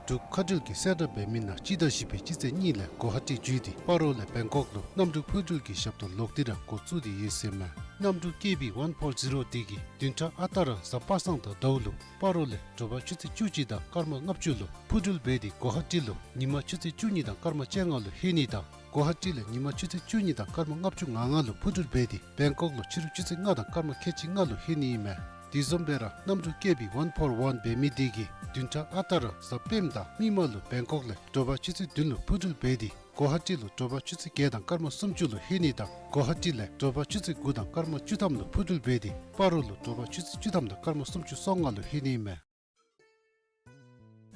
འབྲུག་མཁའ་འགྲུལ་གྱིས་གསལ་བསྒྲགས་འབད་མི་ནང་སྤྱི་ཟླ་བཞི་པའི་སྤྱི་ཚེས་གཉིས་ལས་གོ་ཧ་ཊི་བརྒྱུད་དེ་སྤ་རོ་ལས་བེང་ཀོག་ལུ་གནམ་གྲུ་འཕུར་འགྲུལ་གྱི་ཞབས་ཏོག་ལོག་སྟེ་ར་འགོ་བཙུགས་ཏེ་ཡོད་ཟེར་ཨིན་མས། གནམ་གྲུ་ཀེ་བི་ཝན་ཕོར་ཛི་རོ་འདི་གིས་བདུན་ཕྲག་ཨ་རྟག་ར་གཟའ་པ་སངས་དང་ཟླཝ་ལུ་སྤ་རོ་ལས་དྲོ་པ་ཆུ་ཚོད་བཅུ་གཅིག་དང་སྐར་མ་ལྔ་བཅུ་ལུ་འཕུར་འགྲུལ་འབད་དེ་གོ་ཧ་ཊི་ལུ་ཉིན་མ་ཆུ་ཚོད་བཅུ་གཉིས་དང་སྐར་མ་བཅོ་ལྔ་ལུ་ལྷོད་ནི་དང་གོ་ཧ་ཊི་ལས་ཉིན་མ་ཆུ་ཚོད་བཅུ་གཉིས་དང་སྐར་མ་ལྔ་བཅུ་ང་ལྔ་ལུ་འཕུར་འགྲུལ་འབད་དེ་བེང་ཀོག་ལུ་ཕྱི་རུ་ཆུ་ཚོད་ལྔ་དང་སྐར་མ་ཁལ་གཅིག་ལྔ་ལུ་ལྷོད་ནི་ཨིན་མས། དེ་བཟུམ་སྦེ་ར་གནམ་གྲུ་ཀེ་བི་ཝན་ཕོར་ཝན་འབད་མི་འདི་གིས་བདུན་ཕྲག་ཨ་རྟག་ར་གཟའ་སྤེནམ་དང་མིག་དམར་ལུ་བེང་ཀོག་ལས་དྲོ་པ་ཆུ་ཚོད་བདུན་ལུ་འཕུར་འགྲུལ་འབད་དེ་གོ་ཧ་ཊི་ལུ་དྲོ་པ་ཆུ་ཚོད་བརྒྱད་དང་སྐར་མ་སུམ་ཅུ་ལུ་ལྷོད་ནི་དང་གོ་ཧ་ཊི་ལས་དྲོ་པ་ཆུ་ཚོད་དགུ་དང་སྐར་མ་བཅུ་ཐམ་ལུ་འཕུར་འགྲུལ་འབད་དེ་སྤ་རོ་ལུ་དྲོ་པ་ཆུ་ཚོད་བཅུ་ཐམ་དང་སྐར་མ་སུམ་ཅུ་སོ་ལྔ་ལུ་ལྷོད་ནི་ཨིན་མས།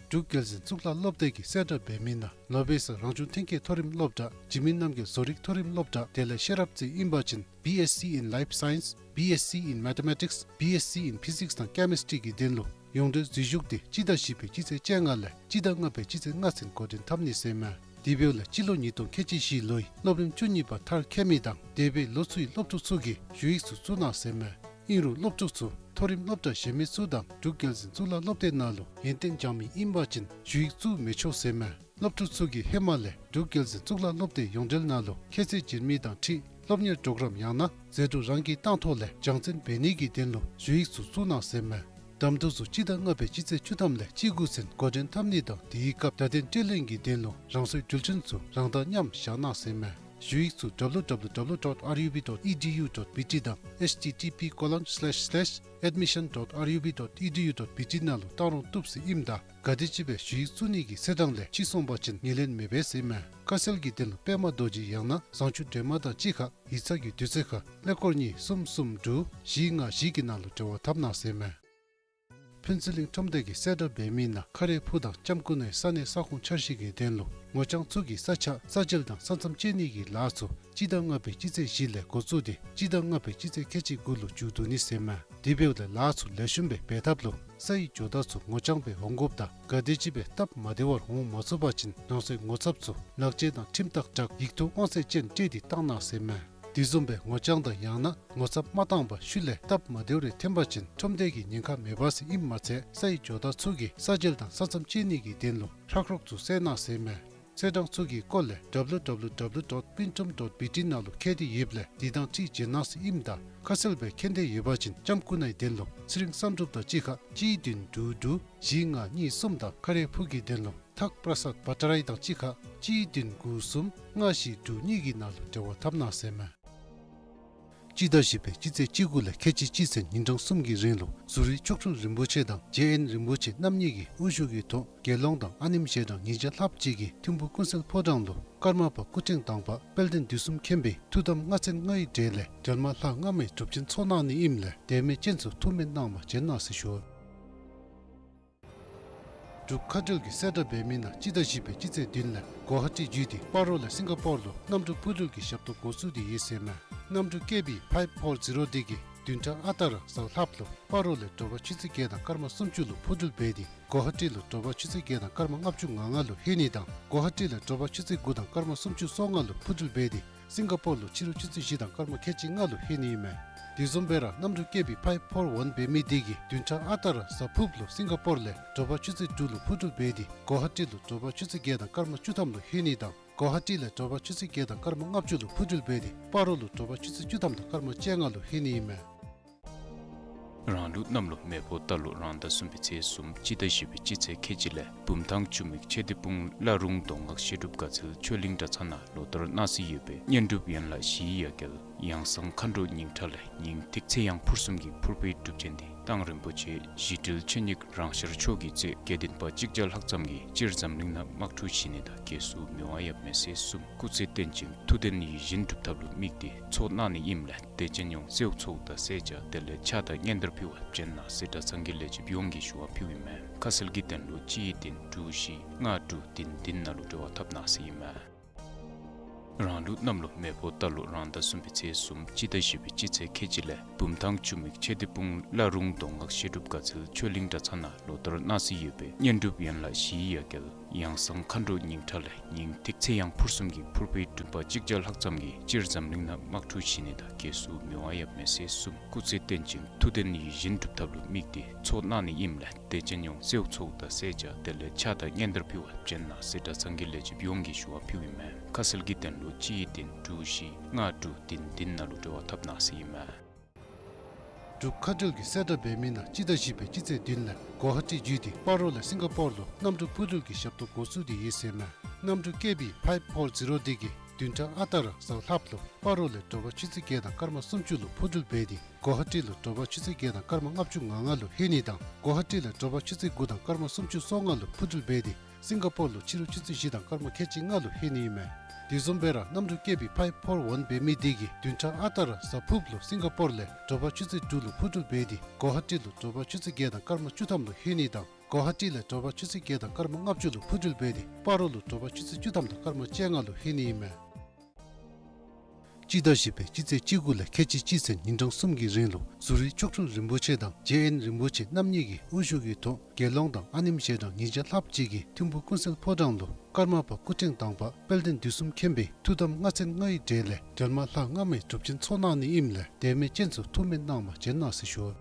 འབྲུག་རྒྱལ་འཛིན་གཙུག་ལག་སློབ་སྡེ་གིས་གསལ་བསྒྲགས་འབད་མི་ནང་ལོ་པེ་སར་རང་བྱུང་ཐོན་སྐྱེད་མཐོ་རིམ་སློབ་གྲྭ་འཇིགས་མེད་རྣམ་རྒྱལ་བཟོ་རིག་མཐོ་རིམ་སློབ་གྲྭ་དེ་ལས་ཤེས་རབ་རྩེ་ཨིན་པ་ཅིན་B S C in Life Science B S C in Mathematics, B S C in Physics དང་Chemistry གི་དོན་ལུ་ཡོངས་འབྲེལ་འཛུལ་ཞུགས་འདི་སྤྱི་ཟླ་བཞི་པའི་སྤྱི་ཚེས་བཅོ་ལྔ་ལས་སྤྱི་ཟླ་ལྔ་པའི་སྤྱི་ཚེས་ལྔ་ཚུན་འགོ་འདྲེན་འཐབ་ནི་ཟེར་མས། དེ་འབདཝ་ལས་སྤྱི་ལོ་ཉིས་སྟོང་ཁལ་གཅིག་བཞི་ལོའི་སློབ་རིམ་བཅུ་གཉིས་པ་མཐར་འཁྱོལ་མི་དང་འདས་པའི་ལོ་ཚུའི་སློབ་ཕྲུག་ཚུ་གིས་ཞུ་ཡིག་ཚུ་བཙུགས་གནང་ཟེར་མས། ཨིན་རུང་སློབ་ཕྲུག་ཚུ་མཐོ་རིམ་སློབ་གྲྭ་གཞན་མི་ཚུ་དང་འབྲུག་རྒྱལ་འཛིན་གཙུག་ལག་སློབ་སྡེ་ནང་ལུ་ཡོན་ཏན་སྦྱང་མི་ཨིན་པ་ཅིན་ཞུ་ཡིག་བཙུགས་མི་ཆོག་ཟེར་མས། སློབ་ཕྲུག་ཚུ་གིས་ཧེ་མ་ལས་འབྲུག་རྒྱལ་འཛིན་གཙུག་ལག་སློབ་སྡེ་ཡོངས་འབྲེལ་ནང་ལུ་ཁྱད་ཚད་བྱིན་མི་དང་འཁྲིལ་སློབ་གཉེར་གྲོགས་རམ་ཡང་ན་ཟད་འགྲོ་རང་གིས་བཏང་ཐོག་ལས་སྦྱང་བརྩོན་འབད་ནི་གི་དོན་ལུ་ཞུ་ཡིག་ཚུ་བཙུགས་གནང་ཟེར་མས། གདམ་འཐུ་ཚུ་སྤྱི་ཟླ་ལྔ་པའི་སྤྱི་ཚེས་བཅུ་ཐམ་ལས་བཅུ་དགུ་ཚུན་འགོ་འདྲེན་འཐབ་ནི་དང་དེའི་སྐབས་བརྡ་དོན་སྤྲོད་ལེན་གྱི་དོན་ལུ་རང་སོའི་འགྲུལ་འཕྲིན་ཚུ་རང་དང་མཉམ་བཞག་གནང་ཟེར་མས། ཞུ་ཡིག་ཚུ་W W W dot R U B dot E D U dot B T དང་H T T P colon slash slash admission dot R U B dot E D U dot B T ནང་ལུ་བཏང་རུང་བཏུབ་ཟེར་ཨིནམ་ད་ག་དེམ་ཅིག་སྦེ་ཞུ་ཡིག་བཙུགས་ནི་གི་ཚེས་གྲངས་ལས་ཕྱི་སོང་པ་ཅིན་ངོས་ལེན་མི་འབད་ཟེར་མས། ཁ་གསལ་གྱི་དོན་ལུ་པདྨ་རྡོ་རྗེ་ཡང་ན་བཟང་སྤྱོད་སྒྲོལ་མ་དང་གཅིག་ཁར་ཡིག་ཚང་གི་དུས་ཚོད་ཁར་ཀླད་ཀོར་གཉིས་གསུམ་གསུམ་དྲུག་བཞི་ལྔ་བཞི་གི་ནང་ལུ་འབྲེལ་བ་འཐབ་གནང་ཟེར་མས། ཕུན་ཚོགས་གླིང་ཁྲོམ་སྡེ་གིས་གསལ་བསྒྲགས་འབད་མི་ནང་ཁ་རས་ཕུག་དང་ལྕམ་སྐུ་ནའི་ས་གནས་ས་ཁོངས་འཆར་གཞི་གི་དོན་ལུ་ངོ་རྐྱང་ཚུ་གི་ས་ཆ་ས་འཇལ་དང་ས་མཚམས་བཅད་ནི་གི་ལཱ་ཚུ་སྤྱི་ཟླ་ལྔ་པའི་སྤྱི་ཚེས་བཞི་ལས་འགོ་བཙུགས་ཏེ་སྤྱི་ཟླ་ལྔ་པའི་སྤྱི་ཚེས་ཁལ་གཅིག་དགུ་ལུ་མཇུག་བསྡུ་ནི་ཟེར་མས། དེ་འབདཝ་ལས་ལཱ་ཚུ་ལེགས་ཤོམ་སྦེ་འབད་ཐབས་ལུ་ས་ཡི་ཇོ་བདག་ཚུ་ངོ་རྐྱང་སྦེ་འོང་དགོཔ་དང་ག་དེམ་ཅིག་སྦེ་སྟབས་མ་བདེ་བར་འོང་མ་ཚུགས་པ་ཅིན་རང་སོའི་ངོ་ཚབ་ཚུ་ལག་ཁྱེར་དང་ཁྲིམས་རྟགས་སྦྲགས་ཡིག་ཐོག་དབང་ཚད་ཅན་སྤྲོད་དེ་བཏང་གནང་ཟེར་མས། དེ་བཟུམ་སྦེ་ངོ་རྐྱང་དང་ཡང་ན་ངོ་ཚབ་མ་བཏང་པར་ཤུལ་ལས་སྟབས་མ་བདེཝ་རེ་ཐོན་པ་ཅིན་ཁྲོམ་སྡེ་གིས་ཉེན་ཁ་མེད་པ་ཟེར་ཨིནམ་མ་ཚད་ས་ཡི་ཇོ་བདག་ཚུ་གིས་ས་འཇལ་དང་ས་མཚམས་བཅད་ནི་གི་དོན་ལུ་ཧྲག་རོག་ཚུ་བསལ་གནང་ཟེར་མས། ཚེས་གྲངས་ཚུ་གི་སྐོར་ལས་W W W dot pintum dot B T ནང་ལུ་མཁྱེན་ཏེ་ཡོདཔ་ལས་དེ་དང་འཁྲིལ་བྱོན་གནང་ཟེར་ཨིནམ་ད་ཁ་གསལ་སྦེ་མཁྱེན་འདོད་ཡོད་པ་ཅིན་ལྕམ་སྐུ་ནའི་དོན་ལུ་ཚེ་རིང་བསམ་གྲུབ་དང་གཅིག་ཁར་གཅིག་བདུན་དྲུག་དྲུག་བཞི་ལྔ་གཉིས་གསུམ་དང་ཁ་རས་ཕུག་གི་དོན་ལུ་ཐག་པྲ་སཱད་བ་ཊ་རའི་དང་གཅིག་ཁར་གཅིག་བདུན་དགུ་གསུམ་ལྔ་བཞི་དྲུག་གཉིས་ཀྱི་ནང་ལུ་འབྲེལ་བ་འཐབ་གནང་ཟེར་མས། སྤྱི་ཟླ་བཞི་པའི་སྤྱི་ཚེས་བཅུ་དགུ་ལས་ཁལ་གཅིག་གཅིག་ཚུན་ཉིན་གྲངས་གསུམ་གྱི་རིང་ལུ་ཟུར་རིའི་མཆོག་སྤྲུལ་རིན་པོ་ཆེ་དང་རྗེ་དབོན་རིན་པོ་ཆེ་རྣམ་གཉིས་ཀྱི་དབུ་བཞུགས་ཀྱི་ཐོག་དགེ་སློང་དང་ཨ་ནེམ་ཞལ་གྲངས་ཉིས་བརྒྱ་ལྷགཔ་ཅིག་གིས་ཐིམ་ཕུ་ཀུན་གསལ་ཕོ་བྲང་ལུ་ཀརྨ་པ་སྐུ་ཕྲེང་དང་པ་དཔལ་ལྡན་དུས་གསུམ་མཁྱེན་པའི་ཐུགས་དམ་ལྔ་ཚན་ལྔའི་གྲས་ལས་འགྲེལ་མ་ལྷག་སྔ་མའི་སྒྲུབ་ཆེན་ཚོགས་གནང་ནི་ཨིནམ་ལས་དད་མོས་ཅན་ཚུ་ཐུགས་སྨོན་གནང་བར་བྱོན་གནང་ཟེར་ཞུ། འབྲུག་མཁའ་འགྲུལ་གྱིས་གསལ་བསྒྲགས་འབད་མི་ནང་སྤྱི་ཟླ་བཞི་པའི་སྤྱི་ཚེས་བདུན་ལས་གོ་ཧ་ཊི་བརྒྱུད་དེ་སྤ་རོ་ལས་སིང་ག་པོར་ལུ་གནམ་གྲུ་འཕུར་འགྲུལ་གྱི་ཞབས་ཏོག་འགོ་བཙུགས་ཏེ་ཡོད་ཟེར་མས། གནམ་གྲུ་ཀེ་བི་ཕའིབ་ཕོར་ཛི་རོ་འདི་གིས་བདུན་ཕྲག་ཨ་རྟག་ར་གཟའ་ལྷགཔ་ལུ་སྤ་རོ་ལས་དྲོ་པ་ཆུ་ཚོད་བརྒྱད་དང་སྐར་མ་སུམ་ཅུ་ལུ་འཕུར་འགྲུལ་འབད་དེ་གོ་ཧ་ཊི་ལུ་དྲོ་པ་ཆུ་ཚོད་བརྒྱད་དང་སྐར་མ་ལྔ་བཅུ་ང་ལྔ་ལུ་ལྷོད་ནི་དང་གོ་ཧ་ཊི་ལས་དྲོ་པ་ཆུ་ཚོད་དགུ་དང་སྐར་མ་སུམ་ཅུ་སོ་ལྔ་ལུ་འཕུར་འགྲུལ་འབད་དེ་སིང་ག་པོར་ལུ་ཕྱི་རུ་ཆུ་ཚོད་བཞི་དང་སྐར་མ་ཁལ་གཅིག་ལྔ་ལུ་ལྷོད་ནི་ཨིན་མས། དེ་བཟུམ་སྦེ་ར་གནམ་གྲུ་ཀེ་བི་ཕའིབ་ཕོར་ཝན་འབད་མི་འདི་གིས་བདུན་ཕྲག་ཨ་རྟག་ར་གཟའ་ཕུརཔ་ལུ་སིང་ག་པོར་ལས་དྲོ་པ་ཆུ་ཚོད་དྲུག་ལུ་འཕུར་འགྲུལ་འབད་དེ་གོ་ཧ་ཊི་ལུ་དྲོ་པ་ཆུ་ཚོད་བརྒྱད་དང་སྐར་མ་བཅུ་ཐམ་ལུ་ལྷོད་ནི་དང་གོ་ཧ་ཊི་ལས་དྲོ་པ་ཆུ་ཚོད་བརྒྱད་དང་སྐར་མ་ལྔ་བཅུ་ལུ་འཕུར་འགྲུལ་འབད་དེ་སྤ་རོ་ལུ་དྲོ་པ་ཆུ་ཚོད་བཅུ་ཐམ་དང་སྐར་མ་བཅོ་ལྔ་ལུ་ལྷོད་ནི་ཨིན་མས། རང་ལུགས་གནམ་ལོ་མེ་ཕོ་རྟ་ལོ་རང་ཟླ་གསུམ་པའི་ཚེས་གསུམ་སྤྱི་ཟླ་བཞི་པའི་སྤྱི་ཚེས་ཁལ་གཅིག་ལས་བུམ་ཐང་ཆུ་མིག་ཆོས་སྡེ་སྤུངས་བླ་རུང་མདོ་སྔགས་བཤད་སྒྲུབ་དགའ་ཚལ་ཆོས་གླིང་གྲྭ་ཚང་ནང་ལོ་ལྟར་གནང་སྲོལ་ཡོད་པའི་བསྙེན་སྒྲུབ་ཡན་ལག་བཞིའི་ཡ་གྱལ་ཡང་གསང་མཁའ་འགྲོ་སྙིང་ཁྲག་ལས་ཉིང་ཐིག་ཚེ་ཡང་ཕུར་གསུམ་གྱི་ཕུར་པའི་སྒྲུབ་ཆེན་འདི་མདང་རིན་པོ་ཆེ་ཞི་དྲིལ་ཆོས་ཉིད་རང་ཤར་མཆོག་གིས་གཙོས་དགེ་འདུན་པ་གཅིག་བརྒྱ་ལྷག་ཙམ་གྱིས་སྤྱིར་འཛམ་གླིང་ནང་དམག་འཁྲུག་ཞི་ནི་དང་རྒྱལ་སྲུང་མི་དབང་ཡབ་མེས་སྲས་གསུམ་སྐུ་ཚེ་བརྟན་ཅིང་ཐུགས་དོན་ཡིད་བཞིན་འགྲུབ་ཐབས་ལུ་དམིགས་ཏེ་ཚོགས་གནང་ནི་ཨིནམ་ལས་དད་ཅན་ཡོངས་སེའུ་ཚོགས་དང་སེར་སྐྱ་དེ་ལས་ཕྱག་དང་སྙན་དར་ཕུལ་བར་བྱོན་གནང་ཟེར་གྲྭ་ཚང་གི་ལས་བྱེདཔ་ཡོངས་ཀྱིས་ཞུ་བ་ཕུལཝ་ཨིན་མས། ཁ་གསལ་གྱི་དོན་ལུ་གཅིག་བདུན་དྲུག་བཞི་ལྔ་དྲུག་བདུན་བདུན་ནང་ལུ་འབྲེལ་བ་འཐབ་གནང་ཟེར་ཨིན་མས། རང་ལུགས་གནམ་ལོ་མེ་ཕོ་རྟ་ལོ་རང་ཟླ་གསུམ་པའི་ཚེས་གསུམ་སྤྱི་ཟླ་བཞི་པའི་སྤྱི་ཚེས་ཁལ་གཅིག་ལས་བུམ་ཐང་ཆུ་མིག་ཆོས་སྡེ་སྤུངས་བླ་རུང་མདོ་སྔགས་བཤད་སྒྲུབ་དགའ་ཚལ་ཆོས་གླིང་གྲྭ་ཚང་ནང་ལོ་ལྟར་གནང་སྲོལ་ཡོད་པའི་བསྙེན་སྒྲུབ་ཡན་ལག་བཞིའི་ཡ་གྱལ་ཡང་གསང་མཁའ་འགྲོ་སྙིང་ཁྲག་ལས་ཉིང་ཐིག་ཚེ་ཡང་ཕུར་གསུམ་གྱི་ཕུར་པའི་སྒྲུབ་པ་གཅིག་བརྒྱ་ལྷག་ཙམ་གྱིས་སྤྱིར་འཛམ་གླིང་ནང་དམག་འཁྲུག་ཞི་ནི་དང་རྒྱལ་སྲུང་མི་དབང་ཡབ་མེས་སྲས་གསུམ་སྐུ་ཚེ་བརྟན་ཅིང་ཐུགས་དོན་ཡིད་བཞིན་འགྲུབ་ཐབས་ལུ་དམིགས་ཏེ་ཚོགས་གནང་ནི་ཨིནམ་ལས་དད་ཅན་ཡོངས་སེའུ་ཚོགས་དང་སེར་སྐྱ་དེ་ལས་ཕྱག་དང་སྙན་དར་ཕུལ་བར་བྱོན་གནང་ཟེར་གྲྭ་ཚང་གི་ལས་བྱེདཔ་ཡོངས་ཀྱིས་ཞུ་བ་ཕུལཝ་ཨིན་མས། ཁ་གསལ་གྱི་དོན་ལུ་གཅིག་བདུན་དྲུག་བཞི་ལྔ་དྲུག་བདུན་བདུན་ནང་ལུ་འབྲེལ་བ་འཐབ་གནང་ཟེར་ཨིན་མས། འབྲུག་མཁའ་འགྲུལ་གྱིས་གསལ་བསྒྲགས་འབད་མི་ནང་སྤྱི་ཟླ་བཞི་པའི་སྤྱི་ཚེས་བདུན་ལས་གོ་ཧ་ཊི་བརྒྱུད་དེ་སྤ་རོ་ལས་སིང་ག་པོར་ལུ་གནམ་གྲུ་འཕུར་འགྲུལ་གྱི་ཞབས་ཏོག་འགོ་བཙུགས་ཏེ་ཡོད་ཟེར་མས། གནམ་གྲུ་ཀེ་བི་ཕའིབ་ཕོར་ཛི་རོ་འདི་གིས་བདུན་ཕྲག་ཨ་རྟག་ར་གཟའ་ལྷགཔ་ལུ་སྤ་རོ་ལས་དྲོ་པ་ཆུ་ཚོད་བརྒྱད་དང་སྐར་མ་སུམ་ཅུ་ལུ་འཕུར་འགྲུལ་འབད་དེ་གོ་ཧ་ཊི་ལུ་དྲོ་པ་ཆུ་ཚོད་བརྒྱད་དང་སྐར་མ་ལྔ་བཅུ་ང་ལྔ་ལུ་ལྷོད་ནི་དང་གོ་ཧ་ཊི་ལས་དྲོ་པ་ཆུ་ཚོད་དགུ་དང་སྐར་མ་སུམ་ཅུ་སོ་ལྔ་ལུ་འཕུར་འགྲུལ་འབད་དེ་སིང་ག་པོར་ལུ་ཕྱི་རུ་ཆུ་ཚོད་བཞི་དང་སྐར་མ་ཁལ་གཅིག་ལྔ་ལུ་ལྷོད་ནི་ཨིན་མས། དེ་བཟུམ་སྦེ་ར་གནམ་གྲུ་ཀེ་བི་ཕའིབ་ཕོར་ཝན་འབད་མི་འདི་གིས་བདུན་ཕྲག་ཨ་རྟག་ར་གཟའ་ཕུརཔ་ལུ་སིང་ག་པོར་ལས་དྲོ་པ་ཆུ་ཚོད་དྲུག་ལུ་འཕུར་འགྲུལ་འབད་དེ་གོ་ཧ་ཊི་ལུ་དྲོ་པ་ཆུ་ཚོད་བརྒྱད་དང་སྐར་མ་བཅུ་ཐམ་ལུ་ལྷོད་ནི་དང་གོ་ཧ་ཊི་ལས་དྲོ་པ་ཆུ་ཚོད་བརྒྱད་དང་སྐར་མ་ལྔ་བཅུ་ལུ་འཕུར་འགྲུལ་འབད་དེ་སྤ་རོ་ལུ་དྲོ་པ་ཆུ་ཚོད་བཅུ་ཐམ་དང་སྐར་མ་བཅོ་ལྔ་ལུ་ལྷོད་ནི་ཨིན་མས། སྤྱི་ཟླ་བཞི་པའི་སྤྱི་ཚེས་བཅུ་དགུ་ལས་ཁལ་གཅིག་གཅིག་ཚུན་ཉིན་གྲངས་གསུམ་གྱི་རིང་ལུ་ཟུར་རིས་མཆོག་སྤྲུལ་རིན་པོ་ཆེ་དང་རྗེ་དབོན་རིན་པོ་ཆེ་རྣམ་གཉིས་ཀྱི་དབུ་བཞུགས་ཀྱི་ཐོག་དགེ་སློང་དང་ཨ་ནེམ་ཞལ་གྲངས་ཉིས་བརྒྱ་ལྷགཔ་ཅིག་གིས་ཐིམ་ཕུག་ཀུན་གསལ་ཕོ་བྲང་ལུ་ཀརྨ་པ་སྐུ་ཕྲེང་དང་པ་དཔལ་ལྡན་དུས་གསུམ་མཁྱེན་པའི་ཐུགས་དམ་ལྔ་ཚན་ལྔའི་གྲས་ལས་འགྲེལ་མ་ལྷག་སྔ་མའི་སྒྲུབ་ཆེན་ཚོགས་གནང་ནི་ཨིནམ་ལས་དད་མོས་ཅན་ཚུ་ཐུགས་སྨོན་གནང་བར་བྱོན་གནང་ཟེར་ཞུ།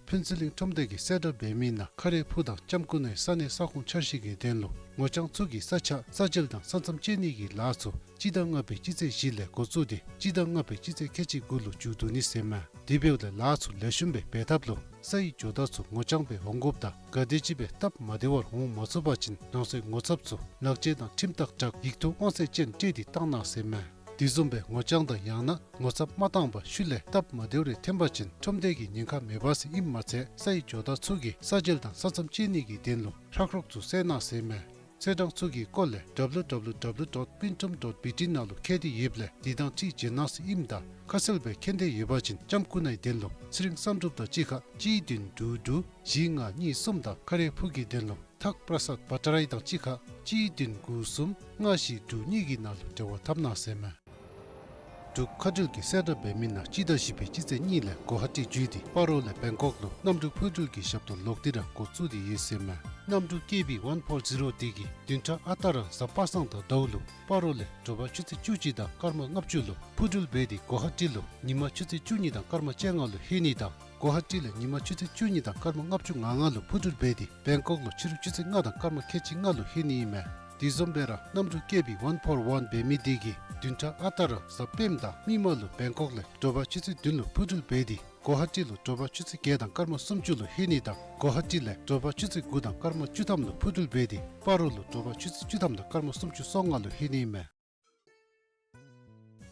ཕུན་ཚོགས་གླིང་ཁྲོམ་སྡེ་གིས་གསལ་བསྒྲགས་འབད་མི་ནང་ཁ་རས་ཕུ་དང་ལྕམ་སྐུ་ནའི་ས་གནས་ས་ཁོངས་འཆར་གཞི་གི་དོན་ལུ་ངོ་རྐྱང་ཚུ་གི་ས་ཆ་ས་འཇལ་དང་ས་མཚམས་བཅད་ནི་གི་ལཱ་ཚུ་སྤྱི་ཟླ་ལྔ་པའི་སྤྱི་ཚེས་བཞི་ལས་འགོ་བཙུགས་ཏེ་སྤྱི་ཟླ་ལྔ་པའི་སྤྱི་ཚེས་ཁལ་གཅིག་དགུ་ལུ་མཇུག་བསྡུ་ནི་ཟེར་མས། དེ་འབདཝ་ལས་ལཱ་ཚུ་ལེགས་ཤོམ་སྦེ་འབད་ཐབས་ལུ་སའི་ཇོ་བདག་ཚུ་ངོ་རྐྱང་སྦེ་འོང་དགོཔ་དང་ག་དེམ་ཅིག་སྦེ་སྟབས་མ་བདེ་བར་འོང་མ་ཚུགས་པ་ཅིན་རང་སོའི་ངོ་ཚབ་ཚུ་ལག་འཁྱེར་དང་ཁྲིམས་རྟགས་དྲག་ཡིག་ཐོག་དབང་ཚད་ཅན་སྤྲོད་དེ་བཏང་གནང་ཟེར་མས། དེ་བཟུམ་སྦེ་ངོ་རྐྱང་དང་ཡང་ན་ངོ་ཚབ་མ་བཏང་པར་ཤུལ་ལས་སྟབས་མ་བདེཝ་རེ་ཐོན་པ་ཅིན་ཁྲོམ་སྡེ་གི་ཉེན་ཁ་མེད་པ་ཟེར་ཨིནམ་མ་ཚད་སའི་ཇོ་བདག་ཚུ་གིས་ས་འཇལ་དང་ས་མཚམས་བཅད་ནི་གི་དོན་ལུ་ཧྲག་རོག་ཚུ་བསལ་གནང་ཟེར་མས། ཚེས་གྲངས་ཚུ་གི་སྐོར་ལས་W W W dot pintrom dot B T ནང་ལུ་བཀོད་དེ་ཡོདཔ་ལས་དེ་དང་འཁྲིལ་བྱོན་གནང་ཟེར་ཨིནམ་ད་ཁ་གསལ་སྦེ་མཁྱེན་འདོད་ཡོད་པ་ཅིན་ལྕམ་སྐུ་ནའི་དོན་ལུ་ཚེ་རིང་བསམ་གྲུབ་དང་གཅིག་ཁར་གཅིག་བདུན་དྲུག་དྲུག་བཞི་ལྔ་གཉིས་གསུམ་དང་ཁ་རས་ཕུ་གི་དོན་ལུ་ཐག་པྲ་སཱད་བ་ཊ་རའི་དང་གཅིག་ཁར་གཅིག་བདུན་དགུ་གསུམ་ལྔ་བཞི་དྲུག་གཉིས་ཀྱི་ནང་ལུ་འབྲེལ་བ་འཐབ་གནང་ཟེར་མས། འབྲུག་མཁའ་འགྲུལ་གྱིས་གསལ་བསྒྲགས་འབད་མི་ནང་སྤྱི་ཟླ་བཞི་པའི་སྤྱི་ཚེས་གཉིས་ལས་གོ་ཧ་ཊི་བརྒྱུད་དེ་སྤ་རོ་ལས་བེང་ཀོག་ལུ་གནམ་གྲུ་འཕུར་འགྲུལ་གྱི་ཞབས་ཏོག་ལོག་སྟེ་ར་འགོ་བཙུགས་ཏེ་ཡོད་ཟེར་མས། གནམ་གྲུ་ཀེ་བི་ཝན་ཕོར་ཛི་རོ་དེ་གིས་བདུན་ཕྲག་ཨ་རྟག་ར་གཟའ་པ་སངས་དང་ཟླཝ་ལུ་སྤ་རོ་ལས་དྲོ་པ་ཆུ་ཚོད་བཅུ་གཅིག་དང་སྐར་མ་ལྔ་བཅུ་ལུ་འཕུར་འགྲུལ་འབད་དེ་གོ་ཧ་ཊི་ལུ་ཉིན་མ་ཆུ་ཚོད་བཅུ་གཉིས་དང་སྐར་མ་བཅོ་ལྔ་ལུ་ལྷོད་ནི་དང་གོ་ཧ་ཊི་ལས་ཉིན་མ་ཆུ་ཚོད་བཅུ་གཉིས་དང་སྐར་མ་ལྔ་བཅུ་ང་ལྔ་ལུ་འཕུར་འགྲུལ་འབད་དེ་བེང་ཀོག་ལུ་ཕྱི་རུ་ཆུ་ཚོད་ལྔ་དང་སྐར་མ་ཁལ་གཅིག་ལྔ་ལུ་ལྷོད་ནི་ཨིན་མས། དེ་བཟུམ་སྦེ་ར་གནམ་གྲུ་ཀེ་བི་ཝན་ཕོར་ཝན་འབད་མི་དེ་གིས་བདུན་ཕྲག་ཨ་རྟག་ར་གཟའ་སྤེནམ་དང་མིག་དམར་ལུ་བེང་ཀོག་ལས་དྲོ་པ་ཆུ་ཚོད་བདུན་ལུ་འཕུར་འགྲུལ་འབད་དེ་གོ་ཧ་ཊི་ལུ་དྲོ་པ་ཆུ་ཚོད་བརྒྱད་དང་སྐར་མ་སུམ་ཅུ་ལུ་ལྷོད་ནི་དང་གོ་ཧ་ཊི་ལས་དྲོ་པ་ཆུ་ཚོད་དགུ་དང་སྐར་མ་བཅུ་ཐམ་ལུ་འཕུར་འགྲུལ་འབད་དེ་སྤ་རོ་ལུ་དྲོ་པ་ཆུ་ཚོད་བཅུ་ཐམ་དང་སྐར་མ་སུམ་ཅུ་སོ་ལྔ་ལུ་ལྷོད་ནི་ཨིན་མས།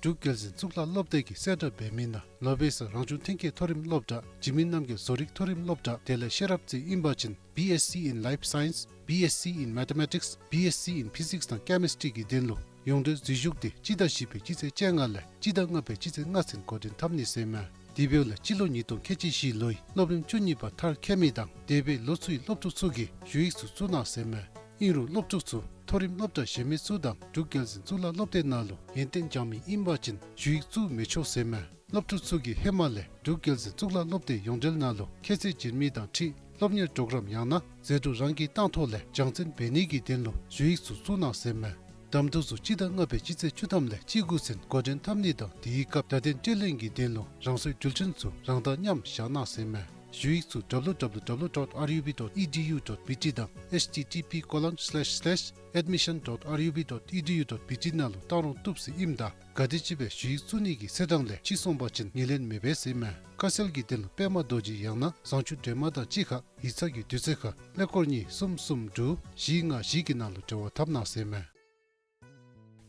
འབྲུག་རྒྱལ་འཛིན་གཙུག་ལག་སློབ་སྡེ་གིས་གསལ་བསྒྲགས་འབད་མི་ནང་ལོ་པེ་སར་རང་བྱུང་ཐོན་སྐྱེད་མཐོ་རིམ་སློབ་གྲྭ་འཇིགས་མེད་རྣམ་རྒྱལ་བཟོ་རིག་མཐོ་རིམ་སློབ་གྲྭ་དེ་ལས་ཤེས་རབ་རྩེ་ཨིན་པ་ཅིན་B Sc in Life Science, B Sc in Mathematics, B Sc in Physics དང་Chemistry གི་དོན་ལུ་ཡོངས་འབྲེལ་འཛུལ་ཞུགས་དེ་སྤྱི་ཟླ་བཞི་པའི་སྤྱི་ཚེས་བཅོ་ལྔ་ལས་སྤྱི་ཟླ་ལྔ་པའི་སྤྱི་ཚེས་ལྔ་ཚུན་འགོ་འདྲེན་འཐབ་ནི་ཟེར་མས། དེ་འབདཝ་ལས་སྤྱི་ལོ་ཉིས་སྟོང་ཁལ་གཅིག་བཞི་ལོའི་སློབ་རིམ་བཅུ་གཉིས་པ་མཐར་འཁྱོལ་མི་དང་འདས་པའི་ལོ་ཚུའི་སློབ་ཕྲུག་ཚུ་གིས་ཞུ་ཡིག་ཚུ་བཙུགས་གནང་ཟེར་མས། ཨིན་རུང་སློབ་ཕྲུག་ཚུ་མཐོ་རིམ་སློབ་གྲྭ་གཞན་མི་ཚུ་དང་འབྲུག་རྒྱལ་འཛིན་གཙུག་ལག་སློབ་སྡེ་ནང་ལུ་ཡོན་ཏན་སྦྱང་མི་ཨིན་པ་ཅིན་ཞུ་ཡིག་བཙུགས་མི་ཆོག་ཟེར་མས། སློབ་ཕྲུག་ཚུ་གིས་ཧེ་མ་ལས་འབྲུག་རྒྱལ་འཛིན་གཙུག་ལག་སློབ་སྡེ་ཡོངས་འབྲེལ་ནང་ལུ་ཁྱད་ཚད་བྱིན་མི་དང་འཁྲིལ་སློབ་གཉེར་གྲོགས་རམ་ཡང་ན་ཟད་འགྲོ་རང་གིས་བཏང་ཐོག་ལས་སྦྱང་བརྩོན་འབད་ནི་གི་དོན་ལུ་ཞུ་ཡིག་ཚུ་བཙུགས་གནང་ཟེར་མས། གདམ་འཐུ་ཚུ་སྤྱི་ཟླ་ལྔ་པའི་སྤྱི་ཚེས་བཅུ་ཐམ་ལས་བཅུ་དགུ་ཚུན་འགོ་འདྲེན་འཐབ་ནི་དང་དེའི་སྐབས་བརྡ་དོན་སྤྲོད་ལེན་གྱི་དོན་ལུ་རང་སོའི་འགྲུལ་འཕྲིན་ཚུ་རང་དང་མཉམ་བཞག་གནང་ཟེར་མས། ཞུ་ཡིག་ཚུ་W W W dot R U B dot E D U dot B T དང་H T T P colon slash slash admission dot R U B dot E D U dot B T ནང་ལུ་བཏང་རུང་བཏུབ་ཟེར་ཨིནམ་ད་ག་དེམ་ཅིག་སྦེ་ཞུ་ཡིག་བཙུགས་ནི་གི་ཚེས་གྲངས་ལས་ཕྱི་སོང་པ་ཅིན་ངོས་ལེན་མི་འབད་ཟེར་མས། ཁ་གསལ་གྱི་དོན་ལུ་པདྨ་རྡོ་རྗེ་ཡང་ན་བཟང་སྤྱོད་སྒྲོལ་མ་དང་གཅིག་ཁར་ཡིག་ཚང་གི་དུས་ཚོད་ཁར་ཀླད་ཀོར་གཉིས་གསུམ་གསུམ་དྲུག་བཞི་ལྔ་བཞི་གི་ནང་ལུ་འབྲེལ་བ་འཐབ་གནང་ཟེར་མས།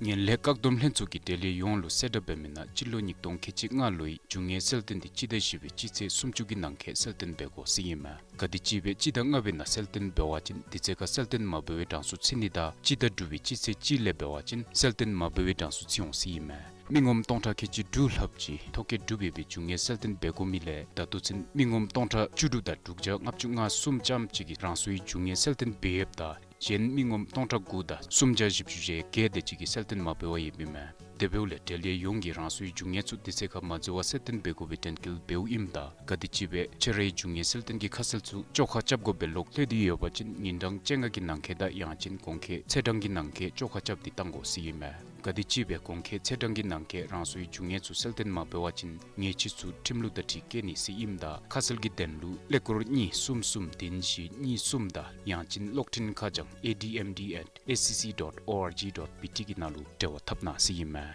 ངན་ལྷད་བཀག་སྡོམ་ལྷན་ཚོགས་ཀྱིས་འབྲེལ་ཡོད་ཡོངས་ལུ་གསལ་བསྒྲགས་འབད་མི་ནང་སྤྱི་ལོ་ཉིས་སྟོང་ཁལ་གཅིག་ལྔ་ལོའི་རྒྱུ་དངོས་གསལ་སྟོན་དེ་སྤྱི་ཟླ་བཞི་པའི་སྤྱི་ཚེས་སུམ་ཅུ་གི་ནང་འཁོད་གསལ་སྟོན་འབད་དགོ་ཟེར་ཨིན་མས། ག་དེམ་ཅིག་སྦེ་སྤྱི་ཟླ་ལྔ་པའི་ནང་གསལ་སྟོན་འབད་བ་ཅིན་དེ་ཚེ་ཁར་གསལ་སྟོན་མ་འབད་བའི་གྲངས་སུ་ཚུད་ནི་དང་སྤྱི་ཟླ་དྲུག་པའི་སྤྱི་ཚེས་གཅིག་ལས་འབད་བ་ཅིན་གསལ་སྟོན་མ་འབད་བའི་གྲངས་སུ་ཚུད་འོང་ཟེར་ཨིན་མས། མི་ངོམ་སྟོང་ཕྲག་ཁལ་གཅིག་དྲུག་ལྷགཔ་ཅིག་ཐོ་བཀོད་གྲུབ་ཡོད་པའི་རྒྱུ་དངོས་གསལ་སྟོན་འབད་དགོ་མི་ལས་ད་ལྟོ་ཚུན་མི་ངོམ་སྟོང་ཕྲག་བཅུ་དྲུག་དང་དྲུག་བརྒྱ་ལྔ་བཅུ་ང་གསུམ་ཙམ་ཅིག་གིས་རང་སོའི་རྒྱུ་དངོས་གསལ་སྟོན་འབད་ཡོདཔ་ད་གཞན་མི་ངོམ་སྟོང་ཕྲག་དགུ་དང་སུམ་བརྒྱ་བཞི་བཅུ་ཞེ་བརྒྱད་དེ་ཅིག་གིས་གསལ་སྟོན་མ་འབད་བར་ཡོདཔ་ཨིན་མས། དེ་འབདཝ་ལས་འབྲེལ་ཡོད་ཡོངས་ཀྱིས་རང་སོའི་རྒྱུ་དངོས་ཚུ་དེ་ཚེ་ཁར་མ་འཛོལ་བར་གསལ་སྟོན་འབད་དགོ་པའི་དྲན་སྐུལ་འབདཝ་ཨིནམ་ད་ག་དེམ་ཅིག་སྦེ་ཁྱོད་རའི་རྒྱུ་དངོས་གསལ་སྟོན་གྱི་ཁ་གསལ་ཚུ་བཅོ་ཁ་རྐྱབ་དགོ་པའི་ལོག་ལྷོད་དེ་ཡོད་པ་ཅིན་ཉིན་གྲངས་བཅོ་ལྔ་གི་ནང་འཁོད་དང་ཡང་ཅིན་གོང་འཁོད་ཚེས་གྲངས་ཀྱི་ནང་འཁོད་བཅོ་ཁ་རྐྱབ་སྟེ་བཏང་དགོ་ཟེར་ཨིན་མས། ག་དེམ་ཅིག་སྦེ་གོང་འཁོད་ཚེས་གྲངས་ཀྱི་ནང་འཁོད་རང་སོའི་རྒྱུ་དངོས་ཚུ་གསལ་སྟོན་མ་འབད་བ་ཅིན་ཉེས་ཆད་ཚུ་ཁྲིམས་ལུགས་དང་འཁྲིལ་བཀལ་ནི་ཟེར་ཨིནམ་ད་ཁ་གསལ་གྱི་དོན་ལུ་ཀླད་ཀོར་གཉིས་གསུམ་གསུམ་བདུན་བཞི་གཉིས་གསུམ་དང་ཡང་ཅིན་གློག་འཕྲིན་ཁ་བྱང་A D M D at S C C dot O R G dot B T གི་ནང་ལུ་འབྲེལ་བ་འཐབ་གནང་ཟེར་ཨིན་མས།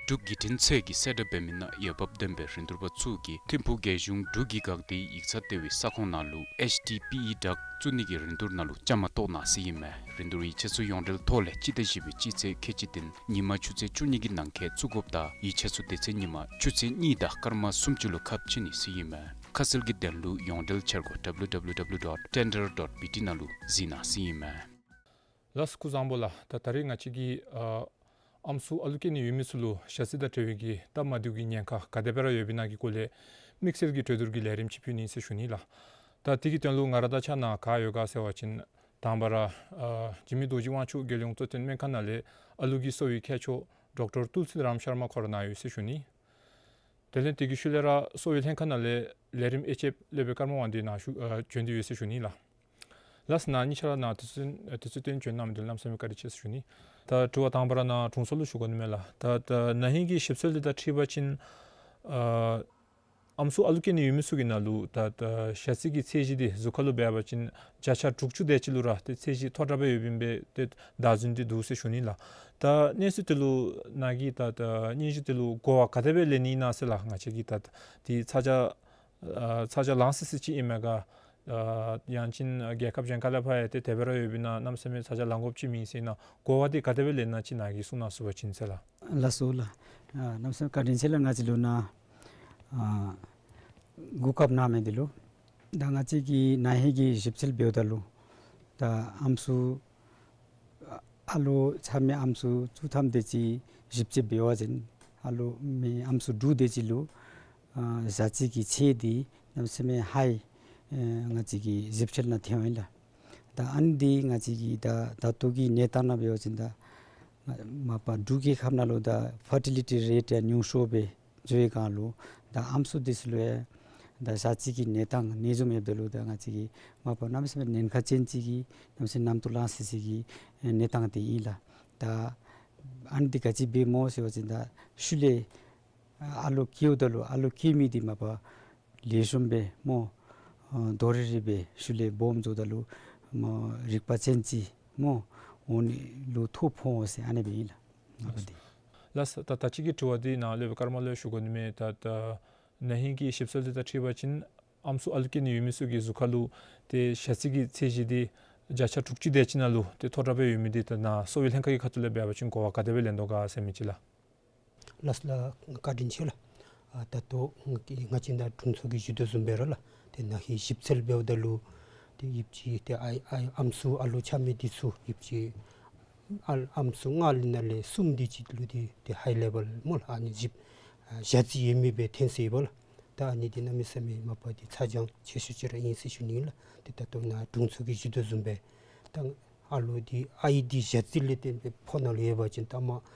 འབྲུག་བརྒྱུད་འཕྲིན་ཚད་ཀྱིས་གསལ་བསྒྲགས་འབད་མི་ནང་འོས་འབབ་ལྡན་པའི་རིན་བསྡུར་པ་ཚུ་གིས་ཐིམ་ཕུག་རྒྱལ་གཞུང་འབྲུག་གི་འགག་སྡེའི་ཡིག་ཚང་ལྟེ་བའི་ས་ཁོངས་ནང་ལུ་H D P E བཙུགས་ནི་གི་རིན་བསྡུར་ནང་ལུ་བཅའ་མར་གཏོགས་གནང་ཟེར་ཨིན་མས། རིན་བསྡུར་ཡིག་ཆ་ཚུ་ཡོངས་འབྲེལ་ཐོག་ལས་སྤྱི་ཟླ་བཞི་པའི་སྤྱི་ཚེས་ཁལ་གཅིག་བདུན་ཉིན་མ་ཆུ་ཚོད་བཅུ་གཉིས་ཀྱི་ནང་འཁོད་བཙུགས་དགོཔ་དང་ཡིག་ཆ་ཚུ་དེ་ཚེ་ཉིན་མ་ཆུ་ཚོད་གཉིས་དང་སྐར་མ་སུམ་ཅུ་ལུ་ཁ་ཕྱེ་ནི་ཟེར་ཨིན་མས། ཁ་གསལ་གྱི་དོན་ལུ་ཡོངས་འབྲེལ་འཆར་སྒོ་W W W dot tender dot B T ནང་ལུ་གཟིགས་གནང་ཟེར་ཨིན་མས། ལགས་སོ། སྐུ་གཟུགས་བཟང་པོ་ལགས། ད་ད་རིས་ང་བཅས་ཀྱིས་ཨ་ཨམ་སྲུ་ཨ་ལུ་སྐྱེ་ནི་ཡོད་མི་ཚུ་ལུ་ཞ་ཚི་དང་འབྲེལ་བའི་གི་སྟབས་མ་བདེཝ་གི་ཉེན་ཁ་ག་དེ་སྦེ་ར་ཡོདཔ་ཨིན་ན་གི་སྐོར་ལས་དམིགས་བསལ་གྱི་གྲོས་བསྡུར་གྱི་ལས་རིམ་ཅིག་ཕུལ་ནི་ཟེར་ཞུ་ནི་ལགས། ད་དེ་གི་དོན་ལུ་ང་ར་དང་ཕྱག་ན་ག་ཡོད་ག་ཟེར་བ་ཅིན་ དང་པ་ར་ཨ་འཇིགས་མེད་རྡོ་རྗེ་དབང་ཕྱུག་རྒྱལ་ཡོངས་གཙོ་བསྟེན་སྨན་ཁང་ནང་ལས་ཨ་ལུ་གི་གསོ་བའི་མཁས་མཆོག་ཌོག་ཊར་ཏུལ་སི་རམ་ཤར་མ་ཁོ་ར་ནཱ་ཡོད་ཟེར་ཞུ་ནི། དེ་ལས་དེ་གི་ཤུལ་ལས་ར་གསོ་བའི་ལྷན་ཁག་ནང་ལས་ལས་རིམ་དབྱེ་འབྱེདཔ་སློབ་དཔོན་ཀརྨ་དབང་འདུས་ནཱ་ཞུ་ཨ་བྱོན་ཏེ་ཡོད་ཟེར་ཞུ་ནི་ལགས། ལགས་སོ། ནཱ་གཉིས་ཆ་ར་ནཱ་དུས་ཚོད་ཨ་དུས་ཚོད་བཏོན་བྱོན་གནང་མི་འདི་ལུ་གནམ་མེད་ས་མེད་བཀའ་དྲིན་ཆེ་ཟེར་ཞུ་ནི། ད་དྲི་བ་དང་པ་ར་ནཱ་དྲུང་འཚོ་ལུ་ཞུ་དགོ་ནི་མས་ལགས། ད་ད་ན་ཧིང་གི་ཞིབ་འཚོལ་འདི་དང་འཁྲིལ་བ་ཅིན་ཨ་ཨམ་སྲུ་ཨ་ལུ་སྐྱེ་ནི་ཡོད་མི་ཚུ་གི་ནང་ལུ་ད་ད་ཞ་རྩི་གི་ཚད་གཞི་འདི་གཟུགས་ཁ་ལུ་འབད་བ་ཅིན་བརྒྱ་ཆ་དྲུག་ཅུ་དེ་ཅིག་ལུ་ར་ཏེ་ཚད་གཞི་མཐོ་དྲགས་སྦེ་ཡོདཔ་ཨིན་པའི་ཏེ་བརྡ་མཚོན་འདི་འདུག་ཟེར་ཞུ་ནི་ལགས། ད་གནས་ཚུལ་འདི་ལུ་ནཱ་གིས་ད་ད་སྙན་ཞུ་འདི་ལུ་གོ་བ་ག་དེ་སྦེ་ལེན་ནི་ཨིན་ན་ཟེར་ལགས། ང་བཅས་ཀྱིས་ད་ཏེ་ཚ་གྱང་ཨ་ཚ་གྱང་ལང་སི་སི་ཅིག་ཨིན་མས་ག། ཨ་ཡང་ཅིན་ཨ་རྒྱལ་ཁབ་གཞན་ཁ་ལས་ཕར་ཡང་ཏེ་དེ་སྦེ་ར་ཡོདཔ་ཨིན་ན་གནམ་མེད་ས་མེད་ཚ་གྱང་ལང་དགོཔ་ཅིག་མེད་ཟེར་ཨིན་ན་གོ་བ་འདི་ག་དེ་སྦེ་ལེན་ན་ཅིག་ནཱ་གིས་གསུང་གནང་ཚུགས་པ་ཅིན་ཟེར་ལགས། ལགས་སོ་ལགས། ཨ་གནམ་མེད་ས་མེད་བཀའ་དྲིན་ཆེ་ལགས། ང་བཅས་ལུ་ནཱ་ཨ་གོ་སྐབས་གནང་མི་འདི་ལུ། ད་ང་བཅས་ཀྱིས་ན་ཧིང་གི་ཞིབ་འཚོལ་འབདཝ་ད་ལུ་ད་ཨམ་སྲུ་ཨ་ལུ་ཆགས་མི་ཨམ་སྲུ་བཅུ་ཐམ་དེ་ཅིག་ཞིབ་དཔྱད་འབད་བ་ཅིན་ཨ་ལུ་མི་ཨམ་སྲུ་དྲུག་དེ་ཅིག་ལུ་ཨ་ཞ་རྩི་གི་ཚད་འདི་གནམ་མེད་ས་མེད་ཧའི་ཨེ་ང་བཅས་ཀྱི་ཞིབ་འཚོལ་ནང་ཐོན་ཡི་ལགས། ད་ཨ་ནི་འདི་ང་བཅས་ཀྱི་ད་ད་ལྟོ་གི་གནས་སྟངས་ནང་འབད་བ་ཅིན་ད་མ་པ་འབྲུག་རྒྱལ་ཁབ་ནང་ལུ་ད་ཕར་ཊི་ལི་ཊི་རེཊ་ཡང་ཉུང་ཤོས་སྦེ་འགྱོ་བའི་སྒང་ལུ་ད་ཨམ་སྲུ་འདི་ཚུ་ལུ་ཡང་ད་ཞ་རྩི་གི་གནས་སྟངས་ནད་འབྱུང་ཡོདཔ་ད་ལུ་ད་ང་བཅས་ཀྱིས་མ་པ་གནམ་མེད་ས་མེད་ཉེན་ཁ་ཅན་ཅིག་གི་གནམ་མེད་ས་མེད་གནམ་དུག་ལང་སི་སི་གི་གནས་སྟངས་འདི་ཨིན་ལགས། ད་ཨ་ནི་འདི་ག་ཅི་འབད་སྨོ་ཟེར་བ་ཅིན་ད་ཤུལ་ལས་ཨ་ལུ་སྐྱེཝ་ད་ལུ་ཨ་ལུ་སྐྱེ་མི་འདི་མ་པ་ལེགས་ཤོམ་སྦེ་སྨོ་ཨ་དོ་རི་རི་སྦེ་ཤུལ་ལས་སྦོམ་འགྱོཝ་ད་ལུ་སྨོ་རིག་པ་ཅན་ཅིག་སྨོ་འོང་ནི་ལུ་ཐོ་ཕོག་འོང་ཟེར་ཨ་ནི་སྦེ་ཨིན་ལགས། མ་པ་འདི། ལགས་སོ། ད་ད་ཅི་གི་དྲི་བ་འདི་ནཱ་སློབ་དཔོན་ཀརྨ་ལུ་ཞུ་དགོ་ནི་མས། ད་ད་ན་ཧིང་གི་ཞིབ་འཚོལ་འདི་དང་འཁྲིལ་བ་ཅིན་ཨམ་སྲུ་ཨ་ལུ་སྐྱེ་ནི་ཡོད་མི་ཚུ་གི་གཟུགས་ཁ་ལུ་ཏེ་ཞ་རྩི་གི་ཚད་གཞི་འདི་བརྒྱ་ཆ་དྲུག་ཅུ་དེ་ཅིག་ནང་ལུ་ཏེ་མཐོ་དྲགས་སྦེ་ཡོད་མི་འདི་ད་ནཱ་གསོ་བའི་ལྷན་ཁག་གི་ཁ་ཐུག་ལས་འབད་བ་ཅིན་གོ་བ་ག་དེ་སྦེ་ལེན་དོ་ག་ཟེར་མི་ཅིག་ལགས། ལགས་ལགས། བཀའ་དྲིན་ཆེ་ལགས། ཨ་ད་ལྟོ་ང་ང་བཅས་ད་དྲུང་འཚོ་གིས་ཞུ་དོ་བཟུམ་སྦེ་ར་ལགས། ཏེ་ན་ཧིང་ཞིབ་འཚོལ་འབདཝ་ད་ལུ་ཏེ་ཡོདཔ་ཅིག་ཏེ་ཨའི་ཨའི་ཨམ་སྲུ་ཨ་ལུ་ཆགས་མི་འདི་ཚུ་ཡོདཔ་ཅིག་ཨ་ཨམ་སྲུ་ལྔ་ལུ་ནང་ལས་གསུམ་དེ་ཅིག་ལུ་ཏེ་ཏེ་ཧའི་ལེ་བཱལ་སྨོ་ལགས། ཨ་ནི་ཞིབ་ཨ་ཞ་རྩི་ཡོད་མི་སྦེ་ཐོན་སོ་ཡི་བ་ལགས། ད་ཨ་ནི་འདི་གནམ་མེད་ས་མེད་མ་པ་འདི་ཚ་གྱང་ཆེ་ཤོས་ཅིག་ར་ཨིན་ཟེར་ཞུ་ནི་ལགས། ཏེ་ད་ལྟོ་ནཱ་དྲུང་འཚོ་གིས་ཞུ་དོ་བཟུམ་སྦེ་ད་ཨ་ལུ་འདི་ཨའི་འདི་ཞ་རྩི་ལས་བརྟེན་སྦེ་ཕོ་ནང་ལུ་ཡོད་པ་ཅིན་ད་མ་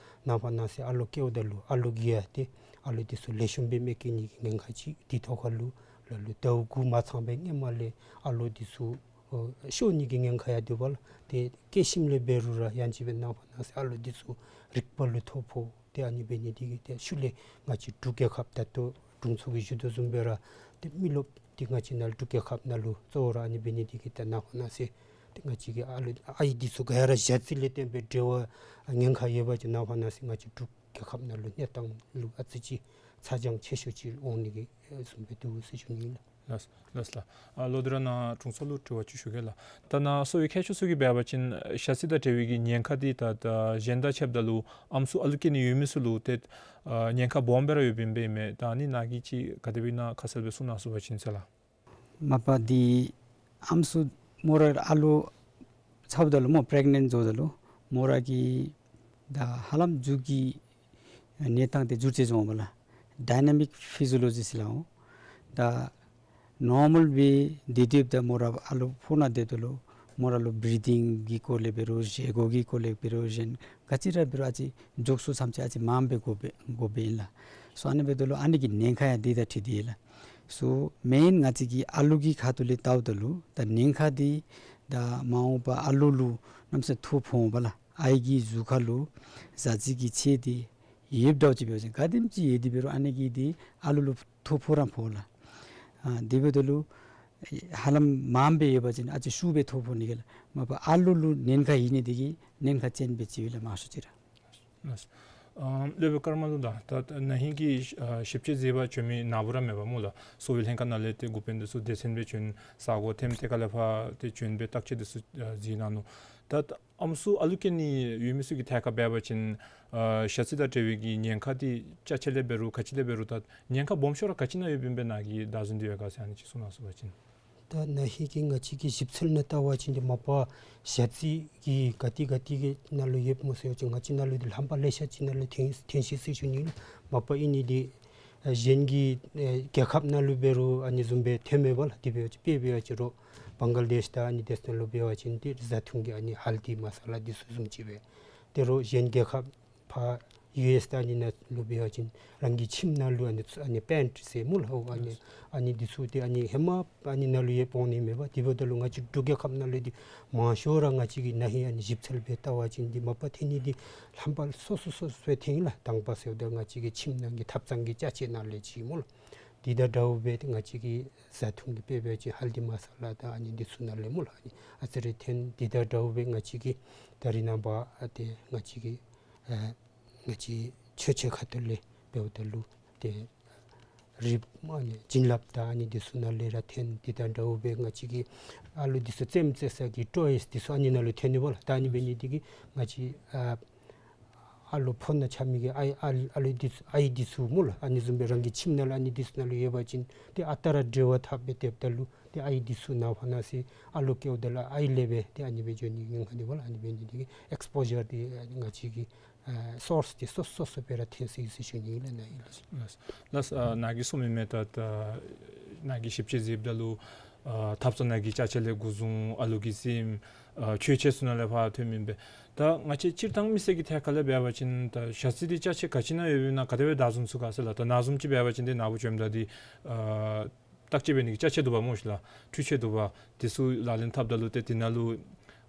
ནངས་པ་གནངས་ཚེ་ཨ་ལུ་སྐྱེཝ་ད་ལུ་ཨ་ལུ་གིས་ཡང་ཏེ་ཨ་ལུ་འདི་ཚུ་ལེགས་ཤོམ་སྦེ་མི་སྐྱེ་ནི་གི་ཉེན་ཁ་ཅིག། དེ་ཐོག་ཁ་ལུ་ལ་ལུ་ཟླཝ་དགུ་མ་ཚང་པའི་སྔོན་མ་ལས་ཨ་ལུ་འདི་ཚུ་ཨོ་ཤོར་ནི་གི་ཉེན་ཁ་ཡང་འདུག་པ་ལགས། ཏེ་སྐྱེ་ཞིནམ་ལས་འབད་རུང་ར་ཡང་ཅིན་སྦེ་ནངས་པ་གནངས་ཚེ་ཨ་ལུ་འདི་ཚུ་རིག་པ་ལུ་ཐོ་ཕོག། ཏེ་ཨ་ནི་འབད་ནི་འདི་གིས་ཏེ་ཤུལ་ལས་ང་བཅས་འབྲུག་རྒྱལ་ཁབ་ད་ལྟོ་དྲུང་འཚོ་གིས་ཞུ་དོ་བཟུམ་སྦེ་ར་ཏེ་མི་རློབས་འདི་ང་བཅས་ནཱ་འབྲུག་རྒྱལ་ཁབ་ནང་ལུ་གཙོ་བོ་ར་ཨ་ནི་འབད་ནི་འདི་གིས་ཏེ་ནངས་པ་གནངས་ཚེ་ཏེ་ང་བཅས་ཀྱི་ཨ་ལུ་ཨའི་འདི་ཚུ་ག་ར་ཞ་རྩི་ལས་བརྟེན་སྦེ་འབྲེལ་བ་ཉེན་ཁ་ཡོད་པ་ཅིན་ནངས་པ་གནངས་ཚེ་ང་བཅས་འབྲུག་རྒྱལ་ཁབ་ནང་ལུ་གནས་སྟངས་ལུ་ཨ་ཙི་ཅིག་ཚ་གྱང་ཆེ་ཤོས་ཅིག་འོང་ནི་གི་བཟུམ་སྦེ་འདུག་ཟེར་ཞུ་ནི་ལགས། ལགས་ལགས་ལགས། ཨ་ལོག་སྟེ་ར་ནཱ་དྲུང་འཚོ་ལུ་དྲི་བ་ཅིག་ཞུ་གེ་ལགས། ད་ནཱ་གསོ་བའི་མཁས་མཆོག་ཚུ་གིས་འབད་བ་ཅིན་ཞ་རྩི་དང་འབྲེལ་བའི་གི་ཉེན་ཁ་འདི་ད་ད་གཞན་དང་ཕྱདཔ་ད་ལུ་ཨམ་སྲུ་ཨ་ལུ་སྐྱེ་ནི་ཡོད་མི་ཚུ་ལུ་ཏེ་ཨ་ཉེན་ཁ་སྦོམ་སྦེ་ར་ཡོདཔ་ཨིན་པས་མས། ད་ཨ་ནི་ནཱ་གིས་ཅིག་ག་དེ་སྦེ་ཨིན་ན་ཁ་གསལ་སྦེ་གསུང་གནང་ཚུགས་པ་ཅིན་ཟེར་ལགས། མ་པ་འདི་ཨམ་སྲུ་མོ་ར་ཨ་ལུ་ཚཝ་ད་ལུ་སྨོ་པི་རེག་ནེནཊ་འགྱོཝ་ད་ལུ་མོ་ར་གི་ད་ཧ་ལམ་མཇུག་གི་གནས་སྟངས་འདི་འགྱུར་བཅོས་འགྱོཝ་མས་ལགས། ཌའི་ནེ་མིཀ་ཕི་ཟི་ཡོ་ལོ་ཇི་ཟེར་སླབ་འོང་། ད་ནོར་མཱལ་སྦེ་སྡོད་སྡོདཔ་ད་མོ་ར་ཨ་ལུ་ཕོཝ་ནང་སྡོདཔ་ད་ལུ་མོ་ར་ལུ་བི་རི་དིང་གི་སྐོར་ལས་འབད་རུང་བཞེས་སྒོ་གི་སྐོར་ལས་འབད་རུང་གཞན་ག་ཅི་ར་འབད་རུང་ཨ་ཙི་འགྱོ་ས་ཙམ་ཅིག་ཨ་ཙི་མངམ་སྦེ་དགོ་པས་དགོ་པས་ཨིན་ལགས། སོ་ཨ་ནི་འབདཝ་ད་ལུ་ཨ་ནི་གི་ཉེན་ཁ་ཡང་འདི་དང་འཁྲིལ་ཏེ་ཨིན་ལགས། སོ་མེན་ང་བཅས་ཀྱི་ཨ་ལུ་གི་ཁ་ཐུག་ལས་བལྟཝ་ད་ལུ་ད་ཉེན་ཁ་འདི་ད་མ་འོངས་པ་ཨ་ལུ་ལུ་གནམ་མེད་ས་མེད་ཐོ་ཕོག་འོང་པ་ལགས། ཨའི་གི་གཟུགས་ཁ་ལུ་ཞ་རྩི་གི་ཚད་འདི་ཡོདཔ་འདྲཝ་ཅིག་འབད་བ་ཅིན་ག་དེམ་ཅིག་ཡོད་དེ་འབད་རུང་ཨ་ནི་གིས་འདི་ཨ་ལུ་ལུ་ཐོ་ཕོག་ར་ཕོག་ལགས། ཨ་དེ་འབདཝ་ད་ལུ་ཧ་ལམ་མངམ་སྦེ་ཡོད་པ་ཅིན་ཨ་ཙི་ཤུགས་སྦེ་ཐོ་ཕོག་ནི་གི་ལགས། མ་པ་ཨ་ལུ་ལུ་ཉེན་ཁ་ཡོད་ནི་འདི་གིས་ཉེན་ཁ་ཅན་སྦེ་ཅིག་ཡོད་ལགས་མང་ཤོས་ཅིག་ར། ལགས། ཨམ་སློབ་དཔོན་ཀརྨ་ལུ་ད་ད་ད་ན་ཧིང་གི་ཨ་ཞིབ་དཔྱད་མཛད་པར་བྱོན་མི་ནཱ་བུ་ར་མེན་པར་སྨོ་ལགས། གསོ་བའི་ལྷན་ཁག་ནང་ལས་ཏེ་འགོ་དཔོན་འདི་ཚུ་སྡེ་ཚན་སྦེ་བྱོན་ས་གོ་ཐེམ་ཏེ་ག་ལས་ཕར་ཏེ་བྱོན་སྦེ་བརྟག་དཔྱད་འདི་ཚུ་ཨ་མཛད་གནང་ནུག། ད་ད་ཨམ་སྲུ་ཨ་ལུ་སྐྱེ་ནི་ཡོད་མི་ཚུ་གི་ཐད་ཁར་འབད་བ་ཅིན་ཨ་ཞ་རྩི་དང་འབྲེལ་བའི་གི་ཉེན་ཁ་འདི་ཅ་ཆས་ལས་འབད་རུང་ག་ཅི་ལས་འབད་རུང་ད་ཉེན་ཁ་སྦོམ་ཤོས་ར་ག་ཅི་ནང་ཡོདཔ་ཨིན་པས་ནཱ་གིས་བརྡ་མཚོན་འདི་ཡོད་ག་ཟེར་ཨ་ནི་ཅིག་གསུང་གནང་ཚུགས་པ་ཅིན། ད་ན་ཧིང་གི་ང་བཅས་ཀྱི་ཞིབ་འཚོལ་ནང་བལྟ་བ་ཅིན་འདི་མ་པ་ཞ་རྩི་གི་ག་ཏེ་ག་ཏེ་གི་ནང་ལུ་ཡོདཔ་སྨོ་ཟེར་བ་ཅིན་ང་བཅས་ནང་ལུ་འདི་ལྷམ་པ་ལེ་ཤ་ཅིག་ནང་ལུ་ཐོན་ཐོན་ཅི་ཟེར་ཞུ་ནི་ལགས། མ་པ་ཨིན་ནི་འདི་ཨ་གཞན་གྱི་ཨ་རྒྱལ་ཁབ་ནང་ལུ་འབད་རུང་ཨ་ནི་བཟུམ་སྦེ་ཐོནམ་མས་པ་ལགས། དེ་འབད་བ་ཅིན་དཔེ་འབད་བ་ཅིན་རོགས་ བང་ག་ལ་དེཤ་དང་ཨ་ནི་དེ་ཚུ་ནང་ལུ་འབད་བ་ཅིན་ཏེ་བཟའ་འཐུང་གི་ཨ་ནི་ཧལ་དི་མ་ས་ལ་འདི་ཚུ་བཟུམ་ཅིག་སྦེ། ཏེ་རོགས་གཞན་རྒྱལ་ཁབ་ཕར་ཡུ་ཨེསི་དང་ཨ་ནི་ནང་ལུ་འབད་བ་ཅིན་རང་གི་ཁྱིམ་ནང་ལུ་ཨ་ནི་ཚུ་ཨ་ནི་པེན་ཊི་ཟེར་སྨོ་ལགས། ཨོ་ཨ་ནི་ཨ་ནི་འདི་ཚུ་ཏེ་ཨ་ནི་ཧེ་མ་ཨ་ནི་ནང་ལུ་ཡང་སྤོ་ནི་མེད་པར་དེ་འབདཝ་ད་ལུ་ང་བཅས་འབྲུག་རྒྱལ་ཁབ་ནང་ལུ་འདི་མང་ཤོས་ར་ང་བཅས་ཀྱིས་ན་ཧིང་ཨ་ནི་ཞིབ་འཚོལ་འབད་བལྟ་བ་ཅིན་འདི་མ་པ་ཐོན་ནི་འདི་ལྷམ་པ་སོ་སོ་སོ་སོ་སྦེ་ཐོན་ཡི་ལགས། དང་པ་ཟེརཝ་ད་ང་བཅས་ཀྱི་ཁྱིམ་ནང་གི་ཐབ་ཚང་གི་ཅ་ཆས་ནང་ལས་ཅིག་སྨོ་ལགས། འདི་དང་འདྲཝ་སྦེ་ཏེ་ང་བཅས་ཀྱི་བཟའ་འཐུང་གི་དཔེ་འབད་བ་ཅིན་ཧལ་དི་མ་ས་ལ་དང་ཨ་ནི་འདི་ཚུ་ནང་ལས་སྨོ་ལགས། ཨ་ནི་ཨ་ཙི་རེ་ཐོན། འདི་དང་འདྲཝ་སྦེ་ང་བཅས་ཀྱི་ད་རིས་ནངས་པ་ཨ་ཏེ་ང་བཅས་ཀྱི་ཨ་ང་བཅས་མཆོད་མཇལ་ཁ་ཐུག་ལས་འབདཝ་ད་ལུ་ཏེ་རིལ་བུ་ཨ་ནི་བྱིན་རླབས་དང་ཨ་ནི་འདི་ཚུ་ནང་ལས་ར་ཐོན། འདི་དང་འདྲཝ་སྦེ་ང་བཅས་ཀྱི་ཨ་ལུ་འདི་ཚུ་རྩེདམོ་རྩེ་ས་གི་ཊོའིསི་འདི་ཚུ་ཨ་ནི་ནང་ལུ་ཐོན་ནི་སྦོ་ལགས། ད་ཨ་ནི་འབད་ནི་འདི་གིས་ང་བཅས་ཨ་ཨ་ལོ་ཕོ་ནང་ཆགས་མི་གི་ཨའི་ཨ་ཨ་ལུ་འདི་ཚུ་ཨའི་འདི་ཚུ་སྨོ་ལགས། ཨ་ནི་བཟུམ་སྦེ་རང་གི་ཁྱིམ་ནང་ལུ་ཨ་ནི་འདི་ཚུ་ནང་ལུ་ཡོད་པ་ཅིན་ཏེ་ཨ་རྟག་ར་འབྲེལ་བ་འཐབ་སྦེ་སྡོདཔ་ད་ལུ་ཏེ་ཨའི་འདི་ཚུ་ནངས་པ་གནངས་ཚེ་ཨ་ལོ་སྐྱེཝ་ད་ལུ་ཨའི་ལས་སྦེ་ཏེ་ཨ་ནི་སྦེ་འགྱོ་ནི་ཉེན་ཁ་འདུག་སྨོ་ལགས། ཨ་ནི་འབད་ནི་འདི་གིས་ཨེགསི་པོ་ཞར་འདི་ང་བཅས་ཀྱི་ཨ་སོརསི་འདི་སོ་སོ་སོ་སྦེ་ར་ཐོན་སོ་ཡི་ཟེར་ཞུ་ནི་ཨིན་ལགས། ནཱ་ཨིན་ལགས། ལགས་ལགས། ཨ་ནཱ་གིས་གསུངས་མི་མེན་ན་ད་ད་ནཱ་གིས་ཞིབ་དཔྱད་མཛདཔ་ད་ལུ་ཨ་ཐབ་ཚང་ནང་གི་ཅ་ཆས་ལས་འགོ་བཟུང་ཨ་ལུ་གི་རྩེདམོ་ཨ་མཆོད་མཇལ་ཚུ་ནང་ལས་ཕར་ཐོན་མི་ཨིན་པས། ད་ང་བཅས་སྤྱིར་བཏང་མི་སེར་གྱི་ཐད་ཁར་ལས་འབད་བ་ཅིན་ད་ཞག་རྩི་འདི་ཅ་ཆས་ག་ཅི་ནང་ཡོདཔ་ཨིན་ན་ག་དེ་སྦེ་བདའ་བཟུང་ཚུགས་ག་ཟེར་ལགས། ད་ནཱ་བཟུམ་ཅིག་འབད་བ་ཅིན་འདི་ནཱ་བུ་བྱོནམ་ད་འདི་ཨ་བརྟག་དཔྱད་འབད་ནི་གི་ཅ་ཆས་འདུག་པ་སྨོ་ཤིག་ལགས། འཕྲུལ་ཆས་འདུག་པ། འདི་ཚུ་ལག་ལེན་འཐབ་ད་ལུ་ཏེ་འདི་ནང་ལུ་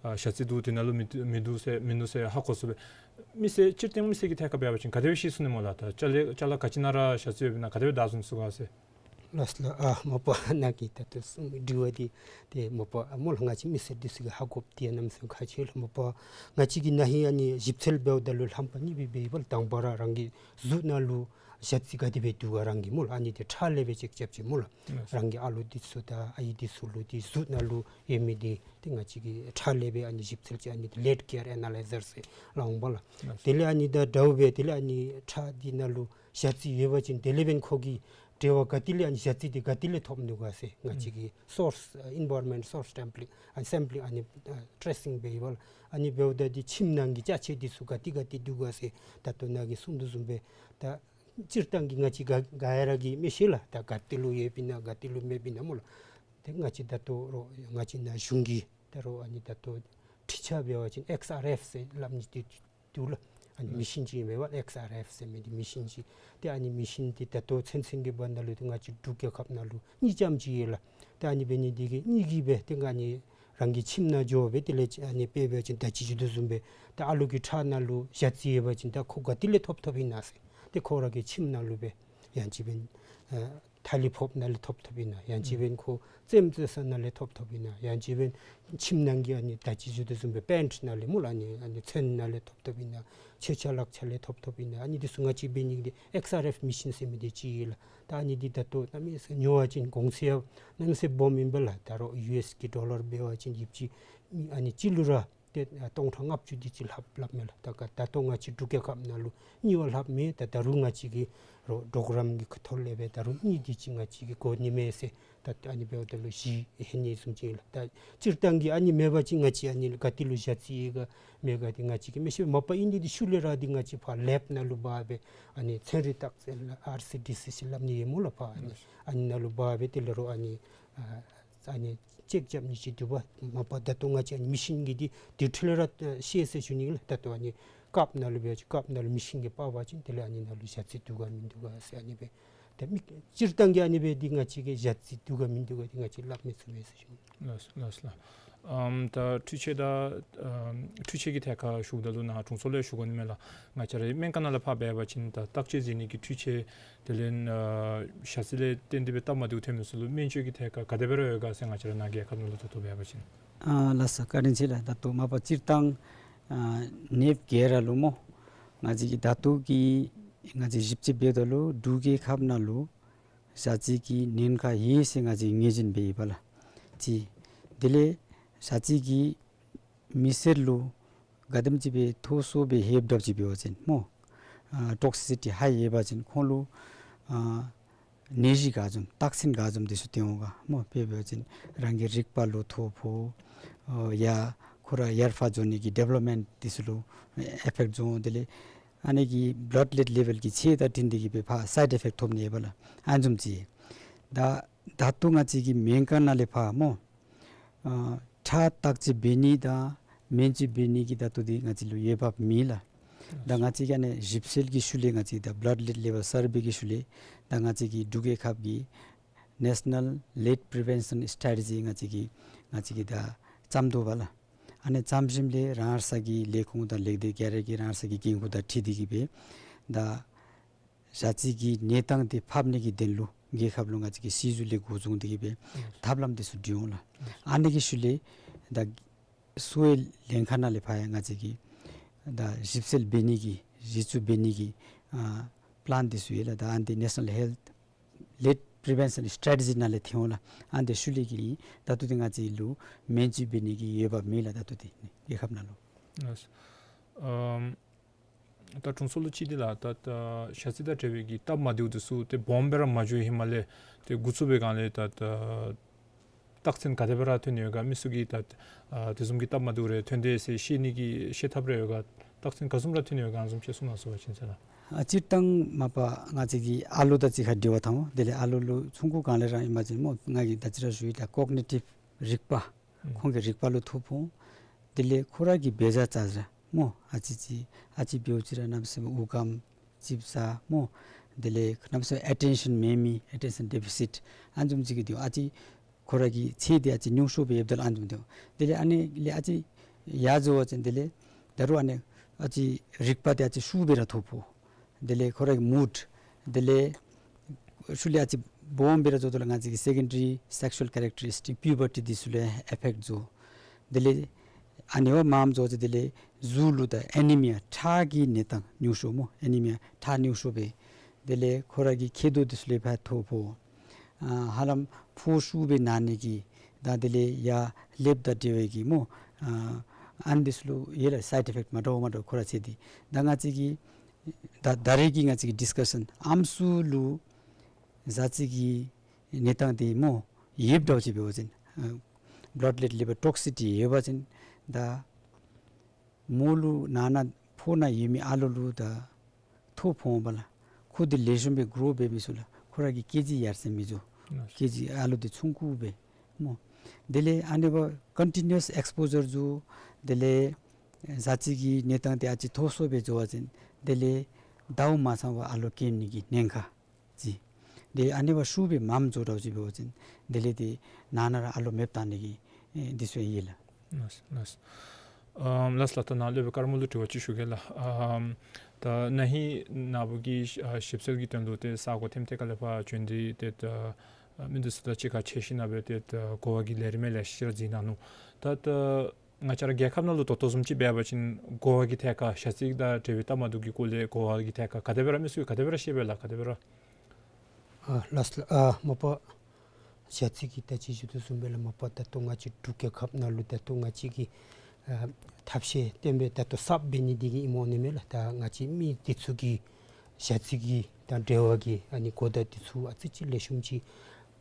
ཨ་ཞག་རྩི་འདུག། འདི་ནང་ལུ་མི་འདུག་མི་འདུག་ཟེར་མིན་འདུག་ཟེར་ཧ་གོ་ཚུགས་པས། མི་སེར་སྤྱིར་བཏང་མི་སེར་གྱི་ཐད་ཁར་འབད་བ་ཅིན་ག་དེ་སྦེ་ཤེས་ཚུགས་ནི་སྨོ་ལགས། ད་ཅ་ལ་ཅ་ལ་ག་ཅི་ནང་ར་ཞག་རྩི་ཡོདཔ་ཨིན་ན་ག་དེ་སྦེ་བདའ་བཟུང་ཚུགས་ག་ཟེར། ལགས་ལགས། ཨ་མ་པ་ནཱ་གིས་ད་ལྟོ་གསུངས་མི་དྲི་བ་འདི་ཏེ་མ་པ་ཨ་སྨོ་ལགས། ང་བཅས་མི་སེར་འདི་ཚུ་གིས་ཧ་གོ་སྟེ་གནམ་མེད་ས་མེད་ཁག་ཆེ་ལགས། མ་པ་ང་བཅས་ཀྱིས་ན་ཧིང་ཨ་ནི་ཞིབ་འཚོལ་འབདཝ་ད་ལུ་ལྷམ་པ་གཉིས་སྦེ་འབད་ཡི་སྦོ་ལགས། དང་པ་ར་རང་གི་གཟུགས་ནང་ལུ་ཞག་རྩི་ག་དེ་སྦེ་འདུག་ག་རང་གི་སྨོ་ལགས། ཨ་ནི་འདི་ཁྲག་ལས་སྦེ་ཅེཀ་རྐྱབ་ཅི་སྨོ་ལགས། ལགས། རང་གི་ཨ་ལུ་འདི་ཚུ་དང་ཨའི་འདི་ཚུ་ལུ་འདི་གཟུགས་ནང་ལུ་ཡོད་མི་འདི་ཏེ་ང་བཅས་ཀྱིས་ཁྲག་ལས་སྦེ་ཨ་ནི་ཞིབ་འཚོལ་ཅི། ཨ་ནི་འདི་ལེཌ་ཀེར་ཨེ་ན་ལའི་ཛར་ཟེར་སླབ་འོང་སྦོ་ལགས། ལགས། དེ་ལས་ཨ་ནི་དང་འདྲཝ་སྦེ་དེ་ལས་ཨ་ནི་ཁྲག་འདི་ནང་ལུ་ཞག་རྩི་ཡོད་པ་ཅིན་དེ་ལས་འབདན་ཁོ་གི་འབྲེལ་བ་ག་ཏེ་ལས་ཨ་ནི་ཞག་རྩི་འདི་ག་ཏེ་ལས་ཐོབ་ནུག་ག་ཟེར་ང་བཅས་ཀྱིས་སོརསི་ཨ་ཨིན་བཱ་རོན་མེནཊ་སོརསི་སེམ་པི་ལིང་ཨ་སེམ་པི་ལིང་ཨ་ནི་ཨ་ཊེ་སིང་འབད་ཡི་སྦོ་ལགས། ཨ་ནི་འབདཝ་ད་འདི་ཁྱིམ་ནང་གི་ཅ་ཆས་འདི་ཚུ་ག་ཏེ་ག་ཏེ་འདུག་ག་ཟེར་ད་ལྟོ་ནཱ་གིས་གསུངས་དོ་བཟུམ་སྦེ་ད་སྤྱིར་བཏང་གི་ང་བཅས་ག་ག་ཡ་ར་གིས་མི་ཤེས་ལགས། ད་ག་ཏེ་ལུ་ཡོདཔ་ཨིན་ན་ག་ཏེ་ལུ་མེདཔ་ཨིན་ན་སྨོ་ལགས། ཏེ་ང་བཅས་ད་ལྟོ་རོགས་ང་བཅས་ནཱ་གཞུང་གི་ད་རོགས་ཨ་ནི་ད་ལྟོ་འཕྲུལ་ཆས་འབད་བ་ཅིན་ཨེགསི་ཨར་ཨེཕ་ཟེར་སླབ་ནི་འདི་འདུག་ལགས། ཨ་ནི་མི་ཤིན་ཅིག་ཨིན་པས་ལགས། ཨེགསི་ཨར་ཨེཕ་ཟེར་མི་འདི་མི་ཤིན་ཅིག། ཏེ་ཨ་ནི་མི་ཤིན་འདི་ད་ལྟོ་ཚུན་ཚོད་ཀྱི་བར་ན་ལུ་ཏེ་ང་བཅས་འབྲུག་རྒྱལ་ཁབ་ནང་ལུ་གཉིས་ཙམ་ཅིག་ཡོད་ལགས། ཏེ་ཨ་ནི་འབད་ནི་འདི་གིས་གཉིས་ཀྱིས་སྦེ་ཏེ་ཨ་ནི་རང་གི་ཁྱིམ་ནང་འགྱོ་སྦེ་དེ་ལས་ཨ་ནི་དཔེ་འབད་བ་ཅིན་ད་ཅི་ཞུ་དོ་བཟུམ་སྦེ་ད་ཨ་ལུ་གི་ཁྲག་ནང་ལུ་ཞག་རྩི་ཡོད་པ་ཅིན་ད་ཁོ་ག་ཏེ་ལས་ཐོབ་ཐོབ་ཨིན་ན་ཟེར། ཏེ་ཁོ་ར་གི་ཁྱིམ་ནང་ལུ་སྦེ་ཡང་ཅིན་འབདན་ཨ་ཐ་ལི་ཕོགཔ་ནང་ལས་ཐོབ་ཐོབ་ཨིན་ན། ཡང་ཅིན་འབདན་ཁོ་རྩེདམོ་རྩེ་ས་ནང་ལས་ཐོབ་ཐོབ་ཨིན་ན། ཡང་ཅིན་འབདན་ཁྱིམ་ནང་གི་ཨ་ནི་ད་ཅི་ཞུ་དོ་བཟུམ་སྦེ་པེནཊི་ནང་ལས་སྨོ་ལགས། ཨ་ནི་ཨ་ནི་ཚོན་ནང་ལས་ཐོབ་ཐོབ་ཨིན་ན། མཆོད་ཆས་ལག་ཆས་ལས་ཐོབ་ཐོབ་ཨིན་ན། ཨ་ནི་འདི་ཚུ་ང་བཅས་འབད་ནི་འདི་ཨེགསི་ཨར་ཨེཕ་མི་ཤིན་ཟེར་མི་འདི་ཅིག་ཡོད་ལགས། ད་ཨ་ནི་འདི་ད་ལྟོ་གནམ་མེད་ས་མེད་ཉོ་བ་ཅིན་གོང་ཚད་ཡང་གནམ་མེད་ས་མེད་སྦོམ་ཨིན་པས་ལགས། ད་རོགས་ཡུ་ཨེསི་གི་ཌོ་ལར་འབད་བ་ཅིན་ཡོདཔ་ཅིག་ཨ་ནི་གཅིག་ལུ་ར་ཏེ་ཨ་སྟོང་ཕྲག་ལྔ་བཅུ་དེ་ཅིག་ལྷག་ལྷགཔ་མས་ལགས། ད་ག་ད་ལྟོ་ང་བཅས་འབྲུག་རྒྱལ་ཁབ་ནང་ལུ་གཉིས་བ་ལྷགཔ་མས། ད་ད་རུང་ང་བཅས་ཀྱིས་རོགས་པོ་རོ་གྲམ་གྱི་ཁ་ཐུག་ལས་སྦེ་ད་རུང་གཉིས་དེ་ཅིག་ང་བཅས་ཀྱིས་དགོ་ནི་མས་ཟེར་ད་ཨ་ནི་འབདཝ་ད་ལུ་བཞི་ལྷོད་ནི་བཟུམ་ཅིག་ཨིན་ལགས། ད་སྤྱིར་བཏང་གི་ཨ་ནི་མེད་པ་ཅིན་ང་བཅས་ཨ་ནི་ག་ཏེ་ལུ་ཞག་རྩི་ཡོད་ག་མེད་ག་འདི་ང་བཅས་ཀྱིས་མི་ཤེས། མ་པ་ཨིན་ཏེ་འདི་ཤུལ་ལས་ར་འདི་ང་བཅས་ཕར་ལེབ་ནང་ལུ་འབག་སྦེ་ཨ་ནི་ཚན་རིག་བརྟག་དཔྱད་ལགས་ཨར་སི་ཌི་སི་ཟེར་སླབ་ནི་ཡོད་སྨོ་ལགས། ཕར་ཨ་ནི་ཨ་ནི་ནང་ལུ་འབག་སྦེ་དེ་ལས་རོགས་ཨ་ནི་ཨ་ཨ་ནི་ཅེཀ་རྐྱབ་ནི་ཅིག་འདུག་པ། མ་པ་ད་ལྟོ་ང་བཅས་ཨ་ནི་མི་ཤིན་གྱི་འདི་འདི་འཕྲོ་ལས་ར་ཤེས་ཟེར་ཞུ་ནི་ལགས། ད་ལྟོ་ཨ་ནི་ཀབ་ནང་ལུ་འབད་བ་ཅིན་ཀབ་ནང་ལུ་མི་ཤིན་གྱིས་སྤར་བ་ཅིན་དེ་ལས་ཨ་ནི་ནང་ལུ་ཞག་རྩི་འདུག་ག་མིན་འདུག་ག་ཟེར་ཨ་ནི་སྦེ། ད་མི་སྤྱིར་བཏང་གི་ཨ་ནི་སྦེ་འདི་ང་བཅས་ཀྱིས་ཞག་རྩི་འདུག་ག་མིན་འདུག་ག་འདི་ང་བཅས་སླབ་མི་ཚུགས་པས་ཟེར་ཞུ་ནི། ལགས་ལགས་ལགས། ཨམ་ད་འཕྲུལ་ཆས་ད་ཨམ་འཕྲུལ་ཆས་ཀྱི་ཐད་ཁར་ཞུཝ་ད་ལུ་ནཱ་དྲུང་འཚོ་ལས་ཞུ་དགོ་ནི་མས་ལགས། ང་བཅས་རའི་སྨན་ཁང་ནང་ལས་ཕར་འབད་བ་ཅིན་ད་བརྟག་དཔྱད་མཛད་ནི་གི་འཕྲུལ་ཆས་དེ་ལས་ཨ་ཞག་རྩི་ལས་བརྟེན་ཏེ་སྦེ་སྟབས་མ་བདེཝ་ཐོན་མི་ཚུ་ལུ་སྨན་བཅོས་ཀྱི་ཐད་ཁར་ག་དེ་སྦེ་ར་ཡོད་ག་ཟེར་ང་བཅས་ར་ནཱ་རྒྱལ་ཁབ་ནང་ལུ་ད་ལྟོ་འབད་བ་ཅིན། ཨ་ལགས་སོ། བཀའ་དྲིན་ཆེ་ལགས། ད་ལྟོ་མ་པ་སྤྱིར་བཏང་ཨ་ནདཔ་ག་ར་ལུ་སྨོ། ང་བཅས་ཀྱིས་ད་ལྟོ་གི་ང་བཅས་ཞིབ་དཔྱད་འབདཝ་ད་ལུ་འབྲུག་རྒྱལ་ཁབ་ནང་ལུ་ཞག་རྩི་གི་ཉེན་ཁ་ཡོད་ཟེར་ང་བཅས་ངོས་འཛིན་འབད་ཡོད་པ་ལགས། གཅིག། དེ་ལས་ཞག་རྩི་གིས་མི་སེར་ལུ་ག་དེམ་ཅིག་སྦེ་མཐོ་སུ་སྦེ་ཧེབ་དྲགཔ་ཅིག་འབད་བ་ཅིན་སྨོ། ཨ་ཊོག་སི་སི་ཊི་ཧའི་ཡོད་པ་ཅིན་ཁོང་ལུ་ཨ་ནད་གཞི་ག་བཟུམ་རྟགས་མཚན་ག་བཟུམ་འདི་ཚུ་སྟོན་འོང་ག་སྨོ། དཔེ་འབད་བ་ཅིན་རང་གི་རིག་པ་ལུ་ཐོ་ཕོག་ཨ་ཡ་ཁོ་ར་ཡར་ཕར་འགྱོ་ནི་གི་ཌི་ཝེ་ལོབ་མེནཊ་འདི་ཚུ་ལུ་ཨེ་ཕེཀཊ་འགྱོ་འོང་། དེ་ལས་ཨ་ནི་གི་བླཌ་ལེཌ་ལེ་ཝེལ་གྱི་ཚད་དང་འཁྲིལ་ཏེ་གིས་སྦེ་ཕར་སའིཌ་ཨེ་ཕེཀཊ་ཐོབ་ནི་ཡོད་པ་ལགས། ཨ་ནི་བཟུམ་ཅིག། ད་ད་ལྟོ་ང་བཅས་ཀྱི་སྨན་ཁང་ནང་ལས་ཕར་སྨོ། ཨ་ཁྲག་བརྟག་དཔྱད་འབད་ནི་དང་སྨན་བཅོས་འབད་ནི་གི་ད་ལྟོ་འདི་ང་བཅས་ལུ་འོས་འབབ་མེད་ལགས། ད་ང་བཅས་ཀྱིས་ཨ་ནི་ཞིབ་འཚོལ་གྱི་ཤུལ་ལས་ང་བཅས་ད་blood lead level survey གི་ཤུལ་ལས་ད་ང་བཅས་ཀྱི་འབྲུག་རྒྱལ་ཁབ་ཀྱི་National Lead Prevention Strategy ང་བཅས་ཀྱིས་ང་བཅས་ཀྱིས་ད་བརྩམ་དོ་བ་ལགས། ཨ་ནི་བརྩམ་ཞིནམ་ལས་རང་སོའི་གི་ལས་ཁུངས་དང་ལས་སྡེ་ག་ར་གིས་རང་སོའི་གི་འགན་ཁུར་དང་འཁྲིལ་ཏེ་གིས་སྦེ་ད་ཞ་རྩི་གི་གནས་སྟངས་འདི་ཕབ་ནི་གི་དོན་ལུ་རྒྱལ་ཁབ་ལུ་ང་བཅས་ཀྱིས་སྲིད་ཞུ་ལས་འགོ་བཟུང་སྟེ་གིས་སྦེ་ཐབས་ལམ་འདི་ཚུ་སྒྲིག་འོང་ལགས། ཨ་ནི་གི་ཤུལ་ལས་ད་གསོ་བའི་ལྷན་ཁག་ནང་ལས་ཕར་ཡང་ང་བཅས་ཀྱིས་ད་ཞིབ་འཚོལ་འབད་ནི་གི་གཞི་བཙུགས་འབད་ནི་གི་ཨ་པི་ལཱན་འདི་ཚུ་ཡོད་ལགས། ད་ཨ་ནི་འདི་National Health Lead Prevention Strategy ནང་ལས་ཐོན་འོང་ལགས། ཨ་ནི་འདི་ཤུལ་ལས་ཀྱི་ད་ལྟོ་འདི་ང་བཅས་ལུ་སྨན་བཅོས་འབད་ནི་གི་འོས་འབབ་མེད་ལགས། ད་ལྟོ་འདི་རྒྱལ་ཁབ་ནང་ལུ། ལགས། ཨམ་ད་དྲུང་འཚོ་ལུ་ཅིག་འདི་ལགས། ད་ད་ཞ་རྩི་དང་འབྲེལ་བའི་གི་སྟབས་མ་བདེཝ་འདི་ཚུ་ཏེ་སྦོམ་སྦེ་ར་མ་འགྱོ་བའི་ཧེ་མ་ལས་ཏེ་འགོ་བཙུགས་པའི་སྒང་ལས་ད་ད་རྟགས་མཚན་ག་དེ་སྦེ་ར་ཐོན་ནི་ཡོད་ག། མི་ཚུ་གིས་ད་ཨ་དེ་བཟུམ་གྱི་སྟབས་མ་བདེཝ་རེ་ཐོན་དེས་ཟེར་ཤེས་ནི་གི་ཤེས་ཐབས་རེ་ཡོད་ག། རྟགས་མཚན་ག་བཟུམ་ར་ཐོན་ནི་ཡོད་ག་བཟུམ་ཅིག་གསུང་གནང་ཟེར་བ་ཅིན་ཟེར་ལགས། ཨ་སྤྱིར་བཏང་མ་པ་ང་བཅས་ཀྱི་ཨ་ལོ་དང་གཅིག་ཁར་འབྲེལ་བ་འཐབ་འོང་། དེ་ལས་ཨ་ལོ་ལུ་ཆུང་ཀུ་སྒང་ལས་ར་ཨིན་པ་ཅིན་སྨོ་ང་གིས་ད་ཅི་ར་ཞུ་ཡི་ད་ཀོག་ནི་ཊིབ་རིག་པ་ཨུམ་ཁོང་གི་རིག་པ་ལུ་ཐོ་ཕོག་འོང་། དེ་ལས་ཁོ་ར་གི་འབད་བཞག་བྱ་བཞག་སྨོ་ཨ་ཙི་ཅིག་ཨ་ཙི་འབདཝ་ཅིག་ར་གནམ་མེད་ས་མེད་དབུགས་སྐམ་ཅིག་ཟ་སྨོ། དེ་ལས་གནམ་མེད་ས་མེད་ཨེ་ཊེན་ཤཱན་མེད་མི་ཨེ་ཊེན་ཤཱན་ཌེ་ཕི་སིཊ་ཨ་ནི་བཟུམ་ཅིག་གི་འདུག། ཨ་ཙི་ཁོ་ར་གི་ཚད་འདི་ཨ་ཙི་ཉུང་ཤོས་སྦེ་ཡོདཔ་ད་ལུ་ཨ་ནི་བཟུམ་འདུག། དེ་ལས་ཨ་ནི་ལས་ཨ་ཙི་ཡར་འགྱོ་བ་ཅིན་དེ་ལས་ད་རུང་ཨ་ནི་ཨ་ཙི་རིག་པ་འདི་ཨ་ཙི་ཤུགས་སྦེ་ར་ཐོ་ཕོག། དེ་ལས་ཁོ་ར་གི་མུཌ། དེ་ལས་ཤུལ་ལས་ཨ་ཙི་སྦོམ་སྦེ་ར་འགྱོཝ་ད་ལུ་ང་བཅས་ཀྱི་སེ་ཀེན་ཌ་རི་སེག་ཤུ་ཨལ་ཀེ་རེག་ཊ་རིསི་ཊིཀ་པིའུ་བར་ཊི་འདི་ཚུ་ལུ་ཡང་ཨེ་ཕེཀཊ་འགྱོ། དེ་ལས་ཨ་ནི་བ་མངམ་འགྱོ་ཅི། དེ་ལས་གཟུགས་ལུ་ད་ཨེ་ནི་མི་ཡ་ཁྲག་གི་གནས་སྟངས་ཉུང་ཤོས་སྨོ། ཨེ་ནི་མི་ཡ་ཁྲག་ཉུང་ཤོས་སྦེ། དེ་ལས་ཁོ་ར་གི་མཁལ་རྡོག་འདི་ཚུ་ལུ་ཡང་ཕར་ཐོ་ཕོག། ཨ་ཧ་ལམ་ཕོཝ་ཤུགས་སྦེ་ན་ནི་གི་ད་དེ་ལས་ཡར་ཀླདཔ་དང་འབྲེལ་བའི་གི་སྨོ། ཨ་ཨ་ནི་འདི་ཚུ་ལུ་ཡོད་ལགས་སའིཌ་ཨི་ཕེཀཊ་མ་འདྲཝ་མ་འདྲཝ་ཁོ་ར་ཚད་འདི། ད་ང་བཅས་ཀྱི་ད་ད་རེས་ཀྱི་ང་བཅས་ཀྱི་ཌིསི་ཀ་ཤཱན་ཨམ་སྲུ་ལུ་ཞ་རྩི་གི་གནས་སྟངས་འདི་སྨོ་ཡོདཔ་འདྲཝ་ཅིག་འབད་བ་ཅིན་ཨ་བླཌ་ལེཌ་ལེ་བཱལ་ཊོག་སི་ཊི་ཡོད་པ་ཅིན་ད་མོ་ལུ་ན་ན་ཕོཝ་ན་ཡོད་མི་ཨ་ལོ་ལུ་ད་ཐོ་ཕོག་འོང་པ་ལགས། ཁོ་འདི་ལེགས་ཤོམ་སྦེ་གྲོཝ་འབད་མི་ཚུགས་ལགས། ཁོ་ར་གི་ཀེ་ཇི་ཡར་སེང་མི་འགྱོ། ལགས། ཀེ་ཇི་ཨ་ལོ་འདི་ཆུང་ཀུ་སྦེ་སྨོ། དེ་ལས་ཨ་ནི་བ་ཀོན་ཊི་ནིའུ་ཨས་ཨེགསི་པོ་ཇར་འགྱོ། དེ་ལས་ཞ་རྩི་གི་གནས་སྟངས་འདི་ཨ་ཙི་མཐོ་སུ་སྦེ་འགྱོ་བ་ཅིན་དེ་ལས་ཟླཝ་མ་ཚང་བར་ཨ་ལོ་སྐྱེ་ནི་གི་ཉེན་ཁ་ཅིག། དེ་ཨ་ནི་བ་ཤུགས་སྦེ་མངམ་འགྱོ་འདྲཝ་ཅིག་འབད་བ་ཅིན་དེ་ལས་དེ་ནང་ན་ར་ཨ་ལོ་མེདཔ་བཏང་ནི་གི་ཨེ་འདི་ཚུ་ཡང་ཡོད་ལགས། ལགས་ལགས། ཨམ་ལགས་ལགས། ད་ནཱ་སློབ་དཔོན་ཀརྨ་ལུ་དྲི་བ་ཅིག་ཞུ་གེ་ལགས། ཨམ་ད་ན་ཧིང་ནཱ་བུ་གིས་ཨ་ཞིབ་འཚོལ་གྱི་དོན་ལུ་ཏེ་ས་གོ་ཐེམ་ཐེ་ཁ་ལས་ཕར་བྱོན་ཏེ་ཏེ་ད་ཨ་མི་འདི་ཚུ་དང་གཅིག་ཁར་ཕྱད་ཞིནམ་ལས་ཏེ་ད་གོ་བ་གི་ལས་རིམ་ལེ་ཤ་ཅིག་ར་མཛད་གནང་ནུག། ད་ད་ང་བཅས་ར་རྒྱལ་ཁབ་ནང་ལུ་ད་ལྟོ་བཟུམ་ཅིག་འབད་བ་ཅིན་གོ་བ་གི་ཐད་ཁར་ཞ་རྩི་དང་འབྲེལ་བའི་སྟབས་མ་བདེཝ་གི་སྐོར་ལས་གོ་བ་གི་ཐད་ཁར་ག་དེ་སྦེ་ར་མི་ཚུ་གིས་ག་དེ་སྦེ་ར་ཤེས་པས་ལགས། ག་དེ་སྦེ་ར། ཨ་ལགས་ལགས། ཨ་མ་པ་ཞ་རྩི་གི་ད་ཅི་ཞུ་དོ་བཟུམ་སྦེ་ལགས། མ་པ་ད་ལྟོ་ང་བཅས་འབྲུག་རྒྱལ་ཁབ་ནང་ལུ་ད་ལྟོ་ང་བཅས་ཀྱི་ཨ་ཐབས་ཤེས་བཏོན་སྦེ་ད་ལྟོ་གསརཔ་འབད་ནི་འདི་གིས་ཨིནམ་འོང་ནི་མས་ལགས། ད་ང་བཅས་མི་འདི་ཚུ་གིས་ཞ་རྩི་གི་དང་འབྲེལ་བ་གི་ཨ་ནི་གོ་བརྡ་འདི་ཚུ་ཨ་ཙི་ཅིག་ལེགས་ཤོམ་ཅིག་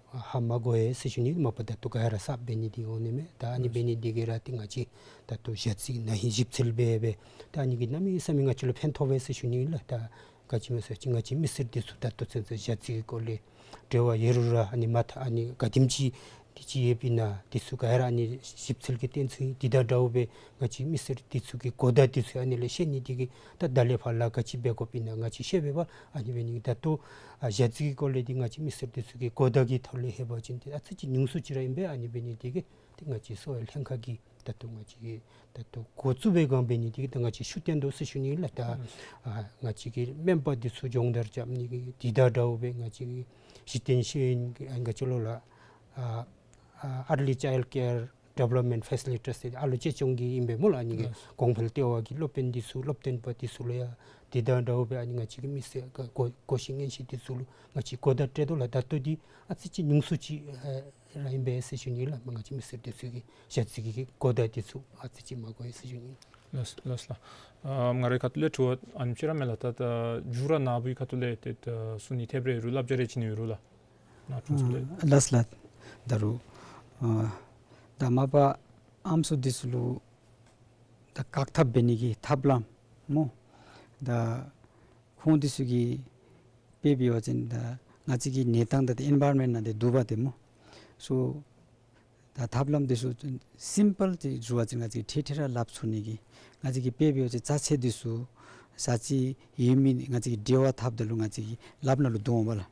ཧ་མ་གོ་ཡི་ཟེར་ཞུ་ནི། མ་པ་ད་ལྟོ་ག་ར་གསརཔ་འབད་ནི་འདི་འོང་ནི་མས། ད་ཨ་ནི་འབད་ནི་འདི་གིས་ར་ཏེ་ང་བཅས་ད་ལྟོ་ཞ་རྩི་ན་ཧིང་ཞིབ་འཚོལ་འབད་འབད་ད་ཨ་ནི་གིས་གནམ་མེད་ས་མེད་ང་བཅས་ལུ་ཕན་ཐོགས་པས་ཟེར་ཞུ་ནི་ལགས། ད་ག་ཅི་སྨོ་ཟེར་བ་ཅིན་ང་བཅས་མི་སེར་འདི་ཚུ་ད་ལྟོ་ཚུན་ཚོད་ཞ་རྩི་གི་སྐོར་ལས་འབྲེལ་བ་ཡོད་རུང་ར་ཨ་ནི་མ་མཐའ་ཨ་ནི་ག་དེམ་ཅིག་འདི་ཅིག་ཡོདཔ་ཨིན་ན་འདི་ཚུ་ག་ར་ཨ་ནི་ཞིབ་འཚོལ་གྱི་བསྟན་ཚུལ་འདི་དང་འདྲཝ་སྦེ་ང་བཅས་མི་སེར་འདི་ཚུ་གི་གོ་བརྡ་འདི་ཚུ་ཨ་ནི་ལས་ཤེས་ནི་འདི་གིས་ད་ད་ལས་ཕར་ལཱ་ག་ཅི་འབད་དགོཔ་ཨིན་ན་ང་བཅས་ཤེས་པས་པ། ཨ་ནི་འབད་ནི་ད་ལྟོ་ཨ་ཞ་རྩི་གི་སྐོར་ལས་འདི་ང་བཅས་མི་སེར་འདི་ཚུ་གི་གོ་བརྡ་གི་ཐོག་ལས་ལྷོད་པ་ཅིན་ཏེ་ཨ་ཙི་ཅིག་ཉུང་སུ་ཅིག་ར་ཨིན་པས། ཨ་ནི་འབད་ནི་འདི་གིས་ཏེ་ང་བཅས་གསོ་བའི་ལྷན་ཁག་གིས་ད་ལྟོ་ང་བཅས་ཀྱིས་ད་ལྟོ་འགོ་བཙུགས་པའི་སྒང་འབད་ནི་འདི་གིས་ད་ང་བཅས་ཤུགས་བཏོན་དོ་ཟེར་ཞུ་ནི་ལགས། ད་ཨ་ང་བཅས་ཀྱི་སྨན་པ་འདི་ཚུ་སྦྱོང་བརྡར་རྐྱབ་ནི་གི་འདི་དང་འདྲཝ་སྦེ་ང་བཅས་ཀྱི་གཞི་རྟེན་ཤེས་ཡོན་གྱི་ཨ་ང་བཅས་ལོགས་ལུ་ཨ་ཨ་early child care development facilitators ཟེར་ཨ་ལོ་གཅེས་སྐྱོང་གི་ཨིན་པས་སྨོ་ལགས། ཨ་ནི་གི་གོང་འཕེལ་ལྟེ་བ་གི་སློབ་དཔོན་འདི་ཚུ་སློབ་སྟོན་པ་འདི་ཚུ་ལུ་ཡང་འདི་དང་འདྲཝ་སྦེ་ཨ་ནི་ང་བཅས་ཀྱི་མི་སེར་གོ་གོ་ཤེས་ཉན་ཤེས་འདི་ཚུ་ལུ་ང་བཅས་གོ་བརྡ་སྤྲོད་དོ་ལགས། ད་ལྟོ་འདི་ཨ་ཙི་ཅིག་ཉུང་སུ་ཅིག་ཨ་ར་ཨིན་པས་ཟེར་ཞུ་ནི་ལགས། ང་བཅས་མི་སེར་འདི་ཚུ་གིས་ཞ་རྩི་གི་གོ་བརྡ་འདི་ཚུ་ཨ་ཙི་ཅིག་མ་གོ་ཡི་ཟེར་ཞུ་ནི། ལགས་ལགས་ལགས། ཨ་ང་རའི་ཁ་ཐུག་ལས་དྲི་བ་ཨ་ནེམ་ཅིག་ར་མས་ལགས། ད་ད་མཇུག་ར་ནཱ་བུའི་ཁ་ཐུག་ལས་ཏེ་ད་གསུང་ནི་ཐེབས་རེ་ཡོད་རུང་བསླབ་བྱ་རེ་བྱིན་ནི་ཡོད་རུང་ལགས། ནཱ་དྲུང་འཚོ་ལས། ཨ་ལགས་ལགས། ད་རུང་ཨ་ད་མ་པ་ཨམ་སྲུ་འདི་ཚུ་ལུ་ད་བཀག་ཐབས་འབད་ནི་གི་ཐབས་ལམ་སྨོ། ད་ཁོང་འདི་ཚུ་གིས་དཔེ་འབད་བ་ཅིན་ད་ང་བཅས་ཀྱི་གནས་སྟངས་ད་ཏེ་ཨེན་བཱའི་རོན་མེནཊ་ནང་ཏེ་འདུག་པ་ཏེ་སྨོ། སོ་ད་ ད་ཐབས་ལམ་འདི་ཚུ་སིམ་པཱལ་ཅིག་ཞུ་བ་ཅིན་ང་བཅས་ཀྱིས་ཐད་ཐད་ར་ལགཔ་འཚོ་ནི་གི་ང་བཅས་ཀྱིས་དཔེ་འབད་བ་ཅིན་རྩ་ཚད་འདི་ཚུ་ཟ་ཅི་ཡོད་མེད་ང་བཅས་ཀྱིས་འགྲེལ་བ་འཐབ་ད་ལུ་ང་བཅས་ཀྱིས་ལགཔ་ནང་ལུ་བརྡུང་འོང་པ་ལགས།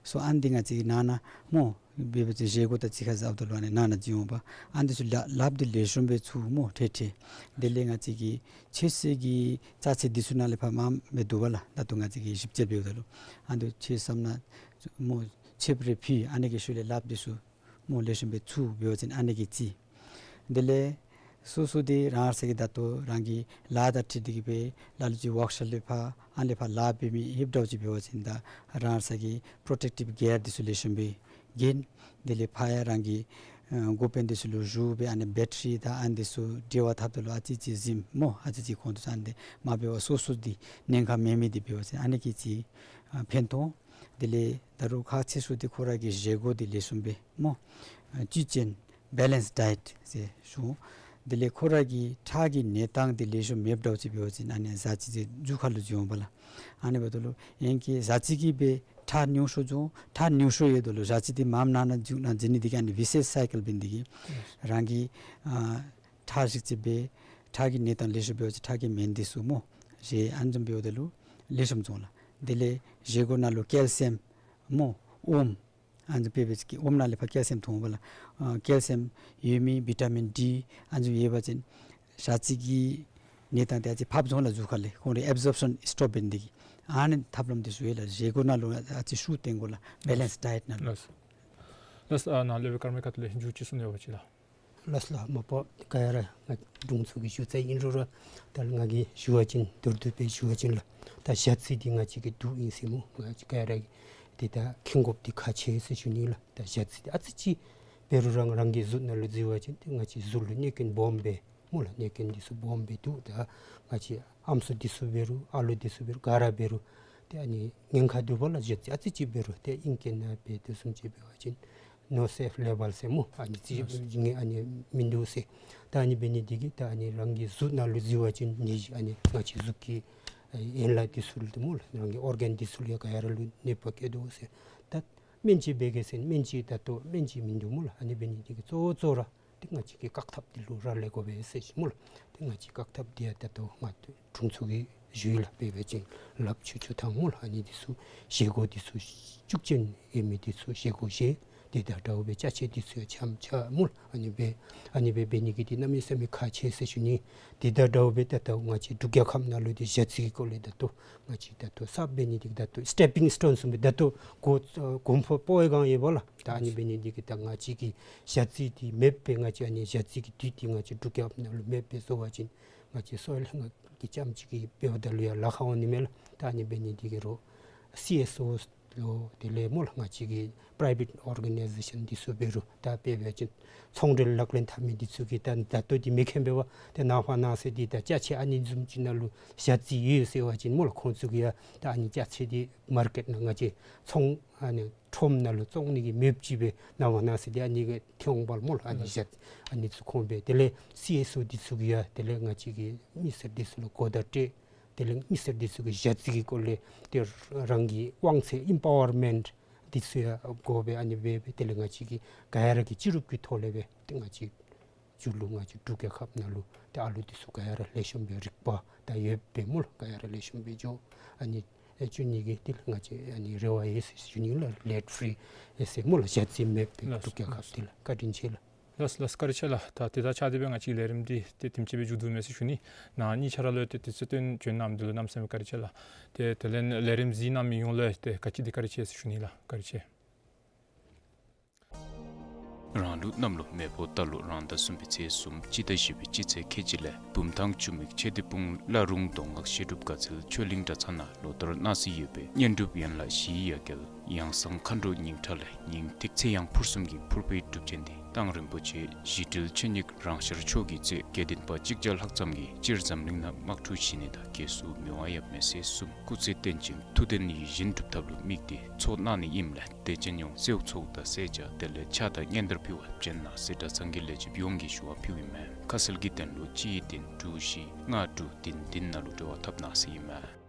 སོ་ཨ་ནི་འདི་ང་བཅས་ཀྱིས་ནང་ན་སྨོ་འབད་བ་ཅིན་བཞེས་སྒོ་དང་གཅིག་ཁར་འཛོམས་ད་ལུ་ཨ་ནི་ནང་ན་བྱིན་འོང་པ། ཨ་ནི་འདི་ཚུ་ལག་ལགཔ་འདི་ལེགས་ཤོམ་སྦེ་འཚོ་སྨོ་ཐད་ཐད། དེ་ལས་ང་བཅས་ཀྱི་མཆོད་གསོལ་གྱི་རྩ་ཚད་འདི་ཚུ་ནང་ལས་ཕར་མངམ་སྦེ་འདུག་པ་ལགས། ད་ལྟོ་ང་བཅས་ཀྱིས་ཞིབ་དཔྱད་འབདཝ་ད་ལུ་ཨ་ནི་འདི་ཚུ་མཆོད་བཤམ་ནང་སྨོ་མཆོདཔ་རེ་ཕུལ། ཨ་ནི་གི་ཤུལ་ལས་ལགཔ་འདི་ཚུ་སྨོ་ལེགས་ཤོམ་སྦེ་འཚོ་འབད་བ་ཅིན་ཨ་ནི་གིས་བརྩི། དེ་ལས་སོ་སོ་འདི་རང་སོ་གི་ད་ལྟོ་རང་གི་ལཱ་དང་འཁྲིལ་ཏེ་གིས་སྦེ་ལ་ལུ་ཅིག་ཝརཀ་ཤོབ་ལས་ཕར་ཨ་ནི་ལས་ཕར་ལཱ་འབད་མི་ཡོདཔ་འདྲཝ་ཅིག་འབད་བ་ཅིན་ད་རང་སོ་གི་པྲོ་ཊེག་ཊིབ་གིར་འདི་ཚུ་ལེགས་ཤོམ་སྦེ་གྱོན། དེ་ལས་ཕར་ཡང་རང་གི་ཨ་འགོ་དཔོན་འདི་ཚུ་ལུ་ཞུ་སྦེ་ཨ་ནི་བེ་ཊ་རི་དང་ཨ་ནི་འདི་ཚུ་འབྲེལ་བ་འཐབ་ད་ལུ་ཨ་ཙི་ཙི་གཟིམ་སྨོ། ཨ་ཙི་ཙི་ཁོང་དུ་ཨ་ནི་འདི་མ་འབད་བར་སོ་སོ་འདི་ཉེན་ཁ་མེད་མི་འདི་འབད་བ་ཅིན་ཨ་ནི་གིས་ཅིག་ཨ་ཕན་ཐོགས། དེ་ལས་ད་རུང་ཁག་ཆེ་ཤོས་འདི་ཁོ་ར་གི་བཞེས་སྒོ་འདི་ལེགས་ཤོམ་སྦེ་སྨོ་ཨ་བཅུད་ཅན་བེ་ལེནསི་ཌའེཊ་ཟེར་ཞུ། དེ་ལས་ཁོ་ར་གི་ཁྲག་གི་གནས་སྟངས་འདི་ལེགས་ཤོམ་མེདཔ་འདྲཝ་ཅིག་འབད་བ་ཅིན་ཨ་ནི་ཟ་ཅི་ཅིག་རྒྱུག་ཁ་ལུ་འགྱོ་འོང་པ་ལགས། ཨ་ནི་འབདཝ་ད་ལུ་ཨིན་གྱི་ཟ་ཅི་གིས་སྦེ་ཁྲག་ཉུང་ཤོས་འགྱོ། ཁྲག་ཉུང་ཤོས་ཡོད་ད་ལུ་ཟ་ཅི་འདི་མངམ་ནང་ན་རྒྱུག་ནང་འཛུལ་ནི་འདི་གིས་ཨ་ནི་ཝི་ཤེསི་སའི་ཀལ་འབད་ནི་འདི་གིས་རང་གི་ཨ་ཁྲག་ཞིབ་དཔྱད་འབད། ཁྲག་གི་གནས་སྟངས་ལེགས་ཤོམ་འབད་བ་ཅིན་ཁྲག་གི་སྨན་འདི་ཚུ་སྨོ་ཟས་ཨ་ནི་བཟུམ་འབདཝ་ད་ལུ་ལེགས་ཤོམ་འགྱོ་ལགས། དེ་ལས་བཞེས་སྒོ་ནང་ལུ་ཀེལ་ཤི་ཡམ་སྨོ་ཨོམ་ཨ་ནི་བཟུམ་འབད་བ་ཅིན་ཨོམ་ནང་ལས་ཕར་ཀེལ་ཤི་ཡམ་ཐོན་འོང་པ་ལགས། ཨ་ཀེལ་ཤི་ཡམ་ཡོད་མི་བི་ཊ་མིན་ཌི་ཨ་ནི་བཟུམ་ཡོད་པ་ཅིན་ཟ་ཅི་གི་གནས་སྟངས་འདི་ཨ་ཙི་ཕབ་འགྱོ་ལགས། རྒྱུག་ཁ་ལས་ཁོང་རའི་ཨེབ་ཟོརབ་ཤཱན་སི་ཊོབ་འབད་ནི་འདི་གིས་ཨ་ནི་ཐབས་ལམ་འདི་ཚུ་ཡོད་ལགས། བཞེས་སྒོ་ནང་ལུ་ཨ་ཙི་ཤུགས་བཏོན་དགོ་ལགས། བེ་ལེནསི་ཌའེཊ་ནང་ལུ། ལགས། ལགས། ཨ་ནཱ་སློབ་དཔོན་ཀརྨ་ཀ་ཏི་ལས་མཇུག་ཅིག་གསུང་ནི་ཡོད་པ་ཅིན་ལགས། ལགས་ལགས། མ་པ་ག་ཡ་ར་ང་དྲུང་འཚོ་གིས་ཞུ་ཚར་ཨིན་རུང་ར་ད་ང་གིས་ཞུ་བ་ཅིན་མདོར་བསྡུས་སྦེ་ཞུ་བ་ཅིན་ལགས། ད་ཞ་རྩི་འདི་ང་བཅས་ཀྱིས་འདུག་ཨིན་ཟེར་སྨོ། ང་བཅས་ག་ཡ་ར་གིས་འདི་ད་མཁྱེན་དགོཔ་འདི་ཁག་ཆེ་ཟེར་ཞུ་ནི་ལགས། ད་ཞ་རྩི་འདི་ཨ་ཙི་ཅིག་འབད་རུང་རང་རང་གི་གཟུགས་ནང་ལུ་བརྩི་བ་ཅིན་ཏེ་ང་བཅས་གཟུགས་ལུ་གནོད་སྐྱོན་སྦོམ་སྦེ་སྨོ་ལགས། གནོད་སྐྱོན་འདི་ཚུ་སྦོམ་སྦེ་འདུག། ད་ང་བཅས་ཨམ་སྲུ་འདི་ཚུ་འབད་རུང་ཨ་ལོ་འདི་ཚུ་འབད་རུང་ག་ར་འབད་རུང་ཏེ་ཨ་ནི་ཉེན་ཁ་འདུག་པ་ལགས། ཞ་རྩི་ཨ་ཙི་ཅིག་འབད་རུང་ཏེ་ཨིང་སྐད་ནང་འབད་དོ་བཟུམ་ཅིག་འབད་བ་ཅིན་ནོ་སེཕ་ལེ་བཱལ་ཟེར་སྨོ། ཨ་ནི་རྩི་ཨ་ནི་མིན་འདུག་ཟེར། ད་ཨ་ནི་འབད་ནི་འདི་གིས་ད་ཨ་ནི་རང་གི་གཟུགས་ནང་ལུ་བརྩི་བ་ཅིན་ནད་གཞི་ཨ་ནི་ང་བཅས་གཟུགས་ཀྱི་ཨེ་ཡན་ལག་འདི་ཚུ་ལུ་ཏེ་སྨོ་ལགས། རང་གི་ཨོར་གཱན་འདི་ཚུ་ལུ་ཡང་ག་ཡ་ར་ལུ་གནོད་པ་བཀལ་དོ་ཟེར། ད་སྨན་བཅོས་འབད་གེ་ཟེར་སྨན་བཅོས་ད་ལྟོ་སྨན་བཅོས་མིན་འདུག་སྨོ་ལགས། ཨ་ནི་འབད་ནི་འདི་གིས་གཙོ་བོ་གཙོ་བོ་ར་ཏེ་ང་བཅས་ཀྱིས་བཀག་ཐབས་འདི་ལུ་རག་ལས་དགོ་པས་ཟེར་ཞུ་སྨོ་ལགས། ཏེ་ང་བཅས་བཀག་ཐབས་འདི་ཡང་ད་ལྟོ་ང་དྲུང་འཚོ་གིས་ཞུ་ཡི་ལགས། དཔེ་འབད་བ་ཅིན་ལགཔ་འཚོ་འཚོཝ་དང་སྨོ་ལགས། ཨ་ནི་འདི་ཚུ་བཞེས་སྒོ་འདི་ཚུ་བཅུད་ཅན་ཡོད་མི་འདི་ཚུ་བཞེས་སྒོ་བཞེས། དེ་དང་འདྲཝ་སྦེ་ཅ་ཆས་འདི་ཚུ་ཡང་འཆམ་འཆམ་སྨོ་ལགས། ཨ་ནི་སྦེ་ཨ་ནི་སྦེ་འབད་ནི་གིས་འདི་གནམ་མེད་ས་མེད་ཁག་ཆེ་ཟེར་ཞུ་ནི། དེ་དང་འདྲཝ་སྦེ་ད་ལྟོ་ང་བཅས་འབྲུག་རྒྱལ་ཁབ་ནང་ལུ་འདི་ཞ་རྩི་གི་སྐོར་ལས་ད་ལྟོ་ང་བཅས་ད་ལྟོ་གསརཔ་འབད་ནི་འདི་གིས་ད་ལྟོ་སི་ཊེ་པིང་སི་ཊོན་བཟུམ་སྦེ་ད་ལྟོ་གོ་གོམ་པ་སྤོ་བའི་སྒང་ཡོད་པ་ལགས། ད་ཨ་ནི་འབད་ནི་འདི་གིས་ད་ང་བཅས་ཀྱི་ཞ་རྩི་འདི་མེདཔ་སྦེ་ང་བཅས་ཨ་ནི་ཞ་རྩི་གི་འདུས་འདི་ང་བཅས་འབྲུག་རྒྱལ་ཁབ་ནང་ལུ་མེདཔ་སྦེ་བཟོ་བ་ཅིན་ང་བཅས་སོ་ལས་ང་གིས་རྐྱངམ་ཅིག་གིས་འབདཝ་ད་ལུ་ཡང་ལཱ་ཁག་འོང་ནི་མས་ལགས། ད་ཨ་ནི་འབད་ནི་འདི་གིས་རོགས་སི་ཨེསི་ཨོ་ལོ་དེ་ལས་སྨོ་ལགས་ང་བཅས་ཀྱི་པྲའི་བེཊ་ཨོར་ག་ནའི་ཟེ་ཤཱན་འདི་ཚུ་འབད་རུང་ད་དཔེ་འབད་བ་ཅིན་ཚོང་འབྲེལ་ལག་ལེན་འཐབ་མི་འདི་ཚུ་གིས་ད་ད་ལྟོ་འདི་མེད་མཁན་འབད་བ་ཏེ་ནངས་པ་གནངས་ཚེ་འདི་ད་ཅ་ཆས་ཨ་ནི་བཟུམ་ཅིག་ནང་ལུ་ཞ་རྩི་ཡོད་ཟེར་བ་ཅིན་སྨོ་ལགས་ཁོང་ཚུ་གིས་ཡང་ད་ཨ་ནི་ཅ་ཆས་འདི་མར་ཀེཊ་ནང་ང་བཅས་ཚོང་ཨ་ནི་ཁྲོམ་ནང་ལུ་བཙོང་ནི་གི་མེདཔ་ཅིག་སྦེ་ནངས་པ་གནངས་ཚེ་འདི་ཨ་ནི་གིས་ཐོན་འོང་པ་ལགས་སྨོ་ལགས། ཨ་ནི་ཞ་ཨ་ནི་ཚུ་ཁོང་སྦེ་དེ་ལས་སི་ཨེསི་ཨོ་འདི་ཚུ་གིས་ཡང་དེ་ལས་ང་བཅས་ཀྱི་མི་སེར་འདི་ཚུ་ལུ་གོ་བརྡ་སྤྲོད། དེ་ལས་མི་སེར་འདི་ཚུ་གིས་ཞ་རྩི་གི་སྐོར་ལས་ཏེ་རང་གི་དབང་ཚད་ཨིམ་པ་ཝར་མེནཊ་འདི་ཚུ་ཡང་དགོ་པས། ཨ་ནི་སྦེ་སྦེ་དེ་ལས་ང་བཅས་ཀྱིས་ག་ཡ་ར་གིས་སྤྱི་རུབ་ཀྱི་ཐོག་ལས་སྦེ་ཏེ་ང་བཅས་མཇུག་ལུ་ང་བཅས་འབྲུག་རྒྱལ་ཁབ་ནང་ལུ་ཏེ་ཨ་ལོ་འདི་ཚུ་ག་ཡ་ར་ལེགས་ཤོམ་སྦེ་རིག་པ་དང་ཡོདཔ་སྦེ་སྨོ་ལགས་ག་ཡ་ར་ལེགས་ཤོམ་སྦེ་འགྱོ་ཨ་ནི་ཨེ་བཅུག་ནི་གི་དེ་ལས་ང་བཅས་ཨ་ནི་རེ་བ་ཡོད་ཟེར་ཞུ་ནི་ལགས། ལེཌ་ཕི་རི་ཨེ་ཟེར་སྨོ་ལགས་ཞ་རྩི་མེདཔ་སྦེ་ལགས་འབྲུག་རྒྱལ་ཁབ་འདི་ལགས། བཀའ་དྲིན་ཆེ་ལགས། ལགས་ལགས་བཀའ་དྲིན་ཆེ་ལགས། ད་དེ་དང་བཅས་ཏེ་སྦེ་ང་བཅས་ལས་རིམ་འདི་ཏེ་དེམ་ཅིག་སྦེ་མཇུག་བསྡུ་མས་ཟེར་ཞུ་ནི། ནཱ་གཉིས་ཆ་ར་ལུ་ཏེ་དུས་ཚོད་བཏོན་བྱོན་གནང་མི་འདི་ལུ་གནམ་མེད་ས་མེད་བཀའ་དྲིན་ཆེ་ལགས། ཏེ་དེ་ལས་ལས་རིམ་གཟིགས་གནང་མི་ཡོངས་ལུ་ཏེ་ག་ཅི་འདི་བཀའ་དྲིན་ཆེ་ཟེར་ཞུ་ནི་ལགས། བཀའ་དྲིན་ཆེ། རང་ལུགས་གནམ་ལོ་མེ་ཕོ་རྟ་ལོ་རང་ཟླ་གསུམ་པའི་ཚེས་གསུམ་སྤྱི་ཟླ་བཞི་པའི་སྤྱི་ཚེས་ཁལ་གཅིག་ལས་བུམ་ཐང་ཆུ་མིག་མཆོད་རྟེན་སྤུངས་བླ་རུང་མདོ་སྔགས་བཤད་སྒྲུབ་དགའ་ཚལ་ཆོས་གླིང་གྲྭ་ཚང་ནང་ལོ་ལྟར་གནང་སྲོལ་ཡོད་པའི་བསྙེན་སྒྲུབ་ཡན་ལག་བཞིའི་ཡ་གྱལ་ཡང་གསང་མཁའ་འགྲོ་སྙིང་ཁྲག་ལས་སྙིང་ཐིག་ཚེ་ཡང་ཕུར་གསུམ་གྱི་ཕུར་པའི་སྒྲུབ་ཆེན་འདི་གཏང་རིན་པོ་ཆེ་ཞི་དྲིལ་ཆོས་ཉིད་རང་ཤར་མཆོག་གིས་གཙོས་དགེ་འདུན་པ་གཅིག་བརྒྱ་ལྷག་ཙམ་གྱིས་སྤྱིར་འཛམ་གླིང་ནང་དམག་འཁྲུག་ཞི་གནས་དང་རྒྱལ་སྲུང་མི་དབང་ཡབ་མེས་སྲས་གསུམ་སྐུ་ཚེ་བརྟན་ཅིང་ཐུགས་དོན་ཡིད་བཞིན་འགྲུབ་ཐབས་ལུ་དམིགས་ཏེ་ཚོགས་གནང་ནི་ཨིནམ་ལས་དད་ཅན་ཡོངས་སེའུ་ཚོགས་དང་སེར་སྐྱ་དེ་ལས་ཕྱག་དང་སྙན་དར་ཕུལ་བར་བྱོན་གནང་ཟེར་གྲྭ་ཚང་གི་ལས་བྱེདཔ་ཡོངས་ཀྱིས་ཞུ་བ་ཕུལཝ་ཨིན་མས། ཁ་གསལ་གྱི་དོན་ལུ་གཅིག་བདུན་དྲུག་བཞི་ལྔ་དྲུག་བདུན་བདུན་ནང་ལུ་འབྲེལ་བ་འཐབ་གནང་ཟེར་ཨིན་མས།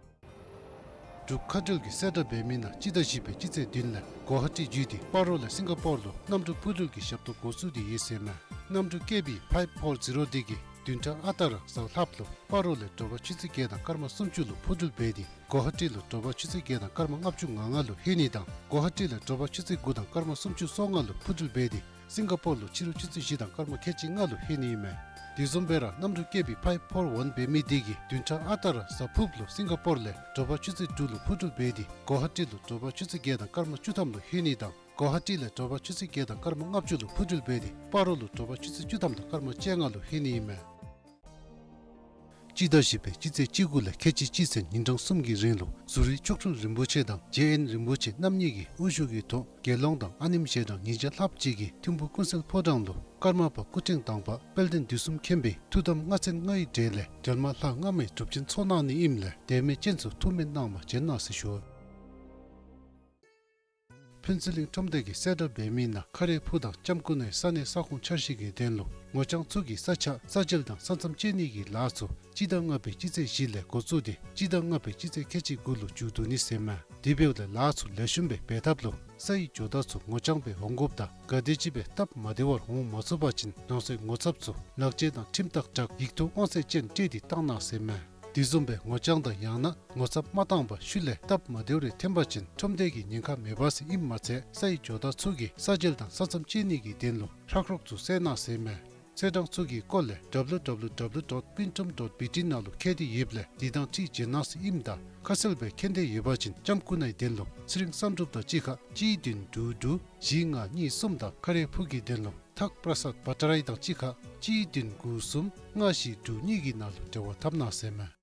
འབྲུག་མཁའ་འགྲུལ་གྱིས་གསལ་བསྒྲགས་འབད་མི་ནང་སྤྱི་ཟླ་བཞི་པའི་སྤྱི་ཚེས་བདུན་ལས་གོ་ཧ་ཊི་བརྒྱུད་དེ་སྤ་རོ་ལས་སིང་ག་པོར་ལུ་གནམ་གྲུ་འཕུར་འགྲུལ་གྱི་ཞབས་ཏོག་འགོ་བཙུགས་ཏེ་ཡོད་ཟེར་མས། གནམ་གྲུ་ཀེ་བི་ཕའིབ་ཕོར་ཛི་རོ་འདི་གིས་བདུན་ཕྲག་ཨ་རྟག་ར་གཟའ་ལྷགཔ་ལུ་སྤ་རོ་ལས་དྲོ་པ་ཆུ་ཚོད་བརྒྱད་དང་སྐར་མ་སུམ་ཅུ་ལུ་འཕུར་འགྲུལ་འབད་དེ་གོ་ཧ་ཊི་ལུ་དྲོ་པ་ཆུ་ཚོད་བརྒྱད་དང་སྐར་མ་ལྔ་བཅུ་ང་ལྔ་ལུ་ལྷོད་ནི་དང་གོ་ཧ་ཊི་ལས་དྲོ་པ་ཆུ་ཚོད་དགུ་དང་སྐར་མ་སུམ་ཅུ་སོ་ལྔ་ལུ་འཕུར་འགྲུལ་འབད་དེ་སིང་ག་པོར་ལུ་ཕྱི་རུ་ཆུ་ཚོད་བཞི་དང་སྐར་མ་ཁལ་གཅིག་ལྔ་ལུ་ལྷོད་ནི་ཨིན་མས། དེ་བཟུམ་སྦེ་ར་གནམ་གྲུ་ཀེ་བི་ཕའིབ་ཕོར་ཝན་འབད་མི་འདི་གིས་བདུན་ཕྲག་ཨ་རྟག་ར་གཟའ་ཕུརཔ་ལུ་སིང་ག་པོར་ལས་དྲོ་པ་ཆུ་ཚོད་དྲུག་ལུ་འཕུར་འགྲུལ་འབད་དེ་གོ་ཧ་ཊི་ལུ་དྲོ་པ་ཆུ་ཚོད་བརྒྱད་དང་སྐར་མ་བཅུ་ཐམ་ལུ་ལྷོད་ནི་དང་གོ་ཧ་ཊི་ལས་དྲོ་པ་ཆུ་ཚོད་བརྒྱད་དང་སྐར་མ་ལྔ་བཅུ་ལུ་འཕུར་འགྲུལ་འབད་དེ་སྤ་རོ་ལུ་དྲོ་པ་ཆུ་ཚོད་བཅུ་ཐམ་དང་སྐར་མ་བཅོ་ལྔ་ལུ་ལྷོད་ནི་ཨིན་མས། སྤྱི་ཟླ་བཞི་པའི་སྤྱི་ཚེས་བཅུ་དགུ་ལས་ཁལ་གཅིག་གཅིག་ཚུན་ཉིན་གྲངས་གསུམ་གྱི་རིང་ལུ་ཟུར་རི་མཆོག་སྤྲུལ་རིན་པོ་ཆེ་དང་རྗེ་དབོན་རིན་པོ་ཆེ་རྣམ་གཉིས་ཀྱི་དབུ་བཞུགས་ཀྱི་ཐོག་དགེ་སློང་དང་ཨ་ནེམ་ཞལ་གྲངས་ཉིས་བརྒྱ་ལྷགཔ་ཅིག་གིས་ཐིམ་ཕུ་ཀུན་གསལ་ཕོ་བྲང་ལུ་ཀརྨ་པ་སྐུ་ཕྲེང་དང་པ་དཔལ་ལྡན་དུས་གསུམ་མཁྱེན་པའི་ཐུགས་དམ་ལྔ་ཚན་ལྔའི་གྲས་ལས་འབྲེལ་མ་ལྷ་ལྔ་མའི་སྒྲུབ་ཆེན་ཚོགས་གནང་ནི་ཨིནམ་ལས་དད་མོས་ཅན་ཚུ་ཐུགས་སྨོན་གནང་བར་བྱོན་གནང་ཟེར་ཞུ། ཕུན་ཚོགས་གླིང་ཁྲོམ་སྡེ་གིས་གསལ་བསྒྲགས་འབད་མི་ནང་ཁ་རས་ཕུ་དང་ལྕམ་སྐུ་ནའི་ས་གནས་ས་ཁོངས་འཆར་གཞི་གི་དོན་ལུ་ངོ་རྐྱང་ཚུ་གི་ས་ཆ་ས་འཇལ་དང་ས་མཚམས་བཅད་ནི་གི་ལཱ་ཚུ་སྤྱི་ཟླ་ལྔ་པའི་སྤྱི་ཚེས་བཞི་ལས་འགོ་བཙུགས་ཏེ་སྤྱི་ཟླ་ལྔ་པའི་སྤྱི་ཚེས་ཁལ་གཅིག་དགུ་ལུ་མཇུག་བསྡུ་ནི་ཟེར་མས། དེ་འབདཝ་ལས་ལཱ་ཚུ་ལེགས་ཤོམ་སྦེ་འབད་ཐབས་ལུ་ས་ཡི་ཇོ་བདག་ཚུ་ངོ་རྐྱང་སྦེ་འོང་དགོཔ་དང་ག་དེམ་ཅིག་སྦེ་སྟབས་མ་བདེ་བར་འོང་མ་ཚུགས་པ་ཅིན་རང་སོའི་ངོ་ཚབ་ཚུ་ལག་ཁྱེར་དང་ཁྲིམས་རྟགས་དྲག་ཡིག་ཐོག་དབང་ཚད་ཅན་སྤྲོད་དེ་བཏང་གནང་ཟེར་མས། དེ་བཟུམ་སྦེ་ངོ་རྐྱང་དང་ཡང་ན་ངོ་ཚབ་མ་བཏང་པར་ཤུལ་ལས་སྟབས་མ་བདེཝ་རེ་ཐོན་པ་ཅིན་ཁྲོམ་སྡེ་གི་ཉེན་ཁ་མེད་པ་ཟེར་ཨིནམ་མ་ཚད་ས་ཡི་ཇོ་བདག་ཚུ་གིས་ས་འཇལ་དང་ས་མཚམས་བཅད་ནི་གི་དོན་ལུ་ཧྲག་རོག་ཚུ་བསལ་གནང་ཟེར་མས། ཚེས་གྲངས་ཚུ་གི་སྐོར་ལས་ཌབ་ལུ་ཌབ་ལུ་ཌབ་ལུ་ཌོཊ་པིན་ཊོམ་ཌོཊ་བི་ཊི་ནང་ལུ་བཀོད་དེ་ཡོདཔ་ལས་དེ་དང་འཁྲིལ་བྱོན་གནང་ཟེར་ཨིནམ་ད་ཁ་གསལ་སྦེ་མཁྱེན་འདོད་ཡོད་པ་ཅིན་ལྕམ་སྐུ་ནའི་དོན་ལུ་ཚེ་རིང་བསམ་གྲུབ་དང་གཅིག་ཁར་གཅིག་བདུན་དྲུག་དྲུག་བཞི་ལྔ་གཉིས་གསུམ་དང་ཁ་རས་ཕུ་གི་དོན་ལུ་ཐག་པྲ་སཱད་བ་ཊ་རའི་དང་གཅིག་ཁར་གཅིག་བདུན་དགུ་གསུམ་ལྔ་བཞི་དྲུག་གཉིས་ཀྱི་ནང་ལུ་འབྲེལ་བ་འཐབ་གནང་ཟེར་མས།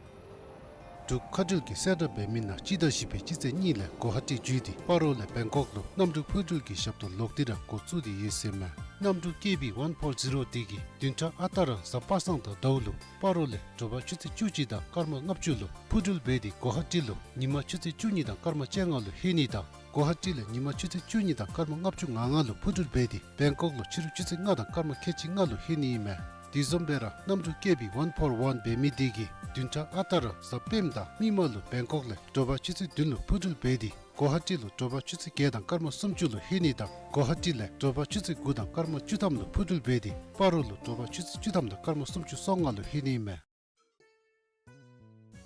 འབྲུག་མཁའ་འགྲུལ་གྱིས་གསལ་བསྒྲགས་འབད་མི་ནང་སྤྱི་ཟླ་བཞི་པའི་སྤྱི་ཚེས་གཉིས་ལས་གོ་ཧ་ཊི་བརྒྱུད་དེ་སྤ་རོ་ལས་བེང་ཀོག་ལུ་གནམ་གྲུ་འཕུར་འགྲུལ་གྱི་ཞབས་ཏོག་ལོག་སྟེ་ར་འགོ་བཙུགས་ཏེ་ཡོད་ཟེར་མས། གནམ་གྲུ་ཀེ་བི་ཝན་ཕོར་ཛི་རོ་འདི་གིས་བདུན་ཕྲག་ཨ་རྟག་ར་གཟའ་པ་སངས་དང་ཟླཝ་ལུ་སྤ་རོ་ལས་དྲོ་པ་ཆུ་ཚོད་བཅུ་གཅིག་དང་སྐར་མ་ལྔ་བཅུ་ལུ་འཕུར་འགྲུལ་འབད་དེ་གོ་ཧ་ཊི་ལུ་ཉིན་མ་ཆུ་ཚོད་བཅུ་གཉིས་དང་སྐར་མ་བཅོ་ལྔ་ལུ་ལྷོད་ནི་དང་གོ་ཧ་ཊི་ལས་ཉིན་མ་ཆུ་ཚོད་བཅུ་གཉིས་དང་སྐར་མ་ལྔ་བཅུ་ང་ལྔ་ལུ་འཕུར་འགྲུལ་འབད་དེ་བེང་ཀོག་ལུ་ཕྱི་རུ་ཆུ་ཚོད་ལྔ་དང་སྐར་མ་ཁལ་གཅིག་ལྔ་ལུ་ལྷོད་ནི་ཨིན་མས། དེ་བཟུམ་སྦེ་ར་གནམ་གྲུ་ཀེ་བི་ཝན་ཕོར་ཝན་འབད་མི་འདི་གིས་བདུན་ཕྲག་ཨ་རྟག་ར་གཟའ་སྤེནམ་དང་མིག་དམར་ལུ་བེང་ཀོག་ལས་དྲོ་པ་ཆུ་ཚོད་བདུན་ལུ་འཕུར་འགྲུལ་འབད་དེ་གོ་ཧ་ཊི་ལུ་དྲོ་པ་ཆུ་ཚོད་བརྒྱད་དང་སྐར་མ་སུམ་ཅུ་ལུ་ལྷོད་ནི་དང་གོ་ཧ་ཊི་ལས་དྲོ་པ་ཆུ་ཚོད་དགུ་དང་སྐར་མ་བཅུ་ཐམ་ལུ་འཕུར་འགྲུལ་འབད་དེ་སྤ་རོ་ལུ་དྲོ་པ་ཆུ་ཚོད་བཅུ་ཐམ་དང་སྐར་མ་སུམ་ཅུ་སོ་ལྔ་ལུ་ལྷོད་ནི་ཨིན་མས།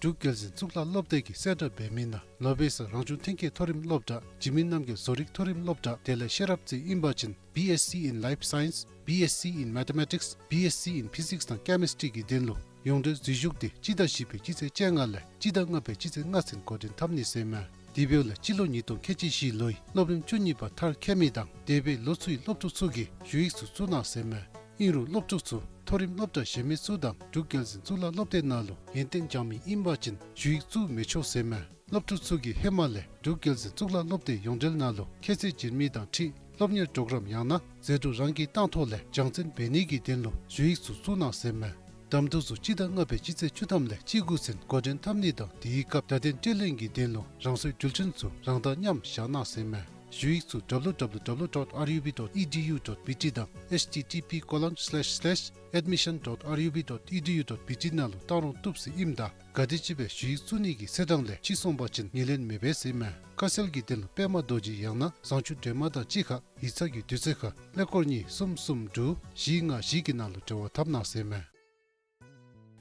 འབྲུག་རྒྱལ་འཛིན་གཙུག་ལག་སློབ་སྡེ་གིས་གསལ་བསྒྲགས་འབད་མི་ནང་ལོ་པའི་སར་རང་བྱུང་ཐོན་སྐྱེད་མཐོ་རིམ་སློབ་གྲྭ་འཇིགས་མེད་རྣམ་རྒྱལ་བཟོ་རིག་མཐོ་རིམ་སློབ་གྲྭ་དེ་ལས་ཤེས་རབ་རྩེ་ཨིན་པ་ཅིན་བི་ཨེས་སི་in Life Science, བི་ཨེས་སི in Mathematics, བི་ཨེས་སི in Physics དང་Chemistry གི་དོན་ལུ་ཡོངས་འབྲེལ་འཛུལ་ཞུགས་འདི་སྤྱི་ཟླ་བཞི་པའི་སྤྱི་ཚེས་བཅོ་ལྔ་ལས་སྤྱི་ཟླ་ལྔ་པའི་སྤྱི་ཚེས་ལྔ་ཚུན་འགོ་འདྲེན་འཐབ་ནི་ཟེར་མས། དེ་འབདཝ་ལས་སྤྱི་ལོ་ཉིས་སྟོང་ཁལ་གཅིག་བཞི་ལོའི་སློབ་རིམ་བཅུ་གཉིས་པ་མཐར་འཁྱོལ་མི་དང་འདས་པའི་ལོ་ཚུའི་སློབ་ཕྲུག་ཚུ་གིས་ཞུ་ཡིག་ཚུ་བཙུགས་གནང་ཟེར་མས། ཨིན་རུང་སློབ་ཕྲུག་ཚུ་མཐོ་རིམ་སློབ་གྲྭ་གཞན་མི་ཚུ་དང་འབྲུག་རྒྱལ་འཛིན་གཙུག་ལག་སློབ་སྡེ་ནང་ལུ་ཡོན་ཏན་སྦྱང་མི་ཨིན་པ་ཅིན་ཞུ་ཡིག་བཙུགས་མི་ཆོག་ཟེར་མས། སློབ་ཕྲུག་ཚུ་གིས་ཧེ་མ་ལས་འབྲུག་རྒྱལ་འཛིན་གཙུག་ལག་སློབ་སྡེ་ཡོངས་འབྲེལ་ནང་ལུ་ཁྱད་ཚད་བྱིན་མི་དང་འཁྲིལ་སློབ་གཉེར་གྲོགས་རམ་ཡང་ན་ཟད་འགྲོ་རང་གིས་བཏང་ཐོག་ལས་སྦྱང་བརྩོན་འབད་ནི་གི་དོན་ལུ་ཞུ་ཡིག་ཚུ་བཙུགས་གནང་ཟེར་མས། གདམ་འཐུ་ཚུ་སྤྱི་ཟླ་ལྔ་པའི་སྤྱི་ཚེས་བཅུ་ཐམ་ལས་བཅུ་དགུ་ཚུན་འགོ་འདྲེན་འཐབ་ནི་དང་དེའི་སྐབས་བརྡ་དོན་སྤྲོད་ལེན་གྱི་དོན་ལུ་རང་སོའི་འགྲུལ་འཕྲིན་ཚུ་རང་དང་མཉམ་བཞག་གནང་ཟེར་མས། ཞུ་ཡིག་ཚུ་ཌབ་ལུ་ཌབ་ལུ་ཌབ་ལུ་ཌོཊ་ཨར་ཡུ་བི་ཌོཊ་ཨི་ཌི་ཡུ་ཌོཊ་བི་ཊི་དང་ཨེཆ་ཊི་ཊི་པི་ཀོ་ལོན་སི་ལེཤ་སི་ལེཤ་ཨེཌ་མི་ཤན་ཌོཊ་ཨར་ཡུ་བི་ཌོཊ་ཨི་ཌི་ཡུ་ཌོཊ་བི་ཊི་ནང་ལུ་བཏང་རུང་བཏུབ་ཟེར་ཨིནམ་ད་ག་དེམ་ཅིག་སྦེ་ཞུ་ཡིག་བཙུགས་ནི་གི་ཚེས་གྲངས་ལས་ཕྱི་སོང་པ་ཅིན་ངོས་ལེན་མི་འབད་ཟེར་མས། ཁ་གསལ་གྱི་དོན་ལུ་པདྨ་རྡོ་རྗེ་ཡང་ན་བཟང་སྤྱོད་སྒྲོལ་མ་དང་གཅིག་ཁར་ཡིག་ཚང་གི་དུས་ཚོད་ཁར་ཀླད་ཀོར་གཉིས་གསུམ་གསུམ་དྲུག་བཞི་ལྔ་བཞི་གི་ནང་ལུ་འབྲེལ་བ་འཐབ་གནང་ཟེར་མས།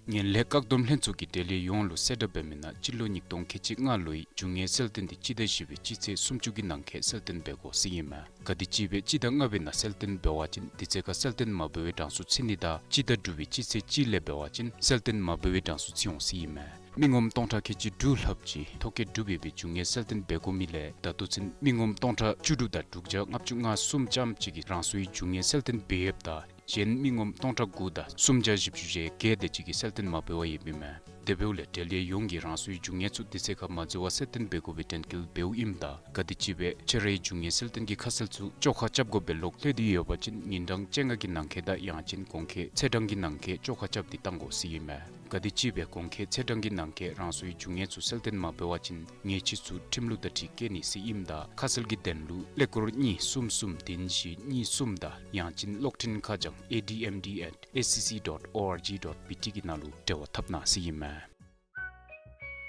ངན་ལྷད་བཀག་སྡོམ་ལྷན་ཚོགས་ཀྱིས་འབྲེལ་ཡོད་ཡོངས་ལུ་གསལ་བསྒྲགས་འབད་མི་ནང་སྤྱི་ལོ་ཉིས་སྟོང་ཁལ་གཅིག་ལྔ་ལོའི་རྒྱུ་དངོས་གསལ་སྟོན་འདི་སྤྱི་ཟླ་བཞི་པའི་སྤྱི་ཚེས་སུམ་ཅུ་གི་ནང་འཁོད་གསལ་སྟོན་འབད་དགོ་ཟེར་ཨིན་མས། ག་དེམ་ཅིག་སྦེ་སྤྱི་ཟླ་ལྔ་པའི་ནང་གསལ་སྟོན་འབད་བ་ཅིན་དུས་ཚོད་ཁར་གསལ་སྟོན་མ་འབད་བའི་གྲངས་སུ་ཚུད་ནི་དང་སྤྱི་ཟླ་དྲུག་པའི་སྤྱི་ཚེས་གཅིག་ལས་འབད་བ་ཅིན་གསལ་སྟོན་མ་འབད་བའི་གྲངས་སུ་ཚུད་འོང་ཟེར་ཨིན་མས། མི་ངོམ་སྟོང་ཕྲག་ཁལ་གཅིག་དྲུག་ལྷགཔ་ཅིག་ཐོ་བཀོད་གྲུབ་ཡོད་པའི་རྒྱུ་དངོས་གསལ་སྟོན་འབད་དགོ་མི་ལས་ད་ལྟོ་ཚུན་མི་ངོམ་སྟོང་ཕྲག་བཅུ་དྲུག་དང་དྲུག་བརྒྱ་ལྔ་བཅུ་ང་གསུམ་ཙམ་ཅིག་གིས་རང་སོའི་རྒྱུ་དངོས་གསལ་སྟོན་འབད་ཡོདཔ་ད་གཞན་མི་ངོམ་སྟོང་ཕྲག་དགུ་དང་སུམ་བརྒྱ་བཞི་བཅུ་ཞེ་བརྒྱད་དེ་ཅིག་གིས་གསལ་སྟོན་མ་འབད་བར་ཡོདཔ་ཨིན་མས། དེ་འབདཝ་ལས་འབྲེལ་ཡོད་ཡོངས་ཀྱིས་རང་སོའི་རྒྱུ་དངོས་ཚུ་དུས་ཚོད་ཁར་མ་འཛོལ་བར་གསལ་སྟོན་འབད་དགོ་པའི་དྲན་སྐུལ་འབདཝ་ཨིནམ་ད་ག་དེམ་ཅིག་སྦེ་ཁྱོད་རའི་རྒྱུ་དངོས་གསལ་སྟོན་གྱི་ཁ་གསལ་ཚུ་བཅོ་ཁ་རྐྱབ་དགོ་པའི་ལོག་ལྷོད་དེ་ཡོད་པ་ཅིན་ཉིན་གྲངས་བཅོ་ལྔ་གི་ནང་འཁོད་དང་ཡང་ཅིན་གོང་འཁོད་ཚེས་གྲངས་ཀྱི་ནང་འཁོད་བཅོ་ཁ་རྐྱབ་སྟེ་བཏང་དགོ་ཟེར་ཨིན་མས། ག་དེམ་ཅིག་སྦེ་གོང་འཁོད་ཚེས་གྲངས་ཀྱི་ནང་འཁོད་རང་སོའི་རྒྱུ་དངོས་ཚུ་གསལ་སྟོན་མ་འབད་བ་ཅིན་ཉེས་ཆད་ཚུ་ཁྲིམས་ལུགས་དང་འཁྲིལ་བཀལ་ནི་ཟེར་ཨིནམ་ད་ཁ་གསལ་གྱི་དོན་ལུ་ཀླད་ཀོར་གཉིས་གསུམ་གསུམ་བདུན་བཞི་གཉིས་གསུམ་དང་ཡང་ཅིན་གློག་འཕྲིན་ཁ་བྱང་ཨེ་ཌི་ཨེམ་ཌི་at A C C dot O R G dot B T གི་ནང་ལུ་འབྲེལ་བ་འཐབ་གནང་ཟེར་ཨིན་མས།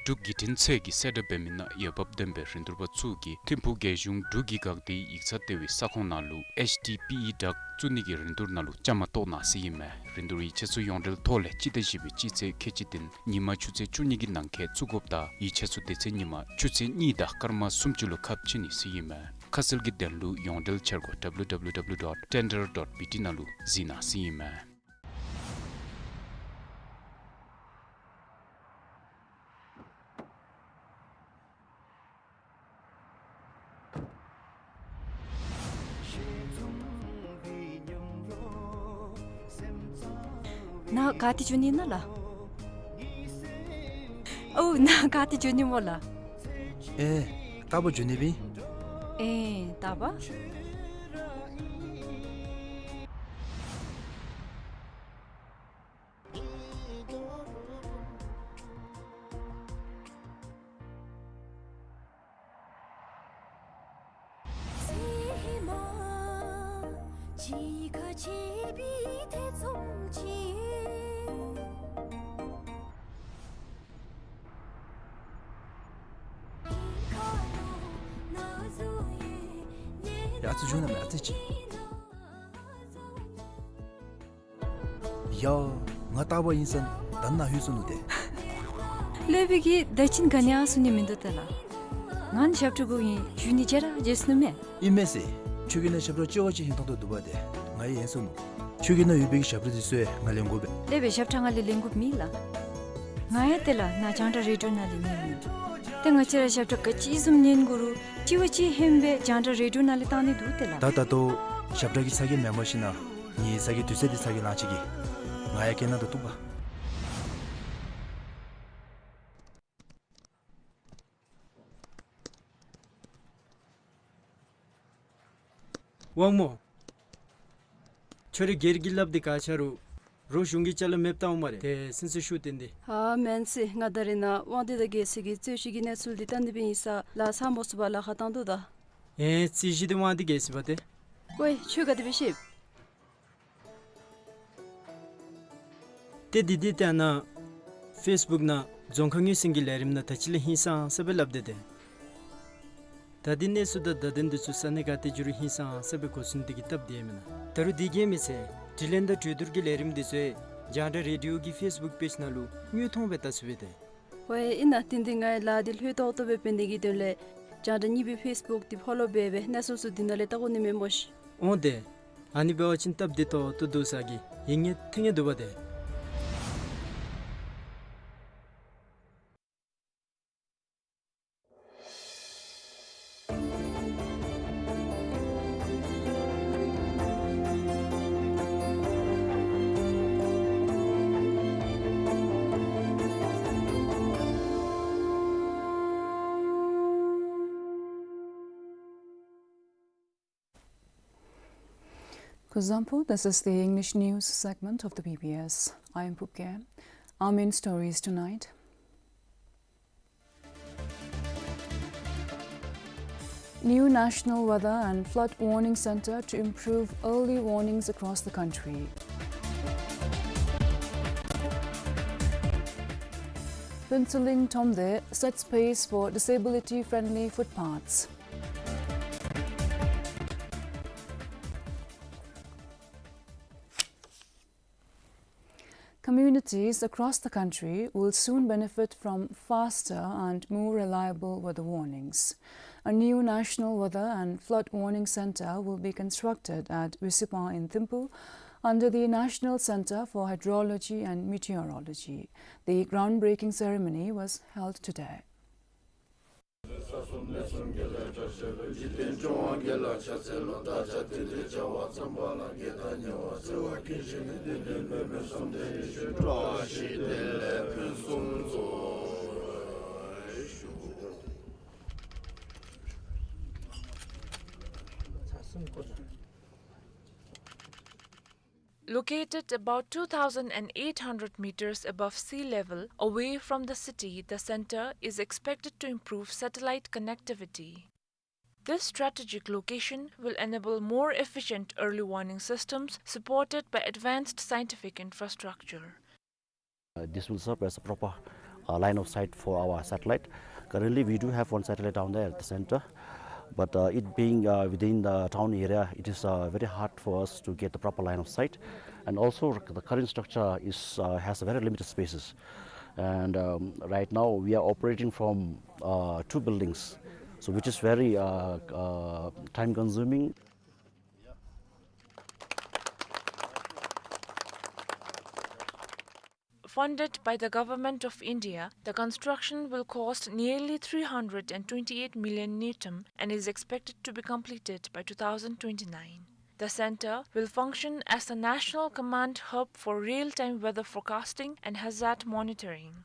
འབྲུག་བརྒྱུད་འཕྲིན་ཚད་ཀྱི་གསལ་བསྒྲགས་འབད་མི་ནང་འོས་འབབ་ལྡན་པའི་རིན་བསྡུར་པ་ཚུ་གིས་ཐིམ་ཕུག་རྒྱལ་གཞུང་འབྲུག་གི་འགག་སྡེའི་ཡིག་ཚང་ལྟེ་བའི་ས་ཁོངས་ནང་ལུ་ཨེཆ་ཌི་པི་ཨི་ཌག་བཙུགས་ནི་གི་རིན་བསྡུར་ནང་ལུ་བཅའ་མར་གཏོགས་གནང་ཟེར་ཨིན་མས། རིན་བསྡུར་ཡིག་ཆ་ཚུ་ཡོངས་འབྲེལ་ཐོག་ལས་སྤྱི་ཟླ་བཞི་པའི་སྤྱི་ཚེས་ཁལ་གཅིག་སྟེང་ཉིན་མ་ཆུ་ཚོད་བཅུ་གཉིས་ཀྱི་ནང་འཁོད་བཙུགས་དགོཔ་དང་ཡིག་ཆ་ཚུ་དེ་ཚེ་ཉིན་མ་ཆུ་ཚོད་གཉིས་དང་སྐར་མ་སུམ་ཅུ་ལུ་ཁ་ཕྱེ་ནི་ཟེར་ཨིན་མས། ཁ་གསལ་གྱི་དོན་ལུ་ཡོངས་འབྲེལ་འཆར་སྒོ་W W W dot tender dot B T ནང་ལུ་གཟིགས་གནང་ཟེར་ཨིན་མས། ནཱ་ག་ཏེ་འགྱོ་ནི་ཨིན་ན་ལགས། ཨོ་ནཱ་ག་ཏེ་འགྱོ་ནི་སྨོ་ལགས། ཨེ་རྟག་པར་འགྱོ་ནི་ཨིན། ཨེ་རྟག་པར། ཡ་ཨ་ཙི་འགྱོ་ན་མེད་ཨ་ཙི་ཅིག། ཡ་ང་རྟག་པར་ཨིན་ས་ད་ནཱ་ལྷོད་སོ་ནུག་ཏེ། སློབ་དཔོན་གྱིས་ད་ཅི་ག་ནི་ཡང་གསུང་ནི་མིན་འདུག་ཏེ་ལགས། ང་ནི་ཞབས་ཁྲ་དགོ་ཡི་ཞུ་ནི་བརྗེད་ར་བརྗེད་སོ་ནུག་མས། ཨིན་མས་ཟེར། ཁྱོད་ཀྱི་ནང་ཞབས་ཁྲ་ལྕི་བ་ཅིག་ཧིང་ཐོང་དོ་འདུག་པ་ཏེ། ང་ཡང་ཡེངས་སོ་ནུག། ཁྱོད་ཀྱི་ནང་ཡོད་པའི་གི་ཞབས་ཁྲ་འདི་ཚུ་ཡང་ང་ལེན་དགོ་པས། སློབ་དཔོན་ཞབས་ཁྲ་ང་ལས་ལེན་དགོཔ་མེད་ལགས། ང་ཡང་ཏེ་ལགས་ནཱ་རྒྱང་བསྒྲགས་རེ་ཌིའོ་ནང་ལས་ཉན་ནི། ཏེ་ང་བཅས་ར་ཞབས་ཁྲ་ག་ཅི་བཟུམ་ཉན་དགོ་རུང་ལྕི་བ་ཅིག་ཧན་སྦེ་རྒྱང་བསྒྲགས་རེ་ཌིའོ་ནང་ལས་བཏང་ནི་འདུག་ཏེ་ལགས། ད་ད་ལྟོ་ཞབས་ཁྲ་གི་ཚ་གྱང་མེན་པར་ཞིན་ན་ངེའི་ཚ་གྱང་དུས་ཚོད་འདི་ཚ་གྱང་ལང་ཅིག་གི། ང་ཡང་སྐད་ནང་དུ་གཏུག་པ། དབང་མོ། ཁྱོད་རའི་སྒེར་གྱི་ལགཔ་འདི་ག་ཆ་རུང་རོགས་གཞུང་གི་ཅ་ལ་མེདཔ་བཏང་འོང་སྨ་རེ། ཏེ་སེམས་སུ་ཤུགས་བཏོན་ཏེ། ཨ་མེན་ཟེར། ང་ད་རེས་ནཱ་དབང་འདུས་དང་རྒྱལ་སྲས་ཀྱི་རྩོད་གཞི་གི་གནས་ཚུལ་འདི་བལྟ་ནི་སྦེ་ཨིན་ས་ལགས། ཚ་མོ་སུ་བ་ལཱ་ཁག་བཏང་དོ་ད། ཨེ་རྩོད་གཞི་འདི་དབང་འདུས་རྒྱལ་སྲས་པ་ཏེ། ཝའེ་ཁྱོད་ག་དེ་སྦེ་ཤེས། ཏེ་འདི་འདི་ཏེ་ཨ་ནཱ་ཕེསི་བུཀ་ནང་རྫོང་ཁ་ངོས་ཟིན་གྱི་ལས་རིམ་ནང་ད་ཅི་ལས་ཧིང་སངས་ས་སྦེ་སླབ་སྟེ་ཏེ། ད་འདི་གནས་ཚུལ་དང་བརྡ་དོན་འདི་ཚུ་ས་གནས་ག་ཏེ་འགྱོ་རུང་ཧིང་སངས་ས་སྦེ་གོ་ཚུགས་ནི་འདི་གིས་སྟབས་བདེ་མེན་ན། ད་རུང་འདི་གིས་མི་ཚད་དྲི་ལན་དང་གྲོས་བསྡུར་གྱི་ལས་རིམ་འདི་ཚུ་རྒྱང་བསྒྲགས་རེ་ཌིའོ་གི་ཕེསི་བུཀ་པེཇ་ནང་ལུ་དངོས་མཐོང་སྦེ་བལྟ་ཚུགས་པས་ཏེ། ཝའེ་ཨིན་ན། ཏེ་འདི་ངེའི་ལཱ་འདི་ལྷོད་ཏོག་ཏོ་སྦེ་འབད་ནི་གི་དོན་ལས་རྒྱང་བསྒྲགས་གཉིས་པའི་ཕེསི་བུཀ་འདི་ཕོ་ལོ་འབད་སྦེ་གནས་ཚུལ་ཚུ་འདི་ནང་ལས་བལྟ་དགོ་ནི་མས་སྨོ་ཤིག། འོང་ཏེ། ཨ་ནི་འབད་བ་ཅིན་སྟབས་བདེ་ཏོག་ཏོ་འདུག་ས་གི་ཡིད་ངེས་ཐིང་ངེ་འདུག་པ་ཏེ། Kuzuzangpo, this is the English news segment of the B B S. I am Phub Gyem. Our main stories tonight. New National Weather and Flood Warning Center to improve early warnings across the country. Phuentsholing Thromde sets pace for disability-friendly footpaths. Communities across the country will soon benefit from faster and more reliable weather warnings. A new National Weather and Flood Warning Center will be constructed at Wisipa in Thimphu under the National Center for Hydrology and Meteorology. The groundbreaking ceremony was held today. Located about two thousand eight hundred meters above sea level, away from the city, the center is expected to improve satellite connectivity. This strategic location will enable more efficient early warning systems supported by advanced scientific infrastructure. Uh, this will serve as a proper uh, line of sight for our satellite. Currently, we do have one satellite down there at the center, but, uh, it being, uh, within the town area, it is, uh, very hard for us to get the proper line of sight. And also, the current structure is, uh, has very limited spaces. And, um, right now, we are operating from, uh, two buildings, so which is very, uh, uh, time consuming. Funded by the Government of India, the construction will cost nearly three hundred and twenty-eight million ngultrum and is expected to be completed by two thousand twenty-nine. The center will function as the national command hub for real-time weather forecasting and hazard monitoring.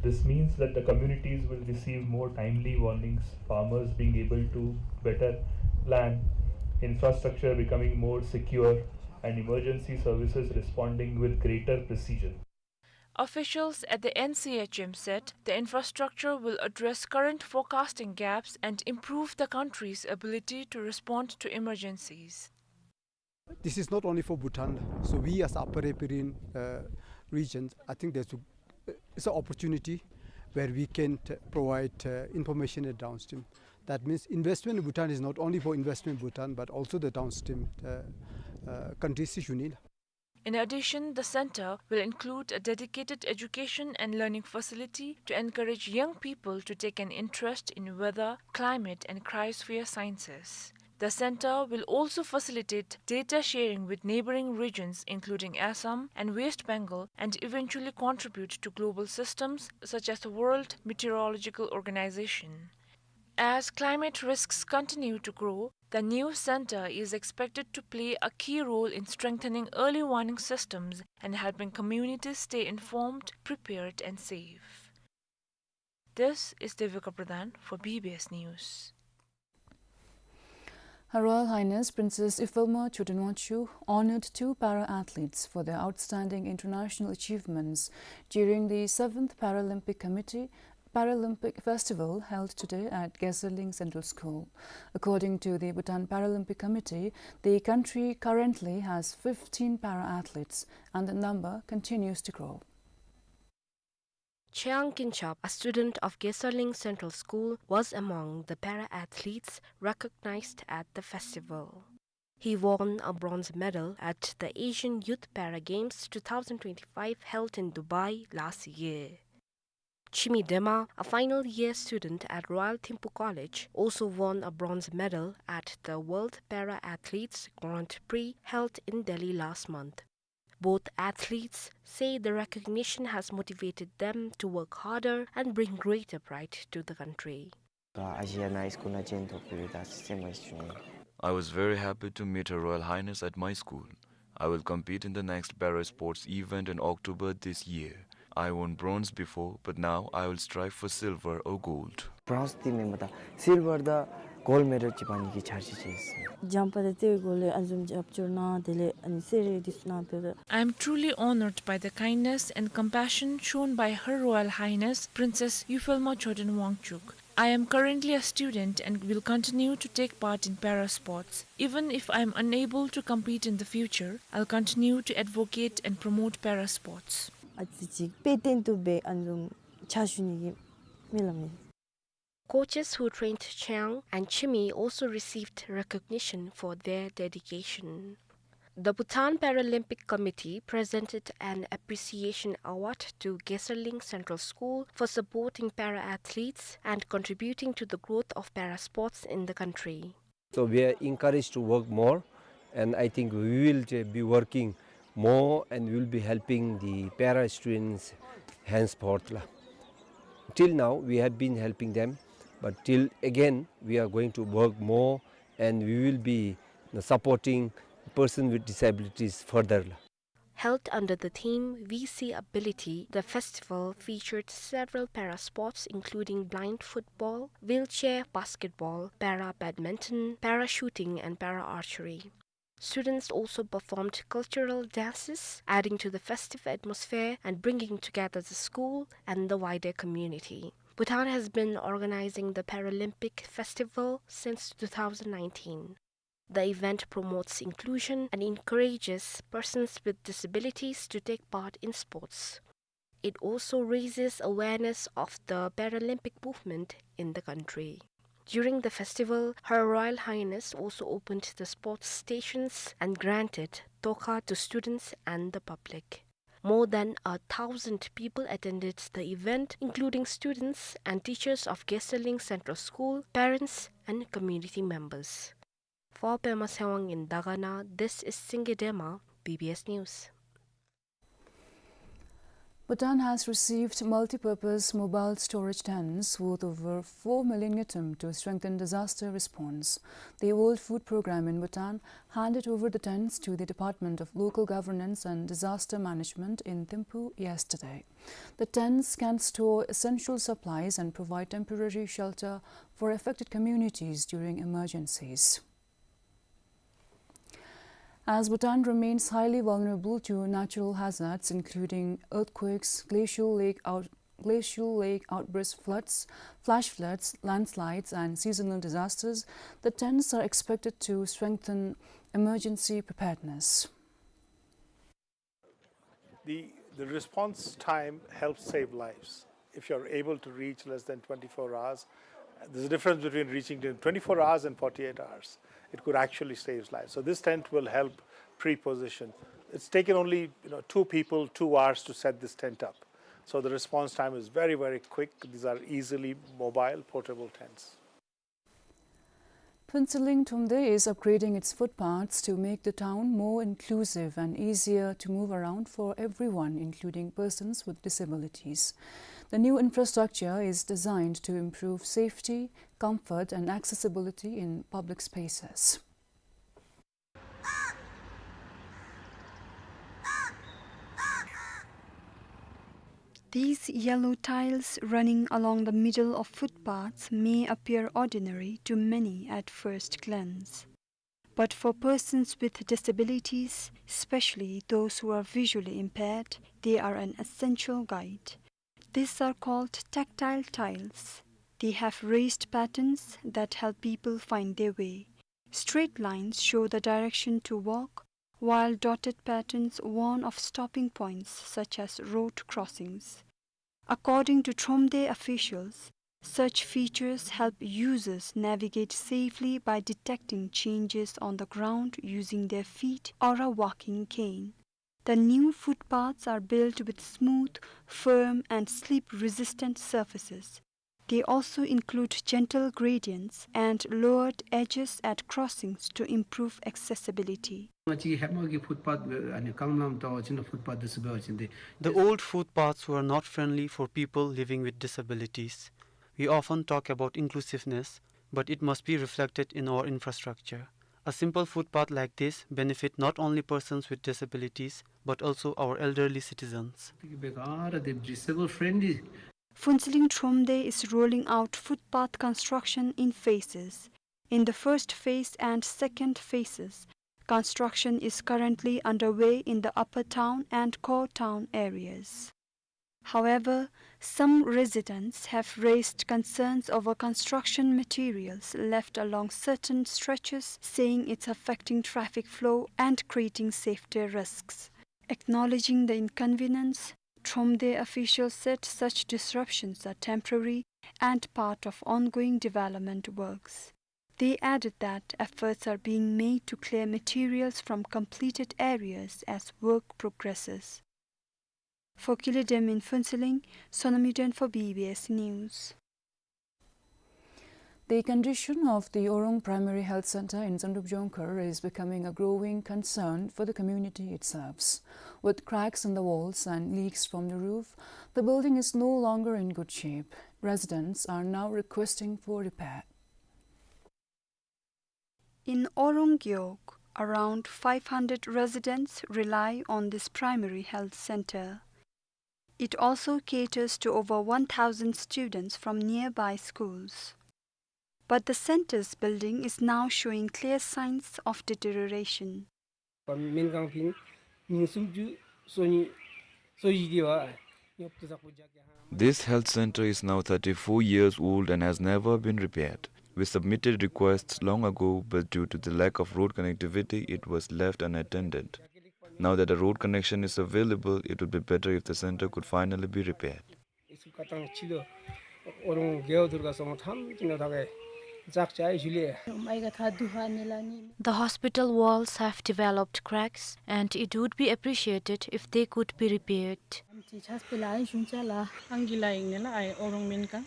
This means that the communities will receive more timely warnings, farmers being able to better plan, infrastructure becoming more secure, and emergency services responding with greater precision. Officials at the N C H M said the infrastructure will address current forecasting gaps and improve the country's ability to respond to emergencies. This is not only for Bhutan, so we as Upper Ri Bhoi Ri, uh, region, I think there's a, it's an opportunity where we can t-, provide, uh, information at downstream. That means investment in Bhutan is not only for investment in Bhutan, but also the downstream, uh, uh, countries in Union. In addition, the center will include a dedicated education and learning facility to encourage young people to take an interest in weather, climate, and cryosphere sciences. The center will also facilitate data sharing with neighboring regions, including Assam and West Bengal, and eventually contribute to global systems such as the World Meteorological Organization. As climate risks continue to grow, the new center is expected to play a key role in strengthening early warning systems and helping communities stay informed, prepared, and safe. This is Devika Pradhan for B B S News. Her Royal Highness Princess Yufilma Chotdin Wangchuck honored two para-athletes for their outstanding international achievements during the seventh Paralympic Committee Paralympic Festival held today at Kheserling Central School. According to the Bhutan Paralympic Committee, the country currently has fifteen para-athletes and the number continues to grow. Cheang Kinchap, a student of Kheserling Central School, was among the para-athletes recognized at the festival. He won a bronze medal at the Asian Youth Para Games two thousand twenty-five held in Dubai last year. Chimi Dema, a final year student at Royal Thimphu College, also won a bronze medal at the World Para Athletes Grand Prix held in Delhi last month. Both athletes say the recognition has motivated them to work harder and bring greater pride to the country. I was very happy to meet Her Royal Highness at my school. I will compete in the next Para Sports event in October this year. I won bronze before, but now I will strive for silver or gold. Bronze ཏེ་མེན་པར་ད་silver དང་gold medal ཅིག་འབག་ནི་གི་འཆར་གཞི་ཅིག་ཡོད། འཇམ་དཔལ་དང་དེ་གུ་ལས་ཨ་ནི་བཟུམ་རྒྱབ་སྐྱོར་གནང་། དེ་ལས་ཨ་ནི་གསོལ་རས་འདི་ཚུ་གནང་ཕུལ། I am truly honored by the kindness and compassion shown by Her Royal Highness Princess Yufilma Chotdin Wangchuck. I am currently a student and will continue to take part in para sports. Even if I am unable to compete in the future, I'll continue to advocate and promote para sports. ཨ་ཙི་ཅིག་དཔེ་སྟོན་ཐུབ་པའི་ཨ་ནི་བཟུམ་ཕྱག་ཞུ་ནི་གི་སྨོན་ལམ་ཡོད། Coaches who trained Cheang and Chimi also received recognition for their dedication. The Bhutan Paralympic Committee presented an appreciation award to Kheserling Central School for supporting para-athletes and contributing to the growth of para sports in the country. So we are encouraged to work more, and I think we will, uh, be working more, and we will be helping the para students henceforth la. Till now, we have been helping them, but till again, we are going to work more, and we will be supporting person with disabilities further la. Held under the theme We See Ability, the festival featured several para sports including blind football, wheelchair basketball, para badminton, para shooting, and para archery. Students also performed cultural dances, adding to the festive atmosphere and bringing together the school and the wider community. Bhutan has been organizing the Paralympic Festival since two thousand nineteen. The event promotes inclusion and encourages persons with disabilities to take part in sports. It also raises awareness of the Paralympic movement in the country. During the festival, Her Royal Highness also opened the sports stations and granted tokha to students and the public. More than a thousand people attended the event, including students and teachers of Geseleng Central School, parents, and community members. For Pema Sewang in Dagana, this is Singye Dema, B B S News. Bhutan has received multi-purpose mobile storage tents worth over four million ngultrum to strengthen disaster response. The World Food Programme in Bhutan handed over the tents to the Department of Local Governance and Disaster Management in Thimphu yesterday. The tents can store essential supplies and provide temporary shelter for affected communities during emergencies. As Bhutan remains highly vulnerable to natural hazards, including earthquakes, glacial lake out-, glacial lake outbursts, floods, flash floods, landslides, and seasonal disasters, the tents are expected to strengthen emergency preparedness. The, the response time helps save lives. If you're able to reach less than twenty-four hours, there's a difference between reaching in twenty-four hours and forty-eight hours. It could actually save lives. So this tent will help pre-position. It's taken only, you know, two people, two hours to set this tent up. So the response time is very, very quick. These are easily mobile, portable tents. Phuentsholing Thromde is upgrading its footpaths to make the town more inclusive and easier to move around for everyone, including persons with disabilities. The new infrastructure is designed to improve safety, comfort, and accessibility in public spaces. These yellow tiles running along the middle of footpaths may appear ordinary to many at first glance. But for persons with disabilities, especially those who are visually impaired, they are an essential guide. These are called tactile tiles. They have raised patterns that help people find their way. Straight lines show the direction to walk, while dotted patterns warn of stopping points such as road crossings. According to Thromde officials, such features help users navigate safely by detecting changes on the ground using their feet or a walking cane. The new footpaths are built with smooth, firm, and slip-resistant surfaces. They also include gentle gradients and lowered edges at crossings to improve accessibility. ང་བཅས་ཧེ་མ་གི་ཕུཊ་པཱཐ་ཨ་ནི་རྐང་ལམ་འདྲ་བ་ཅིན་ཕུཊ་པཱཐ་འདི་ཚུ་འབད་བ་ཅིན་ཏེ། The old footpaths were not friendly for people living with disabilities. We often talk about inclusiveness, but it must be reflected in our infrastructure. A simple footpath like this benefit not only persons with disabilities, but also our elderly citizens. ཏེ་གི་འབད་ག་ར་ཏེ་disabled friendly Phuentsholing Thromde is rolling out footpath construction in phases. In the first phase and second phases, construction is currently underway in the upper town and core town areas. However, some residents have raised concerns over construction materials left along certain stretches, saying it's affecting traffic flow and creating safety risks. Acknowledging the inconvenience, Thromde officials said such disruptions are temporary and part of ongoing development works. They added that efforts are being made to clear materials from completed areas as work progresses. For Kilidem in Phuentsholing, Sonam Yuden for B B S News. The condition of the Orung Primary Health Center in Zandrup Jongkhar is becoming a growing concern for the community it serves. With cracks in the walls and leaks from the roof, the building is no longer in good shape. Residents are now requesting for repair. In Orung Gewog, around five hundred residents rely on this primary health center. It also caters to over one thousand students from nearby schools. But the center's building is now showing clear signs of deterioration. This health center is now thirty-four years old and has never been repaired. We submitted requests long ago, but due to the lack of road connectivity, it was left unattended. Now that a road connection is available, it would be better if the center could finally be repaired. School ཁ་ཐང་ཕྱི་ལོ་ཨོ་རོང་རྒེད་འོག་དུར་ག་སོང་ཐམ་ཅི་ན་ད་གེ་ཛག་ཅའི་ཞུ་ལེ། མའི་ག་ཐ་དུ་ཧ་ནེ་ལ་ནི། The hospital walls have developed cracks, and it would be appreciated if they could be repaired. ཨམ་ཅི་ཆས་པེ་ལ་ཨིན་ཤུན་ཅ་ལ། ཨང་གི་ལ་ཨིན་ནེ་ལ་ཨའི་ཨོ་རོང་མེན་ག་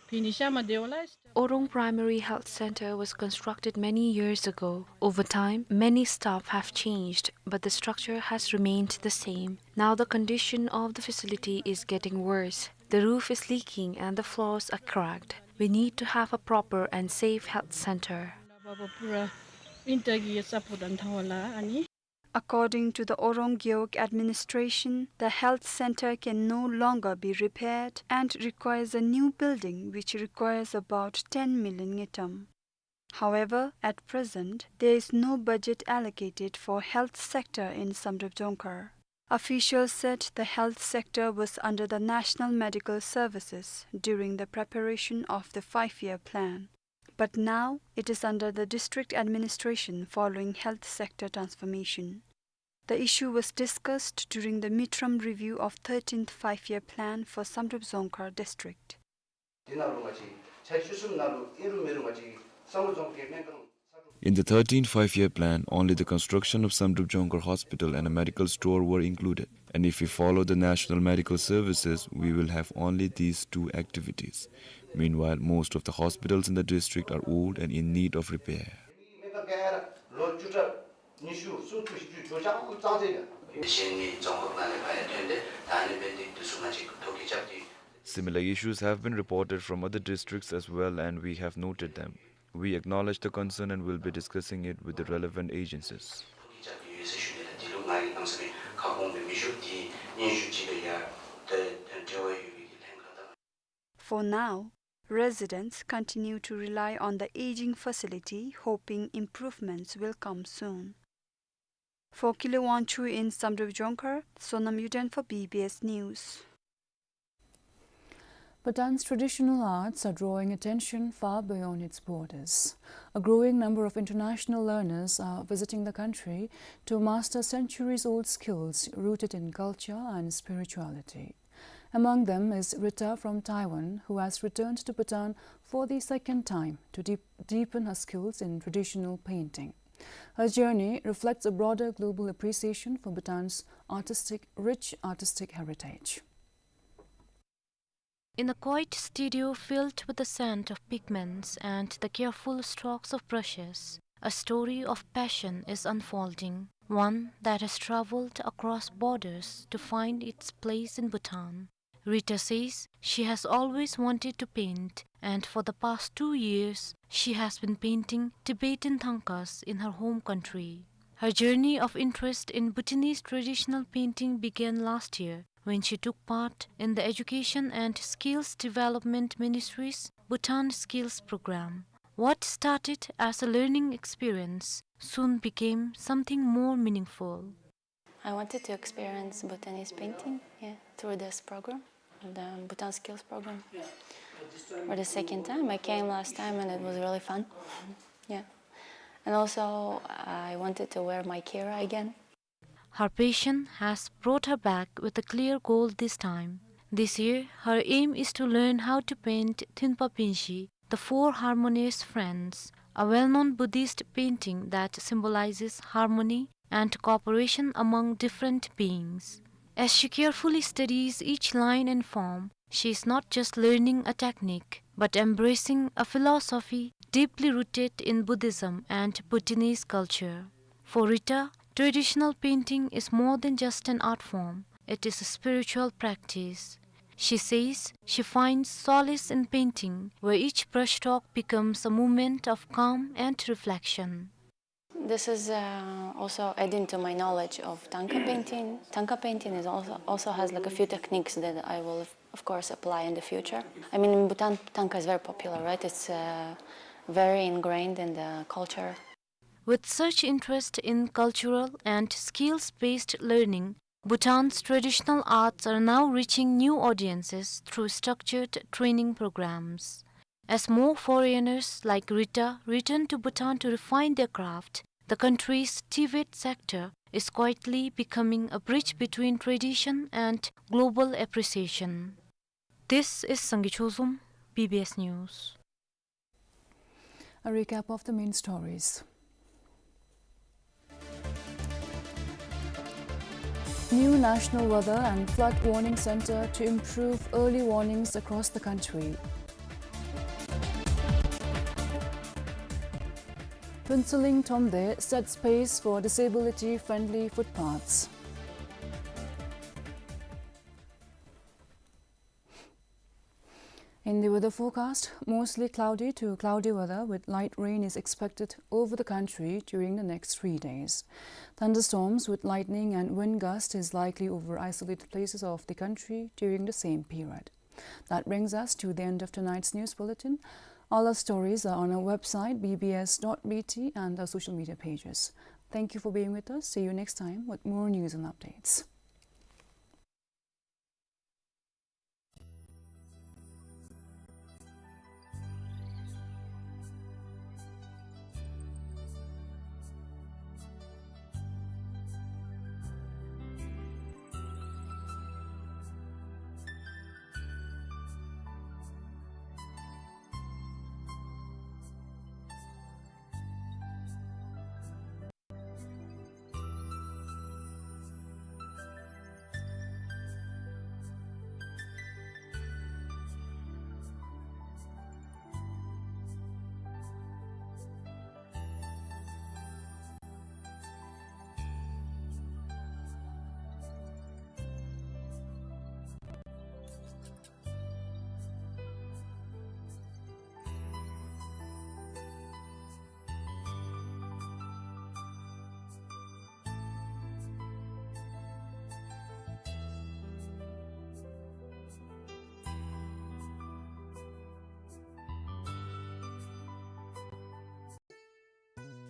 ཕི་ནི་ཤ་མ་དེ་བ་ལ། Orong Primary Health Center was constructed many years ago. Over time, many staff have changed, but the structure has remained the same. Now the condition of the facility is getting worse. The roof is leaking and the floors are cracked. We need to have a proper and safe health center. According to the Orong Gewog administration, the health center can no longer be repaired and requires a new building, which requires about ten million ngultrum. However, at present, there is no budget allocated for health sector in Samdrup Jongkhar. Officials said the health sector was under the National Medical Services during the preparation of the five-year plan. But now it is under the district administration following health sector transformation. The issue was discussed during the midterm review of thirteenth Five-Year Plan for Samdrup Jongkhar District. In the thirteenth Five-Year Plan, only the construction of Samdrup Jongkhar Hospital and a medical store were included. And if we follow the National Medical Services, we will have only these two activities. Meanwhile, most of the hospitals in the district are old and in need of repair. Similar issues have been reported from other districts as well, and we have noted them. We acknowledge the concern and will be discussing it with the relevant agencies. For now, residents continue to rely on the aging facility, hoping improvements will come soon. For Kile Wangchuk in Samdrup Jongkhar, Sonam Yuden for B B S News. Bhutan's traditional arts are drawing attention far beyond its borders. A growing number of international learners are visiting the country to master centuries-old skills rooted in culture and spirituality. Among them is Rita from Taiwan, who has returned to Bhutan for the second time to deep-, deepen her skills in traditional painting. Her journey reflects a broader global appreciation for Bhutan's artistic, rich artistic heritage. In a quiet studio filled with the scent of pigments and the careful strokes of brushes, a story of passion is unfolding, one that has traveled across borders to find its place in Bhutan. Rita says she has always wanted to paint, and for the past two years, she has been painting Tibetan thangkas in her home country. Her journey of interest in Bhutanese traditional painting began last year when she took part in the Education and Skills Development Ministry's Bhutan Skills Program. What started as a learning experience soon became something more meaningful. I wanted to experience Bhutanese painting, yeah, through this program, the Bhutan Skills Program. For the second time, I came last time and it was really fun. Yeah. And also, I wanted to wear my kira again. Her passion has brought her back with a clear goal this time. This year, her aim is to learn how to paint Thunpa Pinshi, the Four Harmonious Friends, a well-known Buddhist painting that symbolizes harmony and cooperation among different beings. As she carefully studies each line and form, she is not just learning a technique, but embracing a philosophy deeply rooted in Buddhism and Bhutanese culture. For Rita, traditional painting is more than just an art form. It is a spiritual practice. She says she finds solace in painting, where each brushstroke becomes a moment of calm and reflection. This is, uh, also adding to my knowledge of Tanka painting. Tanka painting is also, also has, like, a few techniques that I will, of course, apply in the future. I mean, in Bhutan, Tanka is very popular, right? It's, uh, very ingrained in the culture. With such interest in cultural and skills-based learning, Bhutan's traditional arts are now reaching new audiences through structured training programs. As more foreigners like Rita return to Bhutan to refine their craft, the country's Tibet sector is quietly becoming a bridge between tradition and global appreciation. This is Sangay Chozom, B B S News. A recap of the main stories. New National Weather and Flood Warning Center to improve early warnings across the country. Phuentsholing Thromde sets pace for disability-friendly footpaths. In the weather forecast, mostly cloudy to cloudy weather with light rain is expected over the country during the next three days. Thunderstorms with lightning and wind gust is likely over isolated places of the country during the same period. That brings us to the end of tonight's news bulletin. All our stories are on our website, B B S dot B T, and our social media pages. Thank you for being with us. See you next time with more news and updates.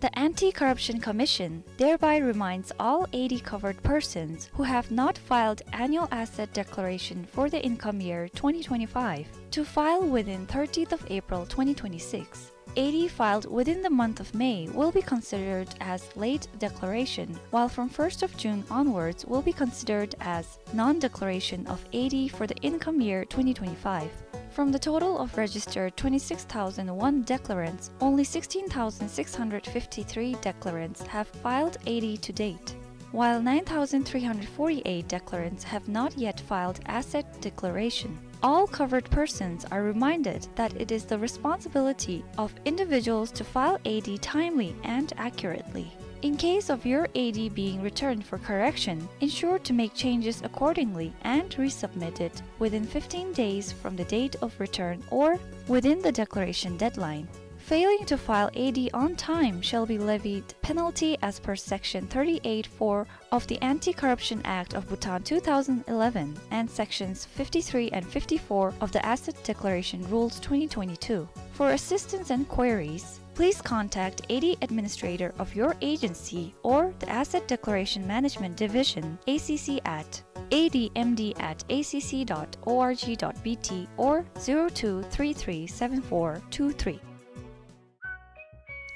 The Anti-Corruption Commission thereby reminds all A D covered persons who have not filed annual asset declaration for the income year twenty twenty-five to file within thirtieth of April twenty twenty-six. A D filed within the month of May will be considered as late declaration, while from first of June onwards will be considered as non-declaration of A D for the income year twenty twenty-five. From the total of registered twenty-six thousand one declarants, only sixteen thousand six hundred fifty-three declarants have filed A D to date, while nine thousand three hundred forty-eight declarants have not yet filed asset declaration. All covered persons are reminded that it is the responsibility of individuals to file A D timely and accurately. In case of your A D being returned for correction, ensure to make changes accordingly and resubmit it within fifteen days from the date of return or within the declaration deadline. Failing to file A D on time shall be levied penalty as per Section thirty-eight four of the Anti-Corruption Act of Bhutan two thousand eleven and Sections fifty-three and fifty-four of the Asset Declaration Rules twenty twenty-two. For assistance and queries, please contact A D administrator of your agency or the Asset Declaration Management Division, A C C, at A D M D at A C C dot org dot B T or zero two three three seven four two three.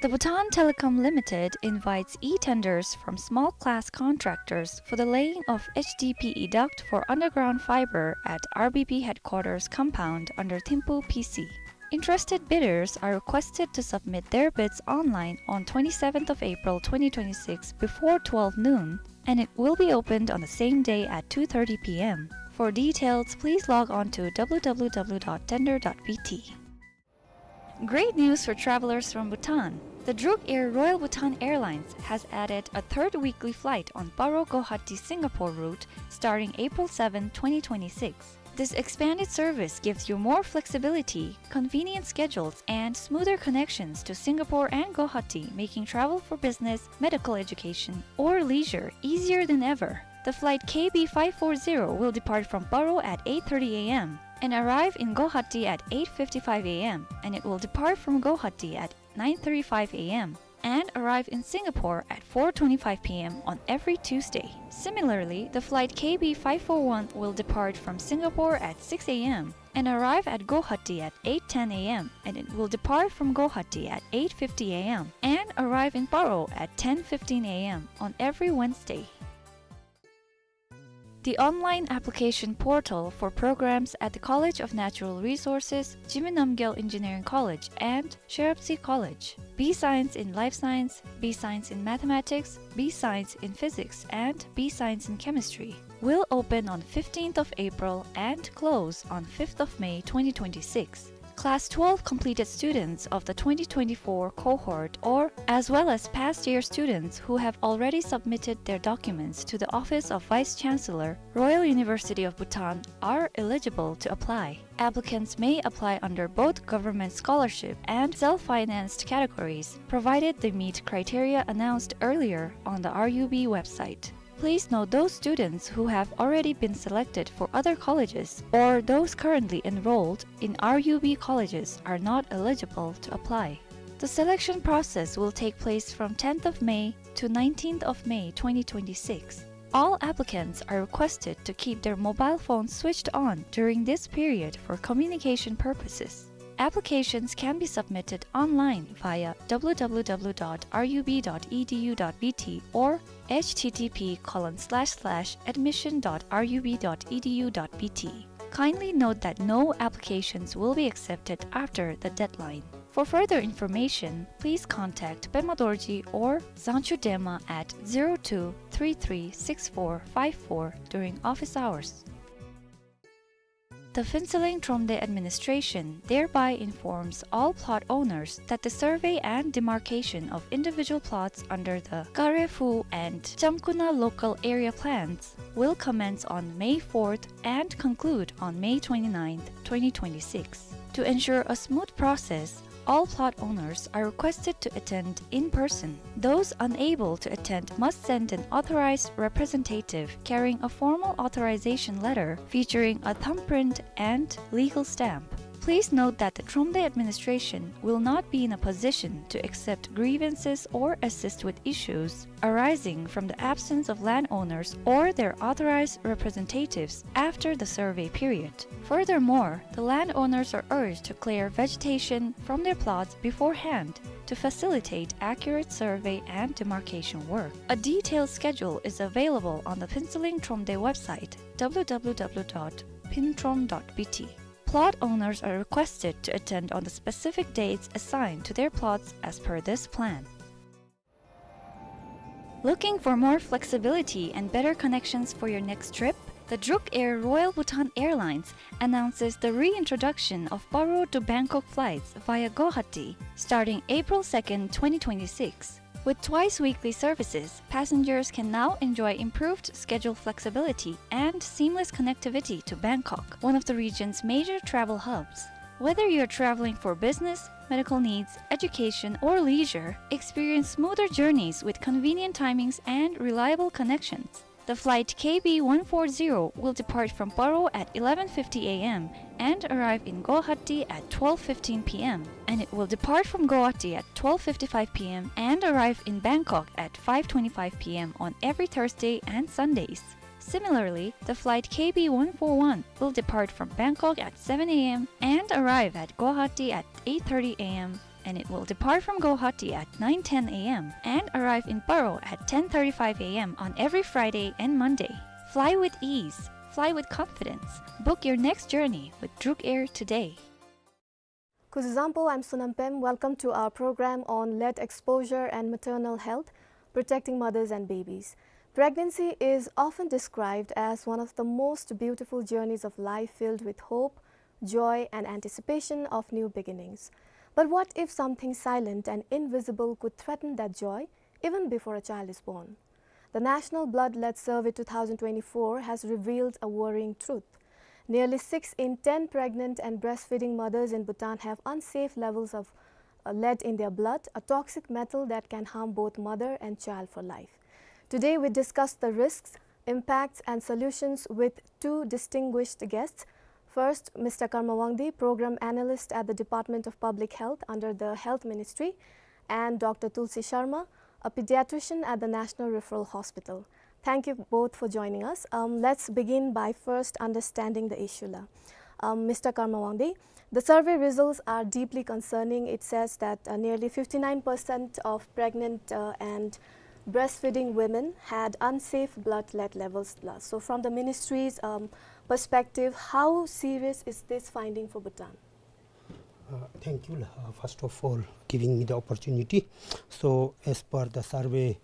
The Bhutan Telecom Limited invites e-tenders from small class contractors for the laying of H D P E duct for underground fiber at R B P headquarters compound under Thimphu P C. Interested bidders are requested to submit their bids online on twenty-seventh of April twenty twenty-six before twelve noon, and it will be opened on the same day at two thirty P M. For details, please log on to W W W dot tender dot B T. Great news for travelers from Bhutan. The Druk Air Royal Bhutan Airlines has added a third weekly flight on Paro Guwahati Singapore route starting April seventh, twenty twenty-six. This expanded service gives you more flexibility, convenient schedules, and smoother connections to Singapore and Guwahati, making travel for business, medical education, or leisure easier than ever. The flight K B five four zero will depart from Paro at eight thirty A M and arrive in Guwahati at eight fifty-five A M, and it will depart from Guwahati at nine thirty-five A M and arrive in Singapore at four twenty-five P M on every Tuesday. Similarly, the flight K B five four one will depart from Singapore at six A M and arrive at Guwahati at eight ten a m, and it will depart from Guwahati at eight fifty a m and arrive in Paro at ten fifteen a m on every Wednesday. The online application portal for programs at the College of Natural Resources, Jigme Namgyel Engineering College, and Sherabsi College, B Science in Life Science, B Science in Mathematics, B Science in Physics, and B Science in Chemistry, will open on fifteenth of April and close on fifth of May twenty twenty-six. Class twelve completed students of the twenty twenty-four cohort, or as well as past year students who have already submitted their documents to the Office of Vice Chancellor, Royal University of Bhutan, are eligible to apply. Applicants may apply under both government scholarship and self-financed categories, provided they meet criteria announced earlier on the R U B website. Please note, those students who have already been selected for other colleges or those currently enrolled in R U B colleges are not eligible to apply. The selection process will take place from tenth of May to nineteenth of May twenty twenty-six. All applicants are requested to keep their mobile phones switched on during this period for communication purposes. Applications can be submitted online via w w w dot r u b dot e d u dot b t or h t t p colon slash slash admission dot r u b dot e d u dot b t. Kindly note that no applications will be accepted after the deadline. For further information, please contact Pema Dorji or Zangchu Dema at zero two three three six four five four during office hours. The Phuentsholing Thromde administration thereby informs all plot owners that the survey and demarcation of individual plots under the Kare Phu and Chamkuna local area plans will commence on May fourth and conclude on May twenty-ninth, twenty twenty-six. To ensure a smooth process, all plot owners are requested to attend in person. Those unable to attend must send an authorized representative carrying a formal authorization letter featuring a thumbprint and legal stamp. Please note that the Thromde administration will not be in a position to accept grievances or assist with issues arising from the absence of landowners or their authorized representatives after the survey period. Furthermore, the landowners are urged to clear vegetation from their plots beforehand to facilitate accurate survey and demarcation work. A detailed schedule is available on the Phuentsholing Thromde website, w w w dot phuentrom dot b t. Plot owners are requested to attend on the specific dates assigned to their plots as per this plan. Looking for more flexibility and better connections for your next trip? The Druk Air Royal Bhutan Airlines announces the reintroduction of Paro to Bangkok flights via Guwahati starting April second, twenty twenty-six. With twice weekly services, passengers can now enjoy improved schedule flexibility and seamless connectivity to Bangkok, one of the region's major travel hubs. Whether you're traveling for business, medical needs, education, or leisure, experience smoother journeys with convenient timings and reliable connections. The flight K B one four zero will depart from Paro at eleven fifty a m and arrive in Guwahati at twelve fifteen p m, and it will depart from Guwahati at twelve fifty-five p m and arrive in Bangkok at five twenty-five p m on every Thursday and Sundays. Similarly, the flight K B one four one will depart from Bangkok at seven a m and arrive at Guwahati at eight thirty a m, and it will depart from Guwahati at nine ten a m and arrive in Paro at ten thirty-five a m on every Friday and Monday. Fly with ease. Fly with confidence. Book your next journey with Druk Air today. Kuzuzangpo, I'm Sonam Pem. Welcome to our program on lead exposure and maternal health, protecting mothers and babies. Pregnancy is often described as one of the most beautiful journeys of life, filled with hope, joy, and anticipation of new beginnings. But what if something silent and invisible could threaten that joy even before a child is born? The National Blood Lead Survey two thousand twenty-four has revealed a worrying truth. Nearly six in ten pregnant and breastfeeding mothers in Bhutan have unsafe levels of, uh, lead in their blood, a toxic metal that can harm both mother and child for life. Today, we discuss the risks, impacts, and solutions with two distinguished guests. First, Mister Karma Wangdi, Program Analyst at the Department of Public Health under the Health Ministry, and Doctor Tulsi Sharma, a pediatrician at the National Referral Hospital. Thank you both for joining us. Um, let's begin by first understanding the issue, la. Um, Mister Karma Wangdi, the survey results are deeply concerning. It says that, uh, nearly fifty-nine percent of pregnant, uh, and breastfeeding women had unsafe blood lead levels. So, from the ministry's, um, perspective, how serious is this finding for Bhutan? Uh, thank you, uh, first of all, giving me the opportunity. So, as per the survey,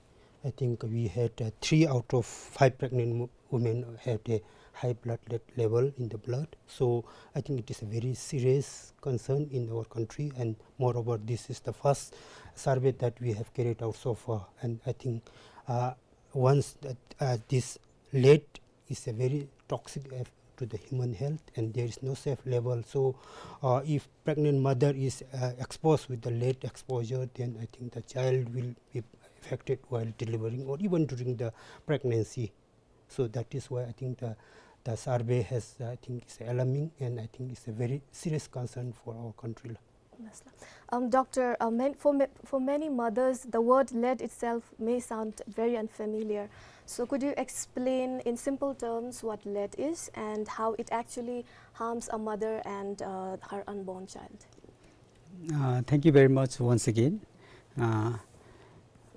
I think we had, uh, three out of five pregnant wo-, women had a high blood lead level in the blood. So I think it is a very serious concern in our country, and moreover, this is the first survey that we have carried out so far. And I think, uh, once that, uh, this lead is a very toxic, uh, to the human health, and there is no safe level. So, uh, if pregnant mother is, uh, exposed with the lead exposure, then I think the child will be affected while delivering or even during the pregnancy. So that is why I think the, the survey has, I think, is alarming, and I think it's a very serious concern for our country. Yes, sir. Um, Doctor, uh, man-, for ma-, for many mothers, the word lead itself may sound very unfamiliar. So could you explain in simple terms what lead is and how it actually harms a mother and, uh, her unborn child? Uh, thank you very much once again. Uh,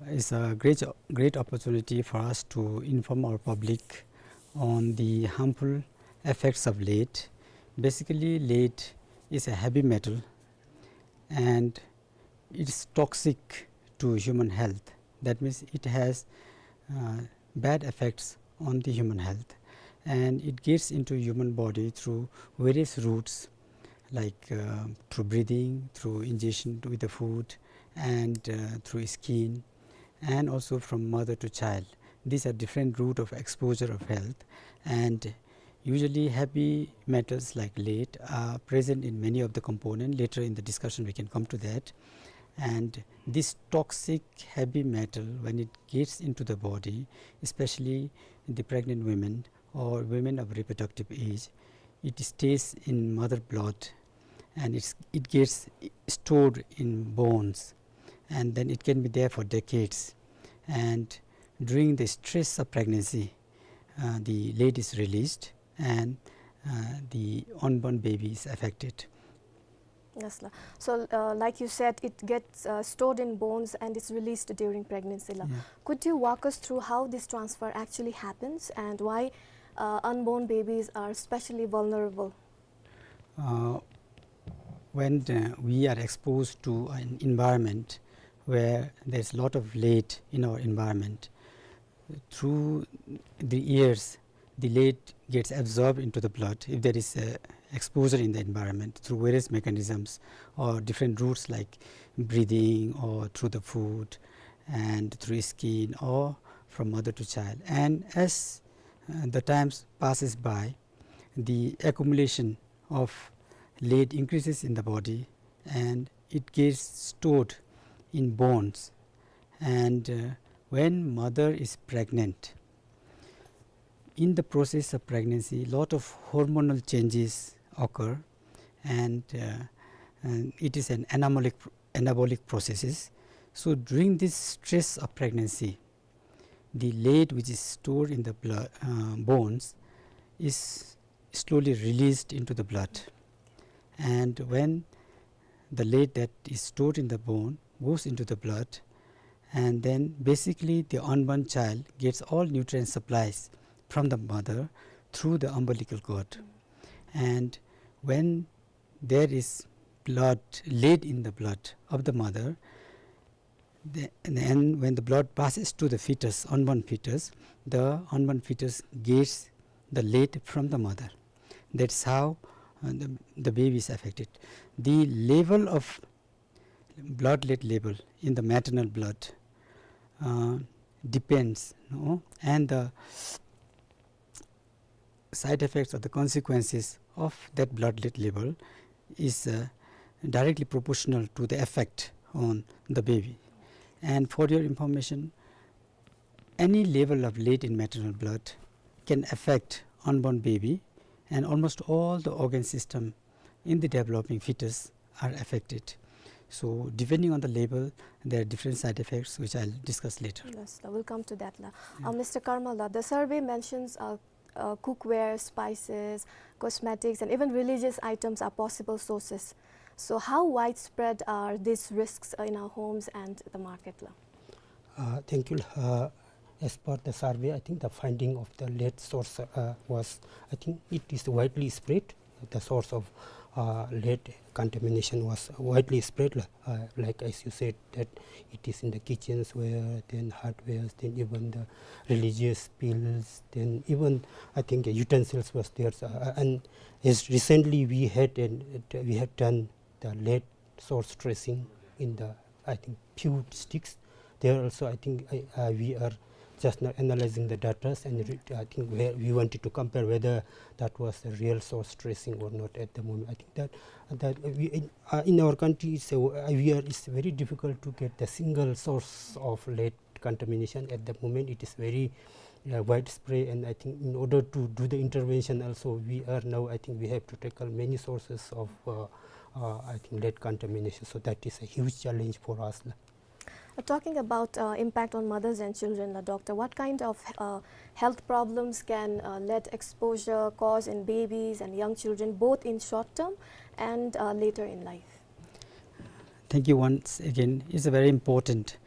it's a great, great opportunity for us to inform our public on the harmful effects of lead. Basically, lead is a heavy metal and it's toxic to human health. That means it has, uh, bad effects on the human health, and it gets into human body through various routes, like, uh, through breathing, through ingestion with the food, and, uh, through skin, and also from mother to child. These are different route of exposure of health, and usually heavy metals like lead are present in many of the component. Later in the discussion we can come to that. And this toxic heavy metal, when it gets into the body, especially the pregnant women or women of reproductive age, it stays in mother blood, and it's, it gets stored in bones, and then it can be there for decades. And during the stress of pregnancy, uh, the lead is released, and, uh, the unborn baby is affected. Yes, la. So, uh, like you said, it gets, uh, stored in bones and it's released during pregnancy, la. Yeah. Could you walk us through how this transfer actually happens and why, uh, unborn babies are especially vulnerable? Uh, when, uh, we are exposed to an environment where there's a lot of lead in our environment, through the years, the lead gets absorbed into the blood if there is a exposure in the environment through various mechanisms or different routes like breathing or through the food and through skin or from mother to child. And as, uh, the times passes by, the accumulation of lead increases in the body and it gets stored in bones. And, uh, when mother is pregnant, in the process of pregnancy, lot of hormonal changes occur, and, uh, and it is an anabolic, anabolic processes. So during this stress of pregnancy, the lead which is stored in the blood, uh, bones is slowly released into the blood. And when the lead that is stored in the bone goes into the blood, and then basically the unborn child gets all nutrient supplies from the mother through the umbilical cord. And when there is blood, lead in the blood of the mother, the, and when the blood passes to the fetus, unborn fetus, the unborn fetus gets the lead from the mother. That's how, uh, the, the baby is affected. The level of blood lead level in the maternal blood, uh, depends, no? And the side effects or the consequences of that blood lead level is, uh, directly proportional to the effect on the baby. And for your information, any level of lead in maternal blood can affect unborn baby, and almost all the organ system in the developing fetus are affected. So depending on the level, there are different side effects which I'll discuss later. Yes, la, we'll come to that, la. Yeah. Uh, Mister Karma, la, the survey mentions, uh, uh, cookware, spices, cosmetics, and even religious items are possible sources. So how widespread are these risks, uh, in our homes and the market, la? Uh, thank you. Uh, as per the survey, I think the finding of the lead source, uh, was, I think it is widely spread. The source of, uh, lead contamination was widely spread, la. Uh, like as you said, that it is in the kitchens ware, then hardwares, then even the religious bills, then even, I think, utensils was there. So, uh, and as recently we had an, we had done the lead source tracing in the, I think, few districts. There also, I think, I, uh, we are just now analyzing the data, and re-, I think we, we wanted to compare whether that was a real source tracing or not at the moment. I think that, that we, in, uh, in our country, it's a, uh, we are, it's very difficult to get the single source of lead contamination at the moment. It is very, uh, widespread, and I think in order to do the intervention also, we are now, I think we have to tackle many sources of, uh, uh, I think, lead contamination. So that is a huge challenge for us, la. Uh, talking about, uh, impact on mothers and children, la, doctor, what kind of, uh, health problems can, uh, lead exposure cause in babies and young children, both in short term and, uh, later in life? Thank you once again. It's a very important,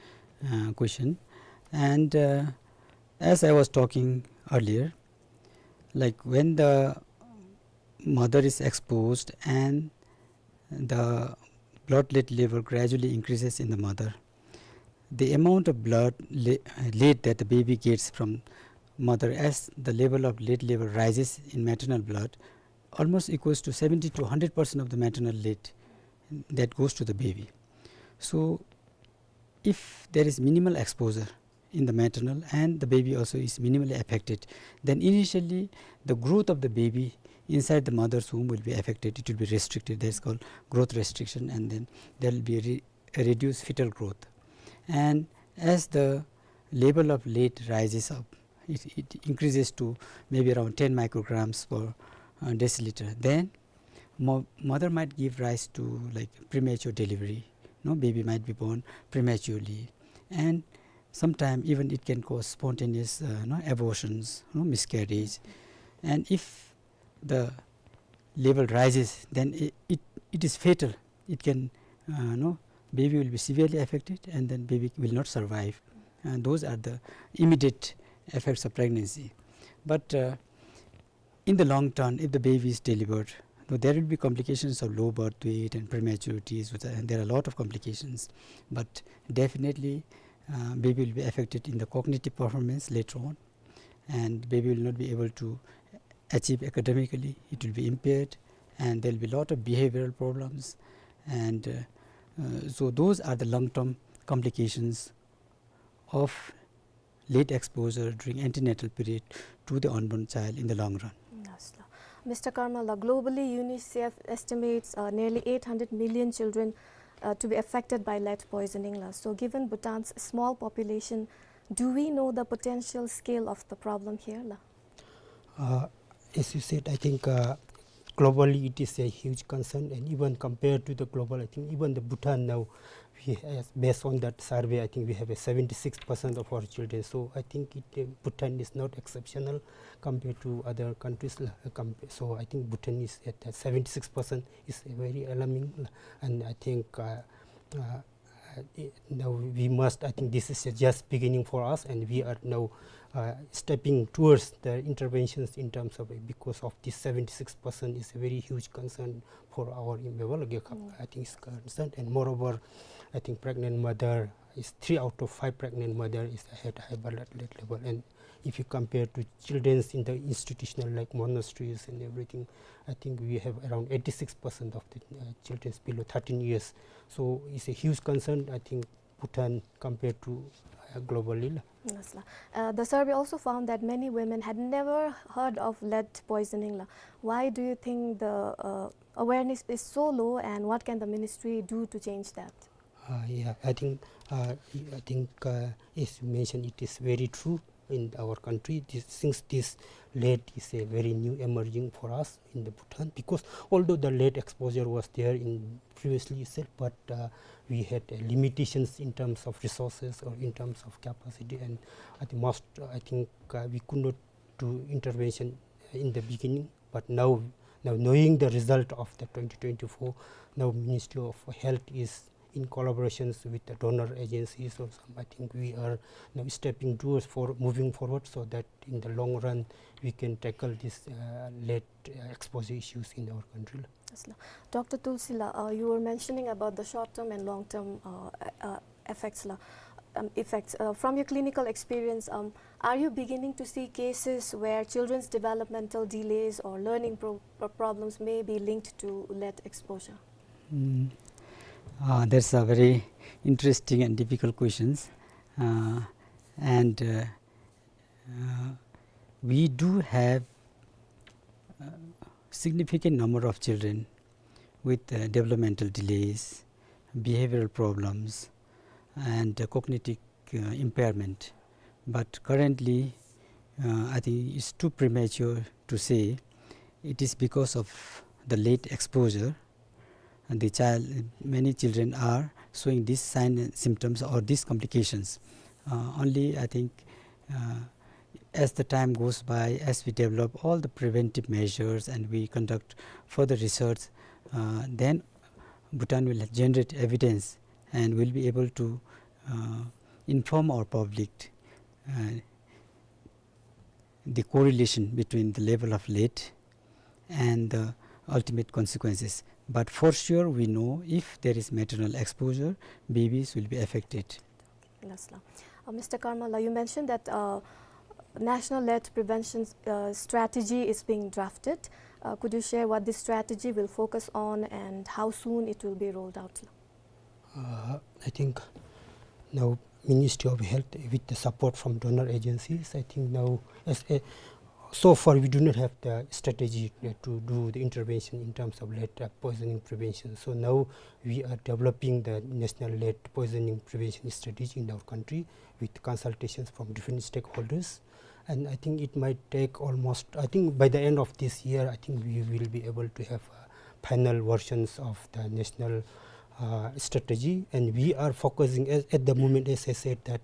uh, question. And, uh, as I was talking earlier, like, when the mother is exposed and the blood lead level gradually increases in the mother, the amount of blood le-, uh, lead that the baby gets from mother, as the level of lead level rises in maternal blood, almost equals to seventy to hundred percent of the maternal lead that goes to the baby. So if there is minimal exposure in the maternal and the baby also is minimally affected, then initially the growth of the baby inside the mother's womb will be affected. It will be restricted. That is called growth restriction, and then there will be a re-, a reduced fetal growth. And as the level of lead rises up, it, it increases to maybe around ten micrograms per, uh, deciliter. Then mo-, mother might give rise to, like, premature delivery. No, baby might be born prematurely, and sometime even it can cause spontaneous, uh, no, abortions, no, miscarriage. And if the level rises, then it, it, it is fatal. It can, uh, no, baby will be severely affected, and then baby will not survive. And those are the immediate effects of pregnancy. But, uh, in the long term, if the baby is delivered, though there will be complications of low birth weight and prematurities, with, and there are a lot of complications, but definitely, uh, baby will be affected in the cognitive performance later on, and baby will not be able to achieve academically. It will be impaired, and there will be a lot of behavioral problems, and, uh, uh, so those are the long-term complications of lead exposure during antenatal period to the unborn child in the long run. Yes, la. Mister Karmala, globally, UNICEF estimates, uh, nearly eight hundred million children, uh, to be affected by lead poisoning, la. So, given Bhutan's small population, do we know the potential scale of the problem here, la? Uh, as you said, I think, uh, globally it is a huge concern, and even compared to the global, I think even the Bhutan now, we have, based on that survey, I think we have a seventy-six percent of our children. So I think it, uh, Bhutan is not exceptional compared to other countries, la, uh, compa-, so I think Bhutan is at, uh, seventy-six percent is very alarming, la, and I think, uh, uh, uh, i-, now we must, I think this is just beginning for us, and we are now, uh, stepping towards the interventions in terms of, uh, because of this seventy-six percent is a very huge concern for our, mm, I think it's concerned. And moreover, I think pregnant mother is, three out of five pregnant mother is at high blood lead level, and if you compare to children's in the institutional, like monasteries and everything, I think we have around eighty-six percent of the, uh, children's below thirteen years. So it's a huge concern, I think, Bhutan compared to, uh, globally, la. Yes, la. Uh, the survey also found that many women had never heard of lead poisoning, la. Why do you think the, uh, awareness is so low, and what can the ministry do to change that? Uh, yeah, I think, uh, I think, uh, as you mentioned, it is very true in our country. This, since this lead is a very new emerging for us in the Bhutan, because although the lead exposure was there in previously itself, but, uh, we had, uh, limitations in terms of resources or in terms of capacity, and at the most, I think, uh, we could not do intervention in the beginning, but now, now knowing the result of the twenty twenty-four, now Ministry of Health is in collaborations with the donor agencies or some, I think we are now stepping towards for moving forward so that in the long run we can tackle this, uh, lead, uh, exposure issues in our country. Yes, la. Doctor Tulsi la, uh, you were mentioning about the short-term and long-term, uh, uh, effects la, um, effects. Uh, from your clinical experience, um, are you beginning to see cases where children's developmental delays or learning pro-, pro-, problems may be linked to lead exposure? Mm. Uh, that's a very interesting and difficult questions. Uh, and, uh, uh, we do have a significant number of children with, uh, developmental delays, behavioral problems, and, uh, cognitive, uh, impairment. But currently, uh, I think it's too premature to say it is because of the lead exposure and the child, many children are showing these signs and symptoms or these complications. Uh, only, I think, uh, as the time goes by, as we develop all the preventive measures and we conduct further research, uh, then Bhutan will generate evidence and will be able to, uh, inform our public, uh, the correlation between the level of lead and the ultimate consequences. But for sure, we know if there is maternal exposure, babies will be affected. Yes, la. Uh, Mister Karma la, you mentioned that, uh, National Lead Prevention, uh, Strategy is being drafted. Uh, could you share what this strategy will focus on and how soon it will be rolled out? Uh, I think now Ministry of Health, with the support from donor agencies, I think now as a, so far we do not have the strategy, uh, to do the intervention in terms of lead, uh, poisoning prevention. So now we are developing the national lead poisoning prevention strategy in our country with consultations from different stakeholders. And I think it might take almost, I think by the end of this year, I think we will be able to have, uh, final versions of the national, uh, strategy. And we are focusing at, at the moment, as I said, that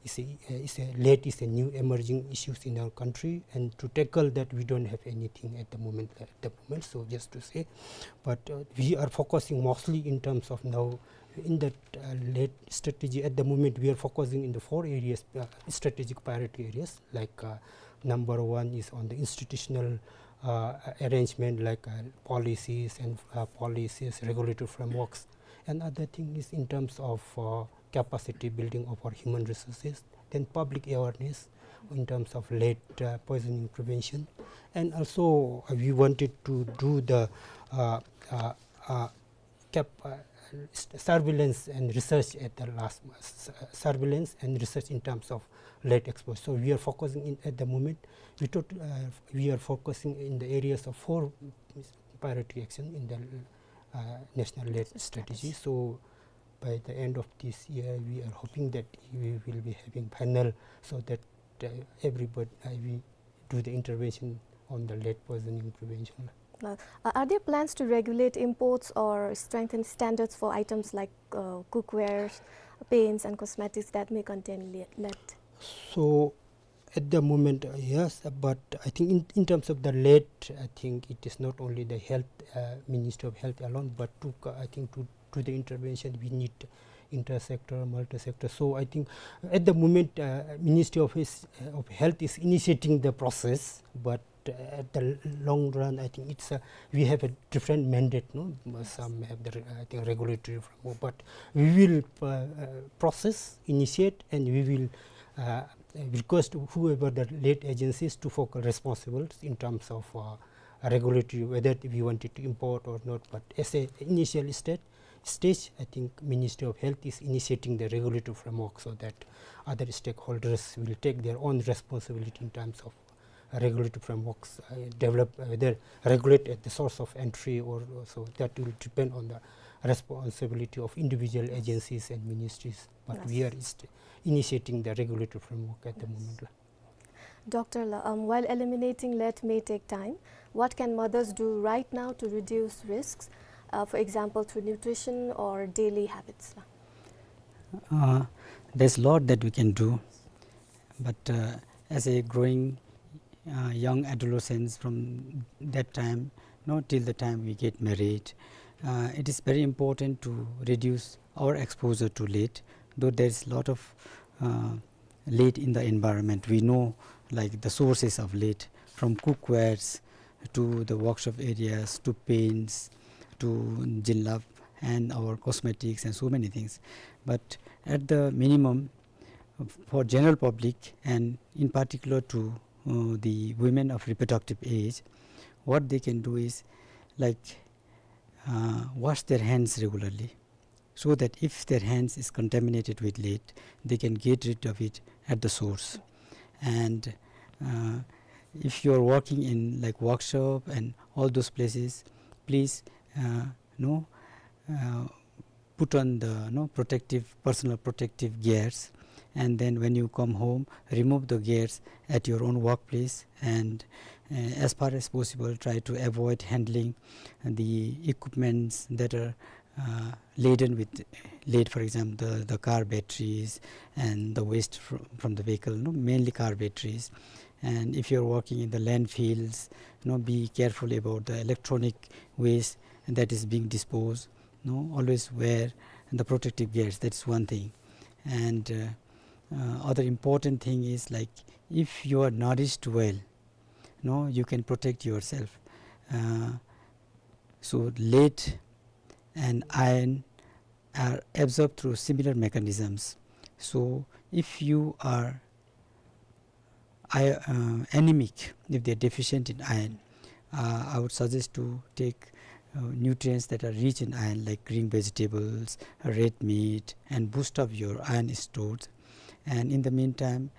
is a, uh, is a lead is a new emerging issues in our country. And to tackle that, we don't have anything at the moment, at the moment. So just to say, but, uh, we are focusing mostly in terms of now in that, uh, lead strategy at the moment, we are focusing in the four areas, uh, strategic priority areas, like, uh, number one is on the institutional, uh, arrangement, like, uh, policies and, uh, policies, regulatory frameworks. Another thing is in terms of, uh, capacity building of our human resources, then public awareness in terms of lead, uh, poisoning prevention. And also, uh, we wanted to do the, uh, uh, uh, cap-, uh, s-, surveillance and research at the last, s-, surveillance and research in terms of lead exposure. So we are focusing in, at the moment, we thought, uh, we are focusing in the areas of four priority action in the, uh, national lead strategy. So by the end of this year, we are hoping that we will be having panel so that, uh, everybody, uh, we do the intervention on the lead poisoning prevention. Uh, are there plans to regulate imports or strengthen standards for items like, uh, cookware, paints and cosmetics that may contain le-, lead? So at the moment, uh, yes, uh, but I think in, in terms of the lead, I think it is not only the health, uh, Ministry of Health alone, but to co-, I think to do the intervention, we need inter-sector, multi-sector. So I think at the moment, uh, Ministry of His, uh, of Health is initiating the process, but, uh, at the l-, long run, I think it's a, we have a different mandate, no? Some have the re-, I think, regulatory framework, but we will, uh, uh, process, initiate, and we will, uh, request whoever the lead agencies to focal responsibles in terms of, uh, regulatory, whether we wanted to import or not. But as a initial state, stage, I think Ministry of Health is initiating the regulatory framework so that other stakeholders will take their own responsibility in terms of regulatory frameworks, uh, develop, uh, whether regulate at the source of entry or, or so that will depend on the responsibility of individual agencies and ministries. But we are initiating the regulatory framework at the moment. Doctor la, um, while eliminating lead may take time, what can mothers do right now to reduce risks, uh, for example, through nutrition or daily habits la? Uh, there's a lot that we can do, but, uh, as a growing, uh, young adolescents from that time, you know, till the time we get married. Uh, it is very important to reduce our exposure to lead, though there is a lot of uh, lead in the environment. We know, like, the sources of lead, from cookwares to the workshop areas to paints to jilbab and our cosmetics and so many things. But at the minimum, for general public and in particular to uh, the women of reproductive age, what they can do is, like, uh, wash their hands regularly, so that if their hands is contaminated with lead, they can get rid of it at the source. And uh, if you are working in, like, workshop and all those places, please, uh, you know, uh, put on the, you know, protective, personal protective gears, and then when you come home, remove the gears at your own workplace, and uh, as far as possible, try to avoid handling the equipments that are uh, laden with lead, for example, the, the car batteries and the waste fr- from the vehicle, you know, mainly car batteries. And if you're working in the landfills, you know, be careful about the electronic waste that is being disposed. You know, always wear the protective gears. That's one thing. And uh, uh, other important thing is, like, if you are nourished well, you know, you can protect yourself. Uh, so lead and iron are absorbed through similar mechanisms. So if you are I, uh, anemic, if they are deficient in iron, uh, I would suggest to take uh, nutrients that are rich in iron, like green vegetables, red meat, and boost up your iron stores. And in the meantime,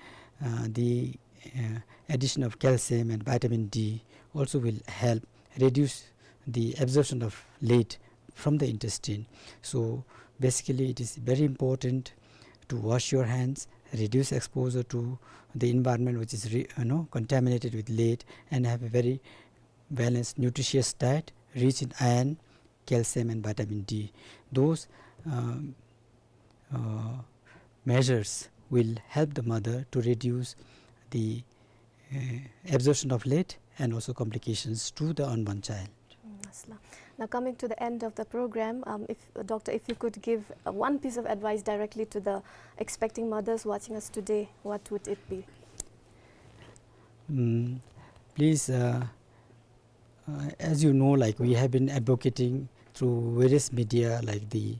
uh, the uh, addition of calcium and vitamin D also will help reduce the absorption of lead from the intestine. So basically, it is very important to wash your hands, reduce exposure to the environment which is re- you know, contaminated with lead, and have a very balanced, nutritious diet rich in iron, calcium, and vitamin D. Those um, uh, measures will help the mother to reduce the uh, absorption of lead and also complications to the unborn child. Mm, mashallah. Now, coming to the end of the program, um, if, Doctor, if you could give uh, one piece of advice directly to the expecting mothers watching us today, what would it be? Mm, please, uh, uh, as you know, like, we have been advocating through various media, like, the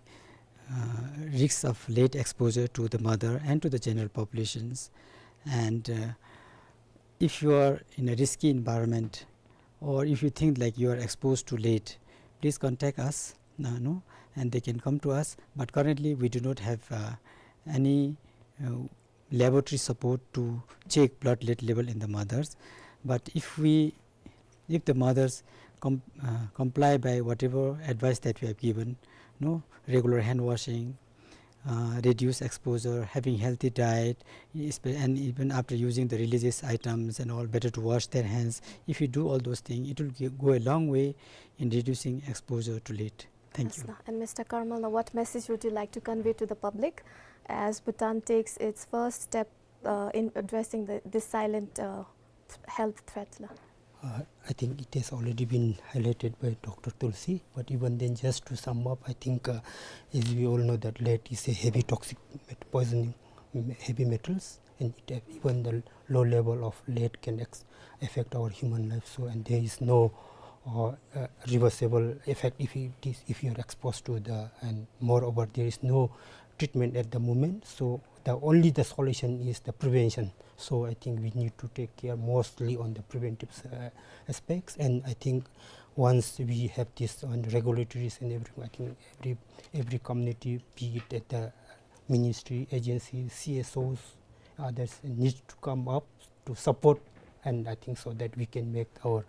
uh, risks of lead exposure to the mother and to the general populations. And uh, if you are in a risky environment, or if you think, like, you are exposed to lead, please contact us, uh, no? And they can come to us. But currently, we do not have uh, any uh, laboratory support to check blood lead level in the mothers. But if we, if the mothers com- uh, comply by whatever advice that we have given, no, regular hand washing, uh, reduce exposure, having healthy diet, espe- and even after using the religious items and all, better to wash their hands. If you do all those things, it will gi- go a long way in reducing exposure to lead. Thank you. Mashallah. And Mister Karmal, now what message would you like to convey to the public as Bhutan takes its first step uh, in addressing the, this silent uh, th- health threat la? Uh, I think it has already been highlighted by Doctor Tulsi, but even then, just to sum up, I think, uh, as we all know, that lead is a heavy toxic met- poisoning, mm, heavy metals, and it, uh, even the low level of lead can ex- affect our human life. So, and there is no uh, uh, reversible effect if it is, if you are exposed to the, and moreover, there is no treatment at the moment. So the only the solution is the prevention. So I think we need to take care mostly on the preventive uh, aspects, and I think once we have this on regulatories and everything, I think every every community, be it at the ministry, agency, C S Os, others, need to come up to support, and I think so that we can make our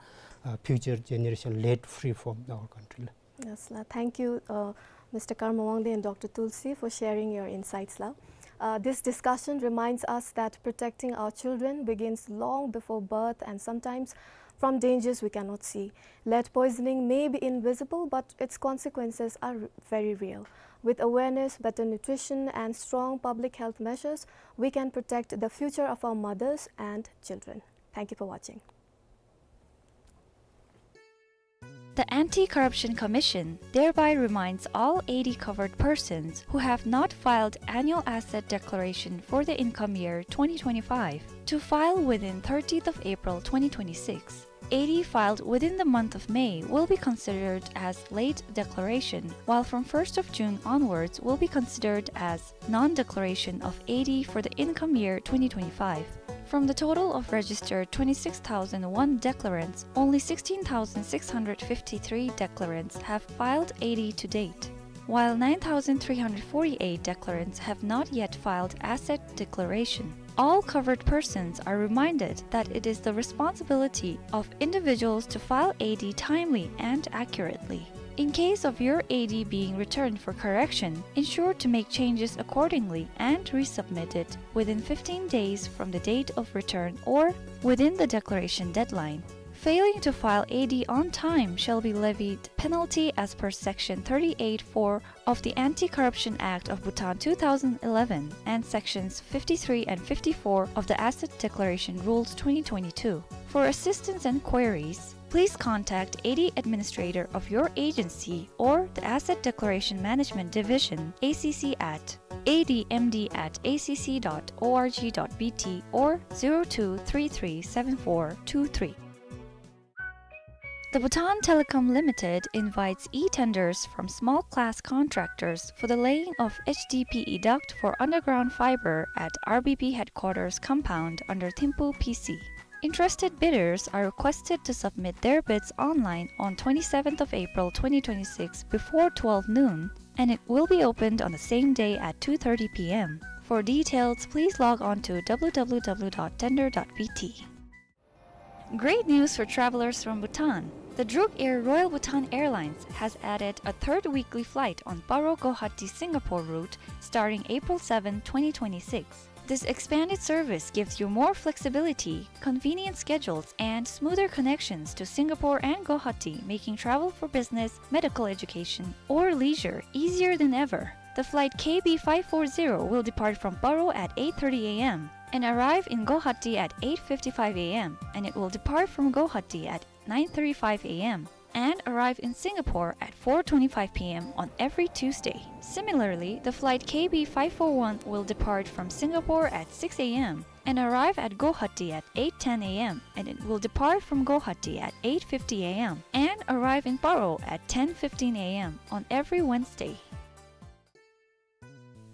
uh, future generation lead free from our country. Yes, la. Thank you, uh, Mister Karma Wangdi and Doctor Tulsi, for sharing your insights la. Uh, this discussion reminds us that protecting our children begins long before birth and sometimes from dangers we cannot see. Lead poisoning may be invisible, but its consequences are r- very real. With awareness, better nutrition, and strong public health measures, we can protect the future of our mothers and children. Thank you for watching. The Anti-Corruption Commission thereby reminds all A D covered persons who have not filed annual asset declaration for the income year twenty twenty-five to file within thirtieth of April twenty twenty-six. A D filed within the month of May will be considered as late declaration, while from first of June onwards will be considered as non-declaration of A D for the income year twenty twenty-five. From the total of registered twenty-six thousand one declarants, only sixteen thousand six hundred fifty-three declarants have filed A D to date, while nine thousand three hundred forty-eight declarants have not yet filed asset declaration. All covered persons are reminded that it is the responsibility of individuals to file A D timely and accurately. In case of your A D being returned for correction, ensure to make changes accordingly and resubmit it within fifteen days from the date of return or within the declaration deadline. Failing to file A D on time shall be levied penalty as per Section thirty-eight four of the Anti-Corruption Act of Bhutan two thousand eleven and Sections fifty-three and fifty-four of the Asset Declaration Rules twenty twenty-two. For assistance and queries, please contact A D administrator of your agency or the Asset Declaration Management Division, A C C, at A D M D at A C C dot org dot B T or zero two three three seven four two three. The Bhutan Telecom Limited invites e-tenders from small class contractors for the laying of H D P E duct for underground fiber at R B P headquarters compound under Thimphu P C. Interested bidders are requested to submit their bids online on twenty-seventh of April twenty twenty-six before twelve noon, and it will be opened on the same day at two thirty P M. For details, please log on to W W W dot tender dot B T. Great news for travelers from Bhutan. The Druk Air Royal Bhutan Airlines has added a third weekly flight on Paro Guwahati Singapore route starting April seventh, twenty twenty-six. This expanded service gives you more flexibility, convenient schedules, and smoother connections to Singapore and Guwahati, making travel for business, medical education, or leisure easier than ever. The flight K B five four zero will depart from Paro at eight thirty A M and arrive in Guwahati at eight fifty-five A M, and it will depart from Guwahati at nine thirty-five A M and arrive in Singapore at four twenty-five P M on every Tuesday. Similarly, the flight K B five four one will depart from Singapore at six A M and arrive at Guwahati at eight ten A M, and it will depart from Guwahati at eight fifty A M and arrive in Paro at ten fifteen A M on every Wednesday.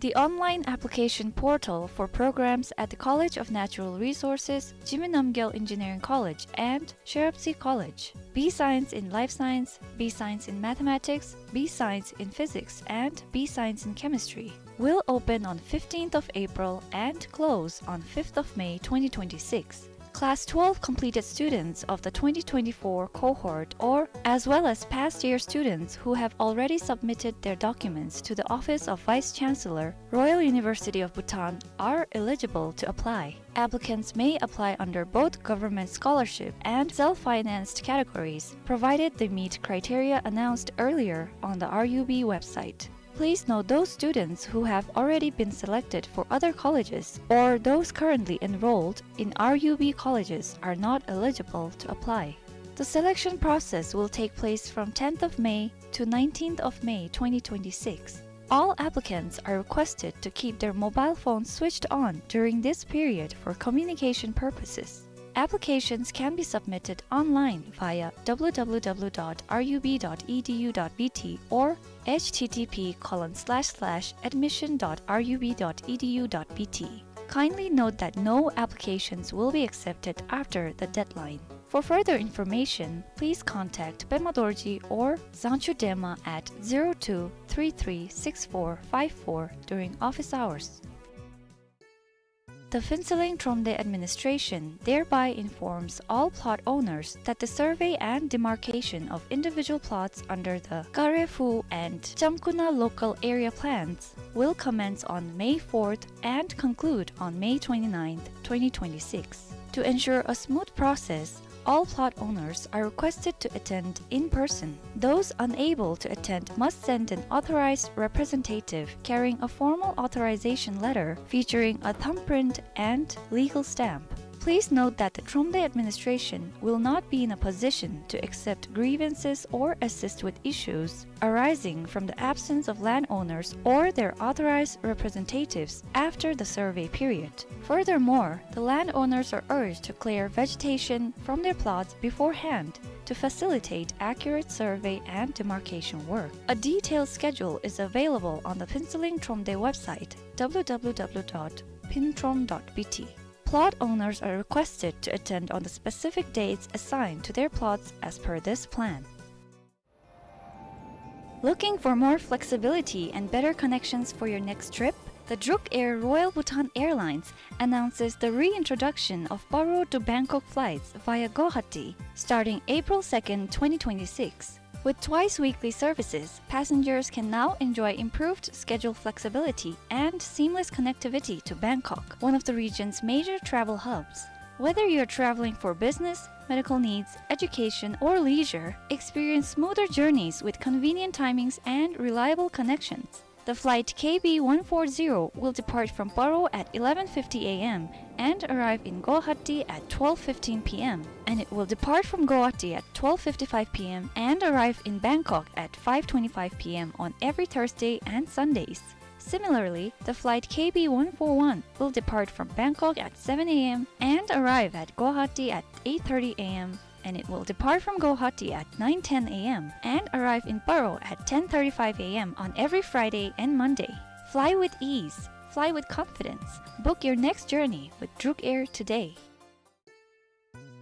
The online application portal for programs at the College of Natural Resources, Jigme Namgyel Engineering College, and Sherabtse College, B Science in Life Science, B Science in Mathematics, B Science in Physics, and B Science in Chemistry, will open on fifteenth of April and close on fifth of May twenty twenty-six. Class twelve completed students of the twenty twenty-four cohort or as well as past year students who have already submitted their documents to the Office of Vice Chancellor, Royal University of Bhutan, are eligible to apply. Applicants may apply under both government scholarship and self-financed categories, provided they meet criteria announced earlier on the R U B website. Please note, those students who have already been selected for other colleges or those currently enrolled in R U B colleges are not eligible to apply. The selection process will take place from tenth of May to nineteenth of May twenty twenty-six. All applicants are requested to keep their mobile phones switched on during this period for communication purposes. Applications can be submitted online via W W W dot R U B dot E D U dot B T or H T T P colon slash slash admission dot R U B dot E D U dot B T. Kindly note that no applications will be accepted after the deadline. For further information, please contact Pema Dorji or Zangchu Dema at zero two three three six four five four during office hours. The Phuentsholing Thromde administration thereby informs all plot owners that the survey and demarcation of individual plots under the Kare Phu and Chamkuna local area plans will commence on May fourth and conclude on May twenty-ninth, twenty twenty-six. To ensure a smooth process, all plot owners are requested to attend in person. Those unable to attend must send an authorized representative carrying a formal authorization letter featuring a thumbprint and legal stamp. Please note that the Thromde administration will not be in a position to accept grievances or assist with issues arising from the absence of landowners or their authorized representatives after the survey period. Furthermore, the landowners are urged to clear vegetation from their plots beforehand to facilitate accurate survey and demarcation work. A detailed schedule is available on the Phuentsholing Thromde website, w w w dot phuentrom dot b t. Plot owners are requested to attend on the specific dates assigned to their plots as per this plan. Looking for more flexibility and better connections for your next trip? The Druk Air Royal Bhutan Airlines announces the reintroduction of Paro to Bangkok flights via Guwahati starting April second, twenty twenty-six. With twice weekly services, passengers can now enjoy improved schedule flexibility and seamless connectivity to Bangkok, one of the region's major travel hubs. Whether you're traveling for business, medical needs, education, or leisure, experience smoother journeys with convenient timings and reliable connections. The flight K B one four zero will depart from Paro at eleven fifty a m and arrive in Guwahati at twelve fifteen p m, and it will depart from Guwahati at twelve fifty-five p m and arrive in Bangkok at five twenty-five p m on every Thursday and Sundays. Similarly, the flight K B one four one will depart from Bangkok at seven a m and arrive at Guwahati at eight thirty a m, and it will depart from Guwahati at nine ten a m and arrive in Paro at ten thirty-five a m on every Friday and Monday. Fly with ease, fly with confidence. Book your next journey with Druk Air today.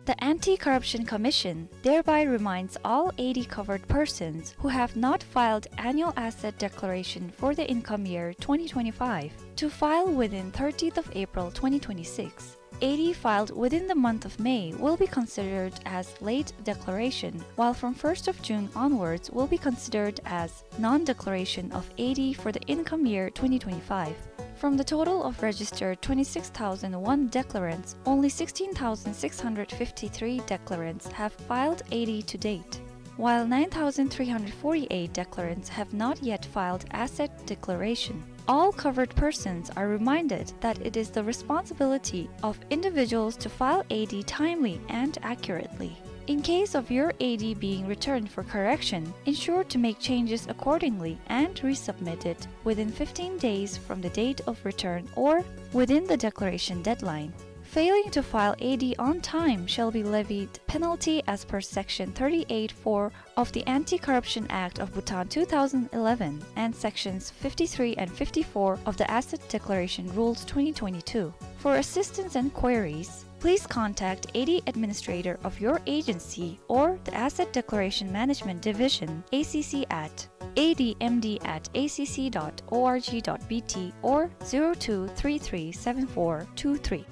The Anti-Corruption Commission thereby reminds all A D covered persons who have not filed annual asset declaration for the income year twenty twenty-five to file within thirtieth of April twenty twenty-six. A D filed within the month of May will be considered as late declaration, while from first of June onwards will be considered as non-declaration of A D for the income year twenty twenty-five. From the total of registered twenty-six thousand one declarants, only sixteen thousand six hundred fifty-three declarants have filed A D to date, while nine thousand three hundred forty-eight declarants have not yet filed asset declaration. All covered persons are reminded that it is the responsibility of individuals to file A D timely and accurately. In case of your A D being returned for correction, ensure to make changes accordingly and resubmit it within fifteen days from the date of return or within the declaration deadline. Failing to file A D on time shall be levied penalty as per Section thirty-eight four of the Anti-Corruption Act of Bhutan two thousand eleven and Sections fifty-three and fifty-four of the Asset Declaration Rules twenty twenty-two. For assistance and queries, please contact A D administrator of your agency or the Asset Declaration Management Division, A C C, at a d m d at a c c dot o r g dot b t or zero two three three seven four two three.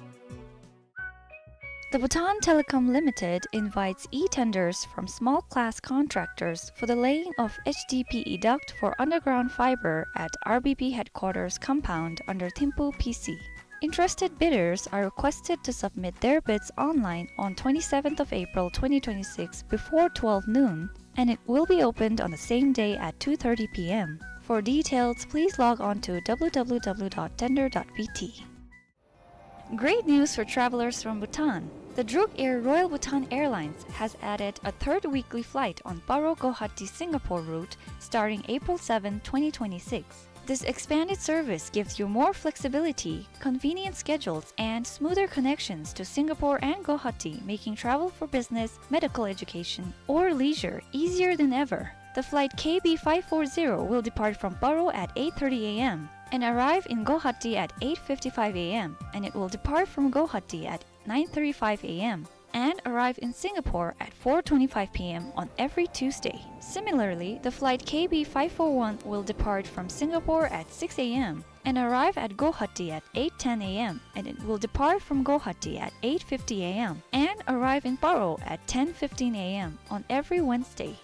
The Bhutan Telecom Limited invites e-tenders from small class contractors for the laying of H D P E duct for underground fiber at R B P headquarters compound under Thimphu P C. Interested bidders are requested to submit their bids online on twenty-seventh of April twenty twenty-six before twelve noon, and it will be opened on the same day at two thirty p m. For details, please log on to w w w dot tender dot b t. Great news for travelers from Bhutan! The Druk Air Royal Bhutan Airlines has added a third weekly flight on Paro Guwahati Singapore route starting April seventh, twenty twenty-six. This expanded service gives you more flexibility, convenient schedules, and smoother connections to Singapore and Guwahati, making travel for business, medical education, or leisure easier than ever. The flight K B five four zero will depart from Paro at eight thirty a m and arrive in Guwahati at eight fifty-five a m, and it will depart from Guwahati at nine thirty-five a m and arrive in Singapore at four twenty-five p m on every Tuesday. Similarly, the flight K B five four one will depart from Singapore at six a m and arrive at Guwahati at eight ten a m, and it will depart from Guwahati at eight fifty a m and arrive in Paro at ten fifteen a m on every Wednesday.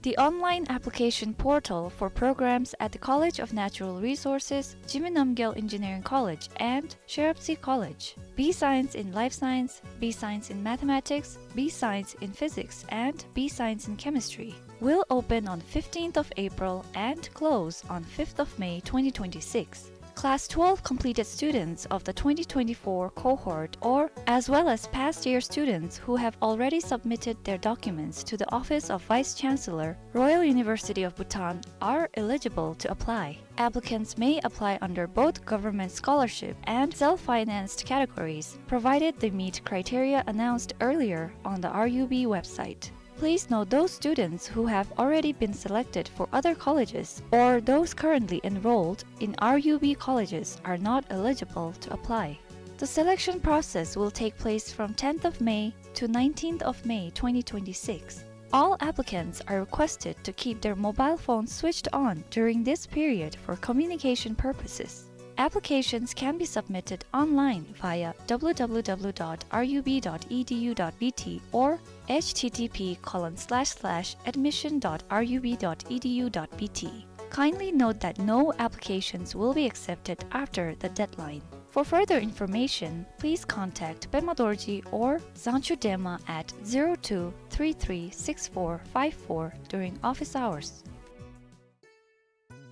The online application portal for programs at the College of Natural Resources, Jigme Namgyel Engineering College, and Shiropatsi College, B Science in Life Science, B Science in Mathematics, B Science in Physics, and B Science in Chemistry, will open on fifteenth of April and close on fifth of May twenty twenty-six. Class twelve completed students of the twenty twenty-four cohort, or as well as past year students who have already submitted their documents to the Office of Vice Chancellor, Royal University of Bhutan, are eligible to apply. Applicants may apply under both government scholarship and self-financed categories, provided they meet criteria announced earlier on the R U B website. Please note, those students who have already been selected for other colleges or those currently enrolled in R U B colleges are not eligible to apply. The selection process will take place from tenth of May to nineteenth of May twenty twenty-six. All applicants are requested to keep their mobile phones switched on during this period for communication purposes. Applications can be submitted online via W W W dot R U B dot E D U dot B T or H T T P colon slash slash admission dot R U B dot E D U dot B T. Kindly note that no applications will be accepted after the deadline. For further information, please contact Pema Dorji or Zangchu Dema at zero two three three six four five four during office hours.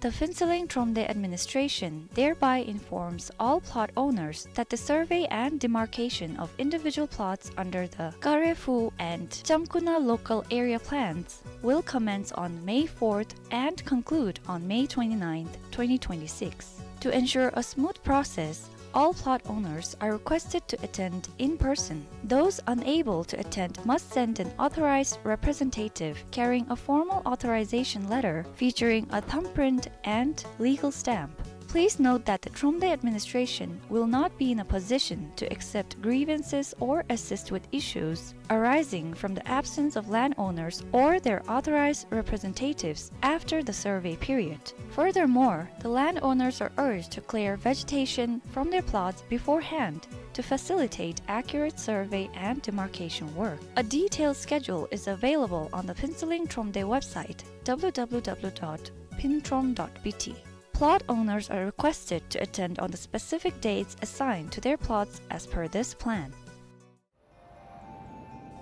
The Phuentsholing Thromde administration thereby informs all plot owners that the survey and demarcation of individual plots under the Kare Phu and Chamkuna local area plans will commence on May fourth and conclude on May twenty-ninth, twenty twenty-six. To ensure a smooth process, all plot owners are requested to attend in person. Those unable to attend must send an authorized representative carrying a formal authorization letter featuring a thumbprint and legal stamp. Please note that the Thromde administration will not be in a position to accept grievances or assist with issues arising from the absence of landowners or their authorized representatives after the survey period. Furthermore, the landowners are urged to clear vegetation from their plots beforehand to facilitate accurate survey and demarcation work. A detailed schedule is available on the Phuentsholing Thromde website, W W W dot phuentrom dot B T. Plot owners are requested to attend on the specific dates assigned to their plots as per this plan.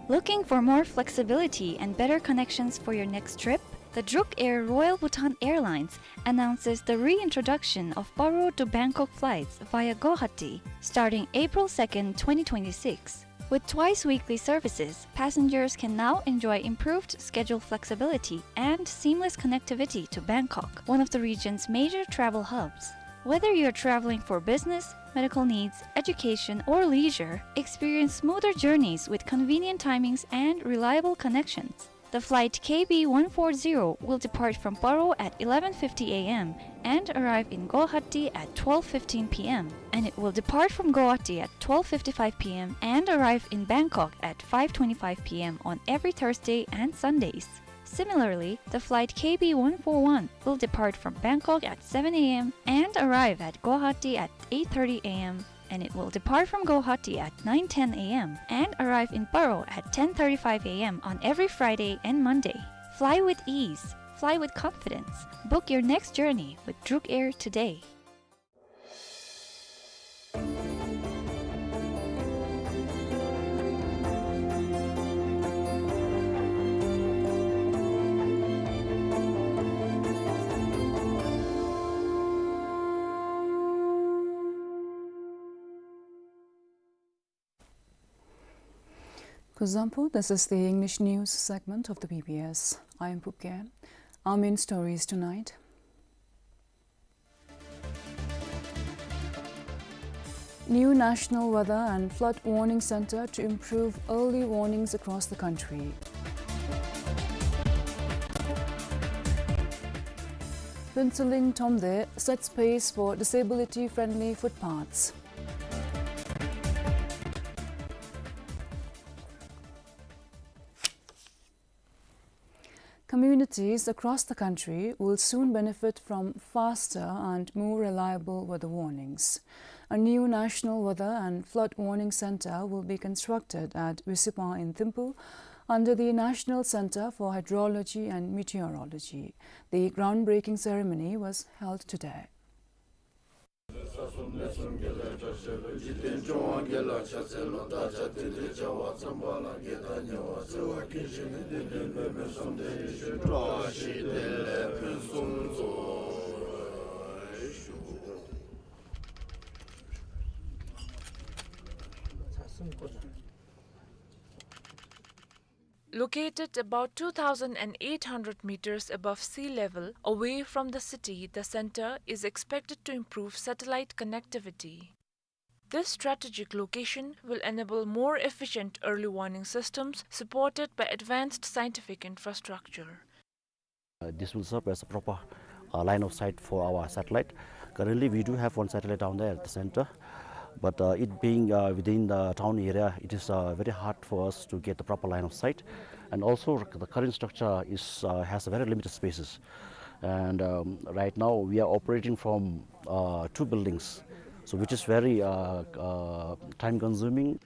Looking for more flexibility and better connections for your next trip? The Druk Air Royal Bhutan Airlines announces the reintroduction of Paro to Bangkok flights via Guwahati starting April second, twenty twenty-six. With twice weekly services, passengers can now enjoy improved schedule flexibility and seamless connectivity to Bangkok, one of the region's major travel hubs. Whether you're traveling for business, medical needs, education, or leisure, experience smoother journeys with convenient timings and reliable connections. The flight K B one four zero will depart from Paro at eleven fifty A M and arrive in Guwahati at twelve fifteen P M, and it will depart from Guwahati at twelve fifty-five P M and arrive in Bangkok at five twenty-five P M on every Thursday and Sundays. Similarly, the flight K B one four one will depart from Bangkok at seven A M and arrive at Guwahati at eight thirty A M, and it will depart from Guwahati at nine ten A M and arrive in Paro at ten thirty-five A M on every Friday and Monday. Fly with ease. Fly with confidence. Book your next journey with Druk Air today. Kuzuzangpo, this is the English news segment of the B B S. I am Pupke. Our main stories tonight. New National Weather and Flood Warning Center to improve early warnings across the country. Phuentsholing Thromde sets pace for disability-friendly footpaths. Communities across the country will soon benefit from faster and more reliable weather warnings. A new National Weather and Flood Warning Center will be constructed at Visipha in Thimphu under the National Center for Hydrology and Meteorology. The groundbreaking ceremony was held today. Located about two thousand eight hundred meters above sea level, away from the city, the center is expected to improve satellite connectivity. This strategic location will enable more efficient early warning systems supported by advanced scientific infrastructure. Uh, this will serve as a proper uh, line of sight for our satellite. Currently, we do have one satellite down there at the center, but uh, it being uh, within the town area, it is uh, very hard for us to get the proper line of sight. And also, the current structure is uh, has very limited spaces. And um, right now, we are operating from uh, two buildings, so which is very uh, uh, time consuming.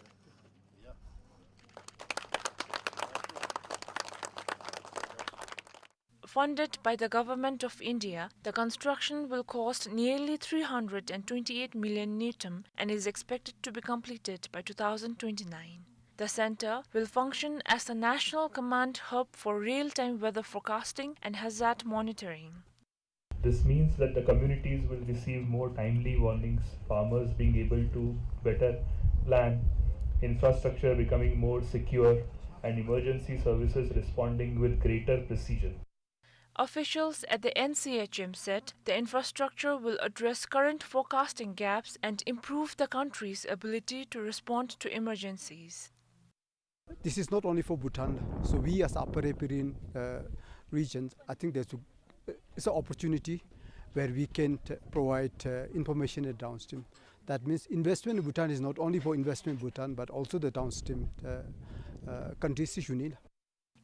Funded by the Government of India, the construction will cost nearly three hundred and twenty-eight million ngultrum and is expected to be completed by two thousand twenty-nine. The center will function as a national command hub for real-time weather forecasting and hazard monitoring. This means that the communities will receive more timely warnings, farmers being able to better plan, infrastructure becoming more secure, and emergency services responding with greater precision. Officials at the N C H M said the infrastructure will address current forecasting gaps and improve the country's ability to respond to emergencies. This is not only for Bhutan, so we as Upper Yapeyarwng uh, region, I think there's a, it's an opportunity where we can t- provide uh, information at downstream. That means investment in Bhutan is not only for investment in Bhutan, but also the downstream uh, uh, countries.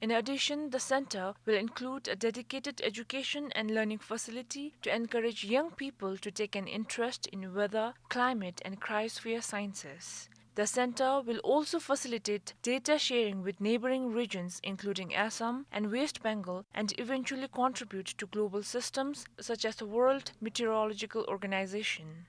In addition, the center will include a dedicated education and learning facility to encourage young people to take an interest in weather, climate, and cryosphere sciences. The center will also facilitate data sharing with neighboring regions including Assam and West Bengal and eventually contribute to global systems such as the World Meteorological Organization.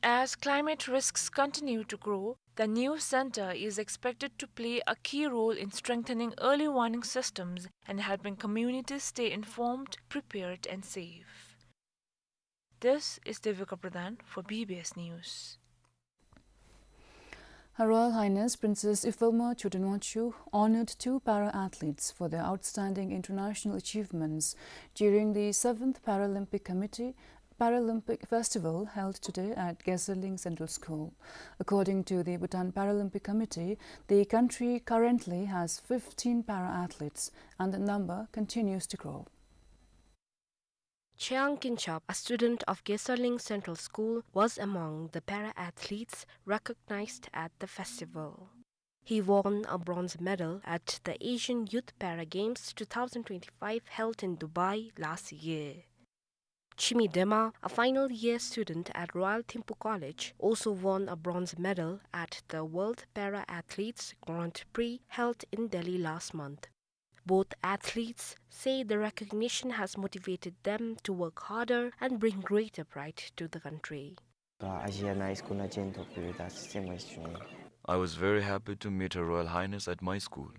As climate risks continue to grow, the new center is expected to play a key role in strengthening early warning systems and helping communities stay informed, prepared, and safe. This is Devika Pradhan for B B S News. Her Royal Highness Princess Yufilma Choden Wangchuck honored two para athletes for their outstanding international achievements during the seventh Paralympic Committee Paralympic Festival held today at Khasaling Central School. According to the Bhutan Paralympic Committee, the country currently has fifteen para athletes and the number continues to grow. Chiang Kin-chap, a student of Khasaling Central School, was among the para-athletes recognized at the festival. He won a bronze medal at the Asian Youth Para Games two thousand twenty-five held in Dubai last year. Chimi Dema, a final year student at Royal Thimphu College, also won a bronze medal at the World Para Athletes Grand Prix held in Delhi last month. Both athletes say the recognition has motivated them to work harder and bring greater pride to the country. Asia na school na jen thok piri da sema isu. I was very happy to meet Her Royal Highness at my school.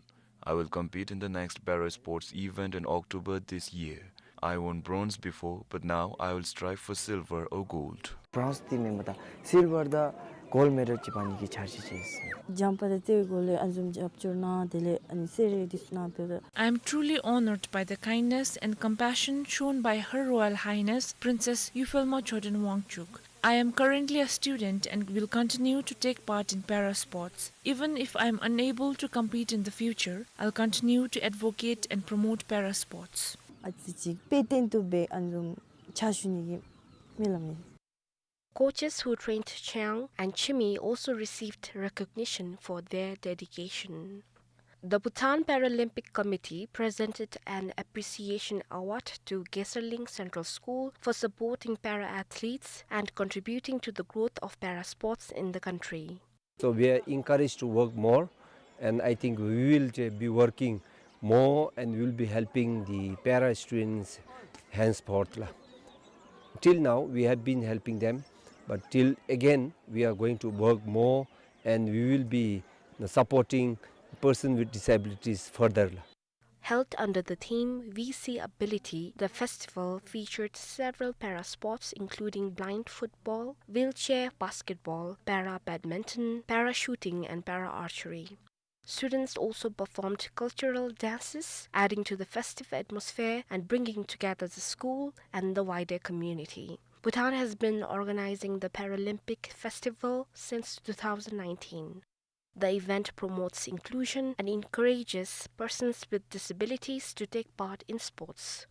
I will compete in the next Para Sports event in October this year. I won bronze before, but now I will strive for silver or gold. Bronze ti me mata silver da gold medal chi pani ki charge chis. Jump da te gole anzum jump churna dele ani sere disna pe. I am truly honored by the kindness and compassion shown by Her Royal Highness Princess Yufilma Choden Wangchuck. I am currently a student and will continue to take part in para sports. Even if I am unable to compete in the future, I'll continue to advocate and promote para sports. Atsi chik peten tu be anzum chashuni ki melami. Coaches who trained Chiang and Chimi also received recognition for their dedication. The Bhutan Paralympic Committee presented an appreciation award to Khasaling Central School for supporting para-athletes and contributing to the growth of para-sports in the country. So we are encouraged to work more, and I think we will be working more and we will be helping the para students henceforth la. Till now we have been helping them, but till again we are going to work more and we will be supporting person with disabilities further la. Held under the theme We See Ability, the festival featured several para sports including blind football, wheelchair basketball, para badminton, para shooting and para archery. Students also performed cultural dances, adding to the festive atmosphere and bringing together the school and the wider community. Bhutan has been organizing the Paralympic Festival since two thousand nineteen. The event promotes inclusion and encourages persons with disabilities to take part in sports.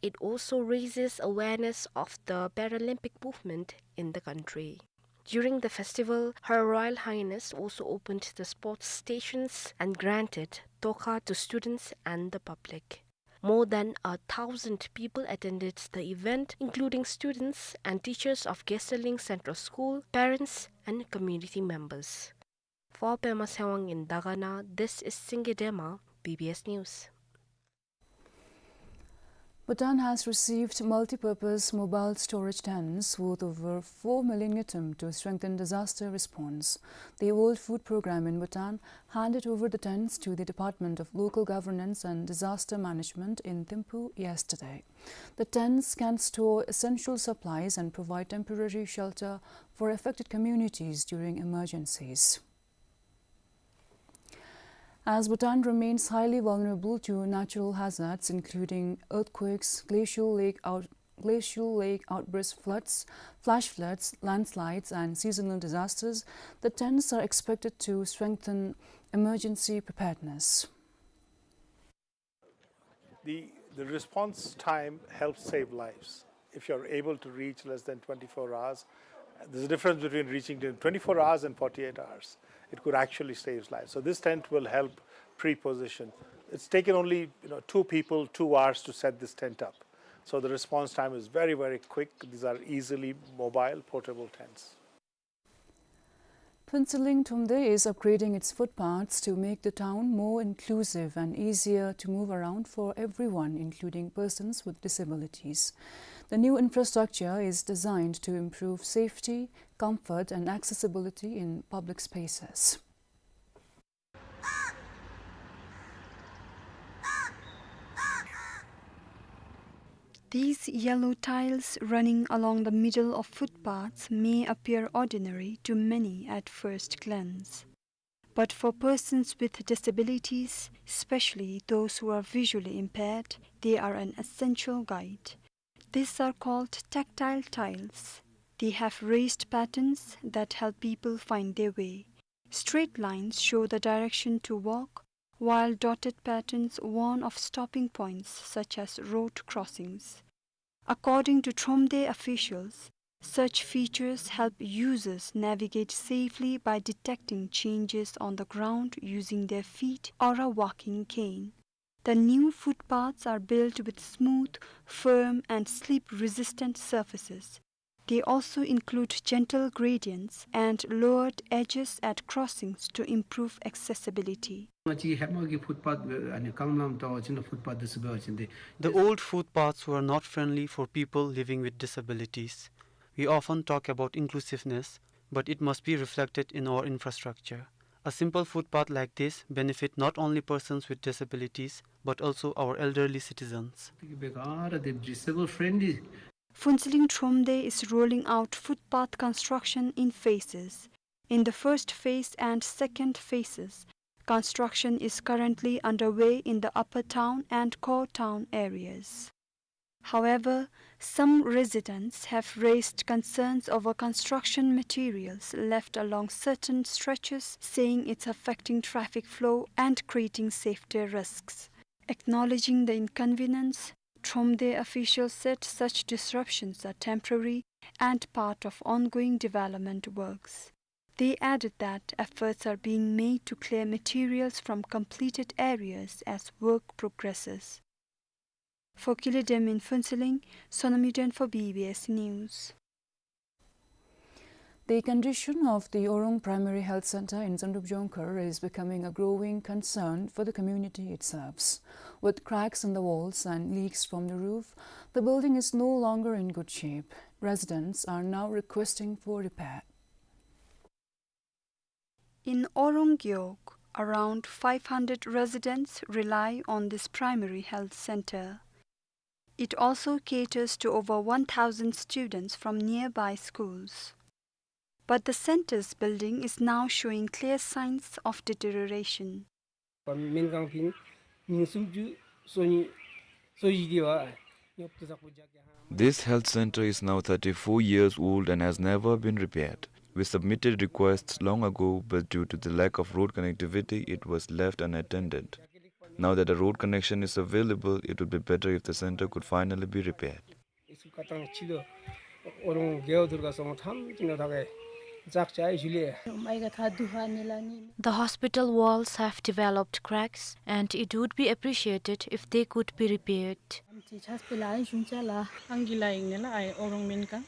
It also raises awareness of the Paralympic movement in the country. During the festival, Her Royal Highness also opened the sports stations and granted tokha to students and the public. More than a thousand people attended the event, including students and teachers of Gesterling Central School, parents, and community members. For Pema Sewang in Dagana, this is Singe Dema, B B S News. Bhutan has received multi-purpose mobile storage tents worth over four million ngultrum to strengthen disaster response. The World Food Programme in Bhutan handed over the tents to the Department of Local Governance and Disaster Management in Thimphu yesterday. The tents can store essential supplies and provide temporary shelter for affected communities during emergencies. As Bhutan remains highly vulnerable to natural hazards, including earthquakes, glacial lake out-, glacial lake outbursts, floods, flash floods, landslides, and seasonal disasters, the tents are expected to strengthen emergency preparedness. The, the response time helps save lives. If you're able to reach less than twenty-four hours, there's a difference between reaching in twenty-four hours and forty-eight hours. It could actually save lives. So this tent will help pre-position. It's taken only, you know, two people, two hours to set this tent up. So the response time is very, very quick. These are easily mobile, portable tents. Phuentsholing Thromde is upgrading its footpaths to make the town more inclusive and easier to move around for everyone, including persons with disabilities. The new infrastructure is designed to improve safety, comfort, and accessibility in public spaces. These yellow tiles running along the middle of footpaths may appear ordinary to many at first glance. But for persons with disabilities, especially those who are visually impaired, they are an essential guide. These are called tactile tiles. They have raised patterns that help people find their way. Straight lines show the direction to walk, while dotted patterns warn of stopping points such as road crossings. According to Thromde officials, such features help users navigate safely by detecting changes on the ground using their feet or a walking cane. The new footpaths are built with smooth, firm, and slip-resistant surfaces. They also include gentle gradients and lowered edges at crossings to improve accessibility. ང་བཅས་ཧེ་མ་གི་ཕུཊ་པཱཐ་ཨ་ནི་རྐང་ལམ་འདྲ་བ་ཅིན་ཕུཊ་པཱཐ་འདི་ཚུ་འབད་བ་ཅིན་ཏེ། The old footpaths were not friendly for people living with disabilities. We often talk about inclusiveness, but it must be reflected in our infrastructure. A simple footpath like this benefit not only persons with disabilities, but also our elderly citizens. འདི་གིས་འབད་ག་ར་ཏེ་disabled friendly Phuentsholing Thromde is rolling out footpath construction in phases. In the first phase and second phases, construction is currently underway in the upper town and core town areas. However, some residents have raised concerns over construction materials left along certain stretches, saying it's affecting traffic flow and creating safety risks. Acknowledging the inconvenience, Thromde officials said such disruptions are temporary and part of ongoing development works. They added that efforts are being made to clear materials from completed areas as work progresses. For Kile Dem in Phuentsholing, Sonam Yuden for B B S News. The condition of the Orung Primary Health Center in Zandrup Jongkhar is becoming a growing concern for the community it serves. With cracks in the walls and leaks from the roof, the building is no longer in good shape. Residents are now requesting for repair. In Orung Gewog, around five hundred residents rely on this primary health center. It also caters to over one thousand students from nearby schools. But the center's building is now showing clear signs of deterioration. སྨན་ཁང་འདི་ཉིས་སུམ་ཅུ་སོ་གཉིས་སོ་བཞི་དེ་བ་ཉོབ་ཏུ་ཚགས་པོ་རྒྱག་གི་ཧ། This health center is now thirty-four years old and has never been repaired. We submitted requests long ago, but due to the lack of road connectivity, it was left unattended. Now that a road connection is available, it would be better if the center could finally be repaired. ཨི་སུ་ཀ་ཏང་ཆི་ལོ་ཨོ་རོང་རྒེད་འོག་དུར་ག་སོང་ཐམ་ཅི་ནོ་ཐག་གེ་ཛག་ཅ་ཨི་ཞུ་ལེ། The hospital walls have developed cracks and it would be appreciated if they could be repaired. ཨམ་ཅི་ཆས་པེ་ལ་ཨི་ཞུན་ཅ་ལ། ཨང་གི་ལ་ཨིང་ནེ་ལ་ཨའི་ཨོ་རོང་མེན་ཀ་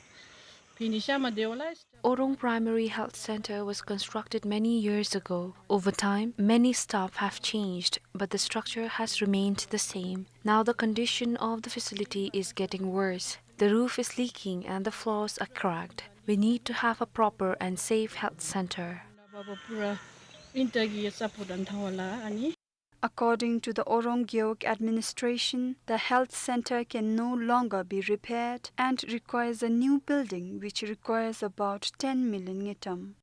ཕི་ནི་ཤ་མ་དེ་བ་ལ། Orong Primary Health Center was constructed many years ago. Over time, many staff have changed, but the structure has remained the same. Now the condition of the facility is getting worse. The roof is leaking and the floors are cracked. We need to have a proper and safe health center. According to the Orong Gewog administration, the health center can no longer be repaired and requires a new building which requires about ten million ngultrum.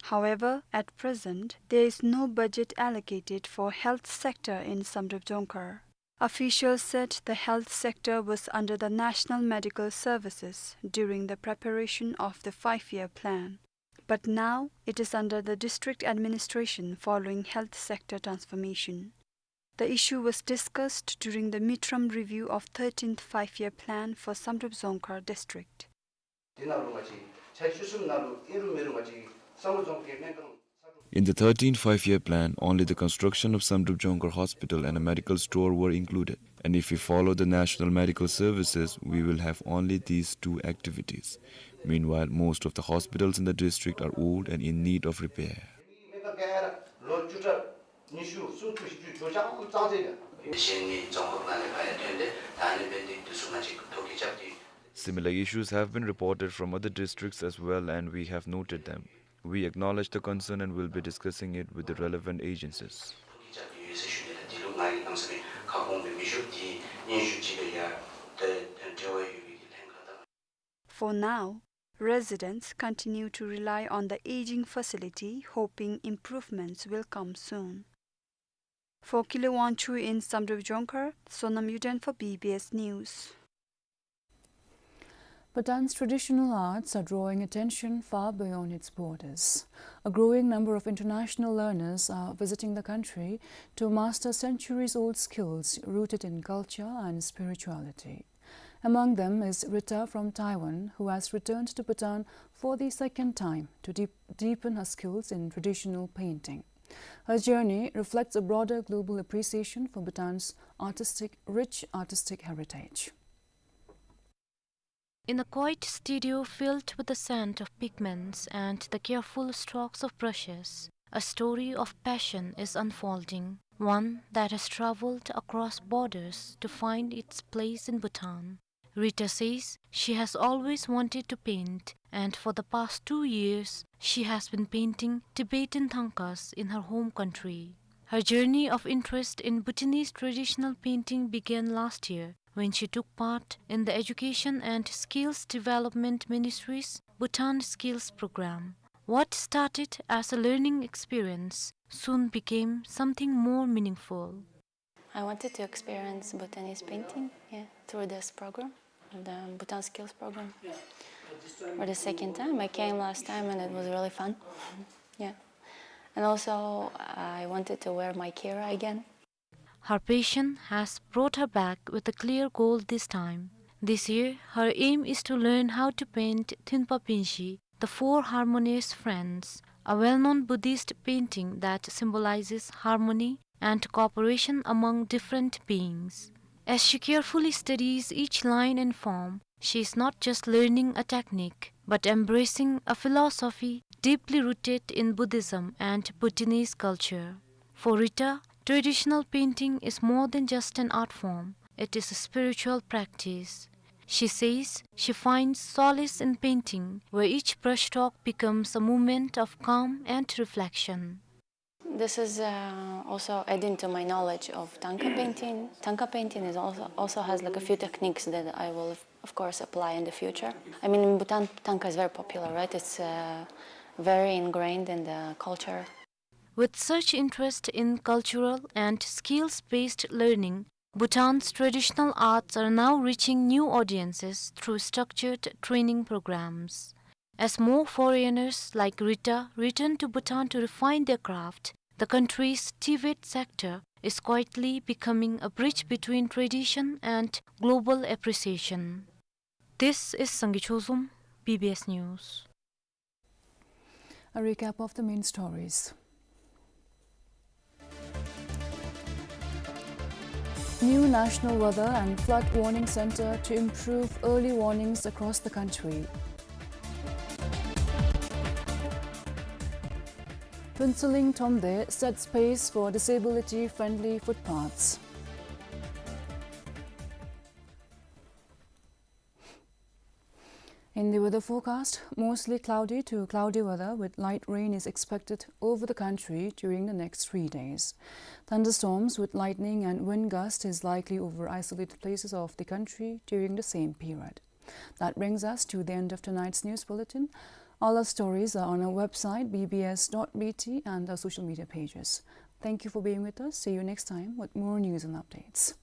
However, at present, there is no budget allocated for health sector in Samdrup Jongkhar. Officials said the health sector was under the National Medical Services during the preparation of the five-year plan. But now it is under the district administration following health sector transformation. The issue was discussed during the midterm review of thirteenth Five-Year Plan for Samdrup Jongkhar District. དེ་ནང་ལུ་ང་བཅས་ཆ་བཅུ་གསུམ་ནང་ལུ་ཨིན་རུང་མེན་རུང་ང་བཅས་སམ་བྷོ་ཊ་རྫོང་གི་སྨན་ཁང་ས་ཁྲ། In the thirteenth Five-Year Plan, only the construction of Samdrup Jongkhar Hospital and a medical store were included. And if we follow the National Medical Services, we will have only these two activities. Meanwhile, most of the hospitals in the district are old and in need of repair. Similar issues have been reported from other districts as well, and we have noted them. We acknowledge the concern and will be discussing it with the relevant agencies. For now, residents continue to rely on the aging facility, hoping improvements will come soon. For Kile Wangchuk in Samdrup Jongkhar, Sonam Yuden for B B S News. Bhutan's traditional arts are drawing attention far beyond its borders. A growing number of international learners are visiting the country to master centuries-old skills rooted in culture and spirituality. Among them is Rita from Taiwan, who has returned to Bhutan for the second time to deep-, deepen her skills in traditional painting. Her journey reflects a broader global appreciation for Bhutan's artistic, rich artistic heritage. In a quiet studio filled with the scent of pigments and the careful strokes of brushes, a story of passion is unfolding, one that has traveled across borders to find its place in Bhutan. Rita says she has always wanted to paint, and for the past two years, she has been painting Tibetan thangkas in her home country. Her journey of interest in Bhutanese traditional painting began last year when she took part in the Education and Skills Development Ministry's Bhutan Skills Program. What started as a learning experience soon became something more meaningful. I wanted to experience Bhutanese painting, yeah, through this program, the Bhutan Skills Program. For the second time, I came last time and it was really fun. Yeah. And also, I wanted to wear my kira again. Her passion has brought her back with a clear goal this time. This year, her aim is to learn how to paint Thunpa Pinshi, the four harmonious friends, a well-known Buddhist painting that symbolizes harmony and cooperation among different beings. As she carefully studies each line and form, she is not just learning a technique, but embracing a philosophy deeply rooted in Buddhism and Bhutanese culture. For Rita, traditional painting is more than just an art form. It is a spiritual practice. She says she finds solace in painting, where each brushstroke becomes a moment of calm and reflection. This is, uh, also adding to my knowledge of Tanka painting. Tanka painting is also, also has, like, a few techniques that I will, of course, apply in the future. I mean, in Bhutan, Tanka is very popular, right? It's, uh, very ingrained in the culture. With such interest in cultural and skills-based learning, Bhutan's traditional arts are now reaching new audiences through structured training programs. As more foreigners like Rita return to Bhutan to refine their craft, the country's TVET sector is quietly becoming a bridge between tradition and global appreciation. This is Sangay Chozom, B B S News. A recap of the main stories. New National Weather and Flood Warning Center to improve early warnings across the country. Phuentsholing Thromde sets pace for disability-friendly footpaths. In the weather forecast, mostly cloudy to cloudy weather with light rain is expected over the country during the next three days. Thunderstorms with lightning and wind gust is likely over isolated places of the country during the same period. That brings us to the end of tonight's news bulletin. All our stories are on our website, B B S dot B T, and our social media pages. Thank you for being with us. See you next time with more news and updates.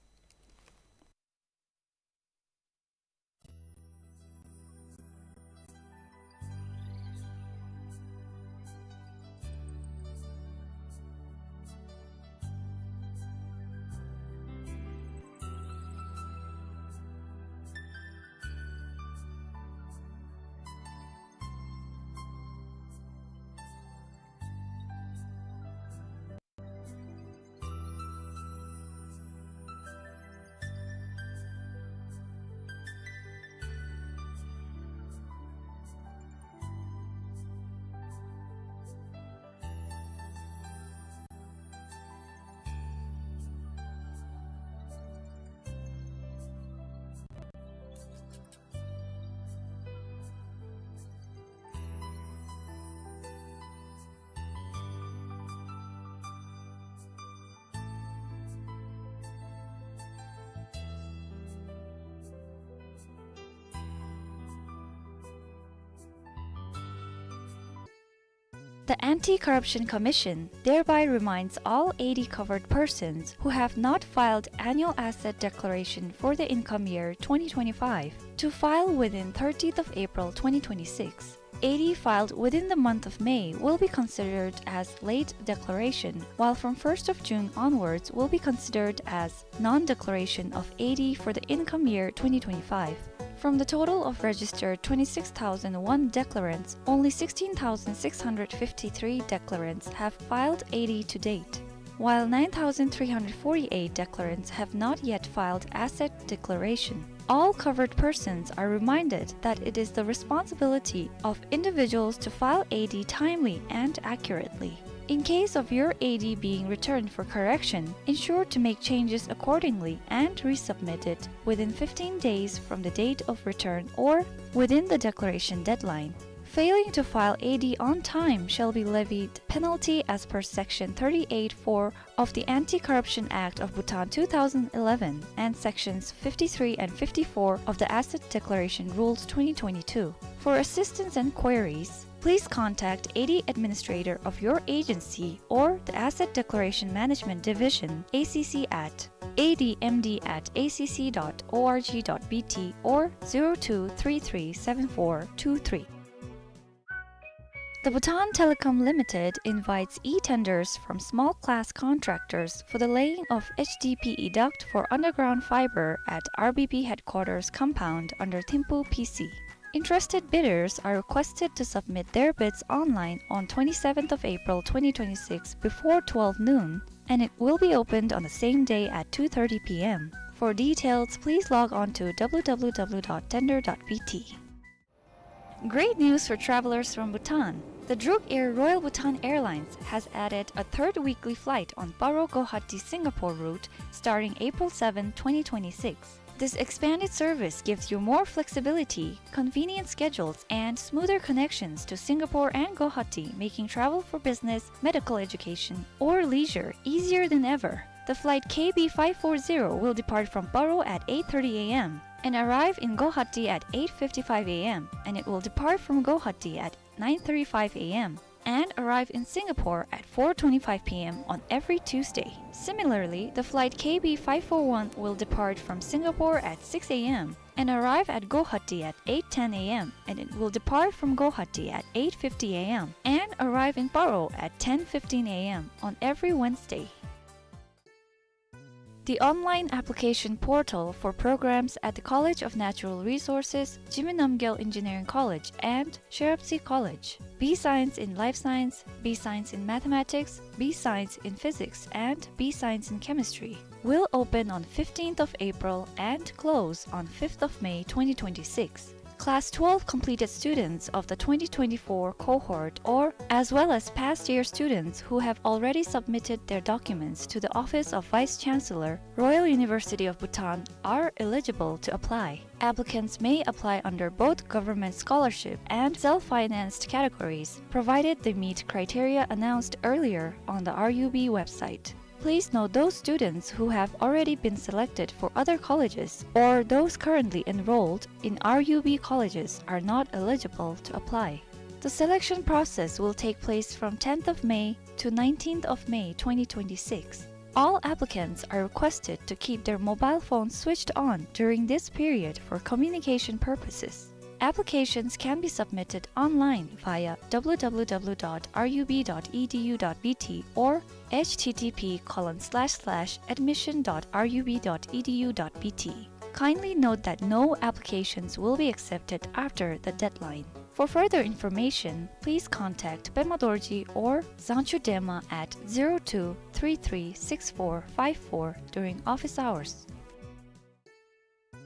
The Anti-Corruption Commission thereby reminds all A D covered persons who have not filed annual asset declaration for the income year twenty twenty-five to file within thirtieth of April twenty twenty-six. A D filed within the month of May will be considered as late declaration, while from first of June onwards will be considered as non-declaration of A D for the income year twenty twenty-five. From the total of registered twenty-six thousand one declarants, only sixteen thousand six hundred fifty-three declarants have filed A D to date, while nine thousand three hundred forty-eight declarants have not yet filed asset declaration. All covered persons are reminded that it is the responsibility of individuals to file A D timely and accurately. In case of your A D being returned for correction, ensure to make changes accordingly and resubmit it within fifteen days from the date of return or within the declaration deadline. Failing to file A D on time shall be levied penalty as per Section thirty-eight four of the Anti-Corruption Act of Bhutan two thousand eleven and Sections fifty-three and fifty-four of the Asset Declaration Rules twenty twenty-two. For assistance and queries, please contact A D administrator of your agency or the Asset Declaration Management Division, A C C, at A D M D at A C C dot org dot B T or zero two three three seven four two three. The Bhutan Telecom Limited invites e-tenders from small class contractors for the laying of H D P E duct for underground fiber at R B P headquarters compound under Thimphu P C. Interested bidders are requested to submit their bids online on twenty-seventh of April twenty twenty-six before twelve noon, and it will be opened on the same day at two thirty P M. For details, please log on to W W W dot tender dot B T. Great news for travelers from Bhutan. The Druk Air Royal Bhutan Airlines has added a third weekly flight on Paro Guwahati Singapore route starting April seventh, twenty twenty-six. This expanded service gives you more flexibility, convenient schedules, and smoother connections to Singapore and Guwahati, making travel for business, medical, education, or leisure easier than ever. The flight K B five four zero will depart from Paro at eight thirty A M and arrive in Guwahati at eight fifty-five A M, and it will depart from Guwahati at nine thirty-five A M. and arrive in Singapore at four twenty-five p m on every Tuesday. Similarly, the flight K B five four one will depart from Singapore at six a m and arrive at Guwahati at eight ten a m, and it will depart from Guwahati at eight fifty a m and arrive in Paro at ten fifteen a m on every Wednesday. The online application portal for programs at the College of Natural Resources, Jigme Namgyel Engineering College, and Sherabsi College. B Science in Life Science, B Science in Mathematics, B Science in Physics, and B Science in Chemistry will open on fifteenth of April and close on fifth of May twenty twenty-six. Class twelve completed students of the twenty twenty-four cohort, or as well as past year students who have already submitted their documents to the Office of Vice Chancellor, Royal University of Bhutan, are eligible to apply. Applicants may apply under both government scholarship and self-financed categories, provided they meet criteria announced earlier on the R U B website. Please note, those students who have already been selected for other colleges or those currently enrolled in R U B colleges are not eligible to apply. The selection process will take place from tenth of May to nineteenth of May twenty twenty-six. All applicants are requested to keep their mobile phones switched on during this period for communication purposes. Applications can be submitted online via w w w dot r u b dot e d u dot b t or h t t p colon slash slash admission dot r u b dot e d u dot b t. Kindly note that no applications will be accepted after the deadline. For further information, please contact Pema Dorji or Zangchu Dema at zero two three three six four five four during office hours.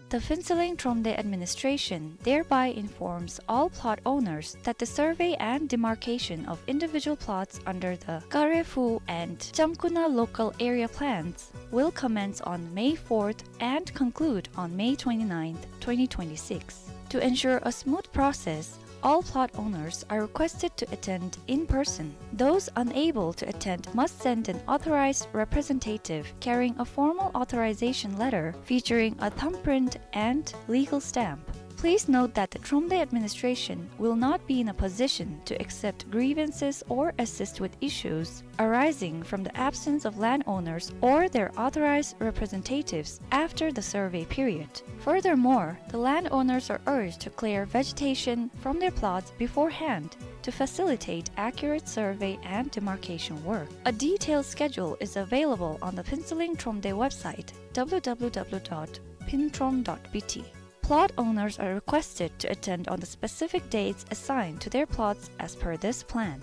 The Phuentsholing Thromde administration thereby informs all plot owners that the survey and demarcation of individual plots under the Kare Phu and Chamkuna local area plans will commence on May fourth and conclude on May twenty-ninth, twenty twenty-six. To ensure a smooth process, all plot owners are requested to attend in person. Those unable to attend must send an authorized representative carrying a formal authorization letter featuring a thumbprint and legal stamp. Please note that the Thromde administration will not be in a position to accept grievances or assist with issues arising from the absence of landowners or their authorized representatives after the survey period. Furthermore, the landowners are urged to clear vegetation from their plots beforehand to facilitate accurate survey and demarcation work. A detailed schedule is available on the Phuentsholing Thromde website, w w w dot phuentrom dot b t. Plot owners are requested to attend on the specific dates assigned to their plots as per this plan.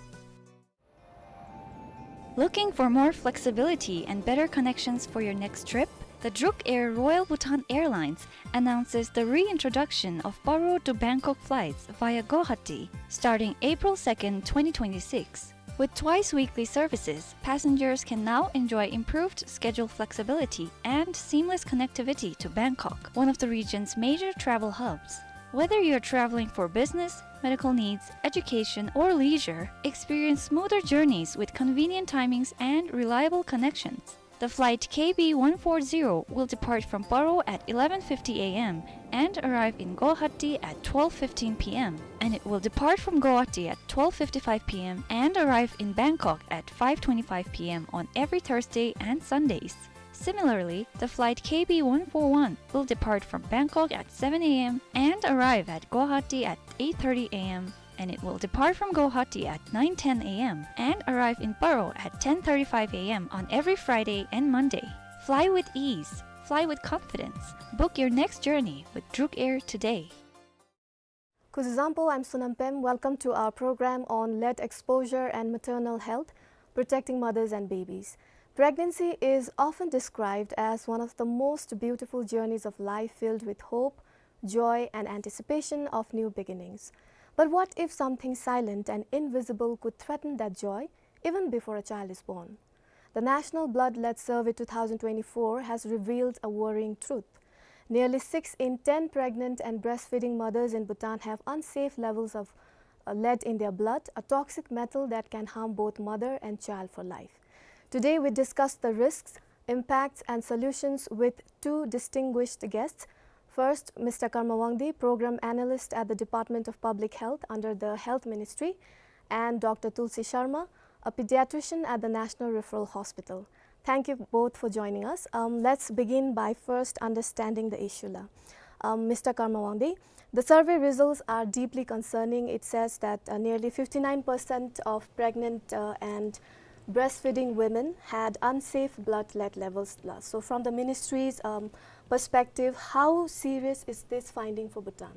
Looking for more flexibility and better connections for your next trip? The Druk Air Royal Bhutan Airlines announces the reintroduction of Paro to Bangkok flights via Guwahati starting April second, twenty twenty-six. With twice weekly services, passengers can now enjoy improved schedule flexibility and seamless connectivity to Bangkok, one of the region's major travel hubs. Whether you're traveling for business, medical needs, education, or leisure, experience smoother journeys with convenient timings and reliable connections. The flight K B one four zero will depart from Paro at eleven fifty a m and arrive in Guwahati at twelve fifteen p m, and it will depart from Guwahati at twelve fifty-five p m and arrive in Bangkok at five twenty-five p m on every Thursday and Sundays. Similarly, the flight K B one four one will depart from Bangkok at seven a m and arrive at Guwahati at eight thirty a m, and it will depart from Guwahati at nine ten a m and arrive in Paro at ten thirty-five a m on every Friday and Monday. Fly with ease. Fly with confidence. Book your next journey with Druk Air today. Kuzuzangpo, I'm Sonam Pem. Welcome to our program on lead exposure and maternal health, protecting mothers and babies. Pregnancy is often described as one of the most beautiful journeys of life, filled with hope, joy, and anticipation of new beginnings. But what if something silent and invisible could threaten that joy even before a child is born? The National Blood Lead Survey two thousand twenty-four has revealed a worrying truth. Nearly six in ten pregnant and breastfeeding mothers in Bhutan have unsafe levels of, uh, lead in their blood, a toxic metal that can harm both mother and child for life. Today, we discuss the risks, impacts, and solutions with two distinguished guests. First, Mister Karma Wangdi, Program Analyst at the Department of Public Health under the Health Ministry, and Doctor Tulsi Sharma, a pediatrician at the National Referral Hospital. Thank you both for joining us. Um, let's begin by first understanding the issue la. Um, Mister Karma Wangdi, the survey results are deeply concerning. It says that, uh, nearly fifty-nine percent of pregnant, uh, and breastfeeding women had unsafe blood lead levels la. So from the ministry's, um, perspective, how serious is this finding for Bhutan?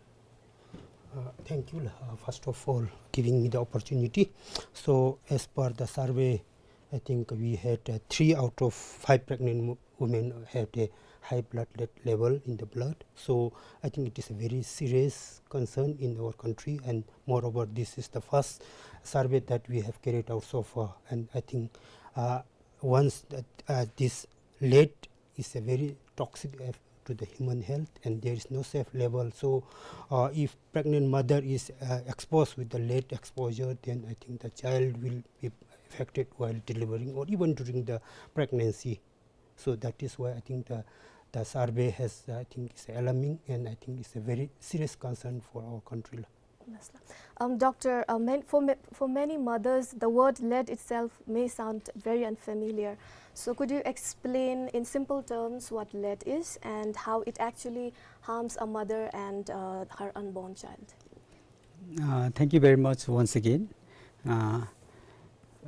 Uh, thank you, uh, first of all, giving me the opportunity. So, as per the survey, I think we had, uh, three out of five pregnant wo-, women had a high blood le-, level in the blood. So, I think it is a very serious concern in our country, and moreover, this is the first survey that we have carried out so far. And I think, uh, once that, uh, this lead is a very toxic eff-, to the human health, and there is no safe level. So, uh, if pregnant mother is, uh, exposed with the lead exposure, then I think the child will be affected while delivering or even during the pregnancy. So that is why I think the, the survey has, I think, is alarming, and I think it's a very serious concern for our country. Yes, sir. Um, Doctor, uh, man-, for ma-, for many mothers, the word lead itself may sound very unfamiliar. So could you explain in simple terms what lead is and how it actually harms a mother and, uh, her unborn child? Uh, thank you very much once again. Uh,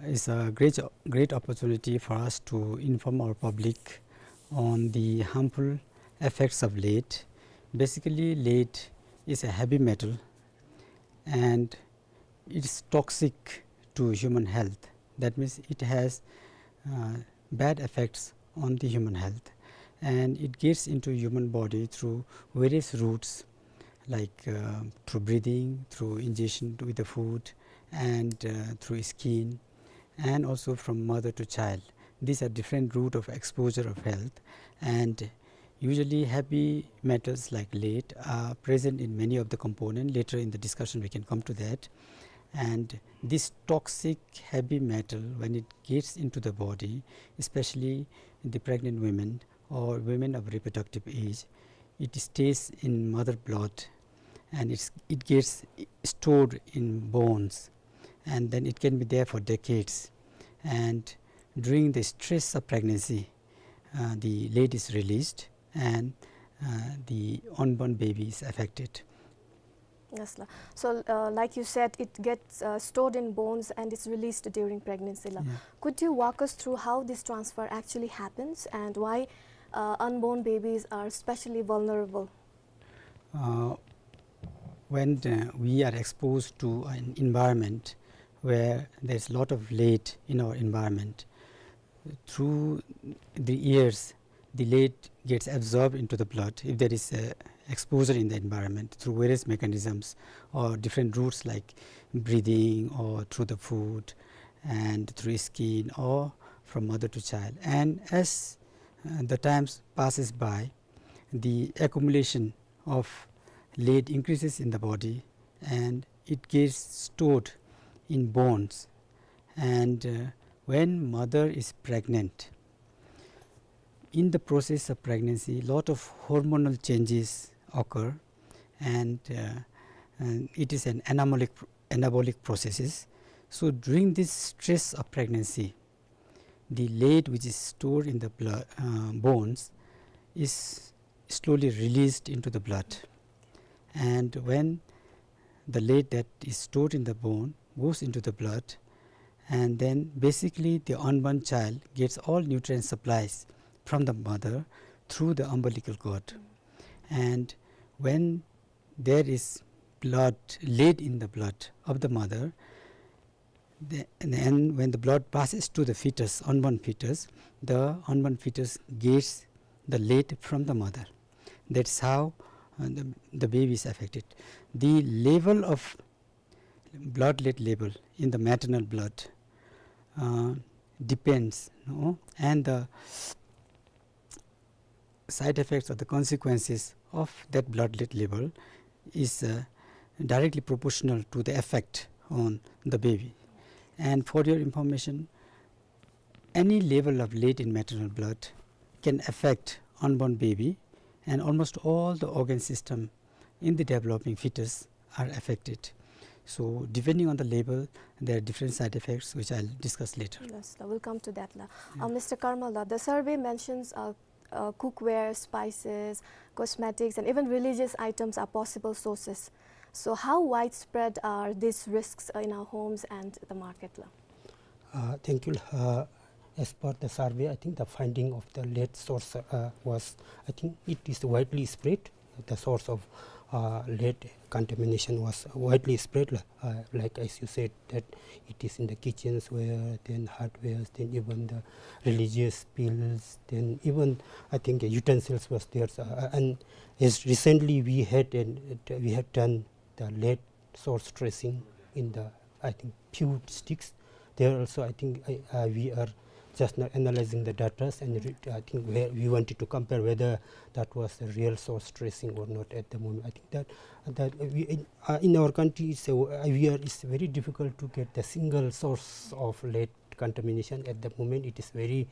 it's a great, great opportunity for us to inform our public on the harmful effects of lead. Basically, lead is a heavy metal and it's toxic to human health. That means it has, uh, bad effects on the human health, and it gets into human body through various routes, like, uh, through breathing, through ingestion with the food, and, uh, through skin, and also from mother to child. These are different route of exposure of health, and usually heavy metals like lead are present in many of the component. Later in the discussion we can come to that. And this toxic heavy metal, when it gets into the body, especially the pregnant women or women of reproductive age, it stays in mother blood, and it's, it gets stored in bones, and then it can be there for decades. And during the stress of pregnancy, uh, the lead is released, and, uh, the unborn baby is affected. Yes, la. So, uh, like you said, it gets, uh, stored in bones and it's released during pregnancy, la. Yeah. Could you walk us through how this transfer actually happens and why, uh, unborn babies are especially vulnerable? Uh, when, uh, we are exposed to an environment where there's a lot of lead in our environment, through the years, the lead gets absorbed into the blood if there is a exposure in the environment through various mechanisms or different routes like breathing or through the food and through skin or from mother to child. And as, uh, the times passes by, the accumulation of lead increases in the body and it gets stored in bones. And, uh, when mother is pregnant, in the process of pregnancy, lot of hormonal changes occur, and, uh, and it is an anabolic, anabolic processes. So during this stress of pregnancy, the lead which is stored in the blood, uh, bones is slowly released into the blood. And when the lead that is stored in the bone goes into the blood, and then basically the unborn child gets all nutrient supplies from the mother through the umbilical cord. And when there is blood, lead in the blood of the mother, the, and when the blood passes to the fetus, unborn fetus, the unborn fetus gets the lead from the mother. That's how, uh, the, the baby is affected. The level of blood lead level in the maternal blood, uh, depends, no? And the side effects or the consequences of that blood lead level is, uh, directly proportional to the effect on the baby. And for your information, any level of lead in maternal blood can affect unborn baby, and almost all the organ system in the developing fetus are affected. So depending on the label, there are different side effects, which I'll discuss later. Yes, la, we'll come to that, la. Uh, Mister Karmal, la, the survey mentions, uh, uh, cookware, spices, cosmetics, and even religious items are possible sources. So how widespread are these risks, uh, in our homes and the market, la? Uh, thank you. Uh, as per the survey, I think the finding of the lead source, uh, was, I think it is widely spread. The source of, uh, lead contamination was widely spread, li-, uh, like as you said, that it is in the kitchens where, then hardwares, then even the religious bills, then even, I think, utensils was there. Uh, and as recently we had, an, we had done the lead source tracing in the, I think, few districts. There also, I think, I, uh, we are just now analyzing the data, and re-, I think we, we wanted to compare whether that was the real source tracing or not at the moment. I think that, that we, in, uh, in our country, it's a, uh, we are, it's very difficult to get the single source of lead contamination at the moment. It is very,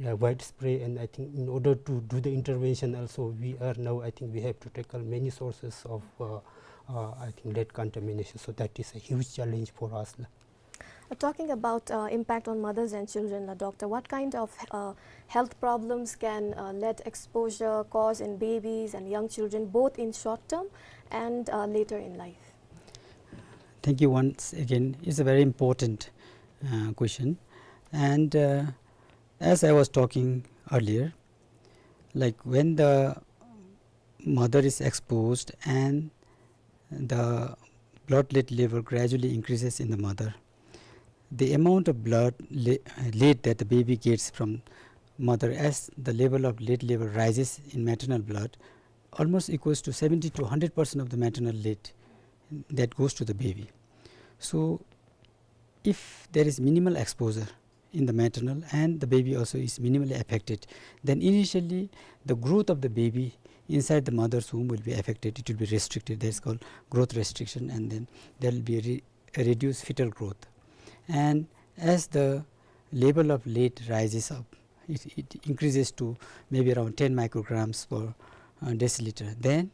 uh, widespread, and I think in order to do the intervention also, we are now, I think we have to tackle many sources of, uh, uh, I think, lead contamination. So that is a huge challenge for us. Uh, talking about, uh, impact on mothers and children, la, doctor, what kind of, uh, health problems can, uh, lead exposure cause in babies and young children, both in short term and, uh, later in life? Thank you once again. It's a very important, uh, question. And, uh, as I was talking earlier, like, when the mother is exposed and the blood lead level gradually increases in the mother, the amount of blood le-, lead that the baby gets from mother, as the level of lead level rises in maternal blood, almost equals to seventy to hundred percent of the maternal lead that goes to the baby. So if there is minimal exposure in the maternal and the baby also is minimally affected, then initially the growth of the baby inside the mother's womb will be affected. It will be restricted. That is called growth restriction, and then there will be re-, a reduced fetal growth. And as the level of lead rises up, it, it increases to maybe around ten micrograms per, uh, deciliter. Then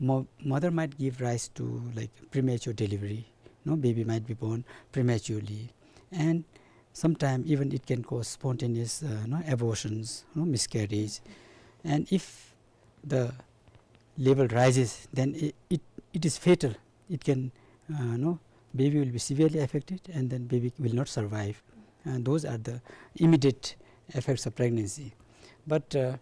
mo-, mother might give rise to, like, premature delivery. No, baby might be born prematurely, and sometime even it can cause spontaneous, uh, no, abortions, no, miscarriage. And if the level rises, then it, it, it is fatal. It can, uh, no, baby will be severely affected, and then baby will not survive. And those are the immediate effects of pregnancy. But, uh,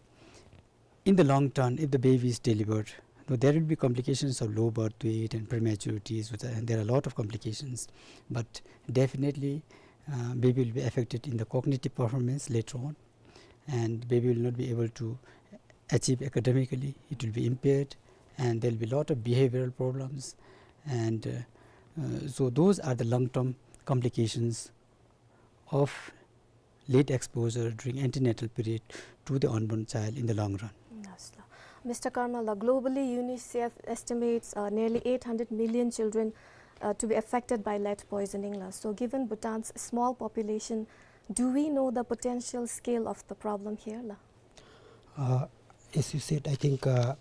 in the long term, if the baby is delivered, though there will be complications of low birth weight and prematurities, with, and there are a lot of complications. But definitely, uh, baby will be affected in the cognitive performance later on, and baby will not be able to achieve academically. It will be impaired, and there will be a lot of behavioral problems. And, uh, uh, so those are the long-term complications of lead exposure during antenatal period to the unborn child in the long run. Yes, la. Mister Karmal, la, globally, UNICEF estimates, uh, nearly eight hundred million children, uh, to be affected by lead poisoning, la. So, given Bhutan's small population, do we know the potential scale of the problem here, la? Uh, as you said, I think, uh,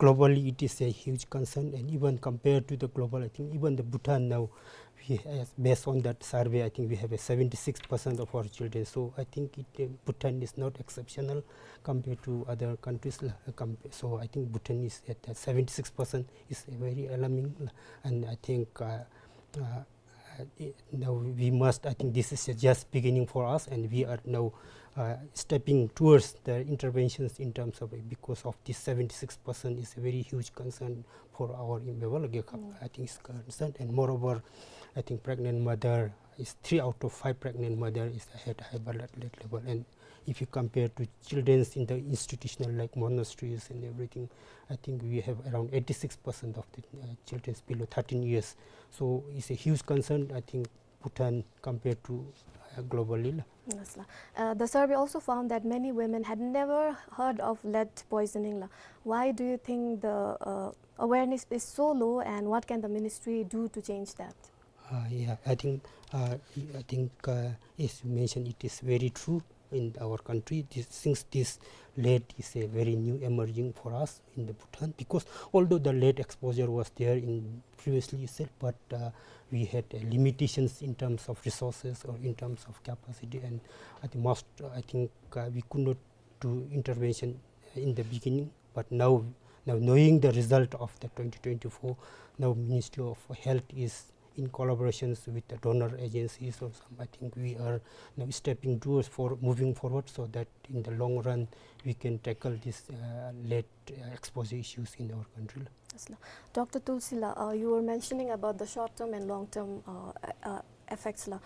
globally it is a huge concern, and even compared to the global, I think even the Bhutan now, we has, based on that survey, I think we have a seventy-six percent of our children. So I think it, uh, Bhutan is not exceptional compared to other countries, la, uh, compa-, so I think Bhutan is at, uh, seventy-six percent is very alarming, la, and I think, uh, uh, uh, i-, now we must, I think this is just beginning for us, and we are now, uh, stepping towards the interventions in terms of, because of this seventy-six percent is a very huge concern for our Imphal, like, uh, Mm. I think is concerned. And moreover, I think pregnant mother is, three out of five pregnant mother is had high blood lead level. And if you compare to children's in the institutional, like monasteries and everything, I think we have around eighty-six percent of the, uh, children's below thirteen years. So it's a huge concern, I think, Bhutan compared to, uh, globally, la. Yes, la. Uh, the survey also found that many women had never heard of lead poisoning, la. Why do you think the, uh, awareness is so low, and what can the ministry do to change that? Uh, yeah, I think, uh, I think, uh, as you mentioned, it is very true. in our country, this, since this lead is a very new emerging for us in the Bhutan, because although the lead exposure was there in previously itself, but, uh, we had, uh, limitations in terms of resources or in terms of capacity, and at the most, uh, I think, uh, we could not do intervention in the beginning. But now, now knowing the result of the twenty twenty-four, now Ministry of Health is in collaborations with the donor agencies or some, I think we are now stepping towards for moving forward so that in the long run we can tackle this, uh, lead, uh, exposure issues in our country. Yes, la. Doctor Tulsi la, uh, you were mentioning about the short-term and long-term, uh, uh, effects la,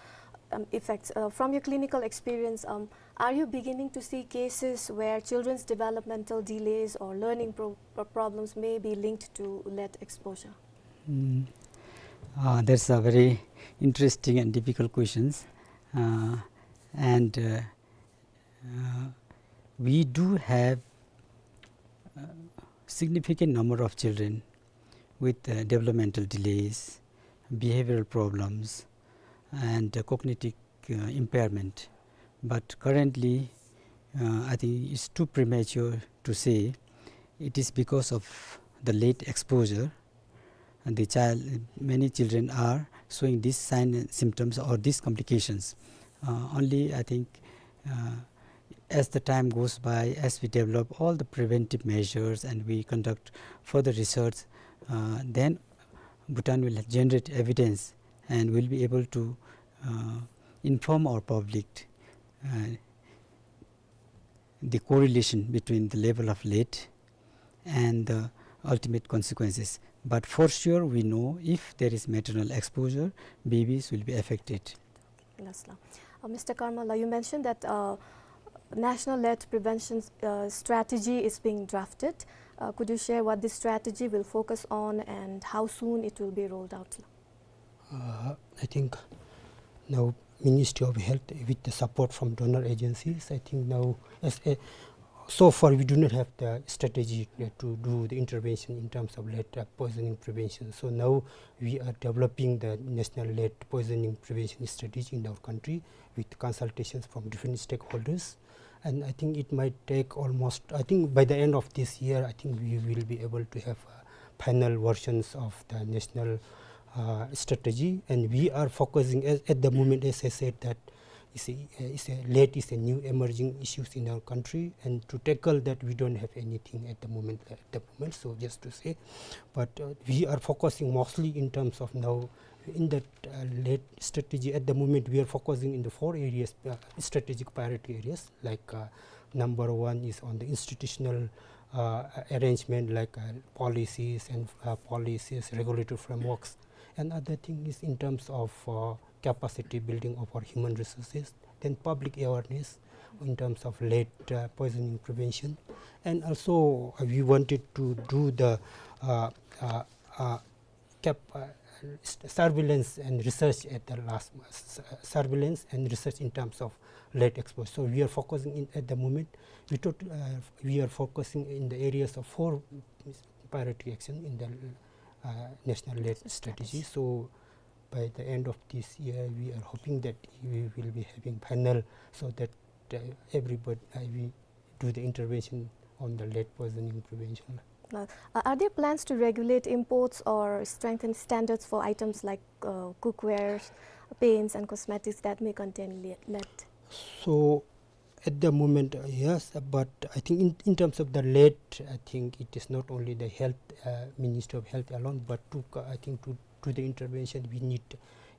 um, effects. Uh, from your clinical experience, um, are you beginning to see cases where children's developmental delays or learning pro-, uh, problems may be linked to lead exposure? Mm. Uh, that's a very interesting and difficult questions. Uh, and, uh, uh, we do have a significant number of children with, uh, developmental delays, behavioral problems, and, uh, cognitive, uh, impairment. But currently, uh, I think it's too premature to say it is because of the lead exposure and the child, many children are showing these signs and symptoms or these complications. Uh, only, I think, uh, as the time goes by, as we develop all the preventive measures and we conduct further research, uh, then Bhutan will generate evidence and will be able to, uh, inform our public, uh, the correlation between the level of lead and the ultimate consequences. But for sure, we know if there is maternal exposure, babies will be affected. Yes, la. Uh, Mister Karmala, you mentioned that, uh, National Lead Prevention, uh, Strategy is being drafted. Uh, could you share what this strategy will focus on and how soon it will be rolled out? Uh, I think now Ministry of Health, with the support from donor agencies, I think now as a, so far we do not have the strategy, uh, to do the intervention in terms of lead, uh, poisoning prevention. So now we are developing the national lead poisoning prevention strategy in our country with consultations from different stakeholders. And I think it might take almost, I think by the end of this year, I think we will be able to have, uh, final versions of the national, uh, strategy. And we are focusing at, at the moment, as I said, that is a, uh, is a lead is a new emerging issues in our country. And to tackle that, we don't have anything at the moment, at the moment. So just to say, but, uh, we are focusing mostly in terms of now in that, uh, lead strategy at the moment, we are focusing in the four areas, uh, strategic priority areas, like, uh, number one is on the institutional, uh, arrangement, like, uh, policies and, uh, policies, regulatory frameworks. Another thing is in terms of, uh, capacity building of our human resources, then public awareness in terms of lead, uh, poisoning prevention. And also, uh, we wanted to do the, uh, uh, uh, cap-, uh, s-, surveillance and research at the last, s-, surveillance and research in terms of lead exposure. So we are focusing in, at the moment, we thought, uh, we are focusing in the areas of four priority action in the, uh, national lead strategy. So by the end of this year, we are hoping that we will be having panel so that, uh, everybody, uh, we do the intervention on the lead poisoning prevention. Uh, are there plans to regulate imports or strengthen standards for items like, uh, cookware, paints and cosmetics that may contain le-, lead? So at the moment, uh, yes, but I think in, in terms of the lead, I think it is not only the health, uh, Ministry of Health alone, but to co-, I think to, to the intervention, we need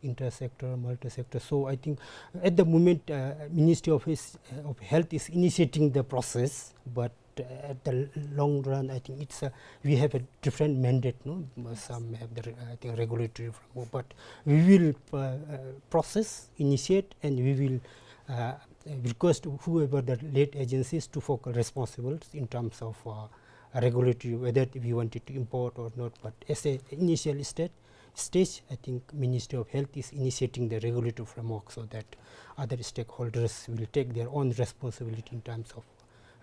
inter-sector, multi-sector. So I think at the moment, uh, Ministry of, is, uh, of Health is initiating the process, but, uh, at the l-, long run, I think it's, uh, we have a different mandate, no? Some have the re-, I think, regulatory framework, but we will, uh, uh, process, initiate, and we will, uh, request whoever the lead agencies to focal responsible in terms of, uh, regulatory, whether we wanted to import or not. But as a initial state, stage, I think Ministry of Health is initiating the regulatory framework so that other stakeholders will take their own responsibility in terms of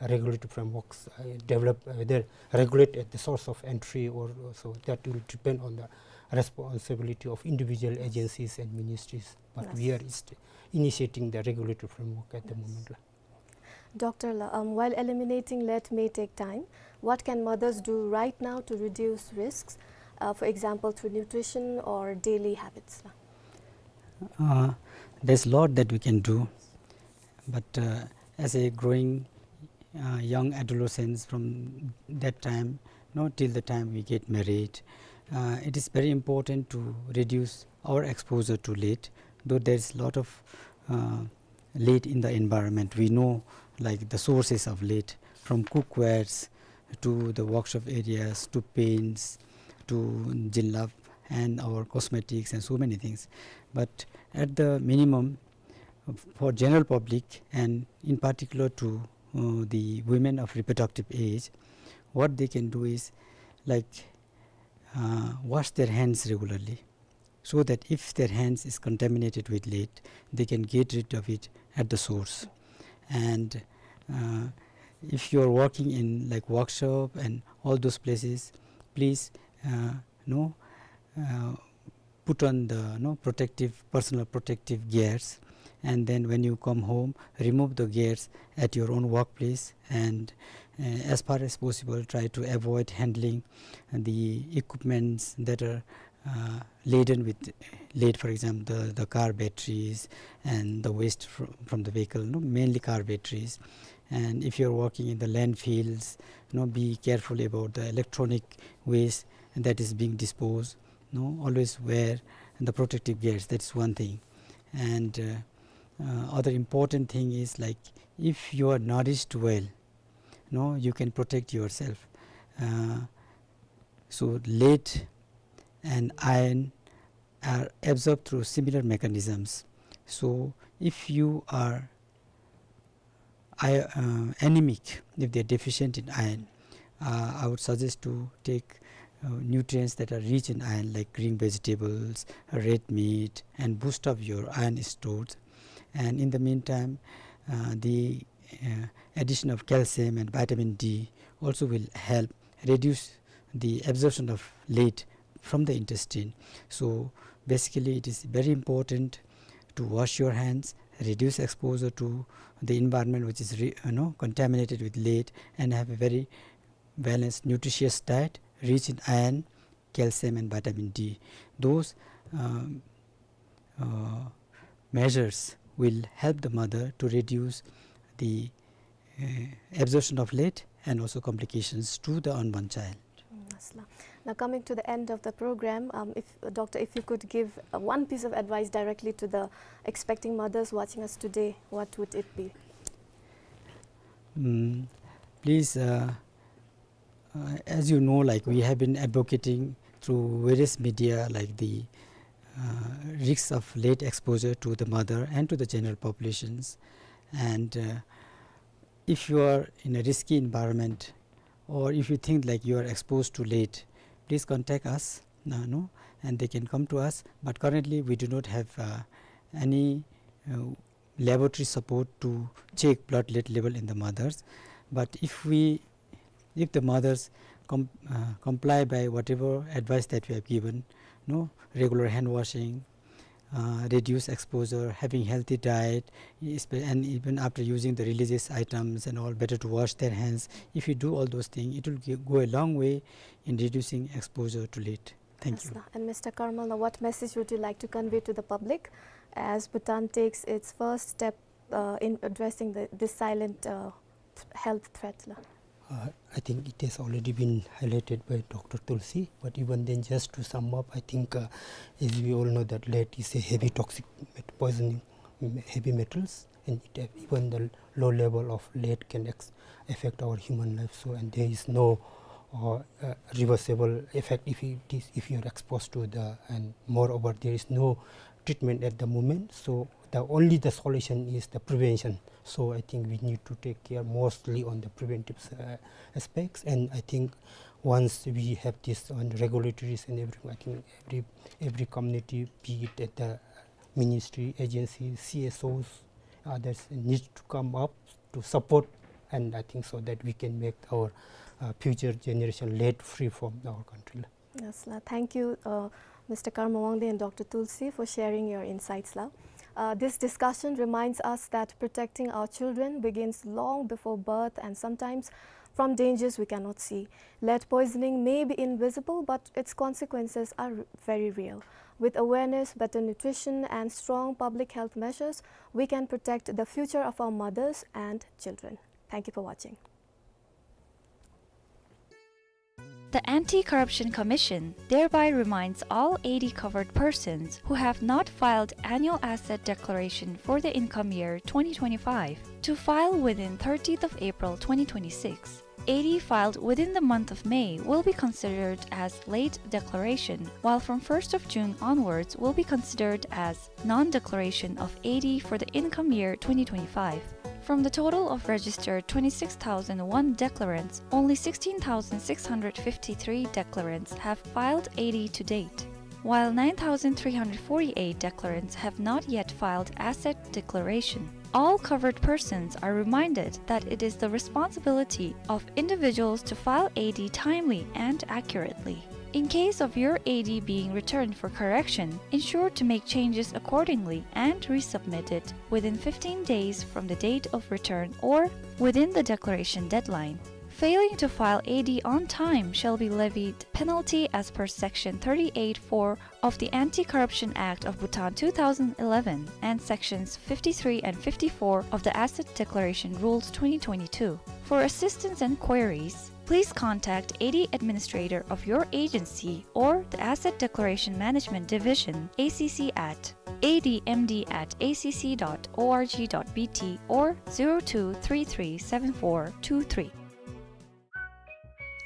regulatory frameworks, uh, develop, uh, whether regulate at the source of entry or, or so that will depend on the responsibility of individual agencies and ministries. But we are inst-, initiating the regulatory framework at the moment la. Doctor la, um, while eliminating lead may take time, what can mothers do right now to reduce risks, uh, for example, through nutrition or daily habits la? Uh, there's a lot that we can do, but, uh, as a growing, uh, young adolescents from that time, you know, till the time we get married, uh, it is very important to reduce our exposure to lead, though there is a lot of, uh, lead in the environment. We know, like, the sources of lead, from cookwares to the workshop areas to paints to jilbab and our cosmetics and so many things. But at the minimum, for general public and in particular to, uh, the women of reproductive age, what they can do is, like, uh, wash their hands regularly, so that if their hands is contaminated with lead, they can get rid of it at the source. And, uh, if you are working in, like, workshop and all those places, please, uh, you know, uh, put on the, you know, protective, personal protective gears, and then when you come home, remove the gears at your own workplace, and, uh, as far as possible, try to avoid handling the equipments that are, uh, laden with lead, for example, the, the car batteries and the waste fr-, from the vehicle, no, mainly car batteries. And if you're working in the landfills, you know, be careful about the electronic waste that is being disposed. No, always wear the protective gears, that's one thing. And, uh, uh, other important thing is, like, if you are nourished well, no, you can protect yourself. Uh, so lead and iron are absorbed through similar mechanisms. So if you are I-, uh, anemic, if they are deficient in iron, uh, I would suggest to take, uh, nutrients that are rich in iron, like green vegetables, red meat, and boost up your iron stores. And in the meantime, uh, the, uh, addition of calcium and vitamin D also will help reduce the absorption of lead from the intestine. So basically, it is very important to wash your hands, reduce exposure to the environment which is re-, you know, contaminated with lead, and have a very balanced, nutritious diet rich in iron, calcium, and vitamin D. Those, um, uh, measures will help the mother to reduce the, uh, absorption of lead and also complications to the unborn child. Mm, yes, la. Now, coming to the end of the program, um, if, Doctor, if you could give, uh, one piece of advice directly to the expecting mothers watching us today, what would it be? Mm, please, uh, uh, as you know, like, we have been advocating through various media, like, the, uh, risks of lead exposure to the mother and to the general populations. And, uh, if you are in a risky environment, or if you think, like, you are exposed to lead, please contact us, uh, no, and they can come to us. But currently, we do not have, uh, any, uh, laboratory support to check blood lead level in the mothers. But if we, if the mothers com-, uh, comply by whatever advice that we have given, no, regular hand washing, uh, reduce exposure, having healthy diet, espe-, and even after using the religious items and all, better to wash their hands. If you do all those things, it will gi-, go a long way in reducing exposure to lead. Thank you. Yes, sir. And Mister Karmal, now what message would you like to convey to the public as Bhutan takes its first step, uh, in addressing the, this silent, uh, th-, health threat la? Uh, I think it has already been highlighted by Doctor Tulsi, but even then, just to sum up, I think, uh, as we all know that lead is a heavy toxic met-, poisoning, mm, heavy metals, and it, uh, even the low level of lead can ex-, affect our human life. So, and there is no, uh, uh, reversible effect if it is, if you are exposed to the, and moreover, there is no treatment at the moment. So the only the solution is the prevention. So I think we need to take care mostly on the preventive, uh, aspects. And I think once we have this on regulatories and everything, I think every, every community, be it at the ministry, agency, C S Os, others need to come up to support, and I think so that we can make our, uh, future generation lead free from our country. Yes, la. Thank you, uh, Mister Karma Wangdi and Doctor Tulsi, for sharing your insights la. Uh, this discussion reminds us that protecting our children begins long before birth and sometimes from dangers we cannot see. Lead poisoning may be invisible, but its consequences are r-, very real. With awareness, better nutrition, and strong public health measures, we can protect the future of our mothers and children. Thank you for watching. The Anti-Corruption Commission thereby reminds all A D covered persons who have not filed annual asset declaration for the income year twenty twenty-five to file within thirtieth of April twenty twenty-six. A D filed within the month of May will be considered as late declaration, while from first of June onwards will be considered as non-declaration of A D for the income year twenty twenty-five. From the total of registered twenty-six thousand one declarants, only sixteen thousand six hundred fifty-three declarants have filed A D to date, while nine thousand three hundred forty-eight declarants have not yet filed asset declaration. All covered persons are reminded that it is the responsibility of individuals to file A D timely and accurately. In case of your A D being returned for correction, ensure to make changes accordingly and resubmit it within fifteen days from the date of return or within the declaration deadline. Failing to file A D on time shall be levied penalty as per Section thirty-eight four of the Anti-Corruption Act of Bhutan two thousand eleven and Sections fifty-three and fifty-four of the Asset Declaration Rules twenty twenty-two. For assistance and queries, please contact A D administrator of your agency or the Asset Declaration Management Division, A C C, at A D M D at A C C dot org dot B T or zero two three three seven four two three.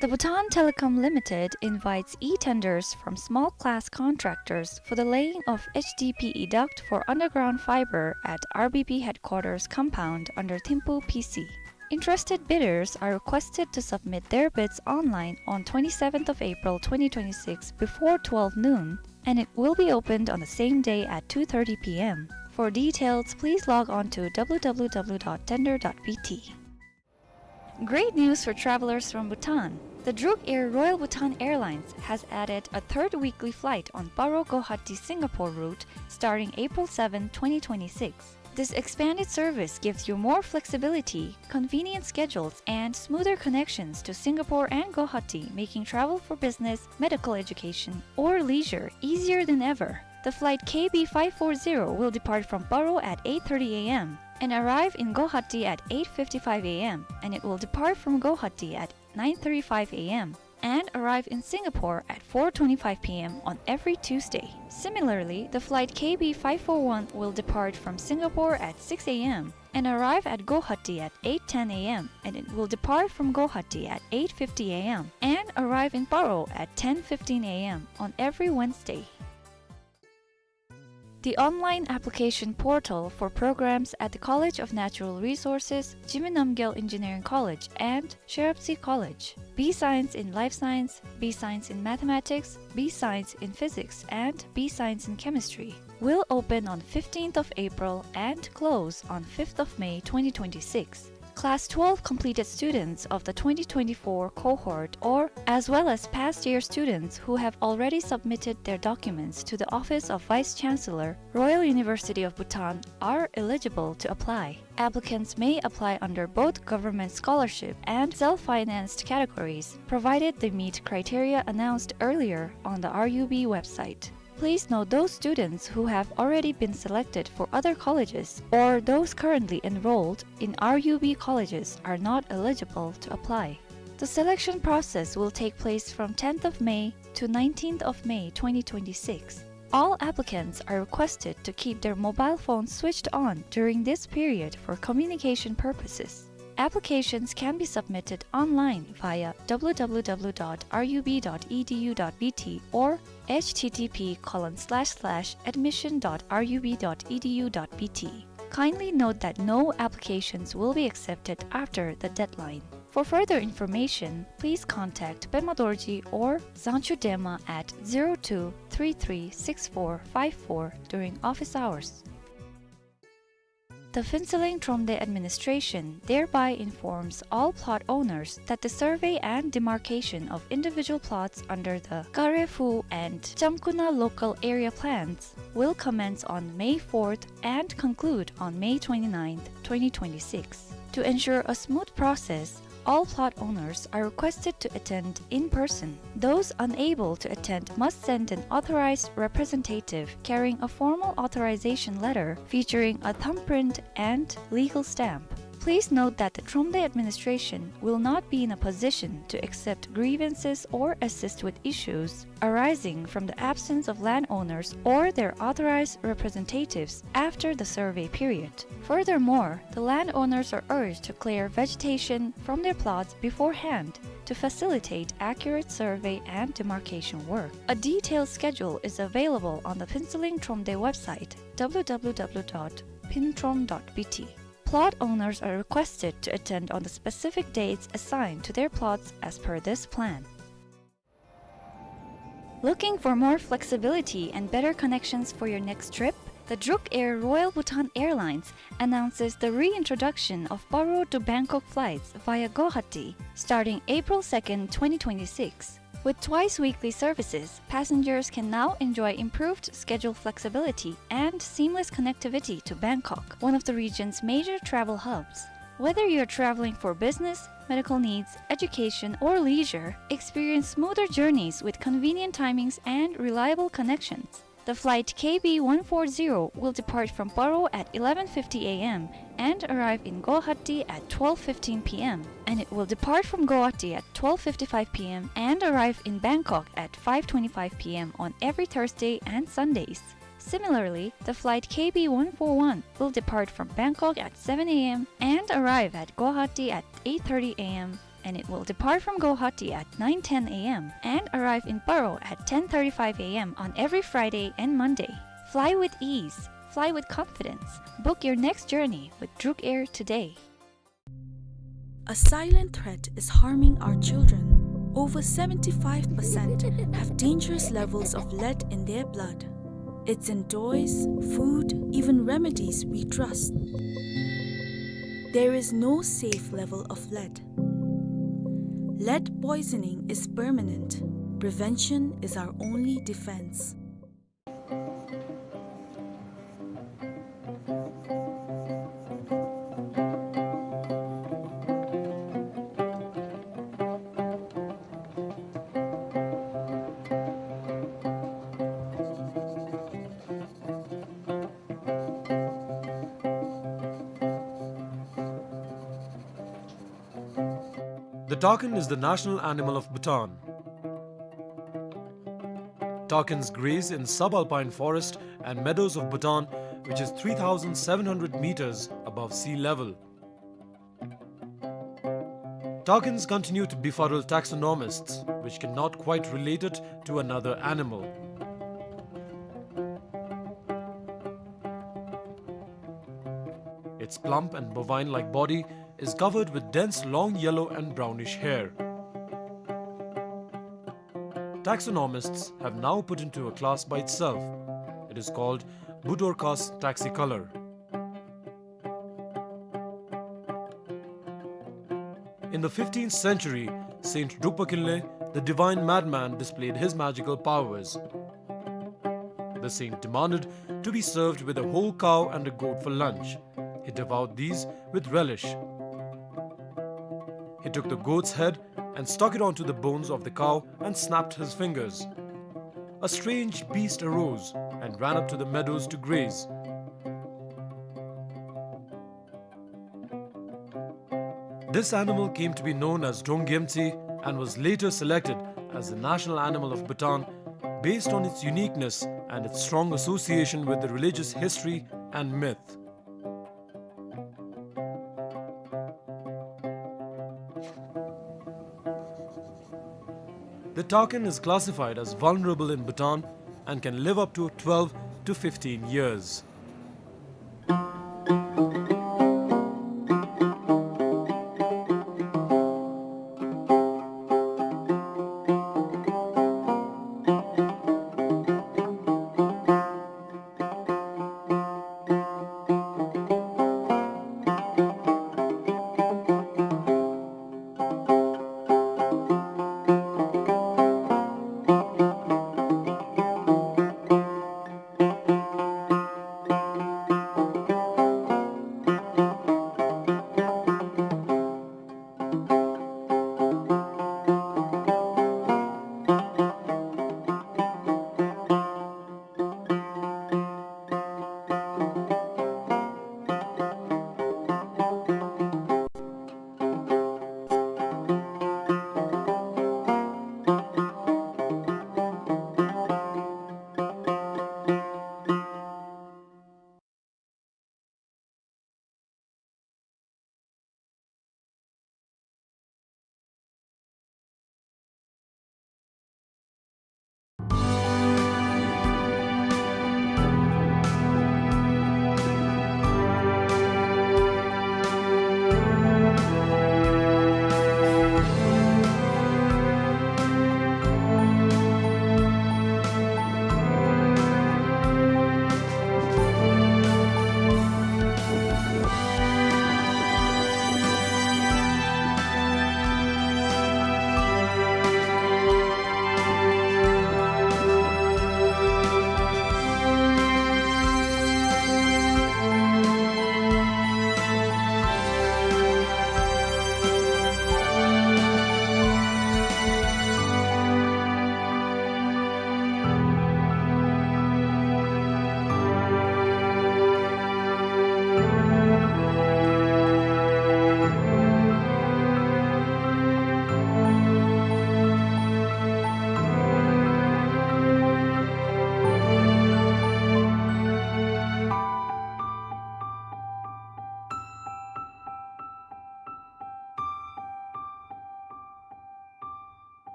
The Bhutan Telecom Limited invites e-tenders from small class contractors for the laying of H D P E duct for underground fiber at R B P headquarters compound under Thimphu P C. Interested bidders are requested to submit their bids online on twenty-seventh of April twenty twenty-six before twelve noon, and it will be opened on the same day at two thirty P M. For details, please log on to W W W dot tender dot B T. Great news for travelers from Bhutan. The Druk Air Royal Bhutan Airlines has added a third weekly flight on Paro Guwahati Singapore route starting April seventh, twenty twenty-six. This expanded service gives you more flexibility, convenient schedules, and smoother connections to Singapore and Guwahati, making travel for business, medical education, or leisure easier than ever. The flight K B five four zero will depart from Paro at eight thirty A M and arrive in Guwahati at eight fifty-five A M, and it will depart from Guwahati at nine thirty-five A M and arrive in Singapore at four twenty-five P M on every Tuesday. Similarly, the flight K B five four one will depart from Singapore at six A M and arrive at Guwahati at eight ten A M, and it will depart from Guwahati at eight fifty A M and arrive in Paro at ten fifteen A M on every Wednesday. The online application portal for programs at the College of Natural Resources, Jigme Namgyel Engineering College, and Sherabtse College, B Science in Life Science, B Science in Mathematics, B Science in Physics, and B Science in Chemistry, will open on fifteenth of April and close on fifth of May twenty twenty-six. Class twelve completed students of the twenty twenty-four cohort, or as well as past year students who have already submitted their documents to the Office of Vice Chancellor, Royal University of Bhutan, are eligible to apply. Applicants may apply under both government scholarship and self-financed categories, provided they meet criteria announced earlier on the R U B website. Please note, those students who have already been selected for other colleges or those currently enrolled in R U B colleges are not eligible to apply. The selection process will take place from tenth of May to nineteenth of May twenty twenty-six. All applicants are requested to keep their mobile phones switched on during this period for communication purposes. Applications can be submitted online via W W W dot R U B dot E D U dot B T or H T T P colon slash slash admission dot R U B dot E D U dot B T. Kindly note that no applications will be accepted after the deadline. For further information, please contact Pema Dorji or Zangchu Dema at zero two three three six four five four during office hours. The Phuentsholing Thromde administration thereby informs all plot owners that the survey and demarcation of individual plots under the Kare Phu and Chamkuna local area plans will commence on May fourth and conclude on May twenty-ninth, twenty twenty-six. To ensure a smooth process, all plot owners are requested to attend in person. Those unable to attend must send an authorized representative carrying a formal authorization letter featuring a thumbprint and legal stamp. Please note that the Thromde administration will not be in a position to accept grievances or assist with issues arising from the absence of landowners or their authorized representatives after the survey period. Furthermore, the landowners are urged to clear vegetation from their plots beforehand to facilitate accurate survey and demarcation work. A detailed schedule is available on the Phuentsholing Thromde website, w w w dot phuentrom dot b t. Plot owners are requested to attend on the specific dates assigned to their plots as per this plan. Looking for more flexibility and better connections for your next trip? The Druk Air Royal Bhutan Airlines announces the reintroduction of Paro to Bangkok flights via Guwahati starting April second, twenty twenty-six. With twice weekly services, passengers can now enjoy improved schedule flexibility and seamless connectivity to Bangkok, one of the region's major travel hubs. Whether you're traveling for business, medical needs, education, or leisure, experience smoother journeys with convenient timings and reliable connections. The flight K B one four zero will depart from Paro at eleven fifty a m and arrive in Guwahati at twelve fifteen p m, and it will depart from Guwahati at twelve fifty-five p m and arrive in Bangkok at five twenty-five p m on every Thursday and Sundays. Similarly, the flight K B one four one will depart from Bangkok at seven a m and arrive at Guwahati at eight thirty a m, and it will depart from Guwahati at nine ten a m and arrive in Paro at ten thirty-five a m on every Friday and Monday. Fly with ease. Fly with confidence. Book your next journey with Druk Air today. A silent threat is harming our children. Over seventy-five percent have dangerous levels of lead in their blood. It's in toys, food, even remedies we trust. There is no safe level of lead. Lead poisoning is permanent. Prevention is our only defense. The takin is the national animal of Bhutan. Takins graze in subalpine forest and meadows of Bhutan, which is three thousand seven hundred meters above sea level. Takins continue to befuddle taxonomists, which cannot quite relate it to another animal. Its plump and bovine-like body is covered with dense long yellow and brownish hair. Taxonomists have now put into a class by itself. It is called Budorcas taxicolor. In the fifteenth century, Saint Drukpa Kinley, the divine madman, displayed his magical powers. The saint demanded to be served with a whole cow and a goat for lunch. He devoured these with relish. He took the goat's head and stuck it onto the bones of the cow and snapped his fingers. A strange beast arose and ran up to the meadows to graze. This animal came to be known as Drongyemtsi and was later selected as the national animal of Bhutan based on its uniqueness and its strong association with the religious history and myth. The takin is classified as vulnerable in Bhutan and can live up to twelve to fifteen years.